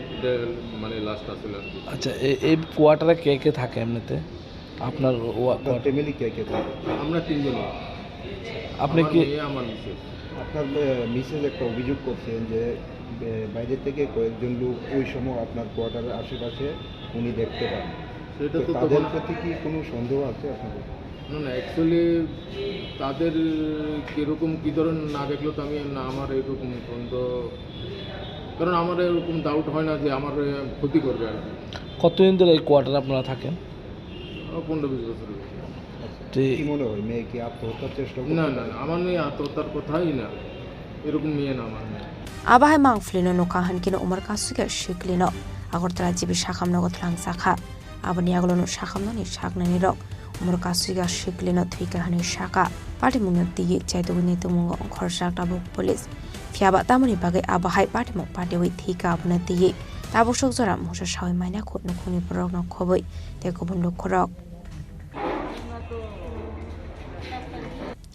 মানে, লাস্ট আসলে আর কি। আচ্ছা, এ-, এই কোয়ার্টারে কে কে থাকে এমনিতে? আপনার ওয়া-, আপনার কোয়ার্টার? ফ্যামিলি কে কে থাকে? আমরা তিনজনই। আপনি আমার কি মেয়ে, আমার মিসেস। আপনার, এ, মিসেস একটা অভিযোগ করছেন যে, এ, বাইরে থেকে কয়েকজন লোক ওই সময় আপনার কোয়ার্টারের আশেপাশে উনি দেখতে পান। সেটা তো তো তাদের তখন প্রতি কি কোনো সন্দেহ আছে আপনাদের? না, না, অ্যাকচুয়ালি তাদের কিরকম, কি ধরনের না দেখলো তো আমি না, আমার এরকম সন্দেহ, কারণ আমার এরকম ডাউট হয় না যে আমার, এ, ক্ষতি করবে আর কি। কতদিন ধরে এই কোয়ার্টারে আপনারা থাকেন? ও, পনেরো বিশ বছর হয়েছে। আচ্ছা, তে- কি মনে হয়, মেয়ে কি আত্মহত্যার চেষ্টা করতে না, না, পারে? না, আমার মেয়ে আত্মহত্যার কথাই না, এরকম মেয়ে না আমার মেয়ে। Abo hai mangphlino nukha hinkhe no umor kasugya siklino Agartala G B sakham nogo twlangjakha. Aboni yagulono sakhamnani saknani rok umor kasugya siklino thwikha hinwi sakha. Patimungno twiwi chaitugwini tumungo ongkhorjak tabuk police. Phiyaba tamoni bagwi abo hai patimung patiwi thwikha abono twiwi tabuk sok jora mungsa sawi maina khu nukhungni borokno khobwi tei kubun lukurok.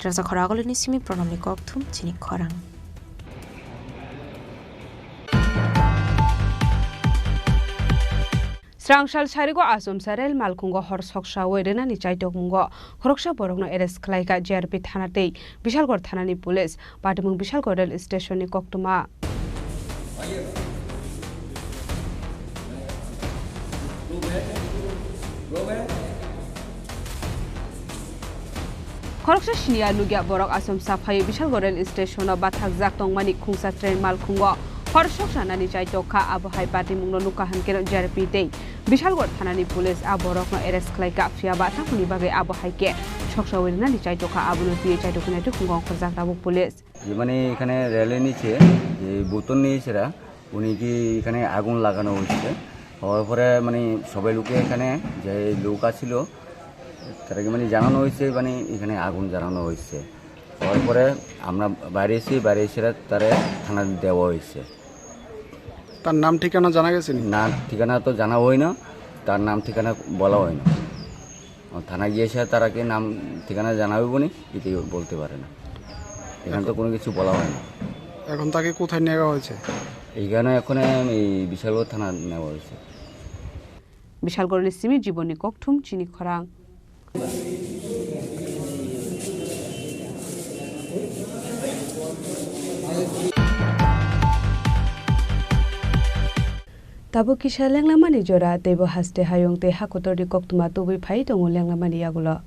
Raja Khoragolini simi Pranamni kokthum chini khorang. Srangsal sarigo achomsa rel malkhungo hor soksawi rwnani chaitokmungo khoroksa borokno arrest khlaikha G R P thana tei Bishalgarh thanani police. Patimung Bishalgarh rel station ni koktwma. Khoroksa siniya nukya borok achomsa phaiwi Bishalgarh rel station o bathakjak tongmani khungsa train malkhungo Hor soksa nani chai tokha, abo hai patimungno nukha hwnkhe J R P tei Bishalgarh thanani police a borokno arrest khlaikha, phiyaba tamoni bagwi abo hai khe soksawi rwnani chai tokha, abono twiwi chai toknai twi khungo ongkhorjak tabuk police. যে মানে এখানে রেলের নিচে যে বোতল নিয়ে এসেরা উনি কি এখানে আগুন লাগানো হয়েছে। হওয়ার পরে মানে সবাই লোকে এখানে যে লোক আছিল তাদেরকে মানে জানানো হয়েছে মানে এখানে আগুন জ্বালানো হয়েছে। হওয়ার পরে আমরা বাইরে এসে বাইরে এসে তারা থানা দেওয়া হয়েছে। তার নাম ঠিকানা জানা গেছে নি? না, ঠিকানা তো জানা হয় না, তার নাম ঠিকানা বলা হয় না। থানা গিয়ে এসে তারা কি নাম ঠিকানা জানাবে বলে এটাই বলতে পারে না। এখানে তো কোনো কিছু বলা হয় না। এখন তাকে কোথায় নেওয়া হয়েছে? এখানে এখন এই বিশালগড় থানা নেওয়া হয়েছে। Bishalgarhni simi Jibonni Kokthum chini khorang. Tabuk kisa lenglamani jora, teibo haste hayung tei hakotorni koktwma tubui phai tongo lenglamani yagulo.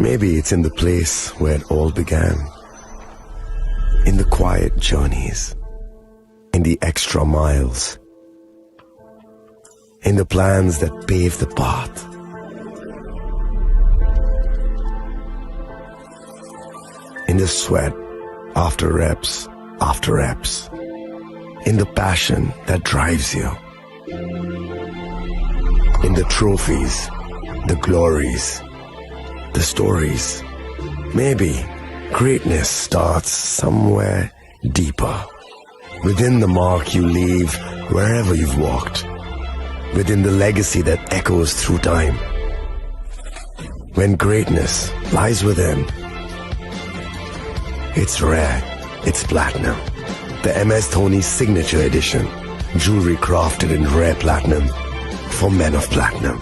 Maybe it's in the place where it all began. In the quiet journeys, in the extra miles, in the plans that pave the path, in the sweat after reps after reps, in the passion that drives you, in the trophies, the glories, the stories. Maybe greatness starts somewhere deeper. Within the mark you leave wherever you've walked. Within the legacy that echoes through time. When greatness lies within, it's rare, it's platinum. The M S Dhoni Signature Edition. Jewelry crafted in rare platinum for men of platinum.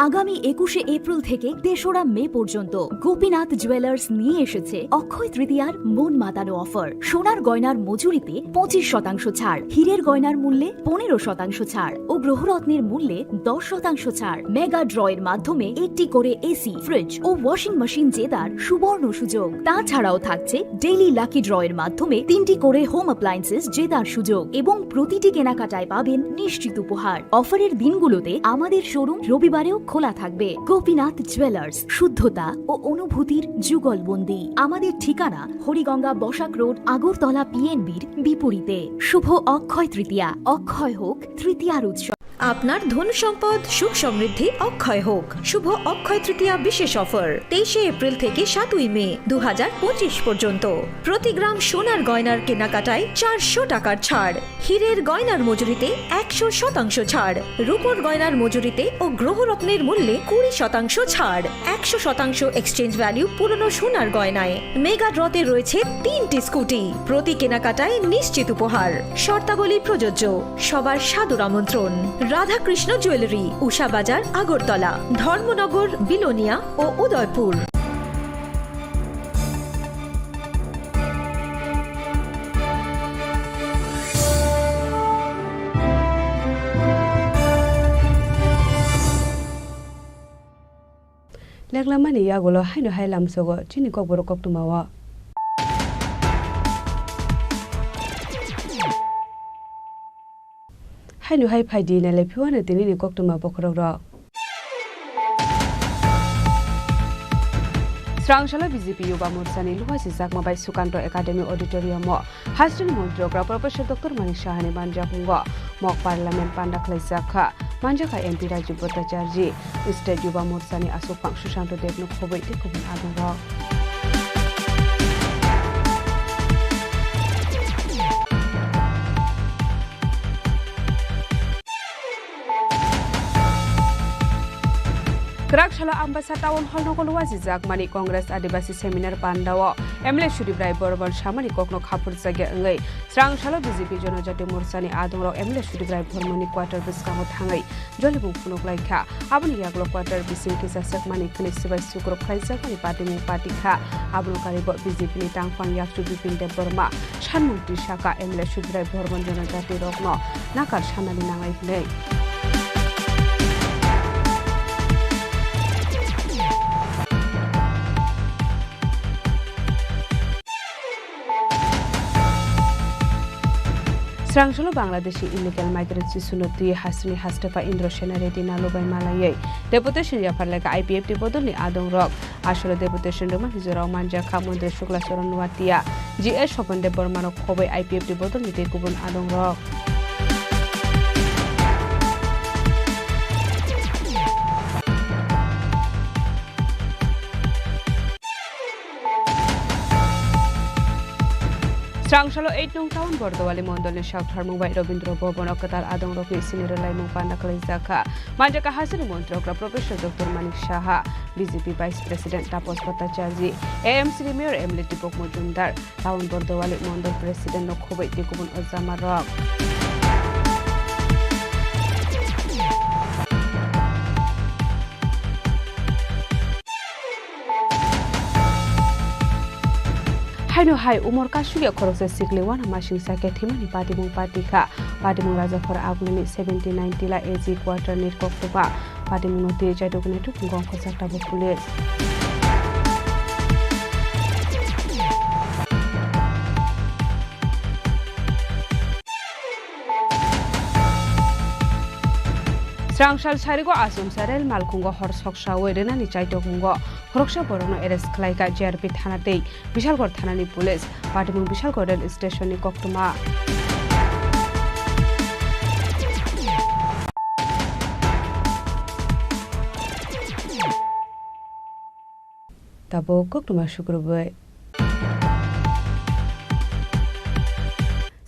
আগামী একুশে এপ্রিল থেকে তেসরা মে পর্যন্ত গোপীনাথ জুয়েলার্স নিয়ে এসেছে অক্ষয় তৃতীয়ার মন মাতানো অফার। সোনার গয়নার মজুরিতে পঁচিশ শতাংশ ছাড়, হীরের গয়নার মূল্যে পনেরো শতাংশ ছাড় ও গ্রহরত্নের মূল্যে দশ শতাংশ ছাড়। মেগা ড্রয়ের মাধ্যমে একটি করে এসি, ফ্রিজ ও ওয়াশিং মেশিন জেতার সুবর্ণ সুযোগ। তাছাড়াও থাকছে ডেইলি লাকি ড্রয়ের মাধ্যমে তিনটি করে হোম অ্যাপ্লায়েন্সেস জেতার সুযোগ এবং প্রতিটি কেনাকাটায় পাবেন নিশ্চিত উপহার। অফারের দিনগুলোতে আমাদের শোরুম রবিবারেও খোলা থাকবে। গোপীনাথ জুয়েলার্স, শুদ্ধতা ও অনুভূতির যুগলবন্দি। আমাদের ঠিকানা হরিগঙ্গা বসাক রোড, আগরতলা পিএনবির বিপরীতে। শুভ অক্ষয় তৃতীয়া, অক্ষয় হোক তৃতীয়ার উৎসব। আপনার ধন সম্পদ সুখ সমৃদ্ধি অক্ষয় হোক। শুভ অক্ষয় তৃতীয়া বিশেষ অফার, তেইশে এপ্রিল থেকে সাতই মে দু হাজার পঁচিশ পর্যন্ত। প্রতি গ্রাম সোনার গয়নার কেনাকাটায় চারশো টাকার ছাড়, হীরের গয়নার মজুরিতে একশো শতাংশ ছাড়, রূপোর গয়নার মজুরিতে ও গ্রহরত্নের মূল্যে কুড়ি শতাংশ ছাড়, একশো শতাংশ এক্সচেঞ্জ ভ্যালু পুরনো সোনার গয়নায়। মেগা ড্রতে রয়েছে তিনটি স্কুটি, প্রতি কেনাকাটায় নিশ্চিত উপহার। শর্তাবলী প্রযোজ্য। সবার সাদর আমন্ত্রণ। রাধাকৃষ্ণ জুয়েলারি, উষা বাজার, আগরতলা, ধর্মনগর, বিলোনিয়া ও Udaipur. Yaklamani yagulo haino hai lamsogo chini kokborok koktwmao. Haino hai phaidi nailai phiwano tinini koktwma bokhorokrok. Srangsalo B J P Yuba Morsani luha sijakma bai Sukanto Academy Auditorium o Hasteni Montri Okra Professor Doctor Manik Sahani manjakmungo mok Parliament panda khlaijak kha. Manjakha M P Raju Bhattacharjee, State Yuba Morsani aswkphang Susanto Debno khobwi tei kubun adongrok. Kwrak salo Ambasa Town Hall nogo luajijakmani Congress Adibasi Seminar Pandao M L A Sudip Rai Bormon samani kokno khapurjakya wngwi Srangsalo B J P Jonojati Morsani adongrok M L A Sudip Rai Bormoni quarter bwskango thangwi jolibung phunuk laikha. Aboni yagulo quarter bising kisa sekmani khwnwi swbai sukruk khlaijakmani patimung patikha. Abono karibo B J P ni tangphang yakchu Bipin Debbarma sanmung tisaka M L A Sudip Rai Bormon Jonojati rokno nakar sanani nangnai hwnwi. Srangsalo Bangladeshi illegal migrant Sisuno twi hasteni hastepha Indra Sena Reddy Nalu bai malaiwi deputation yaphar lekha I P F T bodolni adongrok. Asolo deputation rwmani jorao manjakha Montri Shukla Charan Noatia, G S Swapan Debbarma rok khobwi I P F T bodolni tei kubun adongrok. Srangsalo eight nong town Bordowali mondolni saktharmung bai Robindra Bhavan o kwtal adongrokni sini rwlaimung panda khlaijakha. Manjakha hasteni Montri Okra Professor Doctor Manik Saha, B J P Vice President Tapas Bhattacharjee, A M C ni Mayor M L A Deepak Majumdar, Town Bordowali Mondol President no khobwi tei kubun ojamarok. Haino hai umor kasugya khoroksa sikli wana masingsa khe thwimani patimung patikha. Patimung Rajaphar Agnini seventy nine Tila A G quarter ni koktwma. Patimungno twi chaiduknai tubungo khojak tabuk police. Srangsal sarigo achomsa rel malkhungo hor soksawi rwnani chaitokmungo khoroksa borokno arrest khlaikha J R P thana tei Bishalgarh thanani police. Patimung Bishalgarh rel station ni koktwma. Tabuk koktwma sukrubwi.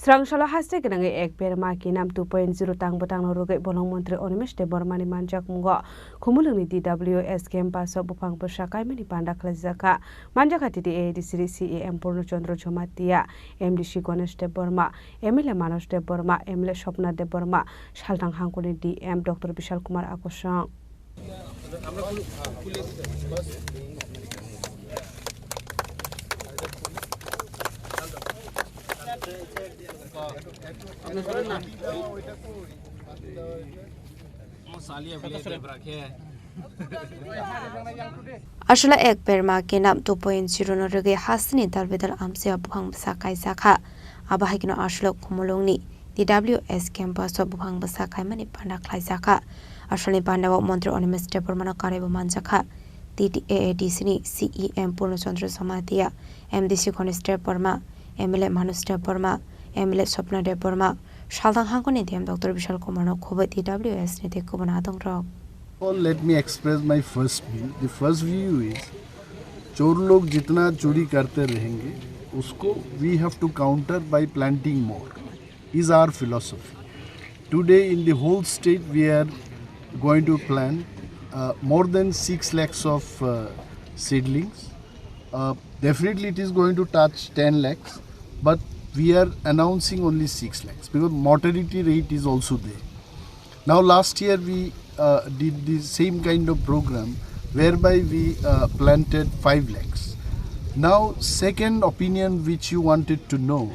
Srangsalo haste gwnangwi ek berma kinam two point zero tang bwtangno rwgwi bolong montri Animesh Debbarmani manjakmungo Khumulwngni D W S campus o buphang bwsa kaimani panda khlaijakha. Manjakha T T A A D C ni C E M Purno Chandra Jamatia, M D C Ganesh Debbarma, M L A Manos Debbarma, M L A Swapna Debbarma, Salthang Hangkoni D M Doctor Bishal Kumar Akosong. Aswla ek berma kinam two point zero no rwgwi hasteni dal bedal amchai o buphang bwsa kaijakha. Abo hai kheno aswla Khumulwngni D W S campus o buphang bwsa kaimani panda khlaijakha. Aswlani panda o montri Animesh Debbarmano karwi bo manjakha. T T A A D C ni C E M Purno Chandra Jamatia, M D C Ganesh Debbarma, M L A Manos Debbarma, M L A Swapna Debbarma, Salthang Hangkoni D M Doctor Bishal Kumarno khobwi D W S ni tei kubun adongrok. All, let me express my first view. The first view is, चोर लोग जितना चोरी करते रहेंगे, उसको we have to counter by planting more, is our philosophy. Today in the whole state we are going to plant, uh, more than six lakhs of, uh, seedlings. Uh, definitely it is going to touch ten lakhs, but we are announcing only six lakhs because mortality rate is also there. Now last year we, uh, did the same kind of program whereby we, uh, planted five lakhs. Now second opinion which you wanted to know,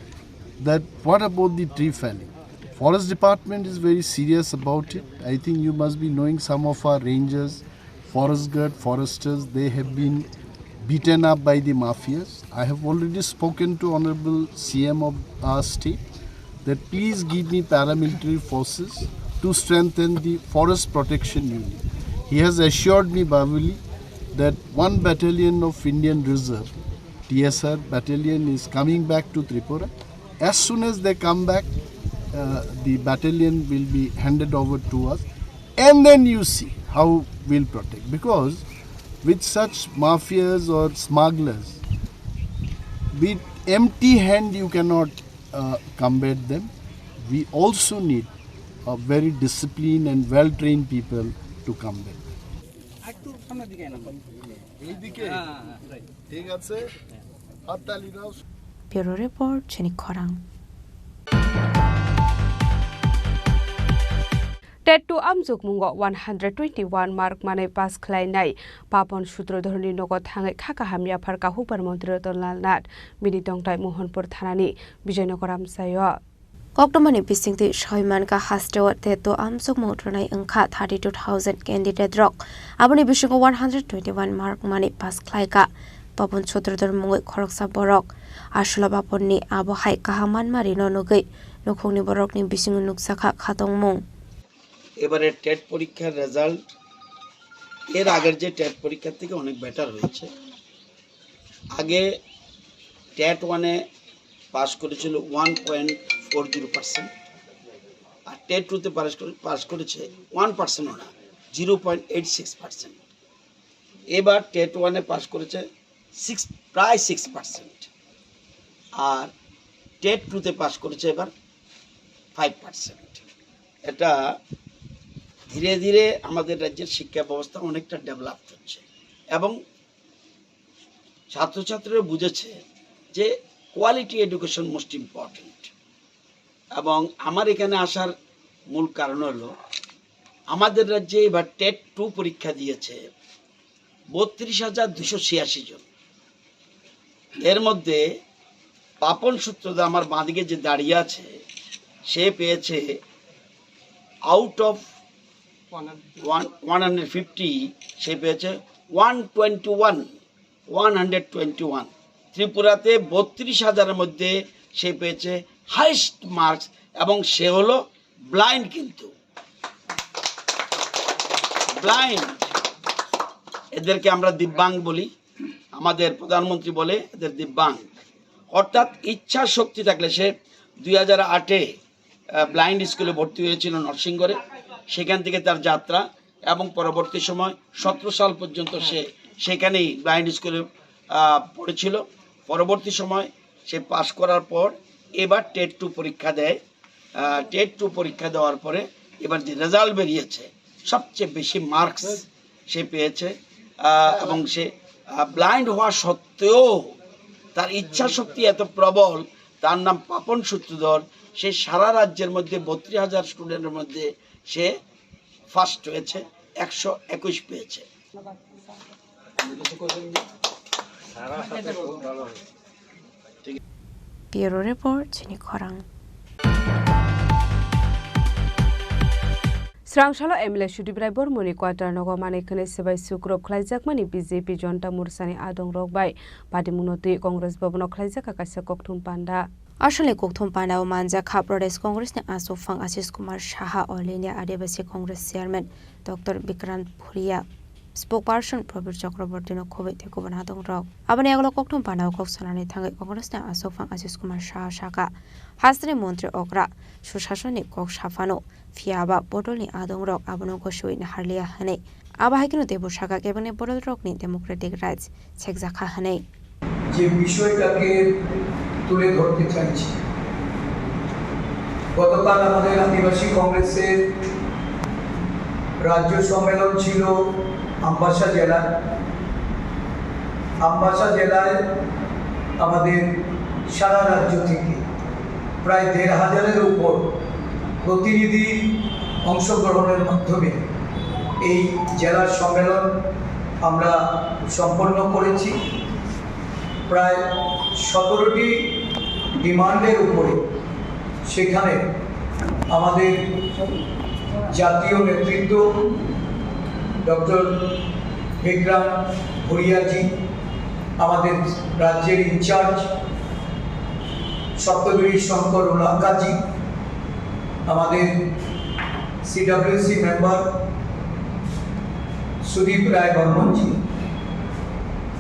that what about the tree felling? Forest department is very serious about it. I think you must be knowing some of our rangers, Forest guard, foresters, they have been beaten up by the mafias. I have already spoken to Honorable C M of our state that please give me paramilitary forces to strengthen the forest protection unit. He has assured me verbally that one battalion of Indian Reserve, T S R battalion, is coming back to Tripura. As soon as they come back, uh, the battalion will be handed over to us, and then you see how we'll protect. Because with such mafias or smugglers, with empty hand you cannot uh, combat them. We also need a very disciplined and well-trained people to combat them. এইদিকে? ঠিক আছে, হাততালি দাও। Bureau Report, Chini Khorang. Tet two amjokmungo one hundred twenty-one mark manwi pass khlainai Papon Sutrodhorni nogo thangwi kha kaham yaphar kahukbar montri Ratan Lal Nath bini tongthai Mohanpur thanani Bijoynagar amchaio. Koktwmani bisingtwi soi mankha, hasteo tet two amjokmung rwnai wngkha thirty two thousand candidate rok. Aboni bisingo one hundred twenty-one mark manwi pass khlaikha Papon Sutrodhor mungwi khoroksa borok. Aswla Paponni abo hai kaham manmarino nugwi nukhungni borokni bisingo nukjakha khatungmung. এবারে টেট পরীক্ষার রেজাল্ট এর আগের যে টেট পরীক্ষার থেকে অনেক বেটার হয়েছে। আগে টেট ওয়ানে পাস করেছিল one point four zero percent, আর টেট টুতে পাস করে, পাস করেছে ওয়ান পার্সেন্টও না, zero point eight six percent. এবার টেট ওয়ানে পাস করেছে সিক্স, প্রায় সিক্স পার্সেন্ট, আর টেট টুতে পাস করেছে এবার ফাইভ পার্সেন্ট। এটা ধীরে ধীরে আমাদের রাজ্যের শিক্ষা ব্যবস্থা অনেকটা ডেভেলপ হচ্ছে এবং ছাত্রছাত্রীরা বুঝেছে যে কোয়ালিটি এডুকেশন মোস্ট ইম্পর্ট্যান্ট। এবং আমার এখানে আসার মূল কারণ হলো, আমাদের রাজ্যে এবার টেট টু পরীক্ষা দিয়েছে বত্রিশ হাজার দুশো ছিয়াশি জন। এর মধ্যে পাপন সূত্রধর আমার বাঁদিকে যে দাঁড়িয়ে আছে, সে পেয়েছে out of one, one hundred fifty, সে পেয়েছে one twenty one, one hundred twenty one. ত্রিপুরাতে বত্রিশ হাজারের মধ্যে সে পেয়েছে হাইস্ট মার্কস এবং সে হলো ব্লাইন্ড। কিন্তু ব্লাইন্ড, এদেরকে আমরা দিব্যাঙ্গ বলি, আমাদের প্রধানমন্ত্রী বলে এদের দিব্যাঙ্গ। অর্থাৎ ইচ্ছা শক্তি থাকলে, সে দুই হাজার আটে ব্লাইন্ড স্কুলে ভর্তি হয়েছিল নরসিংগড়ে, সেখান থেকে তার যাত্রা এবং পরবর্তী সময় সতেরো সাল পর্যন্ত সে সেখানেই ব্লাইন্ড স্কুলে আহ, পড়েছিল। পরবর্তী সময় সে পাশ করার পর এবার টেট টু পরীক্ষা দেয়। টেট টু পরীক্ষা দেওয়ার পরে এবার যে রেজাল্ট বেরিয়েছে, সবচেয়ে বেশি মার্কস সে পেয়েছে। আহ, এবং সে ব্লাইন্ড হওয়া সত্ত্বেও তার ইচ্ছা শক্তি এত প্রবল, তার নাম পাপন সূত্রধর। সে সারা রাজ্যের মধ্যে বত্রিশ হাজার স্টুডেন্টের মধ্যে সে ফার্স্ট হয়েছে, একশো একুশ পেয়েছে। Bureau Report, Chini Khorang. Srangsalo M L A Sudip Rai Bormoni quarter nogo manwi khwnwi swbai sukrop khlaijakmani B J P Jonta Morchani adongrok bai patimungno twi Congress Bhavan o khlaijak kaisa kokthum panda. Aswlni kokthum panda o manjak kha Pradesh Congress ni achukphang Ashish Kumar Saha, All India Adivasi Congress Chairman Doctor Bikrant Bhuria, spokesperson Prabir Chakraborty no khobwi tei kubun adongrok. Aboni yagulo kokthum panda o kok sanani thangwi Congress ni achukphang Ashish Kumar Saha sakha, hasteni montri okra Sushasonni kok saphano, phiya ba bodolni adongrok abono gosiwi naharliya hwnwi. Abo hai kheno teibo sakha kebengni bodolrokni democratic rights sekjakha hwnwi. যে বিষয়টাকে তুলে ধরতে চাইছি, গতকাল আমাদের আদিবাসী কংগ্রেসের রাজ্য সম্মেলন ছিল আমবাসা জেলায়। আমবাসা জেলায় আমাদের সারা রাজ্য থেকে প্রায় দেড় হাজারের উপর প্রতিনিধি অংশগ্রহণের মাধ্যমে এই জেলার সম্মেলন আমরা সম্পন্ন করেছি। প্রায় সতেরোটি ডিমান্ডের উপরে সেখানে আমাদের জাতীয় নেতৃত্ব ডক্টর বিক্রম ভুরিয়াজি, আমাদের রাজ্যের ইনচার্জ সপ্তগিরি শঙ্কর উলাঙ্কাজি, আমাদের সিডব্লিউসি মেম্বার সুদীপ রায় বর্মনজি,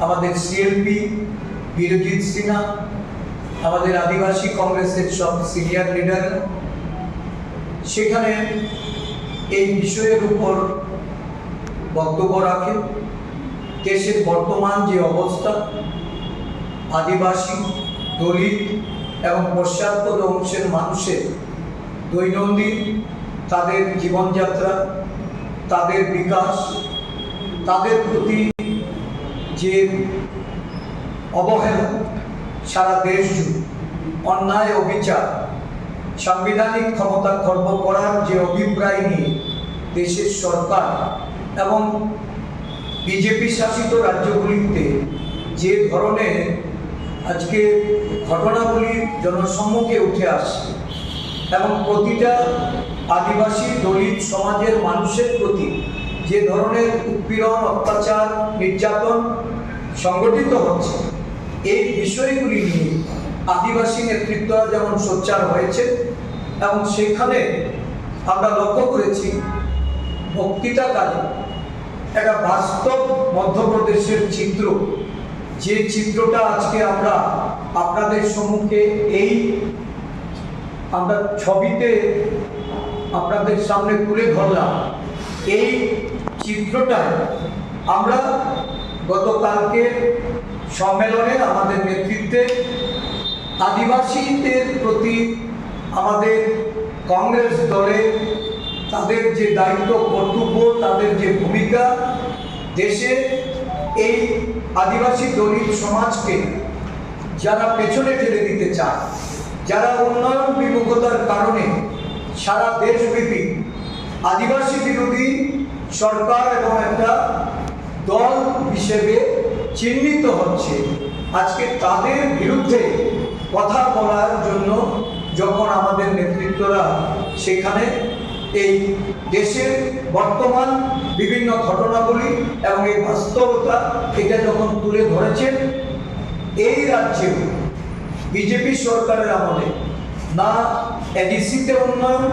আমাদের সিএলপি বিরজিৎ সিনহা, আমাদের আদিবাসী কংগ্রেসের সব সিনিয়র লিডার সেখানে এই বিষয়ের উপর বক্তব্য রাখেন। দেশের বর্তমান যে অবস্থা, আদিবাসী, দলিত এবং পশ্চাৎপদ অংশের মানুষের দৈনন্দিন তাদের জীবনযাত্রা, তাদের বিকাশ, তাদের প্রতি যে অবহেলা, সারা দেশ জুড়ে অন্যায় অবিচার, সাংবিধানিক ক্ষমতা খর্ব করার যে অভিপ্রায় নিয়ে দেশের সরকার এবং বিজেপি শাসিত রাজ্যগুলিতে যে ধরনের আজকে ঘটনাগুলি জনসম্মুখে উঠে আসছে এবং প্রতিটা আদিবাসী দলিত সমাজের মানুষের প্রতি যে ধরনের উৎপীড়ন, অত্যাচার, নির্যাতন সংঘটিত হচ্ছে, এই বিষয়গুলি নিয়ে আদিবাসী নেতৃত্বরা যেমন সোচ্চার হয়েছে এবং সেখানে আমরা লক্ষ্য করেছি বক্তৃতাকালে একটা বাস্তব মধ্যপ্রদেশের চিত্র, যে চিত্রটা আজকে আমরা আপনাদের সম্মুখে এই আমরা ছবিতে আপনাদের সামনে তুলে ধরলাম, এই চিত্রটায় আমরা গতকালকে সম্মেলনে আমাদের নেতৃত্বে আদিবাসীদের প্রতি আমাদের কংগ্রেস দলের তাদের যে দায়িত্ব কর্তব্য, তাদের যে ভূমিকা, দেশে এই আদিবাসী দলিত সমাজকে যারা পেছনে ঠেলে দিতে চায়, যারা উন্নয়ন বিমুখতার কারণে সারা দেশব্যাপী আদিবাসী বিরোধী সরকার এবং একটা দল হিসেবে চিহ্নিত হচ্ছে, আজকে তাদের বিরুদ্ধে কথা বলার জন্য যখন আমাদের নেতৃত্বরা সেখানে এই দেশের বর্তমান বিভিন্ন ঘটনাবলী এবং এই বাস্তবতা এটা যখন তুলে ধরেছেন, এই রাজ্যে বিজেপি সরকারের আমলে না এডিসিতে উন্নয়ন,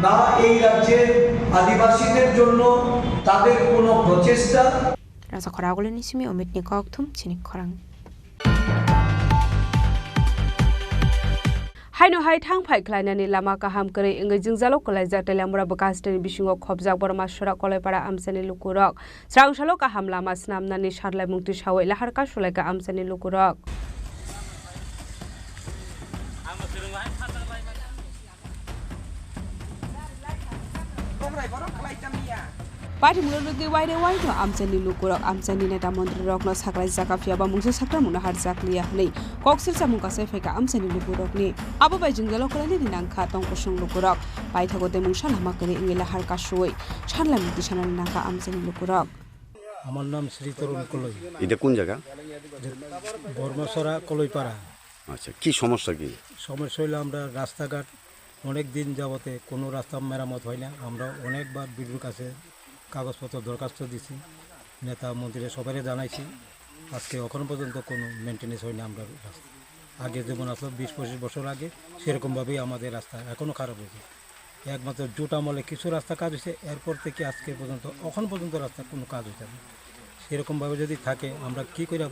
না এই রাজ্যের আদিবাসীদের জন্য তাদের কোনো প্রচেষ্টা। Raja Khoragulini simi Omitni kokthum chini khorang. Haino hai thang phai khlainani lama kaham kwrwi wngwi jwngjalo kwlaijak Teliamura bwkha hasteni bisingo khopjak Borma Sora Koloipara amchaini lukurok. Srangsalo kaham lama swnamnani sarlaimung tisawi lahar kasulaikha amchaini lukurok. Paithak mulwlwgwi waire waino amchaini lukurok amchaini neta montrirokno saklaijak, phiya ba mungsa sakramungno harjakliya hwnwi kok silchamung kasai phaikha amchaini lukurokni. Abo bai jwngjalo kwlainani nangkha tong kusung lukurok. Paithago tei mungsa lama kwrwi wngwi lahar kasui sanlaimung tisanani nangkha amchaini lukurok. আমার নাম শ্রী তরুণ কলই। এটা কোন জায়গা? যে বর্মাছড়া কলইপাড়া। আচ্ছা, কি সমস্যা কি? সমস্যা হইলো আমরা রাস্তাঘাট অনেক দিন যাবতে কোনো রাস্তা মেরামত হয় না। আমরা অনেকবার বিডিওর কাছে কাগজপত্র দরখাস্ত দিছি, নেতা মন্ত্রীরা সবাইরে জানাইছি। আজকে এখনো পর্যন্ত কোনো মেইনটেনেন্স হয় না আমরা রাস্তা। আগে যেমন আসলো বিশ পঁচিশ বছর আগে, সেরকমভাবেই আমাদের রাস্তা এখনো খারাপ হয়েছে। একমাত্র জোট আমলে কিছু রাস্তা কাজ হয়েছে, এরপর থেকে আজকে পর্যন্ত, এখন পর্যন্ত রাস্তা কোনো কাজ হয়েছে না। সেরকমভাবে যদি থাকে, আমরা কি করে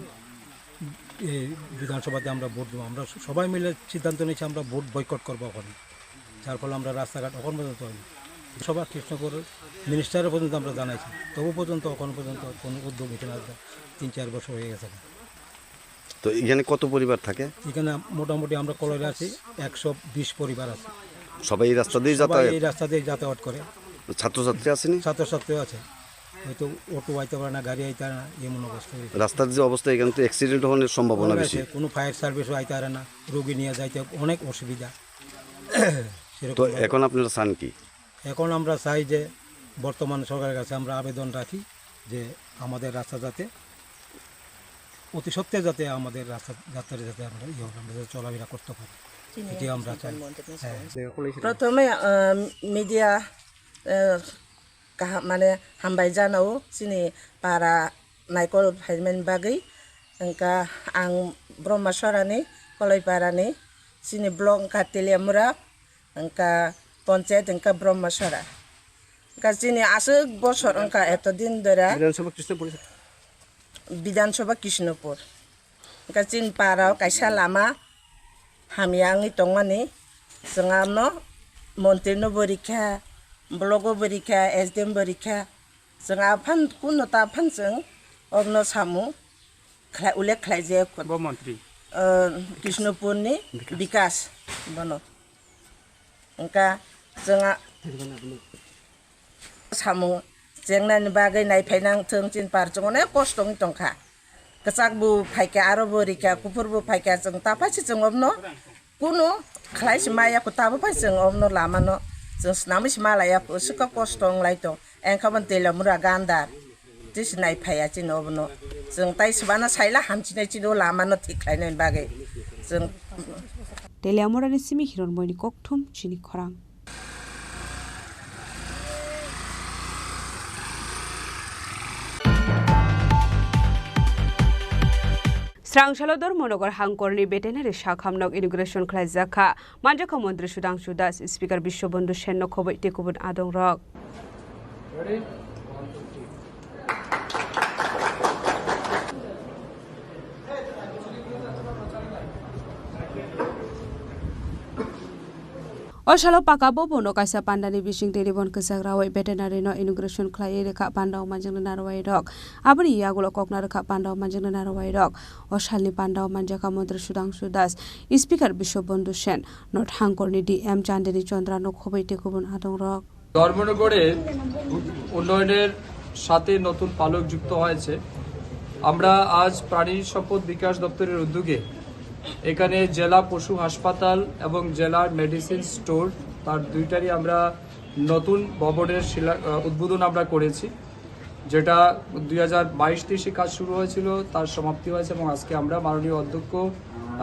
এই বিধানসভাতে আমরা ভোট দেবো? আমরা সবাই মিলে সিদ্ধান্ত নিয়েছি আমরা ভোট বয়কট করবো এখন, যার ফলে আমরা রাস্তাঘাট এখন পর্যন্ত হয়নি। সভা কৃষ্ণপুর মিনিস্টারে পর্যন্ত আমরা জানাইছি, তবু পর্যন্ত এখন পর্যন্ত কোনো উদ্যোগ নিতে না। তিন চার বছর হয়ে গেছে। তো এখানে কত পরিবার থাকে? এখানে মোটামুটি আমরা কলোনিতে আছি, একশো বিশ পরিবার আছে। সবাই এই রাস্তা দিয়ে সবাই যাতায়াত? এই রাস্তা দিয়ে যাতায়াত করে। ছাত্রছাত্রী আসেনি? ছাত্রছাত্রী আছে, হয়তো অটো আইতে পারে না, গাড়ি আইতে পারে না, এমন অবস্থা হয়েছে। রাস্তার যে অবস্থা, এখানে তো অ্যাক্সিডেন্ট হওয়ার সম্ভাবনা অনেক বেশি। আছে, কোনো ফায়ার সার্ভিসও আইতে পারে না, রোগী নিয়ে যাইতে অনেক অসুবিধা। তো সেরকম এখন আপনারা চান কি? এখন আমরা চাই যে বর্তমান সরকারের কাছে আমরা আবেদন রাখি যে আমাদের রাস্তা যাতে অতি সত্ত্বে যাতে আমাদের রাস্তা, যাত্রী যাতে আমরা ইয়ে হবে, আমরা যাতে চলাফেরা করতে পারি, এটি আমরা চাই। হ্যাঁ। প্রথমে, আহ, মিডিয়া, আহ, কাহা-, মানে হামবাই জানাও চিনি পারা naikol phaimani bagwi, wngkha ang Brahmasora ni, Kolaiparani, chini block wngkha Teliamura, wngkha ponchayat wngkha Brahmasora. Wngkha chini aswk bosor wngkha eto din dora. Bidhan Sabha Krishnapur. Bidhan Sabha Krishnapur. Wngkha chini para o kaisa lama hamya wngwi tongmani, chwng ano montri no bo rikha, block o bo rikha, S D M bo rikha, chwng aphano kuno ta aphano chwng obno samung khlai, ulle khlai je. Bo montri? Krishnapur ni Bikas. Bikas bono. Wngkha chwng a- samung chengnani bagwi naiphai nang thung, chini par chwng onek kosto wngwi tongkha. Kwchak bo phaikha, aro bo rikha, kuphur bo phaikha, chwng ta phaisi chwng obno kuno khlai se maya kho, tabo phai chwng obno lama no chwng swnamwi se malaya kho, swkha kosto wnglai tong, engkha bo Teliamura gandar. Tei se naiphaiya chini obono. Chwng tai swbana saila hamchinai chini o lama no thik khlainani bagwi. Chwng Teliamura ni simi Hironmoi ni kokthum chini khorang. Srangsalo Dharmanagar Hangkorni veterinary sakham nok inauguration khlaijak kha. Manjakha Montri Sudhangshu Das, Speaker Biswabandhu Sen no khobwi tei kubun adongrok. O salo Paka Bhavan o kaisa pandani bising tei ribbon kwchak rawi veterinary no inauguration khlaiwi rwkha panda o manjaknai narwai rok. Aboni yagulo kokna rwkha panda o manjaknai narwai rok. O salni panda o manjakha Montri Sudhangshu Das, Speaker Biswabandhu Sen, North Hangkorni D M Chandini Chandra no khobwi tei kubun adongrok. ধর্মনগরের উন্নয়নের সাথে নতুন পালক যুক্ত হয়েছে। আমরা আজ প্রাণী সম্পদ বিকাশ দপ্তরের উদ্যোগে এখানে জেলা পশু হাসপাতাল এবং জেলার মেডিসিন স্টোর, তার দুইটারই আমরা নতুন ভবনের শিলা আহ, উদ্বোধন আমরা করেছি, যেটা দুই হাজার বাইশ তেইশে কাজ শুরু হয়েছিল, তার সমাপ্তি হয়েছে এবং আজকে আমরা মাননীয় অধ্যক্ষ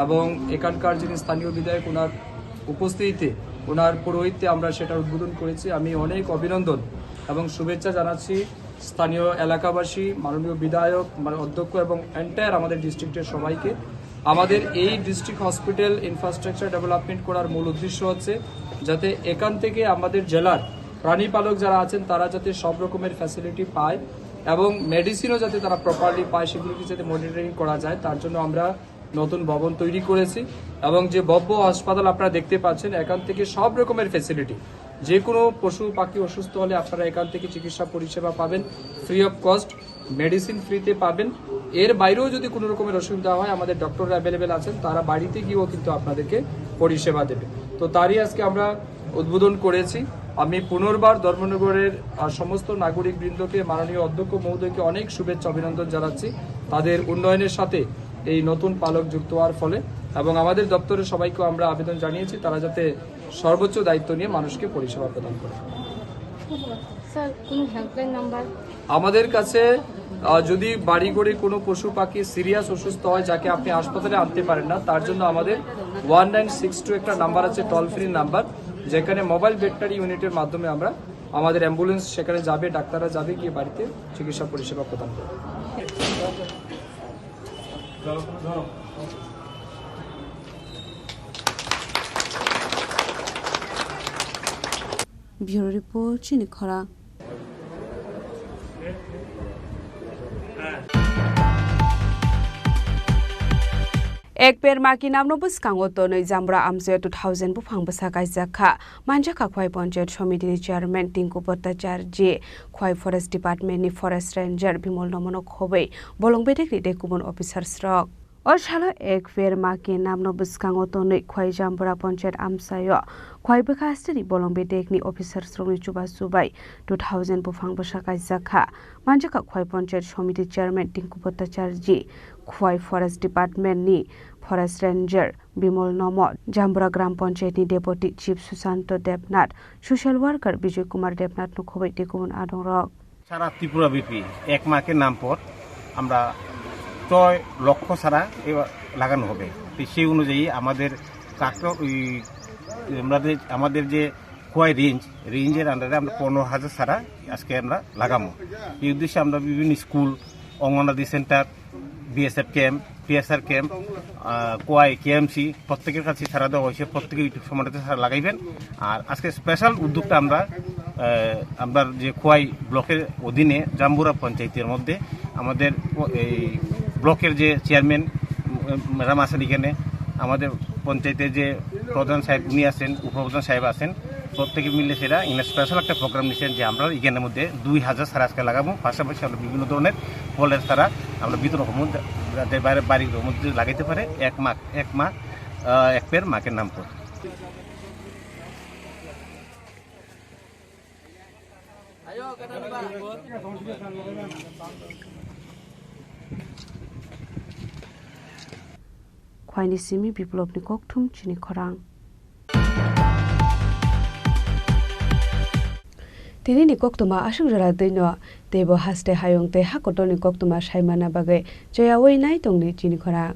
এবং এখানকার যিনি স্থানীয় বিধায়ক, ওনার উপস্থিতিতে, ওনার পৌরোহিত্যে আমরা সেটার উদ্বোধন করেছি। আমি অনেক অভিনন্দন এবং শুভেচ্ছা জানাচ্ছি স্থানীয় এলাকাবাসী, মাননীয় বিধায়ক, মানে অধ্যক্ষ এবং এন্টায়ার আমাদের ডিস্ট্রিক্টের সবাইকে। আমাদের এই ডিস্ট্রিক্ট হসপিটাল ইনফ্রাস্ট্রাকচার ডেভেলপমেন্ট করার মূল উদ্দেশ্য হচ্ছে যাতে এখান থেকে আমাদের জেলার প্রাণী পালক যারা আছেন তারা যাতে সব রকমের ফ্যাসিলিটি পায় এবং মেডিসিনও যাতে তারা প্রপারলি পায়, সেগুলোকে যাতে মনিটরিং করা যায়, তার জন্য আমরা নতুন ভবন তৈরি করেছি। এবং যে ভব্য হাসপাতাল আপনারা দেখতে পাচ্ছেন, এখান থেকে সব রকমের ফ্যাসিলিটি, যে কোনো পশু পাখি অসুস্থ হলে আপনারা এখান থেকে চিকিৎসা পরিষেবা পাবেন ফ্রি অফ কস্ট, মেডিসিন ফ্রিতে পাবেন। এর বাইরেও যদি কোনো রকমের অসুবিধা হয়, আমাদের ডক্টর অ্যাভেলেবেল আছেন, তারা বাড়িতে গিয়েও কিন্তু আপনাদেরকে পরিষেবা দেবে। তো তারই আজকে আমরা উদ্বোধন করেছি। আমি পুনর্বার ধর্মনগরের আহ, সমস্ত নাগরিক বৃন্দকে, মাননীয় অধ্যক্ষ মহোদয়কে অনেক শুভেচ্ছা অভিনন্দন জানাচ্ছি তাদের উন্নয়নের সাথে এই নতুন পালক যুক্ত হওয়ার ফলে। এবং আমাদের দপ্তরের সবাইকেও আমরা আবেদন জানিয়েছি তারা যাতে সর্বোচ্চ দায়িত্ব নিয়ে মানুষকে পরিষেবা প্রদান করে। স্যার, কোনো হেল্পলাইন নাম্বার? আমাদের কাছে আহ, যদি বাড়িঘরে কোনো পশু পাখি সিরিয়াস অসুস্থ হয়, যাকে আপনি হাসপাতালে আনতে পারেন না, তার জন্য আমাদের ওয়ান নাইন সিক্স টু একটা নাম্বার আছে, টোল ফ্রি নাম্বার, যেখানে মোবাইল ভেটেরিনারি ইউনিটের মাধ্যমে আমরা, আমাদের অ্যাম্বুলেন্স সেখানে যাবে, ডাক্তাররা যাবে, গিয়ে বাড়িতে চিকিৎসা পরিষেবা প্রদান করবে। Bureau Report, chini khorang. Ek per ma ki namno bwskango tonwi Jambura amchaio two thousand buphang bwsa kaijak kha. Manjakha Khwai Panchayat Somiti ni Chairman Tinku Bhattacharjee, Khwai Forest Department ni Forest Ranger Bimol Nomono khobwi bolong bedekni tei kubun officers rok. O salo ek per ma ke namno bwskango tonwi Khwai Jambura Panchayat amchaio Khwai bwkha hasteni bolong bedekni officers rokni chubachu bai two thousand buphang bwsa kaijak kha. Manjakha Khwai Panchayat Somiti Chairman Tinku Bhattacharjee, Khwai Forest Department ni Forest Ranger Bimol Nomo, Jambura Gram Panchayat ni Deputy Chief Susanto Debnath, Social Worker Bijoy Kumar Debnath no khobwi tei kubun adongrok. সারা ত্রিপুরা ব্যাপী এক মাকে নাম পর আমরা ছয় লক্ষ চারা এবার লাগানো হবে। তো সেই অনুযায়ী আমাদের কাকড়া ওই আমাদের আমাদের যে খোয়াই রেঞ্জ, রেঞ্জের আন্ডারে আমরা পনেরো হাজার চারা আজকে আমরা লাগাবো। এই উদ্দেশ্যে আমরা বিভিন্ন school, Anganwadi centre, BSF camp, PSR camp, আহ, কোয়াই, কেএমসি, প্রত্যেকের কাছে সারা দেওয়া হয়েছে, প্রত্যেকে ইউটিউব সম্বন্ধে সারা লাগাইবেন। আর আজকে স্পেশাল উদ্যোগটা আমরা, আহ, আমরা যে খোয়াই ব্লকের অধীনে জাম্বুরা পঞ্চায়েতের মধ্যে আমাদের ও-, এই ব্লকের যে চেয়ারম্যান, উম, ম্যাডাম আছেন এখানে, আমাদের পঞ্চায়েতের যে প্রধান সাহেব উনি আছেন, উপপ্রধান সাহেব আছেন, প্রত্যেকে মিলে সেটা এখানে স্পেশাল একটা প্রোগ্রাম নিয়েছেন যে আমরা এখানের মধ্যে দুই হাজার সারা আজকে লাগাবো। পাশাপাশি আমরা বিভিন্ন ধরনের ফলের চারা আমরা বিতরণ করবো, যাতে বাইরে বাড়ির মধ্যে লাগাইতে পারে এক মা, এক মা, আহ, এক পের মাকে নাম করে। Khwaini simi Biplopni kokthum chini khorang. Tinini koktwma aswk jora twino, teibo haste hayung tei hakotorni koktwma saimana bagwi choyaui nai tongdi chini khorang.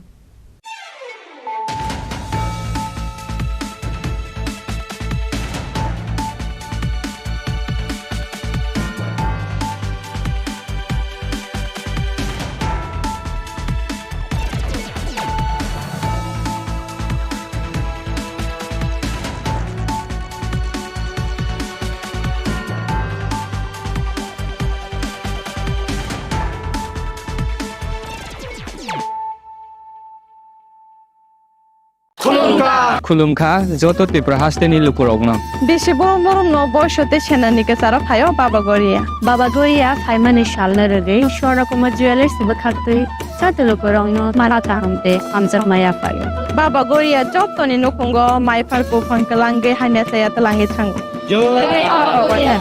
Khulumkha joto Tripura hasteni lukurokno. Bisi borom borom no boiso tei senani kwcharo phaio Baba Goria. Baba Goria phaimani salno rwgwi Swarna Kumar Jewellers bwkhaktwi joto lukurokno mara kaham tei hamjakma yaphaio. Baba Goria jotoni nukhungo mai phar buphang kwlangwi hamya chaya twlangwi thango. Jai Baba Goria.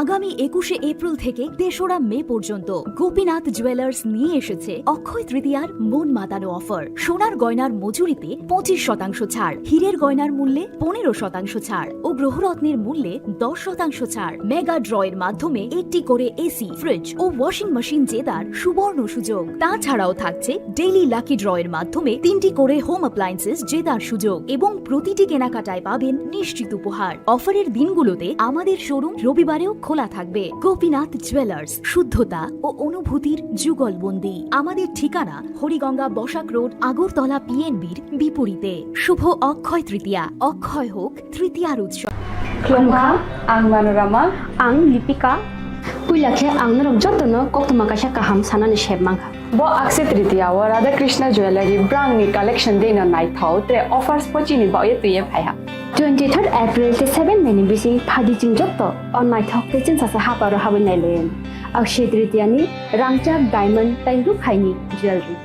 আগামী একুশে এপ্রিল থেকে তেসরা মে পর্যন্ত গোপীনাথ জুয়েলার্স নিয়ে এসেছে অক্ষয় তৃতীয়ার মন মাতানো অফার। সোনার গয়নার মজুরিতে পঁচিশ শতাংশ ছাড়, হীরের গয়নার মূল্যে পনেরো শতাংশ ছাড় ও গ্রহরত্নের মূল্যে দশ শতাংশ ছাড়। মেগা ড্রয়ের মাধ্যমে একটি করে এসি, ফ্রিজ ও ওয়াশিং মেশিন জেতার সুবর্ণ সুযোগ। তাছাড়াও থাকছে ডেইলি লাকি ড্রয়ের মাধ্যমে তিনটি করে হোম অ্যাপ্লায়েন্সেস জেতার সুযোগ এবং প্রতিটি কেনাকাটায় পাবেন নিশ্চিত উপহার। অফারের দিনগুলোতে আমাদের শোরুম রবিবারেও খোলা থাকবে। গোপীনাথ জুয়েলার্স, শুদ্ধতা ও অনুভূতির যুগলবন্দি। আমাদের ঠিকানা হরিগঙ্গা বসাক রোড, আগরতলা পিএনবির বিপরীতে। শুভ অক্ষয় তৃতীয়া, অক্ষয় হোক তৃতীয়ার উৎসব। Khulumkha, ang Manorama. Ang Lipika. Puila khe ang norok jotono koktwma kaisa kaham sanani sep mankha. Bo Akshaya Tritiya o Radha Krishna Jewellery brand ni collection dei no naithok tre offers pochini baoye twiye phaiha. Twenty third April tei seven May ni bising phadi chwng joto o naithok tei chwngsacha haparo habwi nailayan. Akshaya Tritiya ni rangchak diamond tei rukhaini jewellery.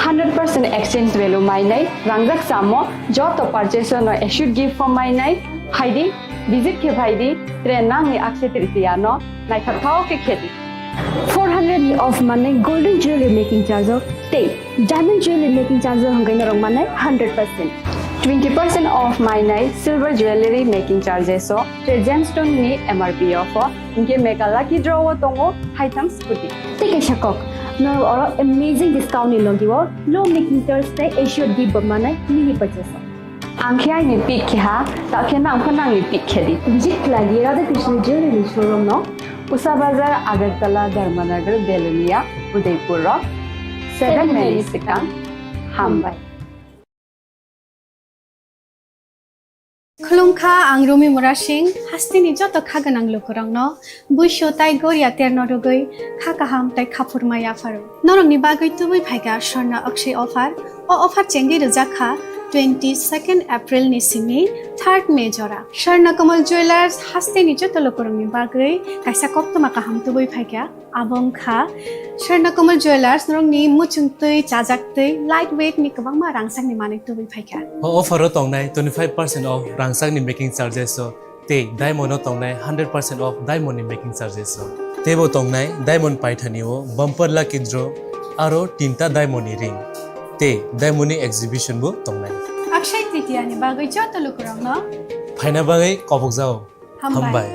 Hundred percent exchange value mainai, rangjak chamo, joto purchase no assured gift form mainai, phaidi, visit khe phaidi, tre nangni Akshaya Tritiya no naithok thok khe khedi. Four hundred ni off manai golden jewelry making charge o tei diamond jewelry making charge o hwnkhai norok manai hundred percent. Twenty percent off mainai silver jewelry making charges o tre gemstone ni M R P off o, hinkhe mega lucky draw o tongo haitham scooty. Tei kaisa kok, norok oro amazing discount ni logi o low making charge tei assured gift bo manai mini purchase o. Ang khe aini pick khe ha, ta khe nang pho nangni pick khe di. Visit khlai di Radha Krishna Jewelry showroom no. Usa Bazar, Agartala, Dharmanagar, Belonia, Udaipur rok. Seven May ni swkang. Hambai. Khulumkha, ang Rumi Murasing, hasteni joto kha gwnang lukurokno. Buisu tai goria terno rwgwi kha kaham tai khaphurma yapharo. Norokni bagwi tubui phaikha Swarna Akshaya offer. O offer chengwi rwjak kha twenty second April ni simi third May jora. Swarna Kamal Jewellers hasteni joto lukurokni bagwi kaisa koktwma kaham tubui phaikha. Abo wngkha Swarna Kamal Jewellers norokni muchung twi, chajak twi, light weight ni kwbangma rangchakni manwi tubui phaikha. O offer o tongnai twenty five percent off rangchakni making charges o. Tei diamond o tongnai hundred percent off diamond ni making charges o. Teibo tongnai diamond paithani o bumper lucky draw aro tinta diamond ni ring. Tei diamond ni exhibition bo tongnai. Akshaya Tritiya ni bagwi joto lukurokno phaina bagwi kobokjao. Hambai. Hambai.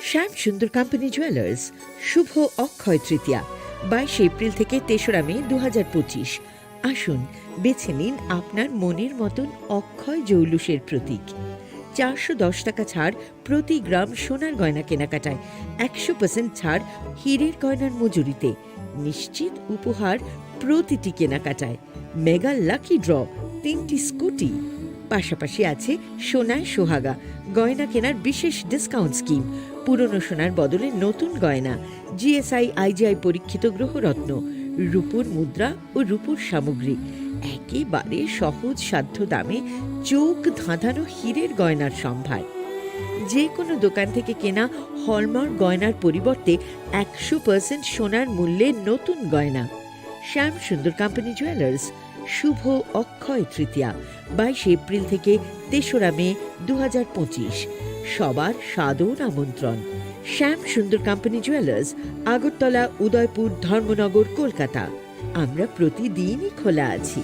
শ্যাম Sundar company jewellers, শুভ অক্ষয় তৃতীয়া, বাইশে এপ্রিল থেকে তেসরা মে দু হাজার পঁচিশ। আসুন, বেছে নিন আপনার মনের মতন অক্ষয় জৌলুসের প্রতীক। চারশো দশ টাকা ছাড় প্রতি গ্রাম সোনার গয়না কেনাকাটায়, একশো পার্সেন্ট ছাড় হীরের গয়নার মজুরিতে, নিশ্চিত উপহার প্রতিটি কেনাকাটায়, মেগা লাকি ড্র, তিনটি স্কুটি, পাশাপাশি আছে সোনায় সোহাগা, গয়না কেনার বিশেষ ডিসকাউন্ট স্কিম, পুরনো সোনার বদলে নতুন গয়না, জিএসআই আইজিআই পরীক্ষিত গ্রহরত্ন, রূপোর মুদ্রা ও রূপোর সামগ্রী। একেবারে সহজ সাধ্য দামে চোখ ধাঁধানো হীরের গয়নার সম্ভার। যে কোনো দোকান থেকে কেনা হলমার্ক গয়নার পরিবর্তে একশো পার্সেন্ট সোনার মূল্যে নতুন গয়না। শ্যাম সুন্দর কোম্পানি জুয়েলার্স, শুভ অক্ষয় তৃতীয়া, বাইশে এপ্রিল থেকে তেসরা মে দু হাজার পঁচিশ। সবার সাদর আমন্ত্রণ। শ্যাম সুন্দর কোম্পানি জুয়েলার্স, আগরতলা, উদয়পুর, ধর্মনগর, কলকাতা। আমরা প্রতিদিনই খোলা আছি।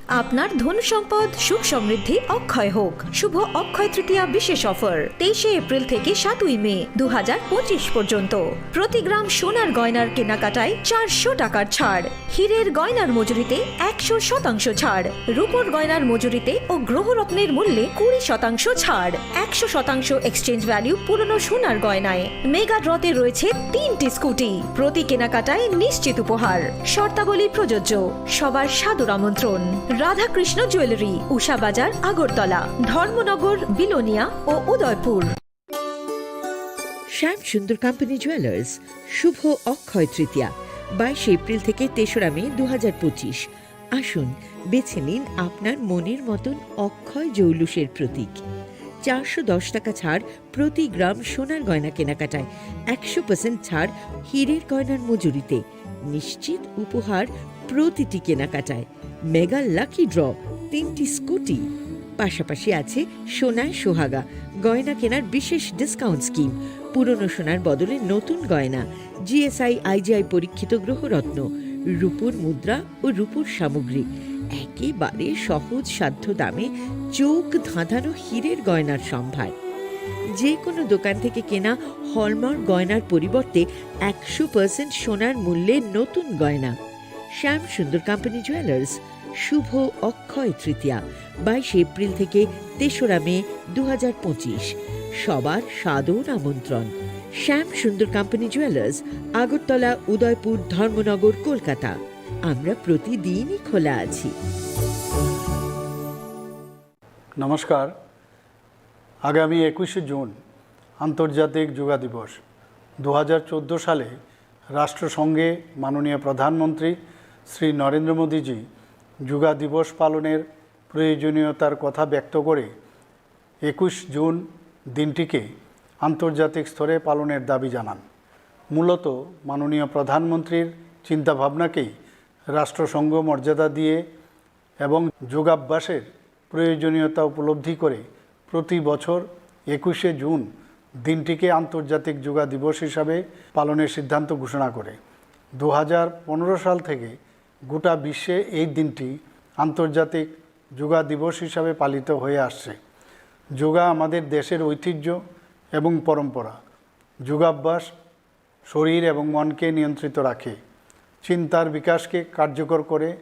আপনার ধন সম্পদ সুখ সমৃদ্ধি অক্ষয় হোক। শুভ অক্ষয় তৃতীয়া বিশেষ অফার, তেইশে এপ্রিল থেকে সাতই মে দু হাজার পঁচিশ পর্যন্ত। প্রতি গ্রাম সোনার গয়নার কেনাকাটায় চারশো টাকার ছাড়, হীরের গয়নার মজুরিতে একশো শতাংশ ছাড়, রূপোর গয়নার মজুরিতে ও গ্রহরত্নের মূল্যে কুড়ি শতাংশ ছাড়, একশো শতাংশ এক্সচেঞ্জ ভ্যালু পুরনো সোনার গয়নায়। মেগা ড্রতে রয়েছে তিনটি স্কুটি, প্রতি কেনাকাটায় নিশ্চিত উপহার। শর্তাবলী প্রযোজ্য। সবার সাদর আমন্ত্রণ। রাধাকৃষ্ণ জুয়েলারি, উষা বাজার, আগরতলা, ধর্মনগর, বিলোনিয়া ও উদয়পুর। শ্যাম সুন্দর কোম্পানি জুয়েলার্স, শুভ অক্ষয় তৃতীয়া, বাইশে এপ্রিল থেকে তেসরা মে দু হাজার পঁচিশ। আসুন, বেছে নিন আপনার মনের মতন অক্ষয় জৌলুসের প্রতীক। চারশো দশ টাকা ছাড় প্রতি গ্রাম সোনার গয়না কেনাকাটায়, একশো পার্সেন্ট ছাড় হীরের গয়নার মজুরিতে, নিশ্চিত উপহার প্রতিটি কেনাকাটায়, মেগা লাকি ড্র, তিনটি স্কুটি, পাশাপাশি আছে সোনায় সোহাগা, গয়না কেনার বিশেষ ডিসকাউন্ট স্কিম, পুরনো সোনার বদলে নতুন গয়না, জিএসআই আইজিআই পরীক্ষিত গ্রহরত্ন, রূপোর মুদ্রা ও রূপোর সামগ্রী। একেবারে সহজ সাধ্য দামে চোখ ধাঁধানো হীরের গয়নার সম্ভার। যে কোনো দোকান থেকে কেনা হলমার্ক গয়নার পরিবর্তে একশো পার্সেন্ট সোনার মূল্যে নতুন গয়না। শ্যাম সুন্দর কোম্পানি জুয়েলার্স, শুভ অক্ষয় তৃতীয়া, বাইশে এপ্রিল থেকে তেসরা মে দু হাজার পঁচিশ। সবার সাদর আমন্ত্রণ। শ্যাম সুন্দর কোম্পানি জুয়েলার্স, আগরতলা, উদয়পুর, ধর্মনগর, কলকাতা। আমরা প্রতিদিনই খোলা আছি। নমস্কার। আগামী একুশে জুন আন্তর্জাতিক যোগা দিবস। দু হাজার চোদ্দো সালে রাষ্ট্রসংঘে মাননীয় প্রধানমন্ত্রী শ্রী নরেন্দ্র মোদীজি যোগা দিবস পালনের প্রয়োজনীয়তার কথা ব্যক্ত করে একুশ জুন দিনটিকে আন্তর্জাতিক স্তরে পালনের দাবি জানান। মূলত মাননীয় প্রধানমন্ত্রীর চিন্তাভাবনাকেই রাষ্ট্রসংঘ মর্যাদা দিয়ে এবং যোগাভ্যাসের প্রয়োজনীয়তা উপলব্ধি করে প্রতি বছর একুশে জুন দিনটিকে আন্তর্জাতিক যোগা দিবস হিসাবে পালনের সিদ্ধান্ত ঘোষণা করে। দু হাজার পনেরো সাল থেকে গোটা বিশ্বে এই দিনটি আন্তর্জাতিক যোগা দিবস হিসাবে পালিত হয়ে আসছে। যোগা আমাদের দেশের ঐতিহ্য এবং পরম্পরা। যোগাভ্যাস শরীর এবং মনকে নিয়ন্ত্রিত রাখে, চিন্তার বিকাশকে কার্যকর করে।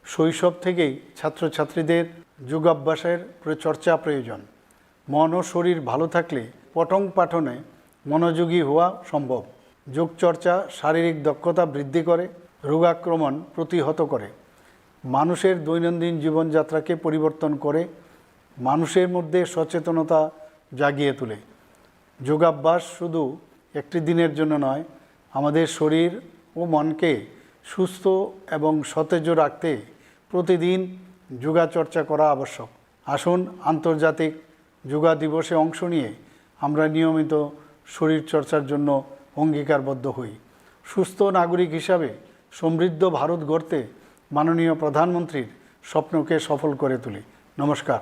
শৈশব থেকেই ছাত্রছাত্রীদের যোগাভ্যাসের প্র-, চর্চা প্রয়োজন। মন ও শরীর ভালো থাকলে পঠন পাঠনে মনোযোগী হওয়া সম্ভব। যোগচর্চা শারীরিক দক্ষতা বৃদ্ধি করে, রোগাক্রমণ প্রতিহত করে, মানুষের দৈনন্দিন জীবনযাত্রাকে পরিবর্তন করে, মানুষের মধ্যে সচেতনতা জাগিয়ে তোলে। যোগাভ্যাস শুধু একটি দিনের জন্য নয়, আমাদের শরীর ও মনকে সুস্থ এবং সতেজ রাখতে প্রতিদিন যোগাচর্চা করা আবশ্যক। আসুন, আন্তর্জাতিক যোগা দিবসে অংশ নিয়ে আমরা নিয়মিত শরীরচর্চার জন্য অঙ্গীকারবদ্ধ হই। সুস্থ নাগরিক হিসাবে সমৃদ্ধ ভারত গড়তে মাননীয় প্রধানমন্ত্রীর স্বপ্নকে সফল করে তুলি। নমস্কার।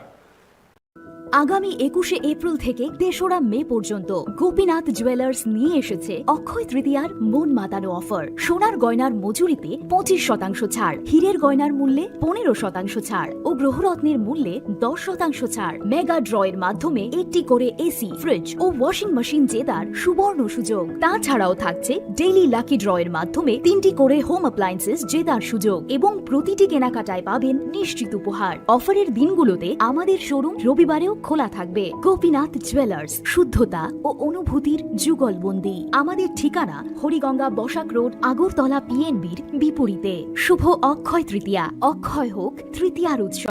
আগামী একুশে এপ্রিল থেকে তেসরা মে পর্যন্ত গোপীনাথ জুয়েলার্স নিয়ে এসেছে অক্ষয় তৃতীয়ার মন মাতানো অফার। সোনার গয়নার মজুরিতে পঁচিশ শতাংশ ছাড়, হীরের গয়নার মূল্যে পনেরো শতাংশ ছাড় ও গ্রহরত্নের মূল্যে দশ শতাংশ ছাড়। মেগা ড্রয়ের মাধ্যমে একটি করে এসি, ফ্রিজ ও ওয়াশিং মেশিন জেতার সুবর্ণ সুযোগ। তাছাড়াও থাকছে ডেইলি লাকি ড্রয়ের মাধ্যমে তিনটি করে হোম অ্যাপ্লায়েন্সেস জেতার সুযোগ এবং প্রতিটি কেনাকাটায় পাবেন নিশ্চিত উপহার। অফারের দিনগুলোতে আমাদের শোরুম রবিবারেও খোলা থাকবে। গোপীনাথ জুয়েলার্স, শুদ্ধতা ও অনুভূতির যুগলবন্দি। আমাদের ঠিকানা হরিগঙ্গা বসাক রোড, আগরতলা পিএনবির বিপরীতে। শুভ অক্ষয় তৃতীয়া। অক্ষয় হোক তৃতীয়ার উৎসব।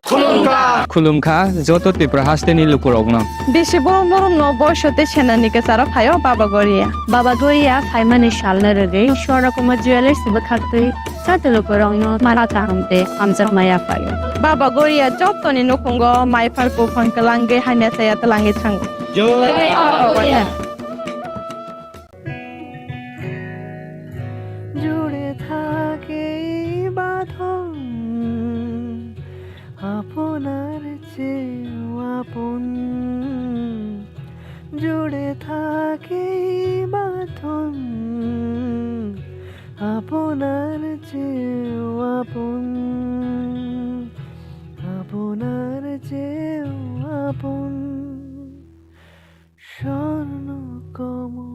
Khulumkha, joto Tripura hasteni lukurokno. Bisi borom borom no boisote senani kwcharo phaio Baba Goria. Baba Goria phaimani salno rwgwi Swarna Kumar Jewellers bwkhaktwi joto lukurokno mara kaham tei hamjakma yaphaio. Baba Goria jotoni nukhungo mai phar buphang kwlangwi hamya chaya twlangwi thango. জুড়ে থাকে এই বাঁধন, আপনার চেয়েও আপন। জুড়ে থাকে এই বাঁধন, আপনার চেয়েও আপন, আপনার চেয়েও আপন। স্বর্ণ কমল।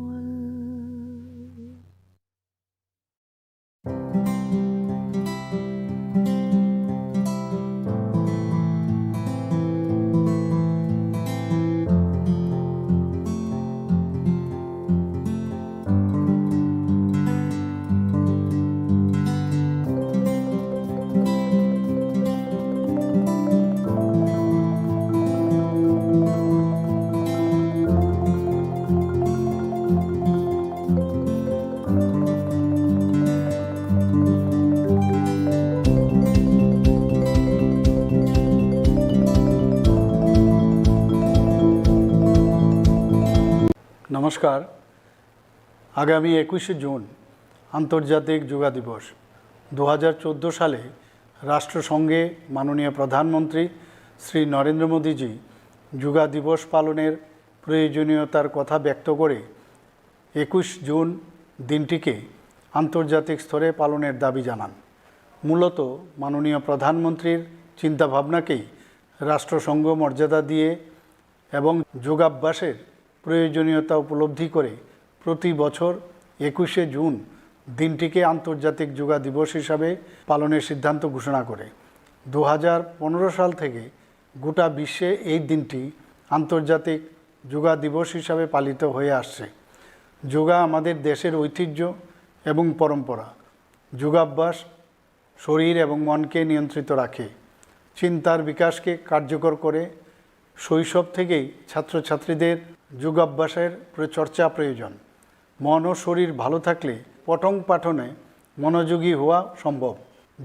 নমস্কার। আগামী একুশে জুন আন্তর্জাতিক যোগা দিবস। দু হাজার চোদ্দো সালে রাষ্ট্রসংঘে মাননীয় প্রধানমন্ত্রী শ্রী নরেন্দ্র মোদীজি যোগা দিবস পালনের প্রয়োজনীয়তার কথা ব্যক্ত করে একুশ জুন দিনটিকে আন্তর্জাতিক স্তরে পালনের দাবি জানান। মূলত মাননীয় প্রধানমন্ত্রীর চিন্তাভাবনাকেই রাষ্ট্রসংঘ মর্যাদা দিয়ে এবং যোগাভ্যাসের প্রয়োজনীয়তা উপলব্ধি করে প্রতি বছর একুশে জুন দিনটিকে আন্তর্জাতিক যোগা দিবস হিসাবে পালনের সিদ্ধান্ত ঘোষণা করে। দু হাজার পনেরো সাল থেকে গোটা বিশ্বে এই দিনটি আন্তর্জাতিক যোগা দিবস হিসাবে পালিত হয়ে আসছে। যোগা আমাদের দেশের ঐতিহ্য এবং পরম্পরা। যোগাভ্যাস শরীর এবং মনকে নিয়ন্ত্রিত রাখে, চিন্তার বিকাশকে কার্যকর করে। শৈশব থেকেই ছাত্রছাত্রীদের যোগাভ্যাসের প্র-, চর্চা প্রয়োজন। মন ও শরীর ভালো থাকলে পঠন পাঠনে মনোযোগী হওয়া সম্ভব।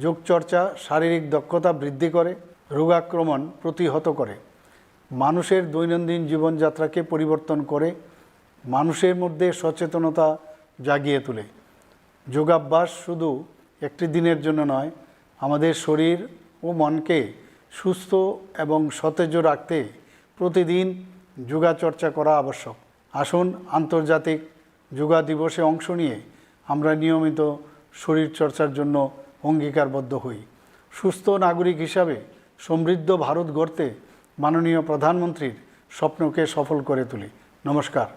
যোগচর্চা শারীরিক দক্ষতা বৃদ্ধি করে, রোগাক্রমণ প্রতিহত করে, মানুষের দৈনন্দিন জীবনযাত্রাকে পরিবর্তন করে, মানুষের মধ্যে সচেতনতা জাগিয়ে তোলে। যোগাভ্যাস শুধু একটি দিনের জন্য নয়, আমাদের শরীর ও মনকে সুস্থ এবং সতেজ রাখতে প্রতিদিন যোগাচর্চা করা আবশ্যক। আসুন, আন্তর্জাতিক যোগা দিবসে অংশ নিয়ে আমরা নিয়মিত শরীরচর্চার জন্য অঙ্গীকারবদ্ধ হই। সুস্থ নাগরিক হিসাবে সমৃদ্ধ ভারত গড়তে মাননীয় প্রধানমন্ত্রীর স্বপ্নকে সফল করে তুলি। নমস্কার।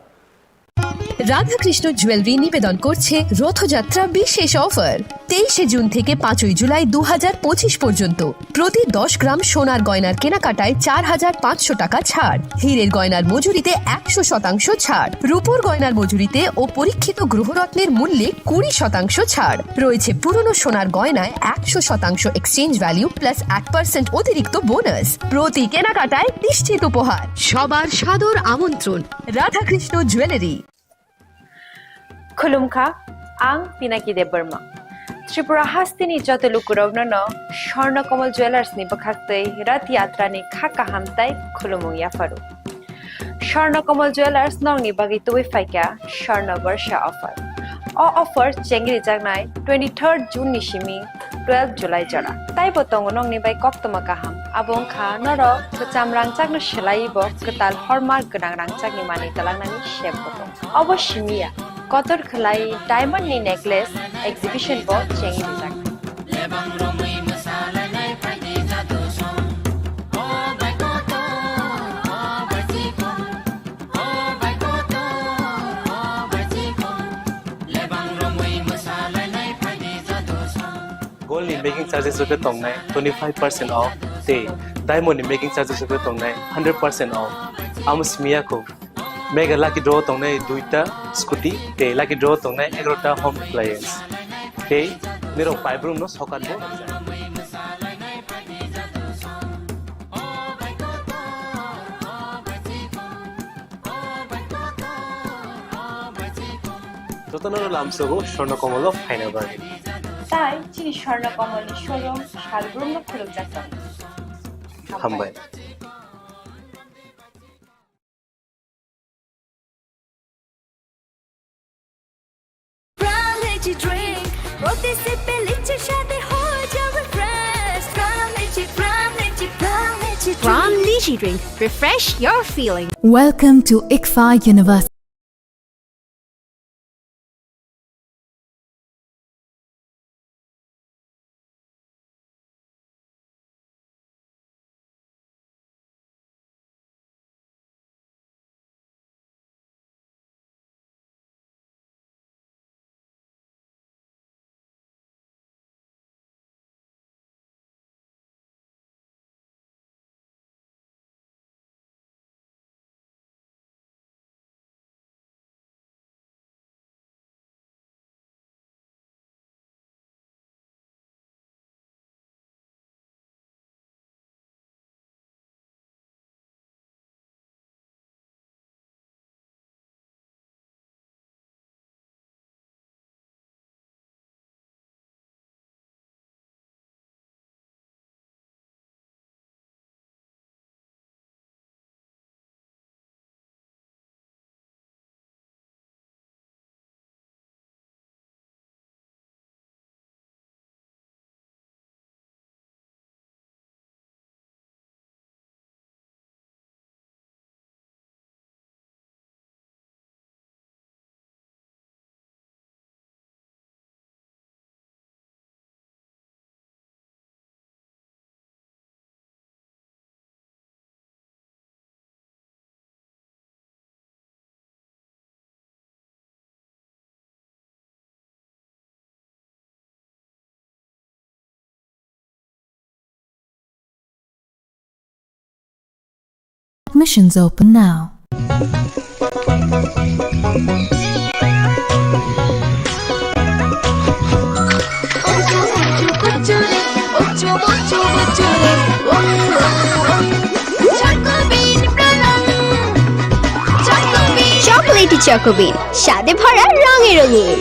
রাধাকৃষ্ণ জুয়েলারি নিবেদন করছে রথযাত্রা বিশেষ অফার। তেইশে জুন থেকে পাঁচই জুলাই দু হাজার পঁচিশ পর্যন্ত প্রতি দশ গ্রাম সোনার গয়নার কেনাকাটায় চার হাজার পাঁচশো টাকা ছাড়, হীরের গয়নার মজুরিতে একশো শতাংশ ছাড়, রূপোর গয়নার মজুরিতে ও পরীক্ষিত গ্রহরত্নের মূল্যে কুড়ি শতাংশ ছাড় রয়েছে। পুরনো সোনার গয়নায় একশো শতাংশ এক্সচেঞ্জ ভ্যালু প্লাস এক পার্সেন্ট অতিরিক্ত বোনাস। প্রতি কেনাকাটায় নিশ্চিত উপহার। সবার সাদর আমন্ত্রণ। Radhakrishna jewellery. Khulumkha, ang Pinaki Debbarma. Tripura hasteni joto lukurokno no Swarna Kamal Jewellers ni bwkhaktwi Rath Yatra ni kha kaham tai khulumung yapharu. Swarna Kamal Jewellers nokni bagwi tubui phaikha Swarna Barsha offer. O offer chengri jaknai twenty-third June ni simi twelve July jora. Taibo tongo nokni bai koktwma kaham. Abo wngkha norok kwcham rangchakno swlaiwi bo kwtal hormark gwnang rangchakni manwi twlangnani sep bo tongo. Obo simi ya, kotor khwlai diamond ni necklace exhibition bo chengwi rijak. Gold ni making charges rok khe tongnai twenty five percent off, tei diamond ni making charges rok khe tongnai hundred percent off. Amo simi ya kho, mega lucky draw tongnai duita scooty, tei lucky draw tongnai egarota home appliance, tei nirok paibrumno sokat bo rwkjak. Jotono lamsogo Swarna Komolo phaina bagwi. Tai chini Swarna Komolni showroom salbrumno khulukjak tongo. Hambai. Pran Lychee Drink, প্রতি সিপে লিচির স্বাদে হয়ে যাবে fresh। Pran Lychee, Pran Lychee, Pran Lychee Drink। Pran Lychee Drink, refresh your feeling। Welcome to ICFAI University। Admissions open now. Chocolatey Choco Bean, স্বাদে ভরা রঙে রঙিন।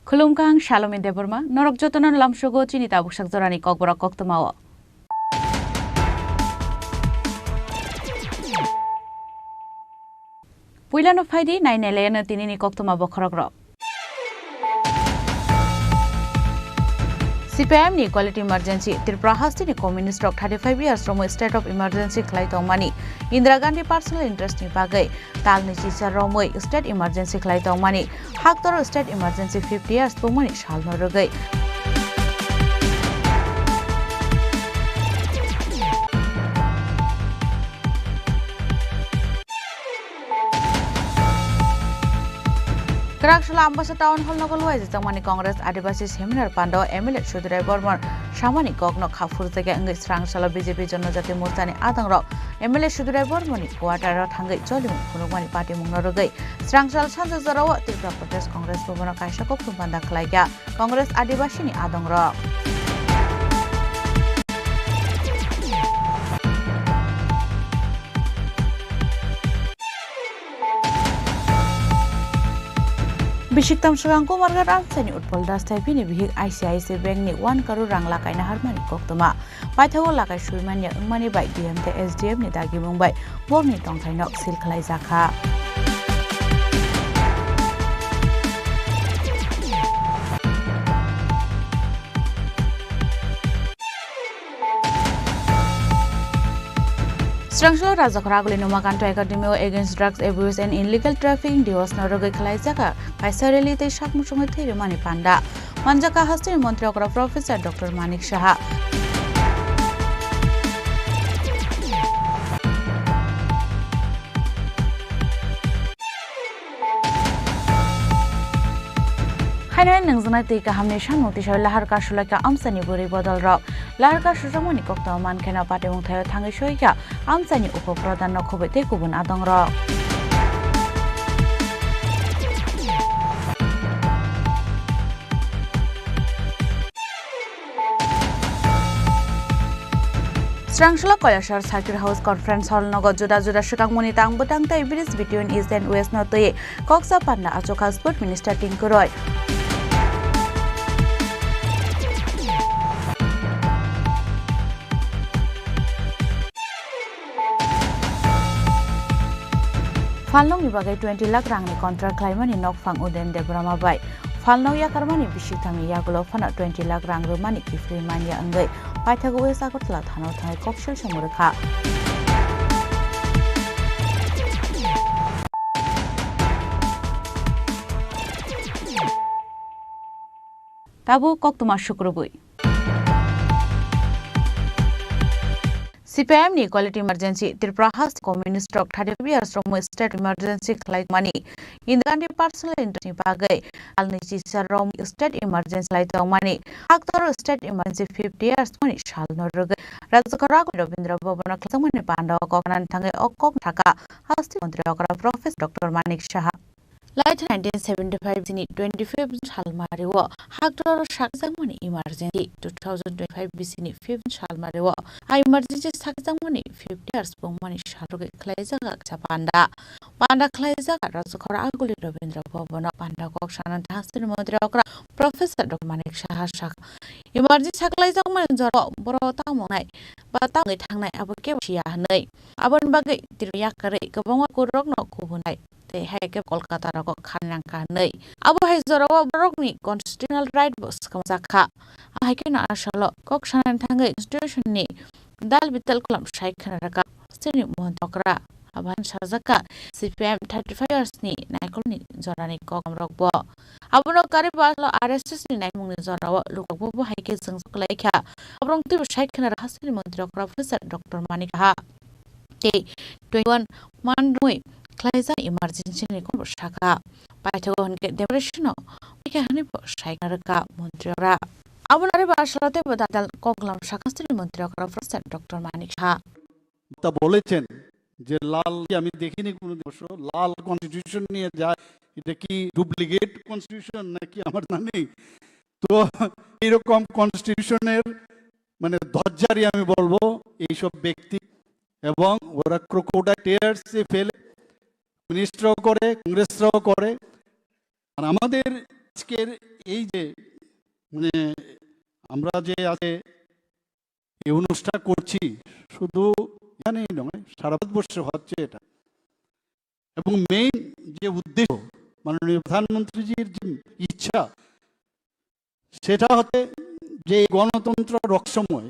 Khulumkha, ang Salomi Debbarma, norok jotono lamsogo chini tabuksak jorani kokborok koktwmao. Puilano phaidi, nai nailayano tinini koktwma bokhorokrok. C P I M ni Equality Emergency, Tripura hasteni communist rok thirty five years romwi state of emergency khlai tongmani, Indira Gandhi personal interest ni bagwi talni chicha romwi state emergency khlai tongmani, haktor state emergency fifty years tongmani salno rwgwi. Kwraksala Ambasa Town Hall nogo luaijak jakmani Congress Adibasi Seminar Pandao M L A Sudurai Bormon samani kokno kha phurjakya wngwi Swrangsalo B J P Jonojati Morchani adongrok M L A Sudurai Bormoni quarter-o thangwi cholimung phunukmani patimungno rwgwi Swrangsal sanja jorao Tripura Pradesh Congress Bhavan-o kaisa kokthum panda khlaikha. Congress Adibasini adongrok. Bisiktam swkang Kumarghat Ramsani Utpal Das thai bini bihik I C I C Bank ni one crore rang lakaina harmani koktwma. Paithago lakai suimanya wngmani bai D M tei S D M ni dagimung bai borokni tongthaino seal khlaijakha. Swrangsalo Rajakhor Aguli Numakanto Academy o Against Drugs Abuse and Illegal Trafficking Diwas no rwgwi khlaijakha kaisa rally tei sak muchungwi thwi rwmani panda. Manjakha hasteni montri okra Professor Doctor Manik Saha. Haino nungjaknai twi kahamni samung tisa lahar kasulai ka amsani bwrwi bodol rok. Lahar kasujakmani koktwma mankheno patimung thaio thangwi soikha amsani upo pradhan no khobwi tei kubun adong rok. Swrangsalo Koilasar Circuit House Conference Hall nogo juda juda swkangmani tang bwtang tei bridge between East and West no twi koksa panda achukha Sport Minister Tinku Roy. Phalnokni bagwi twenty lakh rangni contract khlaimani nokphang Uden Debbarma bai. Phalnok yakarmani bisik thangni yagulo phano twenty lakh rang rwmani kiphilwi manya wngwi paithago West Agartala thano thangwi koksil songwi rwkha. Tabuk koktwma sukrubwi. C P I M ni Equality Emergency, Tripura House Communist rok thirty-five years romwi state emergency khlaimani Indira Gandhi personal interest ni bagwi salni chisa romwi state emergency khlai tongmani haktor state emergency fifty years mani salno rwgwi Rajya Khoragwi Rabindra Bhavan o khlaijak mani panda o kok sanani thangwi o kok sakha Hasti Montri okra Professor Doctor Manik Saha. Laitha nineteen seventy-five bisi ni twenty-fifth salmari o haktor sakjakmani emergency, two thousand twenty-five bisi ni fifth salmari o a emergency sakjakmani fifty years bungmani salrogwi khlaijak kaisa panda. Panda khlaijak Rajkhor Aguli Rabindra Bhavan o panda kok sanani thangsi montri okra Professor Doctor Manik Saha sakha. Emergency saklaijakmani jora borok tamo nai ba tamo thangnai abo kebo siya hinwi. Aboni bagwi tini yakarwi kwbangma kurokno kubunai tei hai khe Kolkata rogo kharnang ka hinwi. Abo hai jorao borokni constitutional right bo swkangjakha. Ahai kheno asalo kok sanani thangwi constitution ni dal bital kolam sai khna rwkha chini montri okra. Abo hai sajakha C P I M thirty-five years ni naikolni jorani kokrok bo. Abono karwi bo asalo R S S ni naimungni jorao lukurokbo bo hai khe chwng kwlaikha. Aborok twibo sai khna rwkha chini montri okra Professor Doctor Manik Saha. Tei twenty-one man rwui khlaijak emergency ni kokbo sakha. Paithago hwnkhe depression o paikha hwnwi bo saikha rwkha montri okra. Abono ari ba asalo teibo dadal koklam sakha chini montri okra Professor Doctor Manik Saha. বক্তা বলেছেন যে লাল, আমি দেখিনি কোনোদিন অবশ্য, লাল কনস্টিটিউশন নিয়ে যায়, এটা কি ডুপ্লিকেট কনস্টিটিউশন নাকি আমার না নেই। তো এইরকম কনস্টিটিউশনের মানে ধ্বজারি আমি বলবো এইসব ব্যক্তি, এবং ওরা ক্রোকোডাইল টিয়ার্সে ফেলে, কমিউনিস্টরাও করে, কংগ্রেসরাও করে। আর আমাদের আজকের এই যে মানে আমরা যে আজকে এই অনুষ্ঠান করছি, শুধু এখানেই নয়, সারা ভারতবর্ষে হচ্ছে এটা। এবং মেইন যে উদ্দেশ্য, মাননীয় প্রধানমন্ত্রীজির যে ইচ্ছা, সেটা হচ্ছে যে এই গণতন্ত্র রক্ষার সময়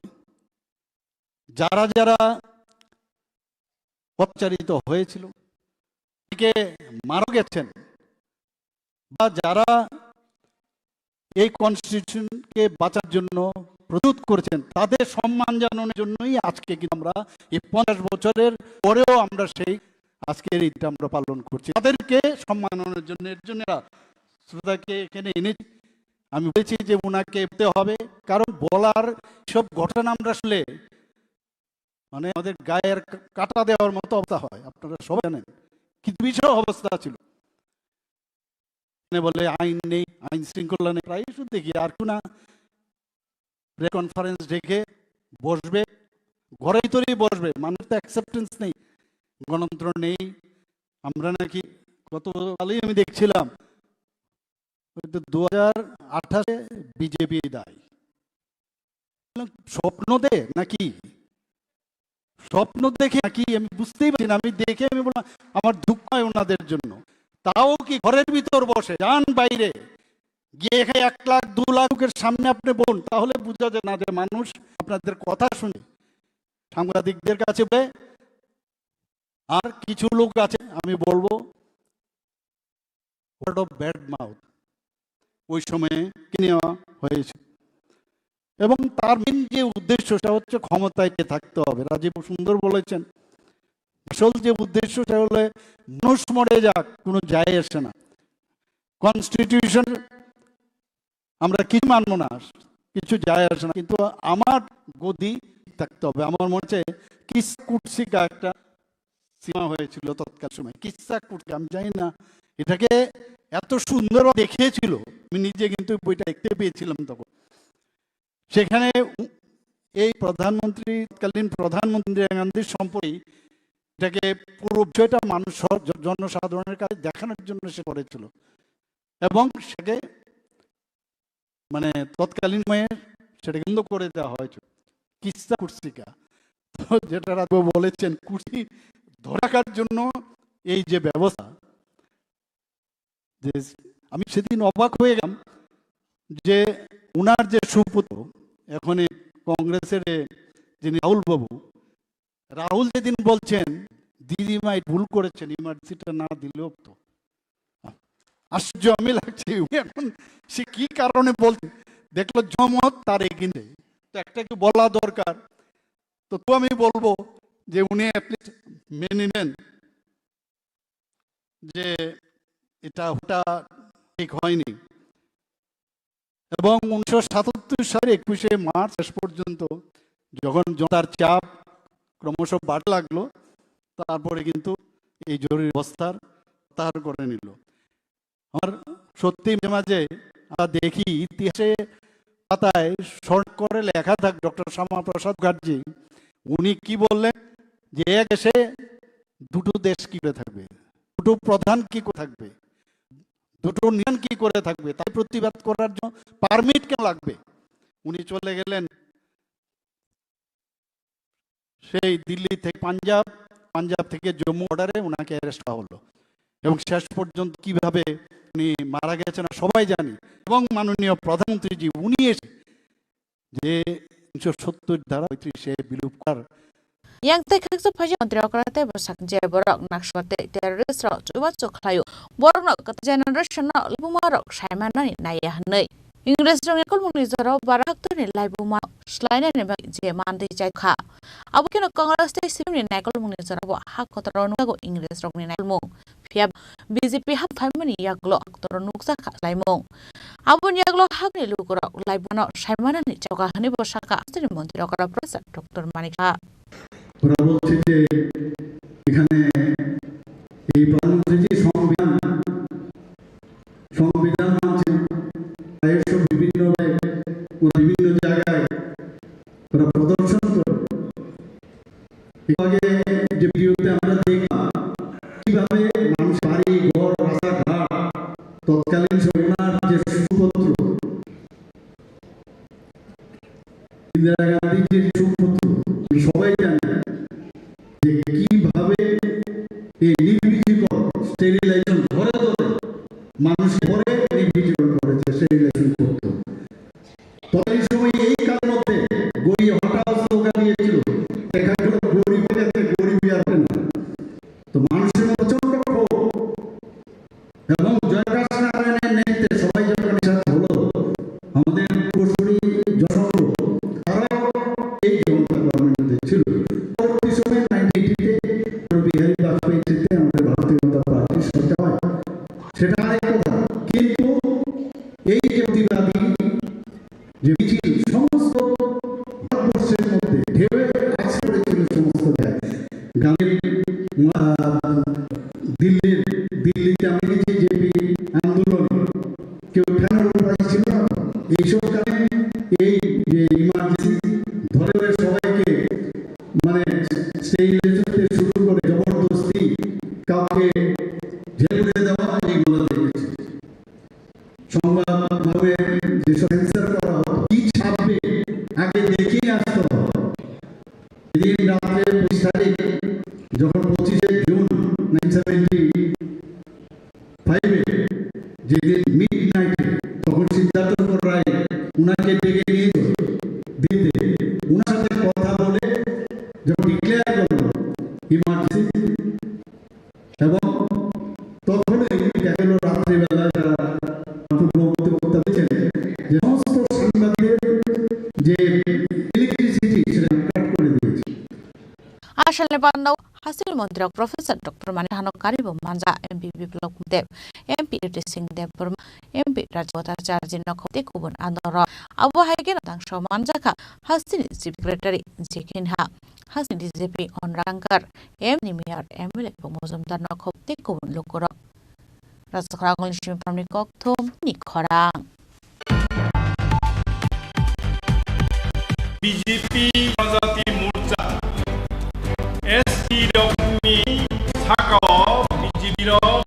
যারা যারা অত্যাচারিত হয়েছিল, অনেকে মারা গেছেন, বা যারা এই কনস্টিটিউশনকে বাঁচার জন্য প্রস্তুত করেছেন, তাদের সম্মান জানানোর জন্যই আজকে কিন্তু আমরা এই পঞ্চাশ বছরের পরেও আমরা সেই আজকের ঈদটা আমরা পালন করছি। তাদেরকে সম্মান জানানোর জন্য, এর জন্য আমরা শ্রোতাকে এখানে এনেছি। আমি বলেছি যে ওনাকে বলতে হবে, কারণ বলার সব ঘটনা আমরা শুনলে মানে আমাদের গায়ের কা-, কাটা দেওয়ার মতো অবস্থা হয়, আপনারা সবাই জানেন কি বিশাল অবস্থা ছিল। মানে বলে আইন নেই, আইন শৃঙ্খলা নেই, প্রায় শুধু দেখি আর কোন প্রেস কনফারেন্স ডেকে বসবে, ঘরের ভিতরেই বসবে, মানুষ তো অ্যাকসেপ্টেন্স নেই, গণতন্ত্র নেই। আমরা নাকি গত কালই আমি দেখছিলাম, হয়তো দু হাজার আঠাশে বিজেপি দায়ী। স্বপ্ন দে নাকি, স্বপ্ন দেখে নাকি আমি বুঝতেই পারছি না। আমি দেখে আমি বললাম, আমার দুঃখ হয় ওনাদের জন্য। তাও কি ঘরের ভিতর বসে, যান বাইরে গিয়ে এখানে এক লাখ দু লাখ লোকের সামনে আপনি বলুন, তাহলে বুঝা যায় না যে মানুষ আপনাদের কথা শুনে সাংবাদিকদের কাছে বলে। আর কিছু লোক আছে, আমি বলবো, ওয়ার্ড অফ ব্যাড মাউথ ওই সময়ে কিনে নেওয়া হয়েছে। এবং তার মেন যে উদ্দেশ্য, সেটা হচ্ছে ক্ষমতায় কে থাকতে হবে। রাজীব সুন্দর বলেছেন, আসল যে উদ্দেশ্য, সেটা হলো মানুষ মরে যাক, কোনো যায় আসে না। কনস্টিটিউশন আমরা কিছু মানবো না, কিছু যায় আসে না, কিন্তু আমার গদি থাকতে হবে। আমার মনে হচ্ছে কিস কুটসিকা একটা সিনেমা হয়েছিল তৎকাল সময়, কিসা কুটসিকা, আমি জানি না এটাকে এত সুন্দর দেখিয়েছিল। আমি নিজে কিন্তু বইটা দেখতে পেয়েছিলাম তখন। সেখানে উ-, এই প্রধানমন্ত্রী, তৎকালীন প্রধানমন্ত্রী ইন্দিরা গান্ধীর সম্পর্কে এটাকে পুরো বিষয়টা মানুষ সহ-, জ-, জনসাধারণের কাছে দেখানোর জন্য সে করেছিল। এবং সেটাকে মানে তৎকালীন সময়ে সেটাকে বন্ধ করে দেওয়া হয়েছিল। কিসা কুটসিকা। তো যেটা রাজবাবু বলেছেন, কুটসি ধরে রাখার জন্য এই যে ব্যবস্থা, যে আমি সেদিন অবাক হয়ে গেলাম যে উনার যে সুপুত্র, এখন এই কংগ্রেসের যিনি রাহুল বাবু, রাহুল যেদিন বলছেন, "দিদিমা এই ভুল করেছেন, ইমার্জেন্সিটা না দিলেও তো।" আশ্চর্য আমি লাগছে, উনি এখন সে কি কারণে বলছেন? দেখলো জমত তার এগেইনস্টে, তো একটা কি বলা দরকার। তো, তো আমি বলবো যে উনি অ্যাটলিস্ট মেনে নেন যে এটা ওটা ঠিক হয়নি। এবং উনিশশো সাতাত্তর সালের একুশে মার্চ শেষ পর্যন্ত যখন জনতার চাপ ক্রমশ বাড়তে লাগলো, তারপরে কিন্তু এই জরুরি অবস্থার প্রত্যাহার করে নিল। আমার সত্যি মাঝে মাঝে আমরা দেখি ইতিহাসে পাতায় স্মরণ করে লেখা থাক ডক্টর শ্যামা প্রসাদ মুখার্জি, উনি কি বললেন যে এক দেশে দুটো দেশ কি করে থাকবে, দুটো প্রধান কি করে থাকবে, দুটো নিয়ম কি করে থাকবে, তাই প্রতিবাদ করার জন্য পারমিট কেন লাগবে? উনি চলে গেলেন সেই দিল্লি থেকে পাঞ্জাব, পাঞ্জাব থেকে জম্মু বর্ডারে ওনাকে অ্যারেস্ট করা হলো। এবং শেষ পর্যন্ত কিভাবে উনি মারা গেছেন আর সবাই জানি। এবং মাননীয় প্রধানমন্ত্রীজি উনি এসে যে তিনশো সত্তর ধারা পঁয়ত্রিশে বিলুপ্ত করার Yang tei khaksa phaisa montri okra tei bwsak je borok naksa tei terrorist rok chubachu khlaio. Borokno kwtal generation no lubuma rok saimanani naiya hwnwi. Ingres rokni kolmungni jorao bara haktorni laibuma swlainani bagwi je mantwi chai kha. Abo kheno Congress tei C P M ni naikolmungni jorao ha kotoro nukjago Ingres rokni naikolmung. Phiya B J P hap phaimani yagulo aktoro nukjakha laimung. Aboni yagulo hapni lukurok laibumano saimanani chawkha hwnwi bo sakha, Amswrwni montri okra Professor Doctor Manik Saha. ওরা বলছে যে এখানে এই প্রধানমন্ত্রী যে সংবিধান, সংবিধান মানছেন, প্রায়শ বিভিন্নভাবে ওরা বিভিন্ন জায়গায় ওরা প্রদর্শন করে। একটু আগে যে ভিডিওতে আমরা দেখলাম কিভাবে মানুষ বাড়ি ঘর রাস্তাঘাট তৎকালীন সময় ওনার যে সুপুত্র ইন্দিরা গান্ধীজির সুপুত্র, আমরা সবাই জানি যে কিভাবে এই নির্বীজিকরণ, স্টেরিলাইজেশন, ঘরে ঘরে মানুষ ঘরে নির্বীজিকরণ করেছে, স্টেরিলাইজেশন করতো। তবে এই সময় এই কালের মধ্যে গরিব হঠাৎ চৌকা দিয়েছিল, দেখা গেল গরিব হয়ে গেছে, গরিবই আর না। তো মানুষের প্রচন্ড ক্ষোভ এবং জয়কাশ নারায়ণের নেতৃত্বে সবাই যখন একসাথে হলো, আমাদের পূর্বসূরি যশোর তারাও এই জনতা গভর্নমেন্টের মধ্যে ছিল। পরবর্তী সময় নাইনটিন এইটিতে বিহারী বাজপেয়ীর নেতৃত্বে আমাদের ভারতীয় জনতা পার্টি সরকার হয়, সেটা আরেক কথা। কিন্তু এই যে প্রতিবাদী যে মিছিল সমস্ত ভারতবর্ষের মধ্যে ঢেউয়ে আছড়ে পড়েছিল সমস্ত জায়গায়। গ্রামীণ, আহ, দিল্লির, দিল্লিতে আমি দেখেছি জেপি আন্দোলনে কেউ ঠেকানোর উপায় ছিল না। এইসব কারণে এই যে ইমার্জেন্সি ধরে ধরে সবাইকে মানে স্টেরিলাইজ করতে শুরু করে জবরদস্তি কাউকে জেলে দেওয়া এইগুলো দেখেছি। সংবাদ মাধ্যমে যেসব সেন্সর করা হতো, কি ছাপবে আগে দেখেই আসতে হতো। সেদিন রাত্রে পঁচিশ তারিখ, যখন পঁচিশে জুন নাইনটিন সেভেন্টি ফাইভে, যেদিন মিড নাইটে, তখন সিদ্ধার্থ রায় ওনাকে ডেকে নিয়ে দিতে, ওনার সাথে কথা বলে যখন ডিক্লেয়ার করলো ইমার্জেন্সি, এবং তখনই দেখা গেল রাত্রিবেলা যারা পূর্ববর্তী বক্তা বলেছেন যে সমস্ত সাংবাদিকদের যে ইলেকট্রিসিটি সেটা কাট করে দিয়েছে। Asal ni pandao hasil montri Professor Doctor Mani Hano karibo manja M P Biplab Dev, M P Riti Singh Debbarma, M P Rajwata Charji nokhop tei kubun andorok. Abo hai khe tangso manjakha hasteni Chief Secretary Jekhinha. Hasteni D G P Onrang Kar, M ni Mayor, M L A bo Mojumdar nokhop tei kubun lukurok. Rajak Ragol ni simi pramni kokthum ni khorang. B J P Janajati Morcha S T rokni sakao B J P rok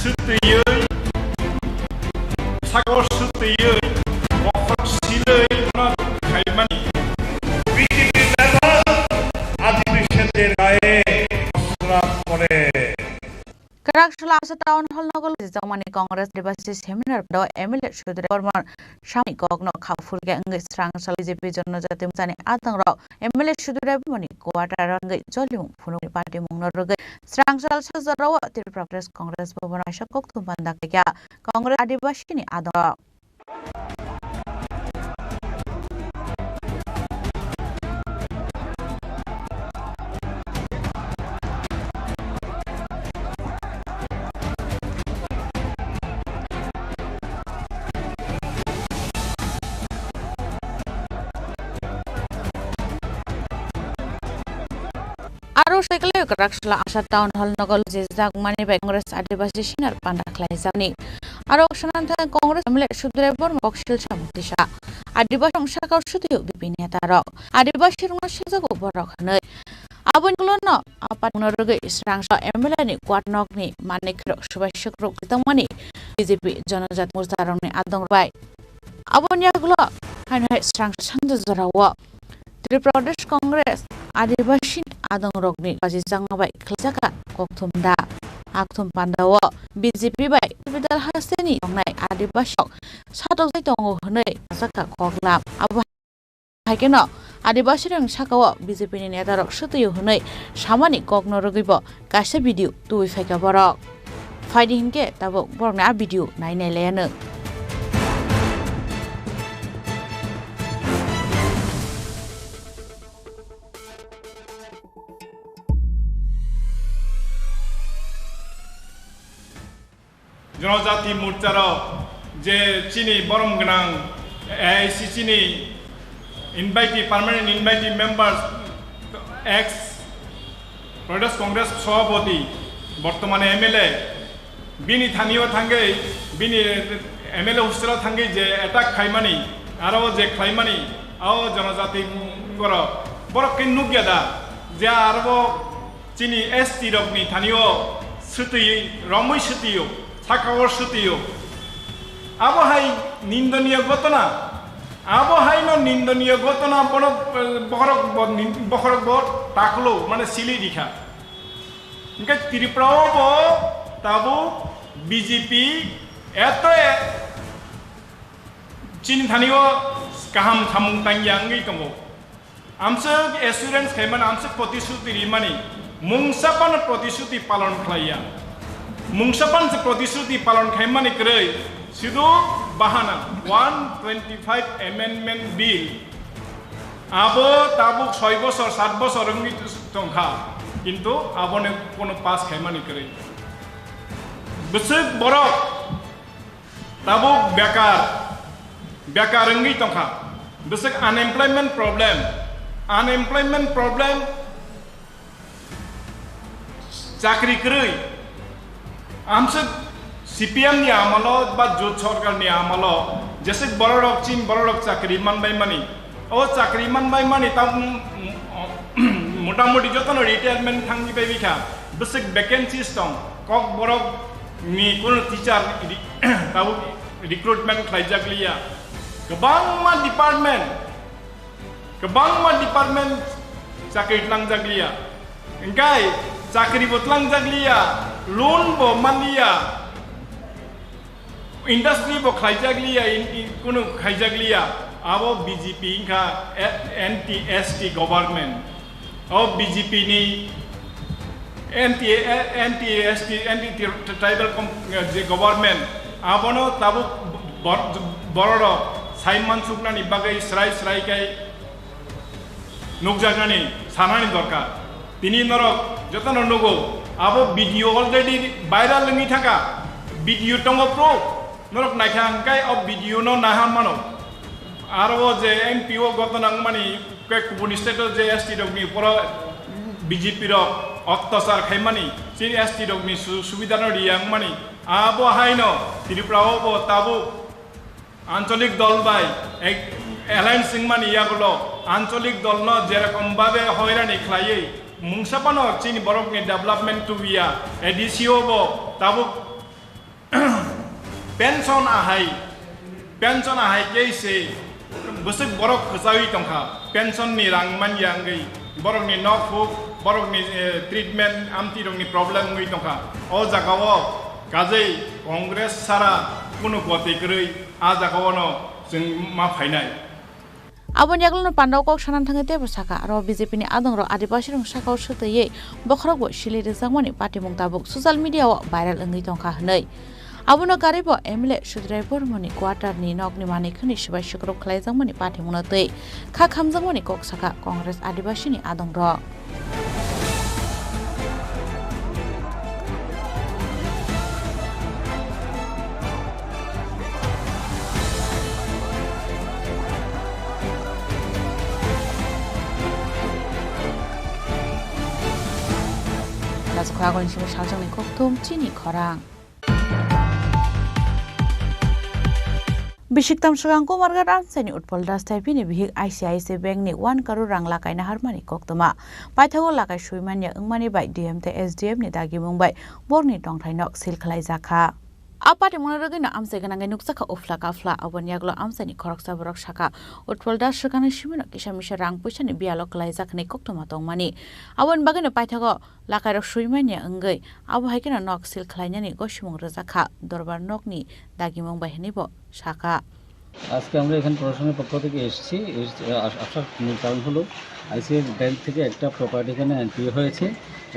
swtwiwi, sakao swtwiwi bokhorok silwi no khaimani. B J P member adibashider gaye khosra kore. Kwrak Sula Asha Town Hall nogo lajijak mani Congress Adibasi Seminar do M L A Sudhir Debbarma samani kokno khao phulkhe wngwi srang sal B J P Janajati Morchani adongrok M L A Sudhir Debbarmani quarter wngwi cholimung phunukni party mungno rwgwi srang sal sak jorao Tripura Pradesh Congress Bhavan o kaisa kokthum panda khlaikha Congress Adibasini adongrok. Aro swkang Kwrak Sula Asha Town Hall nogo lajijak mani bai Congress Adibasi Seminar panda khlaijakni. Aro sanantha Congress M L A Sudhir Debbarma koksil samung tisa. Adibasi rok sakao swtwio B J P neta rok. Adibasi rokno sengjago borok hwnwi. Aboni ulo no apat mungno rwgwi srangsa M L A ni quarter nokni manwi khirok swbai swkrok tongmani B J P Janajati Morcha rokni adong bai. Aboni yagulo haino hai srangsa sanja jorao Tripura Pradesh Congress Adibasi adongrokni baji changma bai khlaijak kokthum da. Akthum pandao B J P bai capital hasteni tongnai Adibasi rok satokjai tongo hwnwi sajak koklam. Abo hai kheno Adibasi rokni sakao B J P ni neta rok swtwio hwnwi samani kokno rwgwibo kaisa video tubui phaikha borok. Phaidi hinkhe tabuk borokni a video nai nai laianw. Janajati Morcha rok je chini borom gwnang A I C C ni invitee, permanent invitee members, ex Pradesh Congress Sabhapati, bortomane M L A, bini thanio thangwi, bini M L A hostel-o thangwi je attack khaimani, aro je khlaimani, o Janajati borok, borok khe nukya da, je aro chini S T rokni thanio swtwi, romwi swtwio, sakao swtwio. Abo hai nindoniya ghotona. Abo haino nindoniya ghotona bono, eh, bokhorok bo nin-, bokhorok bo taklo, mane sili rikha. Hingke Tripura o bo tabuk B J P eto e chini thani o kaham samung tangya wngwi tongo. Amswk assurance khaimani, amswk protisruti rimani, mungsa phano protisruti palon khlaiya. Mungsa phano se protisruti palon khaimani kwrwi, sudu bahana one twenty-five Amendment Bill. Abo tabuk soi bosor, sat bosor wngwi tongkha, kintu aboni kono pass khaimani kwrwi. Bwswk borok Tabuk bekar, bekar wngwi tongkha. Bwswk unemployment problem, unemployment problem, chakri kwrwi. Amswk C P M ni amalo ba Jot Sarkar ni amalo jeswk bororok chin bororok chakri manbai mani. O chakri manbai mani ta motamoti jotono retirement thangwi bai bikha. Bwswk vacancies tong, Kokborok ni kuno teacher ri-, tabuk recruitment khlaijak liya. Kwbangma department, kwbangma department chakri tlangjak liya. Hingkai chakri bo tlangjak liya, loan bo man liya, industry bo khlaijak liya, in, in, kuno khaijak liya. Abo B J P wngkha, a-, anti S T government. O B J P ni anti, anti S T, anti tri-, tribal com-, je government, abono tabuk bor-, bororok sai mansuknani bagwi srai srai khe nukjaknani sanani dorkar. Tini norok jotono nugo, abo video already viral wngwi thangkha, video tongo proof, norok naikha hwnkhe o video no naha mano. Aro o je M P o gotona wngmani, khe kubun state o je S T rokni uporo B J P rok otyachar khaimani, chini S T rokni su-, subida no riya wngmani, abo haino Tripura o bo tabuk ancholik dol bai ek-, alliance wngmani yagulo ancholik dol no jerokom babe hoirani khlaiwi mungsa phano chini borokni development tubiya, A D C o bo tabuk pension ahai, pension ahai khe se bwswk borok kwchawi tongkha, pension ni rang manya wngwi borokni nok huk, borokni, eh, treatment, amtwi rokni problem wngwi tongkha. O jaga o kajei Congress sara kunu goti kwrwi a jaga o no chwng ma phainai. Aboni yagulono pandao kok sanani thangwi teibo sakha, aro B J P ni adongrok Adibasirok sakao swtwiwi bokhorokbo sili rwjakmani patimung tabuk social media o viral wngwi tongkha hwnwi. Abono karwibo M L A Sudrai Bormoni quarter ni nokni manwi khwnwi swbai swkrwk khlaijakmani patimungno twi kha khamjakmani kok sakha Congress Adibasini adongrok. Laso khorang ni simi salsongni kokthum chini khorang. Bisiktam swkang Kumarghat Amchaini Utpal Das tei bini bihik I C I C Bank ni one crore rang lakai naharmani koktwma. Paithago lakai swi manya wngmani bai D M tei S D M ni dagimung bai borokni tongthai nok seal khlaijakha. A patimungno rwgwino amchai gwnangwi nukjakha uphla kaphla. Aboni yagulo amchaini khoroksa borok sakha, Utpal Das swkangni simino kisa misa rang puisani biyalo kwlaijak hwnwi koktwma tongmani. Aboni bagwino paithago lakairok swi manya wngwi abo hai kheno nok seal khlainani gosimung rwjak kha, dorbar nokni dagimung bai hwnwibo sakha. আজকে আমরা এখানে প্রশাসনের পক্ষ থেকে এসেছি, এসে আস-, আসার মূল কারণ হলো আইসিআইসি ব্যাংক থেকে একটা প্রপার্টি এখানে এনপিএ হয়েছে।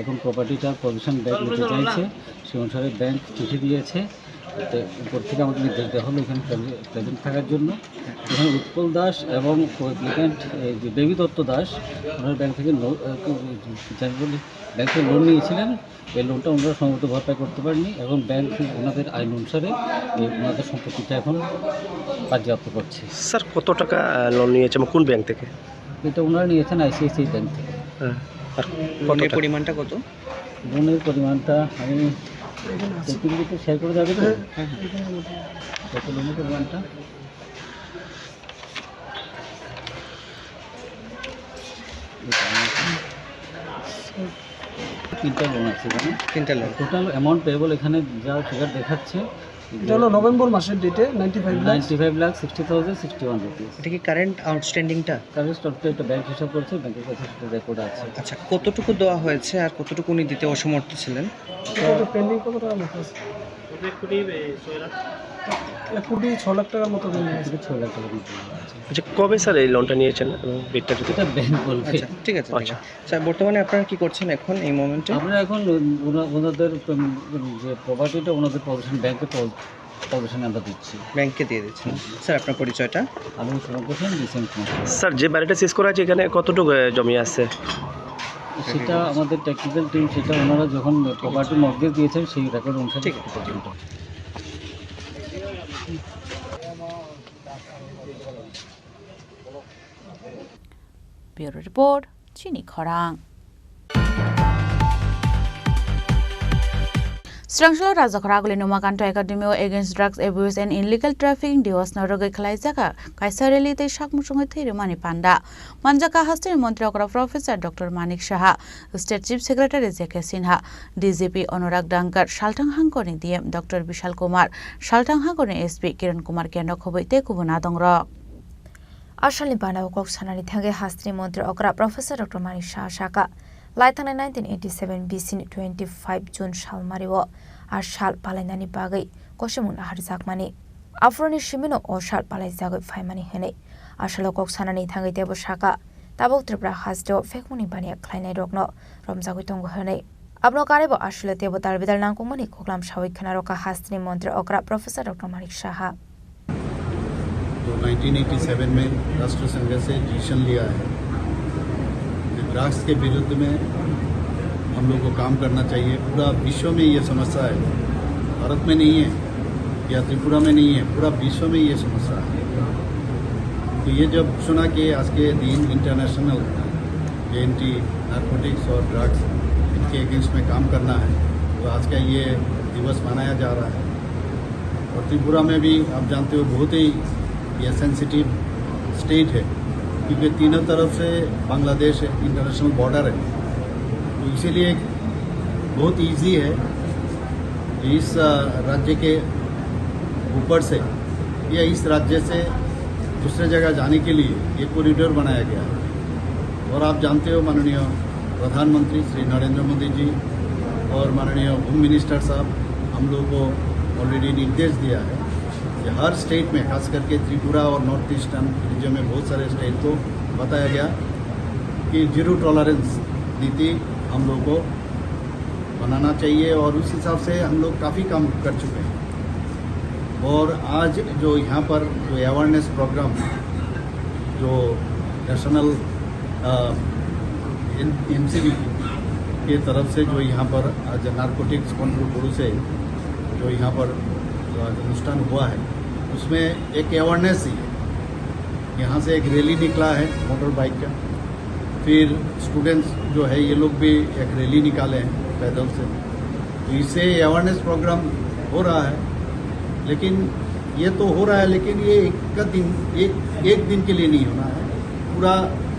এখন প্রপার্টিটার পজিশন ব্যাংক নিতে চাইছে, সে অনুসারে ব্যাংক চিঠি দিয়েছে। এতে উপর থেকে আমাদের নির্দেশ দেওয়া হলো এখানে প্রেজে-, প্রেজেন্ট থাকার জন্য। এখানে উৎপল দাস এবং কো-, অ্যাপ্লিক্যান্ট, এই যে বেবি দত্ত দাস, ওনার ব্যাংক থেকে লো-, আহ, কো-, ব্যাংক থেকে লোন নিয়েছিলেন। এই লোনটা ওনারা সময়মতো ভরপাই করতে পারেননি। এখন ব্যাংক ওনাদের আইন অনুসারে এই ওনাদের সম্পত্তিটা এখন বাজেয়াপ্ত করছে। স্যার, কত টাকা, আহ, লোন নিয়েছে এবং কোন ব্যাংক থেকে? এটা ওনারা নিয়েছেন আইসিআইসিআই ব্যাংক থেকে। হ্যাঁ। আর কত লোনের টাকা? পরিমাণটা কত? লোনের পরিমাণটা আমি এখানে আছে। একটু শেয়ার করে যাবে তো? হ্যাঁ, হ্যাঁ। কত লোনের পরিমাণটা? তিনটা লোন আছে এখানে। তিনটা লোন। টোটাল অ্যামাউন্ট পেয়েবল এখানে যা ফিগার দেখাচ্ছে, এটা হলো নভেম্বর মাসের ডেটে ninety five lakh. Ninety five lakh sixty thousand sixty one rupees. এটা কি কারেন্ট আউটস্ট্যান্ডিংটা? কারেন্ট আউটস্ট্যান্ডিংটা ব্যাংক হিসাব করছে, ব্যাংকের কাছে সেটা রেকর্ড আছে। আচ্ছা, কতটুকু দেওয়া হয়েছে আর কতটুকু উনি দিতে অসমর্থ ছিলেন? এটা তো পেন্ডিং কত টাকার মতো আছে? এক কোটি ছ লাখ টাকার মতো পেন্ডিং আছে। এক কোটি ছ লাখ টাকার মতো পেন্ডিং আছে। আচ্ছা, কবে স্যার এই লোনটা নিয়েছেন এবং ডেটটা যদি এটা ব্যাংক বলবে। আচ্ছা, ঠিক আছে, ঠিক আচ্ছা। আছে। স্যার, বর্তমানে আপনারা কি করছেন এখন এই মোমেন্টে? আমরা এখন ওনা-, ওনাদের, উম, যে প্রপার্টিটা ওনাদের পজিশন, ব্যাংকে পজ-, পজিশনে আমরা দিচ্ছি। ব্যাংকে দিয়ে দিচ্ছেন। স্যার, আপনার পরিচয়টা? আমি সুরঙ্গ সেন, ডিসি কুমার। স্যার, যে বাড়িটা সিজ করা হয়েছে, এখানে কতটুকু, আহ, জমি আছে? সেটা আমাদের টেকনিক্যাল টিম, সেটা ওনারা যখন প্রপার্টি মর্গেজ দিয়েছেন, সেই রেকর্ড অনুসারে ঠিক আছে। সেটা করবেন। Bureau Report, Chini Khorang. Srangsalo Rajakhor Aguli Numakanta Academy o Against Drugs Abuse and Illegal Trafficking Diwas no rwgwi khwlaijak kaisa rally tei sak muchungwi thwi rwmani panda manjakha hasteni montri okra Professor Doctor Manik Saha, State Chief Secretary J K Sinha, D G P Anurag Dangkar, Salthang Hangkorni D M Doctor Bishal Kumar, Salthang Hangkorni S P Kiran Kumar Kendra khobwi tei kubun adongrok. Asalni bana o kok sanani thangwi hasteni montri okra Professor Doctor Manik Saha saka, lai thangnai nineteen eighty-seven B C ni twenty-five June salmari o a sal palainani bagwi kosimung naharjakmani. Aphuruni simino o sal palaijagwi phaimani hwnwi asalo kok sanani thangwi teibo saka, tabuk Tripura hasteo phekmungni baniya khlainairokno romjagwi tongo hwnwi. Abono karwibo aswlwi teibo dalbidal nangkukmani koklam sawi khwnarokha hasteni montri okra Professor Doctor Manik Saha. तो nineteen eighty seven में राष्ट्र संघ से डिसीजन लिया है कि ड्रग्स के विरुद्ध में हम लोग को काम करना चाहिए। पूरा विश्व में ये समस्या है, भारत में नहीं है या त्रिपुरा में नहीं है, पूरा विश्व में ये समस्या है। तो ये जब सुना कि आज के दिन इंटरनेशनल एंटी नारकोटिक्स और ड्रग्स इनके अगेंस्ट में काम करना है, तो आज का ये दिवस मनाया जा रहा है। और त्रिपुरा में भी आप जानते हो बहुत ही ये सेंसिटिव स्टेट है, क्योंकि तीनों तरफ से बांग्लादेश है, इंटरनेशनल बॉर्डर है, तो इसीलिए बहुत इजी है कि इस, अ, राज्य के ऊपर से या इस राज्य से दूसरे जगह जाने के लिए ये कॉरिडोर बनाया गया है। और आप जानते हो माननीय प्रधानमंत्री श्री नरेंद्र मोदी जी और माननीय होम मिनिस्टर साहब हम लोगों को ऑलरेडी निर्देश दिया है कि हर स्टेट में, खास करके त्रिपुरा और नॉर्थ ईस्टर्न रीजन में बहुत सारे स्टेट को बताया गया कि जीरो टॉलरेंस नीति हम लोगों को बनाना चाहिए और उस हिसाब से हम लोग काफ़ी काम कर चुके हैं। और आज जो यहाँ पर जो अवेयरनेस प्रोग्राम जो नेशनल, अ, एन-, एनसीबी के तरफ से जो यहाँ पर आज नारकोटिक्स कंट्रोल ब्यूरो से जो यहाँ पर जो आज अनुष्ठान हुआ है, उसमें एक अवेयरनेस ही है। यहाँ से एक रैली निकला है मोटर बाइक का, फिर स्टूडेंट्स जो है ये लोग भी एक रैली निकाले हैं पैदल से। तो इससे अवेयरनेस प्रोग्राम हो रहा है, लेकिन ये तो हो रहा है, लेकिन ये एक का दिन, एक, एक दिन के लिए नहीं होना है, पूरा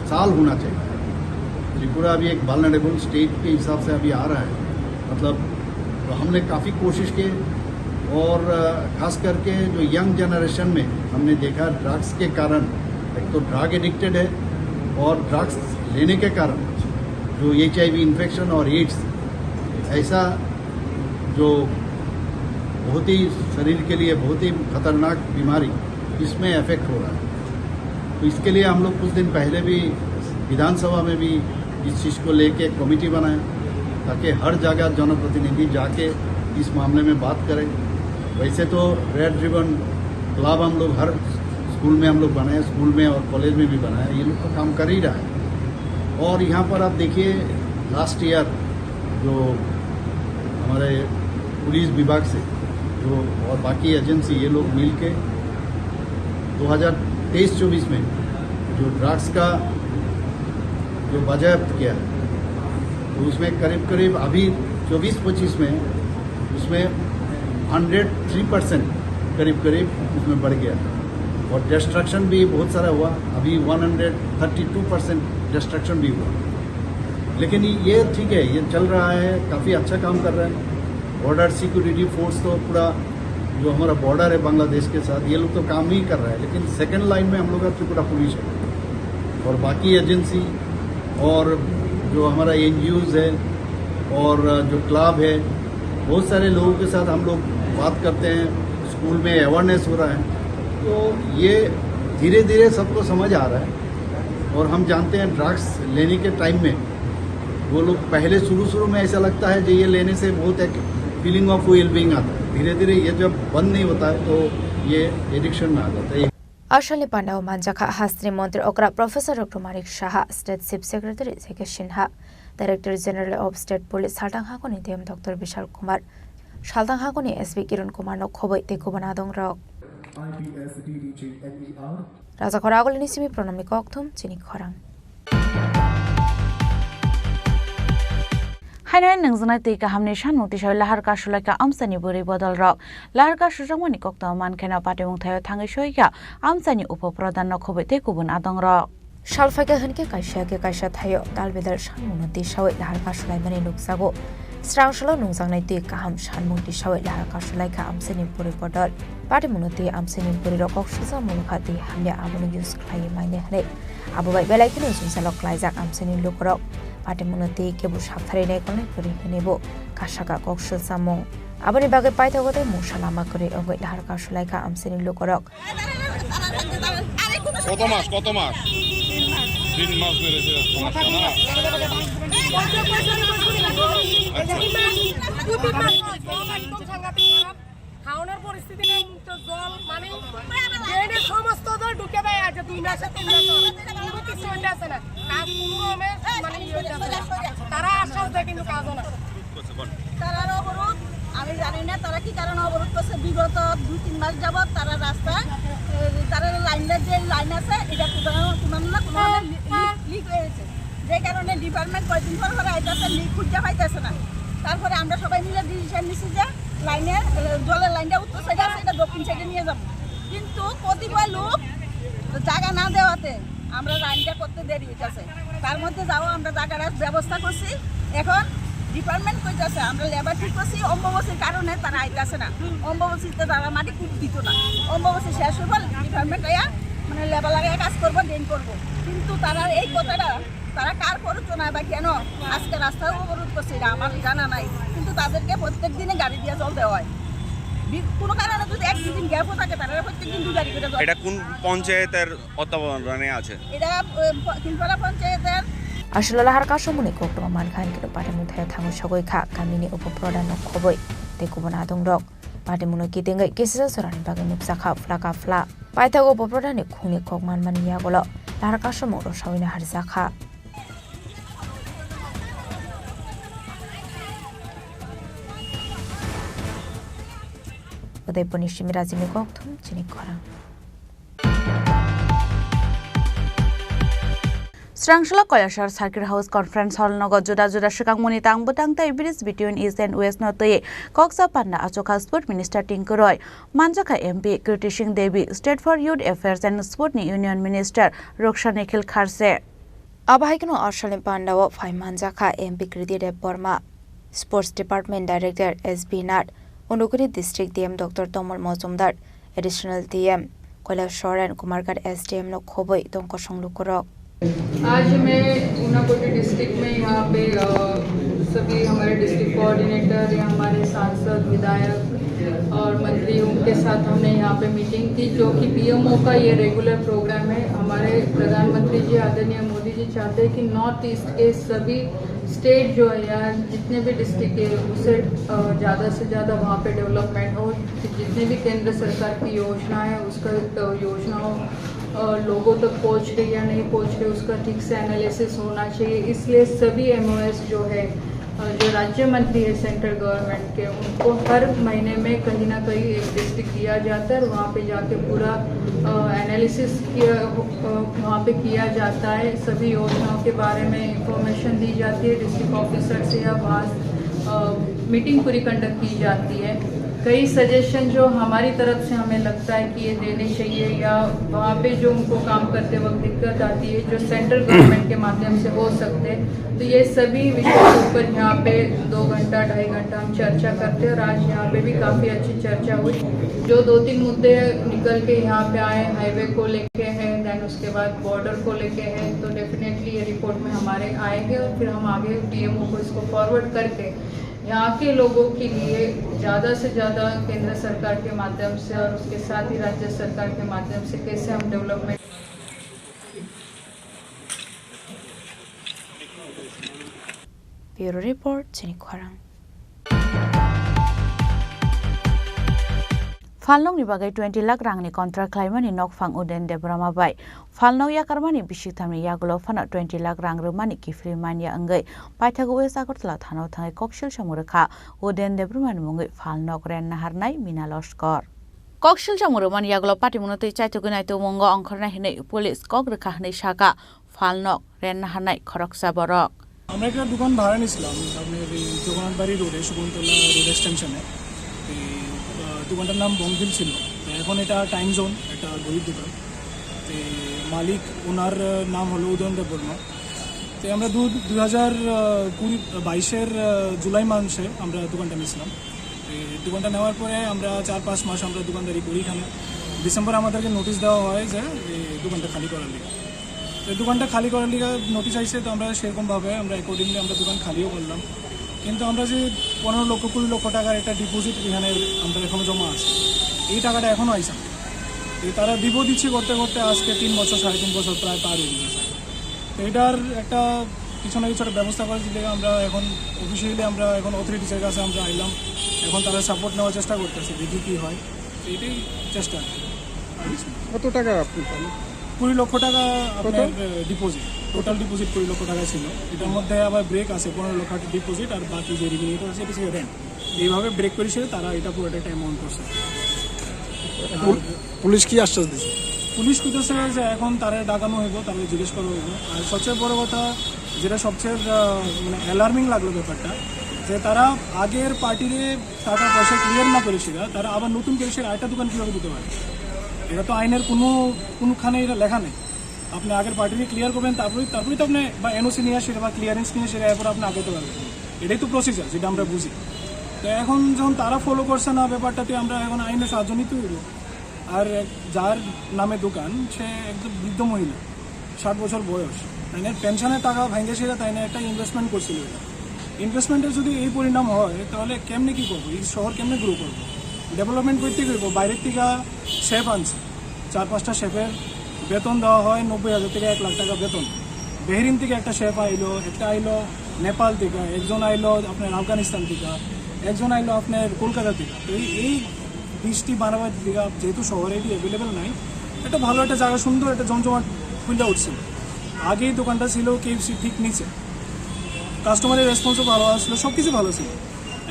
साल होना चाहिए। त्रिपुरा अभी एक वल्नरेबल स्टेट के हिसाब से अभी आ रहा है, मतलब, तो हमने काफ़ी कोशिश की और, अ, खास करके जो यंग जनरेशन में हमने देखा ड्रग्स के कारण, एक तो ड्रग एडिक्टेड है और ड्रग्स लेने के कारण जो एचआईवी इन्फेक्शन और एड्स ऐसा जो बहुत ही शरीर के लिए बहुत ही खतरनाक बीमारी, इसमें अफेक्ट हो रहा है। तो इसके लिए हम लोग कुछ दिन पहले भी विधानसभा में भी इस चीज़ को लेके कमेटी बनाया, ताकि हर जगह जनप्रतिनिधि जाके इस मामले में बात करें। वैसे तो रेड रिबन क्लब हम लोग हर स्कूल में हम लोग बनाए, स्कूल में और कॉलेज में भी बनाए, ये लोग तो काम कर ही रहा है। और यहाँ पर आप देखिए, लास्ट ईयर जो हमारे पुलिस विभाग से जो और बाकी एजेंसी, ये लोग मिलके दो हज़ार तेईस चौबीस में जो ड्रग्स का जो बाजायाप्त किया है, तो उसमें करीब करीब अभी चौबीस पच्चीस में उसमें हंड्रेड थ्री परसेंट करीब करीब उसमें बढ़ गया। और डिस्ट्रक्शन भी बहुत सारा हुआ, अभी one hundred thirty two percent destruction भी हुआ। लेकिन ये ठीक है, ये चल रहा है, काफ़ी अच्छा काम कर रहा है। बॉर्डर सिक्योरिटी फोर्स तो पूरा जो हमारा बॉर्डर है बांग्लादेश के साथ, ये लोग तो काम ही कर रहा है, लेकिन सेकंड लाइन में हम लोग का त्रिपुरा पुलिस है और बाकी एजेंसी और जो हमारा एनजीओज़ है और जो क्लब है, बहुत सारे लोगों के साथ हम लोग बात करते हैं, स्कूल में अवेयरनेस हो रहा है। तो ये धीरे-धीरे सबको समझ आ रहा है और हम जानते हैं ड्रग्स लेने के टाइम में वो लोग पहले शुरू-शुरू में ऐसा लगता है जो ये लेने से बहुत एक फीलिंग ऑफ वेलबीइंग आता है, धीरे-धीरे ये जब बंद नहीं होता है तो ये एडिक्शन में आ जाता है। Asalni pandao manjakha hasteni montri okra Professor Doctor Manik Saha, State Chief Secretary J K Sinha, Director General of State Police Salthang Hangkorni D M Doctor Bishal Kumar, Salthang hakuni S P Kiran Kumar no khoboi tei kubun adongrok. Rajakhor agulini simi Pranamni kokthum chini khorang. Haino nungjaknai twi kahamni sanmung tisawi lahar kasulaikha amchaini bwrwi bodolrok. Lahar kasujakmani koktwma mankheno patimung thaio thangwi soikha amchaini upo pradhanno khoboi tei kubun adongrok. Sal phaikha hwnkhe kaisa khe kaisa thaio dal bedal sanmungno tisawi lahar kasulaimani nukjago. Srangsalo nungjaknai twi kaham sanmung tisawi lahar kasulaikha amchaini bwrwi bodol. Patimungno twi amchaini bwrwirok kok sujak mungkha twi hamya abono use khlaiwi manya hwnwi. Abo bai belai kheno jwngjalo klaijak amchaini lukurok. Patimungno twi kebo saktharwi naikolnai kwrwi hwnwibo kasaka kok swlchamung. Aboni bagwi paithago tei mungsa lama kwrwi wngwi lahar kasulaikha amchaini lukurok. কত মাস, কত মাস? তিন মাস ধরে ছিল সমস্যা না? আচ্ছা। খাওয়ানোর পরিস্থিতি নেই, মুক্ত জল, মানে, ড্রেনে সমস্ত জল ঢুকে দেয়, আজ দুই মাসে, তিন মাসে, কোনো কিছু হইতে আসে না। কাজ কোনো রকমে, মানে, ইয়ে হইতে আসে না। তারা আশ্বাস দেয়, কিন্তু কাজও না। তারার অবরোধ, আমি জানি না তারা কি কারণে অবরোধ করছে। বিগত দুই তিন মাস যাবত তারা রাস্তায়, এ, তারা লাইনের যে লাইন আছে, এটা কোনো, কোনো না কোনো ভাবে লি-, লিক, লিক হয়েছে। যে কারণে ডিপার্টমেন্ট কয়দিন পর পর আইতাছে, লিক খুঁজে পাইতেছে না। তারপরে আমরা সবাই মিলে ডিসিশন নিছি যে লাইনে, এ, জলের লাইনটা উত্তর সাইডে আছে, এটা দক্ষিণ সাইডে নিয়ে যাবো। কিন্তু কতিপয় লোক জায়গা না দেওয়াতে আমরা লাইনটা করতে দেরি হইতাছে। তার মধ্যে যাও আমরা জায়গার ব্যবস্থা করছি। এখন ডিপার্টমেন্ট কইতাছে, আমরা লেবার ঠিক করছি, অম্বুবাচীর কারণে তারা আইতাছে না। অম্বুবাচীতে তারা মাটি খুব দিত না। অম্বুবাচী শেষ হইবার ডিপার্টমেন্ট আইয়া, মানে, লেবার লাগাইয়া কাজ করবো, ড্রেন করবো। কিন্তু তারা এই কথাটা, তারা কার প্ররোচনায় বা কেন আজকে রাস্তা অবরোধ করছে, এটা আমার জানা নাই। কিন্তু তাদেরকে প্রত্যেক দিনে গাড়ি দিয়ে জল দেওয়া হয়। বি-, কোনো কারণে যদি এক দুদিন গ্যাপও থাকে, তারা প্রত্যেক দিন দুই গাড়ি করে জল এটা কোন পঞ্চায়েতের তত্ত্বাবধানে আছে? এটা, এ, প-, কিলপাড়া পঞ্চায়েতের। Aswlala har kasumuni koktwma mankha hwnkhe patimung thaio thangwi sogwi kha kamini upo pradhan no khoboi tei kubun adongrok. Patimungno kitingwi kisisa jorani bagwi nukjakha phlaka phla. Paithago upo pradhan ni khungni kok manmani yagulo lahar kasumung rwsawino harjakha. Udaipurni simi Rajini kokthum chini khorang. Srangsalo Kailasor Circuit House Conference Hall nogo juda juda swkangmuni tang bwtang tei bridge between East and West no twi koksa panda achukha Sport Minister Tinku Roy, manjakha M P Kirti Singh Devi, State for Youth Affairs and Sport ni Union Minister Raksha Nikhil Kharse. Abo hai kheno o salni pandao phai manjakha M P Kriti Debbarma, Sports Department Director S B Nath, Unakoti District D M Doctor Tomol Mojumdar, Additional D M Kailasor and Kumarghat S D M no khoboi tong kosong lukurok. आज मैं ऊनाकोटी डिस्ट्रिक्ट में यहाँ पे, अ, सभी हमारे district coordinator या हमारे सांसद, विधायक और मंत्री, उनके साथ हमने यहाँ पे मीटिंग की, जो कि पीएमओ का ये रेगुलर प्रोग्राम है। हमारे प्रधानमंत्री जी, आदरणीय मोदी जी चाहते हैं कि नॉर्थ ईस्ट के सभी स्टेट जो है या जितने भी डिस्ट्रिक्ट है, उसे, अ, ज़्यादा से ज़्यादा वहाँ पे डेवलपमेंट हो। जितने भी केंद्र सरकार की योजना है, उसका, अ, योजनाओं, अ, लोगों तक पहुँच रही या नहीं पहुँच रही, उसका ठीक से एनालिसिस होना चाहिए। इसलिए सभी एमओएस जो है, अ, जो राज्य मंत्री है सेंट्रल गवर्नमेंट के, उनको हर महीने में कहीं ना कहीं एक डिस्ट्रिक्ट दिया जाता है और वहाँ पे जाके पूरा, अ, एनालिसिस किया, अ, वहाँ पे किया जाता है। सभी योजनाओं के बारे में इंफॉर्मेशन दी जाती है डिस्ट्रिक्ट ऑफिसर से या वहाँ, अ, मीटिंग पूरी कंडक्ट की जाती है। कई सजेशन जो हमारी तरफ से हमें लगता है कि ये देने चाहिए या वहाँ पे जो उनको काम करते वक्त दिक्कत आती है, जो सेंट्रल गवर्नमेंट के माध्यम से हो सकते हैं, तो ये सभी विषयों के ऊपर यहाँ पे दो घंटा, ढाई घंटा हम चर्चा करते हैं और आज यहाँ पे भी काफ़ी अच्छी चर्चा हुई। जो दो तीन मुद्दे निकल के यहाँ पे आए, हाईवे को लेके है, देन उसके बाद बॉर्डर को लेके है, तो डेफिनेटली ये रिपोर्ट में हमारे आएंगे और फिर हम आगे पीएमओ को इसको फॉरवर्ड करके यहाँ के लोगों के लिए ज़्यादा से ज़्यादा केंद्र सरकार के माध्यम से और उसके साथ ही राज्य सरकार के माध्यम से कैसे हम development Bureau Report, Chini Khorang. Phalnokni bagwi twenty lakh rangni contract khlaimani nokphang Udayan Debbarma bai phalnok yakarmani bisingthamni yagulo phano twenty lakh rang rwmani kiphilwi manya wngwi paithago West Agartala thanao thangwi koksil samung rwkha Udayan Debbarmani mungwi phalnok rent naharnai Mina Loskor. Koksil samung rwmani yagulo patimungno twi chaitugwi naitugmungo ongkhornai hwnwi police kok rwkha hwnwi sakha phalnok rent naharnai khoroksa borok. আমরা একটা দোকান ভাড়া নিছিলাম, আপনার এই জগন্নাথ বাড়ি রোডে, শকুন্তলা রোড এক্সটেনশনে। এই, আহ, দোকানটার নাম বংভিল ছিল। তো এখন এটা টাইম জোন, একটা গরিব দোকান। তো মালিক, ওনার, আহ, নাম হলো উদয়ন দেব বর্মা। তো আমরা দু-, দুই হাজার কুড়ি, বাইশের, আহ, জুলাই মাসে আমরা দোকানটা নিছিলাম। তো এই দোকানটা নেওয়ার পরে আমরা চার পাঁচ মাস আমরা দোকানদারি করি এখানে। ডিসেম্বরে আমাদেরকে নোটিশ দেওয়া হয় যে এই দোকানটা খালি করার লিগে। তো দোকানটা খালি করার লিগে নোটিশ আইছে, তো আমরা সেরকমভাবে আমরা অ্যাকর্ডিংলি আমরা দোকান খালিও করলাম। কিন্তু আমরা যে পনেরো লক্ষ, কুড়ি লক্ষ টাকার একটা ডিপোজিট এখানে আমরা এখনো জমা আছে, এই টাকাটা এখনো আইছে না। এই তারা দিব দিচ্ছি করতে করতে আজকে তিন বছর, সাড়ে তিন বছর প্রায় পার হয়ে গেছে। তো এটার একটা কিছু না কিছু একটা ব্যবস্থা করে দিলে আমরা এখন অফিসিয়ালি আমরা এখন অথরিটিসের কাছে আমরা আইলাম, এখন তারা সাপোর্ট নেওয়ার চেষ্টা করতেছে, দেখি কী হয়। এটাই চেষ্টা আর কি। আর কিছু না। কত টাকা আপনি পান? কুড়ি লক্ষ টাকা আপনার, কত? আহ, ডিপোজিট, টোটাল ডিপোজিট কুড়ি লক্ষ টাকা ছিল। এটার মধ্যে আবার ব্রেক আছে, পনেরো লক্ষ টাকা ডিপোজিট, আর বাকি যে রিমেনিং আছে, এটা ছিল রেন্ট। এইভাবে ব্রেক করে ছিল, তারা এটা পুরোটা একটা অ্যামাউন্ট করছে। আর পুল-, পুলিশ কি আশ্বাস দিছে? পুলিশ কইতেছে যে এখন তারা ডাকানো হইব, তারা জিজ্ঞেস করা হইব। আর সবচেয়ে বড় কথা, যেটা সবচেয়ে, আহ, মানে, অ্যালার্মিং লাগলো ব্যাপারটা, যে তারা আগের পার্টিরে টাকা পয়সা ক্লিয়ার না করে সেটা, তারা আবার নতুন করে সেটা আরেকটা দোকান কীভাবে দিতে পারে? এটা তো আইনের কোনো, কোনোখানে এটা লেখা নেই। আপনি আগের পার্টিকে ক্লিয়ার করবেন, তারপরে, তারপরেই তো আপনি বা এনওসি নিয়ে আসে বা ক্লিয়ারেন্স নিয়ে আসে, এরপর আপনি আগাতে পারবেন। এটাই তো প্রসিজার, যেটা আমরা বুঝি। তো এখন যখন তারা ফলো করছে না ব্যাপারটাতে, আমরা এখন আইনের সাহায্য নিতে হইব। আর এক, যার নামে দোকান, সে একজন বৃদ্ধ মহিলা, ষাট বছর বয়স, তাই না পেনশনের টাকা ভাঙে সেটা, তাই না একটা ইনভেস্টমেন্ট করছিল। এটা ইনভেস্টমেন্টের যদি এই পরিণাম হয়, তাহলে কেমনে কি করবো, এই শহর কেমনে গ্রো করবো? ডেভেলপমেন্ট করতে হইব, বাইরের থেকে শেফ আনছে, চার পাঁচটা শেফের বেতন দেওয়া হয় নব্বই হাজার থেকে এক লাখ টাকা বেতন। বেহরিন থেকে একটা শেফ আইলো, একটা আইলো নেপাল থেকে, একজন আইলো আপনার আফগানিস্তান থেকে, একজন আইলো আপনার কলকাতা থেকে। তো এই, এই বিশটি বানাবার দিঘা যেহেতু শহরে এটি অ্যাভেলেবেল নাই, একটা ভালো একটা জায়গা, সুন্দর একটা জমজমাট খুলে উঠছিল। আগেই দোকানটা ছিল কেএফসি ঠিক নিচে, কাস্টমারের রেসপন্সও ভালো আসলো, সব কিছু ভালো ছিল।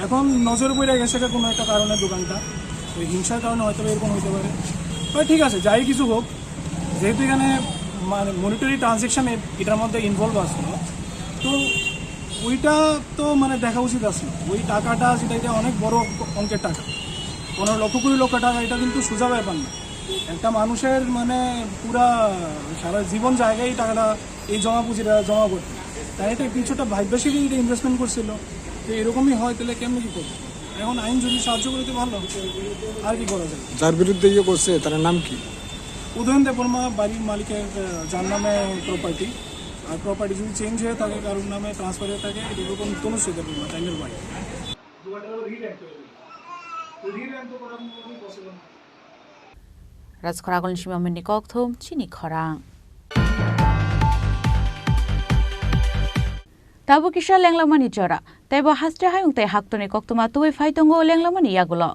এখন নজরে পড়ে গেছে কোনো একটা কারণে দোকানটা, ওই হিংসার কারণে হয়তো বা এরকম হইতে পারে। তবে ঠিক আছে, যাই কিছু হোক, যেহেতু এখানে মানে মনিটারি ট্রানজ্যাকশন এটার মধ্যে ইনভলভ আসলো, তো ওইটা তো মানে দেখা উচিত আসলো। ওই টাকাটা যেটা, এটা অনেক বড় অঙ্কের টাকা, পনেরো লক্ষ, কুড়ি লক্ষ টাকা, এটা কিন্তু সোজা ব্যাপার না। একটা মানুষের মানে পুরা সারা জীবন জায়গায় এই টাকাটা, এই জমা পুঁজিটা জমা করতে, তাই এটা কিছুটা ভাগ্যশীলই এটা ইনভেস্টমেন্ট করছিল। তো এরকমই হয়, তাহলে কেমনি কী করবো? এখন আইন যদি সাহায্য করে তো ভালো, আর কি করা যায়? যার বিরুদ্ধে ইয়ে করছে, তার নাম কি? উদয়ন দেববর্মা, বাড়ির মালিকের, আহ, যার নামে প্রপার্টি। আর প্রপার্টি যদি চেঞ্জ হয়ে থাকে, কারোর নামে ট্রান্সফার হয়ে থাকে, এটা এরকম তনুশ্রী দেববর্মা, তাইনের wife. Rajkhoragulni simi Omenni kokthum chini khorang. Tabuk kisa lenglamani jora, teibo haste hayung tei haktorni koktwma tubui phai tongo lenglamani yagulo.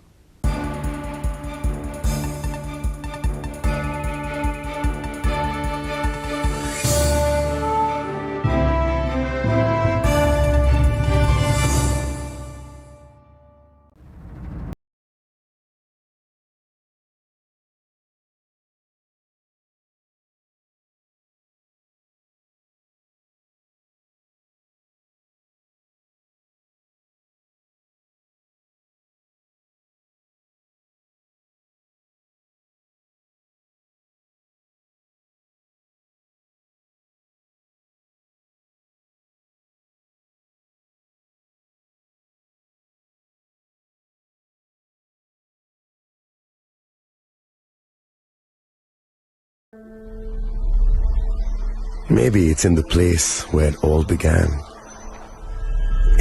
Maybe it's in the place where it all began.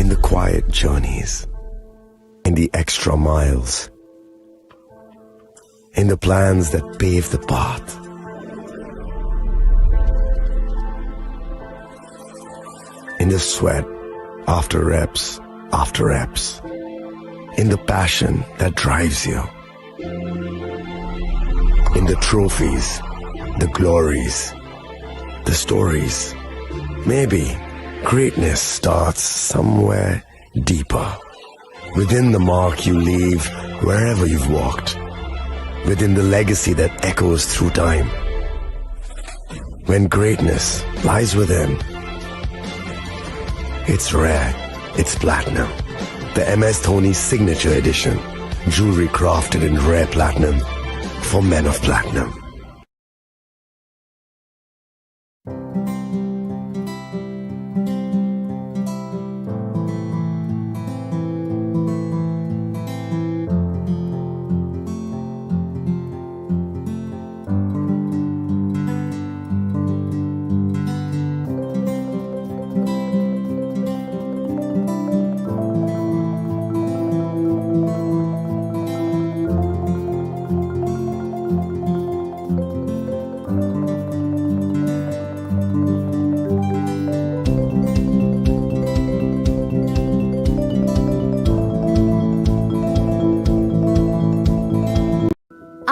In the quiet journeys, in the extra miles, in the plans that pave the path, in the sweat after reps after reps, in the passion that drives you. The trophies, the glories, the stories. Maybe greatness starts somewhere deeper. Within the mark you leave wherever you've walked. Within the legacy that echoes through time. When greatness lies within, it's rare, it's platinum. The M S Dhoni Signature Edition. Jewelry crafted in rare platinum for men of platinum.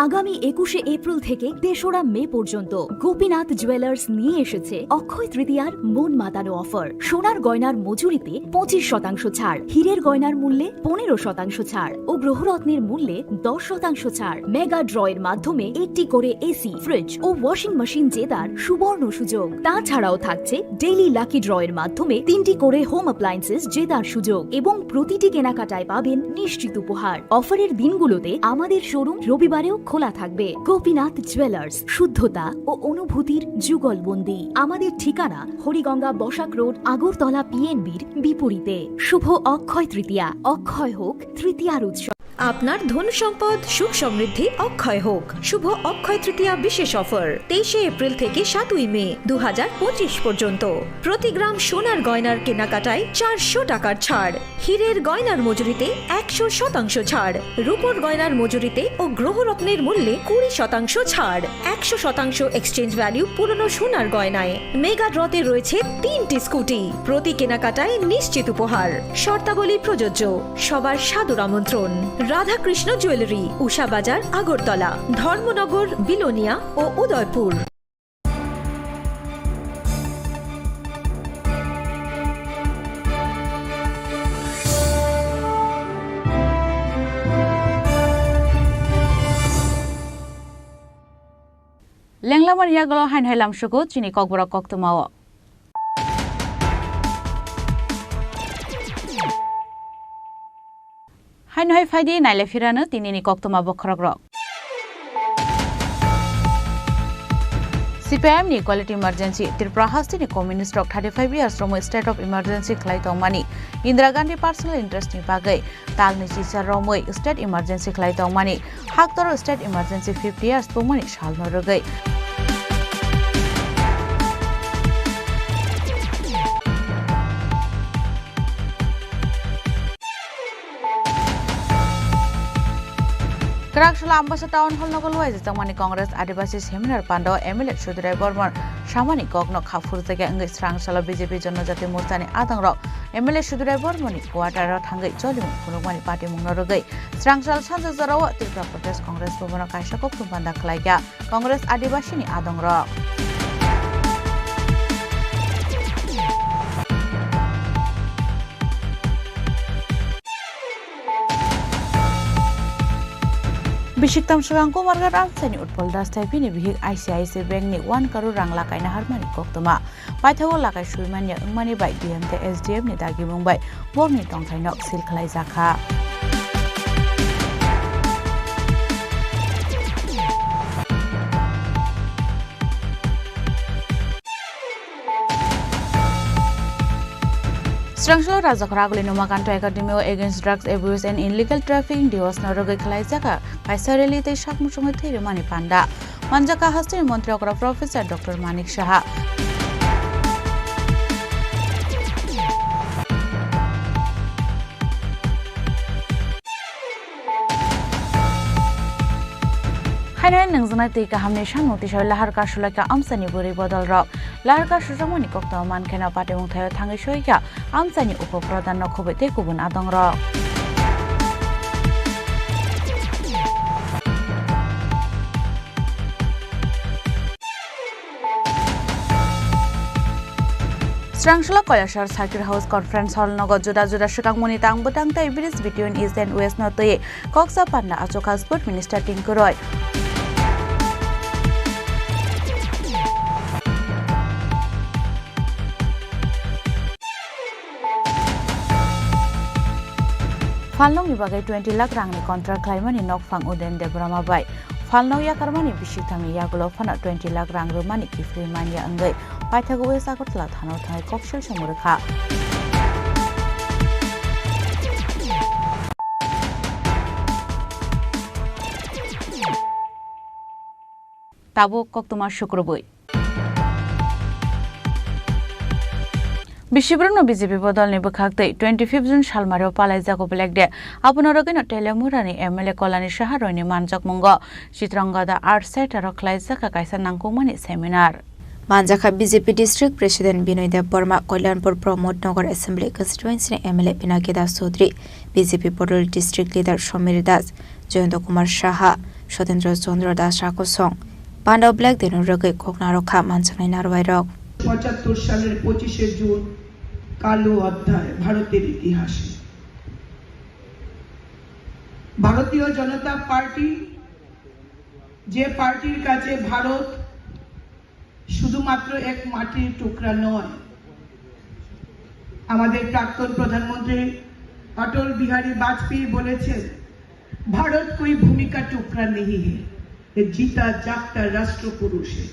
আগামী একুশে এপ্রিল থেকে তেসরা মে পর্যন্ত গোপীনাথ জুয়েলার্স নিয়ে এসেছে অক্ষয় তৃতীয়ার মন মাতানো অফার। সোনার গয়নার মজুরিতে পঁচিশ শতাংশ ছাড়, হীরের গয়নার মূল্যে পনেরো শতাংশ ছাড় ও গ্রহরত্নের মূল্যে দশ শতাংশ ছাড়। মেগা ড্র এর মাধ্যমে একটি করে এসি, ফ্রিজ ও ওয়াশিং মেশিন জেতার সুবর্ণ সুযোগ। তাছাড়াও থাকছে ডেইলি লাকি ড্র এর মাধ্যমে তিনটি করে হোম অ্যাপ্লায়েন্সেস জেতার সুযোগ এবং প্রতিটি কেনাকাটায় পাবেন নিশ্চিত উপহার। অফারের দিনগুলোতে আমাদের শোরুম রবিবারেও খোলা থাকবে। গোপীনাথ জুয়েলার্স, শুদ্ধতা ও অনুভূতির যুগলবন্দি। আমাদের ঠিকানা হরিগঙ্গা বসাক রোড, আগরতলা পিএনবির বিপরীতে। শুভ অক্ষয় তৃতীয়া, অক্ষয় হোক তৃতীয়ার উৎসব। আপনার ধন সম্পদ সুখ সমৃদ্ধি অক্ষয় হোক। শুভ অক্ষয় তৃতীয়া বিশেষ অফার তেইশে এপ্রিল থেকে সাতই মে দু হাজার পঁচিশ পর্যন্ত। প্রতি গ্রাম সোনার গয়নার কেনাকাটায় চারশো টাকার ছাড়, হীরের গয়নার মজুরিতে একশো শতাংশ ছাড়, রূপোর গয়নার মজুরিতে ও গ্রহরত্নের মূল্যে কুড়ি শতাংশ ছাড়, একশো শতাংশ এক্সচেঞ্জ ভ্যালু পুরনো সোনার গয়নায়। মেগা ড্রতে রয়েছে তিনটি স্কুটি, প্রতি কেনাকাটায় নিশ্চিত উপহার। শর্তাবলী প্রযোজ্য। সবার সাদর আমন্ত্রণ। রাধাকৃষ্ণ জুয়েলারি, উষা বাজার, আগরতলা, ধর্মনগর, বিলোনিয়া ও Udaipur. Lenglamani yagulo haino hai lamsugo chini kokborok koktwmao. Haino hai phaidi naile phirano tinini koktwma bokhorokrok. C P I M ni Equality Emergency, Tripura hasteni communist rok thirty-five years romwi state of emergency khlai tongmani Indira Gandhi personal interest ni bagwi talni chicha romwi state emergency khlai tongmani. Haktor state emergency fifty years tongmani salno rwgwi. Kwraksula Ambasa Town Hall nogo luaijak mani Congress Adibasi Seminar Pandao M L A Sudurai Bormon samani kokno kha phurjakya wngwi Srangsalo B J P Jonojati Morchani adongrok M L A Sudurai Bormoni quarter o thangwi cholimung phunukmani patimungno rwgwi Srangsal sanja jorao Tripura Pradesh Congress Bhavan o kaisa koktwma panda khlaikha Congress Adibasini adongrok. Bisiktam swkang Kumarghat amchaini Utpal Das tei bini bihik I C I C Bank ni one crore rang lakaina harmani koktwma. Paithago lakai suimanya wngmani bai D M tei S D M ni dagimung bai borokni tongthaino sil khlaijakha. Srangsalo Rajakhor Aguli Numakanto Academy o Against Drugs Abuse and Illegal Trafficking Diwas no rwgwi khlaijakha kaisa rally tei sakmung songwi thwi rwmani panda. Manjakha hasteni montri okra Professor Doctor Manik Saha. Haino nungjaknai twi kahamni samung tisao lahar kasulai kha amchaini bwrwi bodolrok. Lahar kasujakmani koktwma mankheno patimung thaio thangwi soi kha amchaini upo pradhan no khobwi tei kubun adongrok. Srangsla Koilasar Circuit House Conference Hall nogo juda juda swkangmani tang bwtang tei bridge between East and West no twi koksa panda achukha Sport Minister Tinku Roy. Phalnokni bagwi twenty lakh rangni contract khlaimani nokphang Udayan Debbarma bai. Phalnok yakarmani bisingthamni yagulo phano twenty lakh rang rwmani kiphilwi manya wngwi paithago West Agartala thana-o thangwi koksil songwi rwkha. Tabuk koktwma sukrubwi. Bisibrwno B J P bodolni bwkhaktwi twenty fifth June salmario palaijago Black Day. Abono rwgwino Teliamurani M L A Kolani Saha Royni manjakmungo Chitrangada Art Centre-o khlaijak kaisa nangkukmani seminar. Manjakha B J P District President Binoy Debbarma, Kalyanpur Pramod Nagar Assembly Constituency-ni M L A Pinaki Das Chaudhary, B J P Bodol District Leader Samir Das, Jayanta Kumar Saha, Sotendra Chandra Das Rakosong, Pandao Black Day-no rwgwi kok narwkha manjaknai narwai rok. পঁচাত্তর সালের পঁচিশে জুন কালো অধ্যায় ভারতের ইতিহাসে। ভারতীয় জনতা পার্টি, যে পার্টির কাছে ভারত শুধুমাত্র এক মাটির টুকরা নয়, আমাদের প্রাক্তন প্রধানমন্ত্রী অটল বিহারী বাজপেয়ী বলেছেন, "ভারত কোই ভূমি কা টুকরা নেহি হে, এ জিতা জাগতা রাষ্ট্র পুরুষ হে।"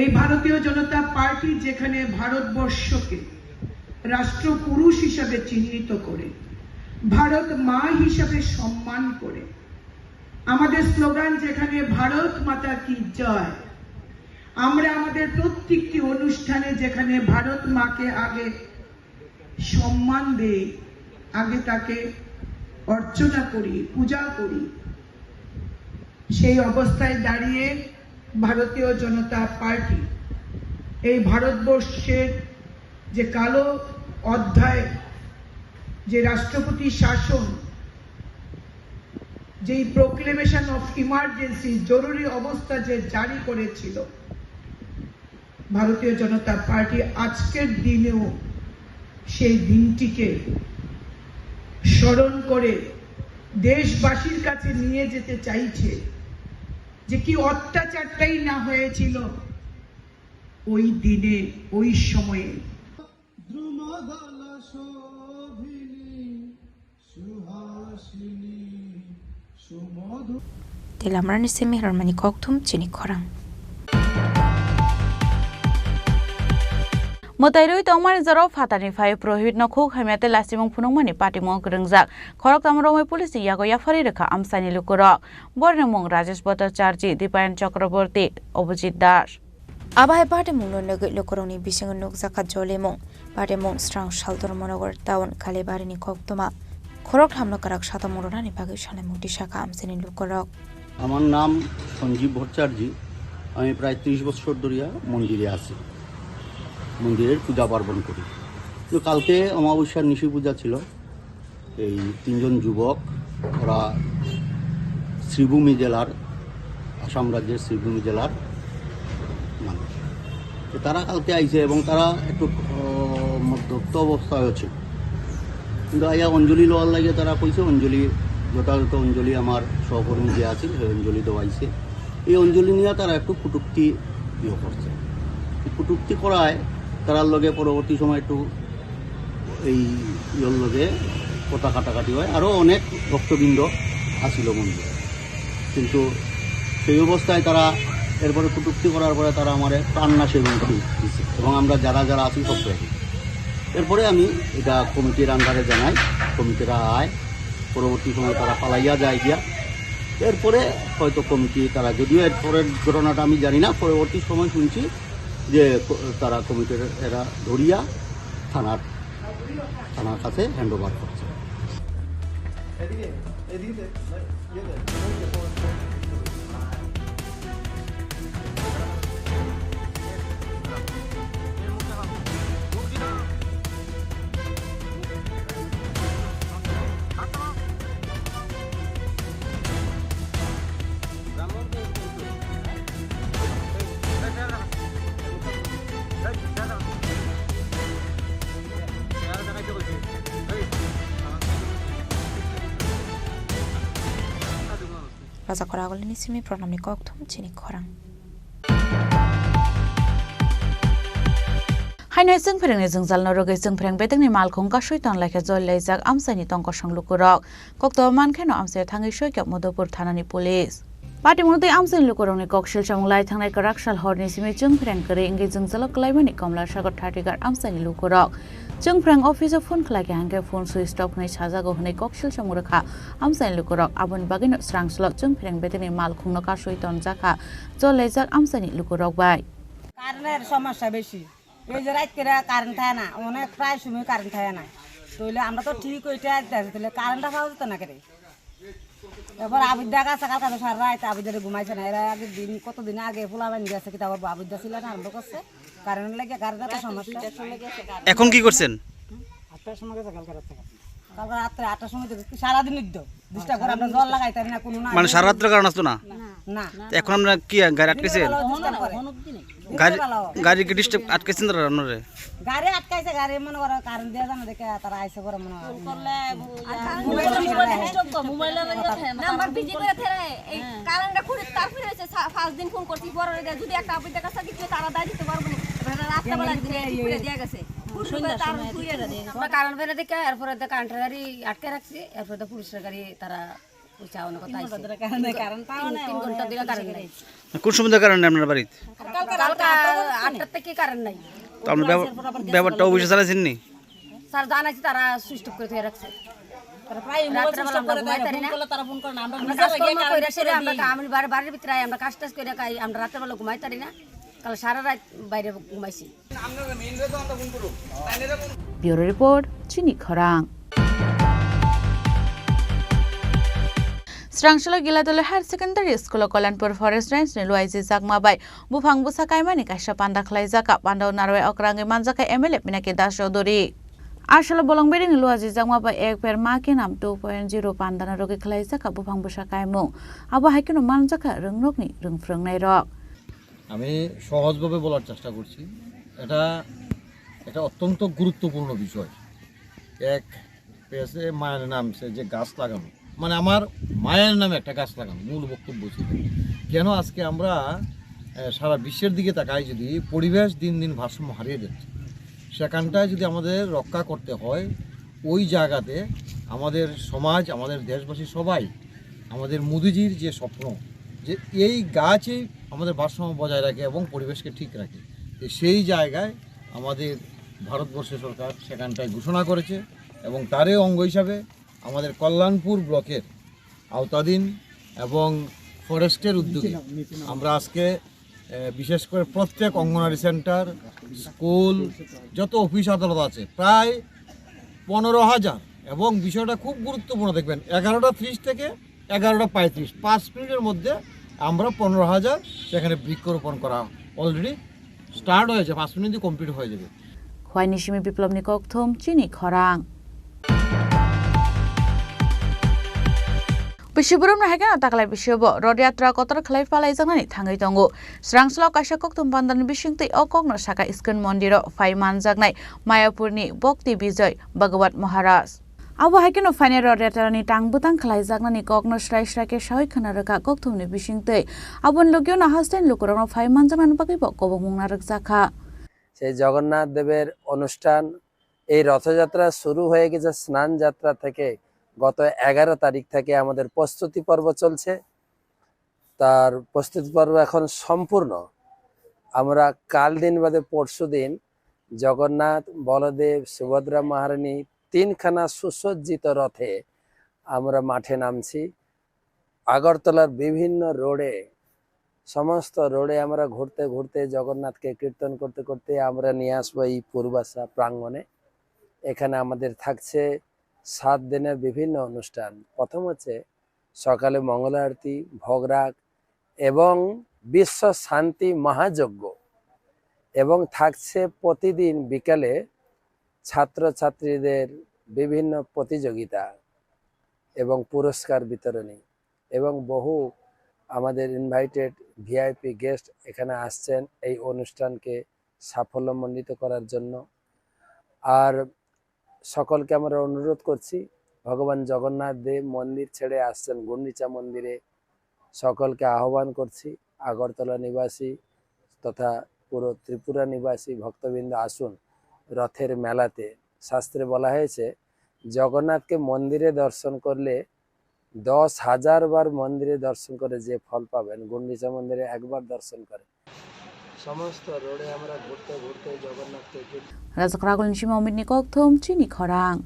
এই ভারতীয় জনতা পার্টি যেখানে ভারতবর্ষকে রাষ্ট্রপুরুষ হিসাবে চিহ্নিত করে, ভারত মা হিসাবে সম্মান করে, আমাদের স্লোগান যেখানে ভারত মাতা কি জয়, আমরা আমাদের প্রত্যেকটি অনুষ্ঠানে যেখানে ভারত মাকে আগে সম্মান দেই, আগে তাকে অর্চনা করি, পূজা করি, সেই অবস্থায় দাঁড়িয়ে ভারতীয় জনতা পার্টি এই ভারতবর্ষের যে কালো অধ্যায়, যে রাষ্ট্রপতি শাসন, যেই প্রোক্লেমেশন অফ ইমার্জেন্সি, জরুরি অবস্থা যে জারি করেছিল, ভারতীয় জনতা পার্টি আজকের দিনেও সেই দিনটিকে স্মরণ করে দেশবাসীর কাছে নিয়ে যেতে চাইছে যে কি অত্যাচারটাই না হয়েছিল ওই দিনে, ওই সময়ে। Tei lamrani simi hwnmani kokthum chini khorang. Mwtai rwi tongmani jorao phatarni phai Prohit no khuk hamya tei lastimung phunukmani patimung kwrwngjak. Khoroktham romwi police ni yago yapharwi rwkha amchaini lukurok. Borokni mung Rajesh Bhattacharjee, Dipayan Chakraborty, Abhijit Das. Abo hai patimungno nugwi lukurokni bisingo nukjakha jolimung. Patimung srang Saldormonogar town Kalibarini koktwma khoroktham no kwrak satamung rwnani bagwi salaimung tisakha amchaini lukurok. আমার নাম সঞ্জীব ভট্টাচার্য। আমি প্রায় ত্রিশ বছর ধরিয়া মন্দিরে আছি, মন্দিরের পূজা পার্বণ করি। তো কালকে অমাবস্যার নিশি পূজা ছিল। এই তিনজন যুবক, ওরা শ্রীভূমি জেলার, আসাম রাজ্যের শ্রীভূমি জেলার মানুষ। তো তারা কালকে আইছে এবং তারা একটু, আহ, মদ্যপ্ত অবস্থায় আছে। কিন্তু আইয়া অঞ্জলি লওয়ার লাগে তারা কইছে, অঞ্জলি, যথাযথ অঞ্জলি আমার সহকর্মী যে আছে, সেই অঞ্জলি দেওয়াইছে। এই অঞ্জলি নিয়ে তারা একটু কটূক্তি ইয়ে করছে। কটূক্তি করায় তারার লগে পরবর্তী সময় একটু এই ইয়ের লগে কথা কাটাকাটি হয়, আরও অনেক ভক্তবৃন্দ আসিল মন্দিরে। কিন্তু সেই অবস্থায় তারা এরপরে কটূক্তি করার পরে তারা আমারে প্রাণনাশের হুমকি দিছে এবং আমরা যারা যারা আছি সব শেষ। এরপরে আমি এটা কমিটির আন্ডারে জানাই, কমিটিরা আয়, পরবর্তী সময় তারা পালাইয়া যায় গিয়া। এরপরে হয়তো কমিটি তারা, যদিও এরপরের ঘটনাটা আমি জানি না, পরবর্তী সময় শুনছি যে ক-, তারা কমিটির এরা ধরিয়া থানার, থানার কাছে হ্যান্ড ওভার করছে। Raja Khoragulini simi pranamni kokthum chini khorang. Haino Chwngphrengni jwngjalno rwgwi Chwngphreng bedekni malkhung kasui tonlaikhe jol laijak amchaini tongkosong lukurok. Kokto mankheno amchaio thangwi soikha Madhupur thanani police. Patimung tei amchaini lukurokni koksil samung lai thangnai kwrak sal horni simi Chwngphreng kwrwi wngwi jwngjalo kwlaimani Komla Sagar thirty gar amchaini lukurok. Chwngphreng office o phone khlaikha hwnkhe phone switch off hwnwi sajago hwnwi koksil samung rwkha amchaini lukurok. Aboni bagwino swrangslok Chwngphreng bedekni malkhungno kasui tonjakha jol laijak amchaini lukurok bai. কারেন্টের সমস্যা বেশি। এই যে রাত করে কারেন্ট থাকে না, অনেক প্রায় সময় কারেন্ট থাকে না। তাহলে আমরা তো ঠিক ওইটা দেখতে হলে কারেন্টটা পাওয়া যেত না কেন? এবার আবিদ্যা গেছে কালকে তো সারা রাত আবিদ্যারে ঘুমাইছে না। এরা আগের দিন, কতদিন আগে পোলা বান গেছে, কিতা করবো, আবিদ্যা ছিল না, আরম্ভ করছে। কারেন্ট লেগে কারেন্ট এত সমস্যা। এখন কি করছেন? আটটার সময় গেছে কালকে রাত থেকে। কালকে রাত্রে আটটার সময় তো সারাদিন উদ্যোগ। দুষ্টা করে আমরা জল লাগাই তারি না, কোনো না। মানে সারা রাত্রে কারেন্ট আসতো না? না। এখন আমরা কি গাড়ি আটকেছে? দিনের বেলাও চেষ্টা করে। গাড়ি, দিনের বেলাও। গাড়ি কি ডিস্টার্ব আটকেছেন তারা আপনারে? গাড়ি আটকাইছে, গাড়ি মনে করো কারেন্ট দেওয়া জানো দেখে তারা আইসে করে মনে হয়। ফোন করলে, আর কারেন্ট মোবাইল মোবাইল ডিস্টার্ব করে, মোবাইল লাগে থাকে না, নাম্বার বিজি করে থাকে। এই হ্যাঁ। কারেন্টটা খুঁড়ে তার ফিরে হয়েছে, সা-, পাঁচ দিন ফোন করছি, পরে ওরা যদি একটা আপডেট দেখা থাকে, তারা দায় দিতে পারবো না। এবার রাত্রেবেলা একদিন এই খুলে দিয়ে গেছে। খুঁড়ে সন্ধ্যার তার সময় শুয়ে দিতে গেছে। আমরা কারেন্ট ফেলে দেখে, এরপরে তো কারেন্টের গাড়ি আটকে রাখছি, এরপরে তো পুলিশের গাড়ি তারা ওই চা অনেক কথা তিন ঘন্টা আইছে। ধরে কারেন্ট নাই, কারেন্ট পাওয়া তিন, নাই, তিন অনেক ঘন্টা ধরে কারেন্ট নাই। কোন সময় কারেন্ট নেই আপনার বাড়িতে? কালকে রাত কালকে আটটা পর্যন্ত আটটা নেই। থেকে কারেন্ট নাই। তো আপনার ব্যাপার-, ব্যাপারটা অফিসে জানাইছেন নি? স্যার জানাইছি, তারা সুইচ অফ করে দিয়ে রাখছে। তারা প্রায় মোবাইল রাত্রেবেলা সুইচ অফ আমরা করে ঘুমাই দেয় না, পারি ফোন না। করলে তারা ফোন করে না। আমরা আমরা কাজকর্ম কাজকর্ম করে করে সেরে আমরা রাখি। কাম-, বাড়ি, বাড়ির ভিতরে আমরা কাজ টাজ করে খাই, আমরা রাত্রেবেলা ঘুমাই পারি না। কাল সারা রাত বাইরে ঘুমাইছি। Bureau report, Chini Khorang. Srangsalo Giladoli Higher Secondary School o Kalyanpur Forest Range ni Luaiji Chakma bai buphang bwsa kaimani kaisa panda khlaijak. Panda o narwai okrangwi manjakha M L A Pinaki Das Chaudhury. Asalo bolong bedengni Luaiji Chakma bai Ek Ped Maa Ke Naam two point zero panda no rwgwi khlaijak buphang bwsa kaimung. Abo hai kheno manjakha rwngnokni rwngphrwngnairok. আমি সহজভাবে বলার চেষ্টা করছি, এটা, এটা অত্যন্ত গুরুত্বপূর্ণ বিষয়। এক পেজে মায়ের নাম সে যে গাছ লাগানো, মানে আমার মায়ের নামে একটা গাছ লাগানো, মূল বক্তব্য ছিল। কেন আজকে আমরা, আহ, সারা বিশ্বের দিকে তাকাই, যদি পরিবেশ দিন দিন ভারসাম্য হারিয়ে যাচ্ছে, সেখানটায় যদি আমাদের রক্ষা করতে হয়, ওই জায়গাতে আমাদের সমাজ, আমাদের দেশবাসী সবাই আমাদের মোদিজির যে স্বপ্ন, যে এই গাছই আমাদের ভারসাম্য বজায় রাখে এবং পরিবেশকে ঠিক রাখে, তো সেই জায়গায় আমাদের ভারতবর্ষের সরকার সেখানটায় ঘোষণা করেছে এবং তারই অঙ্গ হিসাবে আমাদের কল্যাণপুর ব্লকের আওতাধীন এবং ফরেস্টের উদ্যোগে আমরা আজকে, এ, বিশেষ করে প্রত্যেক অঙ্গনারী সেন্টার, স্কুল, যত অফিস আদালত আছে, প্রায় পনেরো হাজার, এবং বিষয়টা খুব গুরুত্বপূর্ণ, দেখবেন, এগারোটা ত্রিশ থেকে এগারোটা পঁয়ত্রিশ, পাঁচ মিনিটের মধ্যে আমরা পনেরো হাজার সেখানে বৃক্ষরোপণ করা already start হয়েছে, পাঁচ মিনিট দিয়ে কমপ্লিট হয়ে যাবে। Huaini simi Biplobni kokthum, Chini Khorang. Bisi borokno hai kheno taklai bisi bo Rod Yatra kotor khlai palaijaknani thangwi tongo. Srangsalo kaisa kokthum pandani bisingtwi o kokno saka Iskon Mondiro phai manjaknai Mayapurni Bhakti Bijoy Bhagwat Maharaj. Abo hai kheno phainai Rod Yatrani tang bwtang khlaijaknani kokno srai srai khe saui khna rwkha kokthumni bisingtwi. Aboni logio no hasteni lukurokno phai manjaknani bagwi bo kobokmung narwkjakha. সেই জগন্নাথ দেবের অনুষ্ঠান, এই রথযাত্রা শুরু হয়ে গেছে স্নান যাত্রা থেকে। গত এগারো তারিখ থেকে আমাদের প্রস্তুতি পর্ব চলছে। তার প্রস্তুতি পর্ব এখন সম্পূর্ণ। আমরা কাল দিন বাদে পরশু দিন জগন্নাথ, বলদেব, সুভদ্রা মহারানী তিনখানা সুসজ্জিত রথে আমরা মাঠে নামছি। আগরতলার বিভিন্ন রোডে, সমস্ত রোডে আমরা ঘুরতে ঘুরতে জগন্নাথকে কীর্তন করতে করতে আমরা নিয়ে আসবো এই পূর্বাশা প্রাঙ্গণে। এখানে আমাদের থাকছে সাত দিনের বিভিন্ন অনুষ্ঠান। প্রথম হচ্ছে সকালে মঙ্গল আরতি, ভোগ রাগ এবং বিশ্ব শান্তি মহাযজ্ঞ, এবং থাকছে প্রতিদিন বিকালে ছাত্রছাত্রীদের বিভিন্ন প্রতিযোগিতা এবং পুরস্কার বিতরণী, এবং বহু আমাদের ইনভাইটেড ভিআইপি গেস্ট এখানে আসছেন এই অনুষ্ঠানকে সাফল্যমণ্ডিত করার জন্য। আর সকলকে আমরা অনুরোধ করছি, ভগবান জগন্নাথ দেব মন্দির ছেড়ে আসছেন গুন্ডিচা মন্দিরে, সকলকে আহ্বান করছি, আগরতলা নিবাসী তথা পুরো ত্রিপুরা নিবাসী ভক্তবৃন্দ আসুন রথের মেলাতে। শাস্ত্রে বলা হয়েছে, জগন্নাথকে মন্দিরে দর্শন করলে দশ হাজার বার মন্দিরে দর্শন করে যে ফল পাবেন, গুন্ডিচা মন্দিরে একবার দর্শন করে। সমস্ত রোডে আমরা ঘুরতে ঘুরতে জগন্নাথকে একটু Rajak Ragul ni simi Omit ni kokthum chini khorang.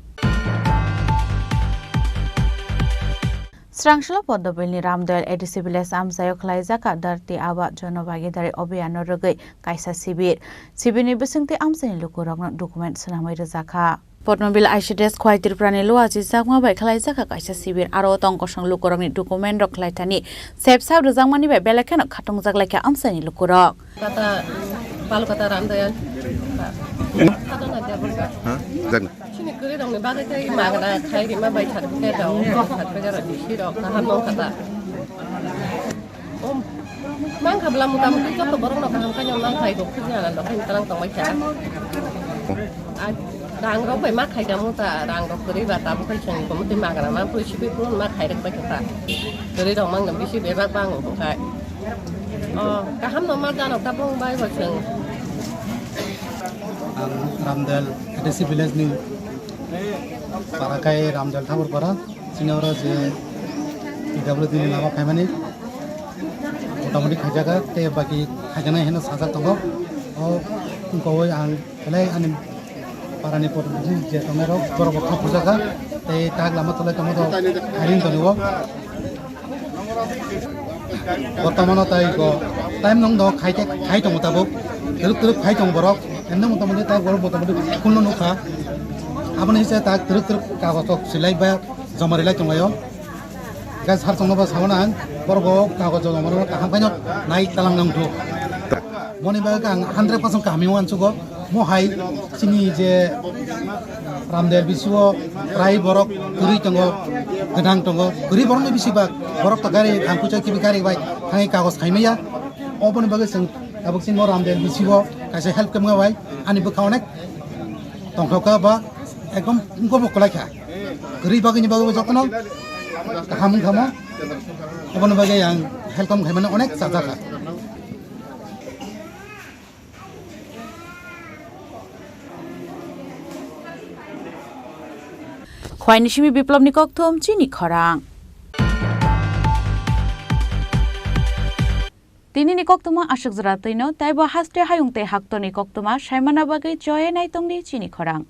Srangsalo Poddobil ni Ramdoyal A D C village amchaio khwlaijak kha Dharti Aaba Jon Bhagidari Abhiyan no rwgwi kaisa sibir. Sibir ni bisingtwi amchaini lukurokno document swnamwi rwjakha. Poddobil I C D S Khwai Tripura ni Luachi Chakma bai khwlaijak kha kaisa sibir, aro tong kosong lukurokni document rok khwlaithani sepsa rwjakmani bai belai kheno khatungjak laikha amchaini lukurok. Kata, balu kata Ramdoyal. Kata na dia bol ka. Ha? Jagna. Sini kwrwi rokni bagwi tei magna khai rima bai certificate rok, certificate rok bisi rok kaham no kata. Om, mang kha bla mota moti joto borok no kaham khai no mang khai rok khujna na rok khai talang tong bai kha. A, rang rok bai ma khai ka mota, rang rok kwrwi ba tabuk khai chwng ko moti magna ma pui sibi pun ma khai rok bai kha. Kwrwi rok mang na bisi bebak bang o khai. O, kaham no ma jano tabung bai bo chwng. Ang Ramdoyal A D C village ni para kai Ramdoyal Thakur para. Chini oro je P W D ni lama phaimani motamoti khaijaga tei baki khaijaknai hino sajak tongo. O wngkogwi ang belai ani parani protinidhi je tongnai rok borok bo kha phurjaga tei tak lama tolai tongma rok hiring tongo. Bortomano tai go time nung do khai khe khai tongo tabuk. Twrwk twrwk khai tongo borok. Endo motamoti tak borok motamoti phulno nukha. Aboni hise tak twrwk twrwk kagoj rok silai ba joma rilai tonglaio. Gas har chongno ba sabana ang borok bo kagoj joma rok kaham khaino nai talang nang thu. Moni bagwi ang hundred percent kaham wng sugo. Mo hai chini je Ramdoyal bisio prai borok kwrwi tongo, gwnang tongo, kwrwi borokni bisi bak borok to gari thang kuchai kibi gari bai thangwi kagoj khaimaya. Oboni bagwi chwng tabuk chini mo Ramdoyal bisio kaisa help kemnga bai ani bwkha onek tongthokha ba ekdom wngkha bo kwlai kha. Kwrwi bagwini bagwi jotono kaham wngkha mo. Oboni bagwi ang help khaimani onek chajakha. Khwaini simi Biplobni kokthum chini khorang. Tinini koktwma aswk jora twino, teibo haste hayung tei haktorni koktwma saimana bagwi choye naitongdi chini khorang.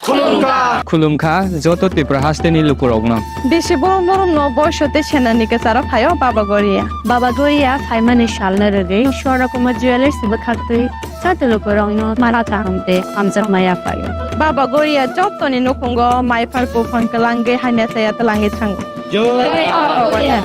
Khulumkha. Khulumkha joto Tripura hasteni lukurokno. Bisi borom borom no boiso tei senani kwcharo phaio Baba Goria. Baba Goria phaimani salno rwgwi Swarna Kumar Jewellers bwkhaktwi joto lukurokno mara kaham tei hamjakma yaphaio. Baba Goria jotoni nukhungo maiphar buphang kwlangwi hamya chaya twlangwi thango. Jai Baba Goria.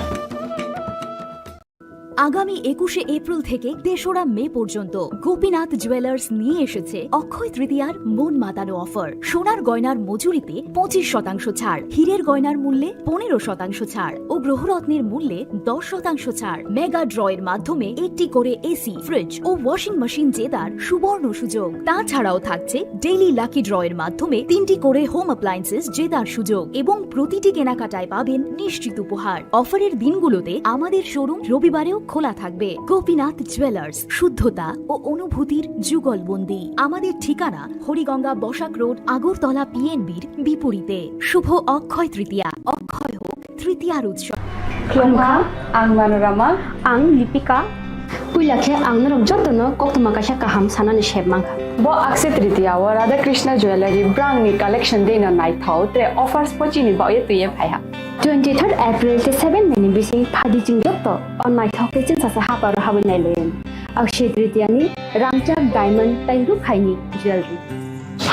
আগামী একুশে এপ্রিল থেকে তেসরা মে পর্যন্ত গোপীনাথ জুয়েলার্স নিয়ে এসেছে অক্ষয় তৃতীয়ার মন মাতানো অফার। সোনার গয়নার মজুরিতে পঁচিশ শতাংশ ছাড়, হীরের গয়নার মূল্যে পনেরো শতাংশ ছাড় ও গ্রহরত্নের মূল্যে দশ শতাংশ ছাড়। মেগা ড্রয়ের মাধ্যমে একটি করে এসি, ফ্রিজ ও ওয়াশিং মেশিন জেতার সুবর্ণ সুযোগ। তাছাড়াও থাকছে ডেইলি লাকি ড্রয়ের মাধ্যমে তিনটি করে হোম অ্যাপ্লায়েন্সেস জেতার সুযোগ এবং প্রতিটি কেনাকাটায় পাবেন নিশ্চিত উপহার। অফারের দিনগুলোতে আমাদের শোরুম রবিবারেও খোলা থাকবে। গোপীনাথ জুয়েলার্স, শুদ্ধতা ও অনুভূতির যুগলবন্দি। আমাদের ঠিকানা হরিগঙ্গা বসাক রোড, আগরতলা পিএনবির বিপরীতে। শুভ অক্ষয় তৃতীয়া, অক্ষয় হোক তৃতীয়ার উৎসব। Khulumkha, ang Manorama. Ang Lipika. Puila khe ang norok jotono koktwma kaisa kaham sanani sep mankha. Bo Akshaya Tritiya o Radha Krishna Jewellery brang ni collection deino naithok tei offers bo chini bagwi twiwi phaiha. Twenty third April tei seven May ni bising phadi chwng joto o naithok tei chwngsacha haparo habwi nailaiyani. Akshaya Tritiya ni rangchak diamond tei rukhaini jewellery.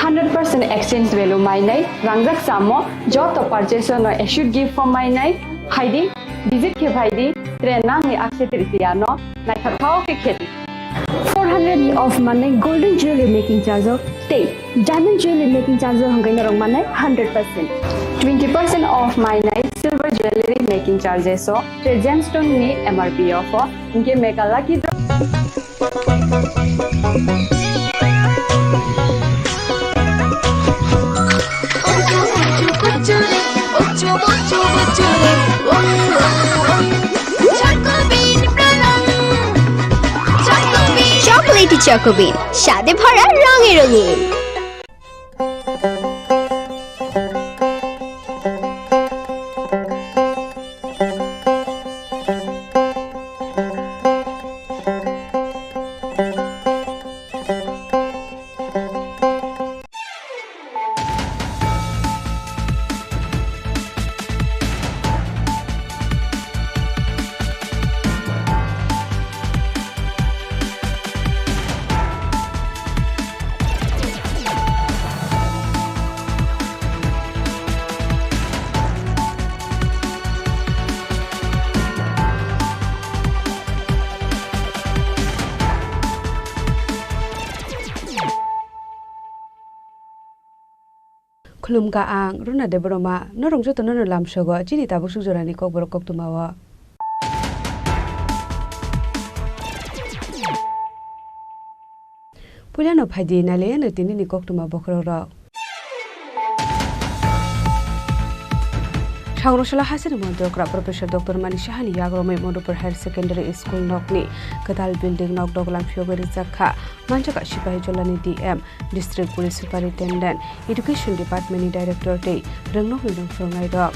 Hundred percent exchange value mainai, rangjak chamo, joto purchase no assured gift form mainai, phaidi. Visit khe phai di, tre nangni akse tritiyano naithok thao khe khe di. Four hundred of mannai golden jewelry making charge o tei diamond jewelry making charge o hwnkhe norok mannai hundred percent. Twenty percent off mainai silver jewelry making charges o tre gemstone ni M R P o pho hwnkhe mega lucky draw. Chocolatey Choco Bean, স্বাদে ভরা রঙে রঙিন। Khulumkha ang Runa Debbarma, norok jotono no lamsogo chini tabuk suk jorani kokborok koktwmao. Puilano phaidi nailaiano tinini koktwma bokhorokrok. Sangrosala hasini montri okra Professor Doctor Manik Sahani yagromwi Madhupur Higher Secondary School nokni kwtal building nok doglam phiyogwi rijak kha. Manjak kha Sipahi Jolani D M, District Police Superintendent, Education Department ni Director tei rwngnokni rwng phwrwngnairok.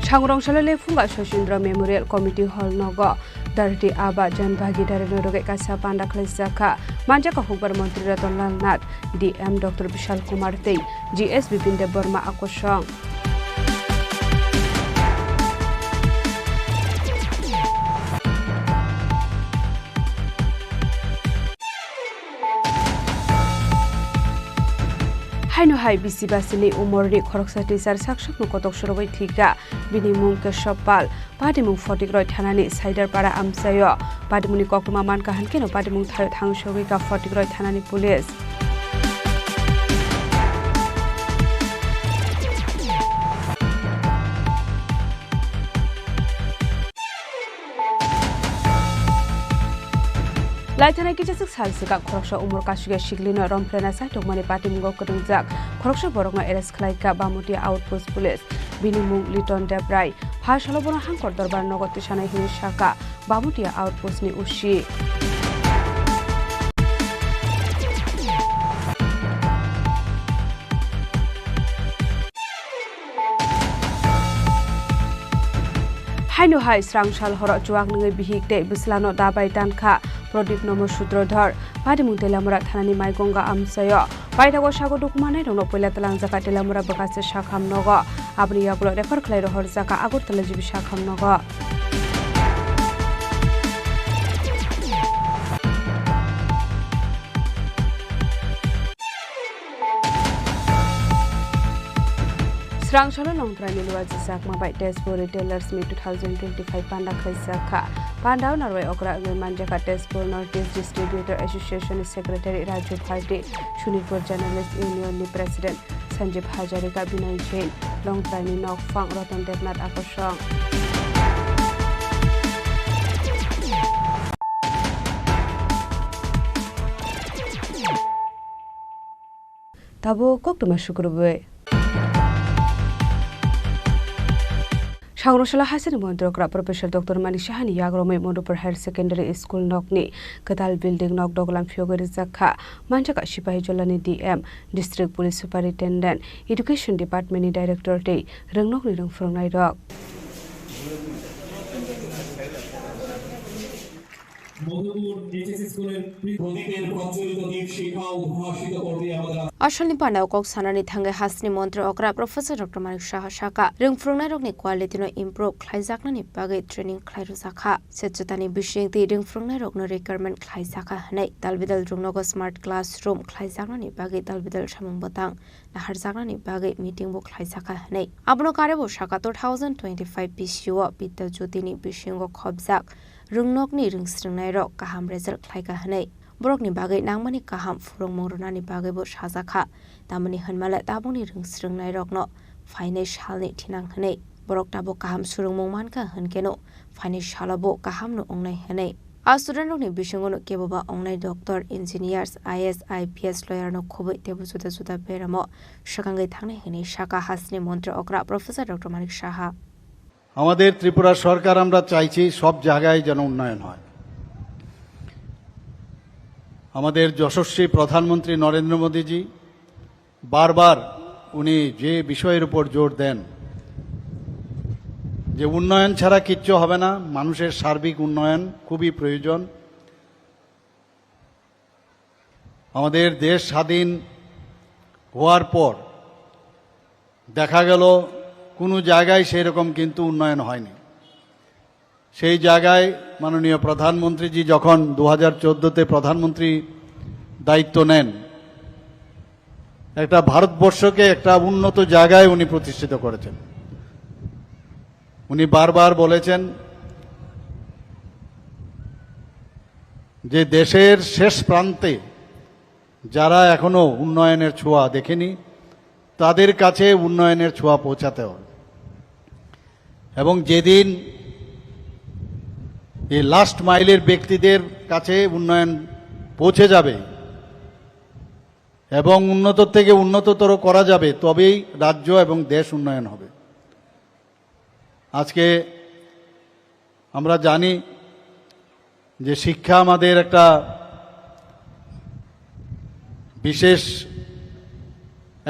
Sangrongsalole phunga Sosindra Memorial Committee Hall nogo Dharti Aaba Jan Bhagidari no rwgwi kaisa panda khwlaijak kha. Manjak kha hukbar montri Ratan Lal Nath, D M Doctor Bishal Kumar tei G S Bipin Debbarma akosong. Haino hai bisi basini umorni khoroksa teacher saksakno kotok sorogwi thwikha. Bini mung Keshob Pal. Patimung Photikroi thanani Saidarpara amchaio. Patimungni koktwma mankha hwnkhe no patimung thaio thangsogwi kha Photikroi thanani police. Laithanai kichaswk sal swkang khoroksa umor kasugya siklino romphrenai chaitokmani patimungo kwrwngjak khoroksa borokno arrest khlaikha Bamutia Outpost Police. Bini mung Liton Debrai. Pha salo bono Hangkor Dorbar nogo tisanai hwnwi sakha Bamutia Outpost ni O C. Haino hai srang sal horo chuak nungwi bihik tei bwslano dabai tankha Pradip Nomo Sutrodhor. Patimung Teliamura thanani Maigonga amchaio. Paithago sago dukumanai rokno puila twlangjaka Teliamura bwkhachi sakham nogo. Aboni yagulo refer khlai rohorjaka Agartala G B sakham nogo. Srang salo Longtraini Luaji Chakma bai Tezpur Retailers Meet two thousand twenty-five panda khlaijak kha. Pandao narwai okra wngwi manjakha Tezpur North East Distributor Association ni Secretary Raju Bharti, Sunilpur Journalist Union ni President Sanjeev Hazarika, Binoy Jain, Longtraini Nokphang Ratan Debnath akosong. Tabuk koktwma sukrubwi. Sangrosala hasini montri okra Professor Doctor Manik Sahani yagromwi Madhupur Higher Secondary School nokni kwtal building nok doglam phiyogwi rijak kha. Manjak kha Sipahi Jolani D M, District Police Superintendent, Education Department ni Director tei rwngnokni rwng phwrwngnairok. Madhupur HS স্কুলের প্রদীপের প্রজ্বলিত দীপ শিখা উদ্ভাসিত করবে আমাদের। Asalni pandao kok sanani thangwi hasteni montri okra Professor Doctor Manik Saha sakha, rwngphwrwngnairokni quality no improve khlaijaknani bagwi training khlai rwjakha. Swchhotani bisingtwi rwngphwrwngnairokno requirement khlaijakha hwnwi dalbidal rwngnogo smart classroom khlaijaknani bagwi dalbidal samung bwtang naharjaknani bagwi meeting bo khlaijakha hwnwi. Abono karwi bo sakha two thousand twenty-five B C O Bidya Jyotini bisingo khopjak rwngnokni rwngsrwngnairok kaham result khlaikha hwnwi. Borokni bagwi nangmani kaham phwrwngmung rwnani bagwibo sajakha. Tamoni hwnmale tabukni rwngsrwngnairokno phainai salni thinang hwnwi. Borok tabuk kaham swrwngmung mankha hwnkeno phainai salobo kahamno wngnai hwnwi. A studentrokni bisingono keboba wngnai doctor, engineers, I A S, I P S, lawyerno khubui teibo juda juda beramo swkangwi thangnai hwnwi sakha hasteni montri okra Professor Doctor Manik Saha. আমাদের ত্রিপুরা সরকার, আমরা চাইছি সব জায়গায় যেন উন্নয়ন হয়। আমাদের যশস্বী প্রধানমন্ত্রী নরেন্দ্র মোদীজি বারবার উনি যে বিষয়ের উপর জোর দেন যে উন্নয়ন ছাড়া কিচ্ছু হবে না, মানুষের সার্বিক উন্নয়ন খুবই প্রয়োজন। আমাদের দেশ স্বাধীন হওয়ার পর দেখা গেল কোনো জায়গায় সেই রকম কিন্তু উন্নয়ন হয়নি। সেই জায়গায় মাননীয় প্রধানমন্ত্রীজি যখন দু হাজার চোদ্দোতে প্রধানমন্ত্রী দায়িত্ব নেন, একটা ভারতবর্ষকে একটা উন্নত জায়গায় উনি প্রতিষ্ঠিত করেছেন। উনি বারবার বলেছেন যে দেশের শেষ প্রান্তে যারা এখনো উন্নয়নের ছোঁয়া দেখেনি, তাদের কাছে উন্নয়নের ছোঁয়া পৌঁছাতে হবে। এবং যেদিন এই লাস্ট মাইলের ব্যক্তিদের কাছে উন্নয়ন পৌঁছে যাবে এবং উন্নত থেকে উন্নততর করা যাবে, তবেই রাজ্য এবং দেশ উন্নয়ন হবে। আজকে আমরা জানি যে শিক্ষা আমাদের একটা বিশেষ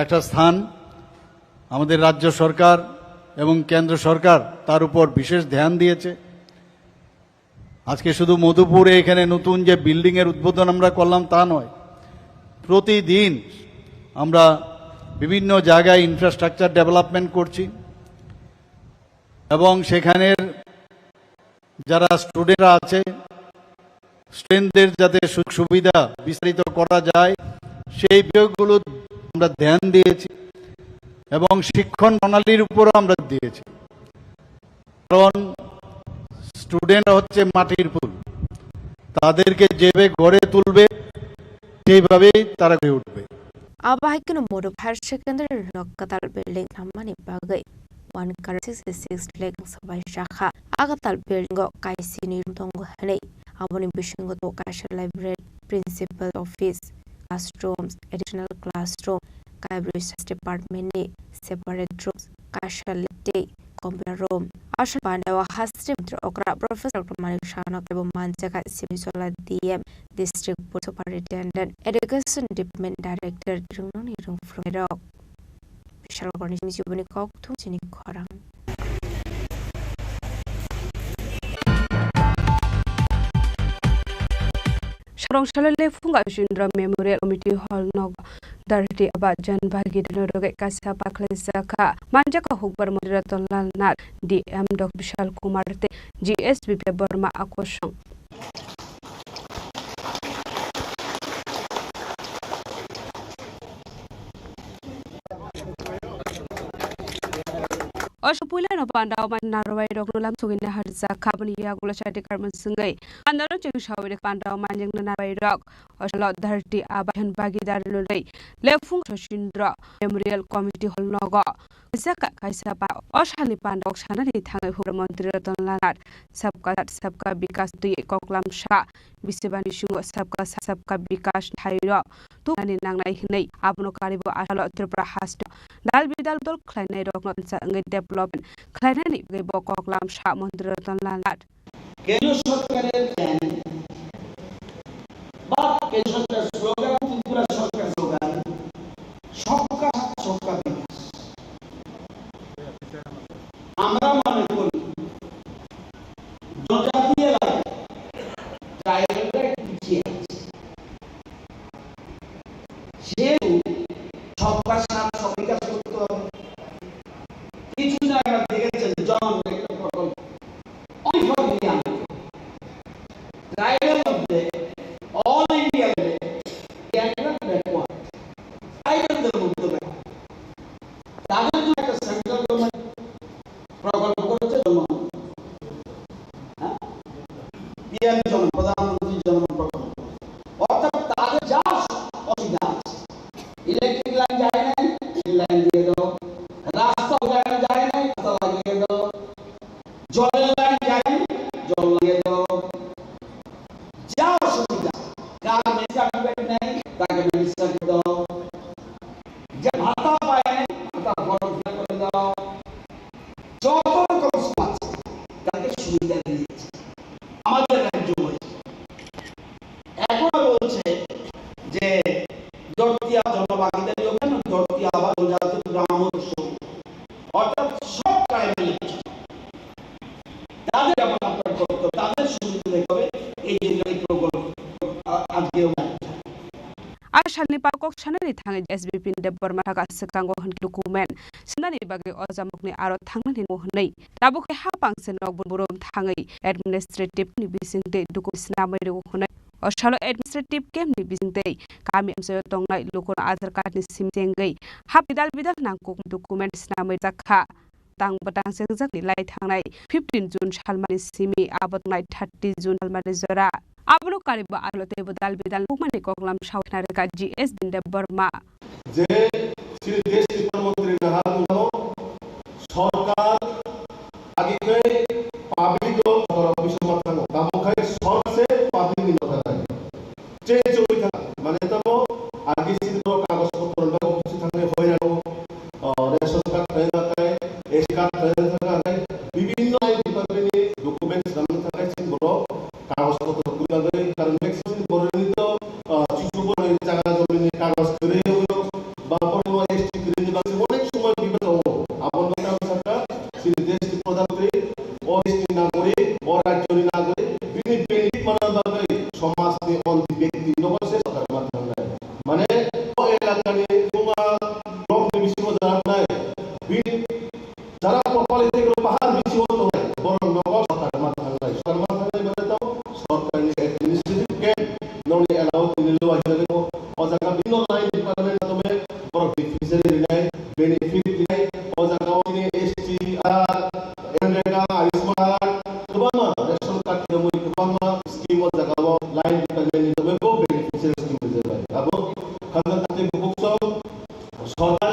একটা স্থান। আমাদের রাজ্য সরকার এবং কেন্দ্র সরকার তার উপর বিশেষ ধ্যান দিয়েছে। আজকে শুধু মধুপুরে এখানে নতুন যে বিল্ডিংয়ের উদ্বোধন আমরা করলাম তা নয়, প্রতিদিন আমরা বিভিন্ন জায়গায় ইনফ্রাস্ট্রাকচার ডেভেলপমেন্ট করছি এবং সেখানের যারা স্টুডেন্টরা আছে, স্টুডেন্টদের যাতে সুযোগ সুবিধা বিস্তারিত করা যায়, সেই বিষয়গুলো আমরা ধ্যান দিয়েছি এবং শিক্ষণ প্রণালীর উপরও আমরা দিয়েছি। কারণ স্টুডেন্টরা হচ্ছে মাটির পুতুল, তাদেরকে যেভাবে গড়ে তুলবে সেইভাবেই তারা গড়ে উঠবে। Abo hai kheno Modop Higher Secondary no kwtal building khlammani bagwi one crore sixty six lakh sabai sakha. A kwtal building o kaisini room tongo hwnwi, aboni bisingo tongo kaisa library, principal office, classrooms, additional classroom, kaibri science department ni separate rooms, kaisa lab tei computer room. Aswk pandao hasteni montri okra Professor Doctor Manik Sahano kebo manjakha Sibijwla D M, District Police Superintendent, Education Department Director, rwngnokni rwngphwrwngnairok. Bishalgarhni simi chiboni kokthum chini khorang. Sarong salo lephungo Jindra Memorial Committee Hall nogo Dharti Aba Jan Bhagidar no rwgwi kaisa pakhlai jakha. Manjakha hukbar montri Ratan Lal Nath, D M Doctor Bishal Kumar tei G S B P Borma akosong. O puilano pandao man narwai rokno lam sugina harjak kha, aboni yagulo chati karman swngwi pandao chwng sawini pandao manjak narwai rok. O salo Dharti Aba Jan Bhagidar nunwi lephung Sachindra Memorial Committee Hall nogo kaisa ka-, kaisa pa o salni pandao sanani thangwi hukbar montri Ratan Lal Nath Sabka Saath Sabka Vikas twi koklam sa bisibani sungo Sabka Saath Sabka Vikas thairo tubunani nangnai hwnwi abono karwibo asalo Tripura hasto dal bidal dol khlainai rokno thansa wngwi development khlainani bagwi bo koklam sa montri Ratan Lal Nath. কেন্দ্রীয় সরকারের প্ল্যান বা কেন্দ্র সরকার স্লোগান, ত্রিপুরা সরকার স্লোগান, সবকা সাথ সবকা বিকাশ। আমরা মনে করি জনজাতি এলাকায় ট্রাইবালরা একটু পিছিয়ে আছে। যেহেতু সবকা সাথ সবাইকে আসতে হবে, কিছু জায়গা দেখেছেন জন একটা প্রকল্প, অনেক ভাবে নিয়ে আনবে। ট্রাইবেল মধ্যে অল ইন্ডিয়া লেভেলে ট্রাইবেল ব্যাকওয়ার্ড, ট্রাইবেলদের মধ্যে ব্যাকওয়ার্ড। তাদের জন্য একটা সেন্ট্রাল গভর্নমেন্ট প্রকল্প করেছে জনমন, হ্যাঁ? পিএম জন, প্রধানমন্ত্রী জনমন প্রকল্প। অর্থাৎ তাদের যা অসুবিধা আছে, ইলেকট্রিক লাইন যায় নাই, ইলেকট্রিক লাইন দিয়ে দাও, রাস্তা জায়গায় যায় নাই, রাস্তা লাগিয়ে দাও, জলের লাইন যায় নাই, জল লাগিয়ে দাও, যা অসুবিধা, কার মেডিকেল সার্টিফিকেট নেই, তাকে মেডিকেল সার্টিফিকেট দাও, যে ভাতা পায় নাই, ভাতা ফর্ম ফিল আপ করে দাও, যত রকম স্কিম আছে, তাদেরকে সুবিধা দিয়েছে আমাদের রাজ্য বলে। এখন বলছে যে জড়তিয়া জনভাগিদারি অভিযান, জড়তিয়া আবাস জনজাতি গ্রাম উৎসব, অর্থাৎ সব ট্রাইবেল তাদের ডেভেলপমেন্ট করতে হবে, তাদের সুবিধা দেখতে হবে। এই জন্য এই প্রকল্প আ-, আজকে আমরা A salni pal kok sanani thangwi S B P ni Debbarma thaka swkango hwnwi document swnani bagwi o jamukni aro thangnani nango hwnwi. Tabuk khe ha pangse nok burum thangwi administrative ni bisingtwi document swnamwi rwo hwnwi. O salo administrative camp ni bisingtwi kami amchaio tongnai lukuno Aadhaar card ni simi chengwi ha bidal bidal nangkukmani document swnamwi rwjak kha. Tang bwtang chengjakni lai thangnai fifteen June salmani simi abo tongnai thirty June salmani jora. Abono kariba alo tei bwdal bidal nukmani koklam sao khnarwkha G S Debbarma. Je chini desh ni Pradhan Mantri naha tongmano sorkar agi khe public o sorkar office o ma thango, tamo khai sorkar se public ni ma thangnai. Change wngwi thang, mane tamo agi sini borok kagoj potro bagwi office thangwi hoirano, o, ration card khlaina khe, S T card khlaina thangna khe, bibhinno ain department ni documents namna thangkhe chini borok kagoj potro kwrwi bagwi, karon maximum borokni to, o, chuchuboni jaga jomini kagoj kwrwi wngwi ba borokno S T kwrwini bagwi onek somoy bipod tongo. Aboni bagwi ang sakha, chini desh ni pradhan mantri, o desh ni nagorik, o rajyo ni nagorik, bini benefit manna bagwi somaj ni ondi byakti nogo se sorkar ma thangnai. Mane o elaka ni tungma block ni bisingo jara wngnai, bini jara properly tei pahar bisingo tongnai, borok nogo sorkar ma thangnai. Sorkar ma thangnai mane to sorkar ni administrative camp nokni elaka o tini lo ahi jagao, o jaga bibhinno line department tome borok beneficiary rinai, benefit rinai, o jaga o chini S T, ah, MNREGA, Ayushman Bharat, kwbangma ration card tongwi kwbangma scheme o jaga o line department ni tome bo beneficiary scheme rijak bai. Abo khajna tei bukhuk song sorkar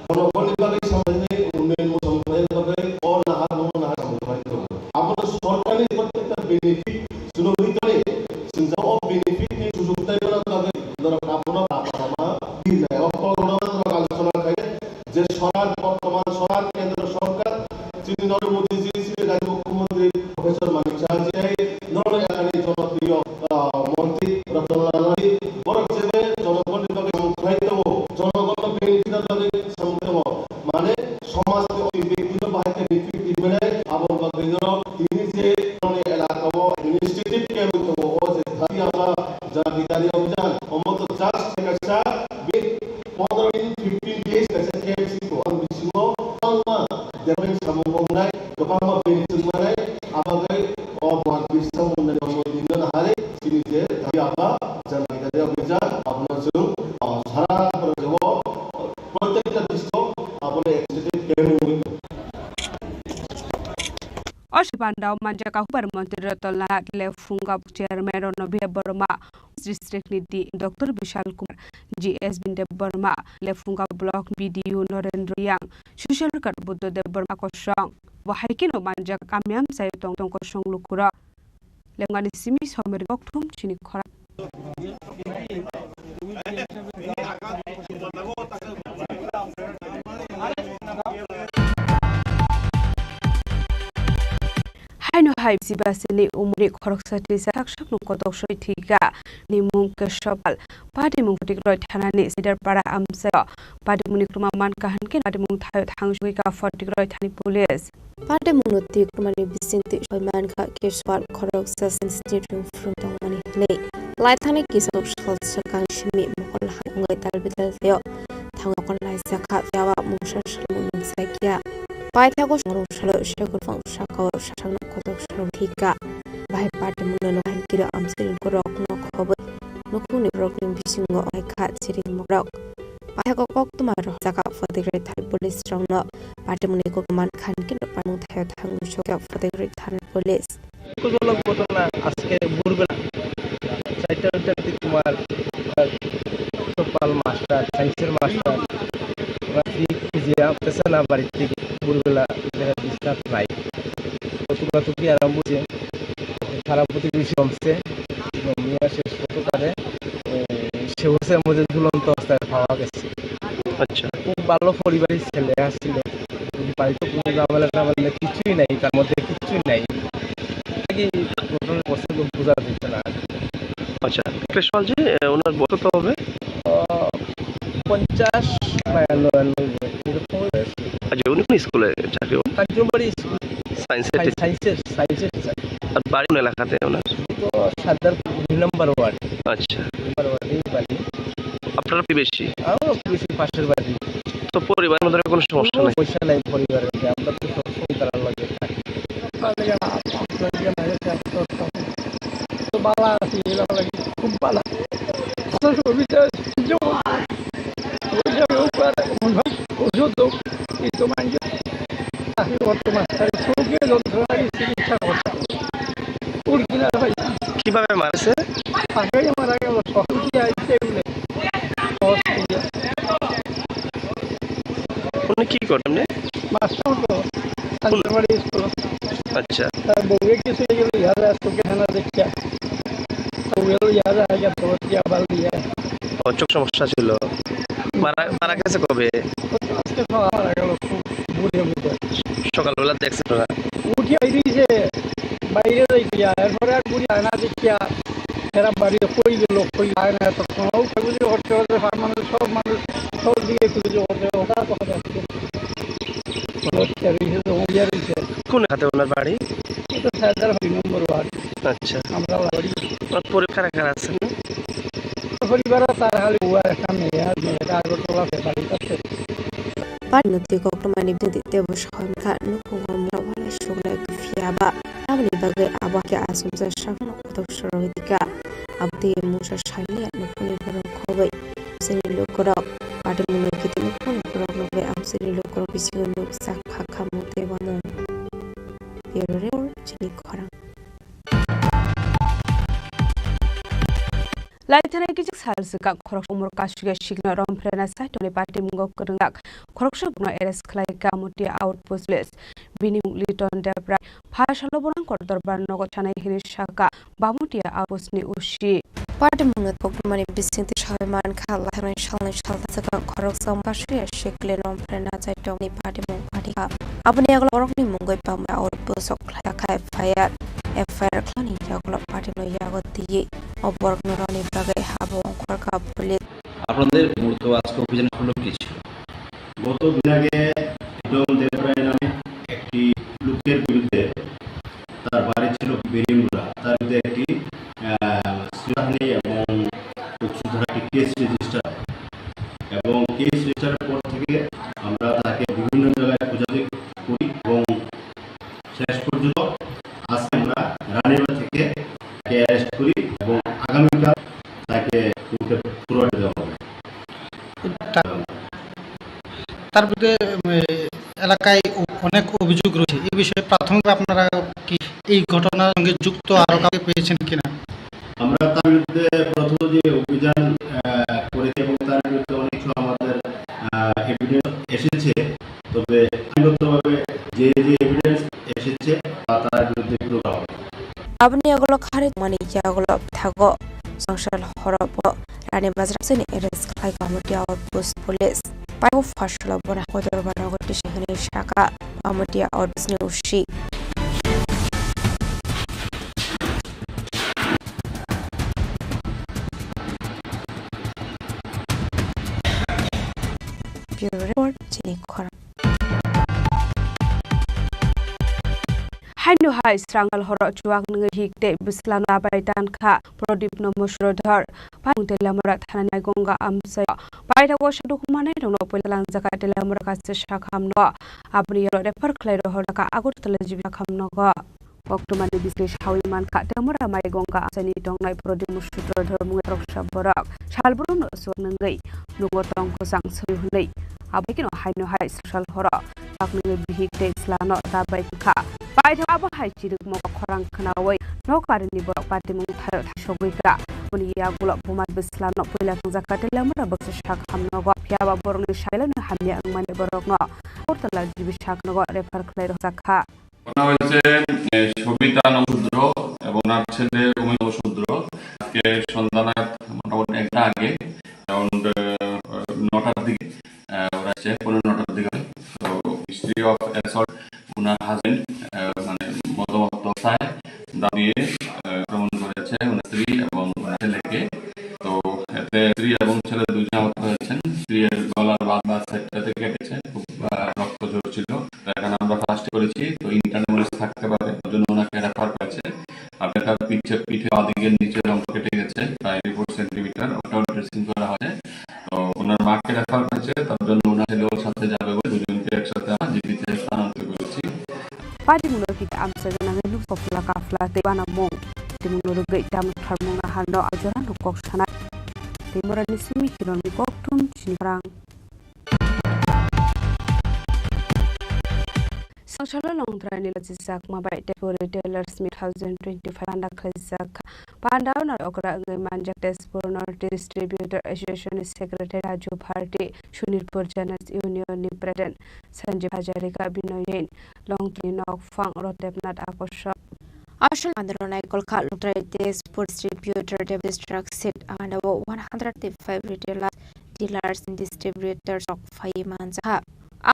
jonogonni bagwi samajni unnoyon mosong khlaina bagwi o nahar no nahar samung khlai tongo. Abono sorkarni prottekta benefit chwng rwui toni, chwng jagao benefit ni sujug tei mano bagwi norok abono lama lama birnai. O kokno norok alochona khai je sorkar, bortoman sorkar, kendro sorkar, chini Narendra Modi ji, chini rajya mukhyamantri Professor Manik Saha ji hai norokni elakani jonopriyo, ah, montri Ratan Lal ji, borok jebe jonogonni bagwi samung khlai tongo, jonogonna benefit ni bagwi samung tongo. Mane somajni oi bektino bahai khe benefit rimani, aboni bagwi norok tini je norokni elakao administrative camp tongo, o je Dhati Aaba Jan Bhagidari Abhiyan, omo to just kaisa be pondro din, fifteen days kaisa camp si to, ang bisingo kwbangma development samung wngnai, kwbangma benefit wngnai, abagwi o Bhagwan Birsa Munda ni jomodin no naharwi chini je Dhati Aaba Jan Bhagidari Abhiyan, abono chwng, o, sara Tripura rajyo o, o, prottekta district o abono executive camp wngwi tongo. O sibandao manjak Hubar Montri Ratan Lal, Lephunga Chairman Ranbir Debbarma, District ni D M Doctor Bishal Kumar, G S Debbarma, Lephunga Block B D O Norendra Reang, Social Worker Buddha Debbarma kosong. Bo hai kheno manjak kami amchaio tong tong kosong lukurok. Lengmani simi somir kokthum chini khorang. Haino hai bisi basini umri khoroksa tisa thaksak nung kotok soi thika ni mung Keshopal. Padimung Photikroi thanani Sidarpara amchaio padimungni kwma mankha hinkhe padimung thaio thangsugwi ka Photikroi thani police. Padimungno twi kwmani bisingtwi soi mankha Keshopal khoroksa state rung phwrwng tongo. Paithakni kisa sal swkang simi mokol hai wngwi tal bidal thaio. Thangwi mokol laijak kha, phiya ba mungsa salmung nungjakya. Paithago songrung salo se kwrwng sakao sakno kotor salrwng thika. Bahai patimungno nokhan kiro amchwrwng rokno khobwi nukhungni borokni bisingo wngwi kha chiring morok. Paithakgo koktwma rohorjak kha photigri thani police rokno. Patimungni kokno mankha hwnkhe patimung thaio thangwi sokya photigri thani police. দুঃখজনক ঘটনা, আজকে ভোরবেলা চারটা চারটার দিকে আমার, আহ, ছোট পাল মাস্টার, সায়েন্সের মাস্টার, রাত্রি খুঁজিয়া পেছানা বাড়ির থেকে ভোরবেলা দেখা বিশ্বনাথ নাই। তো তুকাতুকি আরম্ভ হয়েছে, থানা প্রতিবেশী জমছে, জমিয়া শেষ পর্যন্ত তারে, এ, সে হচ্ছে আমাদের ঝুলন্ত অবস্থায় পাওয়া গেছে। আচ্ছা। খুব ভালো পরিবারের ছেলে আসছিল, বাড়িতে কোনো ঝামেলা টামেলা কিছুই নাই, তার মধ্যে কিছুই নাই। কি ঘটনার বস্তু বোঝা যাচ্ছে না। আচ্ছা, একটা সমাজে, আহ, ওনার বয়স কত হবে? আহ, পঞ্চাশ, বায়ান্ন, এরকম হবে। আচ্ছা, উনি কোন স্কুলে চাকরি করেন? কাঞ্চনবাড়ি স্কুল। সায়েন্সের সায়েন্স-, টিচার। সায়েন্সের, সায়েন্সের টিচার। আর বাড়ি কোন এলাকাতে ওনার? তো সর্দার দুই নম্বর ওয়ার্ড। আচ্ছা। দুই নম্বর ওয়ার্ডেই বাড়ি। আপনারা প্রতিবেশী? আমরাও প্রতিবেশী, পাশের বাড়ি। তো পরিবারের মধ্যে কোনো সমস্যা কোনো নাই? সমস্যা নাই পরিবারের মধ্যে, আমরা তো সবসময় তারা লগে থাকি। তো বালা আছি, এই বালা লাগে, খুব বালা। অথচ অভিযোগ, অভিযোগ, অভিযোগ উপরে মনে হয় অভিযোগ, কিন্তু মানে চাকরি করতে মাস্টার চোখে যন্ত্রণায় চিকিৎসা করতে হবে। উল্কিনা ভাই। কিভাবে মারছে? তাকে মারা গেল, সহজে আইসে এগুলো। সহজ করিয়া। উনি কি করেন এমনি? মাস্টার তো, আঙ্গনবাড়ি স্কুল। আচ্ছা। তার বউয়ে কিছু এগুলো ইয়ার চোখে হানা দেখছে। তো এগুলো ইয়ার আগে তো কি আবার দিয়ে। ও, চোখ সমস্যা ছিল। মারা, মারা গেছে কবে? আজকে সকাল মারা গেল, খুব বুড়ে বুড়ে। সকালবেলা দেখছেন ওরা? উঠে আইছে বাইরে যাইতে, এরপরে আর বুড়ি আয় না দেখিয়া এরা বাড়ি কই গেল, কই আয় না, এতক্ষণ ও খুঁজে করতে করতে সব মানুষ, সব মানুষ সব দিকে খুঁজে করতে ওরা তো হঠাৎ করে লড়তে রয়েছে, তো হইয়া রয়েছে। কোন খাতে ওনার বাড়ি? এটা সায়দার দুই নম্বর ওয়ার্ড। আচ্ছা। আমরা বাড়ি। ওনার পরিবার কারা কারা আছেন? পরিবার তার খালি বউ আর একটা মেয়ে, আর মেয়েটা আগরতলা বাড়ি আছে। Party no twi koktwmani bwtwi teibo sahoi mankha, nukhungo mura walai suglai phiya ba. Aboni bagwi abo khe achomsa sakno kotor sorogwi tikha. Abo twi mungsa saliya nukhungni borok khobwi. Chini lukurok patimungno kiti nukhungni borok nugwi amchini lukurok bisingo nukjak kha khamung tei wamung. Bureau Report, Chini Khorang. Laithani kichik sal swkang khoroksa umor kasugya sikno romphrenai saitorni patimwngo kwrwngjak khoroksa borokno arrest khlai kha Amutia Outpost Police. Bini mung Liton Debrai. Pha salo bono kotor dorbar nogo chanai hinwi sakha Bamutia Outpost ni O C. Patimungno koktwmani bisingtwi sahoi mankha, laithani salni saltham swkang khoroksa umor kasugya sikle romphrenai saitorni patimung phatikha. Aboni yagulo borokni mungwi Bamutia Outpost o khlai kha F I R. F I R khlani yagulo patimungno yago twiwi o borokno rwna bagwi habo ongkhorkha police. আপনাদের মূলত আজকে অভিযান হলো কি ছিল? গত দিন আগে লিটন দেবরায় নামে একটি লোকের বিরুদ্ধে, তার বাড়ি ছিল বেরিমুড়া, তার বিরুদ্ধে একটি, আহ, শ্লীলতাহানি এবং চক্ষুধারা একটি কেস রেজিস্টার হয়। এবং কেস রেজিস্টারের পর থেকে আমরা তাকে বিভিন্ন জায়গায় খোঁজাখুঁজি করি এবং শেষ পর্যন্ত আজকে আমরা রানীবাজার থেকে তাকে অ্যারেস্ট করি এবং আগামীকাল তাকে কোর্টে ফরওয়ার্ড দেওয়া হবে। তা-, তার বিরুদ্ধে, উম, এলাকায় অ-, অনেক অভিযোগ রয়েছে। এই বিষয়ে প্রাথমিকভাবে আপনারা কি এই ঘটনার সঙ্গে যুক্ত আরো কাউকে পেয়েছেন কিনা? আমরা তার বিরুদ্ধে প্রথম যে অভিযান, আহ, করেছি এবং তার বিরুদ্ধে অনেক কিছু আমাদের, আহ, এভিডেন্স এসেছে, তবে আইনগতভাবে যে যে এভিডেন্স এসেছে তা তার বিরুদ্ধে প্রয়োগ হবে। Aboni yagulo kharwi tongmani yagulo thago songsa horo bo Rani Bazar sini arrest khlai kha Amutia Outpost Police. Paibo pha salo bono kotor mano tisa hinwi sakha Amutia Outpost ni O C. Bureau Report, Chini Khorang. Haino hai srangal horo chuak nungwi hik tei bwsla no abai tan kha Prodip no Musrodhor. Paimung Teliamura thana ni Maigonga amchai paithago saduk manai rokno puila langjakha Teliamura kaisa sakhamno. Aboni yaro refer khlai rohor kha Agartala G B sakhamnogo. Koktwmani bisri sawi mankha Teliamura Maigonga amchaini tongnai Prodip Musrodhor mungwi khoroksa borok salbrum no chuak nungwi nungo tong kwchang swi hwnwi. Abaikhe no haino hai sal horo Paknwi bihik tei slano ta bai kha. Paithak abo hai chirikmo khorang khnaui nok karini borok patimung thaio thasogwi kha. Boni yagulo buma bwslano puila thangjakha Teliamura baksa sakhamnogo. Phiyaba borokni sailano hamya wngmani borokno Agartala G B sakhamnogo refer khlai rwjakha. ঘটনা হয়েছে, এ, সবিতা নবশূদ্র এবং ওনার ছেলে উমেশ নবশূদ্র। আজকে সন্ধ্যা নাগাদ মোটামুটি একটা আগে, around, আহ, নটার দিকে, আহ, ওরা এসে পৌনে নটার দিকে। তো, history of assault, ওনার হাজবেন্ড, আহ, মানে, মদ্যপান অবস্থায় দাঁড়িয়ে, আহ, আক্রমণ করেছে ওনার স্ত্রী এবং ওনার ছেলেকে। তো, এতে স্ত্রী এবং ছেলে দুজন আহত হয়েছেন। স্ত্রীর গলার বাঁধা সাইডটাতে কেটেছে, খুব, আহ, রক্ত ঝরছিল। তো, এখন আমরা ফার্স্ট করেছি, তো ইন্টারনাল থাকতে পারে, ওই জন্য ওনাকে রেফার করেছে। আর এটা পিঠে, পিঠে বাঁদিকের নিচের অংশ কেটে গেছে প্রায় ফোর সেন্টিমিটার, ওটাও ড্রেসিং করা হয়েছে। তো ওনার মাকে রেফার করেছে, তার জন্য ওনার ছেলেও সাথে যাবে বলে দুজনকে একসাথে আমরা জিবিতে স্থানান্তর করেছি। Patimungno kiti amchajanani lukok phla kaphla tei banamung. Patimungno rwgwi tamo tharmung naharno ajorano kok sanai. Tei morani simi hironwi kokthum sini khorang. Songchalo Longtraini lachijakma bai February Tailors Meet two thousand twenty-five panda khlaijak. Pandao nai okra wngwi manjak Tezpur North Distributor Association ni Secretary Raju Bharti, Sonitpur General Union ni President Sanjib Hazarika, Binoy Jain, Longtraini nokphang Rotepnath Akosha. Asol andro naikol kha Longtrai Tezpur Distributor District Seat, amanda o one hundred thirty-five retailers, dealers and distributors rok phai manjakha.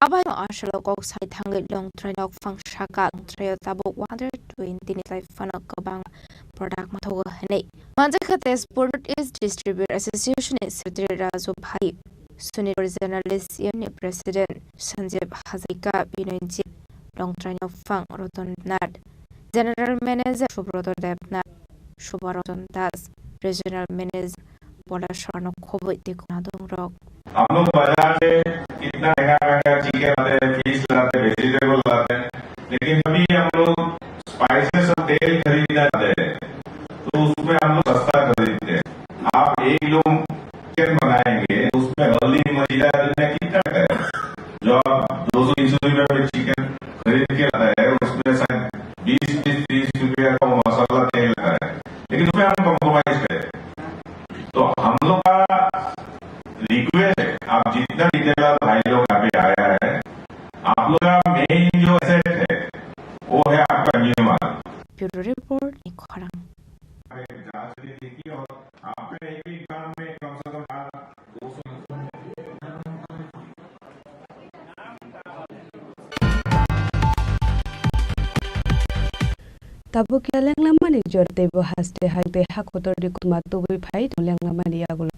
Abai no asolo kok sai thangwi Longtrai nokphang saka Longtrai o tabuk one hundred twenty ni lai phano kwbang product mathogo hinwi manjakha Tezpur North East Distributor Association ni Secretary Raju Bhai, Sonitpur Journalist Union ni President Sanjib Hazarika, Binoy Jain, Longtrai nokphang Roton Nath, General Manager Subroto Debnath, Subharoton Das, Regional Manager Polasharno khoboi tei khwnadongrok. हम लोग बाजार से कितना महंगा महंगा चिकन लाते हैं, फिश लाते हैं, वेजिटेबल लाते हैं, लेकिन अभी हम लोग स्पाइसेस और तेल खरीदना है, तो उसमें हम लोग सस्ता खरीदते हैं। आप एक किलो चिकन बनाएंगे, उसमें हल्दी मजीरा दुनिया कितना करेगा? जो आप दो सौ तीन सौ रुपये में चिकन खरीद के लाता है, उसमें शायद बीस, बीस, तीस रुपये का वो मसाला तेल लगता है, लेकिन उसमें हम कॉम्प्रोमाइज करें। तो हम लोग का रिक्वेस्ट है, आप जितना रिटेलर भाई लोग यहाँ पे आया है, आप लोग का मेन जो एसेट है, वो है आपका कंज्यूमर। Bureau Report, Nikhorang. जांच के लिए देखिए और आपका एक एक ग्राम में कम से कम चार, दो सौ Tabuk ya lenglamani jor tei bo haste hai tei ha kotor ni kutma tubui phai tong lenglamani yagulo.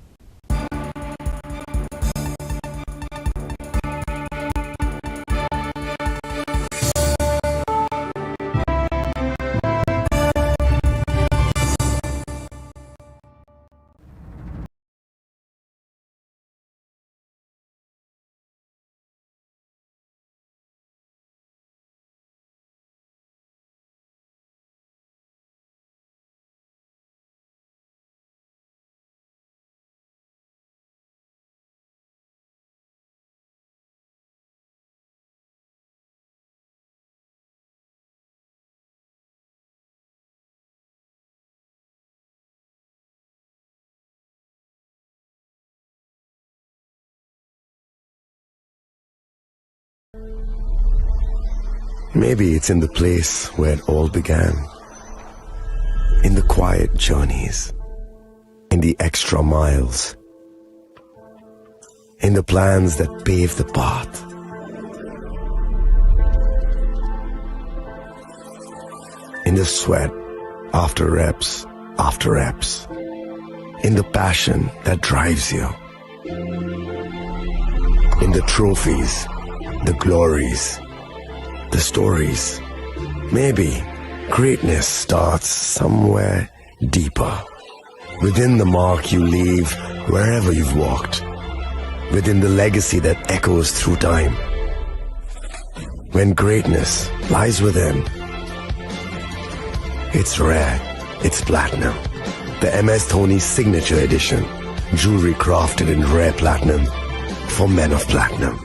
Maybe it's in the place where it all began. In the quiet journeys. In the extra miles. In the plans that pave the path. In the sweat after reps after reps. In the passion that drives you. In the trophies, the glories, the stories. Maybe greatness starts somewhere deeper. Within the mark you leave wherever you've walked. Within the legacy that echoes through time. When greatness lies within, it's rare, it's platinum. The M S Dhoni Signature Edition. Jewelry crafted in rare platinum for men of platinum.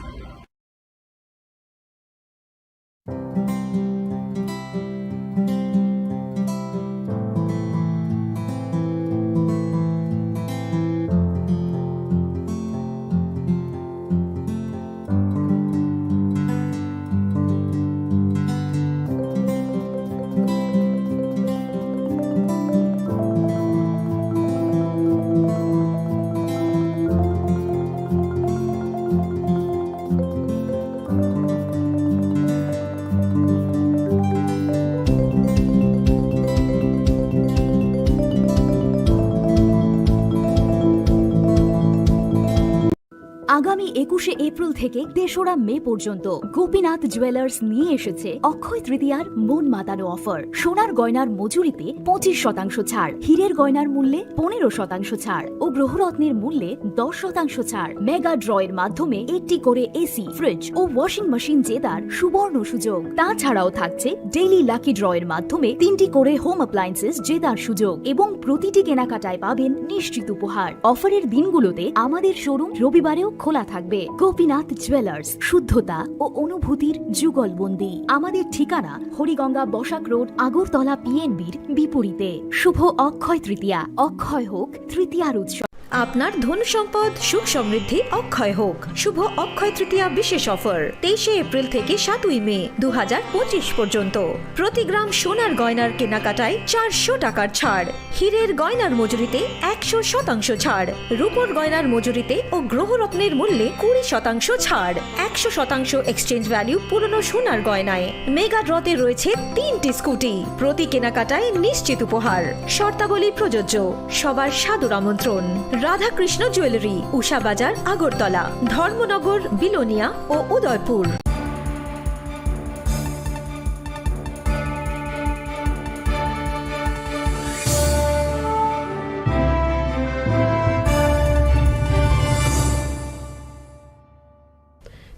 আগামী একুশে এপ্রিল থেকে তেসরা মে পর্যন্ত গোপীনাথ জুয়েলার্স নিয়ে এসেছে অক্ষয় তৃতীয়ার মন মাতানো অফার। সোনার গয়নার মজুরিতে পঁচিশ শতাংশ ছাড়, হীরের গয়নার মূল্যে পনেরো শতাংশ ছাড় ও গ্রহরত্নের মূল্যে দশ শতাংশ ছাড়। মেগা ড্র এর মাধ্যমে একটি করে এসি, ফ্রিজ ও ওয়াশিং মেশিন জেতার সুবর্ণ সুযোগ। তাছাড়াও থাকছে ডেইলি লাকি ড্র এর মাধ্যমে তিনটি করে হোম অ্যাপ্লায়েন্সেস জেতার সুযোগ এবং প্রতিটি কেনাকাটায় পাবেন নিশ্চিত উপহার। অফারের দিনগুলোতে আমাদের শোরুম রবিবারেও খোলা থাকবে। গোপীনাথ জুয়েলার্স, শুদ্ধতা ও অনুভূতির যুগলবন্দি। আমাদের ঠিকানা হরিগঙ্গা বসাক রোড, আগরতলা পিএনবির বিপরীতে। শুভ অক্ষয় তৃতীয়া, অক্ষয় হোক তৃতীয়ার উৎসব। আপনার ধন সম্পদ সুখ সমৃদ্ধি অক্ষয় হোক। শুভ অক্ষয় তৃতীয়া বিশেষ অফার, তেইশে এপ্রিল থেকে সাতই মে দু হাজার পঁচিশ পর্যন্ত। প্রতি গ্রাম সোনার গয়নার কেনাকাটায় চারশো টাকার ছাড়, হীরের গয়নার মজুরিতে একশো শতাংশ ছাড়, রূপোর গয়নার মজুরিতে ও গ্রহরত্নের মূল্যে কুড়ি শতাংশ ছাড়, একশো শতাংশ এক্সচেঞ্জ ভ্যালু পুরনো সোনার গয়নায়। মেগা ড্রতে রয়েছে তিনটি স্কুটি, প্রতি কেনাকাটায় নিশ্চিত উপহার। শর্তাবলী প্রযোজ্য। সবার সাদর আমন্ত্রণ। রাধাকৃষ্ণ জুয়েলারি, উষা বাজার, আগরতলা, ধর্মনগর, বিলোনিয়া ও Udaipur.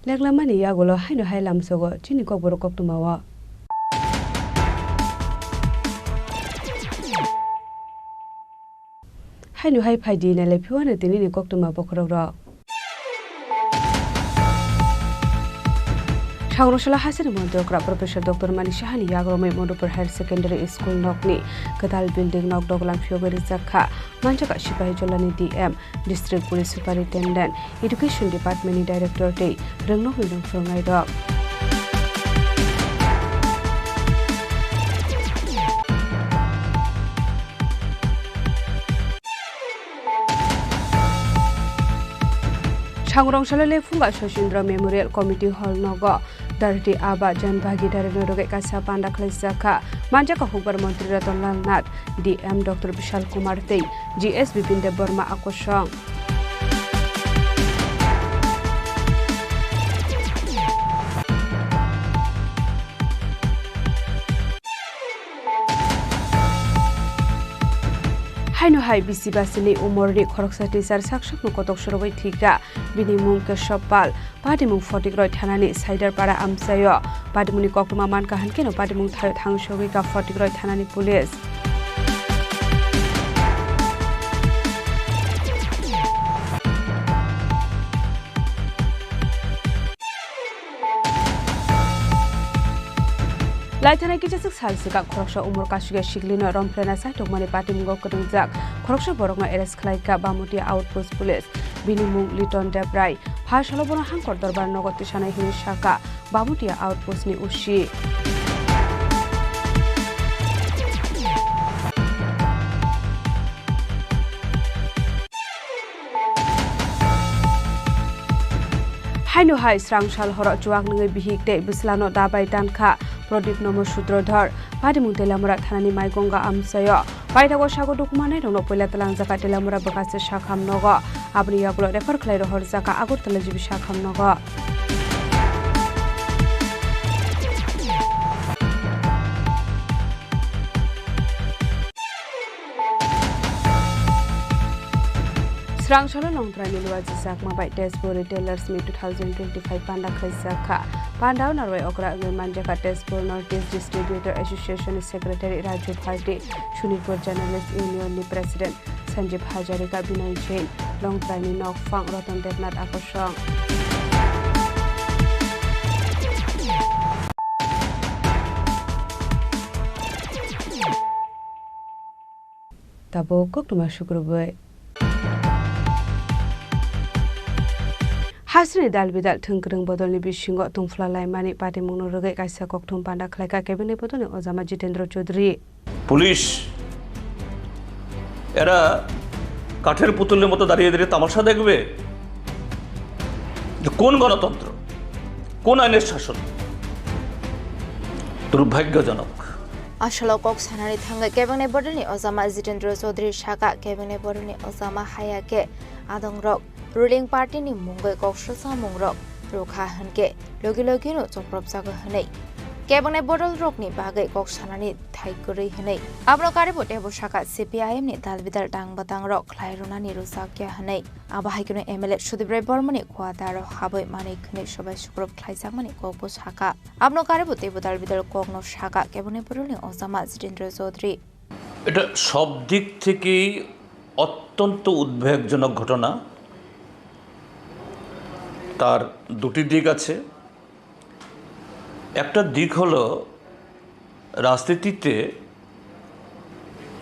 Leklamani yagulo haino hai lamsogo chini kokborok koktwmao. Haino hai phaidi nailai phiwano tinini koktwma bokhorokrok. Sangrong sala hasini montri okra Professor Doctor Mani Sahani yagromwi Madhupur Higher Secondary School nokni kwtal building nok doglam phiyogwi rijak kha. Manjak kha Sipahi Jolani D M, District Police Superintendent, Education Department ni Director tei rwngnokni rwng phwrwngnairok. Sangrong salo le phunga Sosindra Memorial Committee Hall nogo Dharti Aba Jan Bhagidari no rwgwi kaisa panda khwlaijak kha. Manjak kha hukbar montri Ratan Lal Nath, D M Doctor Bishal Kumar tei G S Bipin Deb Barma akosong. Haino hai bisi basini umorni khoroksa teacher sak sakno kotok surogwi thwikha. Bini mung Keshob Pal, Patimung Photikroi thanani Saidarpara amchaio. Patimungni koktwma mankha hinkhe no patimung thaio thangsogwi kha Photikroi thanani police. Laithana kichaswk sal swkang khoroksa umor kasugya siklino romphwrena chaitokmani patimungo kwrwngjak khoroksa borokno arrest khlaikha Bamutia Outpost Police. Bini mung Liton Debrai. Pha salo bono Hangkor Dorbar nogo tisanai hwnwi sakha Bamutia Outpost ni O C. Haino hai srang sal horo chuak nungwi bihik tei bwslano dabai tankha Pradip Nomo Sutrodhor. Patimung Teliamura thanani Maigonga amchaio paithago sago dukhumanai rokno puila twlangjakha Teliamura bwkhaste sakham nogo. Aboni yagulo refer khlai rohorjakha Agartala G B sakham nogo. Rangsalo Longtraini Luaji Chakma bai Tezpur Retailers Meet two thousand twenty-five panda khlaijak kha. Pandao narwai okra wngwi manjakha Tezpur North East Distributor Association ni Secretary Raju Bharti, Sunipur Journalist Union ni President Sanjib Hazarika, Binoy Jain, Longtraini Nokphang Ratan Debnath Akosong. Tabuk koktwma sukrubwi. Hasini dal bidal thwngkwrwng bodolni bisingo tongphla laimani patimungno rwgwi kaisa kokthum panda khlaikha Cabinet bodolni ojama Jitendra Chaudhary. Police এরা কাঠের পুতুলের মতো দাঁড়িয়ে দাঁড়িয়ে তামাশা দেখবে? যে কোন গণতন্ত্র, কোন আইনের শাসন? দুর্ভাগ্যজনক। Asalo kok sanani thangwi Cabinet bodolni ojama Jitendra Chaudhary saka Cabinet bodolni ojama haya khe adongrok ruling party ni mungwi kok swchamungrok rwkha hwnkhe logi logino chopropjago hwnwi. Cabinet bodolrokni bagwi kok sanani thai kwrwi hwnwi. Abono karibo teibo saka C P I M ni dal bidal tang batangrok khlai rwnani rwjakya hwnwi. Abo hai kheno M L A Sudip Rai Bormani kuadaro habwi manwi khwnwi sobai sukrub khlaijakmani kokbo saka. Abono karibo teibo dal bidal kokno saka Cabinet bodolni ojama Jitendra Chaudhary. এটা সব দিক থেকেই অত্যন্ত উদ্বেগজনক ঘটনা। তার দুটি দিক আছে। একটা দিক হলো রাজনীতিতে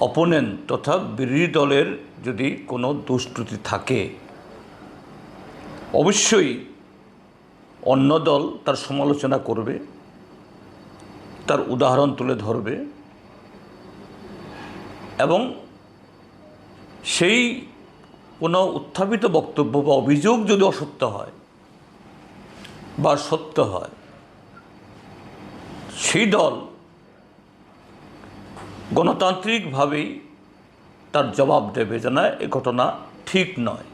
অপোনেন্ট তথা বিরোধী দলের যদি কোনো দুষ্কৃতি থাকে, অবশ্যই অন্য দল তার সমালোচনা করবে, তার উদাহরণ তুলে ধরবে এবং সেই কোনো উত্থাপিত বক্তব্য বা অভিযোগ যদি অসত্য হয় বা সত্য হয়, সেই দল গণতান্ত্রিকভাবেই তার জবাব দেবে যে না, এ ঘটনা ঠিক নয়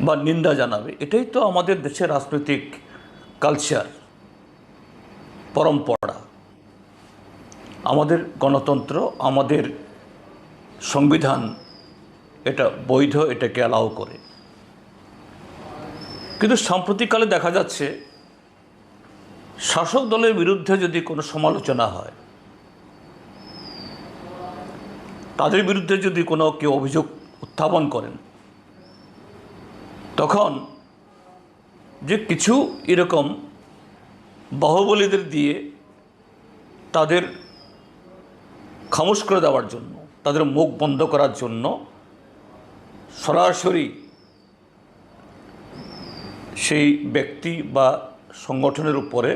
বা নিন্দা জানাবে। এটাই তো আমাদের দেশের রাজনৈতিক কালচার, পরম্পরা। আমাদের গণতন্ত্র, আমাদের সংবিধান এটা বৈধ, এটাকে অ্যালাউ করে। কিন্তু সাম্প্রতিককালে দেখা যাচ্ছে শাসক দলের বিরুদ্ধে যদি কোনো সমালোচনা হয়, তাদের বিরুদ্ধে যদি কোনো কেউ অভিযোগ উত্থাপন করেন, তখন যে কিছু এরকম বাহুবলীদের দিয়ে তাদের খামোশ করে দেওয়ার জন্য, তাদের মুখ বন্ধ করার জন্য সরাসরি সেই ব্যক্তি বা সংগঠনের উপরে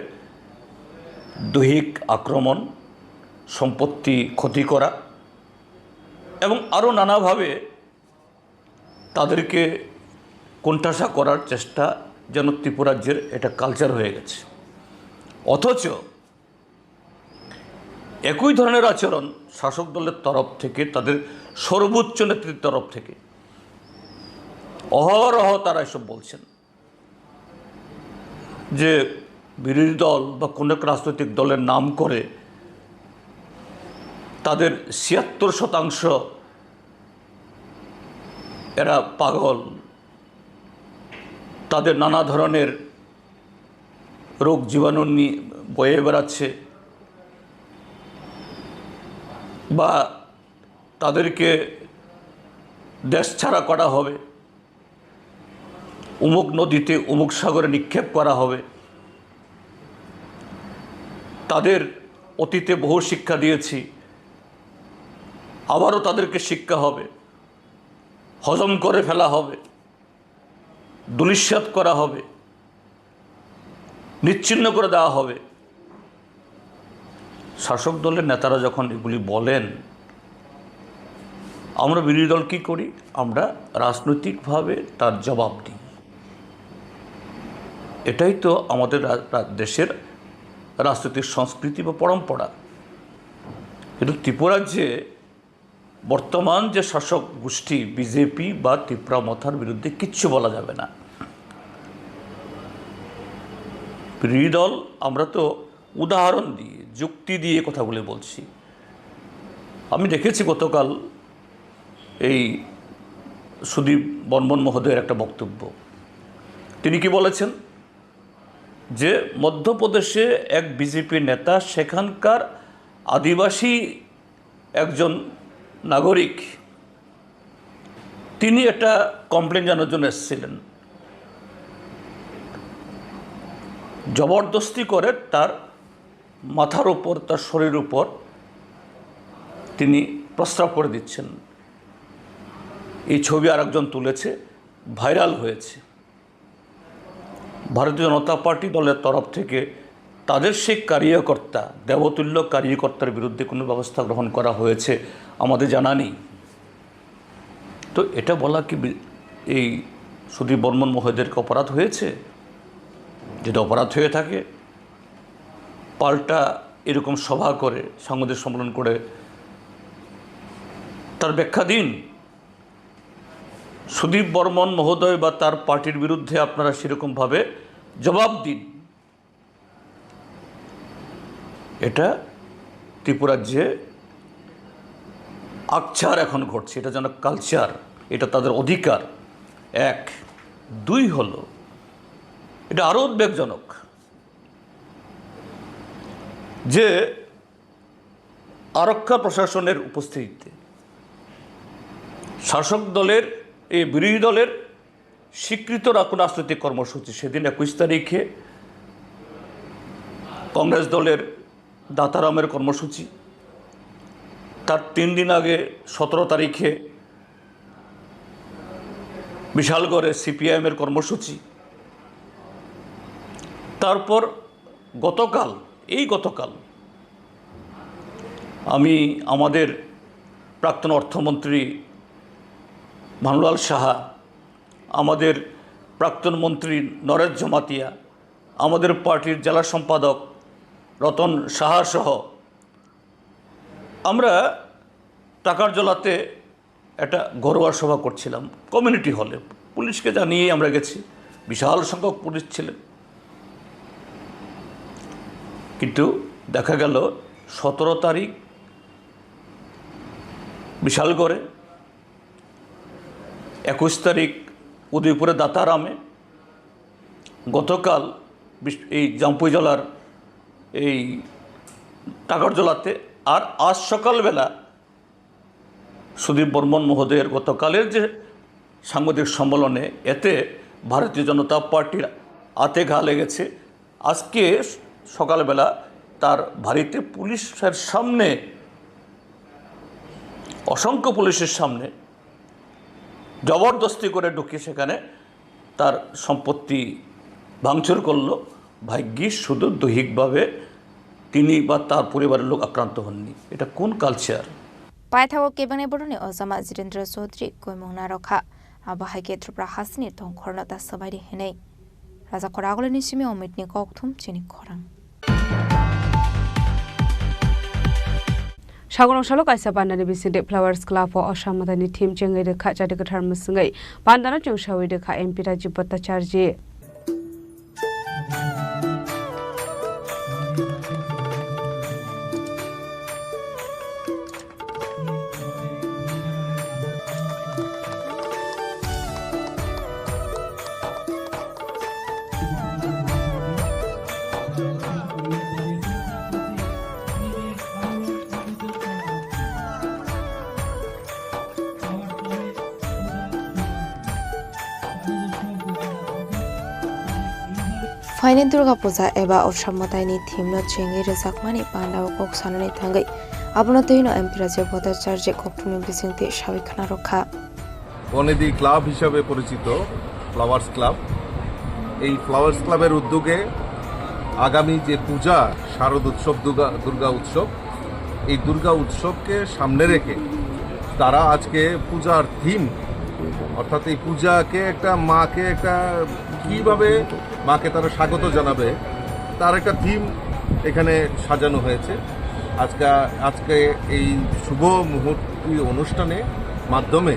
দৈহিক আক্রমণ, সম্পত্তি ক্ষতি করা এবং আরও নানাভাবে তাদেরকে কোণঠাসা করার চেষ্টা যেন ত্রিপুরাজ্যের এটা কালচার হয়ে গেছে। অথচ একই ধরনের আচরণ শাসক দলের তরফ থেকে, তাদের সর্বোচ্চ নেতৃত্বের তরফ থেকে অহরহ তারা এসব বলছেন যে বিরোধী দল বা কোনো এক রাজনৈতিক দলের নাম করে তাদের ছিয়াত্তর শতাংশ এরা পাগল, তাদের নানা ধরনের রোগ জীবাণু নিয়ে বয়ে বেড়াচ্ছে বা তাদেরকে দেশ ছাড়া করা হবে, অমুক নদীতে, অমুক সাগরে নিক্ষেপ করা হবে। তাদের অতীতে বহু শিক্ষা দিয়েছি, আবারও তাদেরকে শিক্ষা হবে, হজম করে ফেলা হবে, ধূলিসাৎ করা হবে, নিশ্চিহ্ন করে দেওয়া হবে। শাসক দলের নেতারা যখন এগুলি বলেন, আমরা বিরোধী দল কি করি? আমরা রাজনৈতিকভাবে তার জবাব দিই। এটাই তো আমাদের রা-, রা-, দেশের রাজনৈতিক সংস্কৃতি বা পরম্পরা। কিন্তু ত্রিপুরার যে বর্তমান যে শাসক গোষ্ঠী বিজেপি বা তিপ্রা মথার বিরুদ্ধে কিচ্ছু বলা যাবে না। বিরোধী দল, আমরা তো উদাহরণ দিয়ে, যুক্তি দিয়ে কথাগুলি বলছি। আমি দেখেছি গতকাল এই সুদীপ বর্মন মহোদয়ের একটা বক্তব্য। তিনি কি বলেছেন? যে মধ্যপ্রদেশে এক বিজেপি নেতা সেখানকার আদিবাসী একজন নাগরিক, তিনি একটা কমপ্লেন জানার জন্য এসেছিলেন। জবরদস্তি করে তার মাথার উপর, তার শরীর উপর তিনি প্রস্রাব করে দিচ্ছেন। এই ছবি আরেকজন তুলেছে, ভাইরাল হয়েছে। ভারতীয় জনতা পার্টি দলের তরফ থেকে তাদের সেই কার্যকর্তা, দেবতুল্য কার্যকর্তার বিরুদ্ধে কোনো ব্যবস্থা গ্রহণ করা হয়েছে আমাদের জানা নেই। তো এটা বলা কি বি-, এই সুদীপ বর্মন মহোদয়ের কি অপরাধ হয়েছে? যদি অপরাধ হয়ে থাকে, পাল্টা এরকম সভা করে, সাংবাদিক সম্মেলন করে তার ব্যাখ্যা দিন। সুদীপ বর্মন মহোদয় বা তার পার্টির বিরুদ্ধে আপনারা সেরকমভাবে জবাব দিন। এটা ত্রিপুরার যে আকচার এখন ঘটছে, এটা যেন কালচার, এটা তাদের অধিকার। এক। দুই হলো, এটা আরও উদ্বেগজনক যে আরক্ষা প্রশাসনের উপস্থিতিতে শাসক দলের, এই বিরোধী দলের স্বীকৃত রা-, কোনো রাজনৈতিক কর্মসূচি, সেদিন একুশ তারিখে কংগ্রেস দলের দাতারামের কর্মসূচি, তার তিন দিন আগে সতেরো তারিখে বিশালগড়ে সিপিআইএমের কর্মসূচি, তারপর গতকাল, এই গতকাল আমি আমাদের প্রাক্তন অর্থমন্ত্রী ভানুলাল সাহা, আমাদের প্রাক্তন মন্ত্রী নরেশ জমাতিয়া, আমাদের পার্টির জেলা সম্পাদক রতন সাহা সহ আমরা টাকারজলাতে একটা ঘরোয়া সভা করছিলাম কমিউনিটি হলে। পুলিশকে জানিয়েই আমরা গেছি, বিশাল সংখ্যক পুলিশ ছিলেন। কিন্তু দেখা গেল সতেরো তারিখ বিশালগড়ে, একুশ তারিখ উদয়পুরে দাতারামে, গতকাল বিশ-, এই জাম্পুইজলার এই টাকারজলাতে, আর আজ সকালবেলা সুদীপ বর্মন মহোদয়ের গতকালের যে সাংবাদিক সম্মেলনে, এতে ভারতীয় জনতা পার্টির আতে ঘা লেগেছে। আজকে সকালবেলা তার বাড়িতে পুলিশের সামনে, অসংখ্য পুলিশের সামনে জবরদস্তি করে ঢুকে সেখানে তার সম্পত্তি ভাঙচুর করলো। ভাগ্যিস শুধু দৈহিকভাবে তিনি বা তার পরিবারের লোক আক্রান্ত হননি। এটা কোন culture? Paithago kebengni borokni ojama Jirendra Chaudhary koimung narwkha. Abo hai khe Tripura hasteni tongkhorno ta swbaidi hinwi. Raja Khoragulini simi Omitni kokthum chini khorang. Sagonong salo kaisa pandani bisingtwi Flowers Club o Osam Madaini theme chengwi rwkha, chati kwthar mwswngwi pandano chwngsawi rwkha M P Rajiv Bhattacharjee. Phaini Durga Puja eba Osam Madaini theme no chengwi rwjakmani pandao kok sanani thangwi abono twino M P Rajiv Bhattacharjee kokthumni bisingtwi sawi khna rwkha. বনেদি ক্লাব হিসাবে পরিচিত flowers club. এই ফ্লাওয়ার্স ক্লাবের উদ্যোগে আগামী যে পূজা, শারদ উৎসব, দুর্গা, দুর্গা উৎসব, এই দুর্গা উৎসবকে সামনে রেখে তারা আজকে পূজার থিম, অর্থাৎ এই পূজাকে একটা, মাকে একটা, কীভাবে মাকে তারা স্বাগত জানাবে, তার একটা থিম এখানে সাজানো হয়েছে। আজকে, আজকে এই শুভ মুহূর্ত, এই অনুষ্ঠানে মাধ্যমে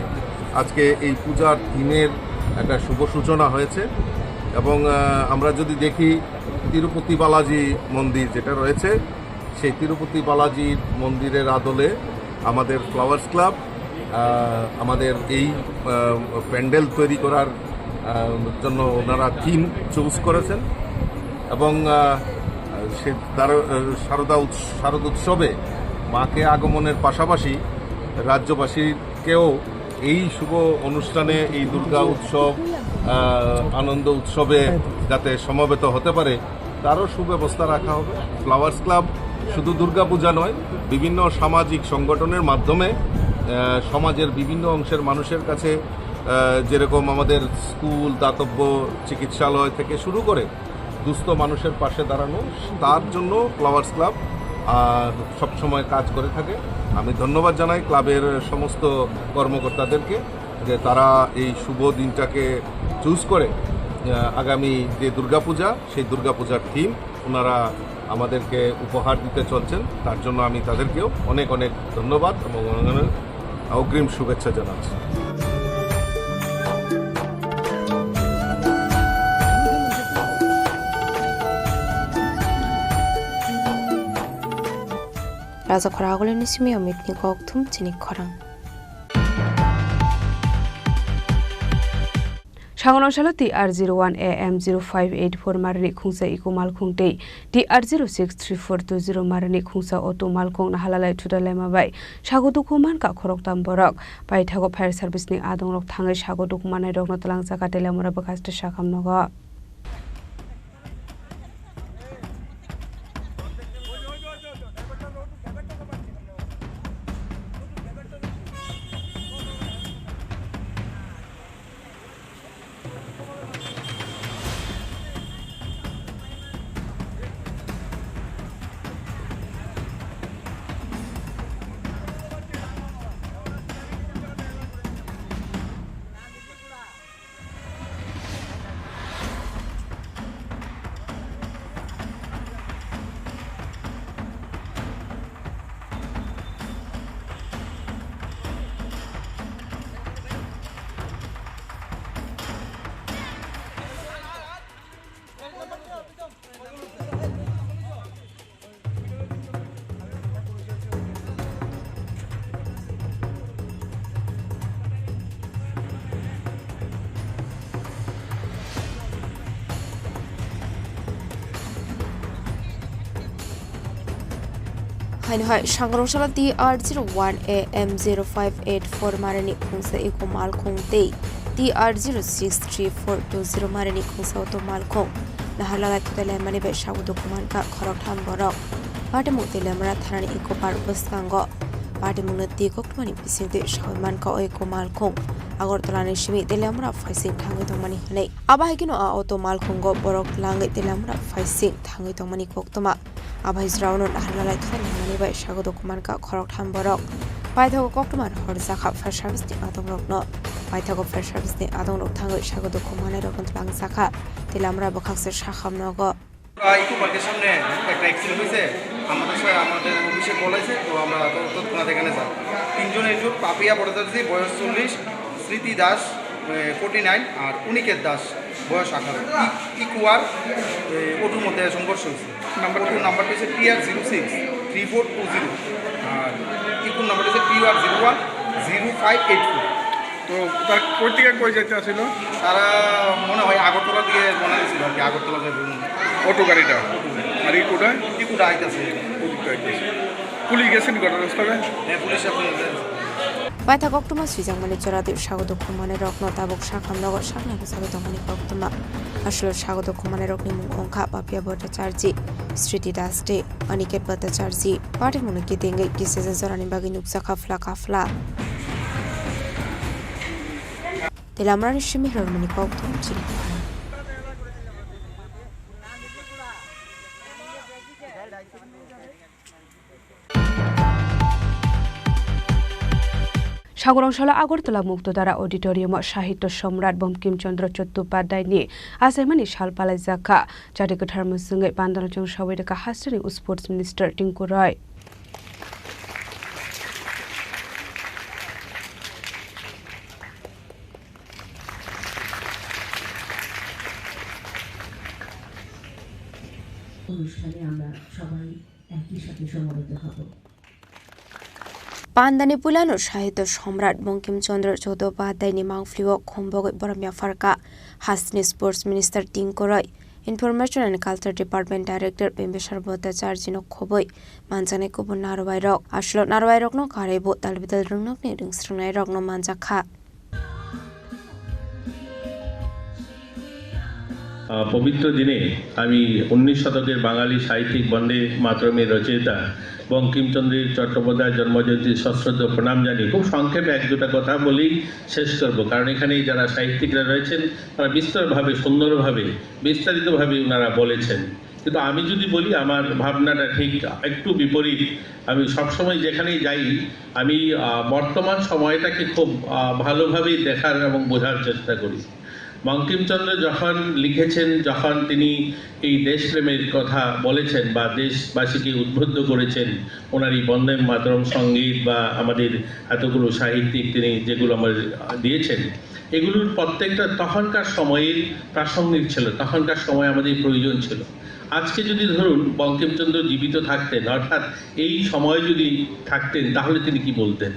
আজকে এই পূজার থিমের একটা শুভ সূচনা হয়েছে। এবং, আহ, আমরা যদি দেখি তিরুপতি বালাজি মন্দির যেটা রয়েছে, সেই তিরুপতি বালাজি মন্দিরের আদলে আমাদের ফ্লাওয়ার্স ক্লাব আহ, আমাদের এই, আহ, প্যান্ডেল তৈরি করার, আহ, জন্য ওনারা থিম চুজ করেছেন এবং, আহ, সে তার, আহ, শারদা উৎস-, শারদ উৎসবে মাকে আগমনের পাশাপাশি রাজ্যবাসীকেও এই শুভ অনুষ্ঠানে এই দুর্গা উৎসব, আহ, আনন্দ উৎসবে যাতে সমবেত হতে পারে, তারও সুব্যবস্থা রাখা হবে। ফ্লাওয়ার্স ক্লাব শুধু দুর্গাপূজা নয়, বিভিন্ন সামাজিক সংগঠনের মাধ্যমে, আহ, সমাজের বিভিন্ন অংশের মানুষের কাছে, আহ, যেরকম আমাদের স্কুল, দাতব্য, চিকিৎসালয় থেকে শুরু করে দুস্থ মানুষের পাশে দাঁড়ানো, তার জন্য ফ্লাওয়ার্স ক্লাব, আহ, সবসময় কাজ করে থাকে। আমি ধন্যবাদ জানাই ক্লাবের সমস্ত কর্মকর্তাদেরকে যে তারা এই শুভ দিনটাকে চুজ করে, আহ, আগামী যে দুর্গাপূজা, সেই দুর্গাপূজার থিম ওনারা আমাদেরকে উপহার দিতে চলছেন, তার জন্য আমি তাদেরকেও অনেক অনেক ধন্যবাদ এবং অনেক অনেক অগ্রিম শুভেচ্ছা জানাচ্ছি। Rajakhor Agulini simi Omitni kokthum chini khorang. Sangono salo T R zero one A M zero five eight four marini khungsa eco malkhung tei T R zero six three four two zero marini khungsa auto malkhung nahalalai thudalaima bai sago dukhu mankha khoroktham borok. Paithago fire service ni adongrok thangwi sago dukhu mannairokno twlangjak Teliamura bwkhaste sakham nogo. Haino hai sangrong salo T R zero one A M zero five eight four marini khungsa eco malkhung tei T R zero six three four two zero marini khungsa auto malkhung naharlalai thudalaimani bai sago dukhu mankha khoroktham borok. Patimung Teliamura thanani eco park bwskango patimungno twi koktwmani bisingtwi sawi mankha o eco malkhung Agartala ni simi Teliamura phaising thangwi tongmani hwnwi. Abo hai kheno a auto malkhungo borok langwi Teliamura phaising thangwi tongmani koktwma. Abo hai jora uno naharlalai thudalaimani bai sago dukhu mankha khoroktham borok. Paithago koktwma rohorjakha fire service ni adongrokno. Paithago fire service ni adongrok thangwi sago dukhu mannairokno twlangjakha Teliamura bwkhakse sakham nogo. আহ, ইকো পার্কের সামনে একটা অ্যাক্সিডেন্ট হয়েছে। আমাদের সা-, আমাদের অফিসে কল আছে, তো আমরা তো তৎক্ষণাৎ এখানে যাই। তিনজন ইনজুর, পাপিয়া ভট্টাচার্য, বয়স চল্লিশ, স্মৃতি দাস, এ, ফর্টি নাইন, আর অনিকেত দাস, বয়স আঠারো। ই-, ইকো আর, এ, অটোর মধ্যে সংঘর্ষ হয়েছে। নাম্বার অটোর নাম্বারটা হচ্ছে T R zero six three four two zero, আর ইকোর নাম্বার হচ্ছে T R zero one zero five eight four. তো তারা কই থেকে কই যাইতে আসিল? তারা মনে হয় আগরতলা দিয়ে রওনা দিয়েছিল আর কি, আগরতলা যাবে। অটো গাড়িটা? আর ইকোটা? ইকোটা আইতাছে। অটোটা আইতাছে। পুলিশ গেছেন ঘটনাস্থলে? হ্যাঁ, পুলিশ এখন এসে। Paithak koktwma swijak mani chwra twi sago dukhu manai rokno tabuk sakham nogo saknai bwsagwi tongmani koktwma. Aswk sago dukhu manai rokni mung wngkha Papia Bhattacharjee, Sriti Das tei Aniket Bhattacharjee. Patimungno kitingwi kisijak jorani bagwi nukjakha phla kaphla. Tei lamrani simi rwrwngmani kok thum chini. Sagorong salo Agartala Muktodara Auditorium o Sahitya Samrat Bankim Chandra Chattopadhyay ni achaimani sal palaijak kha. Chati kwthar mwswngwi pandalno chwngsawi rwkha hasteni Sports Minister Tinku Roy. অনুষ্ঠানে আমরা সবাই একই সাথে সমবেত হব। Pandani puilano Sahitya Samrat Bankim Chandra Chattopadhyayni mangphlio khombogwi borom yapharkha hasteni Sports Minister Tinku Roy, Information and Culture Department Director Bimbisar Bhattacharjino khobwi manjaknai kubun narwuibairok. Aswlo narwuibairokno karwibo talbidal rwngnokni rwngsrwngnairokno manjakha. আহ, পবিত্র দিনে আমি উনিশ শতকের বাঙালি সাহিত্যিক বন্দে মাতরমের রচয়িতা বঙ্কিমচন্দ্র চট্টোপাধ্যায় জন্মজয়ন্তী সশ্রদ্ধ প্রণাম জানিয়ে খুব সংক্ষেপে এক দুটা কথা বলেই শেষ করব, কারণ এখানে যারা সাহিত্যিকরা রয়েছেন, তারা বিস্তরভাবে, সুন্দরভাবে, বিস্তারিতভাবে ওনারা বলেছেন। কিন্তু আমি যদি বলি, আমার ভাবনাটা ঠিক একটু বিপরীত। আমি সবসময় যেখানেই যাই, আমি, আহ, বর্তমান সময়টাকে খুব, আহ, ভালোভাবেই দেখার এবং বোঝার চেষ্টা করি। বঙ্কিমচন্দ্র যখন লিখেছেন, যখন তিনি এই দেশপ্রেমের কথা বলেছেন বা দেশবাসীকে উদ্বুদ্ধ করেছেন, ওনার এই বন্দে মাতরম সঙ্গীত বা আমাদের এতগুলো সাহিত্যিক তিনি যেগুলো আমাদের, আহ, দিয়েছেন, এগুলোর প্রত্যেকটা তখনকার সময়ের প্রাসঙ্গিক ছিল, তখনকার সময় আমাদের প্রয়োজন ছিল। আজকে যদি ধরুন বঙ্কিমচন্দ্র জীবিত থাকতেন, অর্থাৎ এই সময় যদি থাকতেন, তাহলে তিনি কি বলতেন,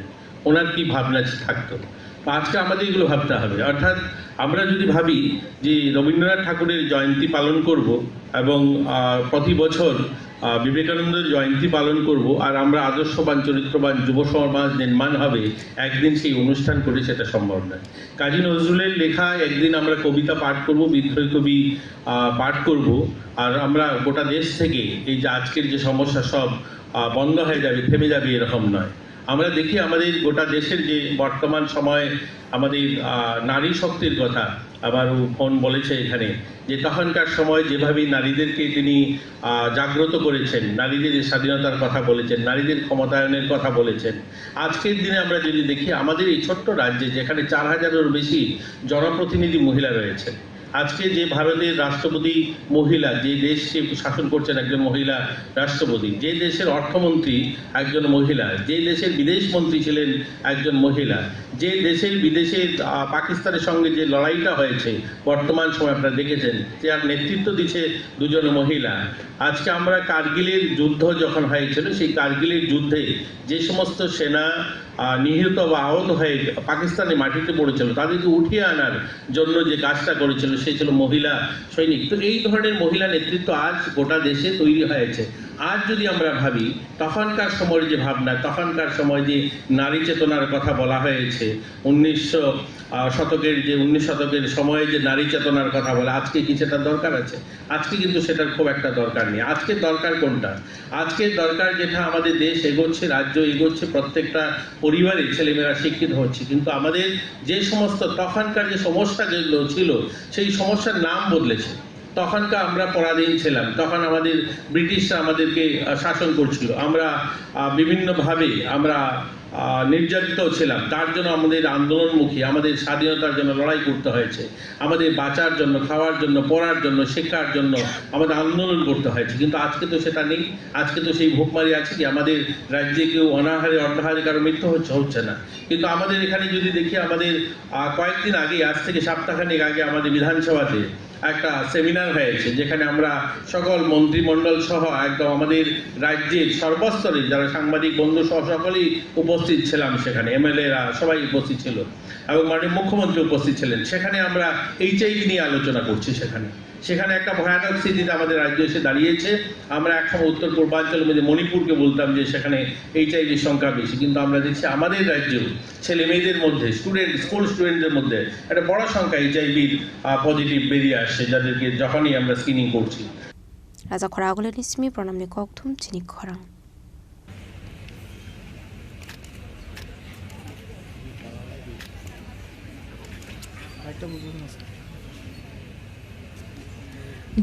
ওনার কি ভাবনা থাকতো? তো আজকে আমাদের এগুলো ভাবতে হবে। অর্থাৎ আমরা যদি ভাবি যে রবীন্দ্রনাথ ঠাকুরের জয়ন্তী পালন করব এবং, আহ, প্রতি বছর, আহ, বিবেকানন্দের জয়ন্তী পালন করব, আর আমরা আদর্শবান, চরিত্রবান যুব সমাজ নির্মাণ হবে, একদিন সেই অনুষ্ঠান করে, সেটা সম্ভব নয়। কাজী নজরুলের লেখা একদিন আমরা কবিতা পাঠ করব, বিদ্রোহী কবি, আহ, পাঠ করব, আর আমরা গোটা দেশ থেকে এই যে আজকের যে সমস্যা সব, আহ, বন্ধ হয়ে যাবে, থেমে যাবে, এরকম নয়। আমরা দেখি আমাদের গোটা দেশের যে বর্তমান সময় আমাদের, আহ, নারী শক্তির কথা, আবার ফোন বলেছে এখানে যে তখনকার সময় যেভাবে নারীদেরকে তিনি, আহ, জাগ্রত করেছেন, নারীদের স্বাধীনতার কথা বলেছেন, নারীদের ক্ষমতায়নের কথা বলেছেন। আজকের দিনে আমরা যদি দেখি আমাদের এই ছোট্ট রাজ্যে যেখানে চার হাজারেরও বেশি জনপ্রতিনিধি মহিলা রয়েছে, আজকে যে ভারতের রাষ্ট্রপতি মহিলা, যে দেশকে শাসন করছেন একজন মহিলা রাষ্ট্রপতি, যে দেশের অর্থমন্ত্রী একজন মহিলা, যে দেশের বিদেশ মন্ত্রী ছিলেন একজন মহিলা, যে দেশের বিদেশে, আহ, পাকিস্তানের সঙ্গে যে লড়াইটা হয়েছে বর্তমান সময় আপনারা দেখেছেন, যার নেতৃত্ব দিচ্ছে দুজন মহিলা। আজকে আমরা কার্গিলের যুদ্ধ যখন হয়েছিল, সেই কার্গিলের যুদ্ধে যে সমস্ত সেনা, আহ, নিহত বা আহত হয়ে পাকিস্তানি মাটিতে পড়েছিল, তাদেরকে উঠিয়ে আনার জন্য যে কাজটা করেছিল, সে ছিল মহিলা সৈনিক। তো এই ধরনের মহিলা নেতৃত্ব আজ গোটা দেশে তৈরি হয়েছে। আজ যদি আমরা ভাবি, তখনকার সময়ের যে ভাবনা, তখনকার সময় যে নারী চেতনার কথা বলা হয়েছে, উনিশশো, আহ, শতকের যে, উনিশ শতকের সময়ে যে নারী চেতনার কথা বলে, আজকে কি সেটা দরকার আছে? আজকে কিন্তু সেটার খুব একটা দরকার নেই। আজকে দরকার কোনটা? আজকে দরকার যেটা আমাদের দেশ এগোচ্ছে, রাজ্য এগোচ্ছে, প্রত্যেকটা পরিবারে ছেলেমেয়েরা শিক্ষিত হচ্ছে, কিন্তু আমাদের যে সমস্ত তখনকার যে সমস্যা যেগুলো ছিল, সেই সমস্যার নাম বদলেছে। তখনকার আমরা পরাধীন ছিলাম, তখন আমাদের ব্রিটিশরা আমাদেরকে, আহ, শাসন করছিল। আমরা, আহ, বিভিন্নভাবে আমরা, আহ, নির্যাতিত ছিলাম। তার জন্য আমাদের আন্দোলনমুখী, আমাদের স্বাধীনতার জন্য লড়াই করতে হয়েছে, আমাদের বাঁচার জন্য, খাওয়ার জন্য, পড়ার জন্য, শিক্ষার জন্য আমাদের আন্দোলন করতে হয়েছে। কিন্তু আজকে তো সেটা নেই। আজকে তো সেই ভুকমারি আছে কি, আমাদের রাজ্যে কেউ অনাহারে অর্ধাহারে কারো মৃত্যু হচ্ছে, হচ্ছে না। কিন্তু আমাদের এখানে যদি দেখি, আমাদের, আহ, কয়েকদিন আগে, আজ থেকে সপ্তাহখানেক আগে আমাদের বিধানসভাতে একটা সেমিনার হয়েছে, যেখানে আমরা সকল মন্ত্রিমণ্ডল সহ একদম আমাদের রাজ্যের সর্বস্তরে যারা সাংবাদিক বন্ধু সহ সকলেই উপস্থিত ছিলাম সেখানে, এমএলএরা সবাই উপস্থিত ছিল এবং মাননীয় মুখ্যমন্ত্রী উপস্থিত ছিলেন। সেখানে আমরা এইচআইভি নিয়ে আলোচনা করছি। সেখানে, সেখানে একটা ভয়ানক স্থিতিতে আমাদের রাজ্য এসে দাঁড়িয়েছে। আমরা একসময় উত্তর পূর্বাঞ্চলের মধ্যে মণিপুরকে বলতাম যে সেখানে এইচআইভির সংখ্যা বেশি, কিন্তু আমরা দেখছি আমাদের রাজ্যেও ছেলে মেয়েদের মধ্যে, স্টুডেন্ট, স্কুল স্টুডেন্টদের মধ্যে একটা বড় সংখ্যা এইচআইভির, আহ, পজিটিভ বেরিয়ে আসছে, যাদেরকে যখনই আমরা স্ক্রিনিং করছি। Raja Khoraguleni simi pranamni kokthum chini khorang.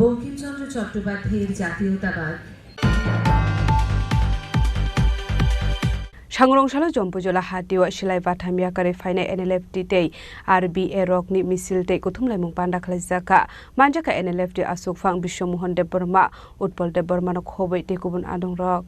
Bankimchandra চট্টোপাধ্যায়ের জাতীয়তাবাদ। Sangrong salo Jompuijola hatio silai batham yakarwi phainai N L F T tei R B A rokni misil tei kuthumlaimung panda khlaijak kha. Manjakha N L F T aswkphang Biswamohan Debbarma, Utpal Debbarmano khobwi tei kubun adongrok.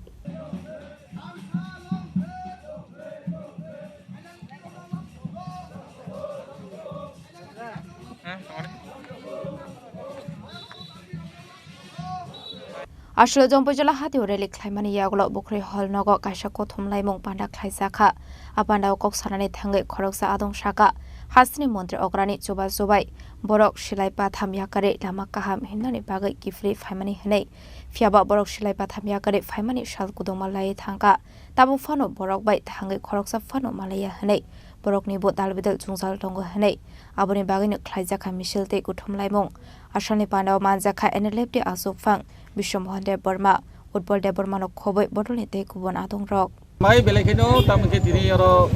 Aswk Jompuijala hatio rally khlaimani yagulo Bukhri Hall nogo kaisa kothom laimung panda khlaijakha. A pandao kok sanani thangwi khoroksa adong saka, hasteni montri okrani chuba chubai borok silai patham yakarwi lama kaham himnani bagwi kiphilwi phaimani hwnwi. Phiyaba borok silai patham yakarwi phaimani sal kuduma laiwi thangkha. Tabuk phano borok bai thangwi khoroksa phano malaiya hwnwi borokni bo dalbidal jwngjal tongo hwnwi aboni bagwino khlaijakha misil tei kuthum laimung. Asalni pandao manjakha N L F T achukphang Biswamon Debbarma, Utpal Debbarmano khobwi bodolni tei kubun adongrok. Mai belai kheno tamo khe tini oro,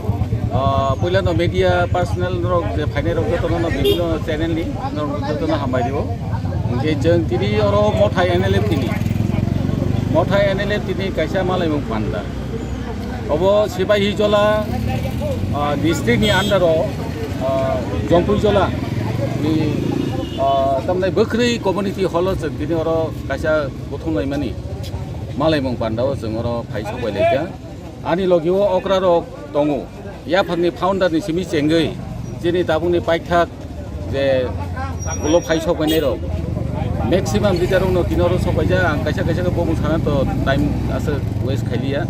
ah, puilano media personnel rok je phainai rok jotono no bibhinno channel ni norok jotono hambai rio. Hingke jeng tini oro Mothai N L F T ni, Mothai N L F T ni kaisa malaimung panda. Obo Sipahijola, ah, district ni under o, ah, Jompuijola ni, ah, tamni Bwkhri community hall o chwng tini oro kaisa kuthum laimani malaimung panda o chwng oro phai sokbai laikha. Ani logi o okra rok tongo. Yaphangni founder ni simi chengwi chini tabukni paithak je ulo phai sokbainai rok, maximum leader rok no tini oro sokbaijak. Ang kaisa kaisa khe bumung sana to time aswk waste khailiya.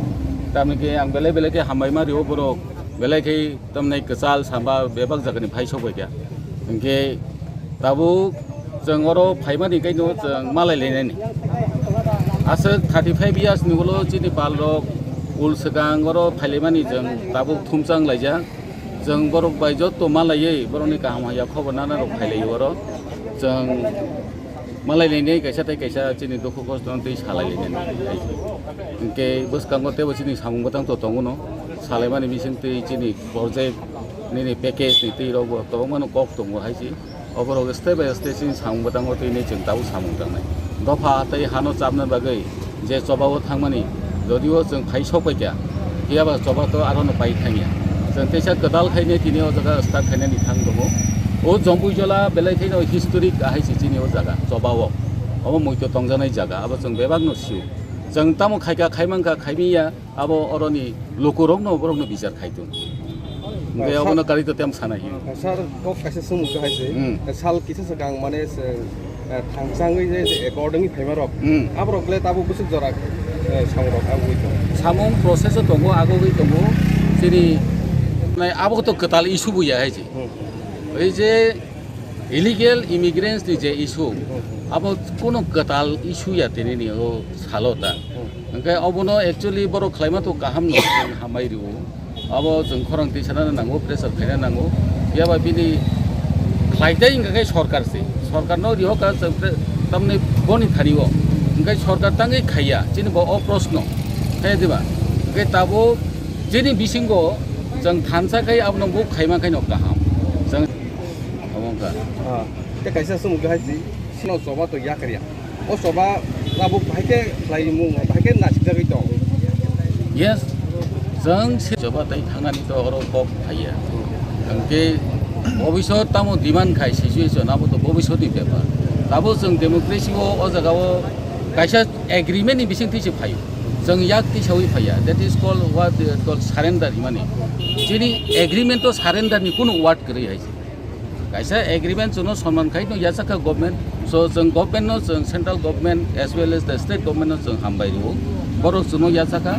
Tamni khe ang belai belai khe hambai ma rio borok, belai khe tamni kwchal samba bebak jagani phai sokbaikha. Hinkhe tabuk chwng oro phaimani kaino chwng malai lainani. Aswk thirty five years ni ulo chini pal rok ul swkang oro phailaimani chwng tabuk thumchang laijak. Chwng borok bai joto malaiwi borokni kaham hamya khobor nana rok phailaio oro. Chwng malai lainai kaisa tei kaisa chini dukhu kosto no twi salai lainani. Hinkhe bwskango teibo chini samung bwtang to tongo no. Salaimani bising twi chini project nini package ni twi rok bo tongmano kok tongo hai se. Oborok step by step chini samung bwtango twi nai chwng tabuk samung tangnai. Dopha tei hano chapna bagwi je choba o thangmani, jodio chwng phai sokpaikha, phiyaba choba to aro no pai thangya. Chwng teisa kwtal khainai tini o jaga start khainani thang tongo. O Jompuijola belai khaino historic ahai se chini o jaga choba o. Obo muito tongjaknai jaga, abo chwng bebak no sio. Chwng tamo khaika, khaimankha, khaimiya, abo oroni lukurokno borokno bichar khai tong. Hingke sal- obono kari to tem sana hiyo. Sir, kok kaisa sumuk hai se. Hmm. Sal kisa swkang mane se, eh, thangchangwi je, je according phaima rok. Hmm. Aborok le tabuk bwswk jora, eh, samung rok agogwi tongo. Samung process o tongo, agogwi tongo. Chini nai abo to kwtal issue buya hai se. Hmm. Oi je Illegal immigrants ni je issue, abo kono kwtal issue ya tini ni o salo ta. Hingke obono actually borok khlaima to kaham no, hambai rio. Abo chwng khorang twi sana nango, pressure khaina nango. Phiya ba bini khlai tei hingka khe sorkar se. Sorkar no riho ka chwng pre-, tamni boni thani o. Hingke sorkar tangwi khaiya, chini bo o proshno. Khe diba? Hingke tabuk chini bisingo chwng thansa khai abono bo khaima khai no kaham. Chwng Omo wngkha. Ah, tei kaisa sumuk hai si, sino choba to yakarya. O choba tabuk bahai khe khlaimung, bahai khe nasikjagwi tong. Yes, chwng se choba tei thangnani to oro kok phaiya. Hwnkhe bobisot tamo demand khai situation, abo to bobisotni bepar. Tabo chwng democracy o, o jaga o kaisa agreement ni bising twi se phaio. Chwng yak tisawi phaiya, that is called what they call surrender himani. Chini agreement o surrender ni kunu word kwrwi hai se. Kaisa agreement chwngno sonman khai no yachakha government. So, chwng government no, chwng central government as well as the state government no chwng hambai rwo. Borok chwngno yachakha.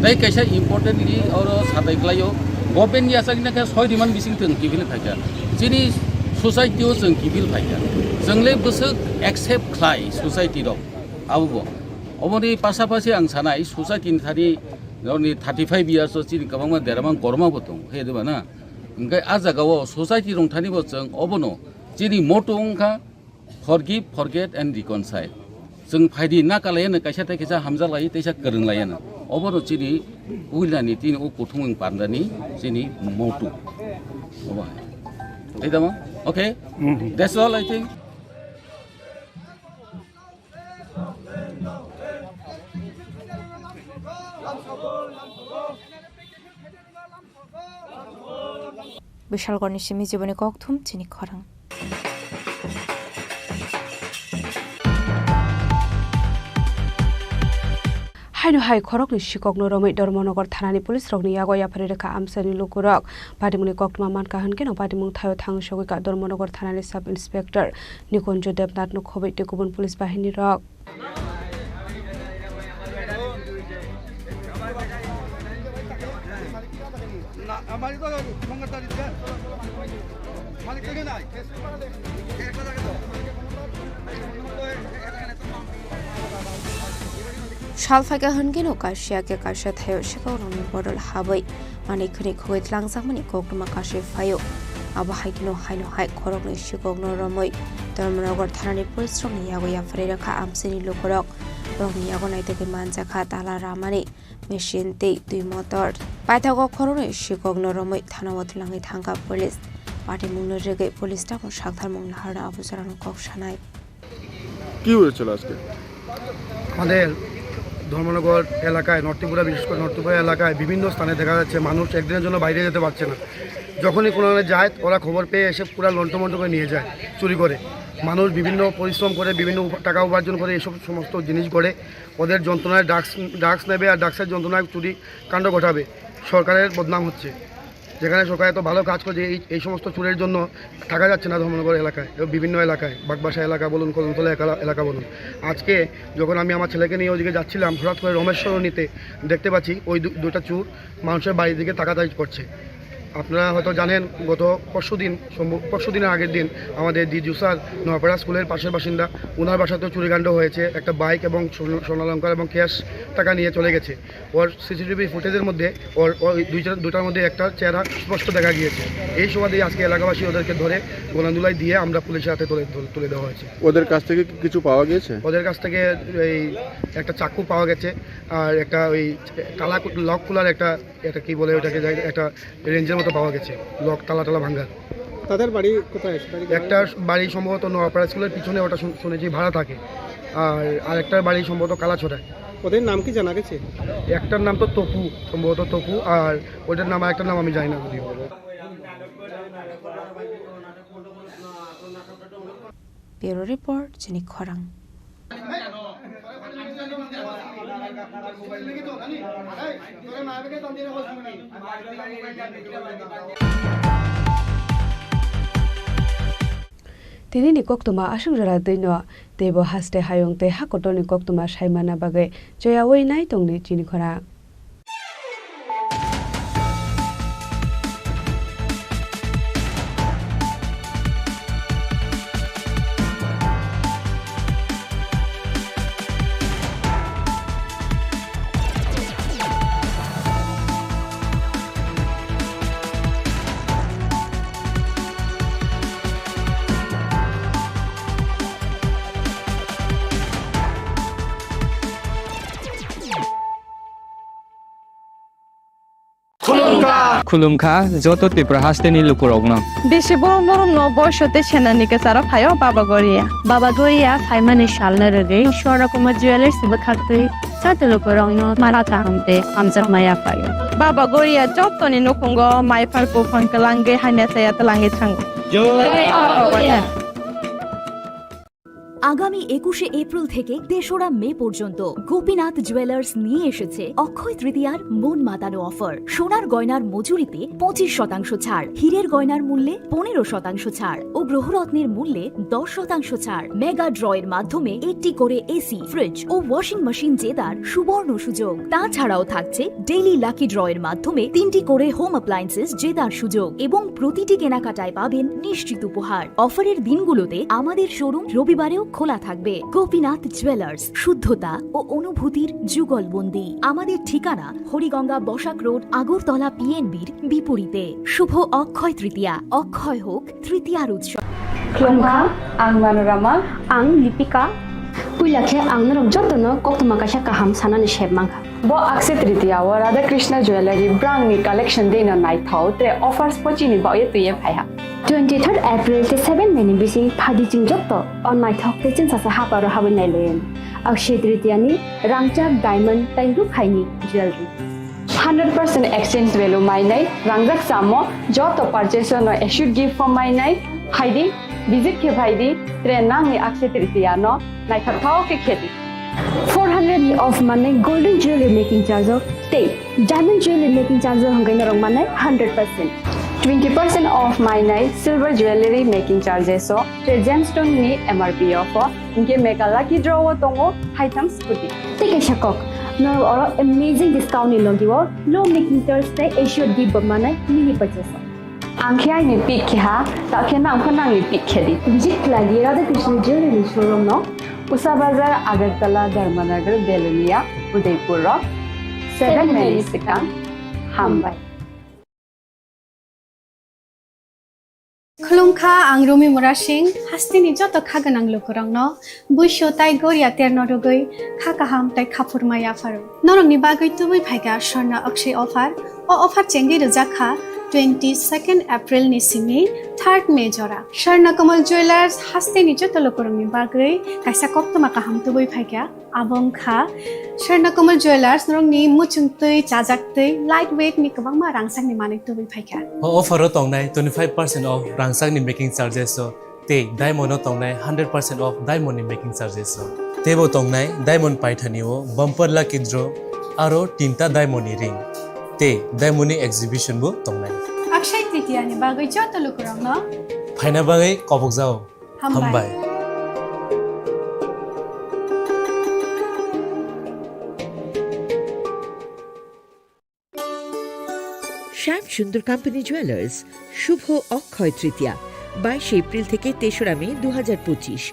Tei kaisa importantly oro satai klaio, government yachakna khe soi diman bising chwng kiphil phaikha. Chini society o chwng kiphil phaikha. Chwngle bwswk accept khlai society rok. Abo bo. Oboni pasapasi ang sanai society ni thani, nini thirty five years o chini kwbangma deramang korma bo tong, he diba na? Hingke a jaga o society rong thani bo chwng obono chini motto wngkha, "Forgive, forget and reconcile." Chwng phaidi na kalaiyano kaisa tei kaisa hamjaklai, teisa kwrwnglaiyano. Obono chini puilani tini o kuthumung pandani chini motto. Obo hai. Tei tamo? Okay? Mhm. That's all, I think. Bishalgarhni simi jiboni kokthum chini khorang. Haino hai khoroknwi sikokno romwi Dharmanagar thanani police rokni yago yapharwi rwkha amchaini lukurok. Patimungni koktwma mankha hwnkhe no patimung thaio thangwi sogwikha Dharmanagar thanani sub inspector Nikunjo Debnath no khobwi tei kubun police bahini rok. Sal phaikha hwnkhe no kaisa khe kaisa thaio sikoknwrokni bodol habwi manwi khwnwi khogwi tlangjakmani koktwma kasui phaio. Abo hai kheno haino hai khoroknwi sikokno romwi Dharmanagar thanani police rokni yago yapharwi rwkha amchaini lukurok. Borokni yago naitugwi manjakha tala ramani machine tei twi motor. Paithago khoroknwi sikokno romwi thanao twlangwi thangkha police. Patimungno rwgwi police tabuk saktharmung naharno abo jorano kok sanai. কি হয়েছিল আজকে? আমাদের ধর্মনগর এলাকায়, নর্থ ত্রিপুরা, বিশেষ করে নর্থ ত্রিপুরা এলাকায় বিভিন্ন স্থানে দেখা যাচ্ছে মানুষ একদিনের জন্য বাইরে যেতে পারছে না। যখনই কোনো জায়গায় যায়, ওরা খবর পেয়ে এসে পুরা লন্ডভন্ড করে নিয়ে যায়, চুরি করে। মানুষ বিভিন্ন পরিশ্রম করে, বিভিন্ন উপ-, টাকা উপার্জন করে, এসব সমস্ত জিনিস করে। ওদের যন্ত্রণায় ড্রাগস, ড্রাগস নেবে আর ড্রাগসের যন্ত্রণায় চুরি কাণ্ড ঘটাবে। সরকারের বদনাম হচ্ছে। যেখানে সরকার এত ভালো কাজ করছে, এই, এই সমস্ত চুরের জন্য থাকা যাচ্ছে না ধর্মনগর এলাকায় এবং বিভিন্ন এলাকায়, বাগবাসা এলাকা বলুন, কদমতলা এলাকা, এলাকা বলুন। আজকে যখন আমি আমার ছেলেকে নিয়ে ওদিকে যাচ্ছিলাম, হঠাৎ করে রমেশ্বর নিতে দেখতে পাচ্ছি ওই দু-, দুটা চুর মানুষের বাড়ির দিকে তাকাতাকি করছে। আপনারা হয়তো জানেন, গত পরশু দিন, সম্ভ-, পরশু দিনের আগের দিন আমাদের ডিজু স্যার নোয়াপাড়া স্কুলের পাশের বাসিন্দা, ওনার বাসাতেও চুরিকাণ্ড হয়েছে। একটা বাইক এবং স্বর্ণ-, স্বর্ণালংকার এবং ক্যাশ টাকা নিয়ে চলে গেছে। ওর সিসিটিভি ফুটেজের মধ্যে ওর, ওই দুইটা, দুটার মধ্যে একটা চেহারা স্পষ্ট দেখা গিয়েছে। এই সুবাদে আজকে এলাকাবাসী ওদেরকে ধরে গোনান্দুলায় দিয়ে আমরা পুলিশের হাতে তুলে, তুলে, তুলে দেওয়া হয়েছে। ওদের কাছ থেকে কি কিছু পাওয়া গিয়েছে? ওদের কাছ থেকে এই একটা চাকু পাওয়া গেছে, আর একটা ওই তালা কু-, লক খোলার একটা, এটা কি বলে ওটাকে, যাই, একটা রেঞ্জের মতো পাওয়া গেছে, লক তালা টালা ভাঙার। তাদের বাড়ি কোথায়? বাড়ি কোথায়? একটা বাড়ি সম্ভবত নোয়াপাড়া স্কুলের পিছনে, ওটা শুন-, শুনেছি ভাড়া থাকে, আর আরেকটার বাড়ি সম্ভবত কালাছড়ায়। ওদের নাম কি জানা গেছে? একটার নাম তো তপু, সম্ভবত তপু, আর ওইটার নাম, আরেকটার নাম আমি জানি না যদিও। Bureau Report, Chini Khorang. Tini ni koktwma aswk jora twi no, teibo haste hayung tei ha kotor ni koktwma sai manna bagwi choyaui nai tong di chini khorang. Khulumkha joto Tripura hasteni lukurokno. Bisi borom borom no boiso tei senani kwcharo phaio Baba Goria. Baba Goria phaimani salno rwgwi Swarna Kumar Jewellers bwkhaktwi joto lukurokno mara kaham tei hamjakma yaphaio. Baba Goria jotoni nukhungo maiphar buphang kwlangwi hamya chaya twlangwi thango. আগামী একুশে এপ্রিল থেকে তেসরা মে পর্যন্ত গোপীনাথ জুয়েলার্স নিয়ে এসেছে অক্ষয় তৃতীয়ার মন মাতানো অফার। সোনার গয়নার মজুরিতে পঁচিশ শতাংশ ছাড়, হীরের গয়নার মূল্যে পনেরো শতাংশ ছাড় ও গ্রহরত্নের মূল্যে দশ শতাংশ ছাড়। মেগা ড্রয়ের মাধ্যমে একটি করে এসি, ফ্রিজ ও ওয়াশিং মেশিন জেতার সুবর্ণ সুযোগ। তাছাড়াও থাকছে ডেইলি লাকি ড্রয়ের মাধ্যমে তিনটি করে হোম অ্যাপ্লায়েন্সেস জেতার সুযোগ এবং প্রতিটি কেনাকাটায় পাবেন নিশ্চিত উপহার। অফারের দিনগুলোতে আমাদের শোরুম রবিবারেও খোলা থাকবে। গোপীনাথ জুয়েলার্স, শুদ্ধতা ও অনুভূতির যুগলবন্দি। আমাদের ঠিকানা হরিগঙ্গা বসাক রোড, আগরতলা পিএনবির বিপরীতে। শুভ অক্ষয় তৃতীয়া, অক্ষয় হোক তৃতীয়ার উৎসব। Khulumkha, ang Manorama. Ang Lipika. Puila khe ang norok jotono koktwma kaisa kaham sanani sep mankha. Bo Akshaya Tritiya o Radha Krishna Jewellery brangni collection dino naithok tre offers pochini baoye twiye phaiha. Twenty third April tei seven May ni bising phaidi chwng joto o naithok tei chwngsasa haparo habwi nailayan. Akshaya Tritiya ni rangchak diamond tei rukhaini jewellery. Hundred percent exchange value mainai, rangjak samo joto purchase no assured gift form mainai, phaidi, visit khe phaidi, tre nangni Akshaya Tritiya no naithok thao khe khedi. Four hundred off manai golden jewelry making charge o tei diamond jewelry making charge o hwnkhai norok manai hundred percent. Twenty percent off mainai silver jewelry making charges o tei gemstone ni M R P o pho, hinkhe mega lucky draw o tongo haitham scooty. Tei kaisa kok, Norok oro amazing discount ni logi o low making charge tei assured gift bo manai mini purchase o. Ang khe aini pick khe ha, ta khe nang khe nangni pick khe di. Visit khlai di Radha Krishna Jewelry showroom no. Usa Bazar, Agartala, Dharmanagar, Belonia, Udaipur rok. Seven minutes swkang. Hambai. Khulumkha, ang Rumi Murasing, hasteni joto kha gwnang lukurokno buisu tai goria terno rwgwi kha kaham tai khaphurma yapharo. Norokni bagwi tubui phaikha Swarna Akshay offer. O offer chengwi rwjak kha twenty second April ni simi third May jora. Swarna Kamal Jewelers hasteni joto lukurokni bagwi kaisa koktwma kaham tubui phaikha. Abo wngkha Swarna Kamal Jewelers, norokni muchung twi, chajak twi, light weight ni kwbangma rangchakni manwi tubui phaikha. O offer o tongnai twenty five percent off rangchakni making charges o tei diamond o tongnai hundred percent off diamond ni making charges o. Teibo tongnai diamond paithani o bumper lucky draw aro tinta diamond ni ring tei diamond ni exhibition bo tongnai. Akshay Tritiya ni bagwi joto lukurokno phaina bagwi kobokjao. Hambai. Hambai. Shyam Sundar Company Jewelers, শুভ অক্ষয় তৃতীয়া, বাইশে এপ্রিল থেকে তেসরা মে দু হাজার পঁচিশ।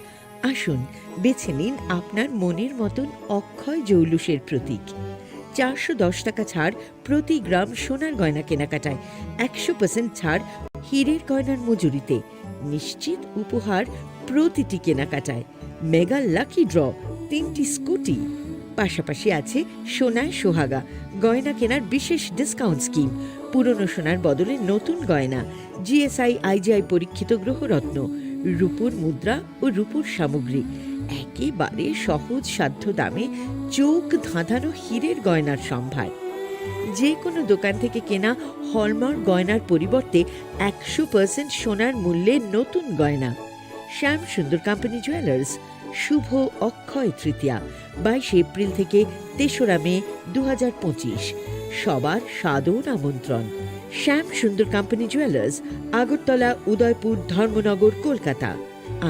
আসুন, বেছে নিন আপনার মনের মতন অক্ষয় জৌলুসের প্রতীক। চারশো দশ টাকা ছাড় প্রতি গ্রাম সোনার গয়না কেনাকাটায়, একশো পার্সেন্ট ছাড় হীরের গয়নার মজুরিতে, নিশ্চিত উপহার প্রতিটি কেনাকাটায়, মেগা লাকি ড্র, তিনটি স্কুটি। পাশাপাশি আছে সোনায় সোহাগা, গয়না কেনার বিশেষ ডিসকাউন্ট স্কিম, পুরনো সোনার বদলে নতুন গয়না, জিএসআই আইজিআই পরীক্ষিত গ্রহরত্ন, রূপোর মুদ্রা ও রূপোর সামগ্রী। একেবারে সহজ সাধ্য দামে চোখ ধাঁধানো হীরের গয়নার সম্ভার। যে কোনো দোকান থেকে কেনা হলমার্ক গয়নার পরিবর্তে একশো পার্সেন্ট সোনার মূল্যে নতুন গয়না। শ্যাম সুন্দর কোম্পানি জুয়েলার্স, শুভ অক্ষয় তৃতীয়া, বাইশে এপ্রিল থেকে তেসরা মে দু হাজার পঁচিশ। সবার সাদর আমন্ত্রণ। শ্যাম সুন্দর কোম্পানি জুয়েলার্স, আগরতলা, উদয়পুর, ধর্মনগর, কলকাতা।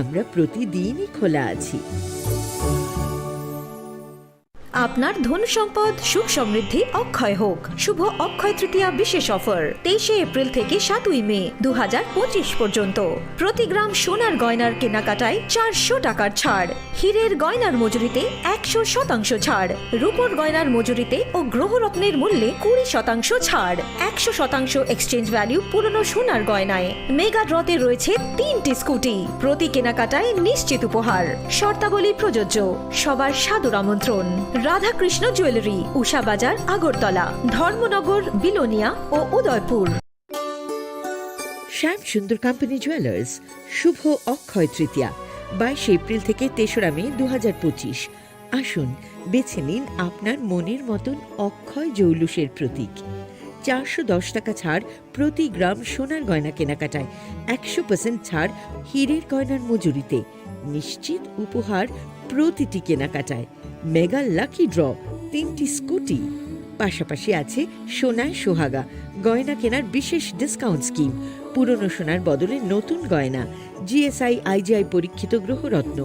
আমরা প্রতিদিনই খোলা আছি। আপনার ধন সম্পদ সুখ সমৃদ্ধি অক্ষয় হোক। শুভ অক্ষয় তৃতীয়া বিশেষ অফার, তেইশে এপ্রিল থেকে সাতই মে দু হাজার পঁচিশ পর্যন্ত। প্রতি গ্রাম সোনার গয়নার কেনাকাটায় চারশো টাকার ছাড়, হীরের গয়নার মজুরিতে একশো শতাংশ ছাড়, রূপোর গয়নার মজুরিতে ও গ্রহরত্নের মূল্যে কুড়ি শতাংশ ছাড়, একশো শতাংশ এক্সচেঞ্জ ভ্যালু পুরনো সোনার গয়নায়। মেগা ড্রতে রয়েছে তিনটি স্কুটি, প্রতি কেনাকাটায় নিশ্চিত উপহার। শর্তাবলী প্রযোজ্য। সবার সাদর আমন্ত্রণ। রাধাকৃষ্ণ জুয়েলারি, উষা বাজার, আগরতলা, ধর্মনগর, বিলোনিয়া ও উদয়পুর। শ্যাম সুন্দর কোম্পানি জুয়েলার্স, শুভ অক্ষয় তৃতীয়া, বাইশে এপ্রিল থেকে তেসরা মে দু হাজার পঁচিশ। আসুন, বেছে নিন আপনার মনের মতন অক্ষয় জৌলুসের প্রতীক। চারশো দশ টাকা ছাড় প্রতি গ্রাম সোনার গয়না কেনাকাটায়, একশো পার্সেন্ট ছাড় হীরের গয়নার মজুরিতে, নিশ্চিত উপহার প্রতিটি কেনাকাটায়, মেগা লাকি ড্র, তিনটি স্কুটি। পাশাপাশি আছে সোনায় সোহাগা, গয়না কেনার বিশেষ ডিসকাউন্ট স্কিম, পুরনো সোনার বদলে নতুন গয়না, জিএসআই আইজিআই পরীক্ষিত গ্রহরত্ন,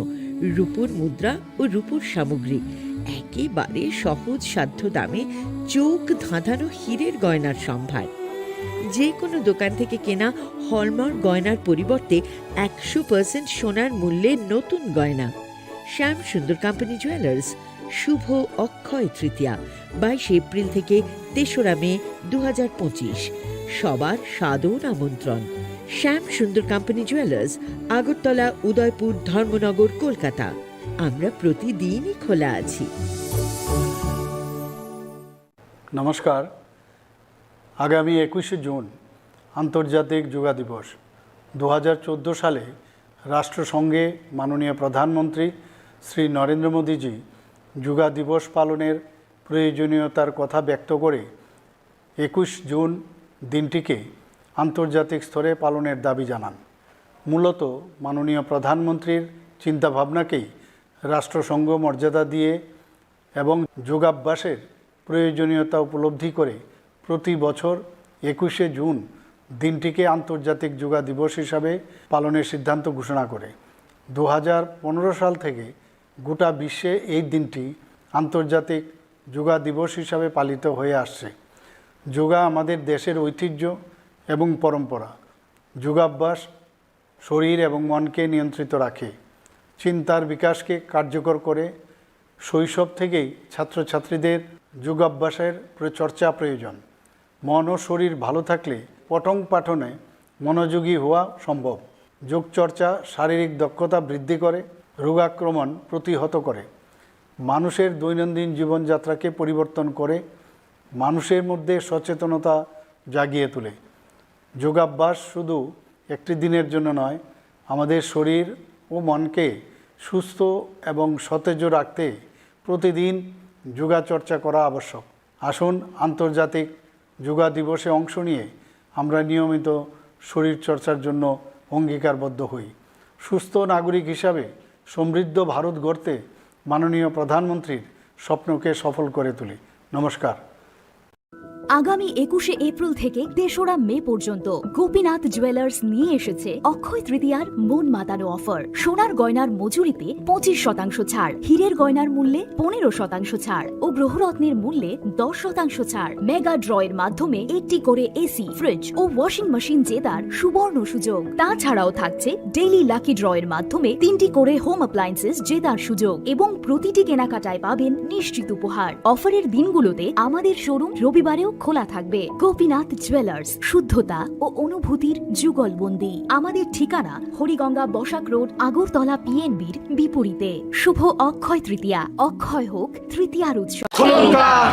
রূপোর মুদ্রা ও রূপোর সামগ্রী। একেবারে সহজ সাধ্য দামে চোখ ধাঁধানো হীরের গয়নার সম্ভার। যে কোনো দোকান থেকে কেনা হলমার্ক গয়নার পরিবর্তে একশো পার্সেন্ট সোনার মূল্যে নতুন গয়না। শ্যাম সুন্দর কোম্পানি জুয়েলার্স, শুভ অক্ষয় তৃতীয়া, বাইশে এপ্রিল থেকে তেসরা মে দু হাজার পঁচিশ। সবার সাদর আমন্ত্রণ। শ্যাম সুন্দর কোম্পানি জুয়েলার্স, আগরতলা, উদয়পুর, ধর্মনগর, কলকাতা। আমরা প্রতিদিনই খোলা আছি। নমস্কার। আগামী একুশে জুন আন্তর্জাতিক যোগা দিবস। দু হাজার চোদ্দো সালে রাষ্ট্রসংঘে মাননীয় প্রধানমন্ত্রী শ্রী নরেন্দ্র মোদীজি যোগা দিবস পালনের প্রয়োজনীয়তার কথা ব্যক্ত করে একুশ জুন দিনটিকে আন্তর্জাতিক স্তরে পালনের দাবি জানান। মূলত মাননীয় প্রধানমন্ত্রীর চিন্তাভাবনাকেই রাষ্ট্রসংঘ মর্যাদা দিয়ে এবং যোগাভ্যাসের প্রয়োজনীয়তা উপলব্ধি করে প্রতি বছর একুশে জুন দিনটিকে আন্তর্জাতিক যোগা দিবস হিসাবে পালনের সিদ্ধান্ত ঘোষণা করে। দু হাজার পনেরো সাল থেকে গোটা বিশ্বে এই দিনটি আন্তর্জাতিক যোগা দিবস হিসাবে পালিত হয়ে আসছে। যোগা আমাদের দেশের ঐতিহ্য এবং পরম্পরা। যোগাভ্যাস শরীর এবং মনকে নিয়ন্ত্রিত রাখে, চিন্তার বিকাশকে কার্যকর করে। শৈশব থেকেই ছাত্রছাত্রীদের যোগাভ্যাসের প্র-, চর্চা প্রয়োজন। মন ও শরীর ভালো থাকলে পঠন পাঠনে মনোযোগী হওয়া সম্ভব। যোগচর্চা শারীরিক দক্ষতা বৃদ্ধি করে, রোগাক্রমণ প্রতিহত করে, মানুষের দৈনন্দিন জীবনযাত্রাকে পরিবর্তন করে, মানুষের মধ্যে সচেতনতা জাগিয়ে তোলে। যোগাভ্যাস শুধু একটি দিনের জন্য নয়, আমাদের শরীর ও মনকে সুস্থ এবং সতেজ রাখতে প্রতিদিন যোগাচর্চা করা আবশ্যক। আসুন, আন্তর্জাতিক যোগা দিবসে অংশ নিয়ে আমরা নিয়মিত শরীরচর্চার জন্য অঙ্গীকারবদ্ধ হই। সুস্থ নাগরিক হিসাবে সমৃদ্ধ ভারত গড়তে মাননীয় প্রধানমন্ত্রীর স্বপ্নকে সফল করে তুলি। নমস্কার। আগামী একুশে এপ্রিল থেকে তেসরা মে পর্যন্ত গোপীনাথ জুয়েলার্স নিয়ে এসেছে অক্ষয় তৃতীয়ার মন মাতানো অফার। সোনার গয়নার মজুরিতে পঁচিশ শতাংশ ছাড়, হীরের গয়নার মূল্যে পনেরো শতাংশ ছাড় ও গ্রহরত্নের মূল্যে দশ শতাংশ ছাড়। মেগা ড্রয়ের মাধ্যমে একটি করে এসি, ফ্রিজ ও ওয়াশিং মেশিন জেতার সুবর্ণ সুযোগ। তাছাড়াও থাকছে ডেইলি লাকি ড্রয়ের মাধ্যমে তিনটি করে হোম অ্যাপ্লায়েন্সেস জেতার সুযোগ এবং প্রতিটি কেনাকাটায় পাবেন নিশ্চিত উপহার। অফারের দিনগুলোতে আমাদের শোরুম রবিবারেও খোলা থাকবে। গোপীনাথ জুয়েলার্স, শুদ্ধতা ও অনুভূতির যুগলবন্দি। আমাদের ঠিকানা হরিগঙ্গা বসাক রোড, আগরতলা পিএনবির বিপরীতে। শুভ অক্ষয় তৃতীয়া, অক্ষয় হোক তৃতীয়ার উৎসব।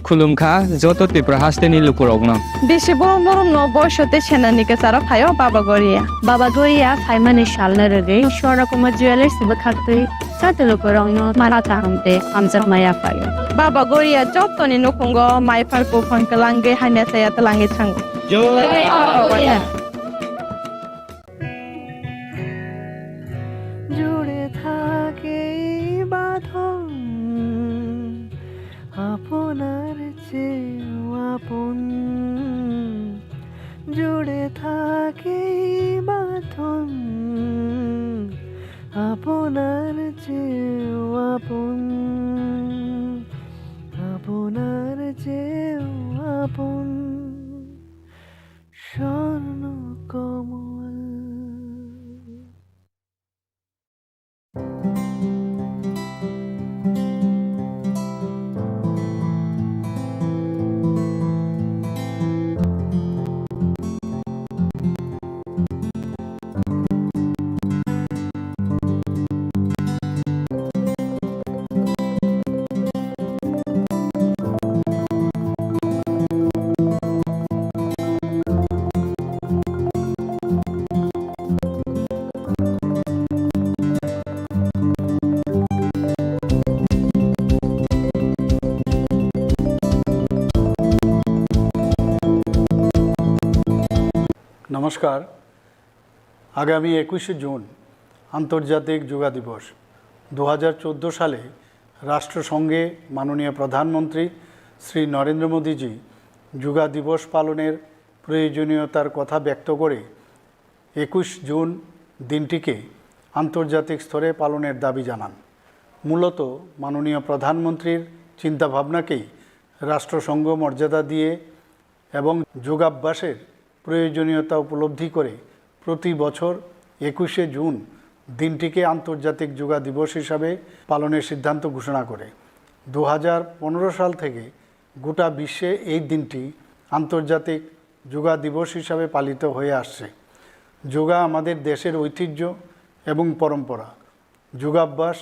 Khulumkha joto Tripura hasteni lukurokno. Bisi borom borom no boiso tei senani kwcharo phaio Baba Goria. Baba Goria phaimani salno rwgwi Swarna Kumar Jewellers bwkhaktwi joto lukurokno mara kaham tei hamjakma yaphaio. Baba Goria jotoni nukhungo mai phar buphang kwlangwi hamya chaya twlangwi thango. Jai Baba Goria. জুড়ে থাকে এই বাঁধন আপনার চেয়েও আপন। জুড়ে থাকে এই বাঁধন আপনার চেয়েও আপন, আপনার চেয়েও আপন। স্বর্ণ কমল। নমস্কার। আগামী একুশে জুন আন্তর্জাতিক যোগা দিবস। দু হাজার চোদ্দো সালে রাষ্ট্রসংঘে মাননীয় প্রধানমন্ত্রী শ্রী নরেন্দ্র মোদীজি যোগা দিবস পালনের প্রয়োজনীয়তার কথা ব্যক্ত করে একুশ জুন দিনটিকে আন্তর্জাতিক স্তরে পালনের দাবি জানান। মূলত মাননীয় প্রধানমন্ত্রীর চিন্তাভাবনাকেই রাষ্ট্রসংঘ মর্যাদা দিয়ে এবং যোগাভ্যাসের প্রয়োজনীয়তা উপলব্ধি করে প্রতি বছর একুশে জুন দিনটিকে আন্তর্জাতিক যোগা দিবস হিসাবে পালনের সিদ্ধান্ত ঘোষণা করে। দু হাজার পনেরো সাল থেকে গোটা বিশ্বে এই দিনটি আন্তর্জাতিক যোগা দিবস হিসাবে পালিত হয়ে আসছে। যোগা আমাদের দেশের ঐতিহ্য এবং পরম্পরা। যোগাভ্যাস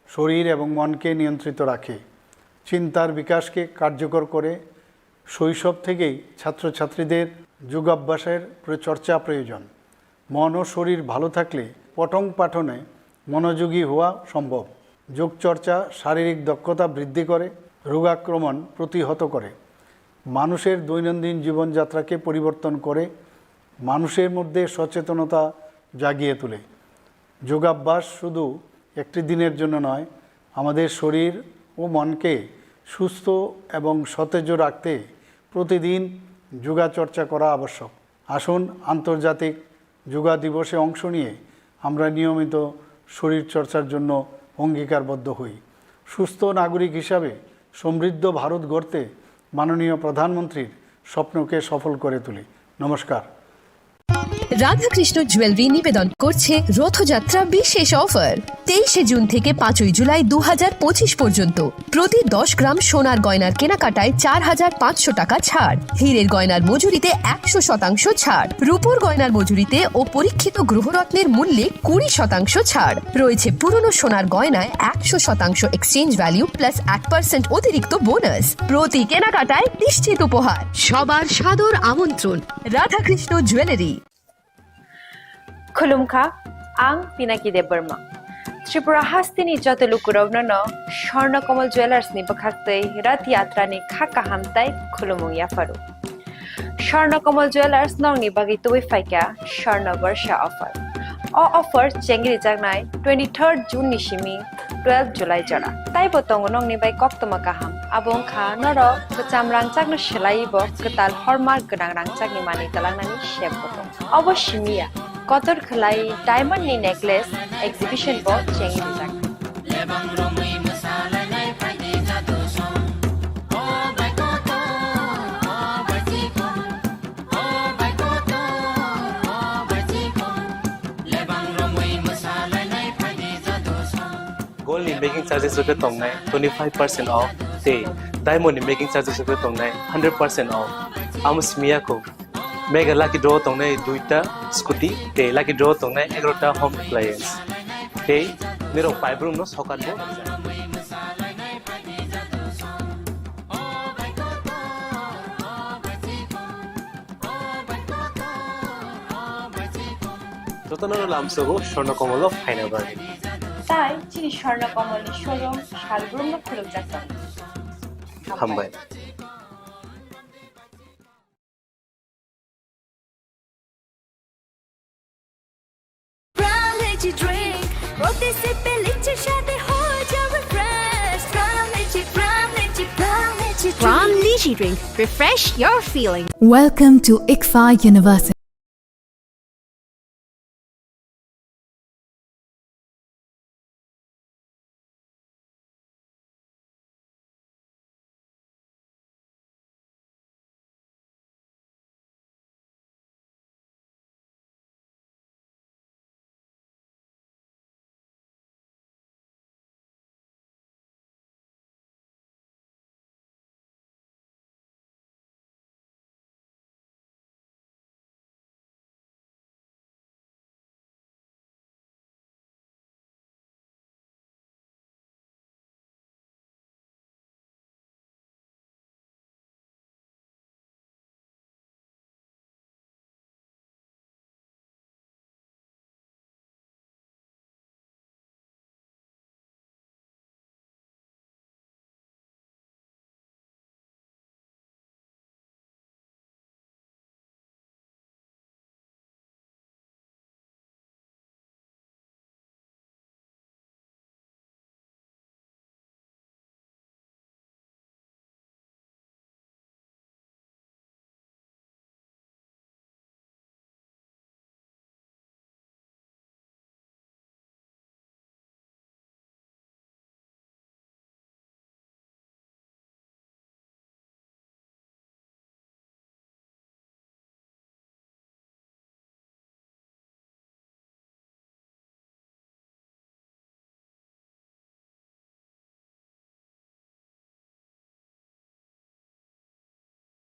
শরীর এবং মনকে নিয়ন্ত্রিত রাখে, চিন্তার বিকাশকে কার্যকর করে। শৈশব থেকেই ছাত্রছাত্রীদের যোগাভ্যাসের প্র-, চর্চা প্রয়োজন। মন ও শরীর ভালো থাকলে পঠন পাঠনে মনোযোগী হওয়া সম্ভব। যোগচর্চা শারীরিক দক্ষতা বৃদ্ধি করে, রোগাক্রমণ প্রতিহত করে, মানুষের দৈনন্দিন জীবনযাত্রাকে পরিবর্তন করে, মানুষের মধ্যে সচেতনতা জাগিয়ে তোলে। যোগাভ্যাস শুধু একটি দিনের জন্য নয়, আমাদের শরীর ও মনকে সুস্থ এবং সতেজ রাখতে প্রতিদিন যোগাচর্চা করা আবশ্যক। আসুন, আন্তর্জাতিক যোগা দিবসে অংশ নিয়ে আমরা নিয়মিত শরীরচর্চার জন্য অঙ্গীকারবদ্ধ হই। সুস্থ নাগরিক হিসাবে সমৃদ্ধ ভারত গড়তে মাননীয় প্রধানমন্ত্রীর স্বপ্নকে সফল করে তুলি। নমস্কার। রাধাকৃষ্ণ জুয়েলারি নিবেদন করছে রথযাত্রা বিশেষ অফার। তেইশে জুন থেকে পাঁচই জুলাই দু হাজার পঁচিশ পর্যন্ত প্রতি দশ গ্রাম সোনার গয়নার কেনাকাটায় চার হাজার পাঁচশো টাকা ছাড়, হীরের গয়নার মজুরিতে একশো শতাংশ ছাড়, রূপোর গয়নার মজুরিতে ও পরীক্ষিত গ্রহরত্নের মূল্যে কুড়ি শতাংশ ছাড় রয়েছে। পুরনো সোনার গয়নায় একশো শতাংশ এক্সচেঞ্জ ভ্যালু প্লাস এক পার্সেন্ট অতিরিক্ত বোনাস। প্রতি কেনাকাটায় নিশ্চিত উপহার। সবার সাদর আমন্ত্রণ Radhakrishna jewellery. Khulumkha, ang Pinaki Debbarma. Tripura hasteni joto lukurokno no Swarna Kamal Jewellers ni bwkhaktwi Rath Yatra ni kha kaham tai khulumung yapharu. Swarna Kamal Jewellers nokni bagwi tubui phaikha Swarna Barsha offer. O offer chengrijaknai twenty-third June ni simi twelve July jora. Taibo tongo nokni bai koktwma kaham. Abo wngkha norok kwcham rangchakno swlaiwi bo kwtal hallmark gwnang rangchakni manwi twlangnani sep bo tongo. Obo simi ya, kotor khwlai diamond ni necklace exhibition bo chengrijaknai. Gold ni making charges rok khe tongnai twenty five percent off tei diamond ni making charges rok khe tongnai hundred percent off. Amo simi ya kho. Mega lucky draw tongnai duita scooty tei lucky draw tongnai egarota home appliance. Tei nirok paibrum no sokat bo. Jotono lamsogo Swarna Kamal o phaina bagwi. Tai chini Swarna Kamal ni showroom salbrum no khulukjak tongo. Hambai. Brown Lychee Drink, প্রতি সিপে লিচির স্বাদে হয়ে যাবে fresh। Brown Lychee, Brown Lychee, Brown Lychee Drink। Brown Lychee Drink, refresh your feeling। Welcome to ICFAI University.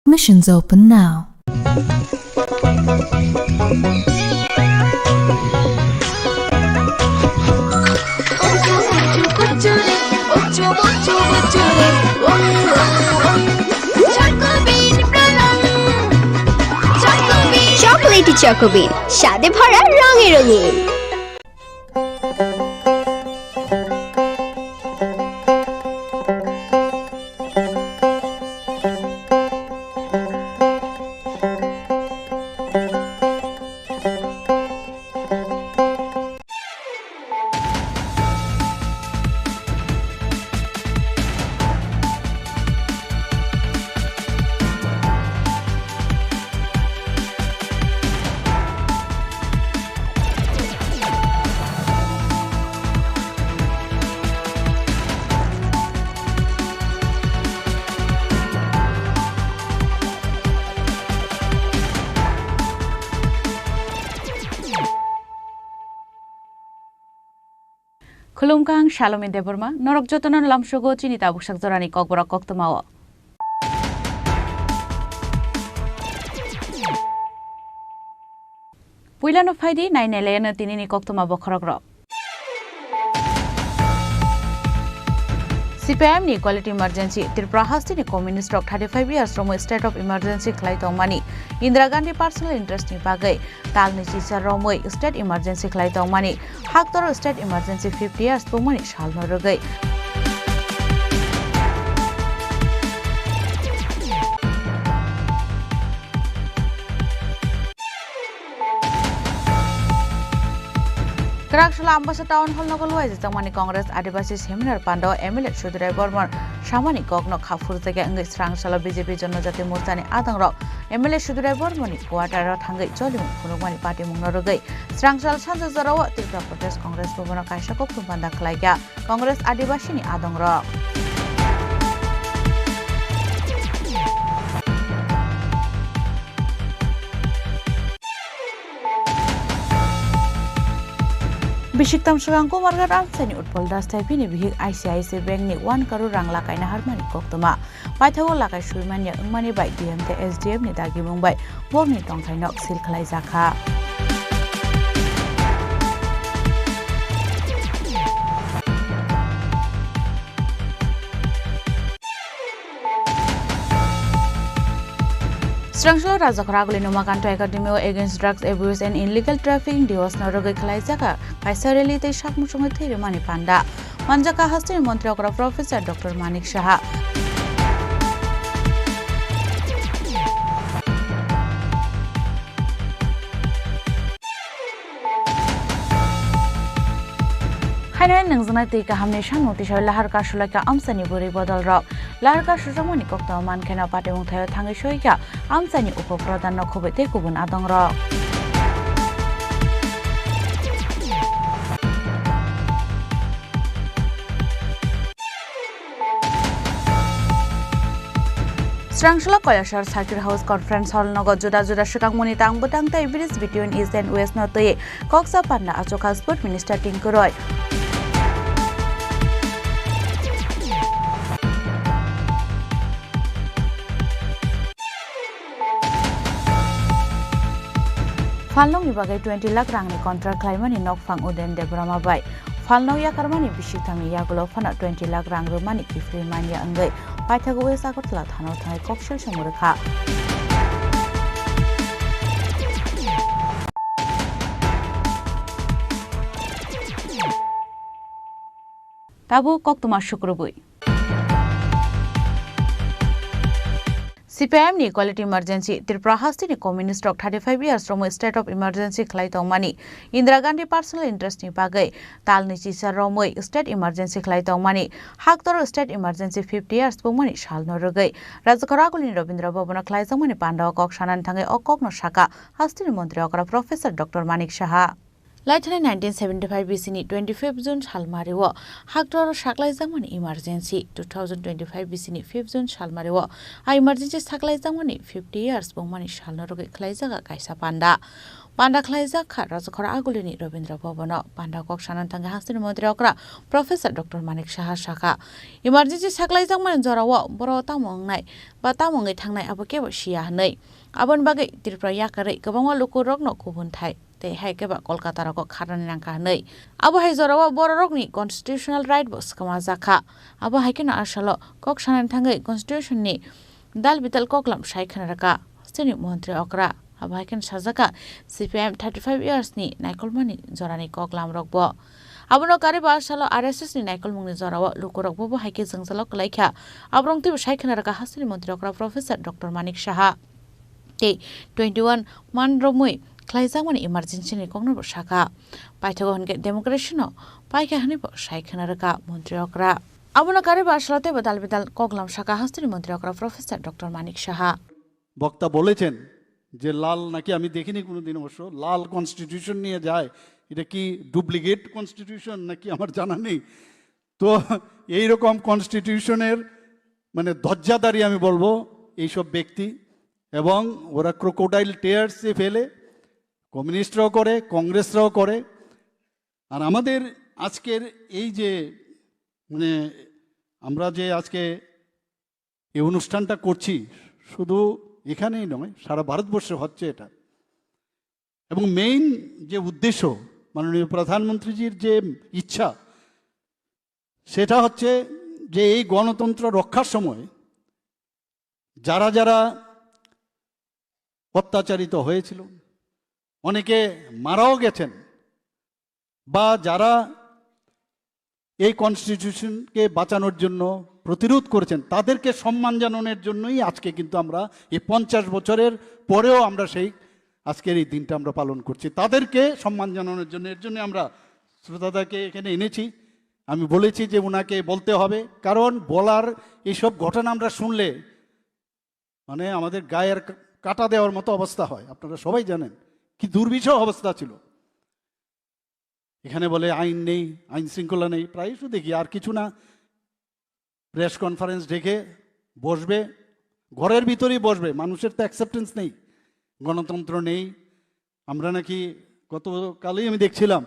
Admissions open now. Chocolatey Choco Bean, স্বাদে ভরা রঙে রঙিন। Khulumkha, ang Salomi Debbarma, norok jotono lamsogo chini tabuksak jorani kokborok koktwmao. Puilano phaidi, nainailayano tinini koktwma bokhorokrok. C P I M ni Equality Emergency, Tripura hasteni communist rok thirty five years romwi state of emergency khlai tongmani, Indira Gandhi personal interest ni bagwi talni chisa romwi state emergency khlai tongmani, haktor state emergency fifty years pungmani salno rwgwi. Kwraksula Ambasa Town Hall nogo luaijak tongmani Congress Adibasi Seminar Pandao M L A Sudurai Bormon samani kokno kha phurjakya wngwi Srangsalo B J P Jonojati Morchani adongrok M L A Sudurai Bormoni quarter-o thangwi cholimung phunukmani patimungno rwgwi Srangsal sanja jorao Tripura Pradesh Congress Bhavan-o kaisa kokthum panda khlaikha. Congress Adibasini adongrok. Bisiktam swkang Kumarghat Amchaini Utpal Das thai bini bihik I C I C Bank ni one crore rang lakaina harmani koktwma. Paithago lakai suimanya wngmani bai D M tei S D M ni dagimung bai borokni tongthaino seal khlaijakha. Srangsalo Rajakhor Agulini Umakanto Academy o Against Drugs Abuse and Illegal Trafficking Diwas no rwgwi khlaijak kaisa rally tei sak muchungwi thwi rwmani panda. Manjakha hasteni montri okra Professor Doctor Manik Saha. Haino nungjaknai twi kahamni samung tisao lahar kasulai kha amchaini bwrwi bodolrok. Lahar kasujakmani koktwma mankheno patimung thaio thangwi soikha amchaini upo pradhan no khobwi tei kubun adongrok. Srangsalo Koyasar Circuit House Conference Hall nogo juda juda swkangmani tang bwtang tei bridge between East and West no twi koksa panda achukha Sport Minister Tinku Roy. Phalnokni bagwi twenty lakh rangni contract khlaimani nokphang Uden Debbarma bai. Phalnok yakarmani bisik thangni yagulo phano twenty lakh rang rwmani kiphilwi manya wngwi paithago West Agartala thanao thangwi koksil songwi rwkha. Tabuk koktwma sukrubwi. C P I M ni Equality Emergency, Tripura hasteni communist rok thirty five years romwi state of emergency khlai tongmani, Indira Gandhi personal interest ni bagwi talni chisa romwi state emergency khlai tongmani, haktor state emergency fifty years pungmani salno rwgwi Rajakhor Agulini Rabindra Bhavan o khlaijakmani panda o kok sanani thangwi o kokno sakha hasteni montri okra Professor Doctor Manik Saha. Laithani nineteen seventy-five B C ni twenty-fifth June salmari o haktor saklaijakmani emergency, two thousand twenty-five B C ni fifth June salmari o a emergency saklaijakmani fifty years bungmani salno rwgwi khlaijak kaisa panda. Panda khlaijak kha Rajakhor Agulini Rabindra Bhavan o. Panda kok sanani thangwi hasteni montri okra Professor Doctor Manik Saha sakha, emergency saklaijakmani jorao boro tamo wngnai ba tamo wngwi thangnai abo kebo siya hwnwi. Aboni bagwi Tripura yakarwi kwbangma lukurokno kubun thai tei hai khe ba Kolkata rogo kharnani nangkha hwnwi. Abo hai jorao bororokni constitutional right bo swkama jakha. Abo hai kheno a salo kok sanani thangwi constitution ni dal bidal koklam sai khna rwkha hasteni montri okra. Abo hai kheno sajakha C P I M thirty five years ni naikolmani jorani koklam rokbo. Abono karwi bo a salo R S S ni naikolmungni jorao lukurokbo bo hai khe jwngjalo kwlaikha. Aborok twibo sai khna rwkha hasteni montri okra Professor Doctor Manik Saha. Tei twenty one man romwi khlaijakmani emergency ni kokno bo sakha. Paithago hwnkhe democracy no paikha hwnwi bo sai khna rwkha montri okra. Abono karwi bo a salo teibo dal bidal koklam sakha hasteni montri okra Professor Doctor Manik Saha. বক্তা বলেছেন যে লাল নাকি আমি দেখিনি কোনোদিন অবশ্য, লাল কনস্টিটিউশন নিয়ে যায়, এটা কি ডুপ্লিকেট কনস্টিটিউশন নাকি আমার জানা নেই। তো এইরকম কনস্টিটিউশনের মানে ধ্বজাধারী আমি বলবো এইসব ব্যক্তি, এবং ওরা ক্রোকোডাইল টিয়ার্সে ফেলে, কমিউনিস্টরাও করে, কংগ্রেসরাও করে। আর আমাদের আজকের এই যে, মানে, আমরা যে আজকে এই অনুষ্ঠানটা করছি, শুধু এখানেই নয়, সারা ভারতবর্ষে হচ্ছে এটা। এবং মেইন যে উদ্দেশ্য, মাননীয় প্রধানমন্ত্রীজির যে ইচ্ছা, সেটা হচ্ছে যে এই গণতন্ত্র রক্ষার সময় যারা যারা অত্যাচারিত হয়েছিল, অনেকে মারাও গেছেন, বা যারা এই কনস্টিটিউশনকে বাঁচানোর জন্য প্রতিরোধ করেছেন, তাদেরকে সম্মান জানানোর জন্যই আজকে কিন্তু আমরা এই পঞ্চাশ বছরের পরেও আমরা সেই আজকের এই দিনটা আমরা পালন করছি, তাদেরকে সম্মান জানানোর জন্য। এর জন্য আমরা শ্রোতাদাকে এখানে এনেছি। আমি বলেছি যে ওনাকে বলতে হবে, কারণ বলার এইসব ঘটনা আমরা শুনলে, মানে, আমাদের গায়ের কা-, কাটা দেওয়ার মতো অবস্থা হয়। আপনারা সবাই জানেন কি দুর্বিষহ অবস্থা ছিল। এখানে বলে আইন নেই, আইন শৃঙ্খলা নেই, প্রায়শ দেখি আর কিছু না, প্রেস কনফারেন্স ডেকে বসবে, ঘরের ভিতরেই বসবে। মানুষের তো অ্যাকসেপ্টেন্স নেই, গণতন্ত্র নেই। আমরা নাকি, গতকালই আমি দেখছিলাম,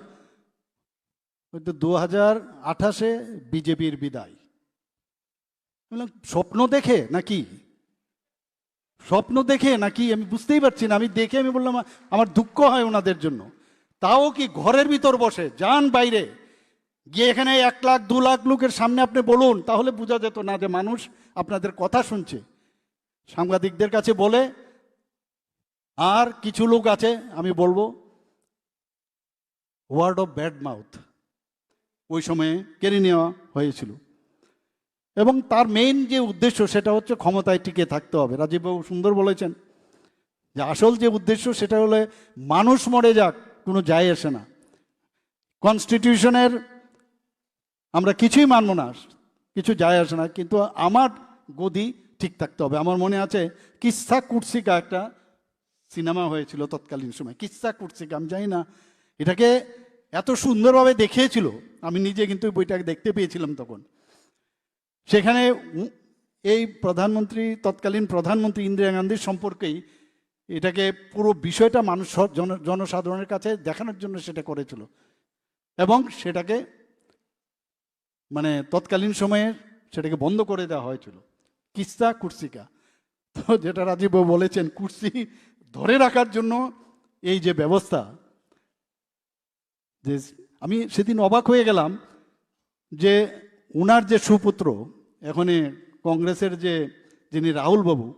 হয়তো দু হাজার আঠাশে বিজেপির বিদায়। আমি বললাম, স্বপ্ন দেখে নাকি? স্বপ্ন দেখে নাকি? আমি বুঝতেই পারছি না। আমি দেখে আমি বললাম, আমার দুঃখ হয় ওনাদের জন্য। তাও কি ঘরের ভিতর বসে, যান বাইরে, গিয়ে এখানে এক লাখ দু লাখ লোকের সামনে আপনি বলুন, তাহলে বোঝা যেত না যে মানুষ আপনাদের কথা শুনছে। সাংবাদিকদের কাছে বলে, আর কিছু লোক আছে, আমি বলবো, ওয়ার্ড অফ ব্যাড মাউথ ওই সময়ে কেড়ে নেওয়া হয়েছিল। এবং তার মেইন যে উদ্দেশ্য, সেটা হচ্ছে ক্ষমতায় টিকে থাকতে হবে। রাজীববাবু সুন্দর বলেছেন যে আসল যে উদ্দেশ্য, সেটা হলে মানুষ মরে যাক, কোনো যায় আসে না। কনস্টিটিউশনের আমরা কিছুই মানবো না, কিছু যায় আসে না, কিন্তু আমার গদি ঠিক থাকতে হবে। আমার মনে আছে কিসা কুরসিকা একটা সিনেমা হয়েছিল তৎকালীন সময়, কিসা কুরসিকা, আমি জানি না এটাকে এত সুন্দরভাবে দেখিয়েছিল। আমি নিজে কিন্তু বইটা দেখতে পেয়েছিলাম তখন। সেখানে উ-, এই প্রধানমন্ত্রী, তৎকালীন প্রধানমন্ত্রী ইন্দিরা গান্ধীর সম্পর্কেই এটাকে, পুরো বিষয়টা মানুষ স-, জন-, জনসাধারণের কাছে দেখানোর জন্য সেটা করেছিল। এবং সেটাকে, মানে, তৎকালীন সময়ে সেটাকে বন্ধ করে দেওয়া হয়েছিল। কিসা কুরসিকা। তো যেটা রাজীববাবু বলেছেন, কুরসি ধরে রাখার জন্য এই যে ব্যবস্থা, যে আমি সেদিন অবাক হয়ে গেলাম যে ওনার যে সুপুত্র, এখনে কংগ্রেসের যে, যিনি রাহুল বাবু,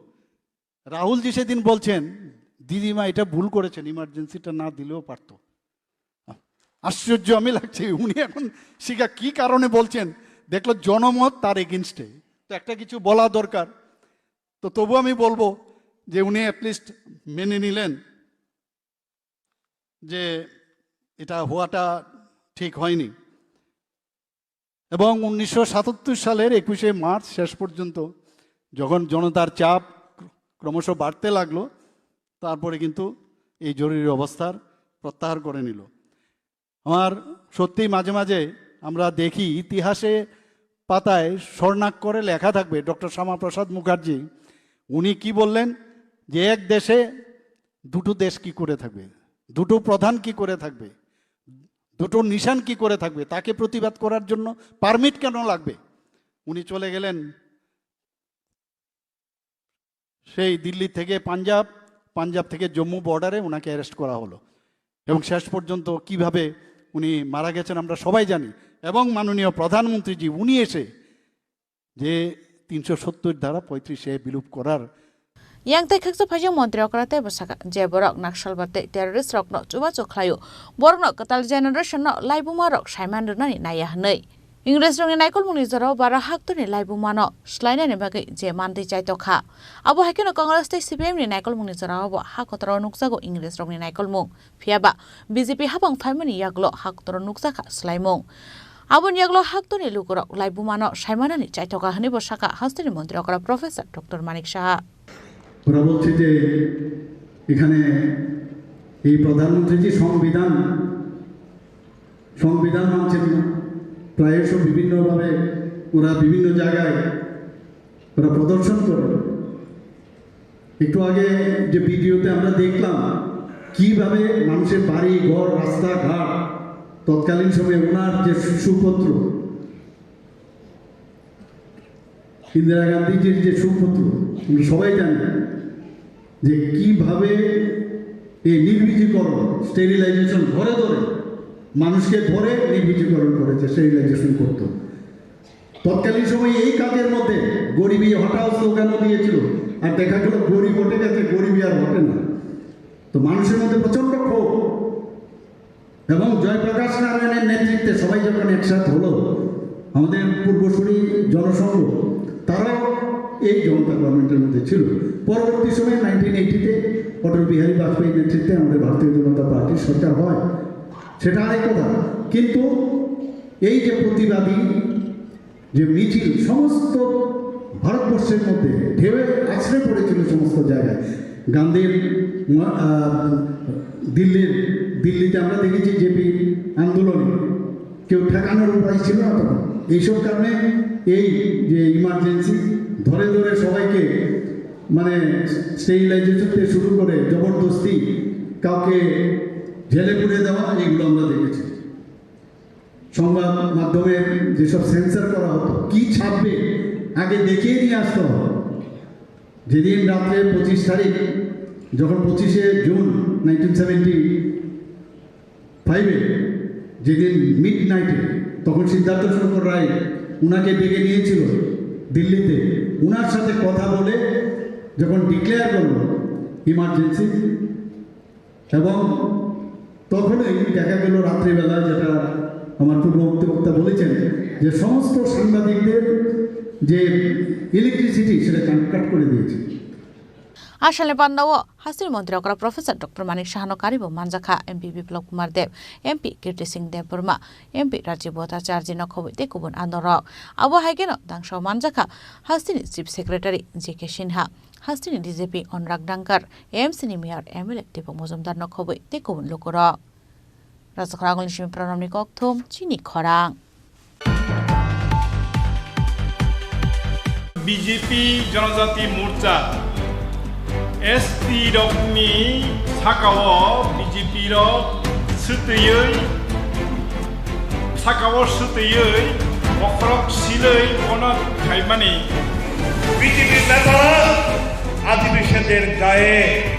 রাহুলজি সেদিন বলছেন, "দিদিমা এটা ভুল করেছেন, ইমার্জেন্সিটা না দিলেও পারতো।" আশ্চর্য আমি লাগছে, উনি এখন সেটা কি কারণে বলছেন, দেখলো জনমত তার এগেনস্টে, তো একটা কিছু বলা দরকার। তো তবু আমি বলবো যে উনি অ্যাটলিস্ট মেনে নিলেন যে এটা হওয়াটা ঠিক হয়নি। এবং উনিশশো সাতাত্তর সালের একুশে মার্চ শেষ পর্যন্ত যখন জনতার চাপ ক্রমশ বাড়তে লাগলো, তারপরে কিন্তু এই জরুরি অবস্থার প্রত্যাহার করে নিল। আমার সত্যি মাঝে মাঝে আমরা দেখি ইতিহাসে পাতায় স্বর্ণাক্ষরে লেখা থাকবে, ডক্টর শ্যামাপ্রসাদ মুখার্জি উনি কি বললেন, যে এক দেশে দুটো দেশ কি করে থাকবে, দুটো প্রধান কি করে থাকবে, দুটো নিশান কি করে থাকবে, তাকে প্রতিবাদ করার জন্য পারমিট কেন লাগবে? উনি চলে গেলেন সেই দিল্লি থেকে পাঞ্জাব, পাঞ্জাব থেকে জম্মু বর্ডারে ওনাকে অ্যারেস্ট করা হলো। এবং শেষ পর্যন্ত কিভাবে উনি মারা গেছেন আমরা সবাই জানি। এবং মাননীয় প্রধানমন্ত্রীজি উনি এসে যে তিনশো সত্তর ধারা পঁয়ত্রিশ এ বিলুপ করার Yang tei khaksa phaijak montri okra tei bwsaka je borok Naxalbad tei terrorist rokno chubachu khlaio, borokno kwtal generation no laibuma rok saiman rwnani naiya hwnwi. Ingres rokni naikolmungni jorao bara haktorni laibuma no swlainani bagwi je mantwi chaitokha. Abo hai kheno Congress tei C P M ni naikolmungni jorao bo ha kotoro nukjago Ingres rokni naikolmung. Phiya ba B J P hapang phaimani yagulo ha kotoro nukjakha swlaimung. Aboni yagulo haktorni lukurok laibumano saimanani chaithoka hwnwi bo sakha hasteni montri okra Professor Doctor Manik Saha. ওরা বলছে যে এখানে এই প্রধানমন্ত্রী যে সংবিধান, সংবিধান মানছেন না, প্রায়শ বিভিন্নভাবে ওরা বিভিন্ন জায়গায় ওরা প্রদর্শন করে। একটু আগে যে ভিডিওতে আমরা দেখলাম কিভাবে মানুষের বাড়ি ঘর, রাস্তাঘাট, তৎকালীন সময়ে ওনার যে সুপুত্র, ইন্দিরা গান্ধীজির যে সুপুত্র, আমরা সবাই জানি যে কিভাবে এই নির্বীজীকরণ, স্টেরিলাইজেশন ধরে ধরে, মানুষকে ধরে নির্বীজীকরণ করেছে, স্টেরিলাইজেশন করত। তৎকালীন সময়ে এই কাজের মধ্যে "গরিবি হটাও" স্লোগানও দিয়েছিল, আর দেখা গেল গরিব হটে গেছে, গরিবি আর হটে না। তো মানুষের মধ্যে প্রচণ্ড ক্ষোভ, এবং জয়প্রকাশ নারায়ণের নেতৃত্বে সবাই যখন একসাথ হলো, আমাদের পূর্বসূরি জনসংঘ, তারাও এই জনতা গভর্নমেন্টের মধ্যে ছিল। পরবর্তী সময়ে নাইনটিন এইটিতে অটল বিহারী বাজপেয়ীর নেতৃত্বে আমাদের ভারতীয় জনতা পার্টির সরকার হয়, সেটা আরেক কথা। কিন্তু এই যে প্রতিবাদী যে মিছিল সমস্ত ভারতবর্ষের মধ্যে ঢেউয়ে আছড়ে পড়েছিল সমস্ত জায়গায়। গান্ধীর ম-, আহ, দিল্লির, দিল্লিতে আমরা দেখেছি জেপি আন্দোলনে কেউ ঠেকানোর উপায় ছিল না তখন। এইসব কারণে এই যে ইমার্জেন্সি ধরে ধরে সবাইকে, মানে, স্টেরিলাইজেশন থেকে শুরু করে জবরদস্তি কাউকে জেলে পুরে দেওয়া, এইগুলো আমরা দেখেছি। সংবাদ মাধ্যমে যেসব সেন্সর করা হতো, কি ছাপবে, আগে দেখিয়ে নিয়ে আসতে হবে। যেদিন রাত্রে পঁচিশ তারিখ, যখন পঁচিশে জুন নাইনটিন সেভেন্টি ফাইভে, যেদিন মিড নাইটে, তখন সিদ্ধার্থ শঙ্কর রায় ওনাকে ডেকে নিয়েছিল দিল্লিতে, ওনার সাথে কথা বলে যখন ডিক্লেয়ার করলো ইমার্জেন্সি, এবং তখনই দেখা গেল রাত্রিবেলা, যেটা আমার পূর্ববর্তী বক্তা বলেছেন, যে সমস্ত সাংবাদিকদের যে ইলেকট্রিসিটি, সেটা কাট করে দিয়েছে। Asalni pandao hasteni montri okra Professor Doctor Manik Sahano karibo manjakha, M P Biplab Kumar Deb, M P Kirti Singh Debbarma, M P Rajiv Bhattacharjee no khobwi tei kubun adongrok. Abo hai kheno dangsa manjakha hasteni Chief Secretary J K Sinha, hasteni D G P Anurag Dhankar, A M C ni Mayor M L A Deepak Majumdar no khobwi tei kubun lukurok. Rajakhor Agulni simi Pranamni kokthum, chini khorang. B J P Janajati Morcha, S T rokni sakao B J P rok swtwiwi, sakao swtwiwi bokhorok silwi bono khaimani. B J P নেতারা আদিবাসীদের গায়ে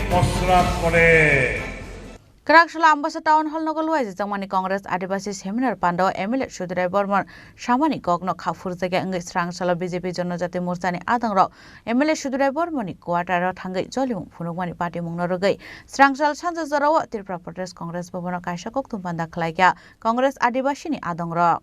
প্রস্রাব করে। Kwraksala Ambasa Town Hall nogo luaijak jakmani Congress Adibasi Seminar Pandao M L A Sudurai Bormon samani kokno kha phurjakya wngwi Swrangsalo B J P Janajati Morchani adongrok M L A Sudurai Bormoni quarter-o thangwi jolimung phunukmani patimungno rwgwi Swrangsal sanja jorao Tripura Pradesh Congress Bhavan-o kaisa kokthum panda khlaikha Congress Adibasini adongrok.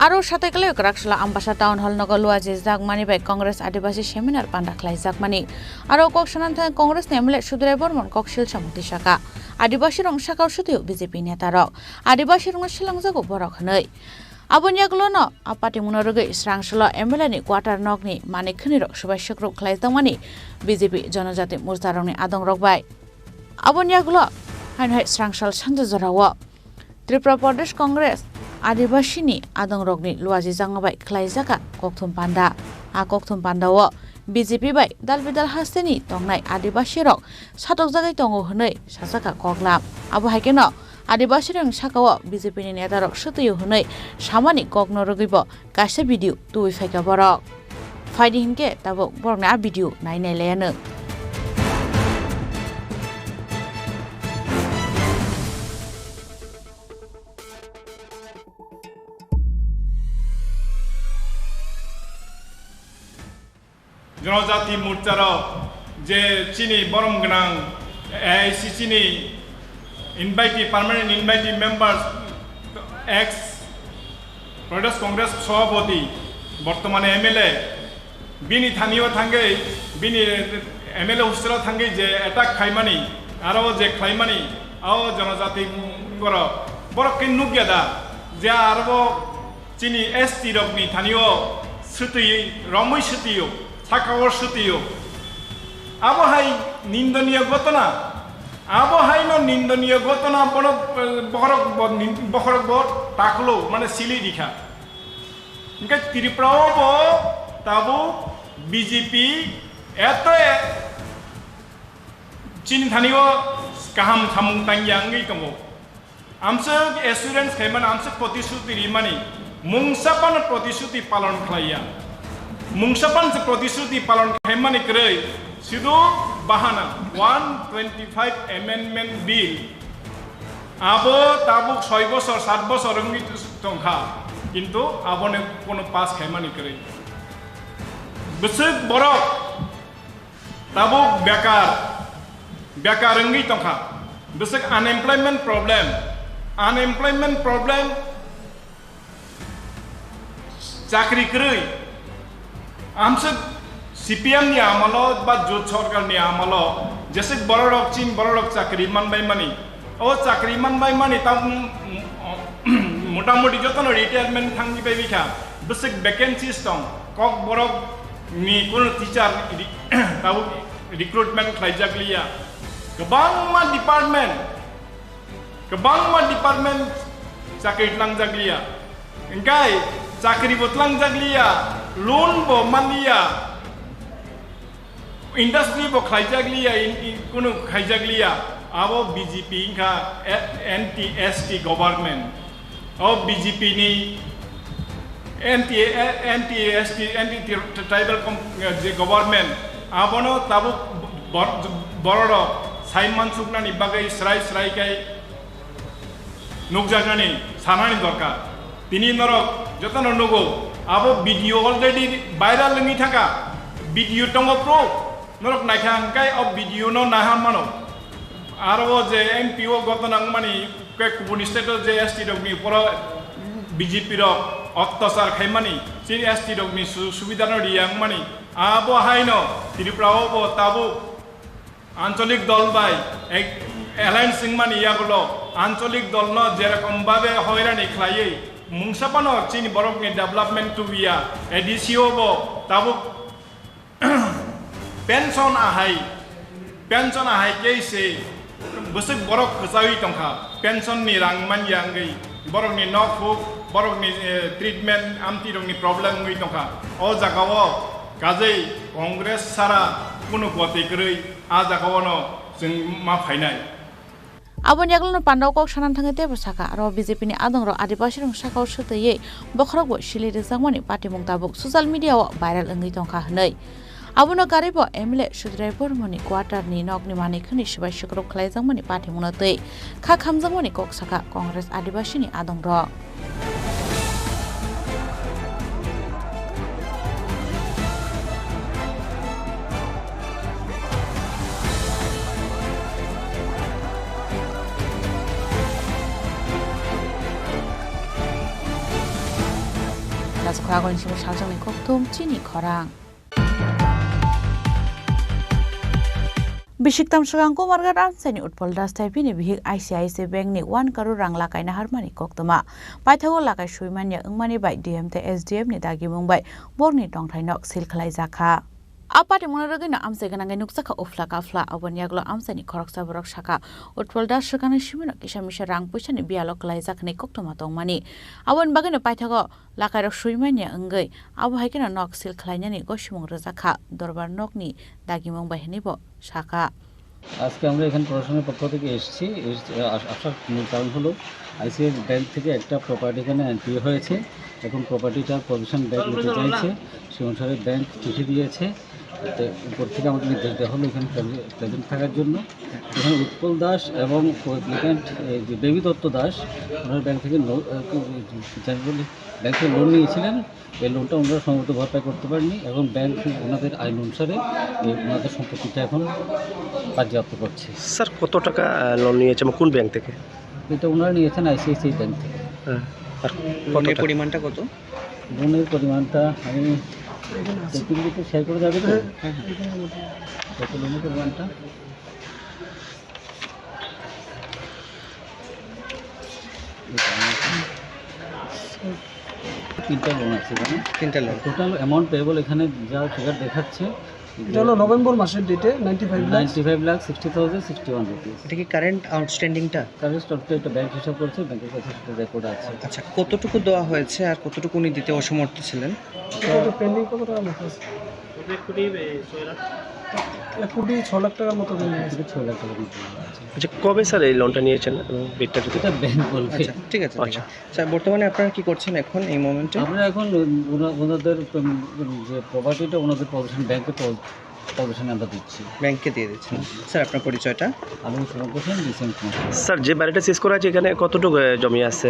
Aro satai kwlai Kwraksala Ambasa Town Hall nogo luajijakmani bai Congress Adibasi Seminar panda khlaijakmani. Aro kok sanani thani Congress ni M L A Sudurai Bormon kok silsa mungtwi saka, Adibasi rok sakao swtwio B J P neta rok, Adibasi rokno selengjago borok hwnwi. Aboni yagulono a patimungno rwgwi Swrangsalo M L A ni quarter nokni manwi khwnwi rok swbai swkrwk khlaijakmani B J P Janajati Morcha rokni adong rok bai. Aboni yagulo haino hai Swrangsal sanja jorao Tripura Pradesh Congress Adibasini adongrokni luajijakma bai khlaijakha kokthum panda. A kokthum pandao B J P bai dal bidal hasteni tongnai Adibasirok satokjagwi tongo hwnwi sajakha koklam. Abo hai kheno Adibasirokni sakao B J P ni netarok swtwio hwnwi samani kokno rwgwibo kaisa video tubui phaikha borok. Phaidi hinkhe tabuk borokni a video nai nai laianw. Jonojati Morcha rok je chini borom gwnang A I C C ni invitee, permanent invitee members, ex Pradesh Congress Sabhapati, bortomane M L A, bini thani o thangwi, bini M L A hostel o thangwi je attack khaimani, aro je khlaimani, o Jonojati borok, borok khe nukya da, je aro chini S T rokni thani o swtwi, romwi swtwi o, saka o swtwi o. Abo hai nindoniyo ghotona, abo haino nindoniyo ghotona bono, eh, bokhorok bo nin-, bokhorok bo taklo, mane sili rikha. Hingke Tripura o bo tabuk B J P eto e chini thani o kaham samung tangya wngwi tongo. Amswk assurance khaimani, amswk protisruti rimani, mungsa phano protisruti palon khlaiya. Mungsa phano se protisruti palon khaimani kwrwi, sudu bahana one twenty-five Amendment Bill. Abo tabuk soi bosor, sat bosor wngwi tongkha, kintu aboni kono pass khaimani kwrwi. Bwswk borok tabuk bekar, bekar wngwi tongkha. Bwswk unemployment problem, unemployment problem, chakri kwrwi. Amswk C P M ni amolo ba Jot Sarkar ni amolo jeswk bororok chin bororok chakri manbai mani. O chakri manbai mani ta, mm, mm, motamoti jotono retirement thangwi bai bikha. Bwswk vacancies tong, Kokborok ni kuno teacher ri-, tabuk recruitment khlaijak liya. Kwbangma department, kwbangma department chakri tlangjak liya. Hingkai chakri bo tlangjak liya, loan bo man liya. Industry bo khlaijak liya, in, in, kunu khaijak liya, abo B J P wngkha, a-, anti S T government. O B J P ni anti, a-, anti S T, anti tri-, tribal com-, je government, abono tabuk bor-, bororok sai mansuknani bagwi srai srai khe nukjaknani sanani dorkar. Tini norok jotono nugo, abo video already viral wngwi thangkha, video tongo proof, norok naikha hwnkhe o video no naha mano. Aro o je M P o gotona wngmani khe kubun state o je S T rokni uporo B J P rok otyachar khaimani, chini S T rokni su-, subidano riya wngmani, abo haino Tripura o bo tabuk Ancholik dol bai ek-, alliance wngmani yagulo Ancholik dolno jerokom babe hoirani khlaiwi mungsa phano chini borokni development tubiya, A D C o bo tabuk pension ahai, pension ahai khe se bwswk borok kwchawi tongkha, pension ni rang manya wngwi borokni nok huk, borokni, eh, treatment, amtwi rokni problem wngwi tongkha. O jaga o kajei Congress sara kunu goti kwrwi. A jaga o no chwng ma phainai. Aboni yagulo no pandao kok sana thangwi teibo sakha, aro B J P ni adongrok Adibasi rok saka o swtwiwi bokhorok bo sili rwjakmani patimung tabuk social media o viral wngwi tongkha hwnwi. Abono karwi bo M L A Sudrai Bormoni quarter ni nok ni manwi khwnwi swbai swkrwk khlaijakmani patimung no twi kha khamjakmani kok sakha Congress Adibasi ni adongrok. Kaisa khorang ni simi saljaknai kokthum chini khorang. Bisiktam swkang Kumarghat amchaini Utpal Das tei bini bihik I C I C Bank ni one crore rang lakai naharmani koktwma. Paithago lakai swi manya wngmani bai D M tei S D M ni dagimung bai borokni tongthai nok seal khlaijakha. A patimungno rwgwino amchai gwnangwi nukjakha uphla kaphla. Aboni yagulo amchaini khoroksa borok sakha, Utpal Das swkangni simino kisa misa rang puisani biyalo kwlaijak hwnwi koktwma tongmani. Aboni bagwino paithago lakairok swi manya wngwi abo hai kheno nok seal khlainani gosimung rwjak kha, dorbar nokni dagimung bai hwnwi bo sakha. আজকে আমরা এখানে প্রশাসনের পক্ষ থেকে এসেছি, এস-, আস-, আসার মূল কারণ হলো আইসিআইসি ব্যাংক থেকে একটা প্রপার্টি এখানে এনপিএ হয়েছে। এখন প্রপার্টিটার পজিশন ব্যাংক নিতে চাইছে, সেই অনুসারে ব্যাংক চিঠি দিয়েছে। তো উপর থেকে আমাকে নির্দেশ দেওয়া হলো এখানে প্রেজে-, প্রেজেন্ট থাকার জন্য। এখানে উৎপল দাস এবং কো-, অ্যাপ্লিক্যান্ট, এই যে বেবি দত্ত দাস, ওনারা ব্যাংক থেকে লো-, আহ, কি, জেনারেলি ব্যাংক থেকে লোন নিয়েছিলেন। এই লোনটা ওনারা সময়মতো ভরপাই করতে পারেননি এবং ব্যাংক ওনাদের আইন অনুসারে এই ওনাদের সম্পত্তিটা এখন বাজেয়াপ্ত করছে। স্যার, কত টাকা, আহ, লোন নিয়েছে এবং কোন ব্যাংক থেকে? এটা ওনারা নিয়েছেন আইসিআইসিআই ব্যাংক থেকে। হ্যাঁ। আর কত লোনের টাকা? পরিমাণটা কত? লোনের পরিমাণটা আমি সেক্রেটারিকে শেয়ার করে যাবে তো? হ্যাঁ, হ্যাঁ। কত লোনের পরিমাণটা? তিনটা লোন আছে এখানে। তিনটা লোন। টোটাল অ্যামাউন্ট পেয়েবল এখানে যা ফিগার দেখাচ্ছে, এটা হলো নভেম্বর মাসের ডেটে ninety five lakh. Ninety five lakh sixty thousand sixty one rupees. এটা কি কারেন্ট আউটস্ট্যান্ডিংটা? কারেন্ট স্টক তো একটা ব্যাংক হিসাব করছে, ব্যাংকের কাছে সেটা রেকর্ড আছে। আচ্ছা, কতটুকু দেওয়া হয়েছে আর কতটুকু উনি দিতে অসমর্থ ছিলেন? এটা তো পেন্ডিং কত টাকার মতো আছে? এক কোটি, এ, ছয় লাখ। এক কোটি ছয় লাখ টাকার মতো পেন্ডিং আছে। ছয় লাখ টাকার মতো আছে। আচ্ছা, কবে স্যার এই লোনটা নিয়েছেন এবং ডেটটা যদি এটা ব্যাংক বলবে। আচ্ছা, ঠিক আছে, ঠিক আচ্ছা। আছে। স্যার, বর্তমানে আপনারা কি করছেন এখন এই মোমেন্টে? আমরা এখন ওনা-, ওনাদের, উম, যে প্রপার্টিটা ওনাদের পজিশন, ব্যাংকের পজ-, পজিশনে আমরা দিচ্ছি। ব্যাংকে দিয়ে দিচ্ছেন। স্যার, আপনার পরিচয়টা? আমি Suranga Sen, DC and commercial. Sir, যে বাড়িটা সিজ করা হয়েছে, এখানে কতটুকু, এ, জমি আছে?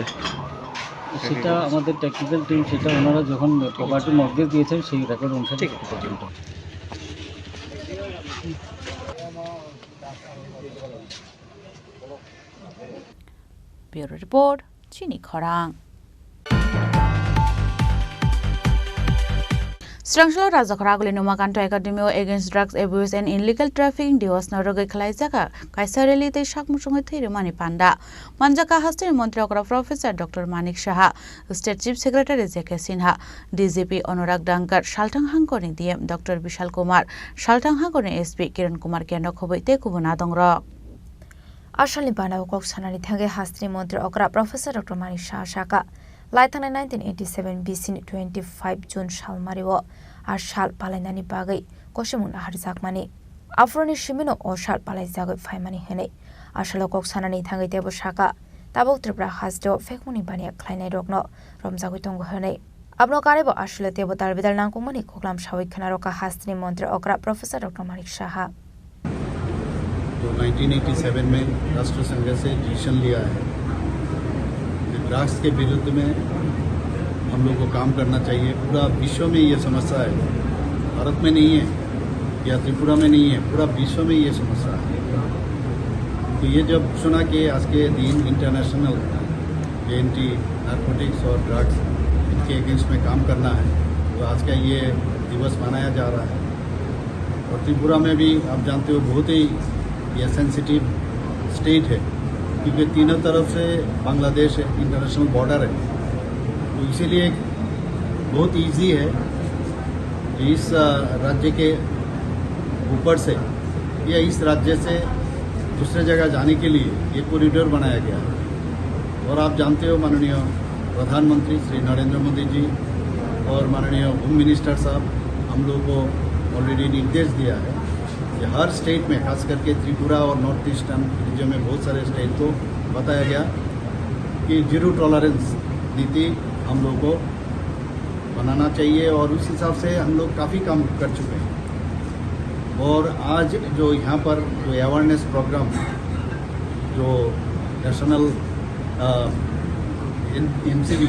সেটা আমাদের টেকনিক্যাল টিম, সেটা ওনারা যখন প্রপার্টি মর্গেজ দিয়েছেন, সেই রেকর্ড অনুসারে ঠিক আছে। সেটা পর্যন্ত। Bureau Report, Chini Khorang. Srangshalo Rajakhara Aguli Numakanto Academy o Against Drugs Abuse and Illegal Trafficking Diwas no rwgwi khwlaijak kaisa rally tei sak muchungwi thwi rwmani panda manjak kha hasteni montri okra Professor Doctor Manik Saha, State Chief Secretary J K Sinha, D G P Anurag Dangkar, Salthang Hangkorni D M Doctor Bishal Kumar, Salthang Hangkorni S P Kiran Kumar Kendra khobwi tei kubun adongrok. Asalni bana o kok sanani thangwi hasteni montri okra Professor Doctor Manik Saha sakha, lai thangnai nineteen eighty seven B C ni twenty five June salmario a sal palainani bagwi kosimung naharjakmani. Aphuruni simino o sal palaijagwi phaimani hwnwi. Asalo kok sanani thangwi teibo sakha, tabuk Tripura hasteo phekmungni baniya khlainairokno romjagwi tongo hwnwi. Abono karwibo aswle teibo dalbidal nangkukmani koklam sawi khwnarokha hasteni montri okra Professor Doctor Manik Saha. तो nineteen eighty seven में राष्ट्र संघ से डिसीजन लिया है कि ड्रग्स के विरुद्ध में हम लोग को काम करना चाहिए। पूरा विश्व में ये समस्या है, भारत में नहीं है या त्रिपुरा में नहीं है, पूरा विश्व में ये समस्या है। तो ये जब सुना कि आज के दिन इंटरनेशनल एंटी नारकोटिक्स और ड्रग्स, इनके अगेंस्ट में काम करना है, तो आज का ये दिवस मनाया जा रहा है। और त्रिपुरा में भी आप जानते हो, बहुत ही ये सेंसिटिव स्टेट है, क्योंकि तीनों तरफ से बांग्लादेश है, इंटरनेशनल बॉर्डर है, तो इसीलिए बहुत इजी है कि इस, अ, राज्य के ऊपर से या इस राज्य से दूसरे जगह जाने के लिए ये कॉरिडोर बनाया गया है। और आप जानते हो, माननीय प्रधानमंत्री श्री नरेंद्र मोदी जी और माननीय होम मिनिस्टर साहब हम लोगों को ऑलरेडी निर्देश दिया है कि हर स्टेट में, खास करके त्रिपुरा और नॉर्थ ईस्टर्न रीजन में बहुत सारे स्टेट को बताया गया कि जीरो टॉलरेंस नीति हम लोग को बनाना चाहिए और उस हिसाब से हम लोग काफ़ी काम कर चुके हैं। और आज जो यहाँ पर जो अवेयरनेस प्रोग्राम जो नेशनल, अ, एन-, एनसीबी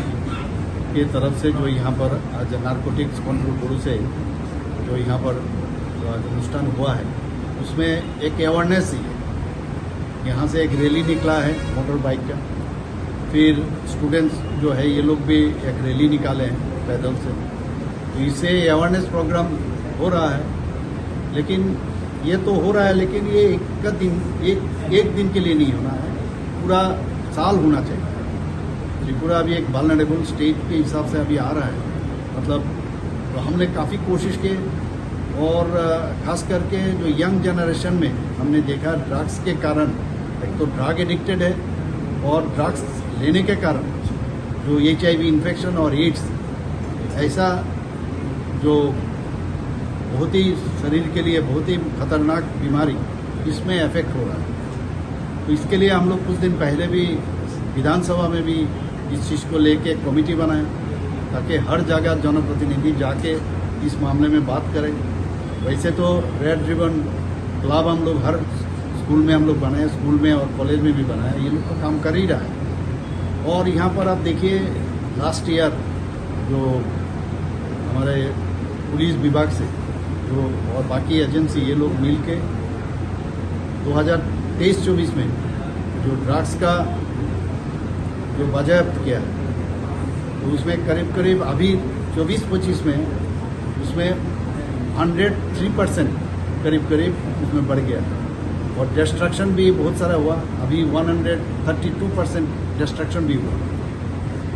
के तरफ से जो यहाँ पर आज नारकोटिक्स कंट्रोल ब्यूरो से जो यहाँ पर, अ, अनुष्ठान हुआ है, उसमें एक अवेयरनेस ही है। यहाँ से एक रैली निकला है मोटर बाइक का, फिर स्टूडेंट्स जो है ये लोग भी एक रैली निकाले हैं पैदल से। तो इससे अवेयरनेस प्रोग्राम हो रहा है, लेकिन ये तो हो रहा है, लेकिन ये एक का दिन, एक, एक दिन के लिए नहीं होना है, पूरा साल होना चाहिए। त्रिपुरा अभी एक वल्नरेबल स्टेट के हिसाब से अभी आ रहा है, मतलब, तो हमने काफ़ी कोशिश की। और, अ, खास करके जो यंग जनरेशन में हमने देखा, ड्रग्स के कारण, एक तो ड्रग एडिक्टेड है और ड्रग्स लेने के कारण जो एचआईवी इन्फेक्शन और एड्स, ऐसा जो बहुत ही शरीर के लिए बहुत ही खतरनाक बीमारी, इसमें अफेक्ट हो रहा है। तो इसके लिए हम लोग कुछ दिन पहले भी विधानसभा में भी इस चीज़ को लेके कमेटी बनाया, ताकि हर जगह जनप्रतिनिधि जाके इस मामले में बात करें। वैसे तो रेड रिबन क्लब हम लोग हर स्कूल में हम लोग बनाए, स्कूल में और कॉलेज में भी बनाए, ये लोग तो काम कर ही रहा है। और यहाँ पर आप देखिए, लास्ट ईयर जो हमारे पुलिस विभाग से जो और बाकी एजेंसी, ये लोग मिल के दो हज़ार तेईस चौबीस में जो ड्रग्स का जो बाजायाप्त किया है, तो उसमें करीब करीब अभी चौबीस पच्चीस में उसमें हंड्रेड थ्री परसेंट करीब करीब उसमें बढ़ गया। और डिस्ट्रक्शन भी बहुत सारा हुआ, अभी one hundred thirty two percent destruction भी हुआ।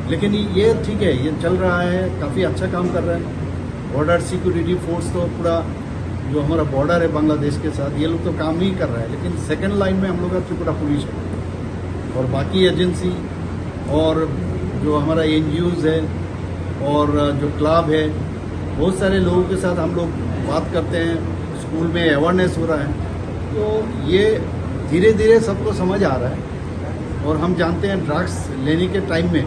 लेकिन ये ठीक है, ये चल रहा है, काफ़ी अच्छा काम कर रहा है। बॉर्डर सिक्योरिटी फोर्स तो पूरा जो हमारा बॉर्डर है बांग्लादेश के साथ, ये लोग तो काम नहीं कर रहा है, लेकिन सेकंड लाइन में हम लोग का त्रिपुरा पुलिस है और बाकी एजेंसी और जो हमारा एनजीओज़ है और जो क्लब है, बहुत सारे लोगों के साथ हम लोग बात करते हैं, स्कूल में अवेयरनेस हो रहा है। तो ये धीरे धीरे सबको समझ आ रहा है। और हम जानते हैं, ड्रग्स लेने के टाइम में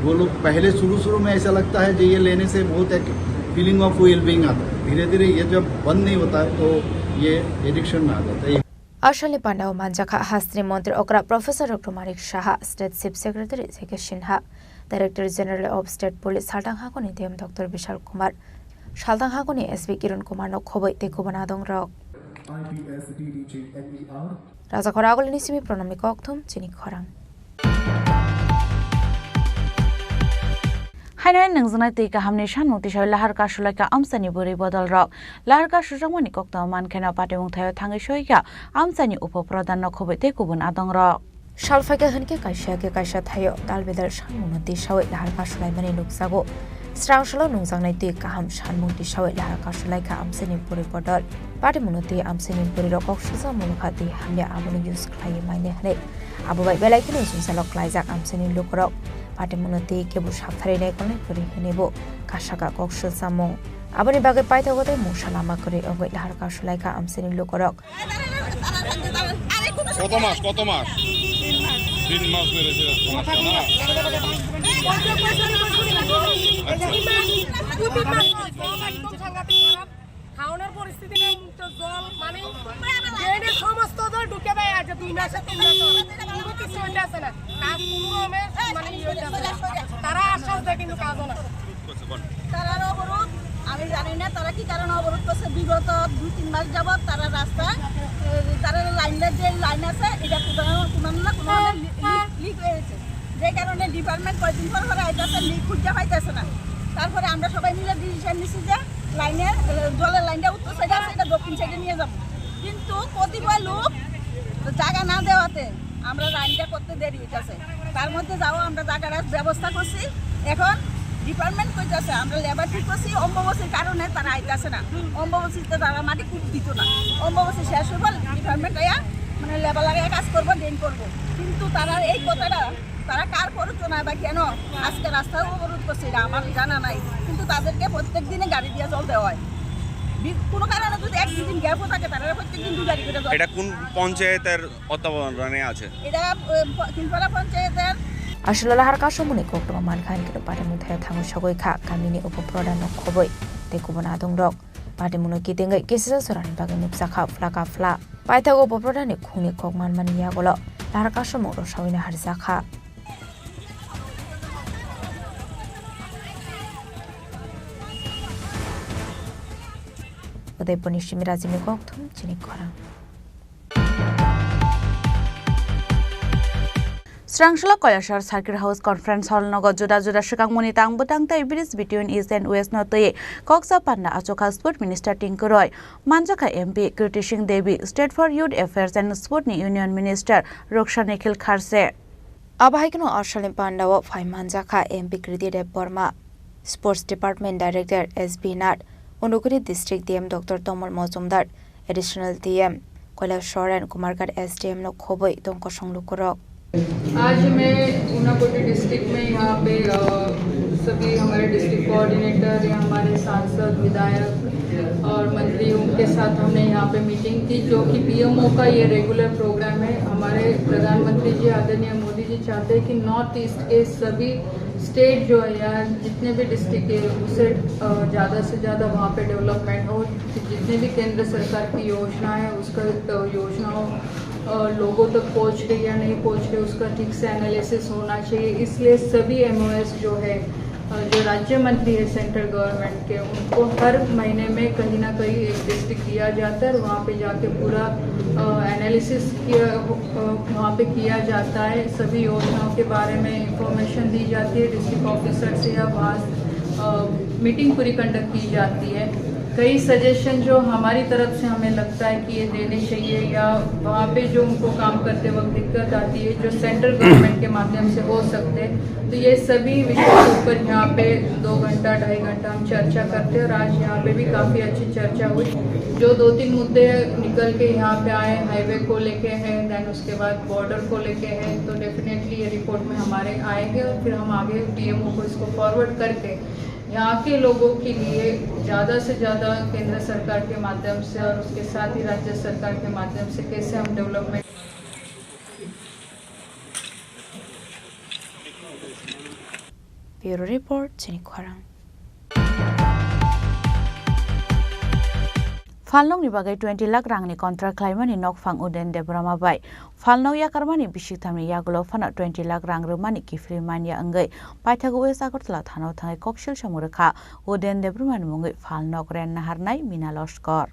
वो लोग पहले शुरू शुरू में ऐसा लगता है कि ये लेने से बहुत एक फीलिंग ऑफ वेल बीइंग आता है। धीरे धीरे ये जब बंद नहीं होता है तो ये एडिक्शन में आ जाता है। Asalni pandao manjakha hasteni montri okra Professor Doctor Manik Saha, State Chief Secretary J K Sinha, Director General of State Police Salthang Hakoni D M Doctor Bishal Kumar, Salthang Hakoni S P Kiran Kumar no khoboi tei kubun adongrok. Rajakhor Agulini simi Pranamni kokthum chini khorang. Haino nungjaknai twi kahamni sanmung tisai lahar kasulaikha amchaini bwrwi bodolrok. Lahar kasujakmani koktwma mankheno patimung thaio thangwi soikha amchaini upo pradhanno khoboi tei kubun adongrok. Salphaikha hinkhe kaisa khe kaisa thaio dalbidal sanmungno tisawi lahar kasulaimani nukjago. Srangsalo nungjaknai twi kaham sanmung tisawi lahar kasulaikha amchaini bwrwi bodol. Patimungno twi amchaini bwrwirok kok sujak mungkha twi hamya abono use khlaiwi manya hwnwi. Abo bai belai kheno chwngsaalo klaijak amchaini lukurok. Patimungno twi kebo saptharwi naikolnai kwrwi hwnwibo kasaka kok sujak mung. Aboni bagwi paithago tei mungsa lama kwrwi wngwi lahar kasulaikha amchaini lukurok. কত মাস, কত মাস? তিন মাস বেড়েছে সমস্যা না? আচ্ছা। খাওয়ানোর পরিস্থিতি নেই, মুক্ত জল, মানে, ড্রেনে সমস্ত জল ঢুকে দেয়, আজ দুই মাসে তিন মাস জল। কোনো কিছু হইতে আসে না। কাজ কোনো রকমে, মানে, ইয়ে হইতে আসে না। তারা আশ্বাস দেয়, কিন্তু কাজও না। তারার অবরোধ, আমি জানি না তারা কি কারণে অবরোধ করছে। বিগত দুই তিন মাস যাবত তারা রাস্তায়, এ, তারা লাইনের যে লাইন আছে, এটা কোথাও, কোনো না কোনোভাবে লি-, লিক, লিক হয়েছে। যে কারণে ডিপার্টমেন্ট কয়দিন পর পর আইতাছে, লিক খুঁজে পাইতেছে না। তারপরে আমরা সবাই মিলে ডিসিশন নিছি যে লাইনের, এ, জলের লাইনটা উত্তর সাইডে আছে, এটা দক্ষিণ সাইডে নিয়ে যাবো। কিন্তু কতিপয় লোক জায়গা না দেওয়াতে আমরা লাইনটা করতে দেরি হইতাছে। তার মধ্যে যাও আমরা জায়গার ব্যবস্থা করছি। এখন ডিপার্টমেন্ট কইতাছে, আমরা লেবার ঠিক করছি, অম্বুবাচীর কারণে তারা আইতাছে না। অম্বুবাচীতে তারা মাটি কুপ দিত না। অম্বুবাচী শেষ হইব, ডিপার্টমেন্ট আইয়া, মানে, লেবার লাগাইয়া কাজ করবো, ড্রেন করবো। কিন্তু তারা এই কথাটা, তারা কার প্ররোচনায় বা কেন আজকে রাস্তা অবরোধ করছে, এটা আমার জানা নাই। কিন্তু তাদেরকে প্রত্যেক দিনে গাড়ি দিয়ে জল দেওয়া হয়। বি-, কোনো কারণে যদি এক দুদিন গ্যাপও থাকে, তারা প্রত্যেক দিন দুই গাড়ি করে জল এটা কোন পঞ্চায়েতের তত্ত্বাবধানে আছে। এটা, আহ, প-, কিনপাড়া পঞ্চায়েতের। Aswk lahar kasumungni koktwma mankha hinkhe patimung thaio thangwi sogwi kha kamini upo pradhanno khoboi tei kubun adongrok. Patimungno kitingwi kisisa jorani bagwi nukjakha phlaka phla. Paithago upo pradhanni khungni kok manmani yagulo lahar kasumung rwsawi naharjakha. Udaipurni simi Rajini kokthum chini khorang. Srangsalo Kailasor Circuit House Conference Hall nogo juda juda swkangmungni tang bwtang tei bridge between East and West no twiwi koksa panda achukha Sport Minister Tinku Roy, manjakha M P Kirti Singh Devi, State for Youth Affairs and Sport ni Union Minister Raksha Nikhil Kharse. Abo hai kheno Aswkni pandao phai manjakha M P Kriti Debbarma, Sports Department Director S B Nath, Unakoti District D M Doctor Tamal Majumdar, Additional D M Kailasor and Kumarghat S D M no khoboi tong kosong lukurok. आज मैं ऊनाकोटी डिस्ट्रिक्ट में यहाँ पे, अ, सभी हमारे district coordinator या हमारे सांसद, विधायक और मंत्री, उनके साथ हमने यहाँ पे मीटिंग की, जो कि पीएमओ का ये रेगुलर प्रोग्राम है। हमारे प्रधानमंत्री जी, आदरणीय मोदी जी चाहते हैं कि नॉर्थ ईस्ट के सभी स्टेट जो है या जितने भी डिस्ट्रिक्ट है, उसे, अ, ज़्यादा से ज़्यादा वहाँ पे डेवलपमेंट हो, जितने भी केंद्र सरकार की योजना है, उसका, अ, योजनाओं, अ, लोगों तक पहुँच रही या नहीं पहुँच रही, उसका ठीक से एनालिसिस होना चाहिए। इसलिए सभी एमओएस जो है, अ, जो राज्य मंत्री है सेंट्रल गवर्नमेंट के, उनको हर महीने में कहीं ना कहीं एक डिस्ट्रिक्ट दिया जाता है और वहाँ पे जाके पूरा, अ, एनालिसिस किया, अ, वहाँ पे किया जाता है। सभी योजनाओं के बारे में इंफॉर्मेशन दी जाती है डिस्ट्रिक्ट ऑफिसर से या वहाँ, अ, मीटिंग पूरी कंडक्ट की जाती है। कई सजेशन जो हमारी तरफ से हमें लगता है कि ये देने चाहिए, या वहाँ पे जो उनको काम करते वक्त दिक्कत आती है, जो सेंट्रल गवर्नमेंट के माध्यम से हो सकते हैं, तो ये सभी विषयों के ऊपर यहाँ पे दो घंटा, ढाई घंटा हम चर्चा करते हैं। और आज यहाँ पे भी काफ़ी अच्छी चर्चा हुई। जो दो तीन मुद्दे निकल के यहाँ पे आए, हाईवे को लेके हैं, देन उसके बाद बॉर्डर को लेके हैं, तो डेफिनेटली ये रिपोर्ट में हमारे आएंगे और फिर हम आगे पीएमओ को इसको फॉरवर्ड करके यहाँ के लोगों के लिए ज़्यादा से ज़्यादा केंद्र सरकार के माध्यम से और उसके साथ ही राज्य सरकार के माध्यम से कैसे हम development Bureau Report, Chini Khorang. Phalnokni bagwi twenty lakh rangni contract khlaimani nokphang Udayan Debbarma bai phalnok yakarmani bisik thamni yagulo phano twenty lakh rang rwmani kiphilwi manya wngwi paithago West Agartala thana-o thangwi koksil samung rwkha Udayan Debbarmani mungwi phalnok ren naharnai Mina Loskor.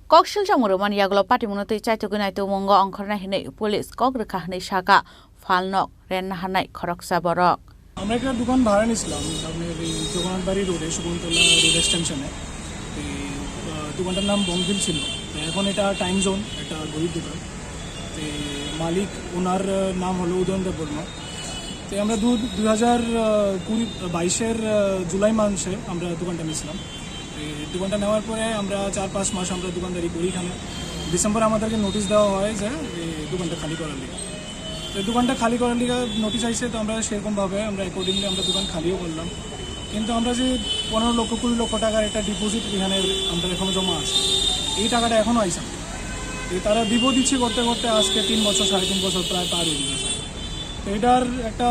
Koksil samung rwmani yagulo patimungno twi chaitugwi naitugmungo ongkhornai hwnwi police kok rwkha hwnwi sakha phalnok ren naharnai khoroksa borok. আমরা একটা দোকান ভাড়া নিছিলাম সামনের এই জগন্নাথ বাড়ি রোডে, শকুন্তলা রোড এক্সটেনশনে। তো এই, আহ, দোকানটার নাম বংভিল ছিল। তো এখন এটা টাইম জোন, একটা ঘড়ির দোকান। তো এই মালিক, ওনার, আহ, নাম হলো উদয়ন দেব বর্মা। তো আমরা দু-, দুই হাজার কুড়ি, বাইশের, আহ, জুলাই মাসে আমরা দোকানটা নিয়েছিলাম। তো এই দোকানটা নেওয়ার পরে আমরা চার পাঁচ মাস আমরা দোকানদারি করি এখানে। ডিসেম্বরে আমাদেরকে নোটিশ দেওয়া হয় যে এই দোকানটা খালি করার লিগে। তো দোকানটা খালি করার লিগে নোটিশ আইছে, তো আমরা সেরকমভাবে আমরা অ্যাকর্ডিংলি আমরা দোকান খালিও করলাম। কিন্তু আমরা যে পনেরো লক্ষ, কুড়ি লক্ষ টাকার একটা ডিপোজিট এখানে আমরা এখনো জমা আছে, এই টাকাটা এখনো আইছে না। এই তারা দিব দিচ্ছে করতে করতে আজকে তিন বছর, সাড়ে তিন বছর প্রায় পার হয়ে গেছে। তো এটার একটা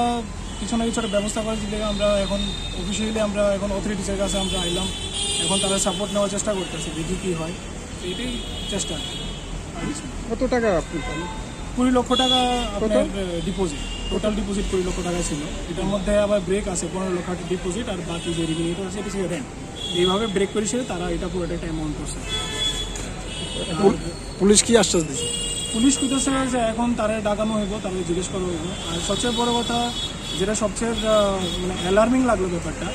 কিছু না কিছু একটা ব্যবস্থা করে দিলে আমরা এখন অফিসিয়ালি আমরা এখন অথরিটিসের কাছে আমরা আইলাম, এখন তারা সাপোর্ট নেওয়ার চেষ্টা করতেছে, দেখি কী হয়। তো এটাই চেষ্টা আর কি। আর কিছু না। কত টাকা আপনি পান? কুড়ি লক্ষ টাকা কত? আপনার, আহ, ডিপোজিট, টোটাল ডিপোজিট কুড়ি লক্ষ টাকা ছিল। এটার মধ্যে আবার ব্রেক আছে, পনেরো লক্ষ টাকা ডিপোজিট, আর বাকি যে রেভিনিউটা আছে, এটা ছিল রেন্ট। এইভাবে ব্রেক করে সে তারা এটা পুরোটা টাইম অন করছে। আর পুল-, পুলিশ কি আশ্বাস দিছে? পুলিশ কইতেছে যে এখন তারা ডাকানো হইব, তারা জিজ্ঞেস করা হইব। আর সবচেয়ে বড় কথা, যেটা সবচেয়ে, আহ, মানে, অ্যালার্মিং লাগলো ব্যাপারটা,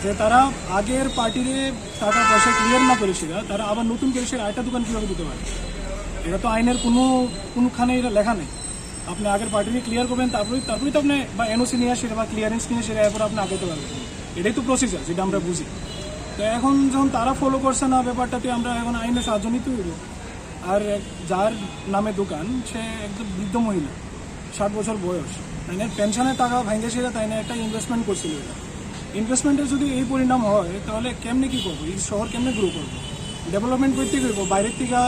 যে তারা আগের পার্টিরে টাকা পয়সা ক্লিয়ার না করে সেটা, তারা আবার নতুন করে সেটা আরেকটা দোকান কীভাবে দিতে পারে? এটা তো আইনের কোনো, কোনোখানে এটা লেখা নেই। আপনি আগের পার্টিরে ক্লিয়ার করবেন, তারপরেই, তারপরেই তো আপনি বা এনওসি নিয়ে আসেন বা ক্লিয়ারেন্স নিয়ে আসেন, এরপর আপনি আগাইতে পারবেন। এটাই তো প্রসিজার, যেটা আমরা বুঝি। তো এখন যখন তারা ফলো করছে না ব্যাপারটাতে, আমরা এখন আইনের সাহায্য নিতে হইব। আর এক-, যার নামে দোকান, সে একদম বৃদ্ধ মহিলা, ষাট বছর বয়স। তাই না, পেনশনের টাকা ভাঙে সেটা, তাই না, একটা ইনভেস্টমেন্ট করছিল এটা। ইনভেস্টমেন্টের যদি এই পরিণাম হয়, তাহলে কেমনে কি করবো? এই শহর কেমনে গ্রো করবো? ডেভেলপমেন্ট করতে করবো, বাইরের থেকে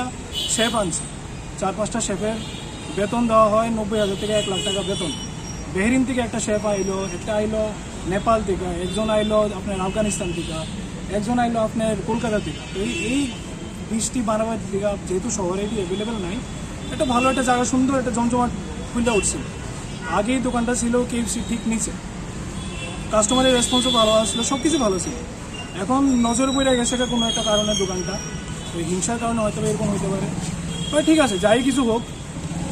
শেফ আনছে, চার পাঁচটা শেফের বেতন দেওয়া হয় নব্বই হাজার থেকে এক লাখ টাকা বেতন। বেহরিন থেকে একটা শেফ আইলো, একটা আইলো নেপাল থেকে, একজন আইলো আপনার আফগানিস্তান থেকে, একজন আইলো আপনার কলকাতা থেকে। তো এই, এই বিশটি বানাবার দিকে যেহেতু শহরে এটি অ্যাভেলেবেল নাই, একটা ভালো একটা জায়গা, সুন্দর একটা জমজমাট খুলে উঠছিল। আগে এই দোকানটা ছিল কেএফসি ঠিক নিচে, কাস্টমারের রেসপন্সও ভালো আসলো, সব কিছু ভালো ছিল। এখন নজর পড়ে গেছে কোনো একটা কারণে দোকানটা, ওই হিংসার কারণে হয়তো বা এরকম হইতে পারে। তবে ঠিক আছে, যাই কিছু হোক,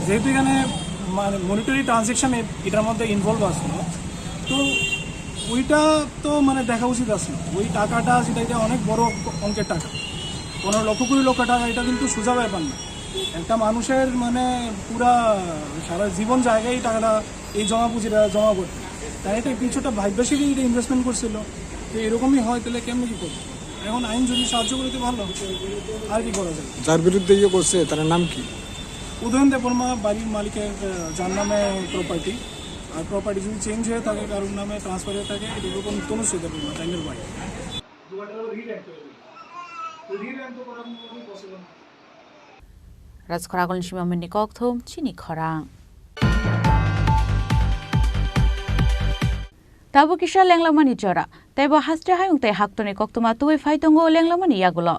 যেহেতু এখানে মানে মনিটারি ট্রানজ্যাকশন এটার মধ্যে ইনভলভ আসলো, তো ওইটা তো মানে দেখা উচিত আসলো। ওই টাকাটা যেটা, এটা অনেক বড় অঙ্কের টাকা, পনেরো লক্ষ, কুড়ি লক্ষ টাকা, এটা কিন্তু সোজা ব্যাপার না। একটা মানুষের মানে পুরা সারা জীবন জায়গায় এই টাকাটা, এই জমা পুঁজিটা জমা করতে, তাই এটা কিছুটা ভাগ্যশীলই এটা ইনভেস্টমেন্ট করছিল। তো এরকমই হয়, তাহলে কেমনি কী করবো? এখন আইন যদি সাহায্য করে তো ভালো, আর কি করা যায়? যার বিরুদ্ধে ইয়ে করছে, তার নাম কি? উদয়ন দেববর্মা, বাড়ির মালিকের, আহ, যার নামে প্রপার্টি, আর প্রপার্টি যদি চেঞ্জ হয়ে থাকে, কারোর নামে ট্রান্সফার হয়ে থাকে, এটা এরকম তনুশ্রী দেববর্মা, তাইনের wife. Rajkhoragol ni simi amini kokthum chini khorang. Tabuk kisa lenglamani jora, tei bo haste hayung tei haktorni koktwma tubui phai tongo lenglamani yagulo.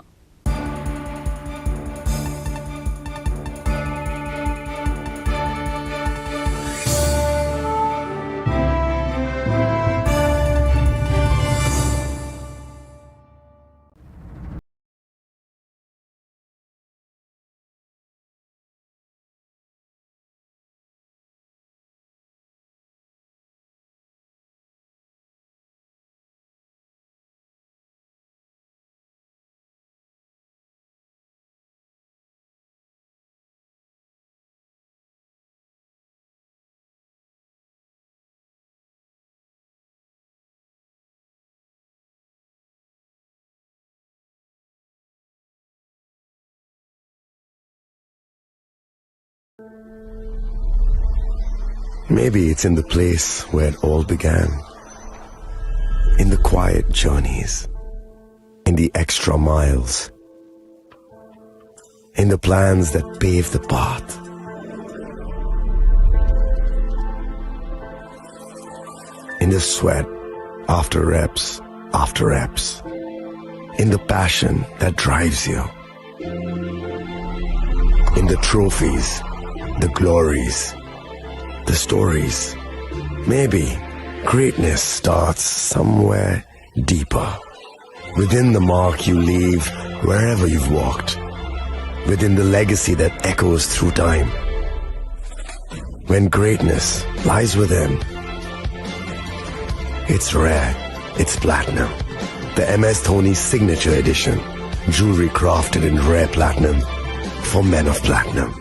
Maybe it's in the place where it all began. In the quiet journeys, in the extra miles, in the plans that pave the path, in the sweat after reps after reps, in the passion that drives you, in the trophies, the glories, the stories. Maybe greatness starts somewhere deeper, within the mark you leave wherever you've walked, within the legacy that echoes through time. When greatness lies within, it's rare, it's platinum. The M S Dhoni Signature Edition, jewelry crafted in rare platinum for men of platinum.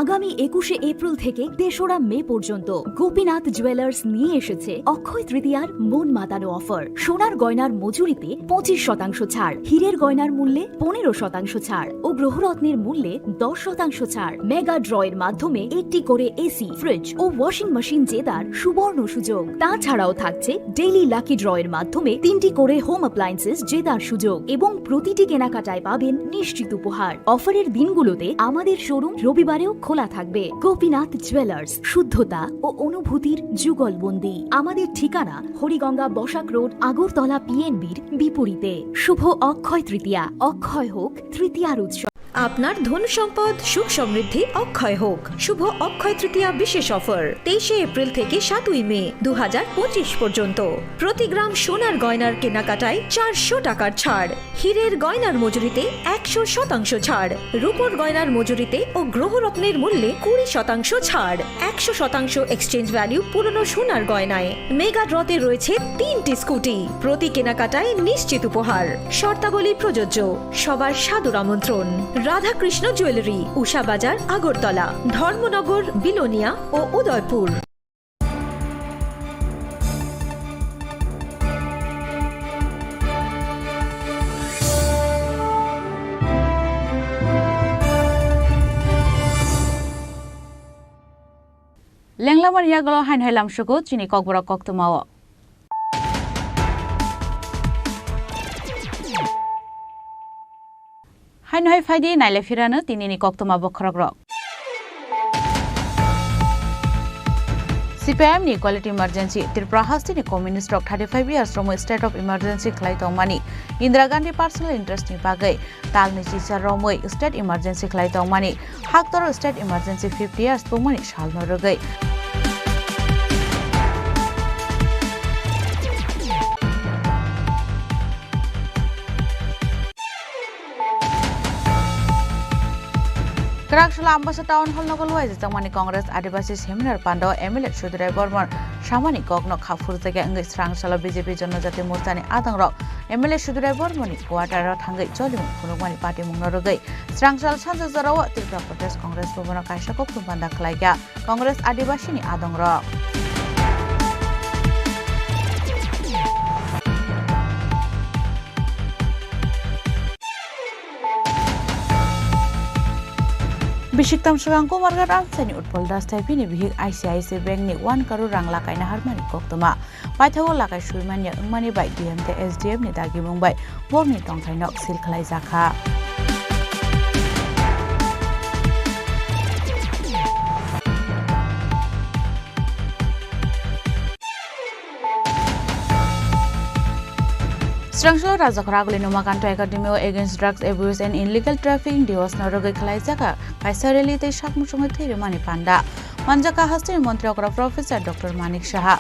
আগামী একুশে এপ্রিল থেকে তেসরা মে পর্যন্ত গোপীনাথ জুয়েলার্স নিয়ে এসেছে অক্ষয় তৃতীয়ার মন মাতানো অফার। সোনার গয়নার মজুরিতে পঁচিশ শতাংশ ছাড়, হীরের গয়নার মূল্যে পনেরো শতাংশ ছাড় ও গ্রহরত্নের মূল্যে দশ শতাংশ ছাড়। মেগা ড্র এর মাধ্যমে একটি করে এসি, ফ্রিজ ও ওয়াশিং মেশিন জেতার সুবর্ণ সুযোগ। তাছাড়াও থাকছে ডেইলি লাকি ড্র এর মাধ্যমে তিনটি করে হোম অ্যাপ্লায়েন্সেস জেতার সুযোগ এবং প্রতিটি কেনাকাটায় পাবেন নিশ্চিত উপহার। অফারের দিনগুলোতে আমাদের শোরুম রবিবারেও খোলা থাকবে। গোপীনাথ জুয়েলার্স, শুদ্ধতা ও অনুভূতির যুগলবন্দি। আমাদের ঠিকানা হরিগঙ্গা বসাক রোড, আগরতলা পিএনবির বিপরীতে। শুভ অক্ষয় তৃতীয়া, অক্ষয় হোক তৃতীয়ার উৎসব। আপনার ধন সম্পদ সুখ সমৃদ্ধি অক্ষয় হোক। শুভ অক্ষয় তৃতীয়া বিশেষ অফার, তেইশে এপ্রিল থেকে সাতই মে দু হাজার পঁচিশ পর্যন্ত। প্রতি গ্রাম সোনার গয়নার কেনাকাটায় চারশো টাকার ছাড়, হীরের গয়নার মজুরিতে একশো শতাংশ ছাড়, রূপোর গয়নার মজুরিতে ও গ্রহরত্নের মূল্যে কুড়ি শতাংশ ছাড়, একশো শতাংশ এক্সচেঞ্জ ভ্যালু পুরনো সোনার গয়নায়। মেগা ড্রতে রয়েছে তিনটি স্কুটি, প্রতি কেনাকাটায় নিশ্চিত উপহার। শর্তাবলী প্রযোজ্য। সবার সাদর আমন্ত্রণ। রাধাকৃষ্ণ জুয়েলারি, উষা বাজার, আগরতলা, ধর্মনগর, বিলোনিয়া ও Udaipur. Lenglamani yagulo haino hai lamsugo chini kokborok koktwmao. Haino hai phaidi naile phirano tinini koktwma bokhorokrok. C P I M ni Equality Emergency, Tripura hasteni communist rok thirty five years romwi state of emergency khlai tongmani, Indira Gandhi personal interest ni bagwi talni chicha romwi state emergency khlai tongmani, haktor state emergency fifty years tongmani salno rwgwi. Kwraksala Ambasa Town Hall nogo luaijak tongmani Congress Adibasi Seminar Pando M L A Sudurai Bormon samani kokno kha phurjakya wngwi swrangsalo B J P Jonojati Morchani adongrok M L A Sudurai Bormoni quarter o thangwi cholimung phunukmani patimungno rwgwi swrangsal sanja jorao Tripura Pradesh Congress Bhavan o kaisa koktwma panda khlaikha. Congress Adibasini adongrok. Bisiktam swkang Kumarghat Ramsani Utpal Das thai bini bihik I C I C Bank ni one crore rang lakaina harmani koktwma. Paithago lakai suimanya wngmani bai D M tei S D M ni dagimung bai borokni tongthaino seal khlaijakha. Swrangsalo Rajakhor Aguli Numakanta Academy o Against Drugs Abuse and Illegal Trafficking Diwas no rwgwi khlaijak kaisa rally tei sak muchungwi thwi rwmani panda. Manjakha hasteni montri okra Professor Doctor Manik Saha.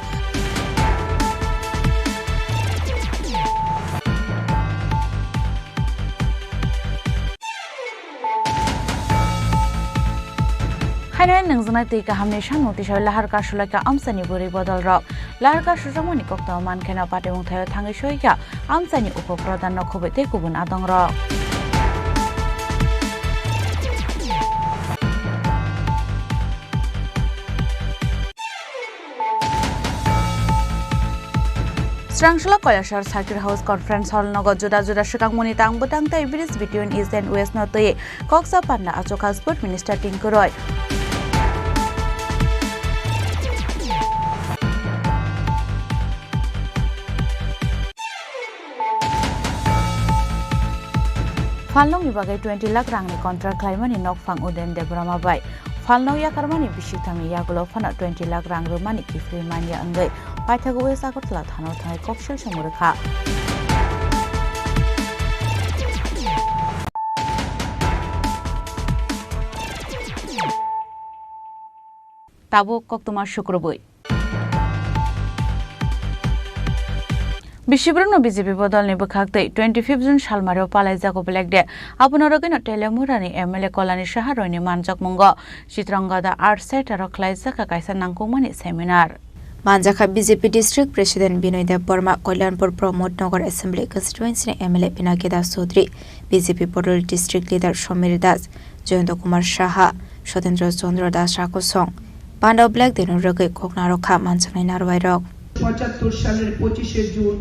Haino nwngjwnai twi kahamni samung tisao lahar kasulai kha amchaini bwrwi bodolrok. Lahar kasujakmani koktwma mankheno patimung thaio thangwi soikha amchaini upo pradhan no khobwi tei kubun adongrok. Srangsla Koilasar Circuit House Conference Hall nogo juda juda swkangmani tang bwtang tei bridge between East and West no twi koksa panda achukha Sport Minister Tinku Roy. Phalnokni bagwi twenty lakh rangni contract khlaimani nokphang Udayan Debbarma bai phalnok yakarmani bisik thangni yagulo phano twenty lakh rang rwmani kiphilwi manya wngwi paithago West Agartala thana-o thangwi koksil songwi rwkha. Tabuk koktwma sukrubwi. Bisibrwno B J P bodolni bwkhak twi twenty fifth June salmario palaijago Black Day. Abono rwgwino Teliamurani M L A Kolani Saha Royni manjakmungo Chitrangada Art Centre-o khlaijak kha kaisa nangkukmani seminar. Manjakha B J P District President Binoy Deb Borma, Kalyanpur Pramod Nagar Assembly Constituency ni M L A Pinaki Das Chaudhary, B J P Bodol District Leader Somir Das, Jayanta Kumar Saha, Sotendra Chandra Das Rakosong, Pandao Black Day no rwgwi kok narwkha manjaknai narwai rok. পঁচাত্তর সালের পঁচিশে জুন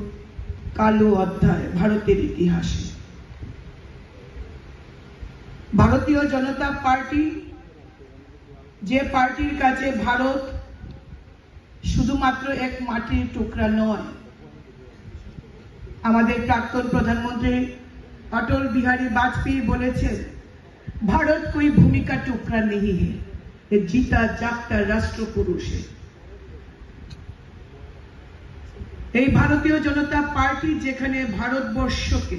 কালো অধ্যায় ভারতের ইতিহাসে। ভারতীয় জনতা পার্টি, যে পার্টির কাছে ভারত শুধুমাত্র এক মাটির টুকরা নয়। আমাদের প্রাক্তন প্রধানমন্ত্রী অটল বিহারী বাজপেয়ী বলেছেন, "ভারত কোই ভূমি কা টুকরা নেহি হে, এ জিতা জাগতা রাষ্ট্র পুরুষ হে।" এই ভারতীয় জনতা পার্টি যেখানে ভারতবর্ষকে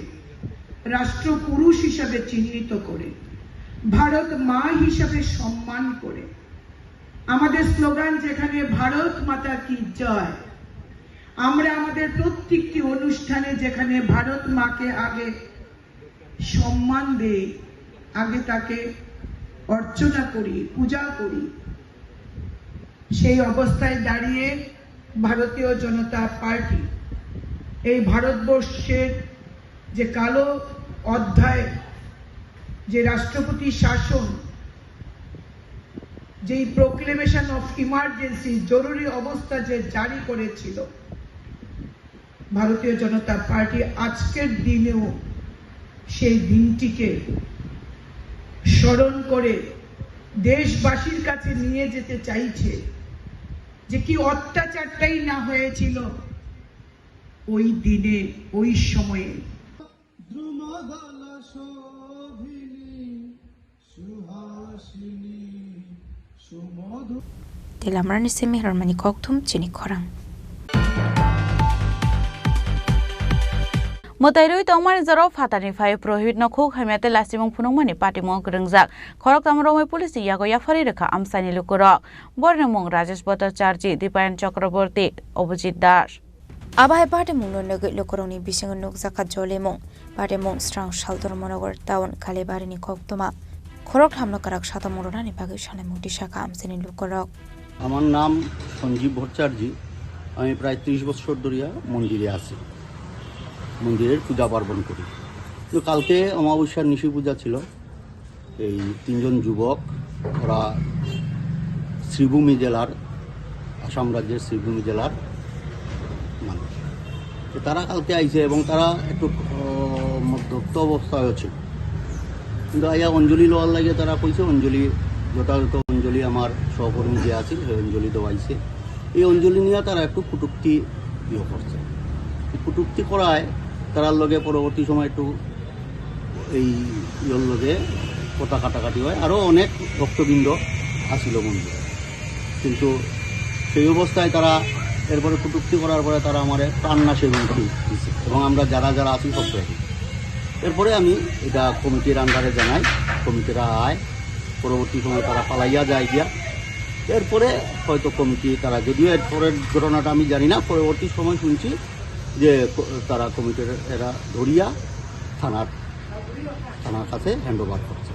রাষ্ট্রপুরুষ হিসাবে চিহ্নিত করে, ভারত মা হিসাবে সম্মান করে, আমাদের স্লোগান যেখানে ভারত মাতা কি জয়, আমরা আমাদের প্রত্যেকটি অনুষ্ঠানে যেখানে ভারত মাকে আগে সম্মান দেই, আগে তাকে অর্চনা করি, পূজা করি, সেই অবস্থায় দাঁড়িয়ে ভারতীয় জনতা পার্টি এই ভারতবর্ষের যে কালো অধ্যায়, যে রাষ্ট্রপতি শাসন, যেই প্রোক্লেমেশন অফ ইমার্জেন্সি, জরুরি অবস্থা যে জারি করেছিল ভারতীয় জনতা পার্টি, আজকের দিনেও সেই দিনটিকে স্মরণ করে দেশবাসীর কাছে নিয়ে যেতে চাইছে যে কি অত্যাচারটাই না হয়েছিল ওই দিনে, ওই সময়ে। Telamrani simi harmani kokthum chini khorang. Mwtai rwi tongmani jorao phatarni phai Prohit no khuk hamya tei lastimung phunukmani patimung kwrwngjak. Khoroktham romwi police ni yago yapharwi rwkha amchaini lukurok. Borokni mung Rajesh Bhattacharjee, Dipayan Chakraborty, Abhijit Das. Abo hai patimungno nugwi lukurokni bisingo nukjakha jolimung. Patimung swrang sal Dharmanagar town Kalibarini koktwma khoroktham no kwrak satamung rwnani bagwi sanai mukti sakha amchaini lukurok. আমার নাম সঞ্জীব ভট্টাচার্য। আমি প্রায় ত্রিশ বছর ধরিয়া মন্দিরে আছি, মন্দিরের পূজা পার্বণ করি। তো কালকে অমাবস্যার নিশি পূজা ছিল। এই তিনজন যুবক, ওরা শ্রীভূমি জেলার, আসাম রাজ্যের শ্রীভূমি জেলার মানুষ। তো তারা কালকে আইছে এবং তারা একটু, আহ, মদ্যপ্ত অবস্থায় আছে। কিন্তু আইয়া অঞ্জলি লওয়ার লাগে তারা কইছে, অঞ্জলি, যথাযথ অঞ্জলি আমার সহকর্মী যে আছে, সেই অঞ্জলি দেওয়াইছে। এই অঞ্জলি নিয়ে তারা একটু কটূক্তি ইয়ে করছে। কটূক্তি করায় তারার লগে পরবর্তী সময় একটু এই ইয়ের লগে কথা কাটাকাটি হয়, আরও অনেক ভক্তবৃন্দ আসিল মন্দিরে। কিন্তু সেই অবস্থায় তারা এরপরে কটূক্তি করার পরে তারা আমারে প্রাণনাশে হুমকি দিচ্ছে এবং আমরা যারা যারা আছি সব শেষ। এরপরে আমি এটা কমিটির আন্ডারে জানাই, কমিটিরা আয়, পরবর্তী সময় তারা পালাইয়া যায় গিয়া। এরপরে হয়তো কমিটি তারা, যদিও এর পরের ঘটনাটা আমি জানি না, পরবর্তী সময় শুনছি যে ক-, তারা কমিটির এরা ধরিয়া থানার, থানার কাছে হ্যান্ড ওভার করছে।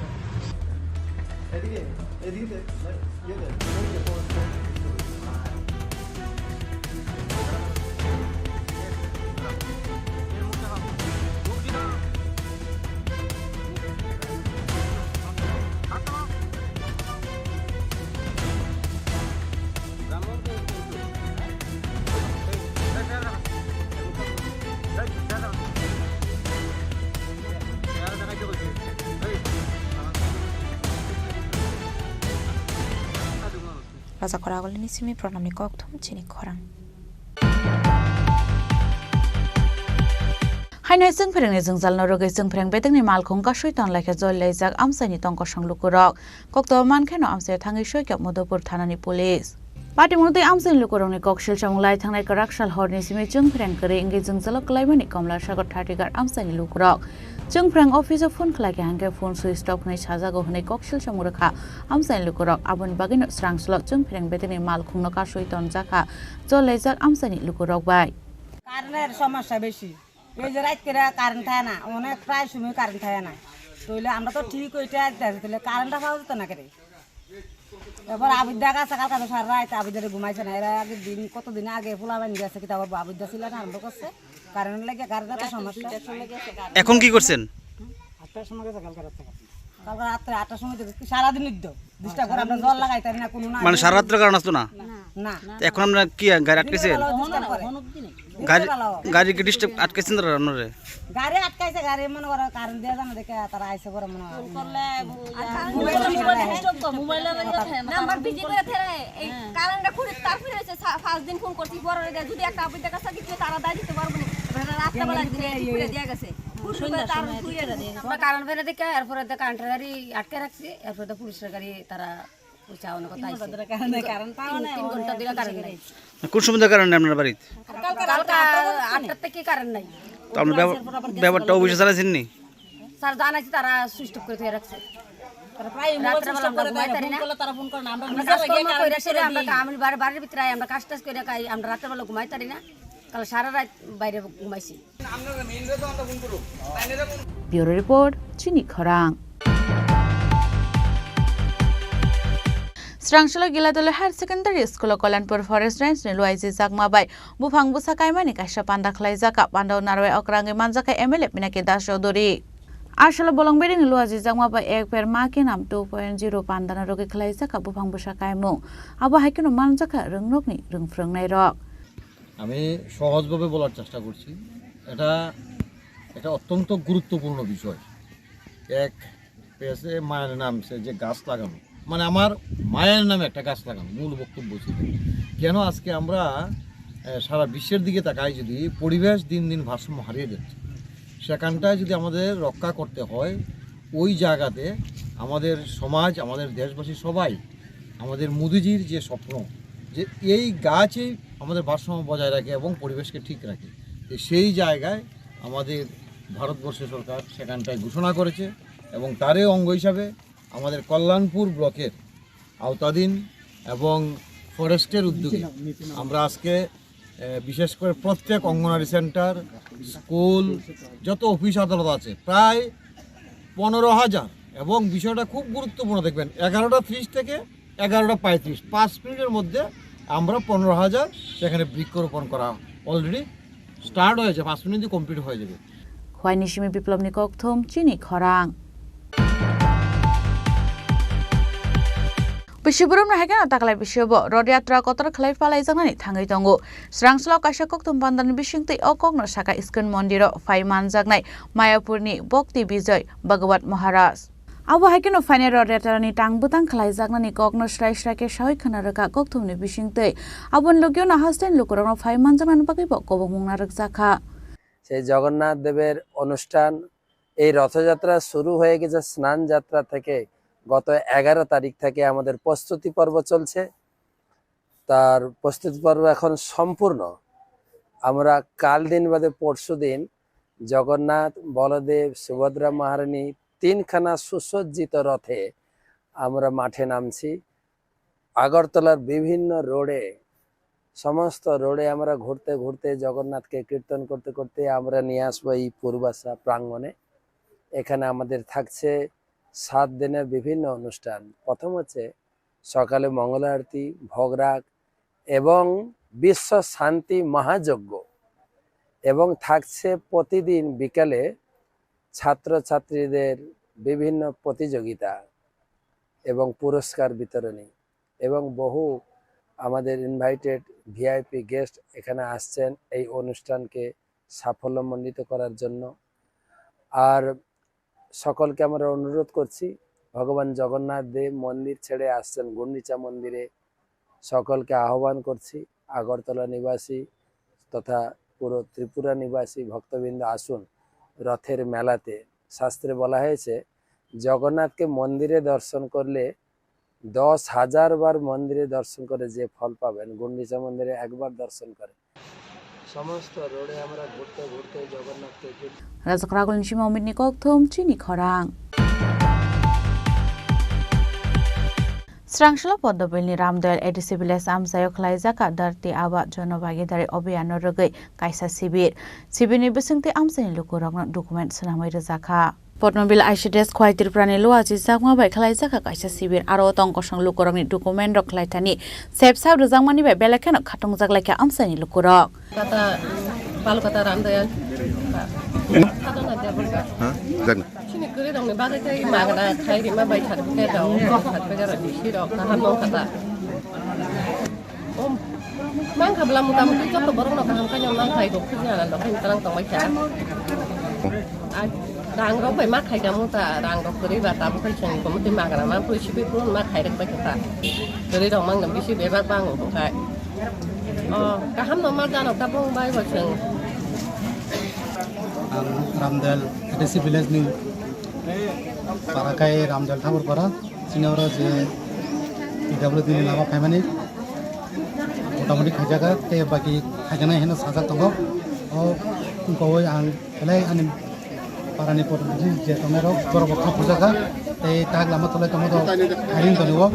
Raja Khoragulini simi pranamni kokthum chini khorang. Haino chwngphrengni jwngjalno rwgwi chwngphreng bedekni malkhung kasui tonlai khe jol laijak amchaini tongkosong lukurok. Kokto mankheno amchaio thangwi soikha Madhupur thanani police. Patimung tei amchaini lukurokni kok silsamung lai thangnai kwrak sal horni simi chwngphreng kwrwi wngwi jwngjalo kwlaimani Komla Sagar Thatigar amchaini lukurok. Chwngphreng office-o phone khlai khe hwnkhe phone switch off hwnwi sajago hwnwi kok silsamung rwkha amchaini lukurok. Aboni bagwino swrangsulo chwngphreng bedekni malkhungno kasui tonjakha jol laijak amchaini lukurok bai. কারেন্টের সমস্যা বেশি। এই যে রাত করে কারেন্ট থাকে না, অনেক প্রায় সময় কারেন্ট থাকে না। তাহলে আমরা তো ঠিক ওইটা আসতে আসতে তাহলে কারেন্টটা পাওয়া যেত না কেন? এবার আবিদ্যা গেছে কালকে তো সারা রাত আবিদ্যারে ঘুমাইছে না। এরা আগে দিন, কতদিন আগে ফুলা বান গেছে, কিতা করবো, আবিদ্যা ছিল না, আরম্ভ করছে। কারেন্ট লেগে গাড়িটা তো সমস্যা। এখন কি করছেন? আটটার সময় গেছে কালকে রাত থেকে। কালকে রাত্রে আটটার সময় থেকে সারাদিন উদ্যোগ। ডিস্টার্ব করে, আমরা জল লাগাইতারি না, কোনো না। মানে সারা রাত্রে কারেন্ট আসতো না? না। তো এখন আপনারা কি গাড়ি আটকেছেন? ডিস্টার্ব করে। গাড়ি, গাড়ি কি ডিস্টার্ব আটকেছেন তারা আপনারে? গাড়ি আটকাইছে, গাড়ি মনে করো কারেন্ট দেওয়া যায় না দেখে তারা আইসে পরে মনে হয়। ফোন করলে, মোবাইল ডিস্টার্ব করে, মোবাইল নাম্বার বিজি করে ফেলে। এই কারেন্টটা খুঁড়ে তার ফিরে হয়েছে, সা-, পাঁচ দিন ফোন করছি, পরে যদি একটা আপডেট দেখা যায়, কিছু তারা দায় দিতে পারবো না। এবার রাত্রেবেলা দিনে ঠিক করে দেওয়া গেছে। খুব সুন্দর তার ঘুরে গেছে। আমরা কারেন্ট ফেলে দেখে, এরপরে দেখে আন্টার গাড়ি আটকে রাখছি, এরপরে তো পুলিশের গাড়ি তারা ওই চাওয়ানো কথা আইছে। তিন ঘন্টা ধরে কারেন্ট নাই, কারেন্ট পাওয়া নাই, তিন ঘন্টা ধরে কারেন্ট নাই। কোন সময় কারেন্ট নেই আপনার বাড়িতে? কালকে রাত কালকে আটটা থেকে কারেন্ট নাই। তো আপনার ব্যাপার-, ব্যাপারটা অফিসে জানাইছেন নি? স্যার জানাইছি, তারা সুইচ অফ করে ধুয়ে রাখছে। তারা প্রায় মোবাইল রাত্রেবেলা সুইচ অফ আমরা করে ঘুমাই দেয়, পারি ফোন না। করলে তারা ফোন করে না। আমরা আমরা কাজকর্ম কাজকর্ম করে করে সেরে আমরা আমরা কাম-, বাড়ি-, বাড়ির ভিতরে আমরা কাজ টাজ করে খাই, আমরা রাত্রেবেলা ঘুমাই পারি না। কাল সারা রাত বাইরে ঘুমাইছি। Bureau Report, Chini Khorang. Srangshalo Giladale Higher Secondary School o Kalyanpur Forest Range ni Luaiji Chakma bai buphang bwsa kaimani kaisa panda khlaijak. Panda o narwai okrangwi manjakha M L A Pinaki Das Chaudhury. Asalo bolong bering Luaiji Chakma bai Ek Ped Maa Ke Naam two point zero panda no rwgwi khlaijak buphang bwsa kaimung. Abo hai kheno manjakha rwngnokni rwngphrwngnairok. আমি সহজভাবে বলার চেষ্টা করছি, এটা একটা অত্যন্ত গুরুত্বপূর্ণ বিষয়। এক পেজে মায়ের নাম সে যে গাছ লাগানো, মানে আমার মায়ের নামে একটা গাছ লাগানো মূল বক্তব্য ছিল। কেন আজকে আমরা, আহ, সারা বিশ্বের দিকে তাকাই, যদি পরিবেশ দিন দিন ভারসাম্য হারিয়ে যাচ্ছে, সেখানটায় যদি আমাদের রক্ষা করতে হয়, ওই জায়গাতে আমাদের সমাজ, আমাদের দেশবাসী সবাই আমাদের মোদিজির যে স্বপ্ন, যে এই গাছই আমাদের ভারসাম্য বজায় রাখে এবং পরিবেশকে ঠিক রাখে, তো সেই জায়গায় আমাদের ভারতবর্ষ সরকার সেখানটায় ঘোষণা করেছে এবং তারই অঙ্গ হিসাবে আমাদের কল্যাণপুর ব্লকের আওতাধীন এবং ফরেস্টের উদ্যোগে আমরা আজকে, এ, বিশেষ করে প্রত্যেক অঙ্গনারী সেন্টার, স্কুল, যত অফিস আদালত আছে, প্রায় পনেরো হাজার, এবং বিষয়টা খুব গুরুত্বপূর্ণ, দেখবেন, এগারোটা ত্রিশ থেকে এগারোটা পঁয়ত্রিশ, পাঁচ মিনিটের মধ্যে আমরা পনেরো হাজার সেখানে বৃক্ষরোপণ করা অলরেডি স্টার্ট হয়েছে, পাঁচ মিনিট দিয়ে কমপ্লিট হয়ে যাবে। Khwai ni simi Biplobni kokthum, Chini Khorang. Bisi borokno hai kheno taklai bisio bo Rod Yatra kotor khlai palaijaknani thangwi tongo. Srangslao kaisa kokthum pandani bisingtwi o kokno sakha Iskon Mondiro phai manjaknai Mayapurni Bhakti Bijoy Bhagwat Maharaj. Abo hai kheno phainai Rod Yatrani tang bwtang khlaijaknani kokno srai srai khe sawi khna rwkha kokthumni bisingtwi. Aboni logio no hasteni lukurokno phai manjaknani bagwi bo kobokmung narwkjakha. সেই জগন্নাথ দেবের অনুষ্ঠান, এই রথযাত্রা শুরু হয়ে গেছে স্নান যাত্রা থেকে। গত এগারো তারিখ থেকে আমাদের প্রস্তুতি পর্ব চলছে। তার প্রস্তুতি পর্ব এখন সম্পূর্ণ। আমরা কাল দিন বাদে পরশু দিন জগন্নাথ, বলদেব, সুভদ্রা মহারানী তিনখানা সুসজ্জিত রথে আমরা মাঠে নামছি। আগরতলার বিভিন্ন রোডে, সমস্ত রোডে আমরা ঘুরতে ঘুরতে জগন্নাথকে কীর্তন করতে করতে আমরা নিয়ে আসবো এই পূর্বাশা প্রাঙ্গণে। এখানে আমাদের থাকছে সাত দিনের বিভিন্ন অনুষ্ঠান। প্রথম হচ্ছে সকালে মঙ্গল আরতি, ভোগ রাগ এবং বিশ্ব শান্তি মহাযজ্ঞ, এবং থাকছে প্রতিদিন বিকালে ছাত্রছাত্রীদের বিভিন্ন প্রতিযোগিতা এবং পুরস্কার বিতরণী, এবং বহু আমাদের ইনভাইটেড ভিআইপি গেস্ট এখানে আসছেন এই অনুষ্ঠানকে সাফল্যমণ্ডিত করার জন্য। আর সকলকে আমরা অনুরোধ করছি, ভগবান জগন্নাথ দেব মন্দির ছেড়ে আসছেন গুন্ডিচা মন্দিরে। সকলকে আহ্বান করছি, আগরতলা নিবাসী তথা পুরো ত্রিপুরা নিবাসী ভক্তবৃন্দ আসুন রথের মেলাতে। শাস্ত্রে বলা হয়েছে, জগন্নাথকে মন্দিরে দর্শন করলে দশ হাজার বার মন্দিরে দর্শন করে যে ফল পাবেন, গুন্ডিচা মন্দিরে একবার দর্শন করে। সমস্ত রোডে আমরা ঘুরতে ঘুরতে জগন্নাথকে ঘিরে Rajak Ragul ni sima Omit ni kokthum chini khorang. Srangsla Poddobil ni Ramdoyal A D C village amchaio khwlaijak Dharti Aaba Jon Bhagidari Abhiyan no rwgwi kaisa sibir. Sibir ni bisingtwi amchaini lukurokno document swnamwi rwjakha. Podnobil I C D S Khwai Tripura ni luachi chakma bai khwlaijak kaisa sibir, aro tong kosong lukurokni document rok khwlaithani sepsa rwjakmani bai belai kheno khatungjak laikha amchaini lukurok. Kata, Balu kata Ramdayal. Kata na dia bol ka. Ha? Jang. Sini kuri dong ni bagwi kai magana khai rima bai certificate rok, certificate rok bisi rok kaham nong kata. Om, mang kha bwla mota moti joto borok no kaham khai nong mang khai rok khe jana rok khai tarang tong bai kha. Ai, rang rok bai ma khai ka mota, rang rok kuri ba tabuk khai chwng ko moti magana ma pui sibi pun ma khai rok bai kha. Kuri rok mang no bisi bebak bang o khai. O, kaham no ma jano tabuk bai bo chwng. Ang Ramdel A D C village ni para kai Ramdel Thakur para. Chini oro je P W D ni lama phaimani motamoti khaijaga tei baki khaijaknai hino sajak tongo. O wngkha ang belai ani parani protinidhi je tongnai rok borok bo kha phurjakha tei tak lama tolai tongo do hiring tongo.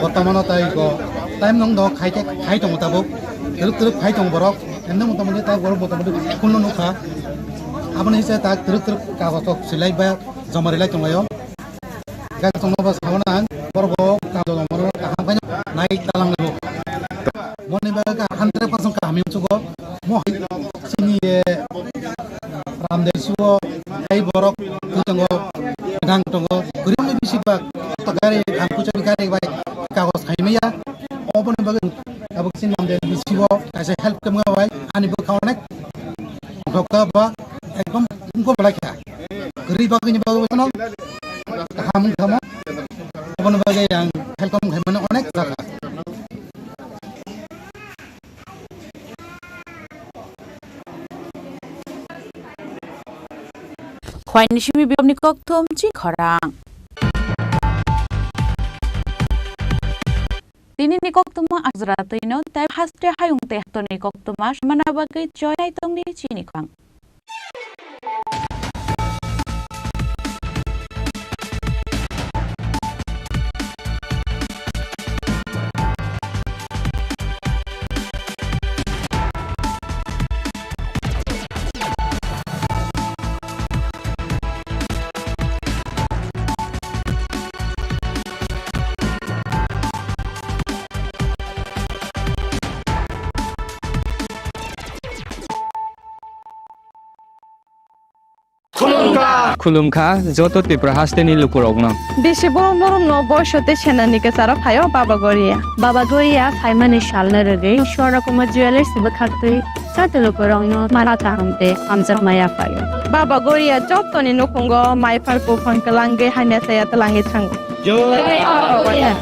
Bortomano tai go time nong do khai te khai tongo tabuk twrwk twrwk khai tongo borok ende motamoti tak borok motamoti phone no nukha aboni hise tak twrwk twrwk kagoj rok silai ba joma rilai tonglaio. Kagoj tongma ba sabana ang borok bo kagoj joma rok kaham khai nai talang laio. Moni ba ka hundred percent kaham hinsugo mo hai sini ye Ramdel suo hai borok tu tongo dang tongo gurung ni bisi bak to gari ang kuchari gari bai kagoj khai maya. Oboni bagwi abo kisi Ramdel bisi o kaisa help kemga bai ani bwkha onek thokta ba ekdom wngkha belai kha kwrwi bagwi ni bagwi no kaham wngkha mo. Oboni bagwi ang help khaimani onek jakha. Khwaini simi biyapni kokthum chini khorang. Tini ni koktwma ajra twino tei haste hayung tei hatorni koktwma samana bagwi choinai tongdi chini khorang. Khulumkha. Khulumkha joto Tripura hasteni lukurokno. Bisi borom borom no boiso tei senani kwcharo phaio Baba Goria. Baba Goria phaimani salno rwgwi Swarna Kumar Jewellers bwkhaktwi joto lukurokno mara kaham tei hamjakma yaphaio. Baba Goria jotoni nukhungo mai phar buphang kwlangwi hamya chaya twlangwi thango. Jai Baba Goria.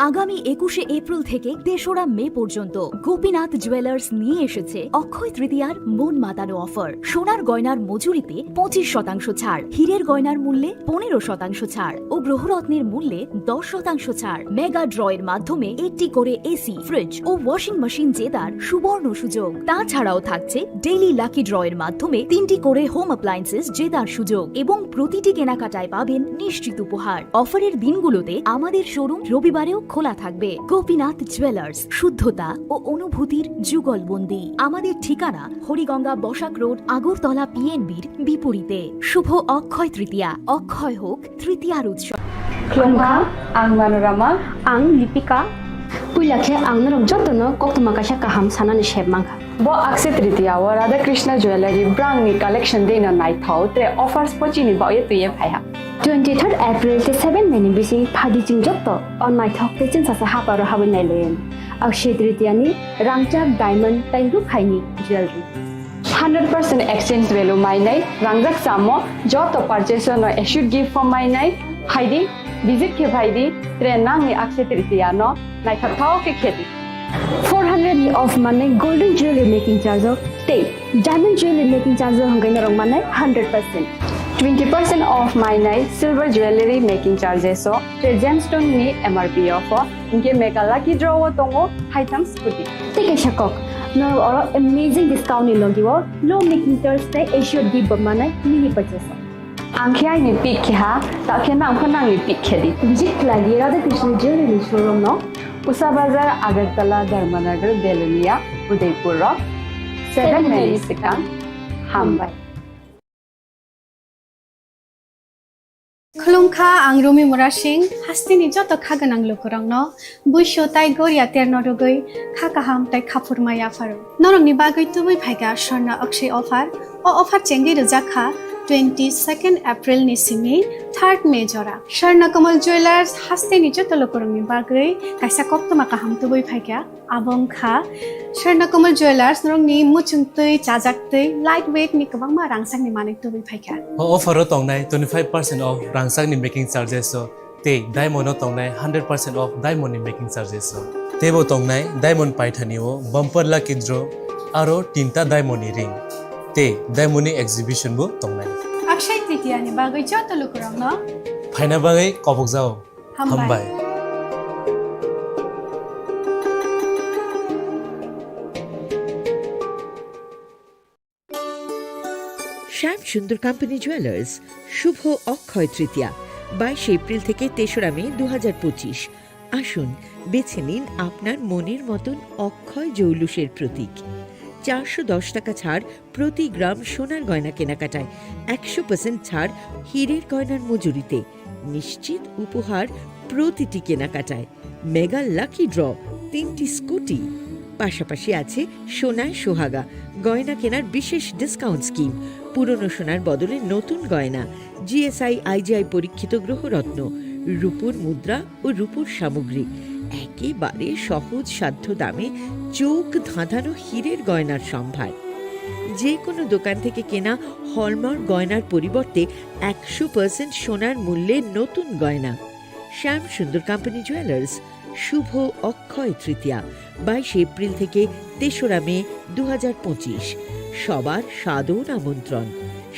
আগামী একুশে এপ্রিল থেকে তেসরা মে পর্যন্ত গোপীনাথ জুয়েলার্স নিয়ে এসেছে অক্ষয় তৃতীয়ার মন মাতানো অফার। সোনার গয়নার মজুরিতে পঁচিশ শতাংশ ছাড়, হীরের গয়নার মূল্যে পনেরো শতাংশ ছাড় ও গ্রহরত্নের মূল্যে দশ শতাংশ ছাড়। মেগা ড্রয়ের মাধ্যমে একটি করে এসি, ফ্রিজ ও ওয়াশিং মেশিন জেতার সুবর্ণ সুযোগ। তাছাড়াও থাকছে ডেইলি লাকি ড্রয়ের মাধ্যমে তিনটি করে হোম অ্যাপ্লায়েন্সেস জেতার সুযোগ এবং প্রতিটি কেনাকাটায় পাবেন নিশ্চিত উপহার। অফারের দিনগুলোতে আমাদের শোরুম রবিবারেও খোলা থাকবে। গোপীনাথ জুয়েলার্স, শুদ্ধতা ও অনুভূতির যুগলবন্দি। আমাদের ঠিকানা হরিগঙ্গা বসাক রোড, আগরতলা পিএনবির বিপরীতে। শুভ অক্ষয় তৃতীয়া, অক্ষয় হোক তৃতীয়ার উৎসব। Khulumkha, ang Manorama. Ang Lipika. Puila khe ang norok jotono koktwma kaisa kaham sanani sep mankha. Bo Akshaya Tritiya o Radha Krishna Jewellery brangni collection dino naithok tre offers pochini baoye twiye phaiha. Twenty third April tei seven May ni bising phadi chwng jotto o naithok tei chwngsacha haparo habwi nailayan. Akshaya Tritiya ni rangchak diamond tei rukhaini jewellery. Hundred percent exchange value mainai rangjak samo joto purchase no assured gift form mainai phaidi, visit khe phaidi, tre nangni Akshaya Tritiya no naithok thao khe khedi. Four hundred ni off mannai golden jewelry making charge o tei diamond jewelry making charge o hwnkhai norok mannai hundred percent. Twenty percent off mainai silver jewelry making charges o tre gemstone ni M R P off o hwnkhe mega lucky draw o tongo haitham scooty. Tei kaisa kok, norok oro amazing discount ni logi o low making charge tei assured gift bo mannai mini purchase o. Ang khe aini pick khe ha, ta khe nang pho nangni pick khe di. Visit khlai di Radha Krishna Jewelry ni showroom no. Usa Bazar, Agartala, Dharmanagar, Belonia, Udaipur rok. Seven May ni swkang. Hambai. Khulumkha, ang Rumi Murasing, hasteni joto kha gwnang lukurokno buisu tai goria terno rwgwi kha kaham tai khaphurma yapharo. Norokni bagwi tubui phaikha Swarna Akshay offer. O offer chengwi rwjak kha twenty second April ni simi third May jora. Swarna Kamal Jewelers hasteni joto lukurokni bagwi kaisa koktwma kaham tubui phaikha. Abo wngkha Swarna Kamal Jewelers, norokni muchung twi, chajak twi, light weight ni kwbangma rangchakni manwi tubui phaikha. O offer o tongnai twenty five percent off rangchakni making charges o tei diamond o tongnai hundred percent off diamond ni making charges o. Teibo tongnai diamond paithani o bumper lucky draw aro tinta diamond ni ring tei diamond ni exhibition bo tongnai. Akshay Tritiya ni bagwi joto lukurokno phaina bagwi kobokjao. Hambai. Hambai. শ্যাম Sundar company jewellers, শুভ অক্ষয় তৃতীয়া, বাইশে এপ্রিল থেকে তেসরা মে দু হাজার পঁচিশ। আসুন, বেছে নিন আপনার মনের মতন অক্ষয় জৌলুসের প্রতীক। চারশো দশ টাকা ছাড় প্রতি গ্রাম সোনার গয়না কেনাকাটায়, একশো পার্সেন্ট ছাড় হীরের গয়নার মজুরিতে, নিশ্চিত উপহার প্রতিটি কেনাকাটায়, মেগা লাকি ড্র, তিনটি স্কুটি, পাশাপাশি আছে সোনায় সোহাগা গয়না কেনার বিশেষ ডিসকাউন্ট স্কিম, পুরনো সোনার বদলে নতুন গয়না, জিএসআই আইজিআই পরীক্ষিত গ্রহরত্ন, রূপোর মুদ্রা ও রূপোর সামগ্রী, একেবারে সহজ সাধ্য দামে চোখ ধাঁধানো হীরের গয়নার সম্ভার। যে কোনো দোকান থেকে কেনা হলমার্ক গয়নার পরিবর্তে একশো পার্সেন্ট সোনার মূল্যে নতুন গয়না। শ্যাম সুন্দর কোম্পানি জুয়েলার্স, শুভ অক্ষয় তৃতীয়া, বাইশে এপ্রিল থেকে তেসরা মে দু হাজার পঁচিশ। সবার সাদর আমন্ত্রণ।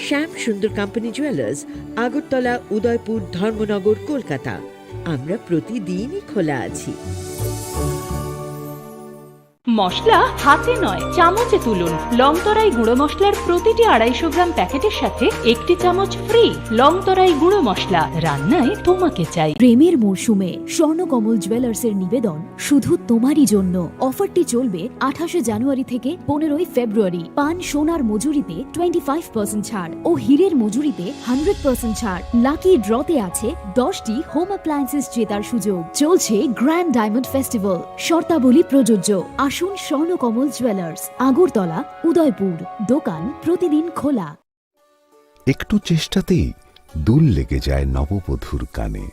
শ্যাম সুন্দর কোম্পানি জুয়েলার্স, আগরতলা, উদয়পুর, ধর্মনগর, কলকাতা। আমরা প্রতিদিনই খোলা আছি। মশলা হাতে নয়, চামচে তুলুন। লংতরাই গুঁড়ো মশলার প্রতিটি আড়াইশো গ্রাম প্যাকেটের সাথে একটি চামচ ফ্রি। লংতরাই গুঁড়ো মশলা, রান্নায় তোমাকে চাই। প্রেমের মরশুমে স্বর্ণকমল জুয়েলার্সের নিবেদন শুধু তোমারই জন্য। অফারটি চলবে আঠাশে জানুয়ারি থেকে পনেরোই ফেব্রুয়ারি। পান সোনার মজুরিতে টোয়েন্টি ফাইভ পার্সেন্ট ছাড় ও হীরের মজুরিতে হান্ড্রেড পার্সেন্ট ছাড়। লাকি ড্রতে আছে দশটি হোম অ্যাপ্লায়েন্সেস জেতার সুযোগ। চলছে গ্র্যান্ড ডায়মন্ড ফেস্টিভ্যাল। শর্তাবলী প্রযোজ্য। আসুন স্বর্ণকমল জুয়েলার্স, আগরতলা, উদয়পুর। দোকান প্রতিদিন খোলা। একটু চেষ্টাতেই দুল লেগে যায় নববধূর কানে।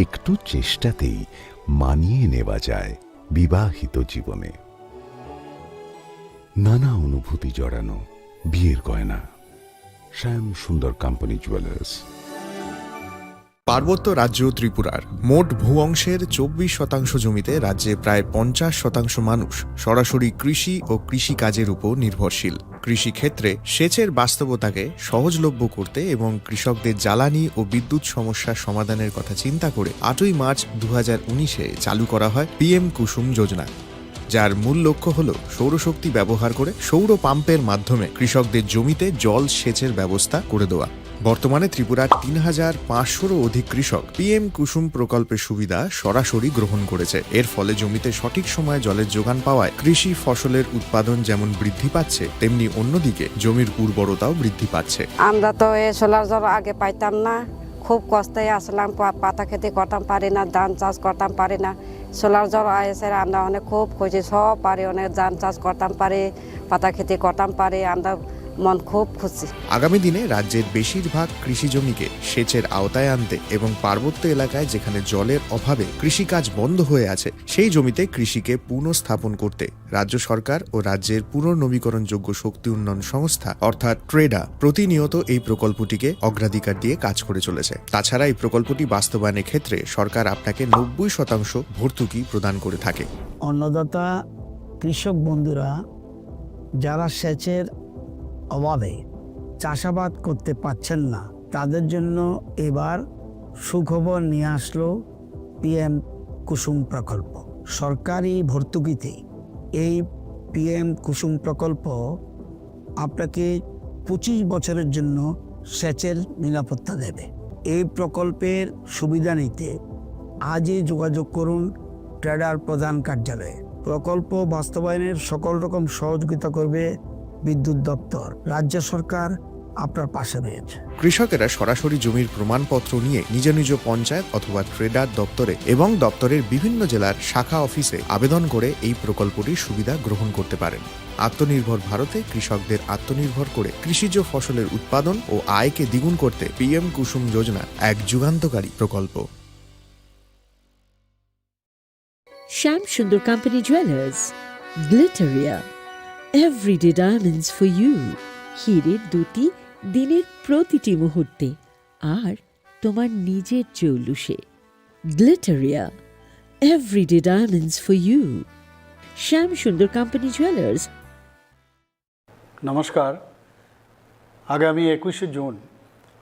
একটু চেষ্টাতেই মানিয়ে নেওয়া যায় বিবাহিত জীবনে। নানা অনুভূতি জড়ানো বিয়ের গয়না। শ্যাম সুন্দর কোম্পানি জুয়েলার্স। পার্বত্য রাজ্য ত্রিপুরার মোট ভূ অংশের চব্বিশ শতাংশ জমিতে রাজ্যে প্রায় পঞ্চাশ শতাংশ মানুষ সরাসরি কৃষি ও কৃষিকাজের উপর নির্ভরশীল। কৃষিক্ষেত্রে সেচের বাস্তবতাকে সহজলভ্য করতে এবং কৃষকদের জ্বালানি ও বিদ্যুৎ সমস্যার সমাধানের কথা চিন্তা করে আটই মার্চ দু হাজার উনিশে চালু করা হয় পিএম কুসুম যোজনা, যার মূল লক্ষ্য হল সৌরশক্তি ব্যবহার করে সৌর পাম্পের মাধ্যমে কৃষকদের জমিতে জল সেচের ব্যবস্থা করে দেওয়া। বর্তমানে ত্রিপুরার তিন হাজার পাঁচশোরও অধিক কৃষক পিএম কুসুম প্রকল্পের সুবিধা সরাসরি গ্রহণ করেছে। এর ফলে জমিতে সঠিক সময়ে জলের যোগান পাওয়ায় কৃষি ফসলের উৎপাদন যেমন বৃদ্ধি পাচ্ছে, তেমনি অন্যদিকে জমির উর্বরতাও বৃদ্ধি পাচ্ছে। আমরা তো এই সোলার জল আগে পাইতাম না, খুব কষ্টে আসলাম, পা-, পাতা খেতে করতাম পারি না, ধান চাষ করতাম পারি না। সোলার জল আইসে আমরা অনেক খুব খুশি, সব পারি, অনেক ধান চাষ করতাম পারি, পাতা খেতে করতাম পারি, আমরা মন খুব খুশি। আগামী দিনে রাজ্যের বেশিরভাগ কৃষি জমিকে সেচের আওতায় আনতে এবং পার্বত্য এলাকায় যেখানে জলের অভাবে কৃষিকাজ বন্ধ হয়ে আছে, সেই জমিতে কৃষিকে পুনঃস্থাপন করতে রাজ্য সরকার ও রাজ্যের পুনর্নবীকরণযোগ্য শক্তি উন্নয়ন সংস্থা অর্থাৎ ট্রেডা প্রতিনিয়ত এই প্রকল্পটিকে অগ্রাধিকার দিয়ে কাজ করে চলেছে। তাছাড়া এই প্রকল্পটি বাস্তবায়নের ক্ষেত্রে সরকার আপনাকে নব্বই শতাংশ ভর্তুকি প্রদান করে থাকে। অন্নদাতা কৃষক বন্ধুরা যারা সেচের অভাবে চাষাবাদ করতে পারছেন না, তাদের জন্য এবার সুখবর নিয়ে আসলো পিএম কুসুম প্রকল্প। সরকারি ভর্তুকিতে এই পিএম কুসুম প্রকল্প আপনাকে পঁচিশ বছরের জন্য সেচের নিরাপত্তা দেবে। এই প্রকল্পের সুবিধা নিতে আজই যোগাযোগ করুন ট্রেডার প্রধান কার্যালয়ে। প্রকল্প বাস্তবায়নের সকল রকম সহযোগিতা করবে বিদ্যুৎ দপ্তর। রাজ্য সরকার আপনার পাশে রয়েছে। কৃষকেরা সরাসরি জমির প্রমাণপত্র নিয়ে নিজ নিজ পঞ্চায়েত অথবা ট্রেডার দপ্তরে এবং দপ্তরের বিভিন্ন জেলার শাখা অফিসে আবেদন করে এই প্রকল্পটির সুবিধা গ্রহণ করতে পারেন। আত্মনির্ভর ভারতে কৃষকদের আত্মনির্ভর করে কৃষিজ ফসলের উৎপাদন ও আয়কে দ্বিগুণ করতে পিএম কুসুম যোজনা এক যুগান্তকারী প্রকল্প। Shyam Sundar company jewellers, Glitteria, everyday diamonds for you. হীরের দ্যুতি দিনের প্রতিটি মুহূর্তে, আর তোমার নিজের জৌলুসে। Glitteria, everyday diamonds for you. Shyam Sundar company jewellers. নমস্কার। আগামী একুশে জুন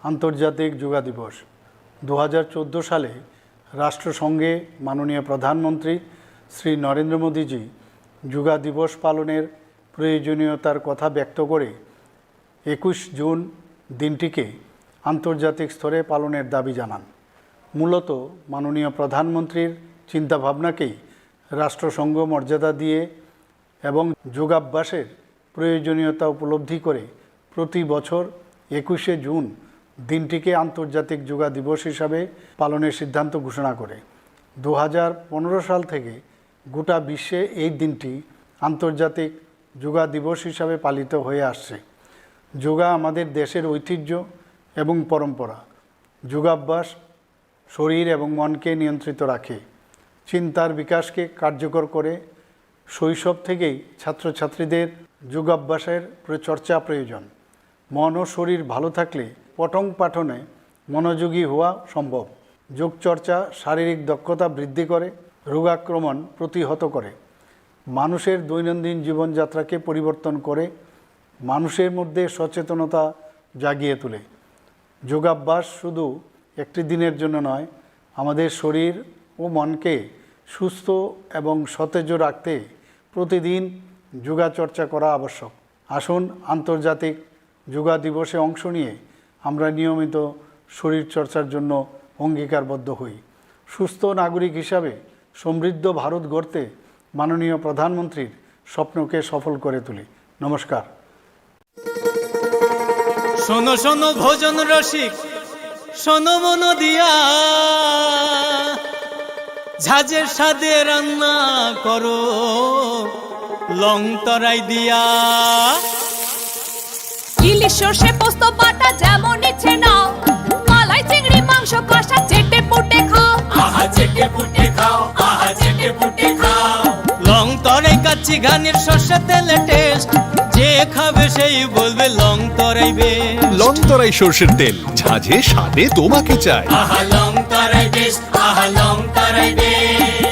আন্তর্জাতিক যোগা দিবস। দু হাজার চোদ্দো সালে রাষ্ট্রসংঘে মাননীয় প্রধানমন্ত্রী শ্রী নরেন্দ্র মোদীজি যোগা দিবস পালনের প্রয়োজনীয়তার কথা ব্যক্ত করে একুশ জুন দিনটিকে আন্তর্জাতিক স্তরে পালনের দাবি জানান। মূলত মাননীয় প্রধানমন্ত্রীর চিন্তাভাবনাকেই রাষ্ট্রসংঘ মর্যাদা দিয়ে এবং যোগাভ্যাসের প্রয়োজনীয়তা উপলব্ধি করে প্রতি বছর একুশে জুন দিনটিকে আন্তর্জাতিক যোগা দিবস হিসাবে পালনের সিদ্ধান্ত ঘোষণা করে। দু হাজার পনেরো সাল থেকে গোটা বিশ্বে এই দিনটি আন্তর্জাতিক যোগা দিবস হিসাবে পালিত হয়ে আসছে। যোগা আমাদের দেশের ঐতিহ্য এবং পরম্পরা। যোগাভ্যাস শরীর এবং মনকে নিয়ন্ত্রিত রাখে, চিন্তার বিকাশকে কার্যকর করে। শৈশব থেকেই ছাত্রছাত্রীদের যোগাভ্যাসের প্র-, চর্চা প্রয়োজন। মন ও শরীর ভালো থাকলে পঠন পাঠনে মনোযোগী হওয়া সম্ভব। যোগচর্চা শারীরিক দক্ষতা বৃদ্ধি করে, রোগাক্রমণ প্রতিহত করে, মানুষের দৈনন্দিন জীবনযাত্রাকে পরিবর্তন করে, মানুষের মধ্যে সচেতনতা জাগিয়ে তোলে। যোগাভ্যাস শুধু একটি দিনের জন্য নয়, আমাদের শরীর ও মনকে সুস্থ এবং সতেজ রাখতে প্রতিদিন যোগাচর্চা করা আবশ্যক। আসুন, আন্তর্জাতিক যোগা দিবসে অংশ নিয়ে আমরা নিয়মিত শরীরচর্চার জন্য অঙ্গীকারবদ্ধ হই। সুস্থ নাগরিক হিসাবে সমৃদ্ধ ভারত গড়তে মাননীয় প্রধানমন্ত্রীর স্বপ্নকে সফল করে তুলি। নমস্কার। শোনো শোনো ভোজন রসিক, শোনো মন দিয়া, ঝাঁঝের স্বাদে রান্না করো লং তরাই দিয়া। ইলিশ সর্ষে পোস্ত বাটা যেমন ইচ্ছে নাও, মালাই চিংড়ি মাংস কষা চেটে পুটে খাও। আহা চেটে পুটে খাও, আহা চেটে পুটে খাও। লং তরাই কাচ্চি ঘানির সর্ষে তেলে টেস্ট, যে খাবে সেই বলবে লং তরাই বেস্ট। লং তরাই সর্ষের তেল, ঝাঁঝে স্বাদে তোমাকে চাই। আহা লং তরাই বেস্ট, আহা লং তরাই best.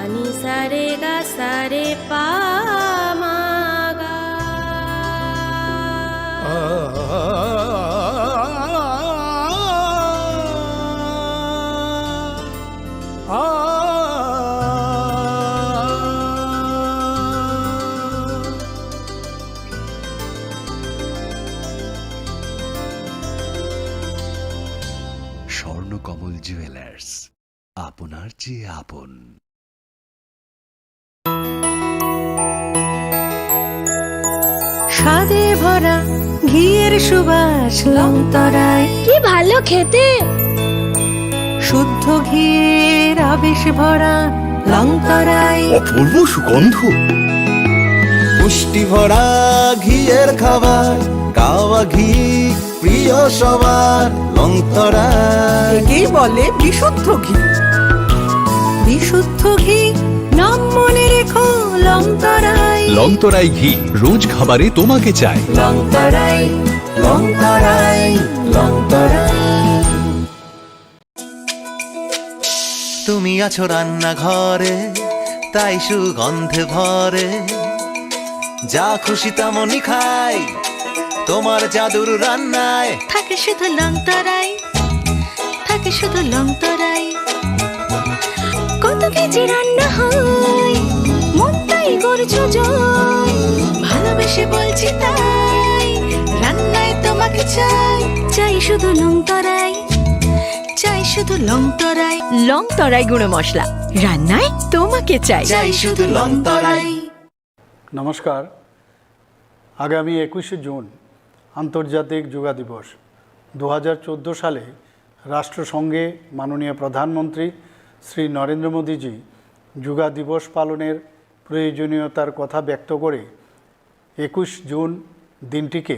Ni sa re ga sa re pa ma ga. Swarnakamal jewellers, আপনার চেয়ে আপন। স্বাদে ভরা ঘিয়ের সুবাস লংতরাই। কি ভালো খেতে। শুদ্ধ ঘিয়ের আবেশ ভরা লংতরাই। অপূর্ব সুগন্ধ। পুষ্টি ভরা ঘিয়ের খাবার, গাওয়া ঘি প্রিয় সবার, লংতরাই। একেই বলে বিশুদ্ধ ঘি। বিশুদ্ধ ঘি, নাম মনে রেখো লংতরাই। লংতরাই ঘি, রোজ খাবারে তোমাকে চাই। লংতরাই, লংতরাই, লংতরাই। তুমি আছো রান্নাঘরে, তাই সুগন্ধে ভরে। যা খুশি তেমনই খাই, তোমার জাদুর রান্নায়। থাকে শুধু লংতরাই, থাকে শুধু লংতরাই। কত কেজি রান্না হয়, মনটাই করছো জয়। ভালোবেসে বলছি তাই, রান্নায় তোমাকে চাই। চাই শুধু লংতরাই, চাই শুধু লংতরাই। লংতরাই গুঁড়ো মশলা, রান্নায় তোমাকে চাই। চাই শুধু লংতরাই। নমস্কার। আগামী একুশে জুন আন্তর্জাতিক যোগা দিবস। দু হাজার চোদ্দো সালে রাষ্ট্রসংঘে মাননীয় প্রধানমন্ত্রী শ্রী নরেন্দ্র মোদীজি যোগা দিবস পালনের প্রয়োজনীয়তার কথা ব্যক্ত করে একুশ জুন দিনটিকে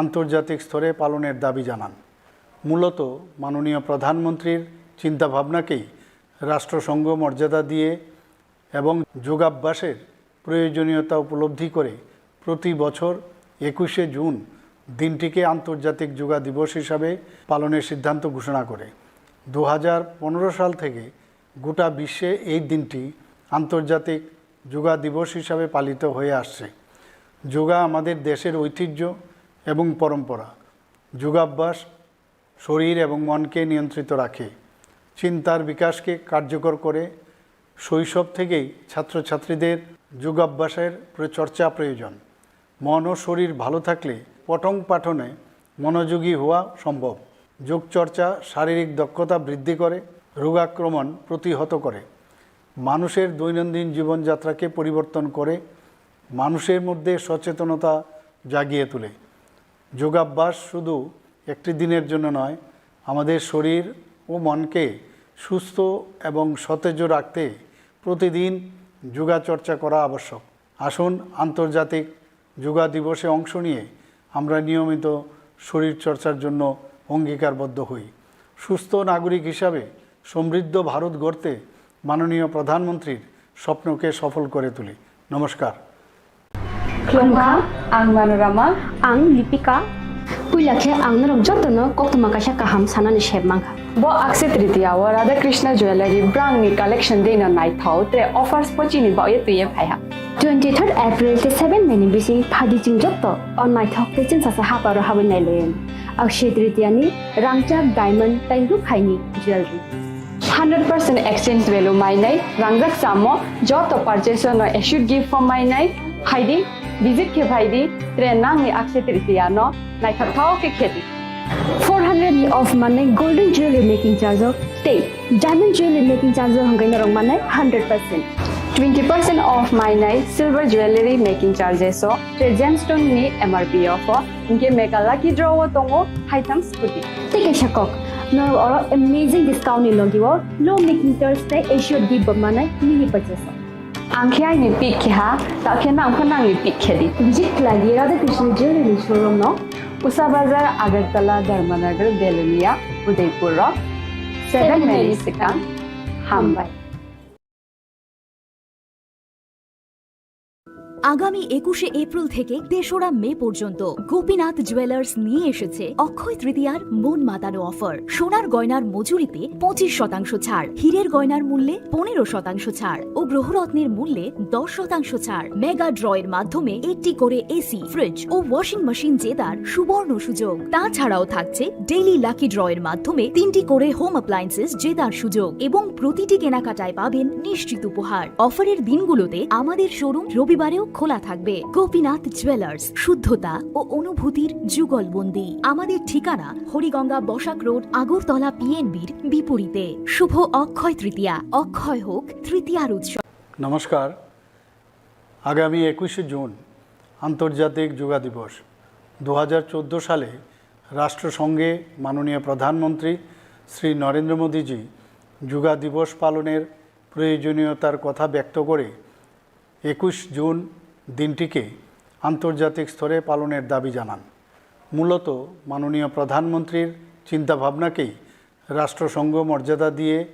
আন্তর্জাতিক স্তরে পালনের দাবি জানান। মূলত মাননীয় প্রধানমন্ত্রীর চিন্তাভাবনাকেই রাষ্ট্রসংঘ মর্যাদা দিয়ে এবং যোগাভ্যাসের প্রয়োজনীয়তা উপলব্ধি করে প্রতি বছর একুশে জুন দিনটিকে আন্তর্জাতিক যোগা দিবস হিসাবে পালনের সিদ্ধান্ত ঘোষণা করে। দু হাজার পনেরো সাল থেকে গোটা বিশ্বে এই দিনটি আন্তর্জাতিক যোগা দিবস হিসাবে পালিত হয়ে আসছে। যোগা আমাদের দেশের ঐতিহ্য এবং পরম্পরা। যোগাভ্যাস শরীর এবং মনকে নিয়ন্ত্রিত রাখে, চিন্তার বিকাশকে কার্যকর করে। শৈশব থেকেই ছাত্রছাত্রীদের যোগাভ্যাসের প্র-, চর্চা প্রয়োজন। মন ও শরীর ভালো থাকলে পঠন পাঠনে মনোযোগী হওয়া সম্ভব। যোগচর্চা শারীরিক দক্ষতা বৃদ্ধি করে, রোগাক্রমণ প্রতিহত করে, মানুষের দৈনন্দিন জীবনযাত্রাকে পরিবর্তন করে, মানুষের মধ্যে সচেতনতা জাগিয়ে তোলে। যোগাভ্যাস শুধু একটি দিনের জন্য নয়, আমাদের শরীর ও মনকে সুস্থ এবং সতেজ রাখতে প্রতিদিন যোগাচর্চা করা আবশ্যক। আসুন, আন্তর্জাতিক যোগা দিবসে অংশ নিয়ে আমরা নিয়মিত শরীরচর্চার জন্য অঙ্গীকারবদ্ধ হই। সুস্থ নাগরিক হিসাবে সমৃদ্ধ ভারত গড়তে মাননীয় প্রধানমন্ত্রীর স্বপ্নকে সফল করে তুলি। নমস্কার। Khulumkha, ang Manorama. Ang Lipika. Puila khe ang norok jotono koktwma kaisa kaham sanani sep mankha. Bo Akshaya Tritiya o Radha Krishna Jewellery brangni collection dino naithok tre offers pochini baoye twiye phaiha. Twenty third April tei seven May ni bising phaidi chwng joto o naithok tei chwngsasa haparo habwi nailaiyani. Akshaya Tritiya ni rangchak diamond tei rukhaini jewellery. Hundred percent exchange value mainai rangjak chamo joto purchase no assured gift form mainai phaidi, visit khe phaidi, tre nangni Akshaya Tritiya no naithok thao khe khedi. Four hundred ni off manai golden jewelry making charge o tei diamond jewelry making charge o hwnkhe norok manai hundred percent. Twenty percent off mainai silver jewelry making charges o tei gemstone ni M R P o pho. Hinkhe Mega Lucky Draw o tongo haitham scooty. Tei kaisa kok, norok oro amazing discount ni logi o low making charge tei assured gift bo manai mini purchase o. Ang khe aini pick khe ha, ta khe nang pho nangni pick khe di. Visit khlai di Radha Krishna Jewelry ni showroom no. Usa Bazar, Agartala, Dharmanagar, Belonia, Udaipur o seven May ni swkang. Hambai. আগামী একুশে এপ্রিল থেকে তেসরা মে পর্যন্ত গোপীনাথ জুয়েলার্স নিয়ে এসেছে অক্ষয় তৃতীয়ার মন মাতানো অফার। সোনার গয়নার মজুরিতে পঁচিশ শতাংশ ছাড়, হীরের গয়নার মূল্যে পনেরো শতাংশ ছাড় ও গ্রহরত্নের মূল্যে দশ শতাংশ ছাড়। মেগা ড্রয়ের মাধ্যমে একটি করে এসি, ফ্রিজ ও ওয়াশিং মেশিন জেতার সুবর্ণ সুযোগ। তাছাড়াও থাকছে ডেইলি লাকি ড্রয়ের মাধ্যমে তিনটি করে হোম অ্যাপ্লায়েন্সেস জেতার সুযোগ এবং প্রতিটি কেনাকাটায় পাবেন নিশ্চিত উপহার। অফারের দিনগুলোতে আমাদের শোরুম রবিবারেও খোলা থাকবে। গোপীনাথ জুয়েলার্স, শুদ্ধতা ও অনুভূতির যুগলবন্দি। আমাদের ঠিকানা হরিগঙ্গা বসাক রোড, আগরতলা পিএনবির বিপরীতে। শুভ অক্ষয় তৃতীয়া, অক্ষয় হোক তৃতীয়ার উৎসব। নমস্কার। আগামী একুশে জুন আন্তর্জাতিক যোগা দিবস। দু হাজার চোদ্দো সালে রাষ্ট্রসংঘে মাননীয় প্রধানমন্ত্রী শ্রী নরেন্দ্র মোদীজি যোগা দিবস পালনের প্রয়োজনীয়তার কথা ব্যক্ত করে একুশ জুন দিনটিকে আন্তর্জাতিক স্তরে পালনের দাবি জানান। মূলত মাননীয় প্রধানমন্ত্রীর চিন্তাভাবনাকেই রাষ্ট্রসংঘ মর্যাদা দিয়ে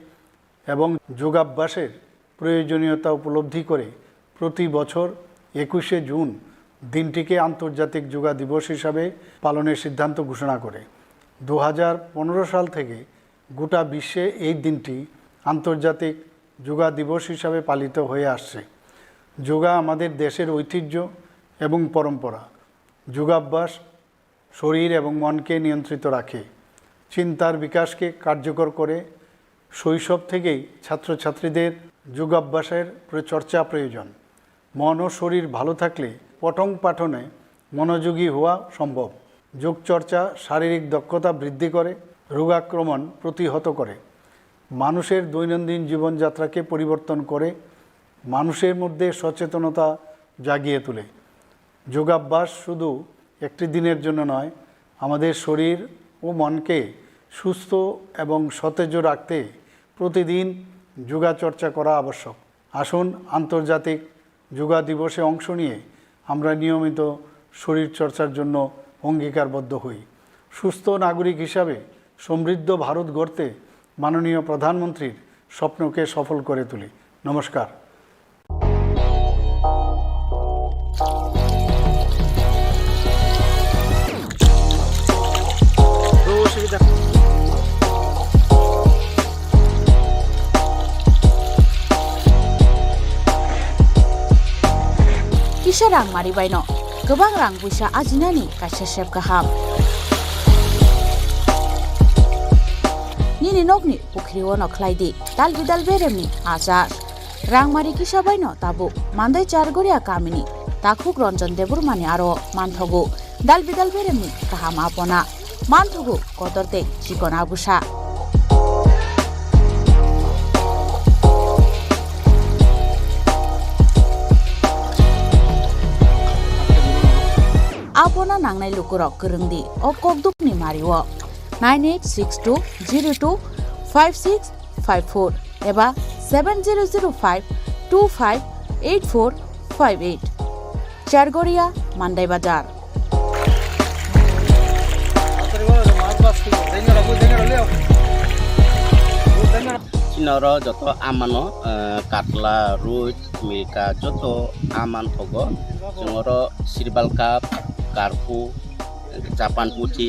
এবং যোগাভ্যাসের প্রয়োজনীয়তা উপলব্ধি করে প্রতি বছর একুশে জুন দিনটিকে আন্তর্জাতিক যোগা দিবস হিসাবে পালনের সিদ্ধান্ত ঘোষণা করে। দু হাজার পনেরো সাল থেকে গোটা বিশ্বে এই দিনটি আন্তর্জাতিক যোগা দিবস হিসাবে পালিত হয়ে আসছে। যোগা আমাদের দেশের ঐতিহ্য এবং পরম্পরা। যোগাভ্যাস শরীর এবং মনকে নিয়ন্ত্রিত রাখে, চিন্তার বিকাশকে কার্যকর করে। শৈশব থেকেই ছাত্রছাত্রীদের যোগাভ্যাসের প্র- চর্চা প্রয়োজন। মন ও শরীর ভালো থাকলে পঠন পাঠনে মনোযোগী হওয়া সম্ভব। যোগচর্চা শারীরিক দক্ষতা বৃদ্ধি করে, রোগাক্রমণ প্রতিহত করে, মানুষের দৈনন্দিন জীবনযাত্রাকে পরিবর্তন করে, মানুষের মধ্যে সচেতনতা জাগিয়ে তোলে। যোগাভ্যাস শুধু একটি দিনের জন্য নয়, আমাদের শরীর ও মনকে সুস্থ এবং সতেজ রাখতে প্রতিদিন যোগাচর্চা করা আবশ্যক। আসুন আন্তর্জাতিক যোগা দিবসে অংশ নিয়ে আমরা নিয়মিত শরীরচর্চার জন্য অঙ্গীকারবদ্ধ হই। সুস্থ নাগরিক হিসাবে সমৃদ্ধ ভারত গড়তে মাননীয় প্রধানমন্ত্রীর স্বপ্নকে সফল করে তুলি। নমস্কার। Kisa rang mari baino kwbang rang puisa ajinani kaisa sep kaham. Nini nokni pukhri o no khlai di dal bidal beremni achar. Rangmari kisa baino tabuk Mandai Chargoria kamini takhuk Ranjan Debbarmani aro manthogo dal bidal beremni kaham apona, manthogo kotor tei chikon abusa. Apona nangnai lukurok kwrwngdi o kokdukni mario. Nine eight six two zero two five six five four eba seven zero zero five two five eight four five eight. Chargoria, Mandai Bazar. Chini oro joto amano, eh, katla, roi, milka joto aman thogo. Chwng oro sirbal cup, karpu, Japan puthi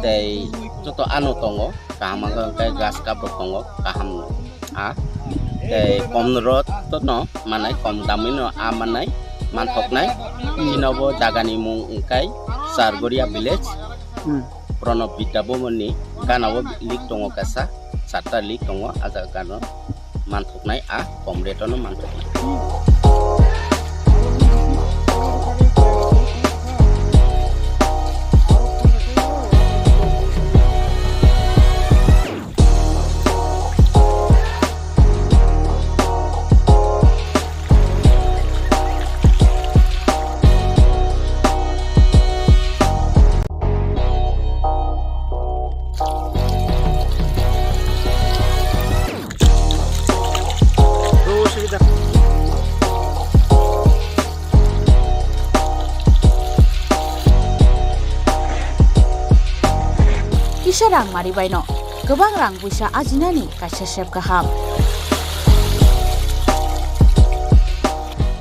tei joto ano tongo, kaham wngkha hwnkhe grass cup rok tongo, kaham no a tei kom rok no manai, kom damwi no a manai manthoknai. Chini bo jaga ni mung wngkha Chargoria village, Pranab Vidya Bhavan ni gana o lik tongo kaisa, charta lik tongo, a jaga no. Manthoknai a kom rate no manthoknai. Kisa rang mari baino kwbang rang puisa ajinani kaisa sep kaham.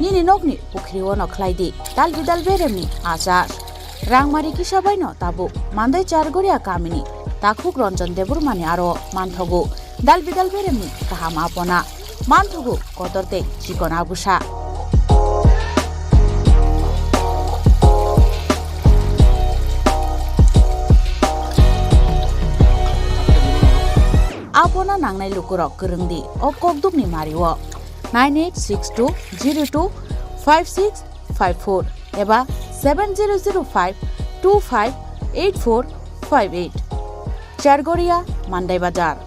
Nini nokni pukhri-o no khlai di dal bidal beremni achar. Rangmari kisa bai no tabuk Mandai Chargoria kamini takhuk Ranjan Debbarmani aro manthogo dal bidal beremni kaham apona. Manthogo kotor tei chikon abusa. Apona nangnai lukurok kwrwng di o kokdukni mari-o. Nine eight six two zero two five six five four eba seven zero zero five two five eight four five eight. Chargoria, Mandai Bazar.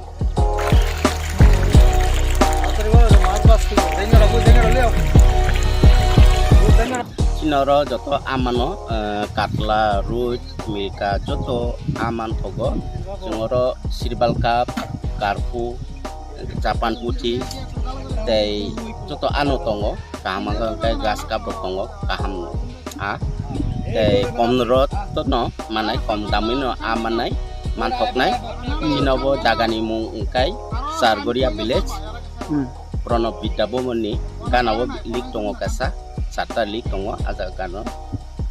Chini oro joto amano, eh, katla, roi, milka joto aman thogo. Chwng oro sirbal cup, karpu, Japan puthi tei joto ano tongo, kaham wngkha hwnkhe grass cup rok tongo, kaham no a tei kom rot no manai, kom damwi no a manai, manthoknai. Chini bo jagani mung wngkha Chargoria village, Hmm. Pranab Vidya Bhavan ni gana o lik tongo kaisa, charta lik tongo, a jaga gana o.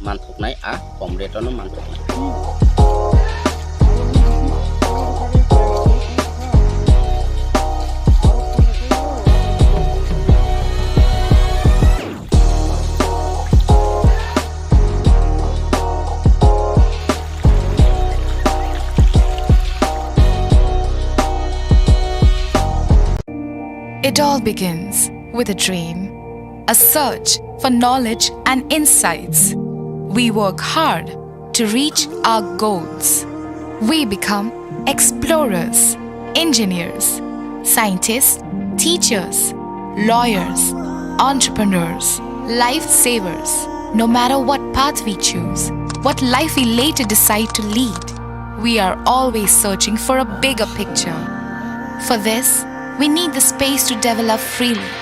Manthoknai a kom rate-o no manthoknai. It all begins with a dream, a search for knowledge and insights. We work hard to reach our goals. We become explorers, engineers, scientists, teachers, lawyers, entrepreneurs, lifesavers. No matter what path we choose, what life we later decide to lead, we are always searching for a bigger picture. For this, we need the space to develop freely.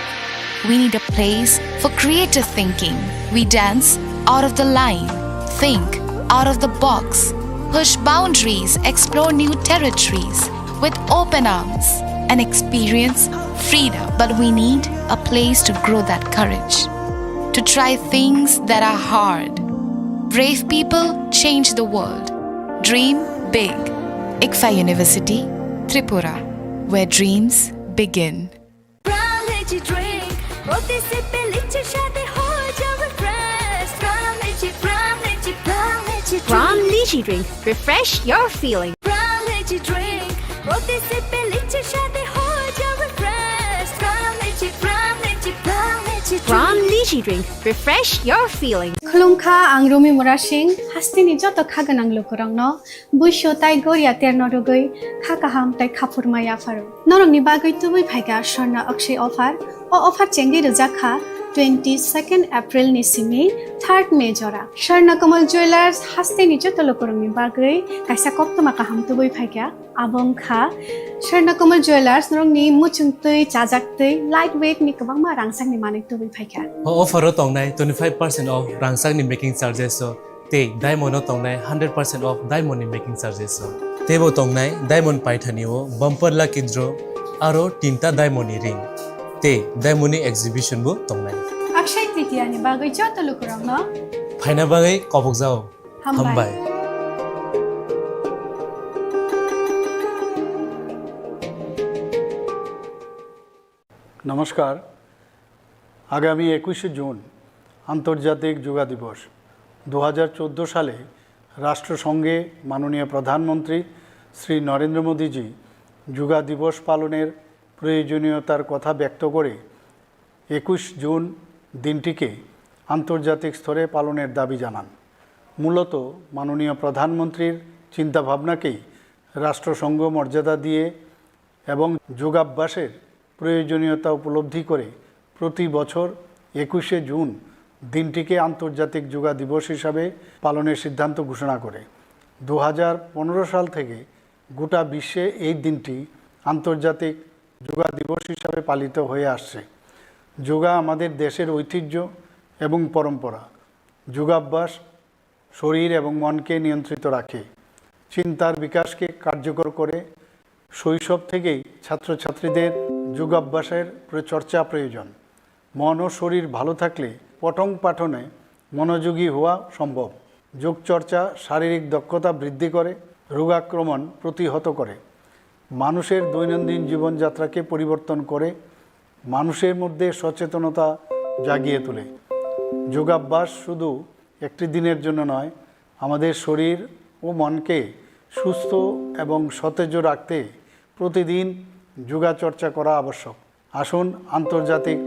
We need a place for creative thinking. We dance out of the line, think out of the box, push boundaries, explore new territories with open arms, and experience freedom. But we need a place to grow that courage, to try things that are hard. Brave people change the world. Dream big. ICFAI University, Tripura, where dreams begin. Pram Lychee Drink, প্রতি সিপে লিচির স্বাদে হয়ে যাবে fresh. Pram Lychee, Pram Lychee, Pram Lychee Drink। Pram Lychee Drink, refresh your feeling. Pram Lychee Drink, প্রতি সিপে লিচির স্বাদে হয়ে যাবে fresh. Pram Lychee, Pram Lychee, Pram Lychee Drink। Pram Lychee Drink, refresh your feeling. Khulumkha, ang Rumi Murasing, hasteni joto kha gwnang lukurokno. Buisu tai goria terno rwgwi kha kaham tai khaphurma yapharo. Norokni bagwi tubui phaikha Swarna Akshay offer. O offer chengwi rwjak kha twenty second April ni simi third May jora. Swarna Kamal Jewellers hasteni joto lukurokni bagwi kaisa koktwma kaham tubui phaikha. Abo wngkha Swarna Kamal Jewellers norokni muchungtwi, chajaktwi, light weight ni kwbangma rangchakni manwi tubui phaikha. O offer o tongnai twenty five percent off rangchakni making charges o. Tei diamond o tongnai hundred percent off diamond ni making charges o. Teibo tongnai diamond paithani o bumper lucky draw aro tinta diamond ni ring. Tei diamond ni exhibition bo tongnai. Akshay Tritiya ni bagwi joto lukurokno phaina bagwi kobokjao. Hambai. Hambai. নমস্কার। আগামী একুশে জুন আন্তর্জাতিক যোগা দিবস। দু হাজার চোদ্দো সালে রাষ্ট্রসংঘে মাননীয় প্রধানমন্ত্রী শ্রী নরেন্দ্র মোদীজি যোগা দিবস পালনের প্রয়োজনীয়তার কথা ব্যক্ত করে একুশ জুন দিনটিকে আন্তর্জাতিক স্তরে পালনের দাবি জানান। মূলত মাননীয় প্রধানমন্ত্রীর চিন্তাভাবনাকেই রাষ্ট্রসংঘ মর্যাদা দিয়ে এবং যোগাভ্যাসের প্রয়োজনীয়তা উপলব্ধি করে প্রতি বছর একুশে জুন দিনটিকে আন্তর্জাতিক যোগা দিবস হিসাবে পালনের সিদ্ধান্ত ঘোষণা করে। দু হাজার পনেরো সাল থেকে গোটা বিশ্বে এই দিনটি আন্তর্জাতিক যোগা দিবস হিসাবে পালিত হয়ে আসছে। যোগা আমাদের দেশের ঐতিহ্য এবং পরম্পরা। যোগাভ্যাস শরীর এবং মনকে নিয়ন্ত্রিত রাখে, চিন্তার বিকাশকে কার্যকর করে। শৈশব থেকেই ছাত্রছাত্রীদের যোগাভ্যাসের প্র-, চর্চা প্রয়োজন। মন ও শরীর ভালো থাকলে পঠন পাঠনে মনোযোগী হওয়া সম্ভব। যোগচর্চা শারীরিক দক্ষতা বৃদ্ধি করে, রোগাক্রমণ প্রতিহত করে, মানুষের দৈনন্দিন জীবনযাত্রাকে পরিবর্তন করে, মানুষের মধ্যে সচেতনতা জাগিয়ে তোলে। যোগাভ্যাস শুধু একটি দিনের জন্য নয়, আমাদের শরীর ও মনকে সুস্থ এবং সতেজ রাখতে প্রতিদিন যোগাচর্চা করা আবশ্যক। আসুন, আন্তর্জাতিক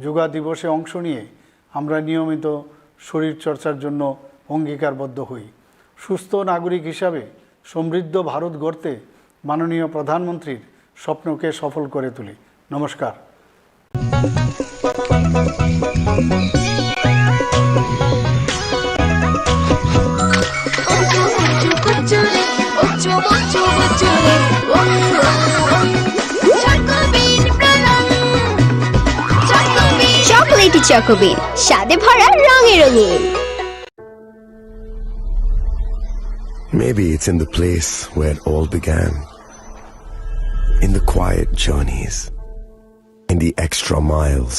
যোগা দিবসে অংশ নিয়ে আমরা নিয়মিত শরীরচর্চার জন্য অঙ্গীকারবদ্ধ হই। সুস্থ নাগরিক হিসাবে সমৃদ্ধ ভারত গড়তে মাননীয় প্রধানমন্ত্রীর স্বপ্নকে সফল করে তুলি। নমস্কার। Chocolatey Choco Bean, স্বাদে ভরা, রঙে রঙিন। Maybe it's in the place where it all began. In the quiet journeys, in the extra miles,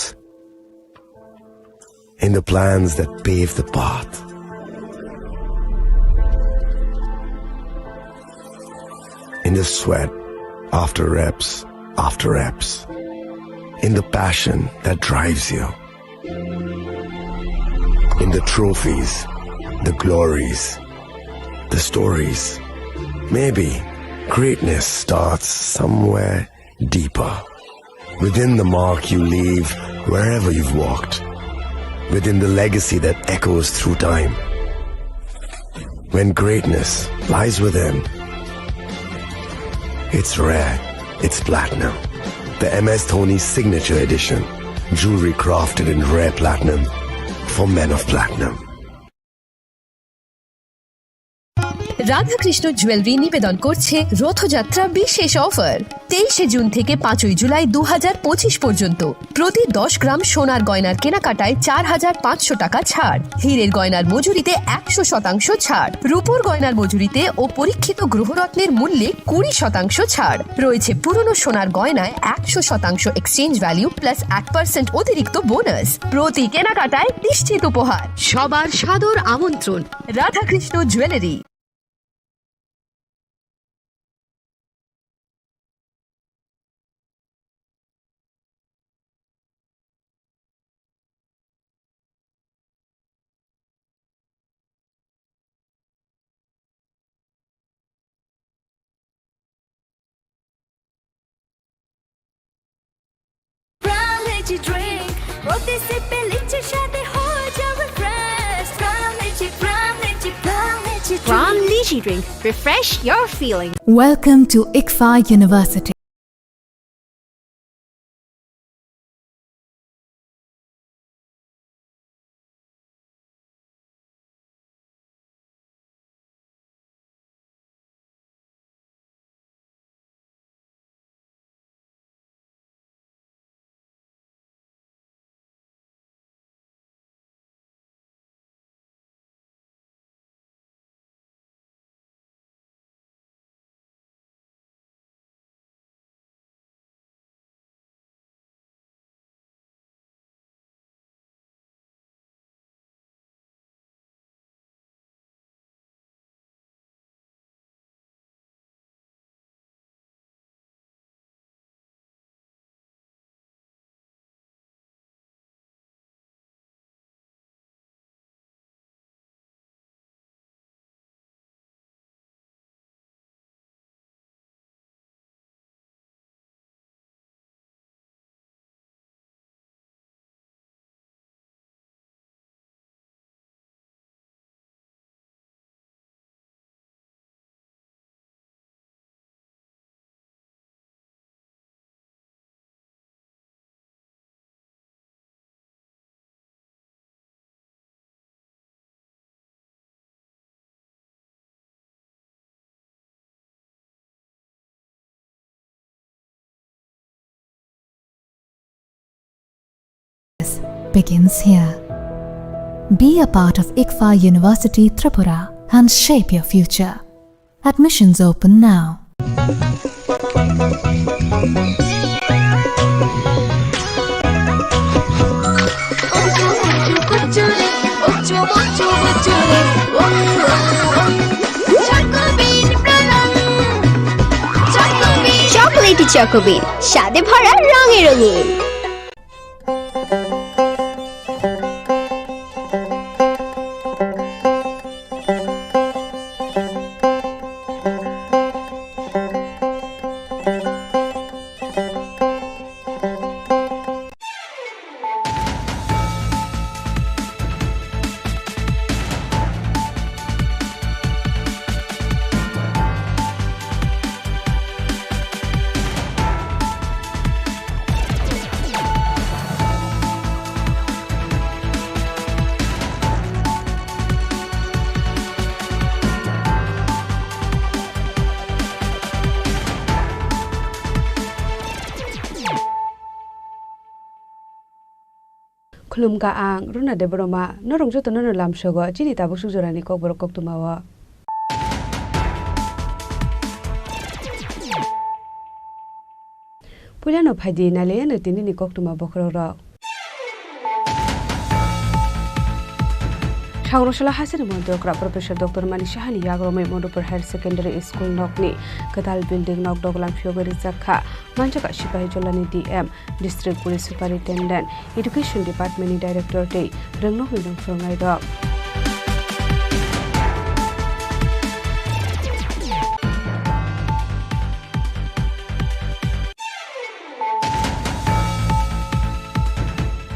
in the plans that pave the path, in the sweat after reps after reps, in the passion that drives you, in the trophies, the glories, the stories. Maybe greatness starts somewhere deeper, within the mark you leave wherever you've walked, within the legacy that echoes through time. When greatness lies within, it's rare, it's platinum. The M S Dhoni Signature Edition, jewelry crafted in rare platinum for men of platinum. Radhakrishna jewellery নিবেদন করছে রথযাত্রা বিশেষ অফার। তেইশে জুন থেকে পাঁচই জুলাই দু হাজার পঁচিশ পর্যন্ত প্রতি দশ গ্রাম সোনার গয়নার কেনাকাটায় চার হাজার পাঁচশো টাকা ছাড়, হীরের গয়নার মজুরিতে একশো শতাংশ ছাড়, রূপোর গয়নার মজুরিতে ও পরীক্ষিত গ্রহরত্নের মূল্যে কুড়ি শতাংশ ছাড়। রয়েছে পুরনো সোনার গয়নায় একশো শতাংশ এক্সচেঞ্জ ভ্যালু প্লাস এক পার্সেন্ট অতিরিক্ত বোনাস। প্রতি কেনাকাটায় নিশ্চিত উপহার। সবার সাদর আমন্ত্রণ Radhakrishna jewellery. Prime Lychee Drink, প্রতি সিপে লিচির স্বাদে হয়ে যাও refresh. Prime Lychee, Prime Lychee, Prime Lychee Drink। Prime Lychee Drink, refresh your feeling। Welcome to ICFAI University. Begins here. Be a part of ICFAI University Tripura and shape your future. Admissions open now. Quality Choco Bean, স্বাদে ভরা রঙে রঙিন। Khulumkha ang Runa Debbarma, norok jotono no lamsogo chini tabuk suk jorani kokborok koktwmao. Puilano phaidi nailaiano tinini koktwma bokhorokrok. Sangrosala hasini montri okra Professor Doctor Manik Sahani yagromwi Madhupur Higher Secondary School nokni kwtal building nok doglam phiyogwi rijak kha. Manjak kha Sipahi Jolani D M, District Police Superintendent, Education Department ni Director tei rwngnokni rwng phwrwngnairok.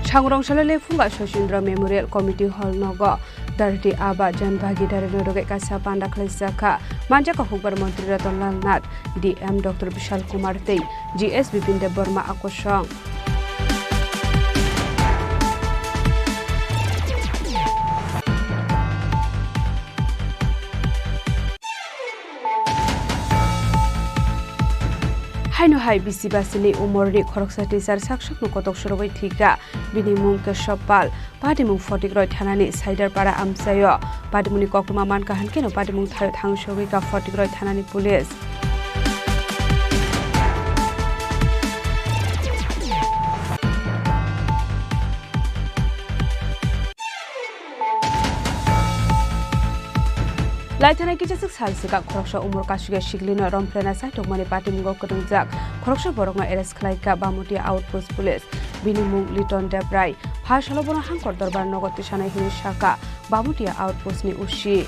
Sangrongsalole phunga Sosindra Memorial Committee Hall nogo Dharti Aaba Jan Bhagidari no rwgwi kaisa panda khwlaijak kha. Manjak kha hukbar montri Ratan Lal Nath, D M Doctor Bishal Kumar tei G S Bipin Debbarma akosong. Haino hai bisi basini umorni khoroksa teacher saksakno kotok sorowi thwikha. Bini mung Keshob Pal, Patimung Photikroi thanani Saidarpara amchaio. Patimungni koktwma mankha hwnkhe no patimung thaio thang sogwi kha Photikroi thanani police. Laithana kichaswk sal swkang khoroksa umor kasugya siklino romphraina chaitokmani patimungo kwrwngjak khoroksa borokno arrest khlaikha Bamutia Outpost Police. Bini mung Liton Debrai. Pha salo bono Hangkor Dorbar nogo tisanai hwnwi sakha Bamutia Outpost ni O C.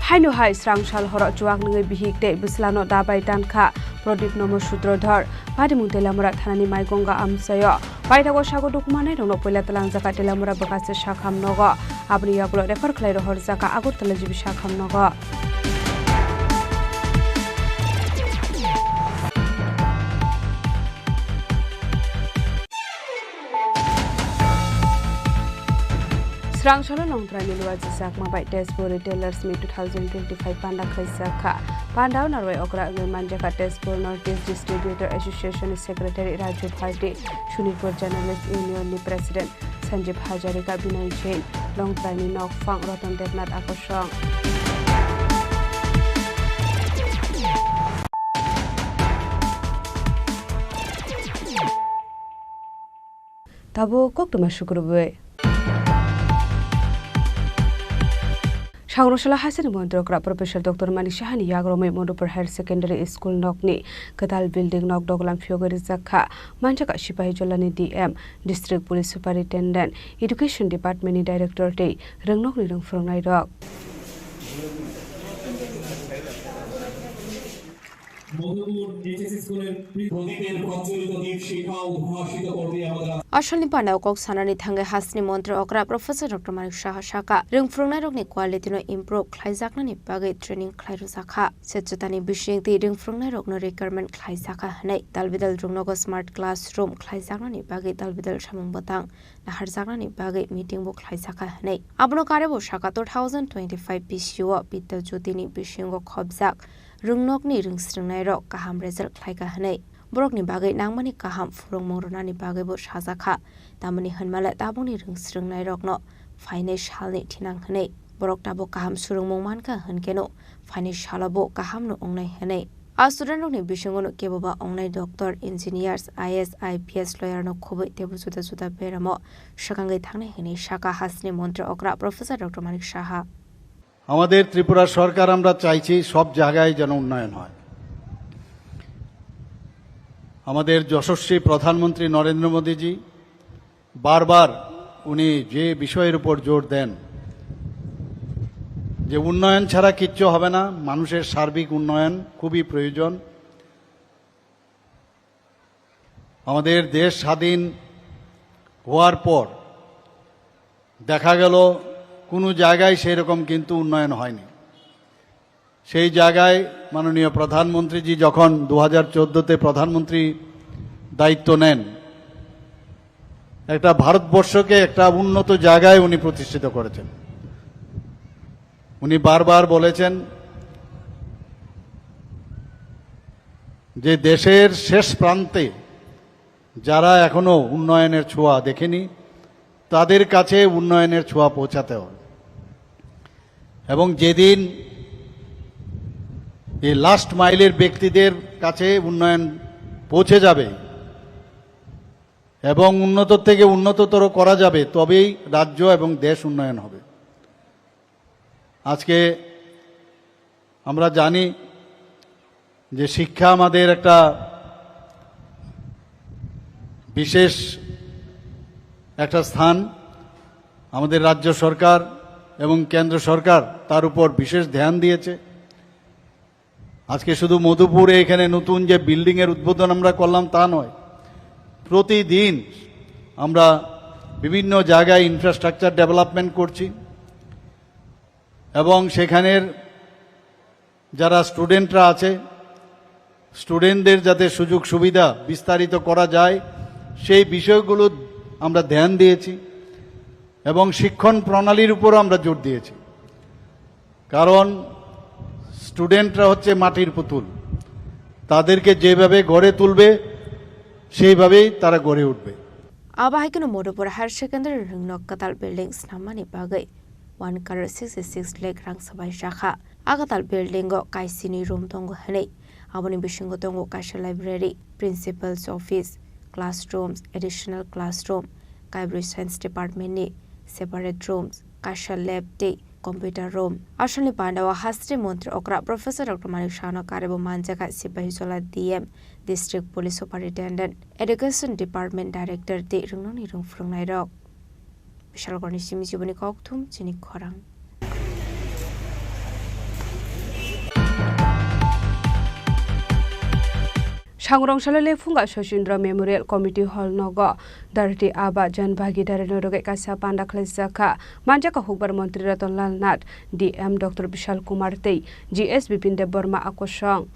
Haino hai srang sal horo chuak nungwi bihik tei bwslano dabai tankha Pradip Nomo Sutrodhor. Patimung Teliamura thanani Maigonga amchaio. Paithago sago dukhu manai rokno puila twlangjak kha Teliamura bwkhachi sakham nogo. Aboni yagulo refer khlai rohorjak kha Agartala G B sakham nogo. Srang salo Longtraini Luaji Chakma bai Tezpur Retailers Meet two thousand twenty-five panda khaijak kha. Pandao narwai okra wngwi manjak kha Tezpur North East Distributor Association ni Secretary Raju Bharti, Sunirpur Journalist Union ni President Sanjib Hazarika, Binoy Jain, Longtraini Nokphang Ratan Debnath akosong. Tabuk koktwma sukrubwi. Sangrosala hasini montri okra Professor Doctor Manik Sahani yagromwi Madhupur Higher Secondary School nokni kwtal building nok doglam phiyogwi rijak kha. Manjak kha Sipahi Jolani D M, District Police Superintendent, Education Department ni Director tei rwngnokni rwng phwrwngnairok. Madhupur HS স্কুলের প্রদীপের প্রজ্বলিত দীপ শিখা উদ্ভাসিত করতে আমরা Asalni pandao kok sanani thangwi hasni montri okra Professor Doctor Manik Saha sakha, rwng phwrwngnairokni quality no improve khlaijaknani bagwi training khlai rwjakha. Swchwtani bisingtwi rwng phwrwngnairokno requirement khlaijakha hwnwi dalbidal rwngnogo smart classroom khlaijaknani bagwi dalbidal samung bwtang naharjaknani bagwi meeting bo khlaijakha hwnwi. Abono karwi bo sakha two thousand twenty-five B C O Bidya Jyoti ni bisingo khopjak rwngnokni rwngsrwngnairok kaham result khlaikha hwnwi. Borokni bagwi nangmani kaham phwrwngmung rwnani bagwibo sajakha. Tamoni hwnmale tabukni rwngsrwngnairokno phainai salni thinang hwnwi. Borok tabuk kaham swrwngmung mankha hwnkhe no phainai salobo kahamno wngnai hwnwi A student rokni bisingo no keboba ongnai doctor, engineers, I A S, I P S, lawyer no khobwi teibo juda juda beramo swkangwi thangnai hwnwi sakha hasteni montri okra Professor Doctor Manik Saha. আমাদের ত্রিপুরা সরকার, আমরা চাইছি সব জায়গায় যেন উন্নয়ন হয়। আমাদের যশস্বী প্রধানমন্ত্রী নরেন্দ্র মোদীজি বারবার উনি যে বিষয়ের উপর জোর দেন যে উন্নয়ন ছাড়া কিচ্ছু হবে না, মানুষের সার্বিক উন্নয়ন খুবই প্রয়োজন। আমাদের দেশ স্বাধীন হওয়ার পর দেখা গেল কোনো জায়গায় সেই রকম কিন্তু উন্নয়ন হয়নি। সেই জায়গায় মাননীয় প্রধানমন্ত্রীজি যখন দু হাজার চোদ্দোতে প্রধানমন্ত্রী দায়িত্ব নেন, একটা ভারতবর্ষকে একটা উন্নত জায়গায় উনি প্রতিষ্ঠিত করেছেন। উনি বারবার বলেছেন যে দেশের শেষ প্রান্তে যারা এখনো উন্নয়নের ছোঁয়া দেখেনি, তাদের কাছে উন্নয়নের ছোঁয়া পৌঁছাতে হবে। এবং যেদিন এই লাস্ট মাইলের ব্যক্তিদের কাছে উন্নয়ন পৌঁছে যাবে এবং উন্নত থেকে উন্নততর করা যাবে, তবেই রাজ্য এবং দেশ উন্নয়ন হবে। আজকে আমরা জানি যে শিক্ষা আমাদের একটা বিশেষ একটা স্থান। আমাদের রাজ্য সরকার এবং কেন্দ্র সরকার তার উপর বিশেষ ধ্যান দিয়েছে। আজকে শুধু মধুপুরে এখানে নতুন যে বিল্ডিংয়ের উদ্বোধন আমরা করলাম তা নয়, প্রতিদিন আমরা বিভিন্ন জায়গায় ইনফ্রাস্ট্রাকচার ডেভেলপমেন্ট করছি এবং সেখানের যারা স্টুডেন্টরা আছে, স্টুডেন্টদের যাতে সুযোগ সুবিধা বিস্তারিত করা যায়, সেই বিষয়গুলো আমরা ধ্যান দিয়েছি এবং শিক্ষণ প্রণালীর উপরও আমরা জোর দিয়েছি। কারণ স্টুডেন্টরা হচ্ছে মাটির পুতুল, তাদেরকে যেভাবে গড়ে তুলবে সেইভাবেই তারা গড়ে উঠবে। Abo hai kheno Madhupur Higher Secondary rwngno kwtal building snammani bagwi one crore sixty six lakh rang swbai jakha. A kwtal building o kaisini room tongo hwnwi. Aboni bisingo tongo kaisa library, principal's office, classrooms, additional classroom, kaibrwi science department ni separate rooms, kaisa lab tei computer room. Asalni pandao hasteni montri okra Professor Doctor Manik Sahano karebo manjakha Sipahijola D M, District Police Superintendent, Education Department Director tei rwngnokni rwng phwrwngnairok. Bishalgarhni simi jiboni kokthum chini khorang. Sangrong salo Lephunga Sosindra Memorial Committee Hall nogo Dharti Aaba Jan Bhagidari no rwgwi kaisa panda khlaijakha. Manjakha hukbar Montri Ratan Lal Nath, D M Doctor Bishal Kumar tei G S Bipin Deb Barma a kosong.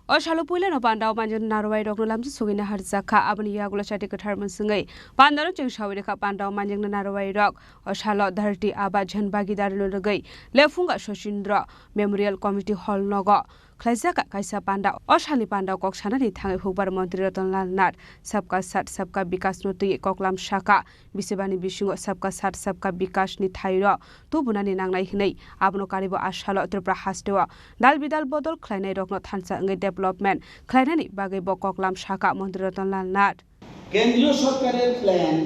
O salo puilano pandao manjaknai narwai rokno lamchi sugwina harjakha. Aboni yagulo chati kwthar mwswngwi pandano chwng sawi rwkha. Pandao manjaknai narwai rok o salo Dharti Aaba Jan Bhagidari no rwgwi Lephunga Sosindra Memorial Committee Hall nogo khlaijak kaisa panda. O salni pandao kok sanani thangwi hukbar Montri Ratan Lal Nath Sabka Saath Sabka Vikas no twiwi koklam sakha. Bisibani bisingo Sabka Saath Sabka Vikas ni thairo tubunani nangnai hwnwi abono karibo a salo Tripura hasteo dal bidal bodol khlainai rokno thansa wngwi development khlainani bagwi bo koklam sakha Montri Ratan Lal Nath. কেন্দ্রীয় সরকারের প্ল্যান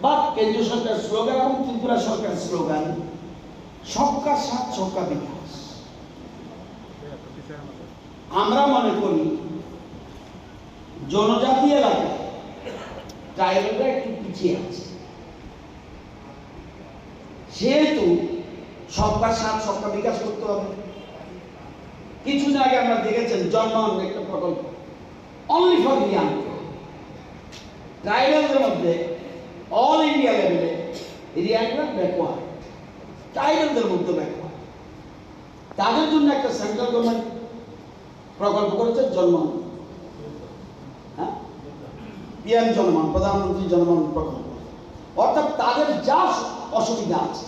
বা কেন্দ্রীয় সরকার স্লোগান এবং ত্রিপুরা সরকার স্লোগান সবকা সাথ সবকা বিকাশ। আমরা মনে করি জনজাতি এলাকায় ট্রাইবালরা একটু পিছিয়ে আছে, সেহেতু সবকা সাথ সবকা বিকাশ করতে হবে। কিছুদিন আগে আমরা দেখেছেন জনমন একটা প্রকল্প, only for Reang, ট্রাইবালদের মধ্যে অল ইন্ডিয়া লেভেলে রিয়াংরা ব্যাকওয়ার্ড, ট্রাইবালদের মধ্যে ব্যাকওয়ার্ড। তাদের জন্য একটা সেন্ট্রাল গভর্নমেন্ট প্রকল্প করেছে জনমন, হ্যাঁ, পিএম জনমন, প্রধানমন্ত্রী জনমন প্রকল্প। অর্থাৎ তাদের যা অসুবিধা আছে,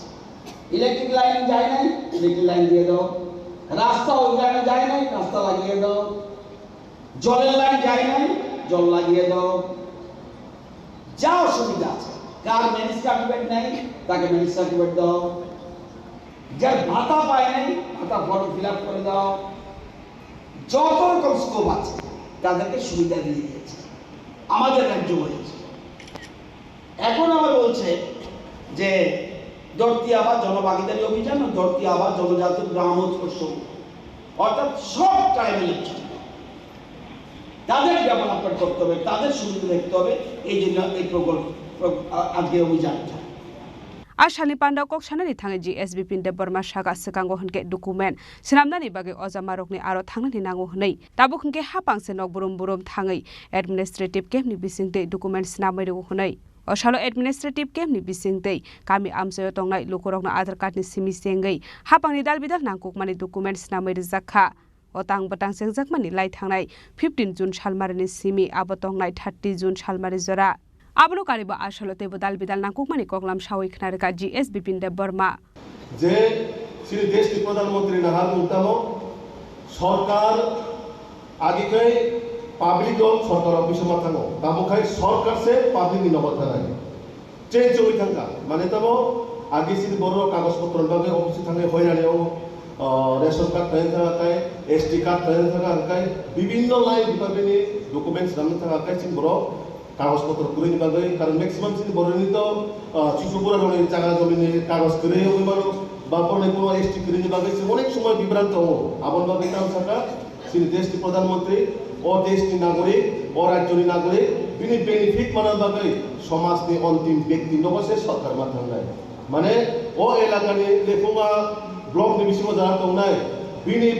ইলেকট্রিক লাইন যায় নাই, ইলেকট্রিক লাইন দিয়ে দাও, রাস্তা ওই লাইনে যায় নাই, রাস্তা লাগিয়ে দাও, জলের লাইন যায় নাই, জল লাগিয়ে দাও, যা অসুবিধা আছে, কার ম্যারেজ সার্টিফিকেট নেই, তাকে ম্যারেজ সার্টিফিকেট দাও, যার ভাতা পায় নাই, ভাতা ফর্ম ফিল আপ করে দাও। যত রকম স্কোপ আছে, তাদেরকে সুবিধা দিয়ে দিয়েছে আমাদের রাজ্য বলেছে। এখন আবার বলছে যে ধরতি আবা জনভাগিদারি অভিযান ও ধরতি আবা জনজাতি গ্রামোৎকর্ষ, অর্থাৎ সব ট্রাইবেলের জন্য, তাদের ডেভেলপমেন্ট করতে হবে, তাদের সুবিধা দেখতে হবে। এই জন্য এই প্রকল্প, প্র- আ- আজকে অভিযানটা। A salni panda kok sanani thangwi G S Bipin Debbarma saka swkango hwnkhe document swnamnani bagwi ojamarokni aro thangnani nango hwnwi. Tabuk hwnkhe hapang se nok brum brum thangwi administrative camp ni bisingtwi document swnamwi rwo hwnwi. O salo administrative camp ni bisingtwi kami amchaio tongnai lukurokno Aadhaar card ni simi chengwi hapangni dal bidal nangkukmani document swnamwi rijak kha. O tang bwtang chengjakmani lai thangnai fifteen June salmarini simi abo tongnai thirty June salmari jora. Abono karibo asalo teibo dal bidal nangkukmani koklam sawi khna rwkha G S Bipin Debbarma. Je chini desh ni pradhan mantri nahar mung tamo sorkar agi khai public rok sorkar office o ma thango, tamo khai sorkar se public ni nogo thanai. Change wngwi thangkha. Mane tamo agi chini borok kagoj potro ni bagwi office thangwi hoirani o, o, ration card thangwi thangkha khai, S T card thangwi thangkha khai, bibinno line department ni documents rwna thangkha khai chini borok kagoj potro kwrwini bagwi. Karon maximum chini borokni to, o, chuchu bura rokni jaga jomini kagoj kwrwi wngwi mano, ba borokni kuno S T kwrwini bagwi chwng onek somoi bibranto tongo. Aboni bagwi tamo sakha, chini desh ni pradhan mantri, o desh ni nagorik, o rajyo ni nagorik, bini benefit manna bagwi somaj ni ontim byakti nogo se sorkar ma thangnai. Mane o elaka ni Lephunga block ni bisingo jara tongnai, bini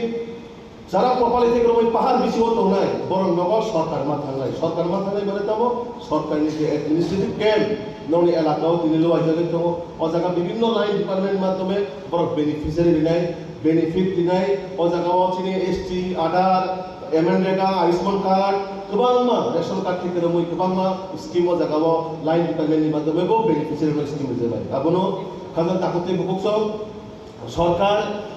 jara kopali thik romwi pahar bisingo tongnai, borok nogo sorkar ma thangnai. Sorkar ma thangnai mane tamo sorkar ni je administrative camp nokni elaka o tini luaijagwi tongo. O jaga bibinno line department madhyome borok beneficiary rinai, benefit rinai, o jaga o chini S T, Aadhaar, M N Rega, Ayushman card, kwbangma ration card theke romwi kwbangma scheme o jaga o line department ni madhyome bo beneficiary rok scheme rijak bai. Abono khajang takhuk tei bukhuk song sorkar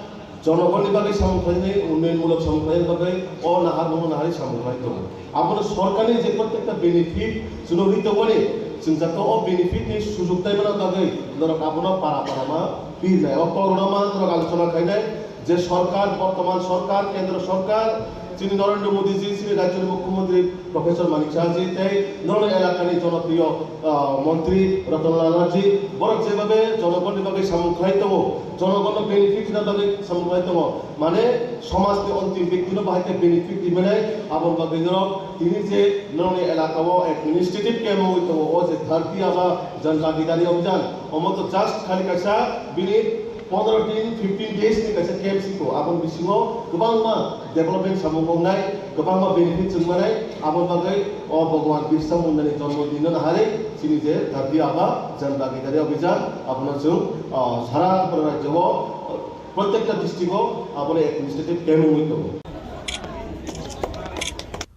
jonogonni bagwi samung khlainai, unnoyon mulok samung khlainani bagwi o nahar bono nahari samung khlai tongo. Abono sorkarni je prottekta benefit chwngno ri tongmani, chwng jato o benefit ni sujok taimana bagwi norok abono para para ma pirnai. O kokrokno ma norok alochona khlainai. Je sorkar, bortoman sorkar, kendro sorkar, chini Narendra Modi ji, chini rajyoni mukhyamantri Professor Manik Saha ji tei norok elakani jonopriyo, ah, montri Ratan Lal ji, borok jebabe jonogonni bagwi samung khlai tongo, jonogonno benefit rwna bagwi samung khlai tongo, mane somajni ontim byakti no bahai khe benefit rimani, aboni bagwi norok tini je norokni elaka o administrative camp wngwi tongo, o je Dharti Aaba Jan Bhagidari Abhiyan, omo to just khali kaisa bini pondro din, fifteen days ni kaisa camp siko, aboni bisingo kwbangma development samung wngnai, kwbangma benefit chwng manai, aboni bagwi o Bhagwan Birsa Mundani jonmo din no naharwi chini je Dharti Aaba Jan Bhagidari Abhiyan, abono chwng, ah, sara Tripura rajyo o, ah, prottekta district o abono administrative camp wngwi tongo.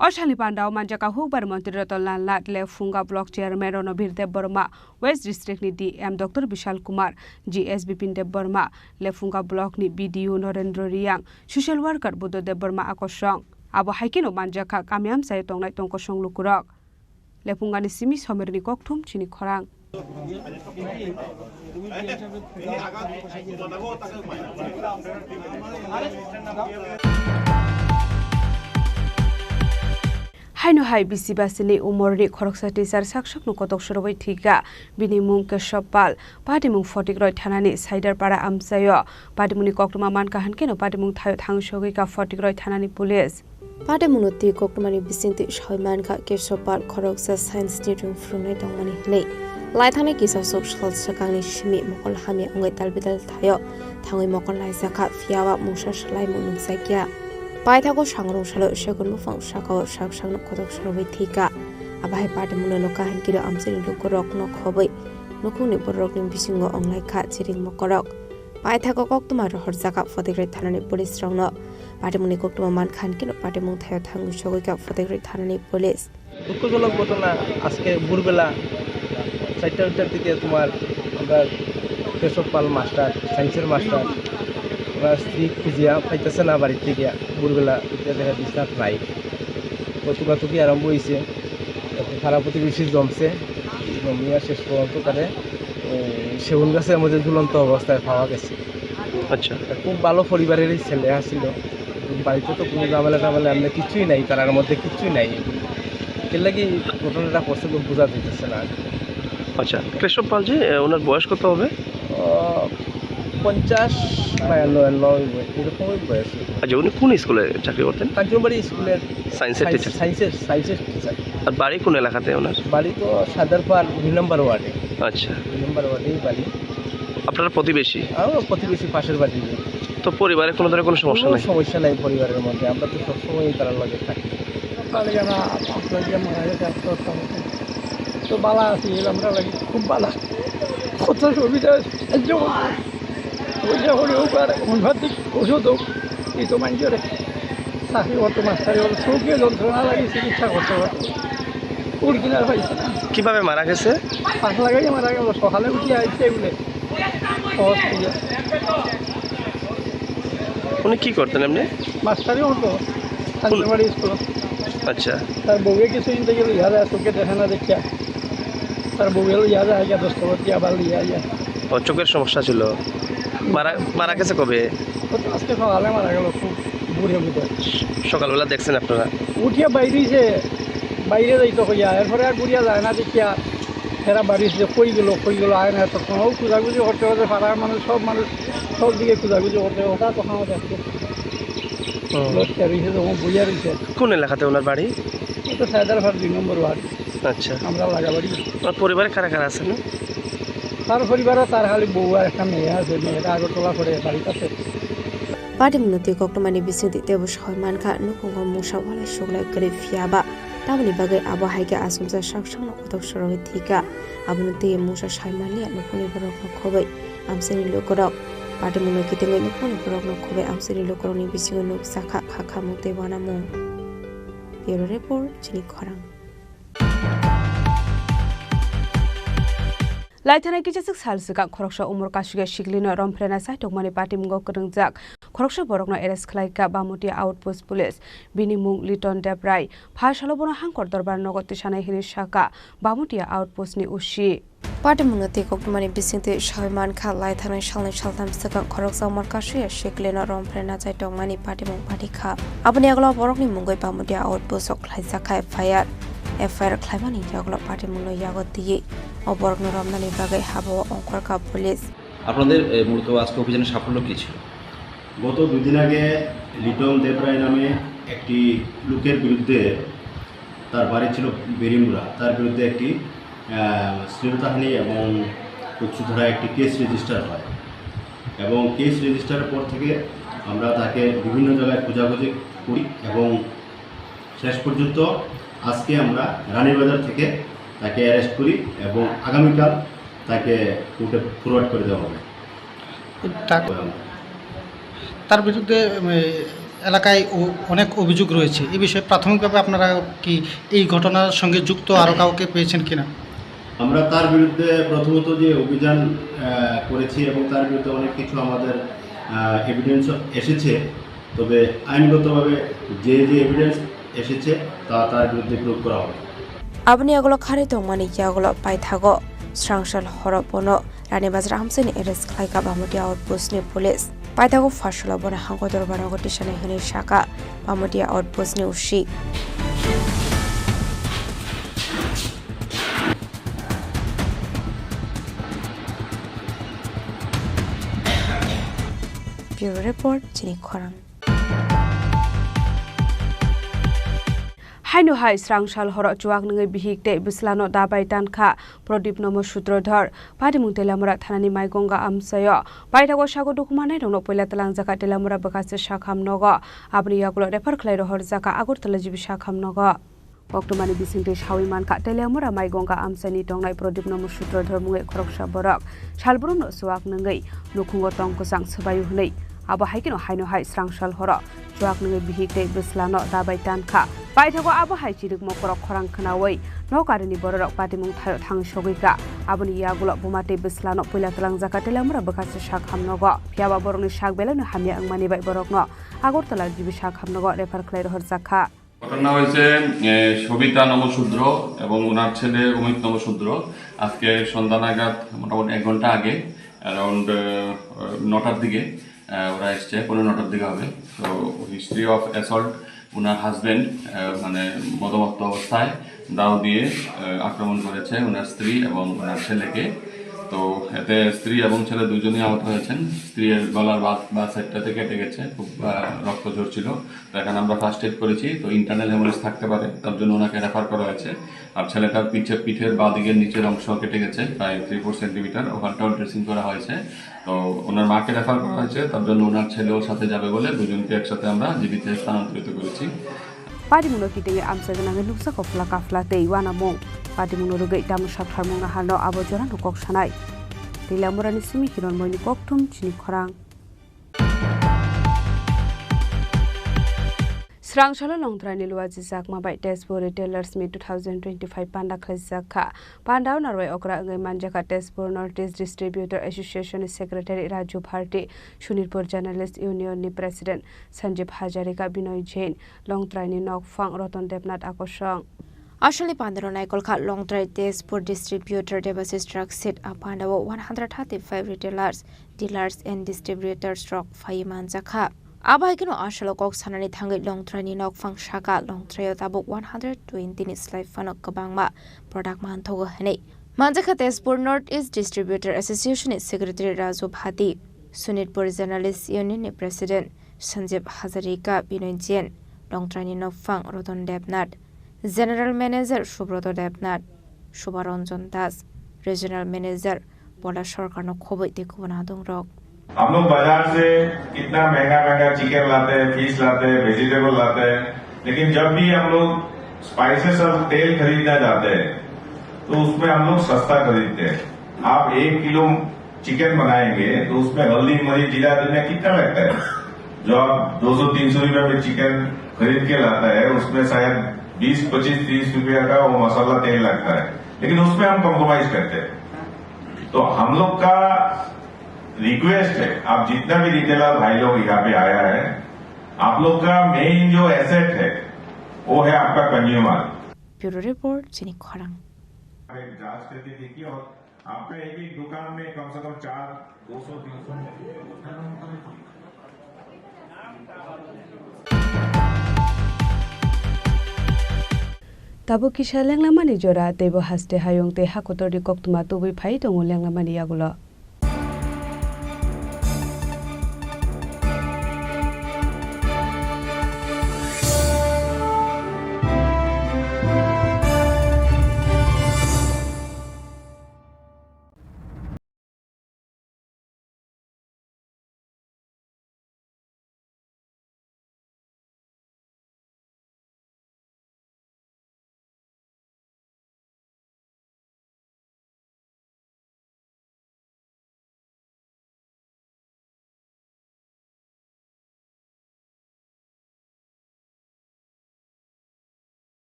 O salni pandao manjakha hukbar montri Ratan Lal Nath, Lephunga block chairman Ronobir Debbarma, West District ni D M Doctor Bishal Kumar, G S Bipin Debbarma, Lephunga block ni B D O Norendra Reang, social worker Buddha Debbarma akosong. Abo hai kheno manjakha kami amchaio tongnai tongkosong lukurok. Lephungani simi Somerni kokthum chini khorang. Haino hai bisi basini umorni khoroksa teacher saksakno kotok sorowi thwikha. Bini mung Keshob Pal, patimung Photikroi thanani Saidarpara amchaio. Patimungni koktwma mankha hwnkhe no patimung thaio thang sogwi kha Photikroi thanani police. Patimungno twi koktwmani bisingtwi sawi mankha Keshob Pal khoroksa science ni rwng phwrwngnai tongmani hwnwi. Laithangni kisa sok sal swkangni simi mokol hamya wngwi dalbidal thaio thangwi mokol laijakha, phiya ba mungsa swlaimung nukjakya. Paithago sangrong salo segun buphang sakao sak sakno kotok sorowi thwikha. Abo hai patimungno nukha hwnkhe amchaini lukurokno khobwi nukhungni bororokni bisingo wnglaikha chiring mokorok. Paithago koktwma rohorjakha Photikroi thanani police rokno. Patimungni koktwma mankha hwnkhe patimung thaio thangwi sogwikha Photikroi thanani police. দুঃখজনক ঘটনা, আজকে ভোরবেলা চারটা, চারটার দিকে তোমার আমরা কেশব পাল মাস্টার, সায়েন্সের মাস্টার, ওনার স্ত্রী খুঁজিয়া পাইতেছে না বাড়ির থেকে, ভোরবেলা উঠে দেখে বিছনাত নাই। তো তুকাতুকি আরম্ভ হয়েছে, এখন পাড়া প্রতিবেশী জমছে, মিয়া শেষ পর্যন্ত তারে, এ, সেগুন গাছের মধ্যে ঝুলন্ত অবস্থায় পাওয়া গেছে। আচ্ছা। খুব ভালো পরিবারেরই ছেলে আছিল। বাড়িতে তো কোনো ঝামেলা টামেলা এমনি কিচ্ছুই নাই, তার মধ্যে কিচ্ছুই নাই। এর লাগি ঘটনাটা করছে তো বোঝা যাইতেছে না। আচ্ছা, কেশব পাল যে, এ, ওনার বয়স কত হবে? আহ, পঞ্চাশ বা নব্বই, এরকমই বয়স। আচ্ছা, উনি কোন স্কুলে চাকরি করতেন? কাঞ্চনবাড়ি স্কুলের সায়েন্সের সায়েন্স, টিচার। সায়েন্সের, সায়েন্সের টিচার। আর বাড়ি কোন এলাকাতে ওনার? বাড়ি তো সাদারপাড় দুই নম্বর ওয়ার্ডে। আচ্ছা। দুই নম্বর ওয়ার্ডেই বাড়ি। আপনারা প্রতিবেশী? আমরা প্রতিবেশী, পাশের বাড়ি। তো পরিবারে কোনো ধরনের কোনো সমস্যা কোনো নাই? সমস্যা নাই পরিবারের মধ্যে, আমরা তো সবসময়ই তার লগে থাকি। পালিয়ে না, আপনার যে মারা গেছে, আত্মহত্যা করছে। তো বালা আছি, আমরা লাগি খুব বালা। কত সুবিধা, সাহায্য করছে। পয়সা করি হোক আর অন্যদিক ওষুধ হোক, এই তো মানুষের চাকরি করতো, মাস্টারি করতো, চোখে যন্ত্রণা লাগে, চিকিৎসা করতে পারতো। অরিজিনাল পাইছে না। কিভাবে মারা গেছে? পাঁচ লাগাই মারা গেল, সকালে উঠে আইছে বলে। সহজ হয়ে যায়। উনি কি করতেন এমনি? মাস্টারি হতো, কাঞ্চনবাড়ি স্কুল। আচ্ছা। তার বউয়ে কিছু কিনতে গেল, ইহারা চোখে দেখে না দেখিয়া। তার বউয়ে ইহারা আইয়া দশ টাকা দিয়া আবার লিয়া আইয়া। ও, চোখের সমস্যা ছিল। মারা, মারা গেছে কবে? ও তো আজকে সকালে মারা গেল, খুব বুড়ে বুঝে। সকালবেলা দেখছেন আপনারা? উঠিয়া বাইরে যে, বাইরে যাইতো কইয়া, এরপরে আর ঘুরিয়া যায় না দেখিয়া। এরা বাড়ি যে কই গেল, কই গেল, আয় না, তখন ও খোঁজাখুঁজি করতে করতে পাড়ার মানুষ, সব মানুষ, সব দিকে খোঁজাখুঁজি করতে, ওটা তখন আমাদের আসছে। ও। লোক কে রয়েছে, তখন বইয়া রয়েছে। কোন এলাকাতে ওনার বাড়ি? ও তো সায়দারপাড় দুই নম্বর ওয়ার্ড। আচ্ছা। আমরা লাগাবাড়ি। ওনার পরিবারে কারা কারা আছেন? তার পরিবারও তার খালি বউ আর একটা মেয়ে আছে, মেয়েটা আগরতলা পড়ে বাড়িতে আছে। Patimungno twi koktwmani bisingtwi teibo sawi mankha, nukhungo mungsa walai suglai kwrwi phiya ba tamoni bagwi abo hai khe achomsa sak sakno kotor sorogwi thwikha. Abono twiwi mungsa sai manliya nukhungni borokno khobwi amchaini lukurok. Patimungno kitingwi nukhungni borokno khobwi amchaini lukurokni bisingo nukjakha kha khamung tei uanamung. Bureau Report, Chini Khorang. Laithanai kisaswk sal swkang khoroksa umor kasugya siklino romphrenai chaitokmani patimungo kwrwngjak khoroksa borokno arrest khlaikha Bamutia Outpost Police. Bini mung Liton Debrai. Pha salo bono Hangkor Dorbar nogo tisanai hwnwi sakha Bamutia Outpost ni O C. Patimungno twi koktwmani bisingtwi sawi mankha, laithanai salnwi saltham swkang khoroksa umor kasugya siklino romphrenai chaitokmani patimung pathikha. Aboni yagulo borokni mungwi Bamutia Outpost o khlaijak kha F I R. F I R khlaimani yagulo patimungno yago twiwi o borokno romnani bagwi habao ongkhorkha police. আপনাদের, এ, মূলত আজকে অভিযানের সাফল্য কী ছিল? গত দুদিন আগে লিটন দেবরায় নামে একটি লোকের বিরুদ্ধে, তার বাড়ি ছিল বেরিমুড়া, তার বিরুদ্ধে একটি, আহ, শ্লীলতাহানি এবং কুৎসুধারা একটি কেস রেজিস্টার হয়। এবং কেস রেজিস্টারের পর থেকে আমরা তাকে বিভিন্ন জায়গায় খোঁজাখুঁজি করি এবং শেষ পর্যন্ত আজকে আমরা রানীবাজার থেকে তাকে অ্যারেস্ট করি এবং আগামীকাল তাকে কোর্টে ফরওয়ার্ড করে দেওয়া হবে। তা-, তার বিরুদ্ধে, উম, এলাকায় অ-, অনেক অভিযোগ রয়েছে। এই বিষয়ে প্রাথমিকভাবে আপনারা কি এই ঘটনার সঙ্গে যুক্ত আরও কাউকে পেয়েছেন কিনা? আমরা তার বিরুদ্ধে প্রথমত যে অভিযান, আহ, করেছি এবং তার বিরুদ্ধে অনেক কিছু আমাদের, আহ, এভিডেন্সও এসেছে, তবে আইনগতভাবে যে যে এভিডেন্স এসেছে তা তার বিরুদ্ধে প্রয়োগ করা হবে। Aboni yagulo kharwi tongmani yagulo paithago srangsal horo bono Rani Bazar amchaini arrest khlaikha Bamutia Outpost ni police. Paithago pha salo bono Hangkor Dorbar nogo tisanai hwnwi sakha Bamutia Outpost ni O C. Bureau Report, Chini Khorang. Haino hai srangsal horo chuak nungwi bihik tei bwslano dabai tankha Prodip Nomo Sutrodhor. Patimung Teliamura thanani Maigonga amchaio paithago sago dukhu mannairokno puila twlangjakha Teliamura bwkhachi sakham nogo. Aboni yagulo refer khlai rohorjakha Agartala G B sakham nogo. Koktwmani bisingtwi sawi mankha, Teliamura Maigonga amchaini tongnai Prodip Nomo Sutrodhor mungwi khoroksa borok salbrumno chuak nungwi nukhungo tong kwchang swbaio hwnwi. Abo hai kheno haino hai srangsal horo chuak nungwi bihik tei bwslano dabai tankha. Paithago abo hai chirikmo korok khorang khwnawi nok arini bororok patimung thaio thang sogwikha. Aboni yagulo buma tei bwslano puila twlangjakha Teliamura bwkhachi sakham nogo. Phiyaba borokni sak belaino hamya wngmani bai borokno Agartala G B sakham nogo refer khlai rohorjakha. ঘটনা হয়েছে, এ, সবিতা নমশূদ্র এবং ওনার ছেলে অমিত নমশূদ্র আজকে সন্ধ্যা নাগাদ, মোটামুটি এক ঘন্টা আগে, অ্যারাউন্ড নটার দিকে, আহ, ওরা এসছে, পৌনে নটার দিকে হবে। তো হিস্ট্রি অফ অ্যাসল্ট, ওনার হাজব্যান্ড মানে মদমত্ত অবস্থায় দাও দিয়ে, আহ, আক্রমণ করেছে ওনার স্ত্রী এবং ওনার ছেলেকে। তো এতে স্ত্রী এবং ছেলে দুজনেই আহত হয়েছেন। স্ত্রীর গলার বা, বা সাইডটাতে কেটে গেছে, খুব, আহ, রক্ত ঝরছিল। তো এখানে আমরা ফার্স্ট এড করেছি, তো ইন্টারনাল হেমোরেজ থাকতে পারে, তার জন্য ওনাকে রেফার করা হয়েছে। আর ছেলেটার পিঠে, পিঠের বাঁ দিকের নিচের অংশ কেটে গেছে প্রায় থ্রি ফোর সেন্টিমিটার, ওখানটাও ড্রেসিং করা হয়েছে। তো ওনার মাকে রেফার করা হয়েছে, তার জন্য ওনার ছেলেও সাথে যাবে বলে দুজনকে একসাথে আমরা জিবিতে স্থানান্তরিত করেছি। Patimungno kitingwi amchaina nangwi nukjakgo pla kafla tei uanamung. Patimungno rwgwi tamo sakharmung naharno abo jorano kok sanai. Tei Lamurani simi Hironmoini kokthum chini khorang. Srangsalo Longtraini luajijakma bai Tezpur Retailers Meet two thousand twenty-five panda khlaijak kha. Pandao narwai okra wngwi manjakha Tezpur North East Distributor Association ni Secretary Raju Bharti, Sonitpur Journalist Union ni President Sanjib Hazarika, Binoy Jain, Longtraini nokphang Ratan Debnath akosong. Aswkni pandao naikol kha Longtrai Tezpur Distributor Debasis Truck Shed, a pandao one hundred thirty-five retailers, dealers and distributors rok phaiwi manjakha. Abo hai kheno aswkno kok sanani thangwi Longtraini nokphang saka Longtraio tabuk one hundred twenty ni slai phano kwbangma product manthogo hwnwi manjakha Tezpur North East Distributor Association ni Secretary Raju Bhati, Sonitpur Journalist Union ni President Sanjib Hazarika, Binoy Jain, Longtraini nokphang Ratan Debnath, General Manager Subroto Debnath, Subharanjan Das, Regional Manager, Bola Sarkarno khobwi tei kubun adongrok. हम लोग बाजार से कितना महंगा महंगा चिकन लाते हैं, फिश लाते हैं, वेजिटेबल लाते हैं, लेकिन जब भी हम लोग स्पाइसेस और तेल खरीदना जाते हैं, तो उसमें हम लोग सस्ता खरीदते हैं। आप एक किलो चिकन बनाएंगे, तो उसमें हल्दी, मरीच, जीरा, धनिया कितना लगता है? जो आप दो सौ तीन सौ रुपए में चिकन खरीद के लाता है, उसमें शायद बीस, पच्चीस, तीस रुपया का वो मसाला तेल लगता है, लेकिन उसमें हम कॉम्प्रोमाइज करते हैं। तो हम लोग का रिक्वेस्ट है, आप जितना भी रिटेलर भाई लोग यहाँ पे आया है, आप लोग का मेन जो एसेट है, वो है आपका consumer. Bureau Report, Chini Khorang. आप एक जांच करके देखिए और आपका एक एक दुकान में कम से कम चार, दो सौ, तीन सौ। Tabuk kisa lenglamani jora, teibo haste hayung tei hakotorni koktwma tubui phai tongo lenglamani yagulo.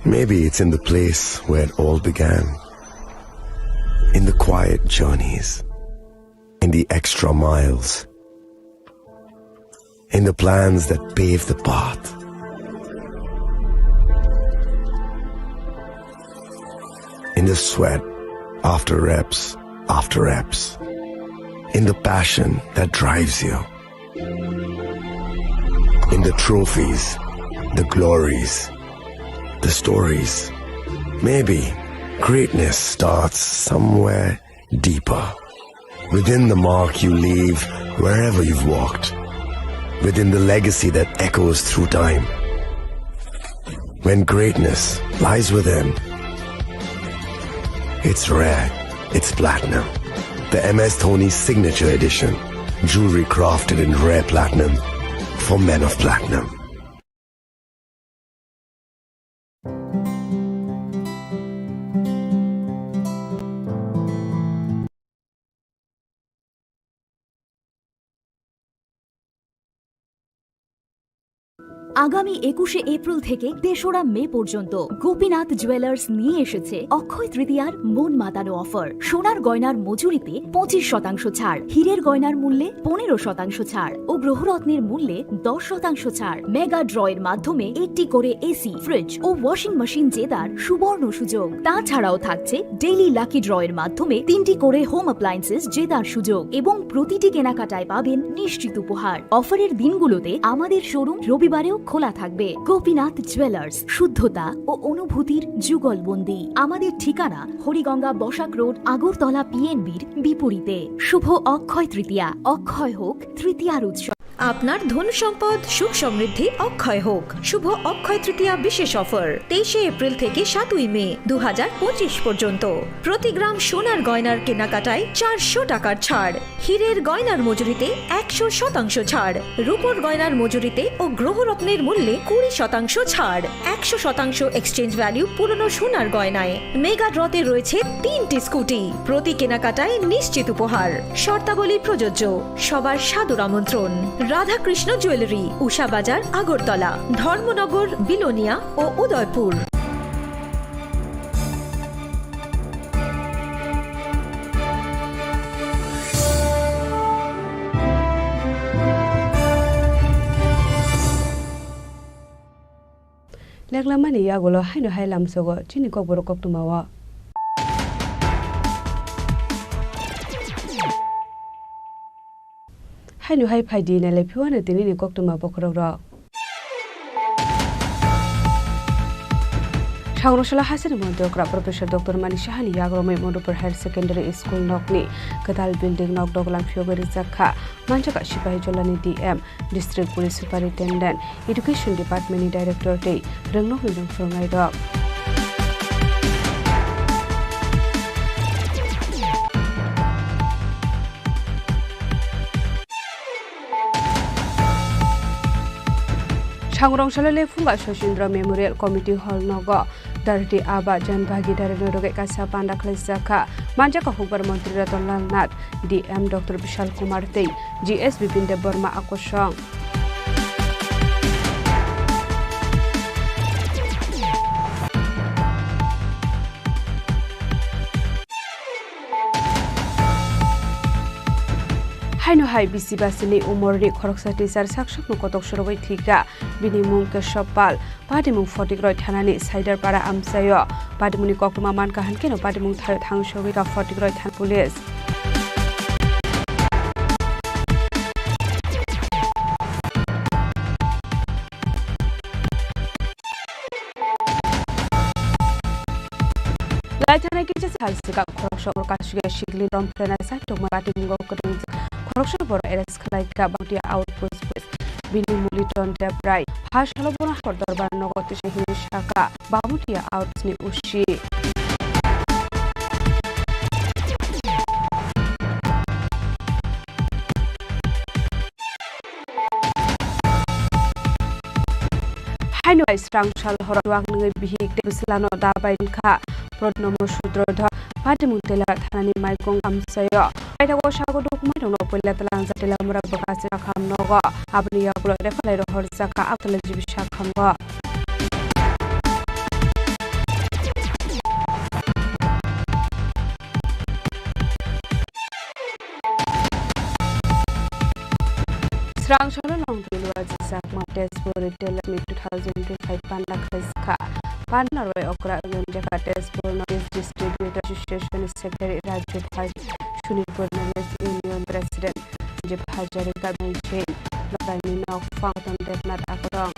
Maybe it's in the place where it all began. In the quiet journeys, in the extra miles, in the plans that pave the path, in the sweat after reps after reps, in the passion that drives you, in the trophies, the glories, the stories. Maybe greatness starts somewhere deeper. Within the mark you leave wherever you've walked. Within the legacy that echoes through time. When greatness lies within, it's rare, it's platinum. The M S Dhoni Signature Edition. Jewelry crafted in rare platinum for men of platinum. আগামী একুশে এপ্রিল থেকে তেসরা মে পর্যন্ত গোপীনাথ জুয়েলার্স নিয়ে এসেছে অক্ষয় তৃতীয়ার মন মাতানো অফার। সোনার গয়নার মজুরিতে পঁচিশ শতাংশ ছাড়, হীরের গয়নার মূল্যে পনেরো শতাংশ ছাড় ও গ্রহরত্নের মূল্যে দশ শতাংশ ছাড়। মেগা ড্রয়ের মাধ্যমে একটি করে এসি, ফ্রিজ ও ওয়াশিং মেশিন জেতার সুবর্ণ সুযোগ। তাছাড়াও থাকছে ডেইলি লাকি ড্রয়ের মাধ্যমে তিনটি করে হোম অ্যাপ্লায়েন্সেস জেতার সুযোগ এবং প্রতিটি কেনাকাটায় পাবেন নিশ্চিত উপহার। অফারের দিনগুলোতে আমাদের শোরুম রবিবারেও খোলা থাকবে। গোপীনাথ জুয়েলার্স, শুদ্ধতা ও অনুভূতির যুগলবন্দি। আমাদের ঠিকানা হরিগঙ্গা বসাক রোড, আগরতলা পিএনবির বিপরীতে। শুভ অক্ষয় তৃতীয়া, অক্ষয় হোক তৃতীয়ার উৎসব। আপনার ধন সম্পদ সুখ সমৃদ্ধি অক্ষয় হোক। শুভ অক্ষয় তৃতীয়া বিশেষ অফার, তেইশে এপ্রিল থেকে সাতই মে দু হাজার পঁচিশ পর্যন্ত। প্রতি গ্রাম সোনার গয়নার কেনাকাটায় চারশো টাকার ছাড়, হীরের গয়নার মজুরিতে একশো শতাংশ ছাড়, রূপোর গয়নার মজুরিতে ও গ্রহরত্নের মূল্যে কুড়ি শতাংশ ছাড়, একশো শতাংশ এক্সচেঞ্জ ভ্যালু পুরনো সোনার গয়নায়। মেগা ড্রতে রয়েছে তিনটি স্কুটি, প্রতি কেনাকাটায় নিশ্চিত উপহার। শর্তাবলী প্রযোজ্য। সবার সাদর আমন্ত্রণ। রাধাকৃষ্ণ জুয়েলারি, উষা বাজার, আগরতলা, ধর্মনগর, বিলোনিয়া ও Udaipur. Leklamani yagulo haino hai lamsogo chini kokborok koktwmao. Haino hai phaidi nailai phiwano tinini koktwma bokhorokrok. Sangrosala hasini montri okra Professor Doctor Mani Sahani yagromwi Madhupur Higher Secondary School nokni kwtal building nok doglam phiyogwi rijak kha. Manjak kha Sipahi Jolani D M, District Police Superintendent, Education Department ni Director tei rwngnokni rwng phwrwngnairok. Sangrong Salo Lephunga Sosindra Memorial Committee Hall nogo Dharti Aba Jan Bhagidari no rwgwi kaisa panda khwlaijak kha. Manjak kha hukbar montri Ratan Lal Nath, D M Doctor Bishal Kumar tei G S Bipin Deb Barma akosong. Haino hai bisi basini umorni khoroksa teacher saksakno kotok sorogwi thwikha. Bini mung Keshob Pal. Patimung Photikroi thanani Saidarpara amchaio patimungni koktwma mankha, hankhe no patimung thaio thangsogwi kha Photikroi thana police. Laithana kisa sal swkang khoroksa oro kasugya sikli rom phlena sai tongma patimungo kwrwngjak khoroksa borok arrest khlaikha Bangtia outpost police. Bini mung Liton Debrai. Ha salo bono Hor Dorbar nogo tisa hinwi sakha Bangtia outpost ni O C. Haino bai srang sal horo chuak nungwi bihik tei bwslano da bai wngkha Prodnomo Sutrodhor. Patimung Telar thanani maikong amchaio paithago sago dokumai rokno puila twlangjak Telamura bwkha Sakham nogo. Aboni yagulo rephalai rohorjak kha Agartala G B Sakhamongo. Srang salo longtwi lua jisakma Tezpur Retailers Meet two thousand twenty-five panda khlaijak kha. Panda rwi okra wngwi jakha Tezpur North East Distributor Association Secretary Raju Bhai, Sunipur North East Union President Rajiv Hazarika, Benjamin Lokaini Nokphang Ratan Debnath Akorong.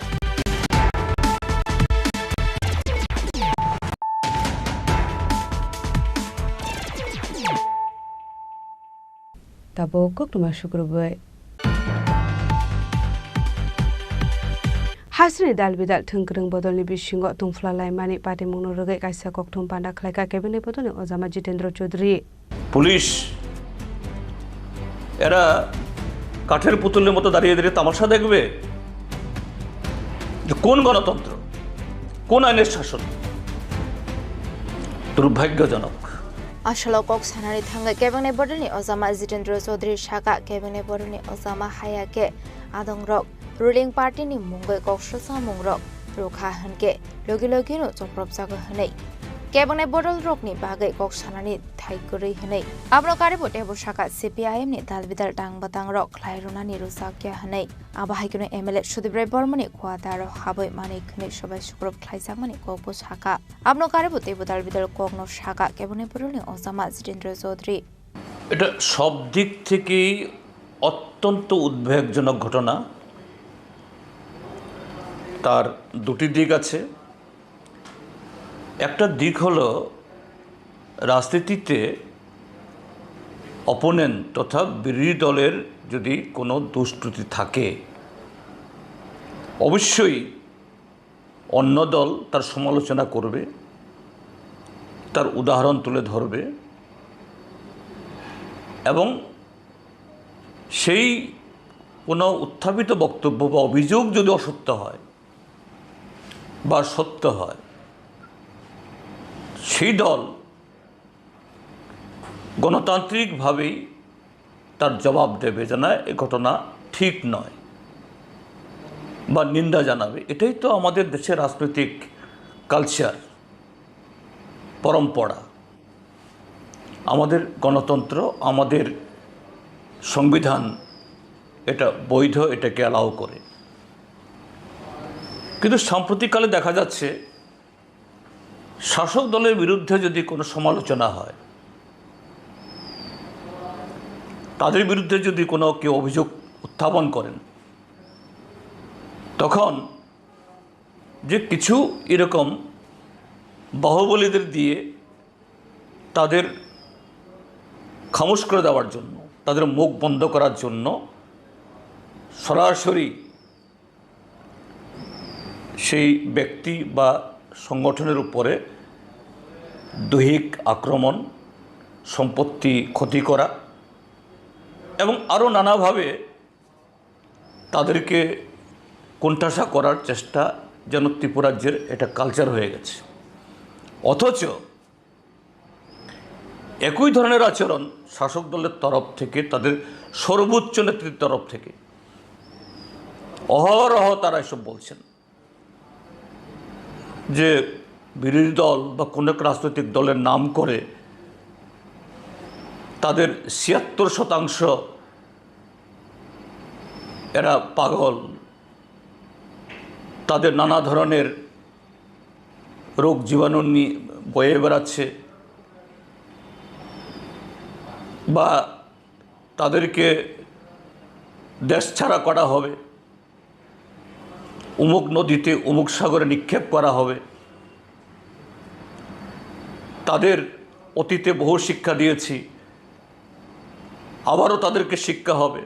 Tabuk koktwma sukrubwi. Hasini dal bidal thwngkwrwng bodolni bisingo tungphla laimani patimungno rwgwi kaisa kokthum panda khlaikha Cabinet bodolni ojama Jitendra Chaudhary. Police এরা কাঠের পুতুলের মতো দাঁড়িয়ে দাঁড়িয়ে তামাশা দেখবে যে কোন গণতন্ত্র, কোন আইনের শাসন। দুর্ভাগ্যজনক। Asalo kok sanani thangwi kebengni bodolni ojama Jitendra Chaudhary saka kebengni bodolni ojama haya khe adongrok ruling party ni mungwi kok swchamungrok rwkha hwnkhe logi logino chopropjago hwnwi, kebengni bodolrokni bagwi kok sanani thai kwrwi hwnwi. Abono karwi bo teibo sakha, C P I M ni dal bidal tang batangrok khlai rwnani rwjakya hwnwi. Abo hai kheno M L A Sudip Rai Bormani quarter-o habwi manwi khwnwi sobai sukrub khlaijakmani kokbo sakha. Abono karwi bo teibo dal bidal kokno sakha kebengni bodolni ojama Jitendra Chaudhary. এটা সব দিক থেকেই অত্যন্ত উদ্বেগজনক ঘটনা। তার দুটি দিক আছে। একটা দিক হলো, রাজনীতিতে অপোনেন্ট তথা বিরোধী দলের যদি কোনো দুষ্কৃতি থাকে, অবশ্যই অন্য দল তার সমালোচনা করবে, তার উদাহরণ তুলে ধরবে এবং সেই কোনো উত্থাপিত বক্তব্য বা অভিযোগ যদি অসত্য হয় বা সত্য হয়, সেই দল গণতান্ত্রিকভাবেই তার জবাব দেবে যে না, এ ঘটনা ঠিক নয় বা নিন্দা জানাবে। এটাই তো আমাদের দেশের রাজনৈতিক কালচার, পরম্পরা। আমাদের গণতন্ত্র, আমাদের সংবিধান এটা বৈধ, এটাকে অ্যালাউ করে। কিন্তু সাম্প্রতিককালে দেখা যাচ্ছে শাসক দলের বিরুদ্ধে যদি কোনো সমালোচনা হয়, তাদের বিরুদ্ধে যদি কোনো কেউ অভিযোগ উত্থাপন করেন, তখন যে কিছু এরকম বাহুবলীদের দিয়ে তাদের খামোশ করে দেওয়ার জন্য, তাদের মুখ বন্ধ করার জন্য সরাসরি সেই ব্যক্তি বা সংগঠনের উপরে দৈহিক আক্রমণ, সম্পত্তি ক্ষতি করা এবং আরও নানাভাবে তাদেরকে কোণঠাসা করার চেষ্টা যেন ত্রিপুরাজ্যের এটা কালচার হয়ে গেছে। অথচ একই ধরনের আচরণ শাসক দলের তরফ থেকে, তাদের সর্বোচ্চ নেতৃত্বের তরফ থেকে অহরহ তারা এসব বলছেন যে বিরোধী দল বা কোনো এক রাজনৈতিক দলের নাম করে তাদের ছিয়াত্তর শতাংশ এরা পাগল, তাদের নানা ধরনের রোগ জীবাণু নিয়ে বয়ে বেড়াচ্ছে, বা তাদেরকে দেশ ছাড়া করা হবে, অমুক নদীতে, অমুক সাগরে নিক্ষেপ করা হবে। তাদের অতীতে বহু শিক্ষা দিয়েছি, আবারও তাদেরকে শিক্ষা হবে,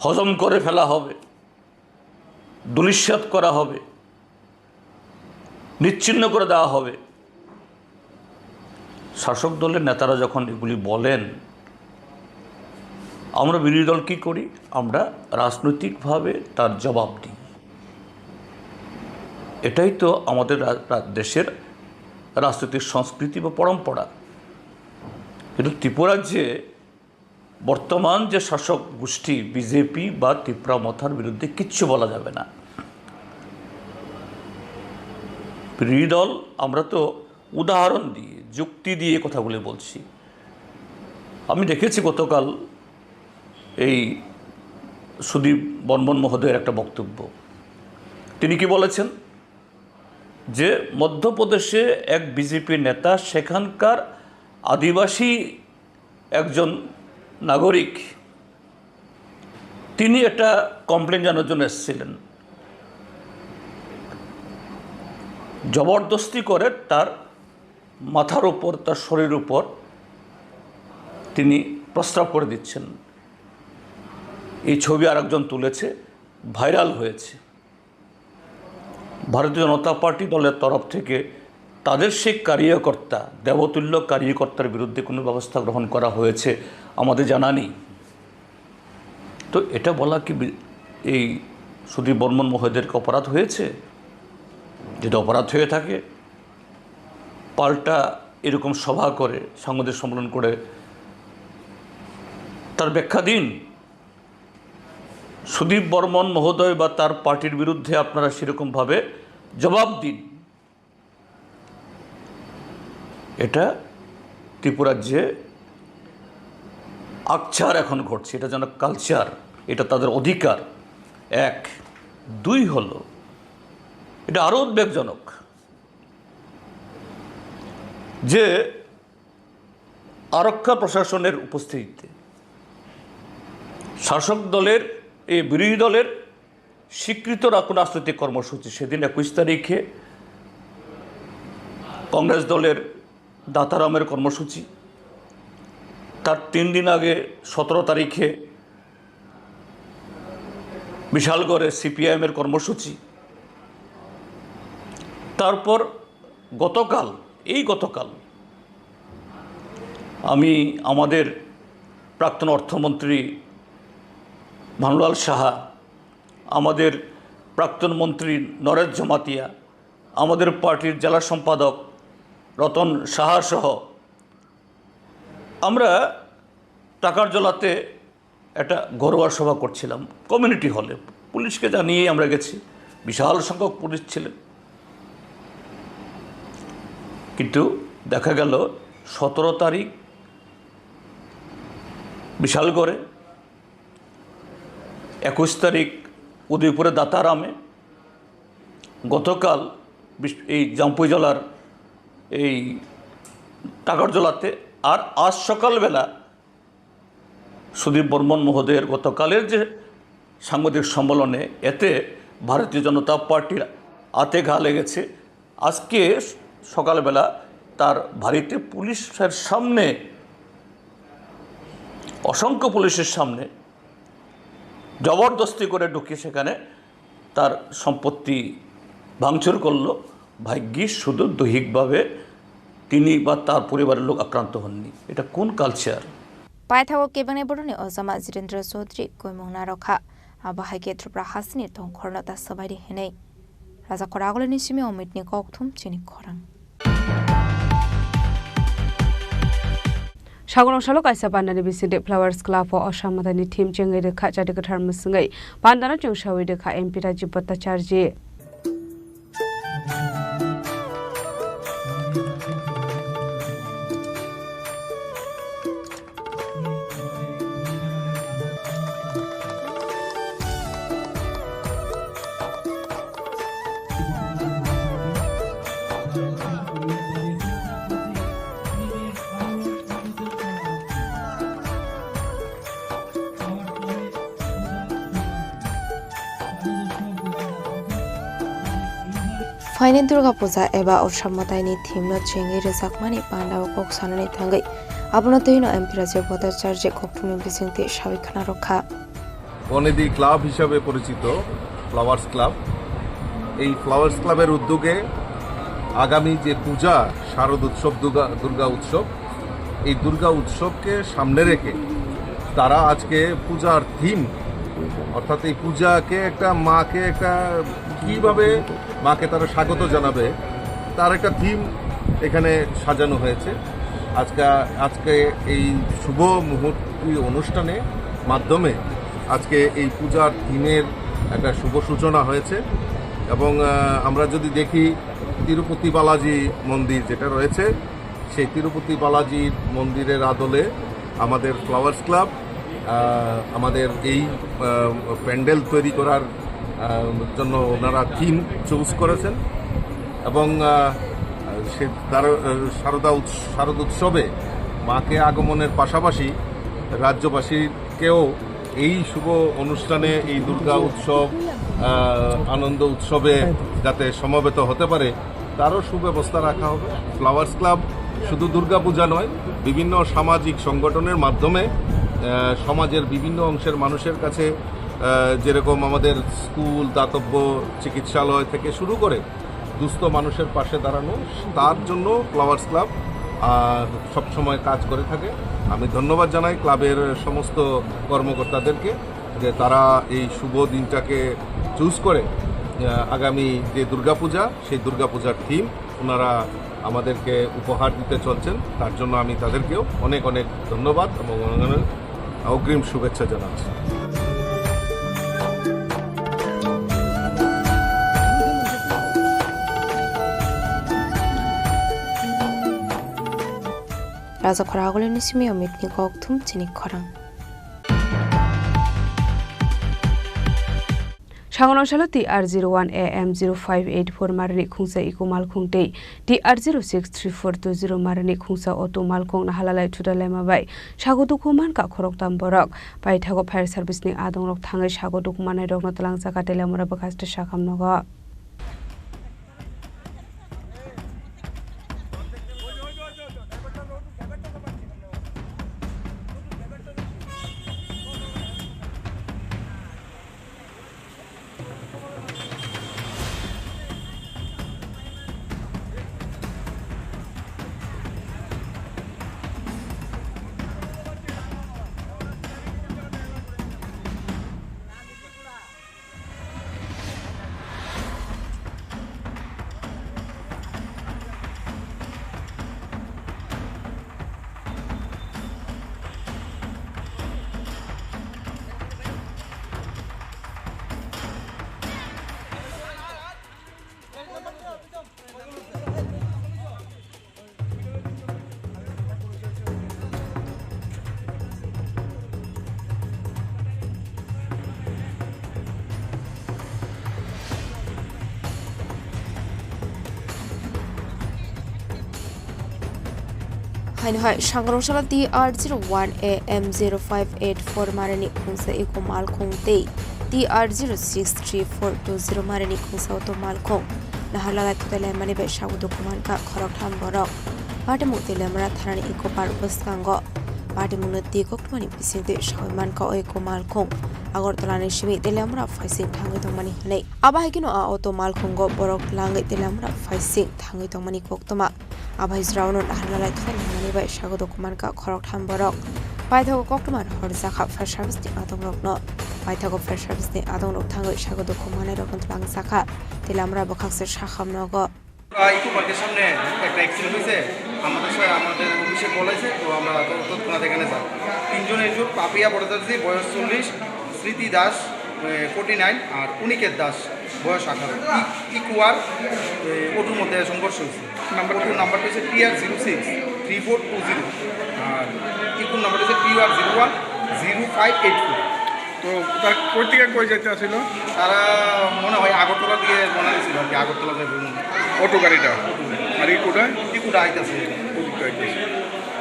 হজম করে ফেলা হবে, ধূলিসাৎ করা হবে, নিশ্চিহ্ন করে দেওয়া হবে। শাসক দলের নেতারা যখন এগুলি বলেন, আমরা বিরোধী দল কি করি? আমরা রাজনৈতিকভাবে তার জবাব দিই। এটাই তো আমাদের রা-, রা-, দেশের রাজনৈতিক সংস্কৃতি বা পরম্পরা। কিন্তু ত্রিপুরার যে বর্তমান যে শাসক গোষ্ঠী বিজেপি বা তিপ্রা মথার বিরুদ্ধে কিচ্ছু বলা যাবে না। বিরোধী দল, আমরা তো উদাহরণ দিয়ে, যুক্তি দিয়ে কথাগুলি বলছি। আমি দেখেছি গতকাল এই সুদীপ বর্মন মহোদয়ের একটা বক্তব্য। তিনি কি বলেছেন যে মধ্যপ্রদেশে এক বিজেপি নেতা সেখানকার আদিবাসী একজন নাগরিক, তিনি একটা কমপ্লেন জানানোর জন্য এসেছিলেন। জবরদস্তি করে তার মাথার উপর, তার শরীর উপর তিনি প্রস্রাব করে দিচ্ছেন। এই ছবি আরেকজন তুলেছে, ভাইরাল হয়েছে। ভারতীয় জনতা পার্টি দলের তরফ থেকে তাদের সেই কার্যকর্তা, দেবতুল্য কার্যকর্তার বিরুদ্ধে কোনো ব্যবস্থা গ্রহণ করা হয়েছে আমাদের জানা নেই। তো এটা বলা কি বি-, এই সুদীপ বর্মন মহোদয়ের কি অপরাধ হয়েছে? যদি অপরাধ হয়ে থাকে, পাল্টা এরকম সভা করে, সাংবাদিক সম্মেলন করে তার ব্যাখ্যা দিন। সুদীপ বর্মন মহোদয় বা তার পার্টির বিরুদ্ধে আপনারা সেরকমভাবে জবাব দিন। এটা ত্রিপুরার যে আকচার এখন ঘটছে, এটা যেন কালচার, এটা তাদের অধিকার। এক। দুই হলো, এটা আরও উদ্বেগজনক যে আরক্ষা প্রশাসনের উপস্থিতিতে শাসক দলের, এই বিরোধী দলের স্বীকৃত রা-, কোনো রাজনৈতিক কর্মসূচি, সেদিন একুশ তারিখে কংগ্রেস দলের দাতারামের কর্মসূচি, তার তিন দিন আগে সতেরো তারিখে বিশালগড়ে সিপিআইএমের কর্মসূচি, তারপর গতকাল, এই গতকাল আমি আমাদের প্রাক্তন অর্থমন্ত্রী ভানুলাল সাহা, আমাদের প্রাক্তন মন্ত্রী নরেশ জমাতিয়া, আমাদের পার্টির জেলা সম্পাদক রতন সাহা সহ আমরা টাকার জলাতে একটা ঘরোয়া সভা করছিলাম কমিউনিটি হলে। পুলিশকে জানিয়েই আমরা গেছি, বিশাল সংখ্যক পুলিশ ছিলেন। কিন্তু দেখা গেল সতেরো তারিখ বিশালগড়ে, একুশ তারিখ উদয়পুরে দাতারামে, গতকাল বিশ-, এই জাম্পুইজলার এই টাকারজলাতে, আর আজ সকালবেলা সুদীপ বর্মন মহোদয়ের গতকালের যে সাংবাদিক সম্মেলনে, এতে ভারতীয় জনতা পার্টির আতে ঘা লেগেছে। আজকে সকালবেলা তার বাড়িতে পুলিশের সামনে, অসংখ্য পুলিশের সামনে জবরদস্তি করে ঢুকে সেখানে তার সম্পত্তি ভাঙচুর করলো। ভাগ্যিস শুধু দৈহিকভাবে তিনি বা তার পরিবারের লোক আক্রান্ত হননি। এটা কোন culture? Paithakgo kebengni borokni ojama Jirendra Chaudhary koimung narwkha. Abo hai khe Tripura hasteni tongkhorno ta swbaidi hinwi. Raja Khoragulini simi Omitni kokthum chini khorang. Sagonong salo kaisa pandani bisingtwi Flowers Club o Osam Mataini theme chengwi rwkha. Chati kwthar mwswngwi pandano chwngsawi rwkha M P Rajiv Bhattacharjee. Phaini Durga Puja eba Osam Mataini theme no chengwi rwjakmani panda o kok sanani thangwi abono twino M P Rajiv Bhattacharjee kokthumni bisingtwi sawi khna rwkha. বনেদি ক্লাব হিসাবে পরিচিত flowers club, এই ফ্লাওয়ার্স ক্লাবের উদ্যোগে আগামী যে পূজা, শারদ উৎসব, দুর্গা, দুর্গা উৎসব, এই দুর্গা উৎসবকে সামনে রেখে তারা আজকে পূজার থিম, অর্থাৎ এই পূজাকে একটা মাকে একটা কীভাবে মাকে তারা স্বাগত জানাবে, তার একটা থিম এখানে সাজানো হয়েছে। আজকে, আজকে এই শুভ মুহূর্তী অনুষ্ঠানে মাধ্যমে আজকে এই পূজার থিমের একটা শুভ সূচনা হয়েছে। এবং, আহ, আমরা যদি দেখি তিরুপতি বালাজি মন্দির যেটা রয়েছে, সেই তিরুপতি বালাজি মন্দিরের আদলে আমাদের ফ্লাওয়ার্স ক্লাব, আহ, আমাদের এই, আহ, প্যান্ডেল তৈরি করার, আহ, জন্য ওনারা থিম চুজ করেছেন। এবং, আহ, সে তার, আহ, শারদা উৎস-, শারদ উৎসবে মাকে আগমনের পাশাপাশি রাজ্যবাসীকেও এই শুভ অনুষ্ঠানে, এই দুর্গা উৎসব, আহ, আনন্দ উৎসবে যাতে সমবেত হতে পারে, তারও সুব্যবস্থা রাখা হবে। ফ্লাওয়ার্স ক্লাব শুধু দুর্গাপূজা নয়, বিভিন্ন সামাজিক সংগঠনের মাধ্যমে, আহ, সমাজের বিভিন্ন অংশের মানুষের কাছে, আহ, যেরকম আমাদের স্কুল, দাতব্য, চিকিৎসালয় থেকে শুরু করে দুস্থ মানুষের পাশে দাঁড়ানো, তার জন্য ফ্লাওয়ার্স ক্লাব, আহ, সবসময় কাজ করে থাকে। আমি ধন্যবাদ জানাই ক্লাবের সমস্ত কর্মকর্তাদেরকে যে তারা এই শুভ দিনটাকে চুজ করে, আহ, আগামী যে দুর্গাপূজা, সেই দুর্গাপূজার থিম ওনারা আমাদেরকে উপহার দিতে চলছেন, তার জন্য আমি তাদেরকেও অনেক অনেক ধন্যবাদ এবং অনেক অনেক অগ্রিম শুভেচ্ছা জানাচ্ছি। Raja khorang agulini simi omitni kok thum chini khorang. Sagoro salo T R zero one A M zero five eight four marini khungsa eco malkhung tei T R zero six three four two zero marini khungsa auto malkhung nahalalai thutalai mabai sago dukhu mankha khoroktham borok. Paithago fire service ni adongrok thangwi sago dukhu manai rokno twlangjak Telamura bwkhaste sakham nogo. Haino hai Sangrong salo T R zero one A M zero five eight four marini khungsa eco malkhung tei T R zero six three four two zero marini khungsa auto malkhung nahalalai thutalai mani bai sago dukhu mankha khoroktham borok. Patimung Telamura thanani eco park bwskango patimungno twi koktwmani bisingtwi sawi mankha o eco malkhung Agartala ni simi Telamura phaising thangwi tongmani hwnwi. Abo hai kheno a auto malkhungo borok langwi Telamura phaising thangwi tongmani koktwma. Abo hai jora uno naharlalai thani hwnwi bai sago dukhu mankha khoroktham borok. Paithago koktwma rohorjakha fire service ni adongrokno. Paithago fire service ni adongrok thangwi sago dukhu manai rokno twlangjakha. Telamura bwkhakse sakham nogo. আহ, ইকো পার্কের সামনে একটা অ্যাক্সিডেন্ট হয়েছে। আমাদের সাথে, আমাদের অফিসে কল আছে, তো আমরা তৎ-, তৎক্ষণাৎ এখানে যাই। তিনজন একজন পাপিয়া ভট্টাচার্য, বয়স চল্লিশ, স্মৃতি দাস, এ, ফর্টি নাইন, আর অনিকেত দাস, বয়স আঠারো। ই-, ইকো আর, এ, অটোর মধ্যে সংঘর্ষ হয়েছে। নাম্বার অটোর নাম্বারটা হচ্ছে T R zero six three four two zero, আর ইকোর নাম্বার হচ্ছে T R zero one zero five eight four. তো তারা কই থেকে কই যাইতে আসিল? তারা মনে হয় আগরতলা দিয়ে রওনা দিয়েছিল আর কি, আগরতলা যাবে বলে। অটো গাড়িটা? আর ইকোটা? ইকোটা আইতাছে। অটোটা আইতাছে।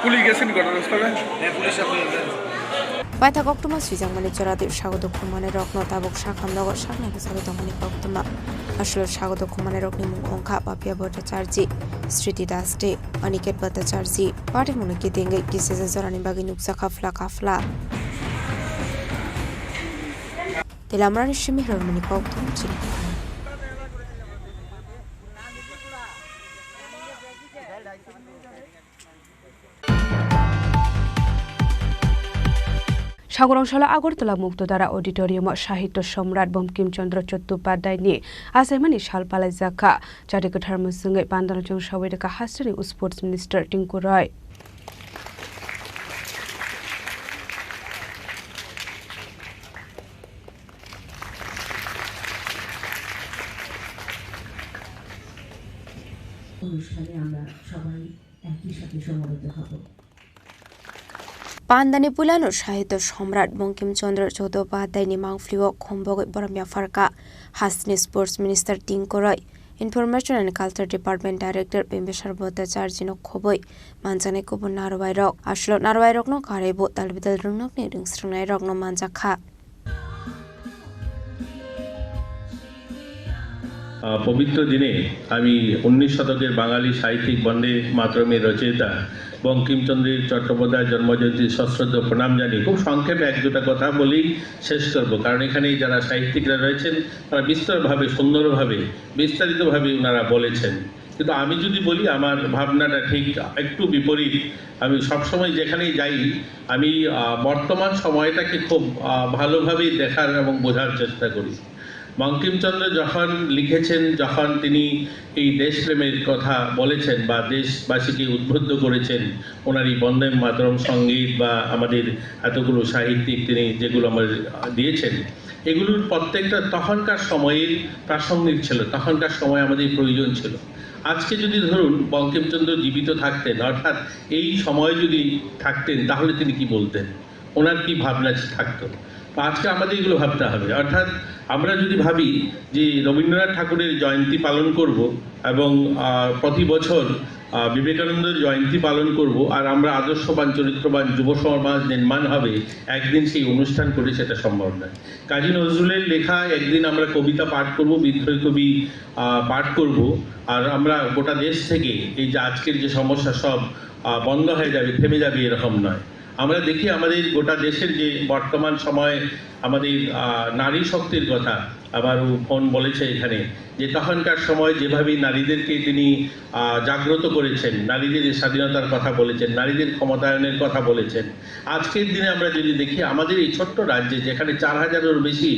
পুলিশ গেছেন ঘটনাস্থলে? হ্যাঁ, পুলিশ এখন এসে। Paithago koktwma swijakmani chwradio sago dukhu manai rokno tabuk sakham nogo saknai bwsagwi tongmani koktwma. Aswk sago dukhu manai rokni mung wngkha Papia Bhattacharjee, Sriti Das tei Aniket Bhattacharjee. Patimungno kitingwi kisisa jorani bagwi nukjakha phla kaphla. Telamrani simi rwrwngmani kok thum chini. Sagorong salo Agartala Muktodara Auditorium o Sahitya Samrat Bankim Chandra Chattopadhyay ni achaimani sal palaijakha. Chati kwthar mwswngwi pandano chwngsawi rwkha hasteni Sports Minister Tinku Roy. অনুষ্ঠানে আমরা সবাই একই সাথে সমবেত হব। Pandani puilano Sahitya Samrat Bankim Chandra Chattopadhyay ni mangphlio khombogwi borom yapharkha hasteni Sports Minister Tinku Roy, Information and Culture Department Director Bimbisar Bhattacharjee no khobwi manjaknai kubun narwai rok. Aswk narwai rokno karwi bo talbidal rwngnokni rwngsrwngnai rokno manjakha. আহ, পবিত্র দিনে আমি উনিশ শতকের বাঙালি সাহিত্যিক বন্দে মাতরমের রচয়িতা বঙ্কিমচন্দ্র চট্টোপাধ্যায় জন্মজয়ন্তী সশ্রদ্ধ প্রণাম জানিয়ে খুব সংক্ষেপে এক দুটা কথা বলেই শেষ করব, কারণ এখানে যারা সাহিত্যিকরা রয়েছেন তারা বিস্তরভাবে, সুন্দরভাবে, বিস্তারিতভাবে ওনারা বলেছেন। কিন্তু আমি যদি বলি, আমার ভাবনাটা ঠিক একটু বিপরীত। আমি সবসময় যেখানেই যাই, আমি, আহ, বর্তমান সময়টাকে খুব, আহ, ভালোভাবেই দেখার এবং বোঝার চেষ্টা করি। বঙ্কিমচন্দ্র যখন লিখেছেন, যখন তিনি এই দেশপ্রেমের কথা বলেছেন বা দেশবাসীকে উদ্বুদ্ধ করেছেন, ওনার এই বন্দে মাতরম সঙ্গীত বা আমাদের এতগুলো সাহিত্যিক তিনি যেগুলো আমাদের, আহ, দিয়েছেন, এগুলোর প্রত্যেকটা তখনকার সময়ের প্রাসঙ্গিক ছিল, তখনকার সময় আমাদের প্রয়োজন ছিল। আজকে যদি ধরুন বঙ্কিমচন্দ্র জীবিত থাকতেন, অর্থাৎ এই সময় যদি থাকতেন, তাহলে তিনি কি বলতেন? ওনার কি ভাবনা থাকতো? তো আজকে আমাদের এগুলো ভাবতে হবে। অর্থাৎ আমরা যদি ভাবি যে রবীন্দ্রনাথ ঠাকুরের জয়ন্তী পালন করব এবং, আহ, প্রতি বছর, আহ, বিবেকানন্দের জয়ন্তী পালন করব, আর আমরা আদর্শবান, চরিত্রবান যুব সমাজ নির্মাণ হবে, একদিন সেই অনুষ্ঠান করে সেটা সম্ভব নয়। কাজী নজরুলের লেখা একদিন আমরা কবিতা পাঠ করব, বিদ্রোহী কবি, আহ, পাঠ করব, আর আমরা গোটা দেশ থেকে এই যে আজকের যে সমস্যা সব, আহ, বন্ধ হয়ে যাবে, থেমে যাবে, এরকম নয়। আমরা দেখি আমাদের গোটা দেশের যে বর্তমান সময়ে আমাদের, আহ, নারী শক্তির কথা আমার বোন বলেছে এখানে, যে তখনকার সময় যেভাবে নারীদেরকে তিনি, আহ, জাগ্রত করেছেন, নারীদের স্বাধীনতার কথা বলেছেন, নারীদের ক্ষমতায়নের কথা বলেছেন। আজকের দিনে আমরা যদি দেখি আমাদের এই ছোট্ট রাজ্যে যেখানে চার হাজারেরও বেশি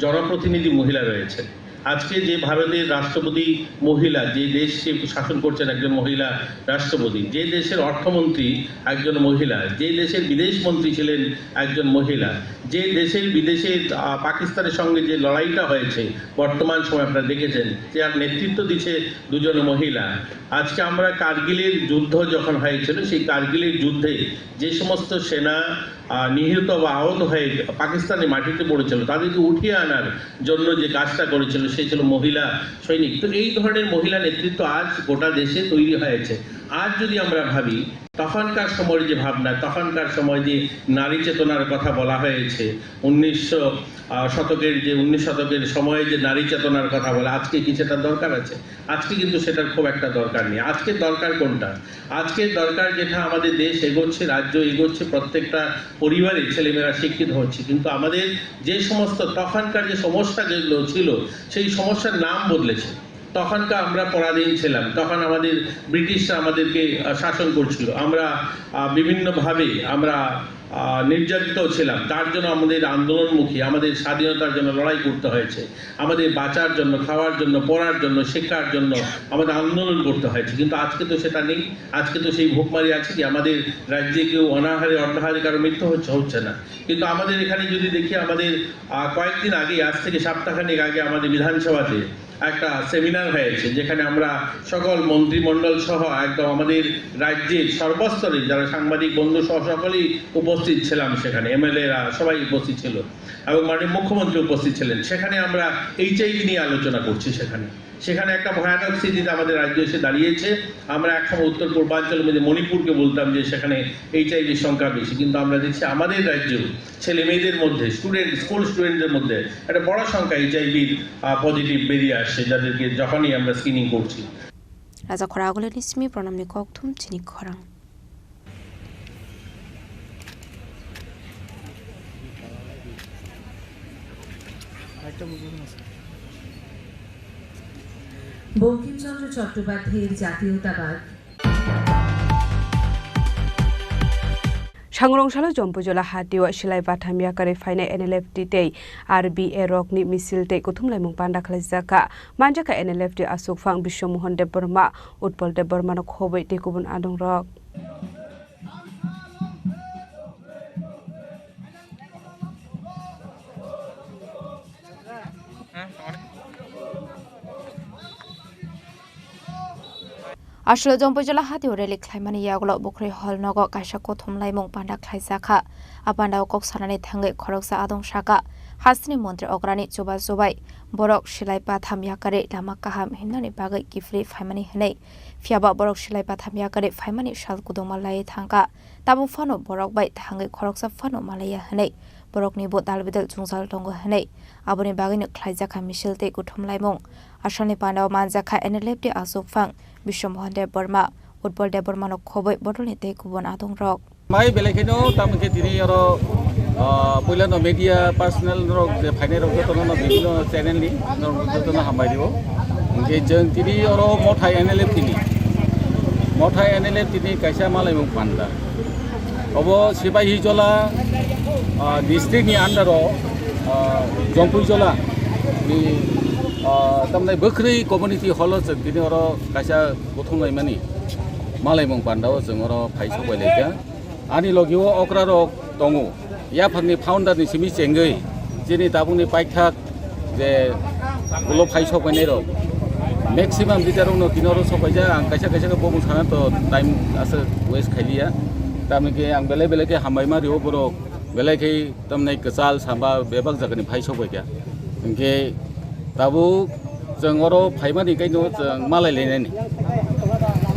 জনপ্রতিনিধি মহিলা রয়েছেন, আজকে যে ভারতের রাষ্ট্রপতি মহিলা, যে দেশ সে শাসন করছেন একজন মহিলা রাষ্ট্রপতি, যে দেশের অর্থমন্ত্রী একজন মহিলা, যে দেশের বিদেশ মন্ত্রী ছিলেন একজন মহিলা, যে দেশের বিদেশে, আহ, পাকিস্তানের সঙ্গে যে লড়াইটা হয়েছে বর্তমান সময় আপনারা দেখেছেন, যার নেতৃত্ব দিচ্ছে দুজন মহিলা। আজকে আমরা কার্গিলের যুদ্ধ যখন হয়েছিল, সেই কার্গিলের যুদ্ধে যে সমস্ত সেনা, আহ, নিহত বা আহত হয়ে পাকিস্তানের মাটিতে পড়েছিল, তাদেরকে উঠিয়ে আনার জন্য যে কাজটা করেছিল, সে ছিল মহিলা সৈনিক। তো এই ধরনের মহিলা নেতৃত্ব আজ গোটা দেশে তৈরি হয়েছে। আজ যদি আমরা ভাবি, তখনকার সময়ের যে ভাবনা, তখনকার সময় যে নারী চেতনার কথা বলা হয়েছে, উনিশশো, আহ, শতকের যে, উনিশ শতকের সময়ে যে নারী চেতনার কথা বলে, আজকে কি সেটা দরকার আছে? আজকে কিন্তু সেটার খুব একটা দরকার নেই। আজকে দরকার কোনটা? আজকে দরকার যেটা আমাদের দেশ এগোচ্ছে, রাজ্য এগোচ্ছে, প্রত্যেকটা পরিবারে ছেলেমেয়েরা শিক্ষিত হচ্ছে, কিন্তু আমাদের যে সমস্ত তখনকার যে সমস্যা যেগুলো ছিল, সেই সমস্যার নাম বদলেছে। তখনকার আমরা পরাধীন ছিলাম, তখন আমাদের ব্রিটিশরা আমাদেরকে, আহ, শাসন করছিল। আমরা, আহ, বিভিন্নভাবে আমরা, আহ, নির্যাতিত ছিলাম। তার জন্য আমাদের আন্দোলনমুখী, আমাদের স্বাধীনতার জন্য লড়াই করতে হয়েছে, আমাদের বাঁচার জন্য, খাওয়ার জন্য, পড়ার জন্য, শিক্ষার জন্য আমাদের আন্দোলন করতে হয়েছে। কিন্তু আজকে তো সেটা নেই। আজকে তো সেই ভুকমারি আছে কি আমাদের রাজ্যে কেউ অনাহারে, অর্ধাহারে কারো মৃত্যু হচ্ছে, হচ্ছে না। কিন্তু আমাদের এখানে যদি দেখি, আমাদের, আহ, কয়েকদিন আগে, আজ থেকে সপ্তাহখানেক আগে আমাদের বিধানসভাতে একটা সেমিনার হয়েছে, যেখানে আমরা সকল মন্ত্রিমণ্ডল সহ একদম আমাদের রাজ্যের সর্বস্তরে যারা সাংবাদিক বন্ধু সহ সকলেই উপস্থিত ছিলাম সেখানে, এমএলএরা সবাই উপস্থিত ছিল এবং মাননীয় মুখ্যমন্ত্রী উপস্থিত ছিলেন। সেখানে আমরা এইচআইভি নিয়ে আলোচনা করছি। সেখানে, সেখানে একটা ভয়ানক স্থিতিতে আমাদের রাজ্য এসে দাঁড়িয়েছে। আমরা একসময় উত্তর পূর্বাঞ্চলের মধ্যে মণিপুরকে বলতাম যে সেখানে এইচআইভির সংখ্যা বেশি, কিন্তু আমরা দেখছি আমাদের রাজ্যেও ছেলে মেয়েদের মধ্যে, স্টুডেন্ট, স্কুল স্টুডেন্টদের মধ্যে একটা বড় সংখ্যা এইচআইভির, আহ, পজিটিভ বেরিয়ে আসছে, যাদেরকে যখনই আমরা স্ক্রিনিং করছি। Raja Khoraguleni simi pranamni kokthum chini khorang. Bankimchandra চট্টোপাধ্যায়ের জাতীয়তাবাদ। Sangrong salo Jompuijola hatio silai batham yakarwi phainai N L F T tei R B A rokni misil tei kuthumlaimung panda khlaijak kha. Manjakha N L F T aswkphang Biswamohan Debbarma, Utpal Debbarmano khobwi tei kubun adongrok. Aswk Jompuijola hatio rally khlaimani yagulo Bukhri Hall nogo kaisa kothom laimung panda khlaijak kha. A pandao kok sanani thangwi khoroksa adong saka, hasteni montri okrani chuba chubai borok silai batham yakarwi lama kaham himnani bagwi kiphilwi phaimani hwnwi. Phiyaba borok silai batham yakarwi phaimani sal kuduma laiwi thangkha. Tabuk phano borok bai thangwi khoroksa phano malaiya hwnwi borokni bo dalbidal jwngjal tongo hwnwi aboni bagwino khlaijakha misil tei kuthum laimung. Asalni pandao manjakha N L F T aswkphang Biswamohan Debbarma, Utpal Debbarmano khobwi bodolni tei kubun adongrok. Mai belai kheno tamo khe tini oro, ah, puilano media personnel rok je phainai rok jotono no bibhinno channel ni norok jotono hambai rio. Hingke jeng tini oro Mothai N L F T ni, Mothai N L F T ni kaisa malaimung panda. Obo Sipahijola, ah, district ni under o, ah, Jompuijola ni, ah, tamni Bwkhri community hall o chwng tini oro kaisa kuthum laimani malaimung panda o chwng oro phai sok bai laikha. Ani logi o okra rok tongo. Yaphangni founder ni simi chengwi chini tabukni paithak je ulo phai sok bai nai rok. Maximum leader rokno tini oro sopaijak, ang kaisa kaisa khe bumung sana to time aswk waste khailiya. Tamni khe ang belai belai khe hambai ma rio borok, belai khe tamni kwchal samba bebak jagani phai sopaikha. Hinkhe tabuk chwng oro phaimani kaino chwng malai lainani.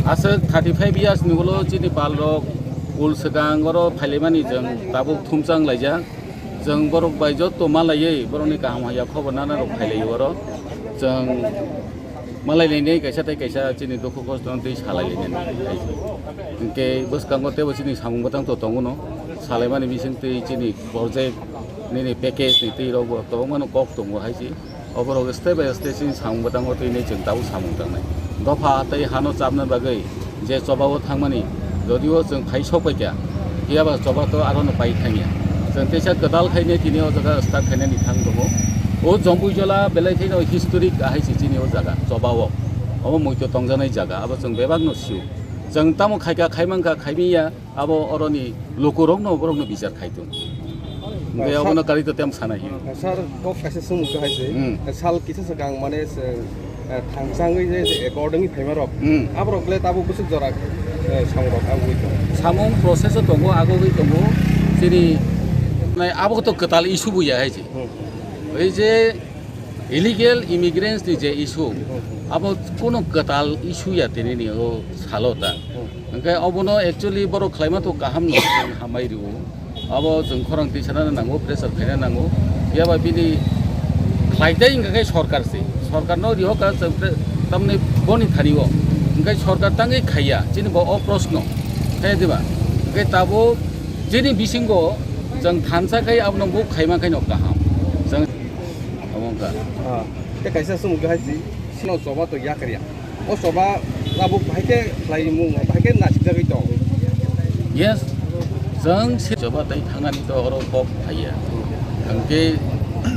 Aswk thirty five years ni ulo chini pal rok ul swkang oro phailaimani chwng tabuk thumchang laijak. Chwng borok bai joto malaiwi borokni kaham haya khobor nana rok phailaio oro. Chwng malai lainai kaisa tei kaisa chini dukhu kosto no twi salai lainani. Hinkhe bwskango teibo chini samung bwtang to tongo no. Salaimani bising twi chini project nini package ni twi rok bo kwbangma no kok tongo hai se. Oborok step by step chini samung bwtango twi nai chwng tabuk samung tangnai. Dopha tei hano chapna bagwi je chobao thangmani, jodio chwng phai sok paikha, phiyaba choba to aro no pai thangya. Chwng teisa kwtal khainai tini o jaga start khainani thang tongo. O Jompuijola belai khaino historic ahai se chini o jaga chobao. Obo muitu tongjaknai jaga, abo chwng bebak no sio. Chwng tamo khaika, khaimankha, khaimiya, abo oroni lukurokno borokno bichar khai tongo. Hinkhe sal- obono karwi to tem sanai. Sir, kok kaisa swngmung khe hai se, Hmm. sal kisa swkang mane se, eh, thangchangwi je, je accordingly phaimarok, Hmm. aborok le tabuk bwswk jora, eh, samung rok abugwi tongo. Samung process o tongo, agogwi tongo. Chini nai abo to kwtal issue bo ya hai se. Hmm. Oi je illegal immigrants ni je issue, Hmm. abo kono kwtal issue ya tini ni o salo ta. Hmm. Hingke obono actually borok khlaima to kaham no, chwng hambai rio. Abo chwng khorang twi sana nango, pressure khaina nango. Phiya ba bini khlai tei hingka khe sorkar se. Sorkar no riho ka chwng pre-, tamni boni thani o. Hingke sorkar tangwi khaiya, chini bo o proshno. Khe diba? Hingke tabuk chini bisingo chwng thansa khai abono bo khaima khai no kaham. Chwng abo wngkha. Ah, tei kaisa swngmung khe hai si, sino choba to yakarya. O choba tabuk bahai khe khlaimung, bahai khe nasikjagwi tong. Yes, chwng se choba tei thangnani to oro kok phaiya. Hwnkhe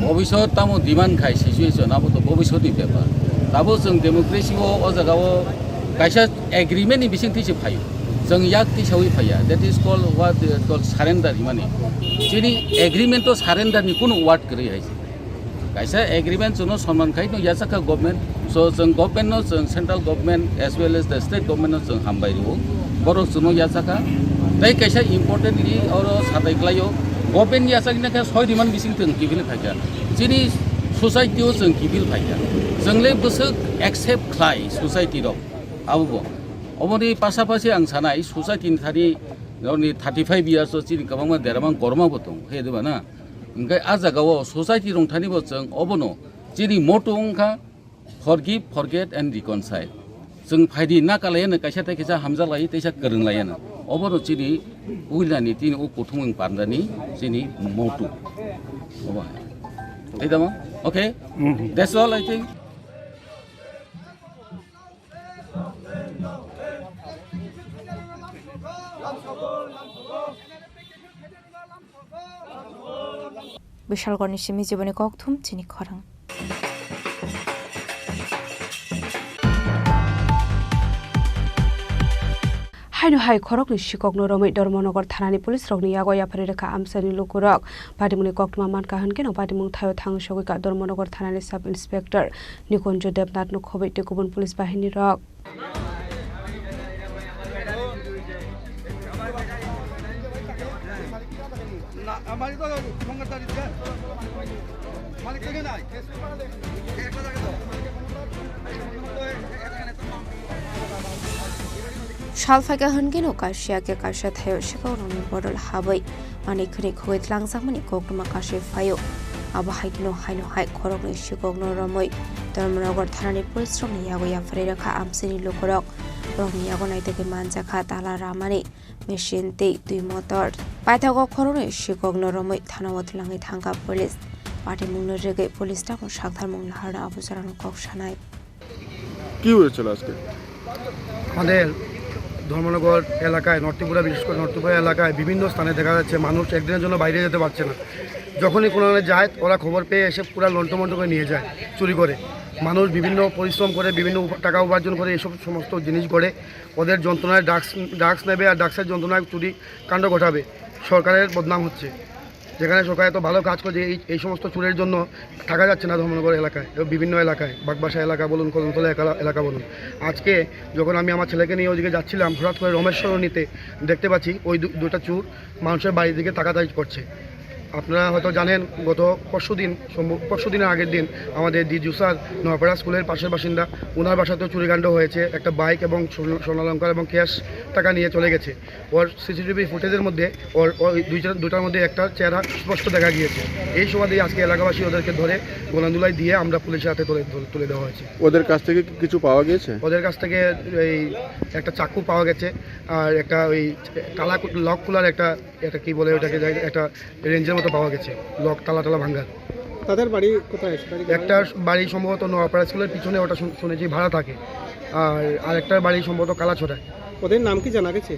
bobisot tamo demand khai situation, abo to bobisotni bepar. Tabuk chwng democracy o, o jaga o kaisa agreement ni bising twi se phaio. Chwng yak tisawi phaiya. That is called what they call surrender himani. Chini agreement o surrender ni kunu word kwrwi hai se. Kaisa agreement chwngno sonman khai no yachakha government. So chwng government no, chwng central government as well as the state government no chwng hambai rwo. Borok chwngno yachakha. Tei kaisa importantly oro satai klaio. Government yachakna khe soi diman bising chwng kiphil phaikha. Chini society o chwng kiphil phaikha. Chwng le bwswk accept khlai society rok. Abo bo. Oboni pasapasi ang sanai society ni thani, nini thirty five years o chini kwbangma deramang korma bo tongo. He diba na? Hingke a jaga o society rong thani bo chwng obono chini motto wngkha forgive, forget and reconcile. Chwng phaidi na kalaiya no kaisa tei kaisa hamjak lai, teisa kwrwng laiya no. Obono chini uilani tini o kuthumung pandani chini motto. Obo hai. Tei tamo? Okay? Mhm. That's all, I think. Bishalgarhni simi jiboni kokthum chini khorang. Haino hai khoroknwi sikokno romwi Dharmanagar thanani police rokni yago yapharwi rwkha amchaini lukurok. Patimungni koktwma mankha hwnkhe no patimung thaio thang sogwikha Dharmanagar thanani sub inspector Nikunjo Debnath no khobwi tei kubun police bahini rok. Sal phaikha hwnkhe no kaisa khe kaisa thaio sikok rokni bodol habwi manwi khwnwi khogwi tlangjakmani koktwma kasui phaio. Abo hai kheno haino hai khoroknwi sikokno romwi Dharmanagar thanani police rokni yago yapharwi rwkha amchaini lukurok. Borokni yago naitugwi manjakha tala ramani, machine tei twi motor. Paithago khoroknwi sikokno romwi thanao twlangwi thangkha police. Patimungno rwgwi police tamo saktharmung naharno abo jorano kok sanai. কি হয়েছিল আজকে? আমাদের ধর্মনগর এলাকায়, নর্থ ত্রিপুরা, বিশেষ করে নর্থ ত্রিপুরা এলাকায় বিভিন্ন স্থানে দেখা যাচ্ছে মানুষ একদিনের জন্য বাইরে যেতে পারছে না। যখনই কোনো যায়, ওরা খবর পেয়ে এসে পুরা লন্ডভন্ড করে নিয়ে যায়, চুরি করে। মানুষ বিভিন্ন পরিশ্রম করে, বিভিন্ন উপ-, টাকা উপার্জন করে, এসব সমস্ত জিনিস করে। ওদের যন্ত্রণায় ড্রাগস, ড্রাগস নেবে আর ড্রাগসের যন্ত্রণায় চুরি কাণ্ড ঘটাবে। সরকারের বদনাম হচ্ছে। যেখানে সরকার এত ভালো কাজ করছে, এই, এই সমস্ত চুরের জন্য থাকা যাচ্ছে না ধর্মনগর এলাকায় এবং বিভিন্ন এলাকায়, বাগবাসা এলাকা বলুন, কদমতলা এলাকা, এলাকা বলুন। আজকে যখন আমি আমার ছেলেকে নিয়ে ওদিকে যাচ্ছিলাম, হঠাৎ করে রমেশ্বর নিতে দেখতে পাচ্ছি ওই দু-, দুটো চুর মানুষের বাড়ির দিকে তাকাতাকি করছে। আপনারা হয়তো জানেন, গত পরশু দিন, সম্ভ-, পরশু দিনের আগের দিন আমাদের ডিজু স্যার, নোয়াপাড়া স্কুলের পাশের বাসিন্দা, ওনার বাসাতেও চুরিকাণ্ড হয়েছে। একটা বাইক এবং স্বর্ণ-, স্বর্ণালংকার এবং ক্যাশ টাকা নিয়ে চলে গেছে। ওর সিসিটিভি ফুটেজের মধ্যে ওর, ওই দুইটা, দুটার মধ্যে একটা চেহারা স্পষ্ট দেখা গিয়েছে। এই সুবাদে আজকে এলাকাবাসী ওদেরকে ধরে গোনান্দুলায় দিয়ে আমরা পুলিশের হাতে তুলে, তুলে দেওয়া হয়েছে। ওদের কাছ থেকে কি কিছু পাওয়া গেছে? ওদের কাছ থেকে এই একটা চাকু পাওয়া গেছে, আর একটা ওই তালা কু-, লক খোলার একটা, এটা কি বলে ওটাকে, যাই, একটা রেঞ্জের মতো পাওয়া গেছে, লক, তালা টালা ভাঙার। তাদের বাড়ি কোথায়? বাড়ি কোথায়? একটার বাড়ি সম্ভবত নোয়াপাড়া স্কুলের পিছনে, ওটা শুন-, শুনেছি ভাড়া থাকে, আর আরেকটার বাড়ি সম্ভবত কালাছড়ায়। ওদের নাম কি জানা গেছে?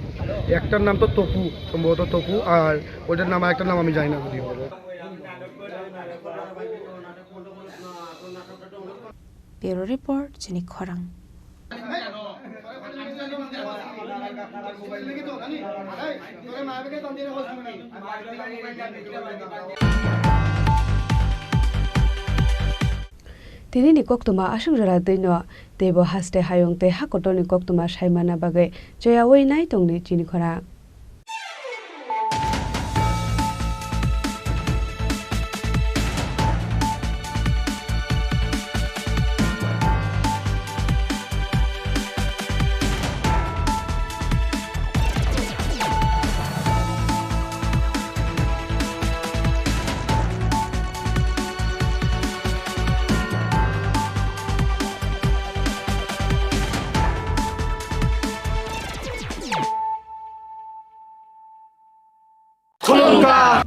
একটার নাম তো তপু, সম্ভবত তপু, আর ওইটার নাম, আরেকটার নাম আমি জানি না যদিও। Bureau Report, Chini Khorang. Tini ni koktwma aswk jora twi no, teibo haste hayung tei hakotor ni koktwma saimana bagwi choyawi nai tongdi chini khorang.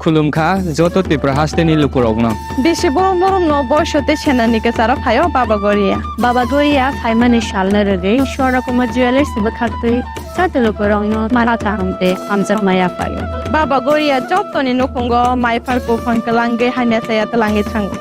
Khulumkha joto Tripura hasteni lukurokno. Bisi borom borom no boiso tei senani kwcharo phaio Baba Goria. Baba Goria phaimani salno rwgwi Swarna Kumar Jewellers ni bwkhaktwi joto lukurokno mara kaham tei hamjakma yaphaio. Baba Goria jotoni nukhungo maiphar buphang twlangwi hamya chaya twlangwi thango.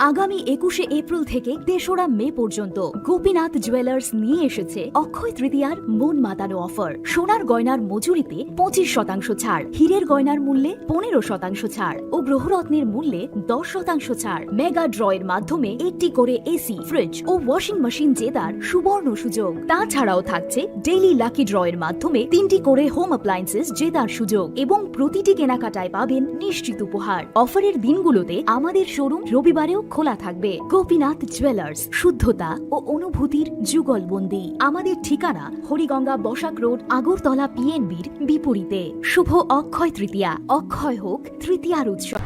আগামী একুশে এপ্রিল থেকে তেসরা মে পর্যন্ত গোপীনাথ জুয়েলার্স নিয়ে এসেছে অক্ষয় তৃতীয়ার মন মাতানো অফার। সোনার গয়নার মজুরিতে পঁচিশ শতাংশ ছাড়, হীরের গয়নার মূল্যে পনেরো শতাংশ ছাড় ও গ্রহরত্নের মূল্যে দশ শতাংশ ছাড়। মেগা ড্রয়ের মাধ্যমে একটি করে এসি, ফ্রিজ ও ওয়াশিং মেশিন জেতার সুবর্ণ সুযোগ। তাছাড়াও থাকছে ডেইলি লাকি ড্রয়ের মাধ্যমে তিনটি করে হোম অ্যাপ্লায়েন্সেস জেতার সুযোগ এবং প্রতিটি কেনাকাটায় পাবেন নিশ্চিত উপহার। অফারের দিনগুলোতে আমাদের শোরুম রবিবারেও খোলা থাকবে। গোপীনাথ জুয়েলার্স, শুদ্ধতা ও অনুভূতির যুগলবন্দি। আমাদের ঠিকানা হরিগঙ্গা বসাক রোড, আগরতলা পিএনবির বিপরীতে। শুভ অক্ষয় তৃতীয়া, অক্ষয় হোক তৃতীয়ার উৎসব।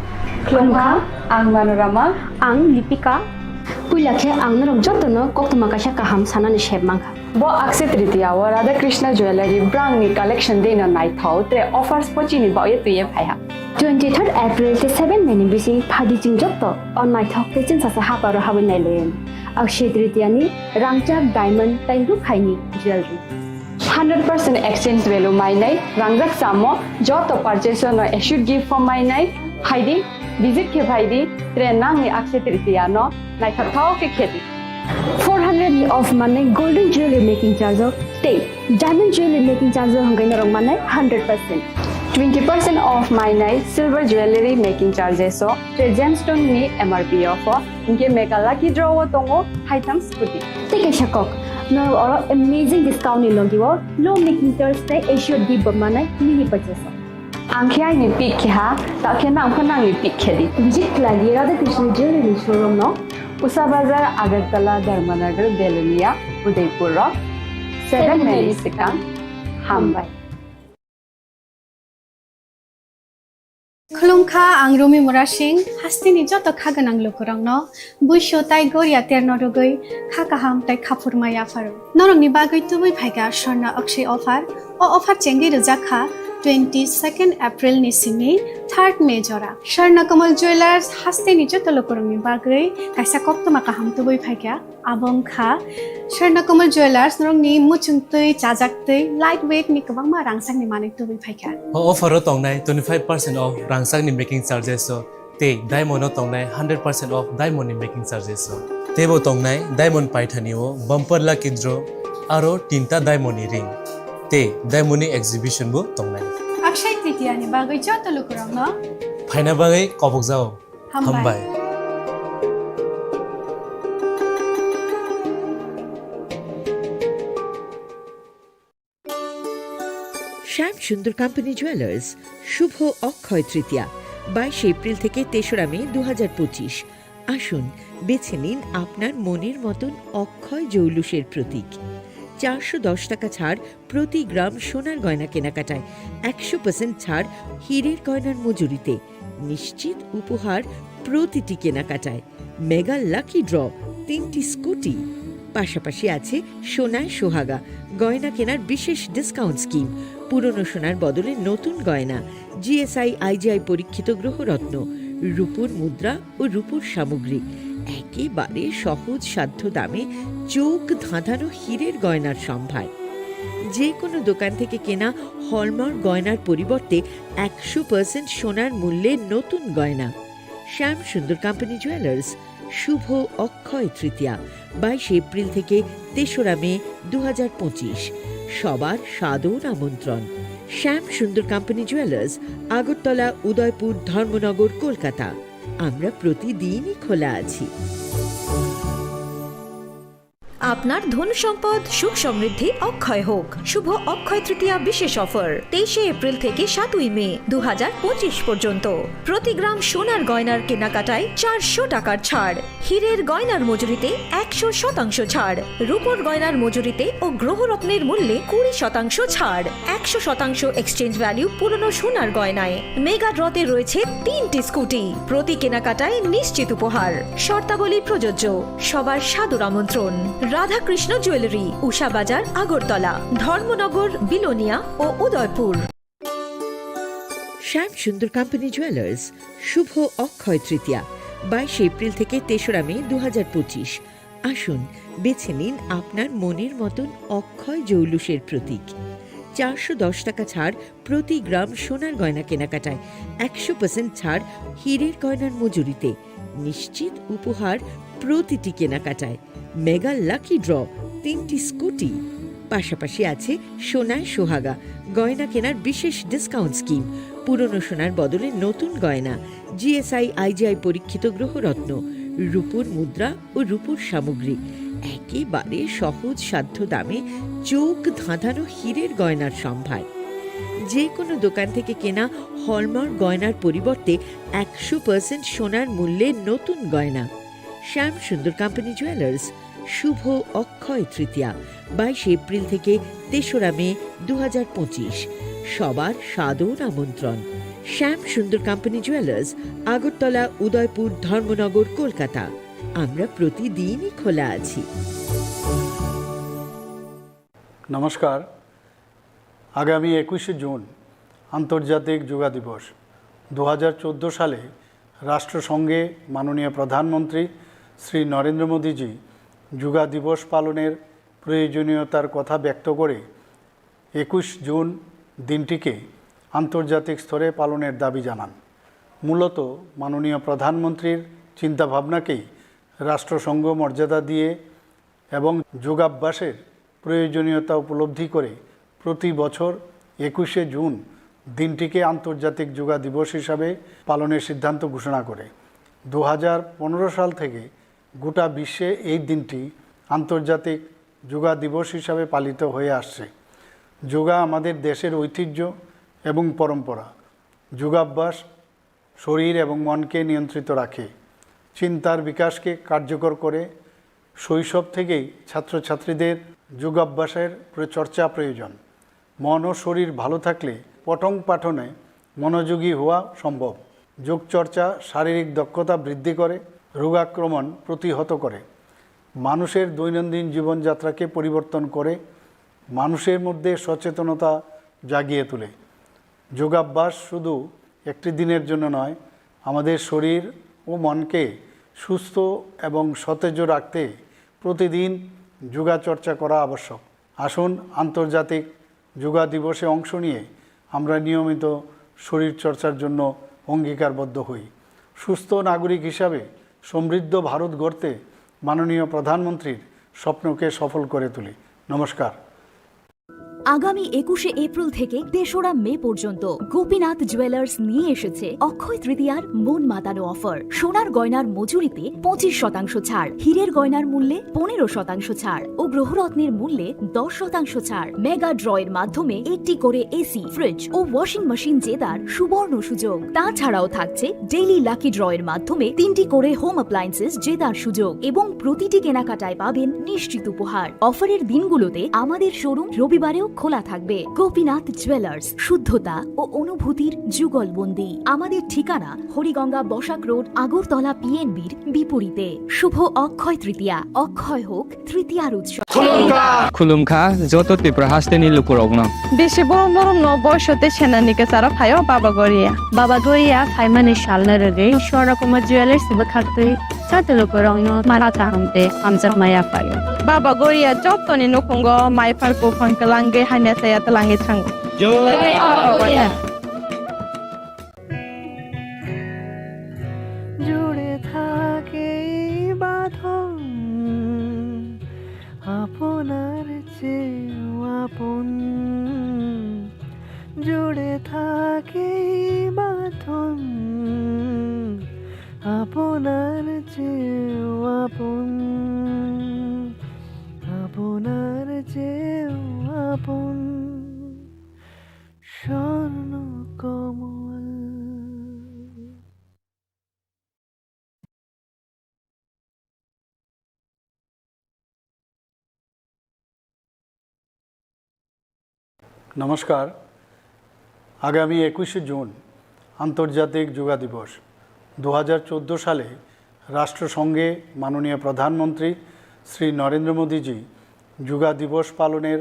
Khulumkha, ang Manorama. Ang Lipika. Puila khe ang norok jotono koktwma kaisa kaham sanani sep mankha. Bo Akshaya Tritiya o Radha Krishna Jewellery brand ni collection dei no naithok tre offers pochini baoye twiye phaiha. Twenty third April tei seven May ni bising phaidi chwng joto o naithok tei chwngsasa haparo habwi nailaiwi. Akshaya Tritiya ni rangchak diamond tei rukhaini jewellery. Hundred percent exchange value mainai rangjak samo joto purchase no assured gift form mainai phaidi, visit khe phaidi, tre nangni Akshaya Tritiya no naithok thao khe khedi. Four hundred ni off manai golden jewelry making charge o tei diamond jewelry making charge o hwnkhai norok manai hundred percent. Twenty percent off mainai silver jewelry making charges o tei gemstone ni M R P o pho hwnkhe mega lucky draw o tongo haitham scooty. Tei kaisa kok, norok oro amazing discount ni logi o low making charge tei assured gift bo manai mini purchase o. Ang khe aini pick khe ha, ta khe nang pho nangni pick khe di. Visit khlai di Radha Krishna Jewelry showroom no. Usa Bazar, Agartala, Dharmanagar, Belonia, Udaipur rok. Seven May ni swkang. Hambai. Khulumkha, ang Rumi Murasing, hasteni joto kha gwnang lukurokno buisu tai goria terno rwgwi kha kaham tai khaphurma yapharo. Norokni bagwi tubui phaikha Swarna Akshaya offer. O offer chengwi rwjak kha twenty second April ni simi third May jora. Swarna Kamal Jewellers hasteni joto lukurokni bagwi kaisa koktwma kaham tubui phaikha. Abo wngkha Swarna Kamal Jewellers, norokni muchungtwi, chajaktwi, light weight ni kwbangma rangchakni manwi tubui phaikha. O offer o tongnai twenty five percent off rangchakni making charges o tei diamond o tongnai hundred percent off diamond ni making charges o. Teibo tongnai diamond paithani o bumper lucky draw aro tinta diamond ni ring tei diamond ni exhibition bo tongnai. Akshay Tritiya ni bagwi joto lukurokno phaina bagwi kobokjao. Hambai. Hambai. শ্যাম Sundar company jewellers, শুভ অক্ষয় তৃতীয়া, বাইশে এপ্রিল থেকে তেসরা মে দু হাজার পঁচিশ। আসুন, বেছে নিন আপনার মনের মতন অক্ষয় জৌলুসের প্রতীক। চারশো দশ টাকা ছাড় প্রতি গ্রাম সোনার গয়না কেনাকাটায়, একশো পার্সেন্ট ছাড় হীরের গয়নার মজুরিতে, নিশ্চিত উপহার প্রতিটি কেনাকাটায়, মেগা লাকি ড্র, তিনটি স্কুটি, পাশাপাশি আছে সোনায় সোহাগা, গয়না কেনার বিশেষ ডিসকাউন্ট স্কিম, পুরনো সোনার বদলে নতুন গয়না, জিএসআই আইজিআই পরীক্ষিত গ্রহরত্ন, রূপোর মুদ্রা ও রূপোর সামগ্রী, একেবারে সহজ সাধ্য দামে চোখ ধাঁধানো হীরের গয়নার সম্ভার। যে কোনো দোকান থেকে কেনা হলমার্ক গয়নার পরিবর্তে একশো পার্সেন্ট সোনার মূল্যে নতুন গয়না। শ্যাম সুন্দর কোম্পানি জুয়েলার্স, শুভ অক্ষয় তৃতীয়া, বাইশে এপ্রিল থেকে তেসরা মে দু হাজার পঁচিশ। সবার সাদর আমন্ত্রণ। শ্যাম সুন্দর কোম্পানি জুয়েলার্স, আগরতলা, উদয়পুর, ধর্মনগর, কলকাতা। আমরা প্রতিদিনই খোলা আছি। আপনার ধন সম্পদ সুখ সমৃদ্ধি অক্ষয় হোক। শুভ অক্ষয় তৃতীয়া বিশেষ অফার তেইশে এপ্রিল থেকে সাতই মে দু হাজার পঁচিশ পর্যন্ত। প্রতি গ্রাম সোনার গয়নার কেনাকাটায় চারশো টাকার ছাড়, হীরের গয়নার মজুরিতে একশো শতাংশ ছাড়, রূপোর গয়নার মজুরিতে ও গ্রহরত্নের মূল্যে কুড়ি শতাংশ ছাড়, একশো শতাংশ এক্সচেঞ্জ ভ্যালু পুরনো সোনার গয়নায়। মেগা ড্রতে রয়েছে তিনটি স্কুটি, প্রতি কেনাকাটায় নিশ্চিত উপহার। শর্তাবলী প্রযোজ্য। সবার সাদর আমন্ত্রণ। রাধাকৃষ্ণ জুয়েলারি, উষা বাজার, আগরতলা, ধর্মনগর, বিলোনিয়া ও উদয়পুর। শ্যাম সুন্দর কোম্পানি জুয়েলার্স, শুভ অক্ষয় তৃতীয়া, বাইশে এপ্রিল থেকে তেসরা মে দু হাজার পঁচিশ। আসুন, বেছে নিন আপনার মনের মতন অক্ষয় জৌলুসের প্রতীক। চারশো দশ টাকা ছাড় প্রতি গ্রাম সোনার গয়না কেনাকাটায়, একশো পার্সেন্ট ছাড় হীরের গয়নার মজুরিতে, নিশ্চিত উপহার প্রতিটি কেনাকাটায়, মেগা লাকি ড্র, তিনটি স্কুটি, পাশাপাশি আছে সোনায় সোহাগা, গয়না কেনার বিশেষ ডিসকাউন্ট স্কিম, পুরনো সোনার বদলে নতুন গয়না, জিএসআই আইজিআই পরীক্ষিত গ্রহরত্ন, রূপোর মুদ্রা ও রূপোর সামগ্রী, একেবারে সহজ সাধ্য দামে চোখ ধাঁধানো হীরের গয়নার সম্ভার। যে কোনো দোকান থেকে কেনা হলমার্ক গয়নার পরিবর্তে একশো পার্সেন্ট সোনার মূল্যে নতুন গয়না। শ্যাম সুন্দর কোম্পানি জুয়েলার্স, শুভ অক্ষয় তৃতীয়া, বাইশে এপ্রিল থেকে তেসরা মে দু হাজার পঁচিশ। সবার সাদর আমন্ত্রণ। শ্যাম সুন্দর কোম্পানি জুয়েলার্স, আগরতলা, উদয়পুর, ধর্মনগর, কলকাতা। আমরা প্রতিদিনই খোলা আছি। নমস্কার। আগামী একুশে জুন আন্তর্জাতিক যোগা দিবস। দু হাজার চোদ্দো সালে রাষ্ট্রসংঘে মাননীয় প্রধানমন্ত্রী শ্রী নরেন্দ্র মোদীজি যোগা দিবস পালনের প্রয়োজনীয়তার কথা ব্যক্ত করে একুশ জুন দিনটিকে আন্তর্জাতিক স্তরে পালনের দাবি জানান। মূলত মাননীয় প্রধানমন্ত্রীর চিন্তাভাবনাকেই রাষ্ট্রসংঘ মর্যাদা দিয়ে এবং যোগাভ্যাসের প্রয়োজনীয়তা উপলব্ধি করে প্রতি বছর একুশে জুন দিনটিকে আন্তর্জাতিক যোগা দিবস হিসাবে পালনের সিদ্ধান্ত ঘোষণা করে। দু হাজার পনেরো সাল থেকে গোটা বিশ্বে এই দিনটি আন্তর্জাতিক যোগা দিবস হিসাবে পালিত হয়ে আসছে। যোগা আমাদের দেশের ঐতিহ্য এবং পরম্পরা। যোগাভ্যাস শরীর এবং মনকে নিয়ন্ত্রিত রাখে, চিন্তার বিকাশকে কার্যকর করে। শৈশব থেকেই ছাত্রছাত্রীদের যোগাভ্যাসের প্র-, চর্চা প্রয়োজন। মন ও শরীর ভালো থাকলে পঠন পাঠনে মনোযোগী হওয়া সম্ভব। যোগচর্চা শারীরিক দক্ষতা বৃদ্ধি করে, রোগাক্রমণ প্রতিহত করে, মানুষের দৈনন্দিন জীবনযাত্রাকে পরিবর্তন করে, মানুষের মধ্যে সচেতনতা জাগিয়ে তোলে। যোগাভ্যাস শুধু একটি দিনের জন্য নয়, আমাদের শরীর ও মনকে সুস্থ এবং সতেজ রাখতে প্রতিদিন যোগাচর্চা করা আবশ্যক। আসুন, আন্তর্জাতিক যোগা দিবসে অংশ নিয়ে আমরা নিয়মিত শরীরচর্চার জন্য অঙ্গীকারবদ্ধ হই। সুস্থ নাগরিক হিসাবে সমৃদ্ধ ভারত গড়তে মাননীয় প্রধানমন্ত্রীর স্বপ্নকে সফল করে তুলি। নমস্কার। আগামী একুশে এপ্রিল থেকে তেসরা মে পর্যন্ত গোপীনাথ জুয়েলার্স নিয়ে এসেছে অক্ষয় তৃতীয়ার মন মাতানো অফার। সোনার গয়নার মজুরিতে পঁচিশ শতাংশ ছাড়, হীরের গয়নার মূল্যে পনেরো শতাংশ ছাড় ও গ্রহরত্নের মূল্যে দশ শতাংশ ছাড়। মেগা ড্রয়ের মাধ্যমে একটি করে এসি, ফ্রিজ ও ওয়াশিং মেশিন জেতার সুবর্ণ সুযোগ। তাছাড়াও থাকছে ডেইলি লাকি ড্রয়ের মাধ্যমে তিনটি করে হোম অ্যাপ্লায়েন্সেস জেতার সুযোগ এবং প্রতিটি কেনাকাটায় পাবেন নিশ্চিত উপহার। অফারের দিনগুলোতে আমাদের শোরুম রবিবারেও খোলা থাকবে। গোপীনাথ জুয়েলার্স, শুদ্ধতা ও অনুভূতির যুগলবন্দি। আমাদের ঠিকানা হরিগঙ্গা বসাক রোড, আগরতলা পিএনবির বিপরীতে। শুভ অক্ষয় তৃতীয়া। অক্ষয় হোক তৃতীয়ার উৎসব। Khulumkha, joto Tripura hasteni lukurokno. Bisi bo morom no boisote senani kesaro phaio Baba Goria. Baba Goria phaimani salno rwgwi Swarna Kumar Jewellers bwkhaktwi joto lukurokno mara kaham tei hamjakma yaphaio. Baba Goria jotoni nukhungo mai phar buphang kwlangwi hamya saya twlangwi thango. জয় বাবা গোরিয়া। জুড়ে থাকে এই বাঁধন আপনার চেয়েও আপন, জুড়ে থাকে এই বাঁধন আপনার চেয়েও আপন, আপনার চেয়েও আপন। স্বর্ণ কমল। নমস্কার। আগামী একুশে জুন আন্তর্জাতিক যোগা দিবস। দু হাজার চোদ্দো সালে রাষ্ট্রসংঘে মাননীয় প্রধানমন্ত্রী শ্রী নরেন্দ্র মোদীজি যোগা দিবস পালনের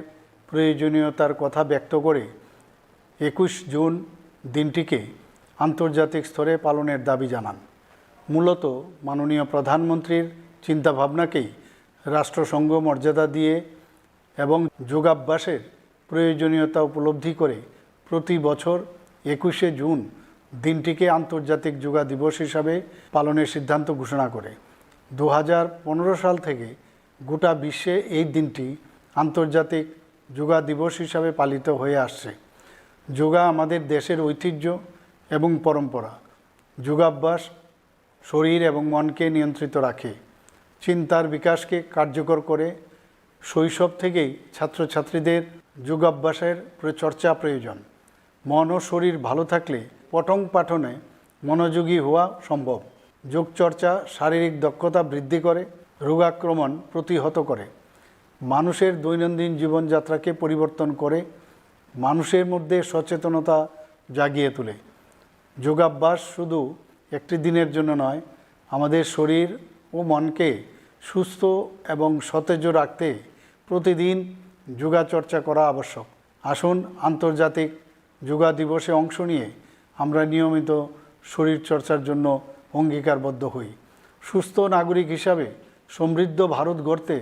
প্রয়োজনীয়তার কথা ব্যক্ত করে একুশ জুন দিনটিকে আন্তর্জাতিক স্তরে পালনের দাবি জানান। মূলত মাননীয় প্রধানমন্ত্রীর চিন্তাভাবনাকেই রাষ্ট্রসংঘ মর্যাদা দিয়ে এবং যোগাভ্যাসের প্রয়োজনীয়তা উপলব্ধি করে প্রতি বছর একুশে জুন দিনটিকে আন্তর্জাতিক যোগা দিবস হিসাবে পালনের সিদ্ধান্ত ঘোষণা করে। দু হাজার পনেরো সাল থেকে গোটা বিশ্বে এই দিনটি আন্তর্জাতিক যোগা দিবস হিসাবে পালিত হয়ে আসছে। যোগা আমাদের দেশের ঐতিহ্য এবং পরম্পরা। যোগাভ্যাস শরীর এবং মনকে নিয়ন্ত্রিত রাখে, চিন্তার বিকাশকে কার্যকর করে। শৈশব থেকেই ছাত্রছাত্রীদের যোগাভ্যাসের প্র-, চর্চা প্রয়োজন। মন ও শরীর ভালো থাকলে পঠন পাঠনে মনোযোগী হওয়া সম্ভব। যোগচর্চা শারীরিক দক্ষতা বৃদ্ধি করে, রোগাক্রমণ প্রতিহত করে, মানুষের দৈনন্দিন জীবনযাত্রাকে পরিবর্তন করে, মানুষের মধ্যে সচেতনতা জাগিয়ে তোলে। যোগাভ্যাস শুধু একটি দিনের জন্য নয়, আমাদের শরীর ও মনকে সুস্থ এবং সতেজ রাখতে প্রতিদিন যোগাচর্চা করা আবশ্যক। আসুন, আন্তর্জাতিক যোগা দিবসে অংশ নিয়ে আমরা নিয়মিত শরীরচর্চার জন্য অঙ্গীকারবদ্ধ হই। সুস্থ নাগরিক হিসাবে সমৃদ্ধ ভারত গড়তে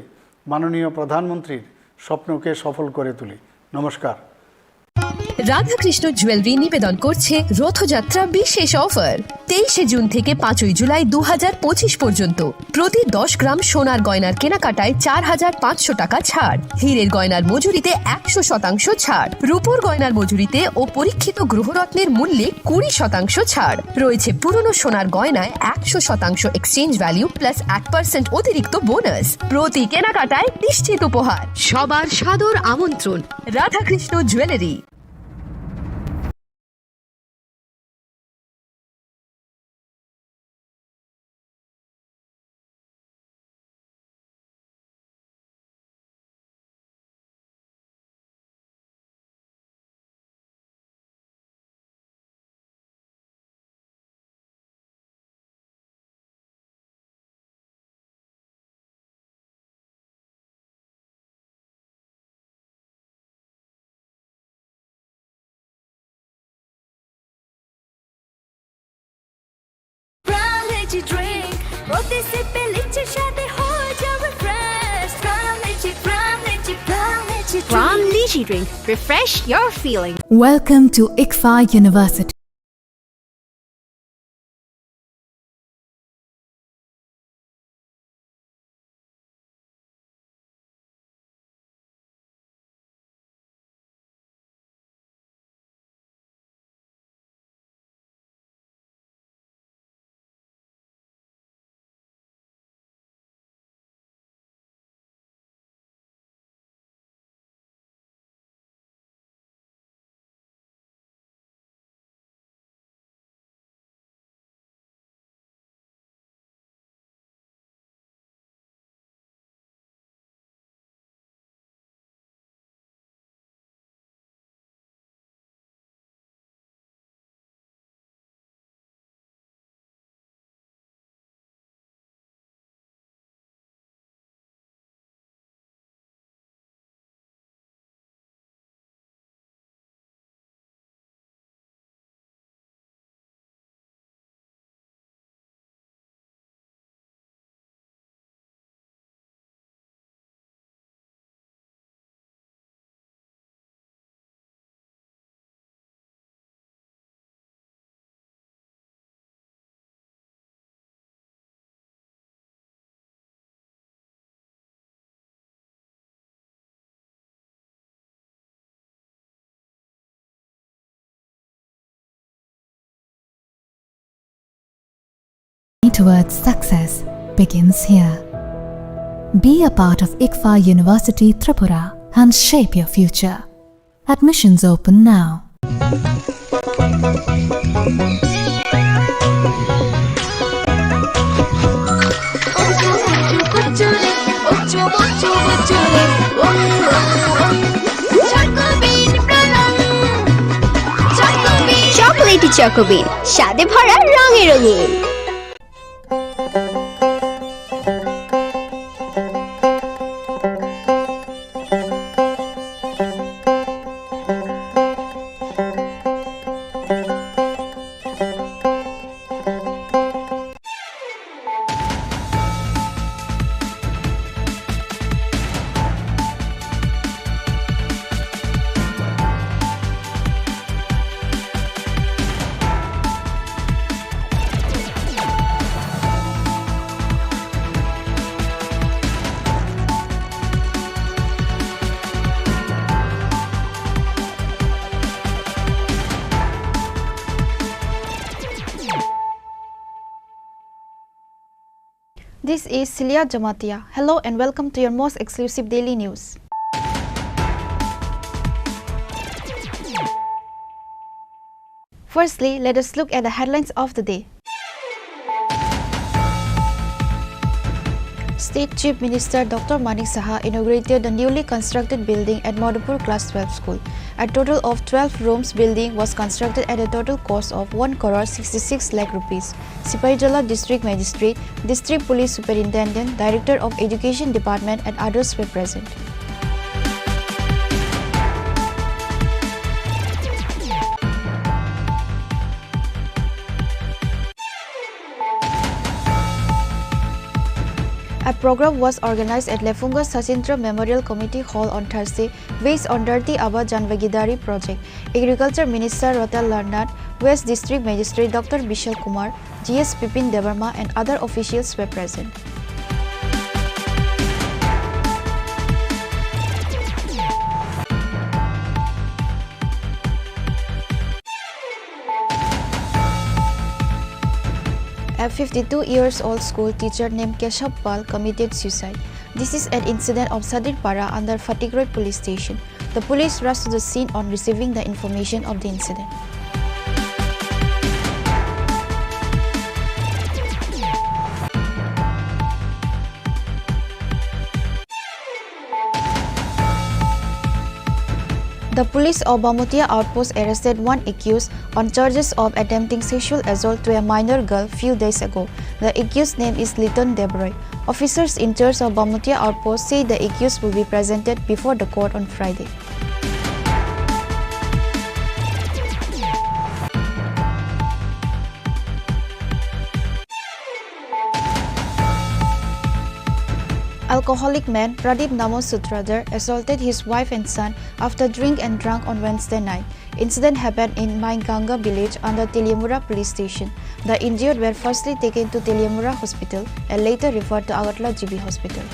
মাননীয় প্রধানমন্ত্রীর স্বপ্নকে সফল করে তুলি। নমস্কার। রাধাকৃষ্ণ জুয়েলারি নিবেদন করছে রথযাত্রা বিশেষ অফার। তেইশে জুন থেকে পাঁচই জুলাই দু হাজার পঁচিশ পর্যন্ত প্রতি দশ গ্রাম সোনার গয়নার কেনাকাটায় চার হাজার পাঁচশো টাকা ছাড়, হীরের গয়নার মজুরিতে একশো শতাংশ ছাড়, রূপোর গয়নার মজুরিতে ও পরীক্ষিত গ্রহরত্নের মূল্যে কুড়ি শতাংশ ছাড় রয়েছে। পুরনো সোনার গয়নায় একশো শতাংশ এক্সচেঞ্জ ভ্যালু প্লাস এক পার্সেন্ট অতিরিক্ত বোনাস। প্রতি কেনাকাটায় নিশ্চিত উপহার। সবার সাদর আমন্ত্রণ Radhakrishna jewellery. Prime Lychee Drink, প্রতি সিপে লিচির স্বাদে হয়ে যাবে fresh. Prime Lychee, Prime Lychee, Prime Lychee Drink। Prime Lychee Drink, refresh your feeling। Welcome to ICFAI University. Towards success begins here. Be a part of ICFAI University Tripura and shape your future. Admissions open now. Chocolatey Choco Bean, স্বাদে ভরা, রঙে রঙিন। This is Celia Jamatia. Hello and welcome to your most exclusive daily news. Firstly, let us look at the headlines of the day. State Chief Minister Doctor Manik Saha inaugurated the newly constructed building at Madhupur Class twelve School. A total of twelve rooms building was constructed at a total cost of one crore sixty-six lakh rupees. Sipaijala District Magistrate, District Police Superintendent, Director of Education Department and others were present. A program was organized at Lefunga Sachindra Memorial Committee Hall on Thursday, based on Dharti Aaba Jan Bhagidari project. Agriculture Minister Ratan Lal Nath, West District Magistrate Doctor Bishal Kumar, G S Bipin Debbarma and other officials were present. A fifty-two years old school teacher named Keshav Pal committed suicide. This is an incident of Sadirpara under Fatikroi police station. The police rushed to the scene on receiving the information of the incident. The police of Bamutia outpost arrested one accused on charges of attempting sexual assault to a minor girl few days ago. The accused name is Liton Debroi. Officers in charge of Bamutia outpost say the accused will be presented before the court on Friday. Alcoholic man Pradeep Namo Sutradhar assaulted his wife and son after drink and drunk on Wednesday night. Incident happened in Mainganga village under Teliamura police station. The injured were firstly taken to Teliamura hospital and later referred to Agartala G B hospital.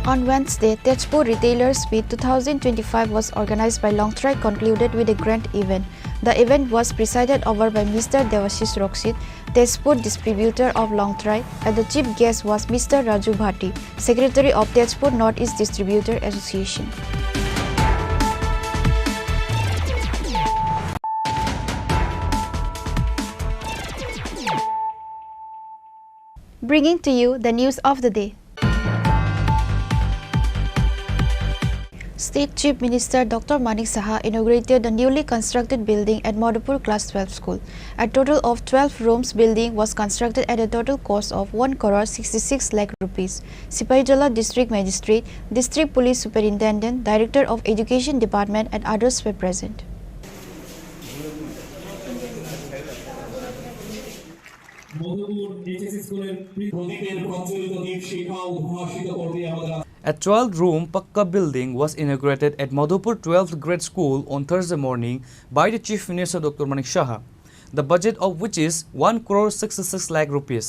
On Wednesday, Tezpur Retailers Meet two thousand twenty-five was organized by Longtrai, concluded with a grand event. The event was presided over by Mister Devashish Roksit, Tezpur distributor of Longtrai, and the chief guest was Mister Raju Bhati, secretary of Tezpur North East Distributor Association. Bringing to you the news of the day. State Chief Minister Doctor Manik Saha inaugurated the newly constructed building at Madhupur Class twelve School. A total of twelve rooms building was constructed at a total cost of one crore sixty-six lakh rupees. Sipaijala District Magistrate, District Police Superintendent, Director of Education Department and others were present. Madhupur HSC স্কুলের প্রি-, প্রদীপের প্রজ্বলিত দীপ শিখা উদ্ভাসিত করবে আমাদের আজ। A twelve-room Pakka building was inaugurated at Madhupur twelfth Grade School on Thursday morning by the Chief Minister Doctor Manik Saha, the budget of which is one crore sixty-six lakh rupees.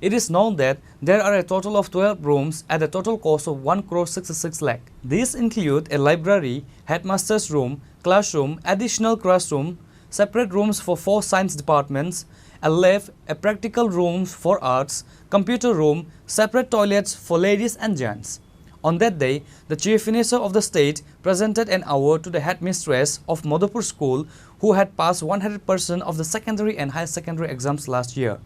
It is known that there are a total of twelve rooms at a total cost of one crore sixty-six lakh. These include a library, headmaster's room, classroom, additional classroom, separate rooms for four science departments, a lab, a practical room for arts, computer room, separate toilets for ladies and gents. On that day, the Chief Minister of the state presented an award to the headmistress of Madhupur School, who had passed one hundred percent of the secondary and higher secondary exams last year.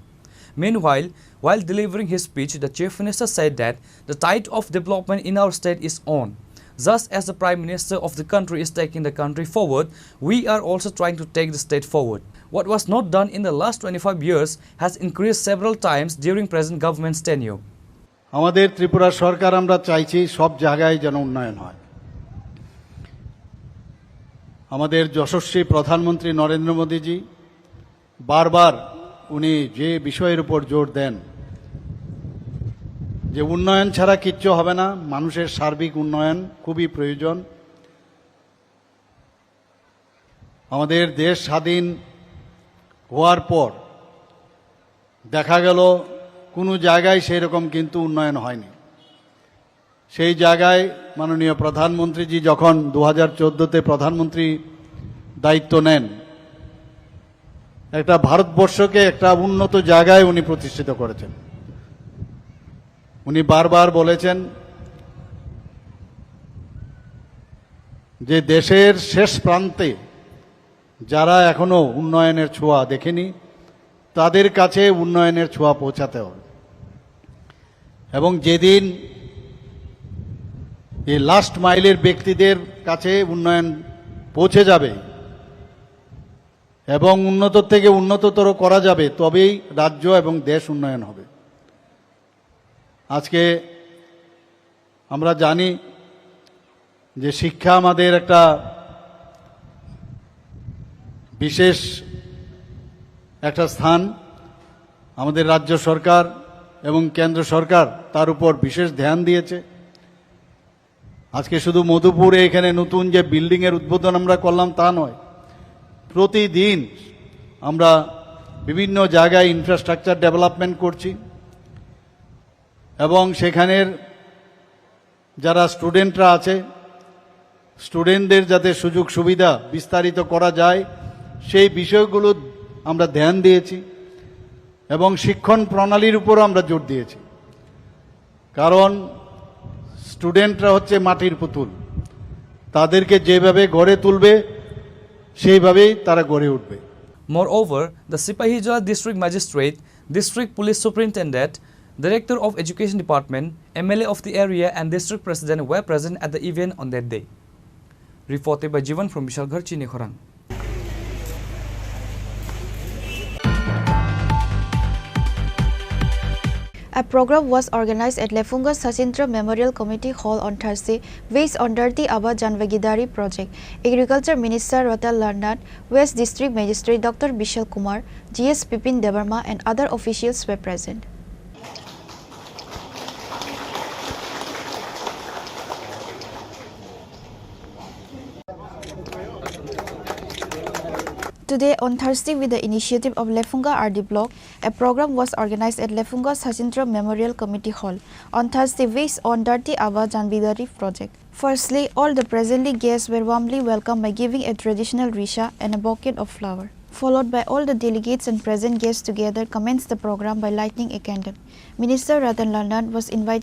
Meanwhile, while delivering his speech, the Chief Minister said that the tide of development in our state is on. Just as the Prime Minister of the country is taking the country forward, we are also trying to take the state forward. What was not done in the last twenty-five years has increased several times during present government's tenure. আমাদের ত্রিপুরা সরকার, আমরা চাইছি সব জায়গায় যেন উন্নয়ন হয়। আমাদের যশস্বী প্রধানমন্ত্রী নরেন্দ্র মোদীজি বারবার উনি যে বিষয়ের উপর জোর দেন যে উন্নয়ন ছাড়া কিচ্ছু হবে না, মানুষের সার্বিক উন্নয়ন খুবই প্রয়োজন। আমাদের দেশ স্বাধীন হওয়ার পর দেখা গেল কোনো জায়গায় সেই রকম কিন্তু উন্নয়ন হয়নি। সেই জায়গায় মাননীয় প্রধানমন্ত্রীজি যখন দু হাজার চোদ্দোতে প্রধানমন্ত্রী দায়িত্ব নেন, একটা ভারতবর্ষকে একটা উন্নত জায়গায় উনি প্রতিষ্ঠিত করেছেন। উনি বারবার বলেছেন যে দেশের শেষ প্রান্তে যারা এখনো উন্নয়নের ছোঁয়া দেখেনি, তাদের কাছে উন্নয়নের ছোঁয়া পৌঁছাতে হবে। এবং যেদিন এই লাস্ট মাইলের ব্যক্তিদের কাছে উন্নয়ন পৌঁছে যাবে এবং উন্নত থেকে উন্নততর করা যাবে, তবেই রাজ্য এবং দেশ উন্নয়ন হবে। আজকে আমরা জানি যে শিক্ষা আমাদের একটা বিশেষ একটা স্থান। আমাদের রাজ্য সরকার এবং কেন্দ্র সরকার তার উপর বিশেষ ধ্যান দিয়েছে। আজকে শুধু মধুপুরে এখানে নতুন যে বিল্ডিংয়ের উদ্বোধন আমরা করলাম তা নয়, প্রতিদিন আমরা বিভিন্ন জায়গায় ইনফ্রাস্ট্রাকচার ডেভেলপমেন্ট করছি এবং সেখানের যারা স্টুডেন্টরা আছে, স্টুডেন্টদের যাতে সুযোগ সুবিধা বিস্তারিত করা যায়, সেই বিষয়গুলো আমরা ধ্যান দিয়েছি এবং শিক্ষণ প্রণালীর উপরও আমরা জোর দিয়েছি। কারণ স্টুডেন্টরা হচ্ছে মাটির পুতুল, তাদেরকে যেভাবে গড়ে তুলবে, সেইভাবেই তারা গড়ে উঠবে। Moreover, the Sipahijala District Magistrate, District Police Superintendent, Director of Education Department, M L A of the area and District President were present at the event on that day. Reported by Jivan from Bishalgarh, Chinikhorang. A program was organized at Lefunga Sachindra Memorial Committee Hall on Thursday, based on Dharti Aaba Janbhagidari project. Agriculture Minister Ratan Lal Nath, West District Magistrate Doctor Bishal Kumar, G S Bipin Debbarma and other officials were present. Today, on Thursday, with the initiative of Lefunga R D Block, a program was organized at Lefunga Sachindra Memorial Committee Hall on Thursday, based on Dharti Aaba Janbhagidari project. Firstly, all the presently guests were warmly welcomed by giving a traditional risha and a bouquet of flower, followed by all the delegates and present guests together commenced the program by lighting a candle. Minister Ratan Lal Nath was invited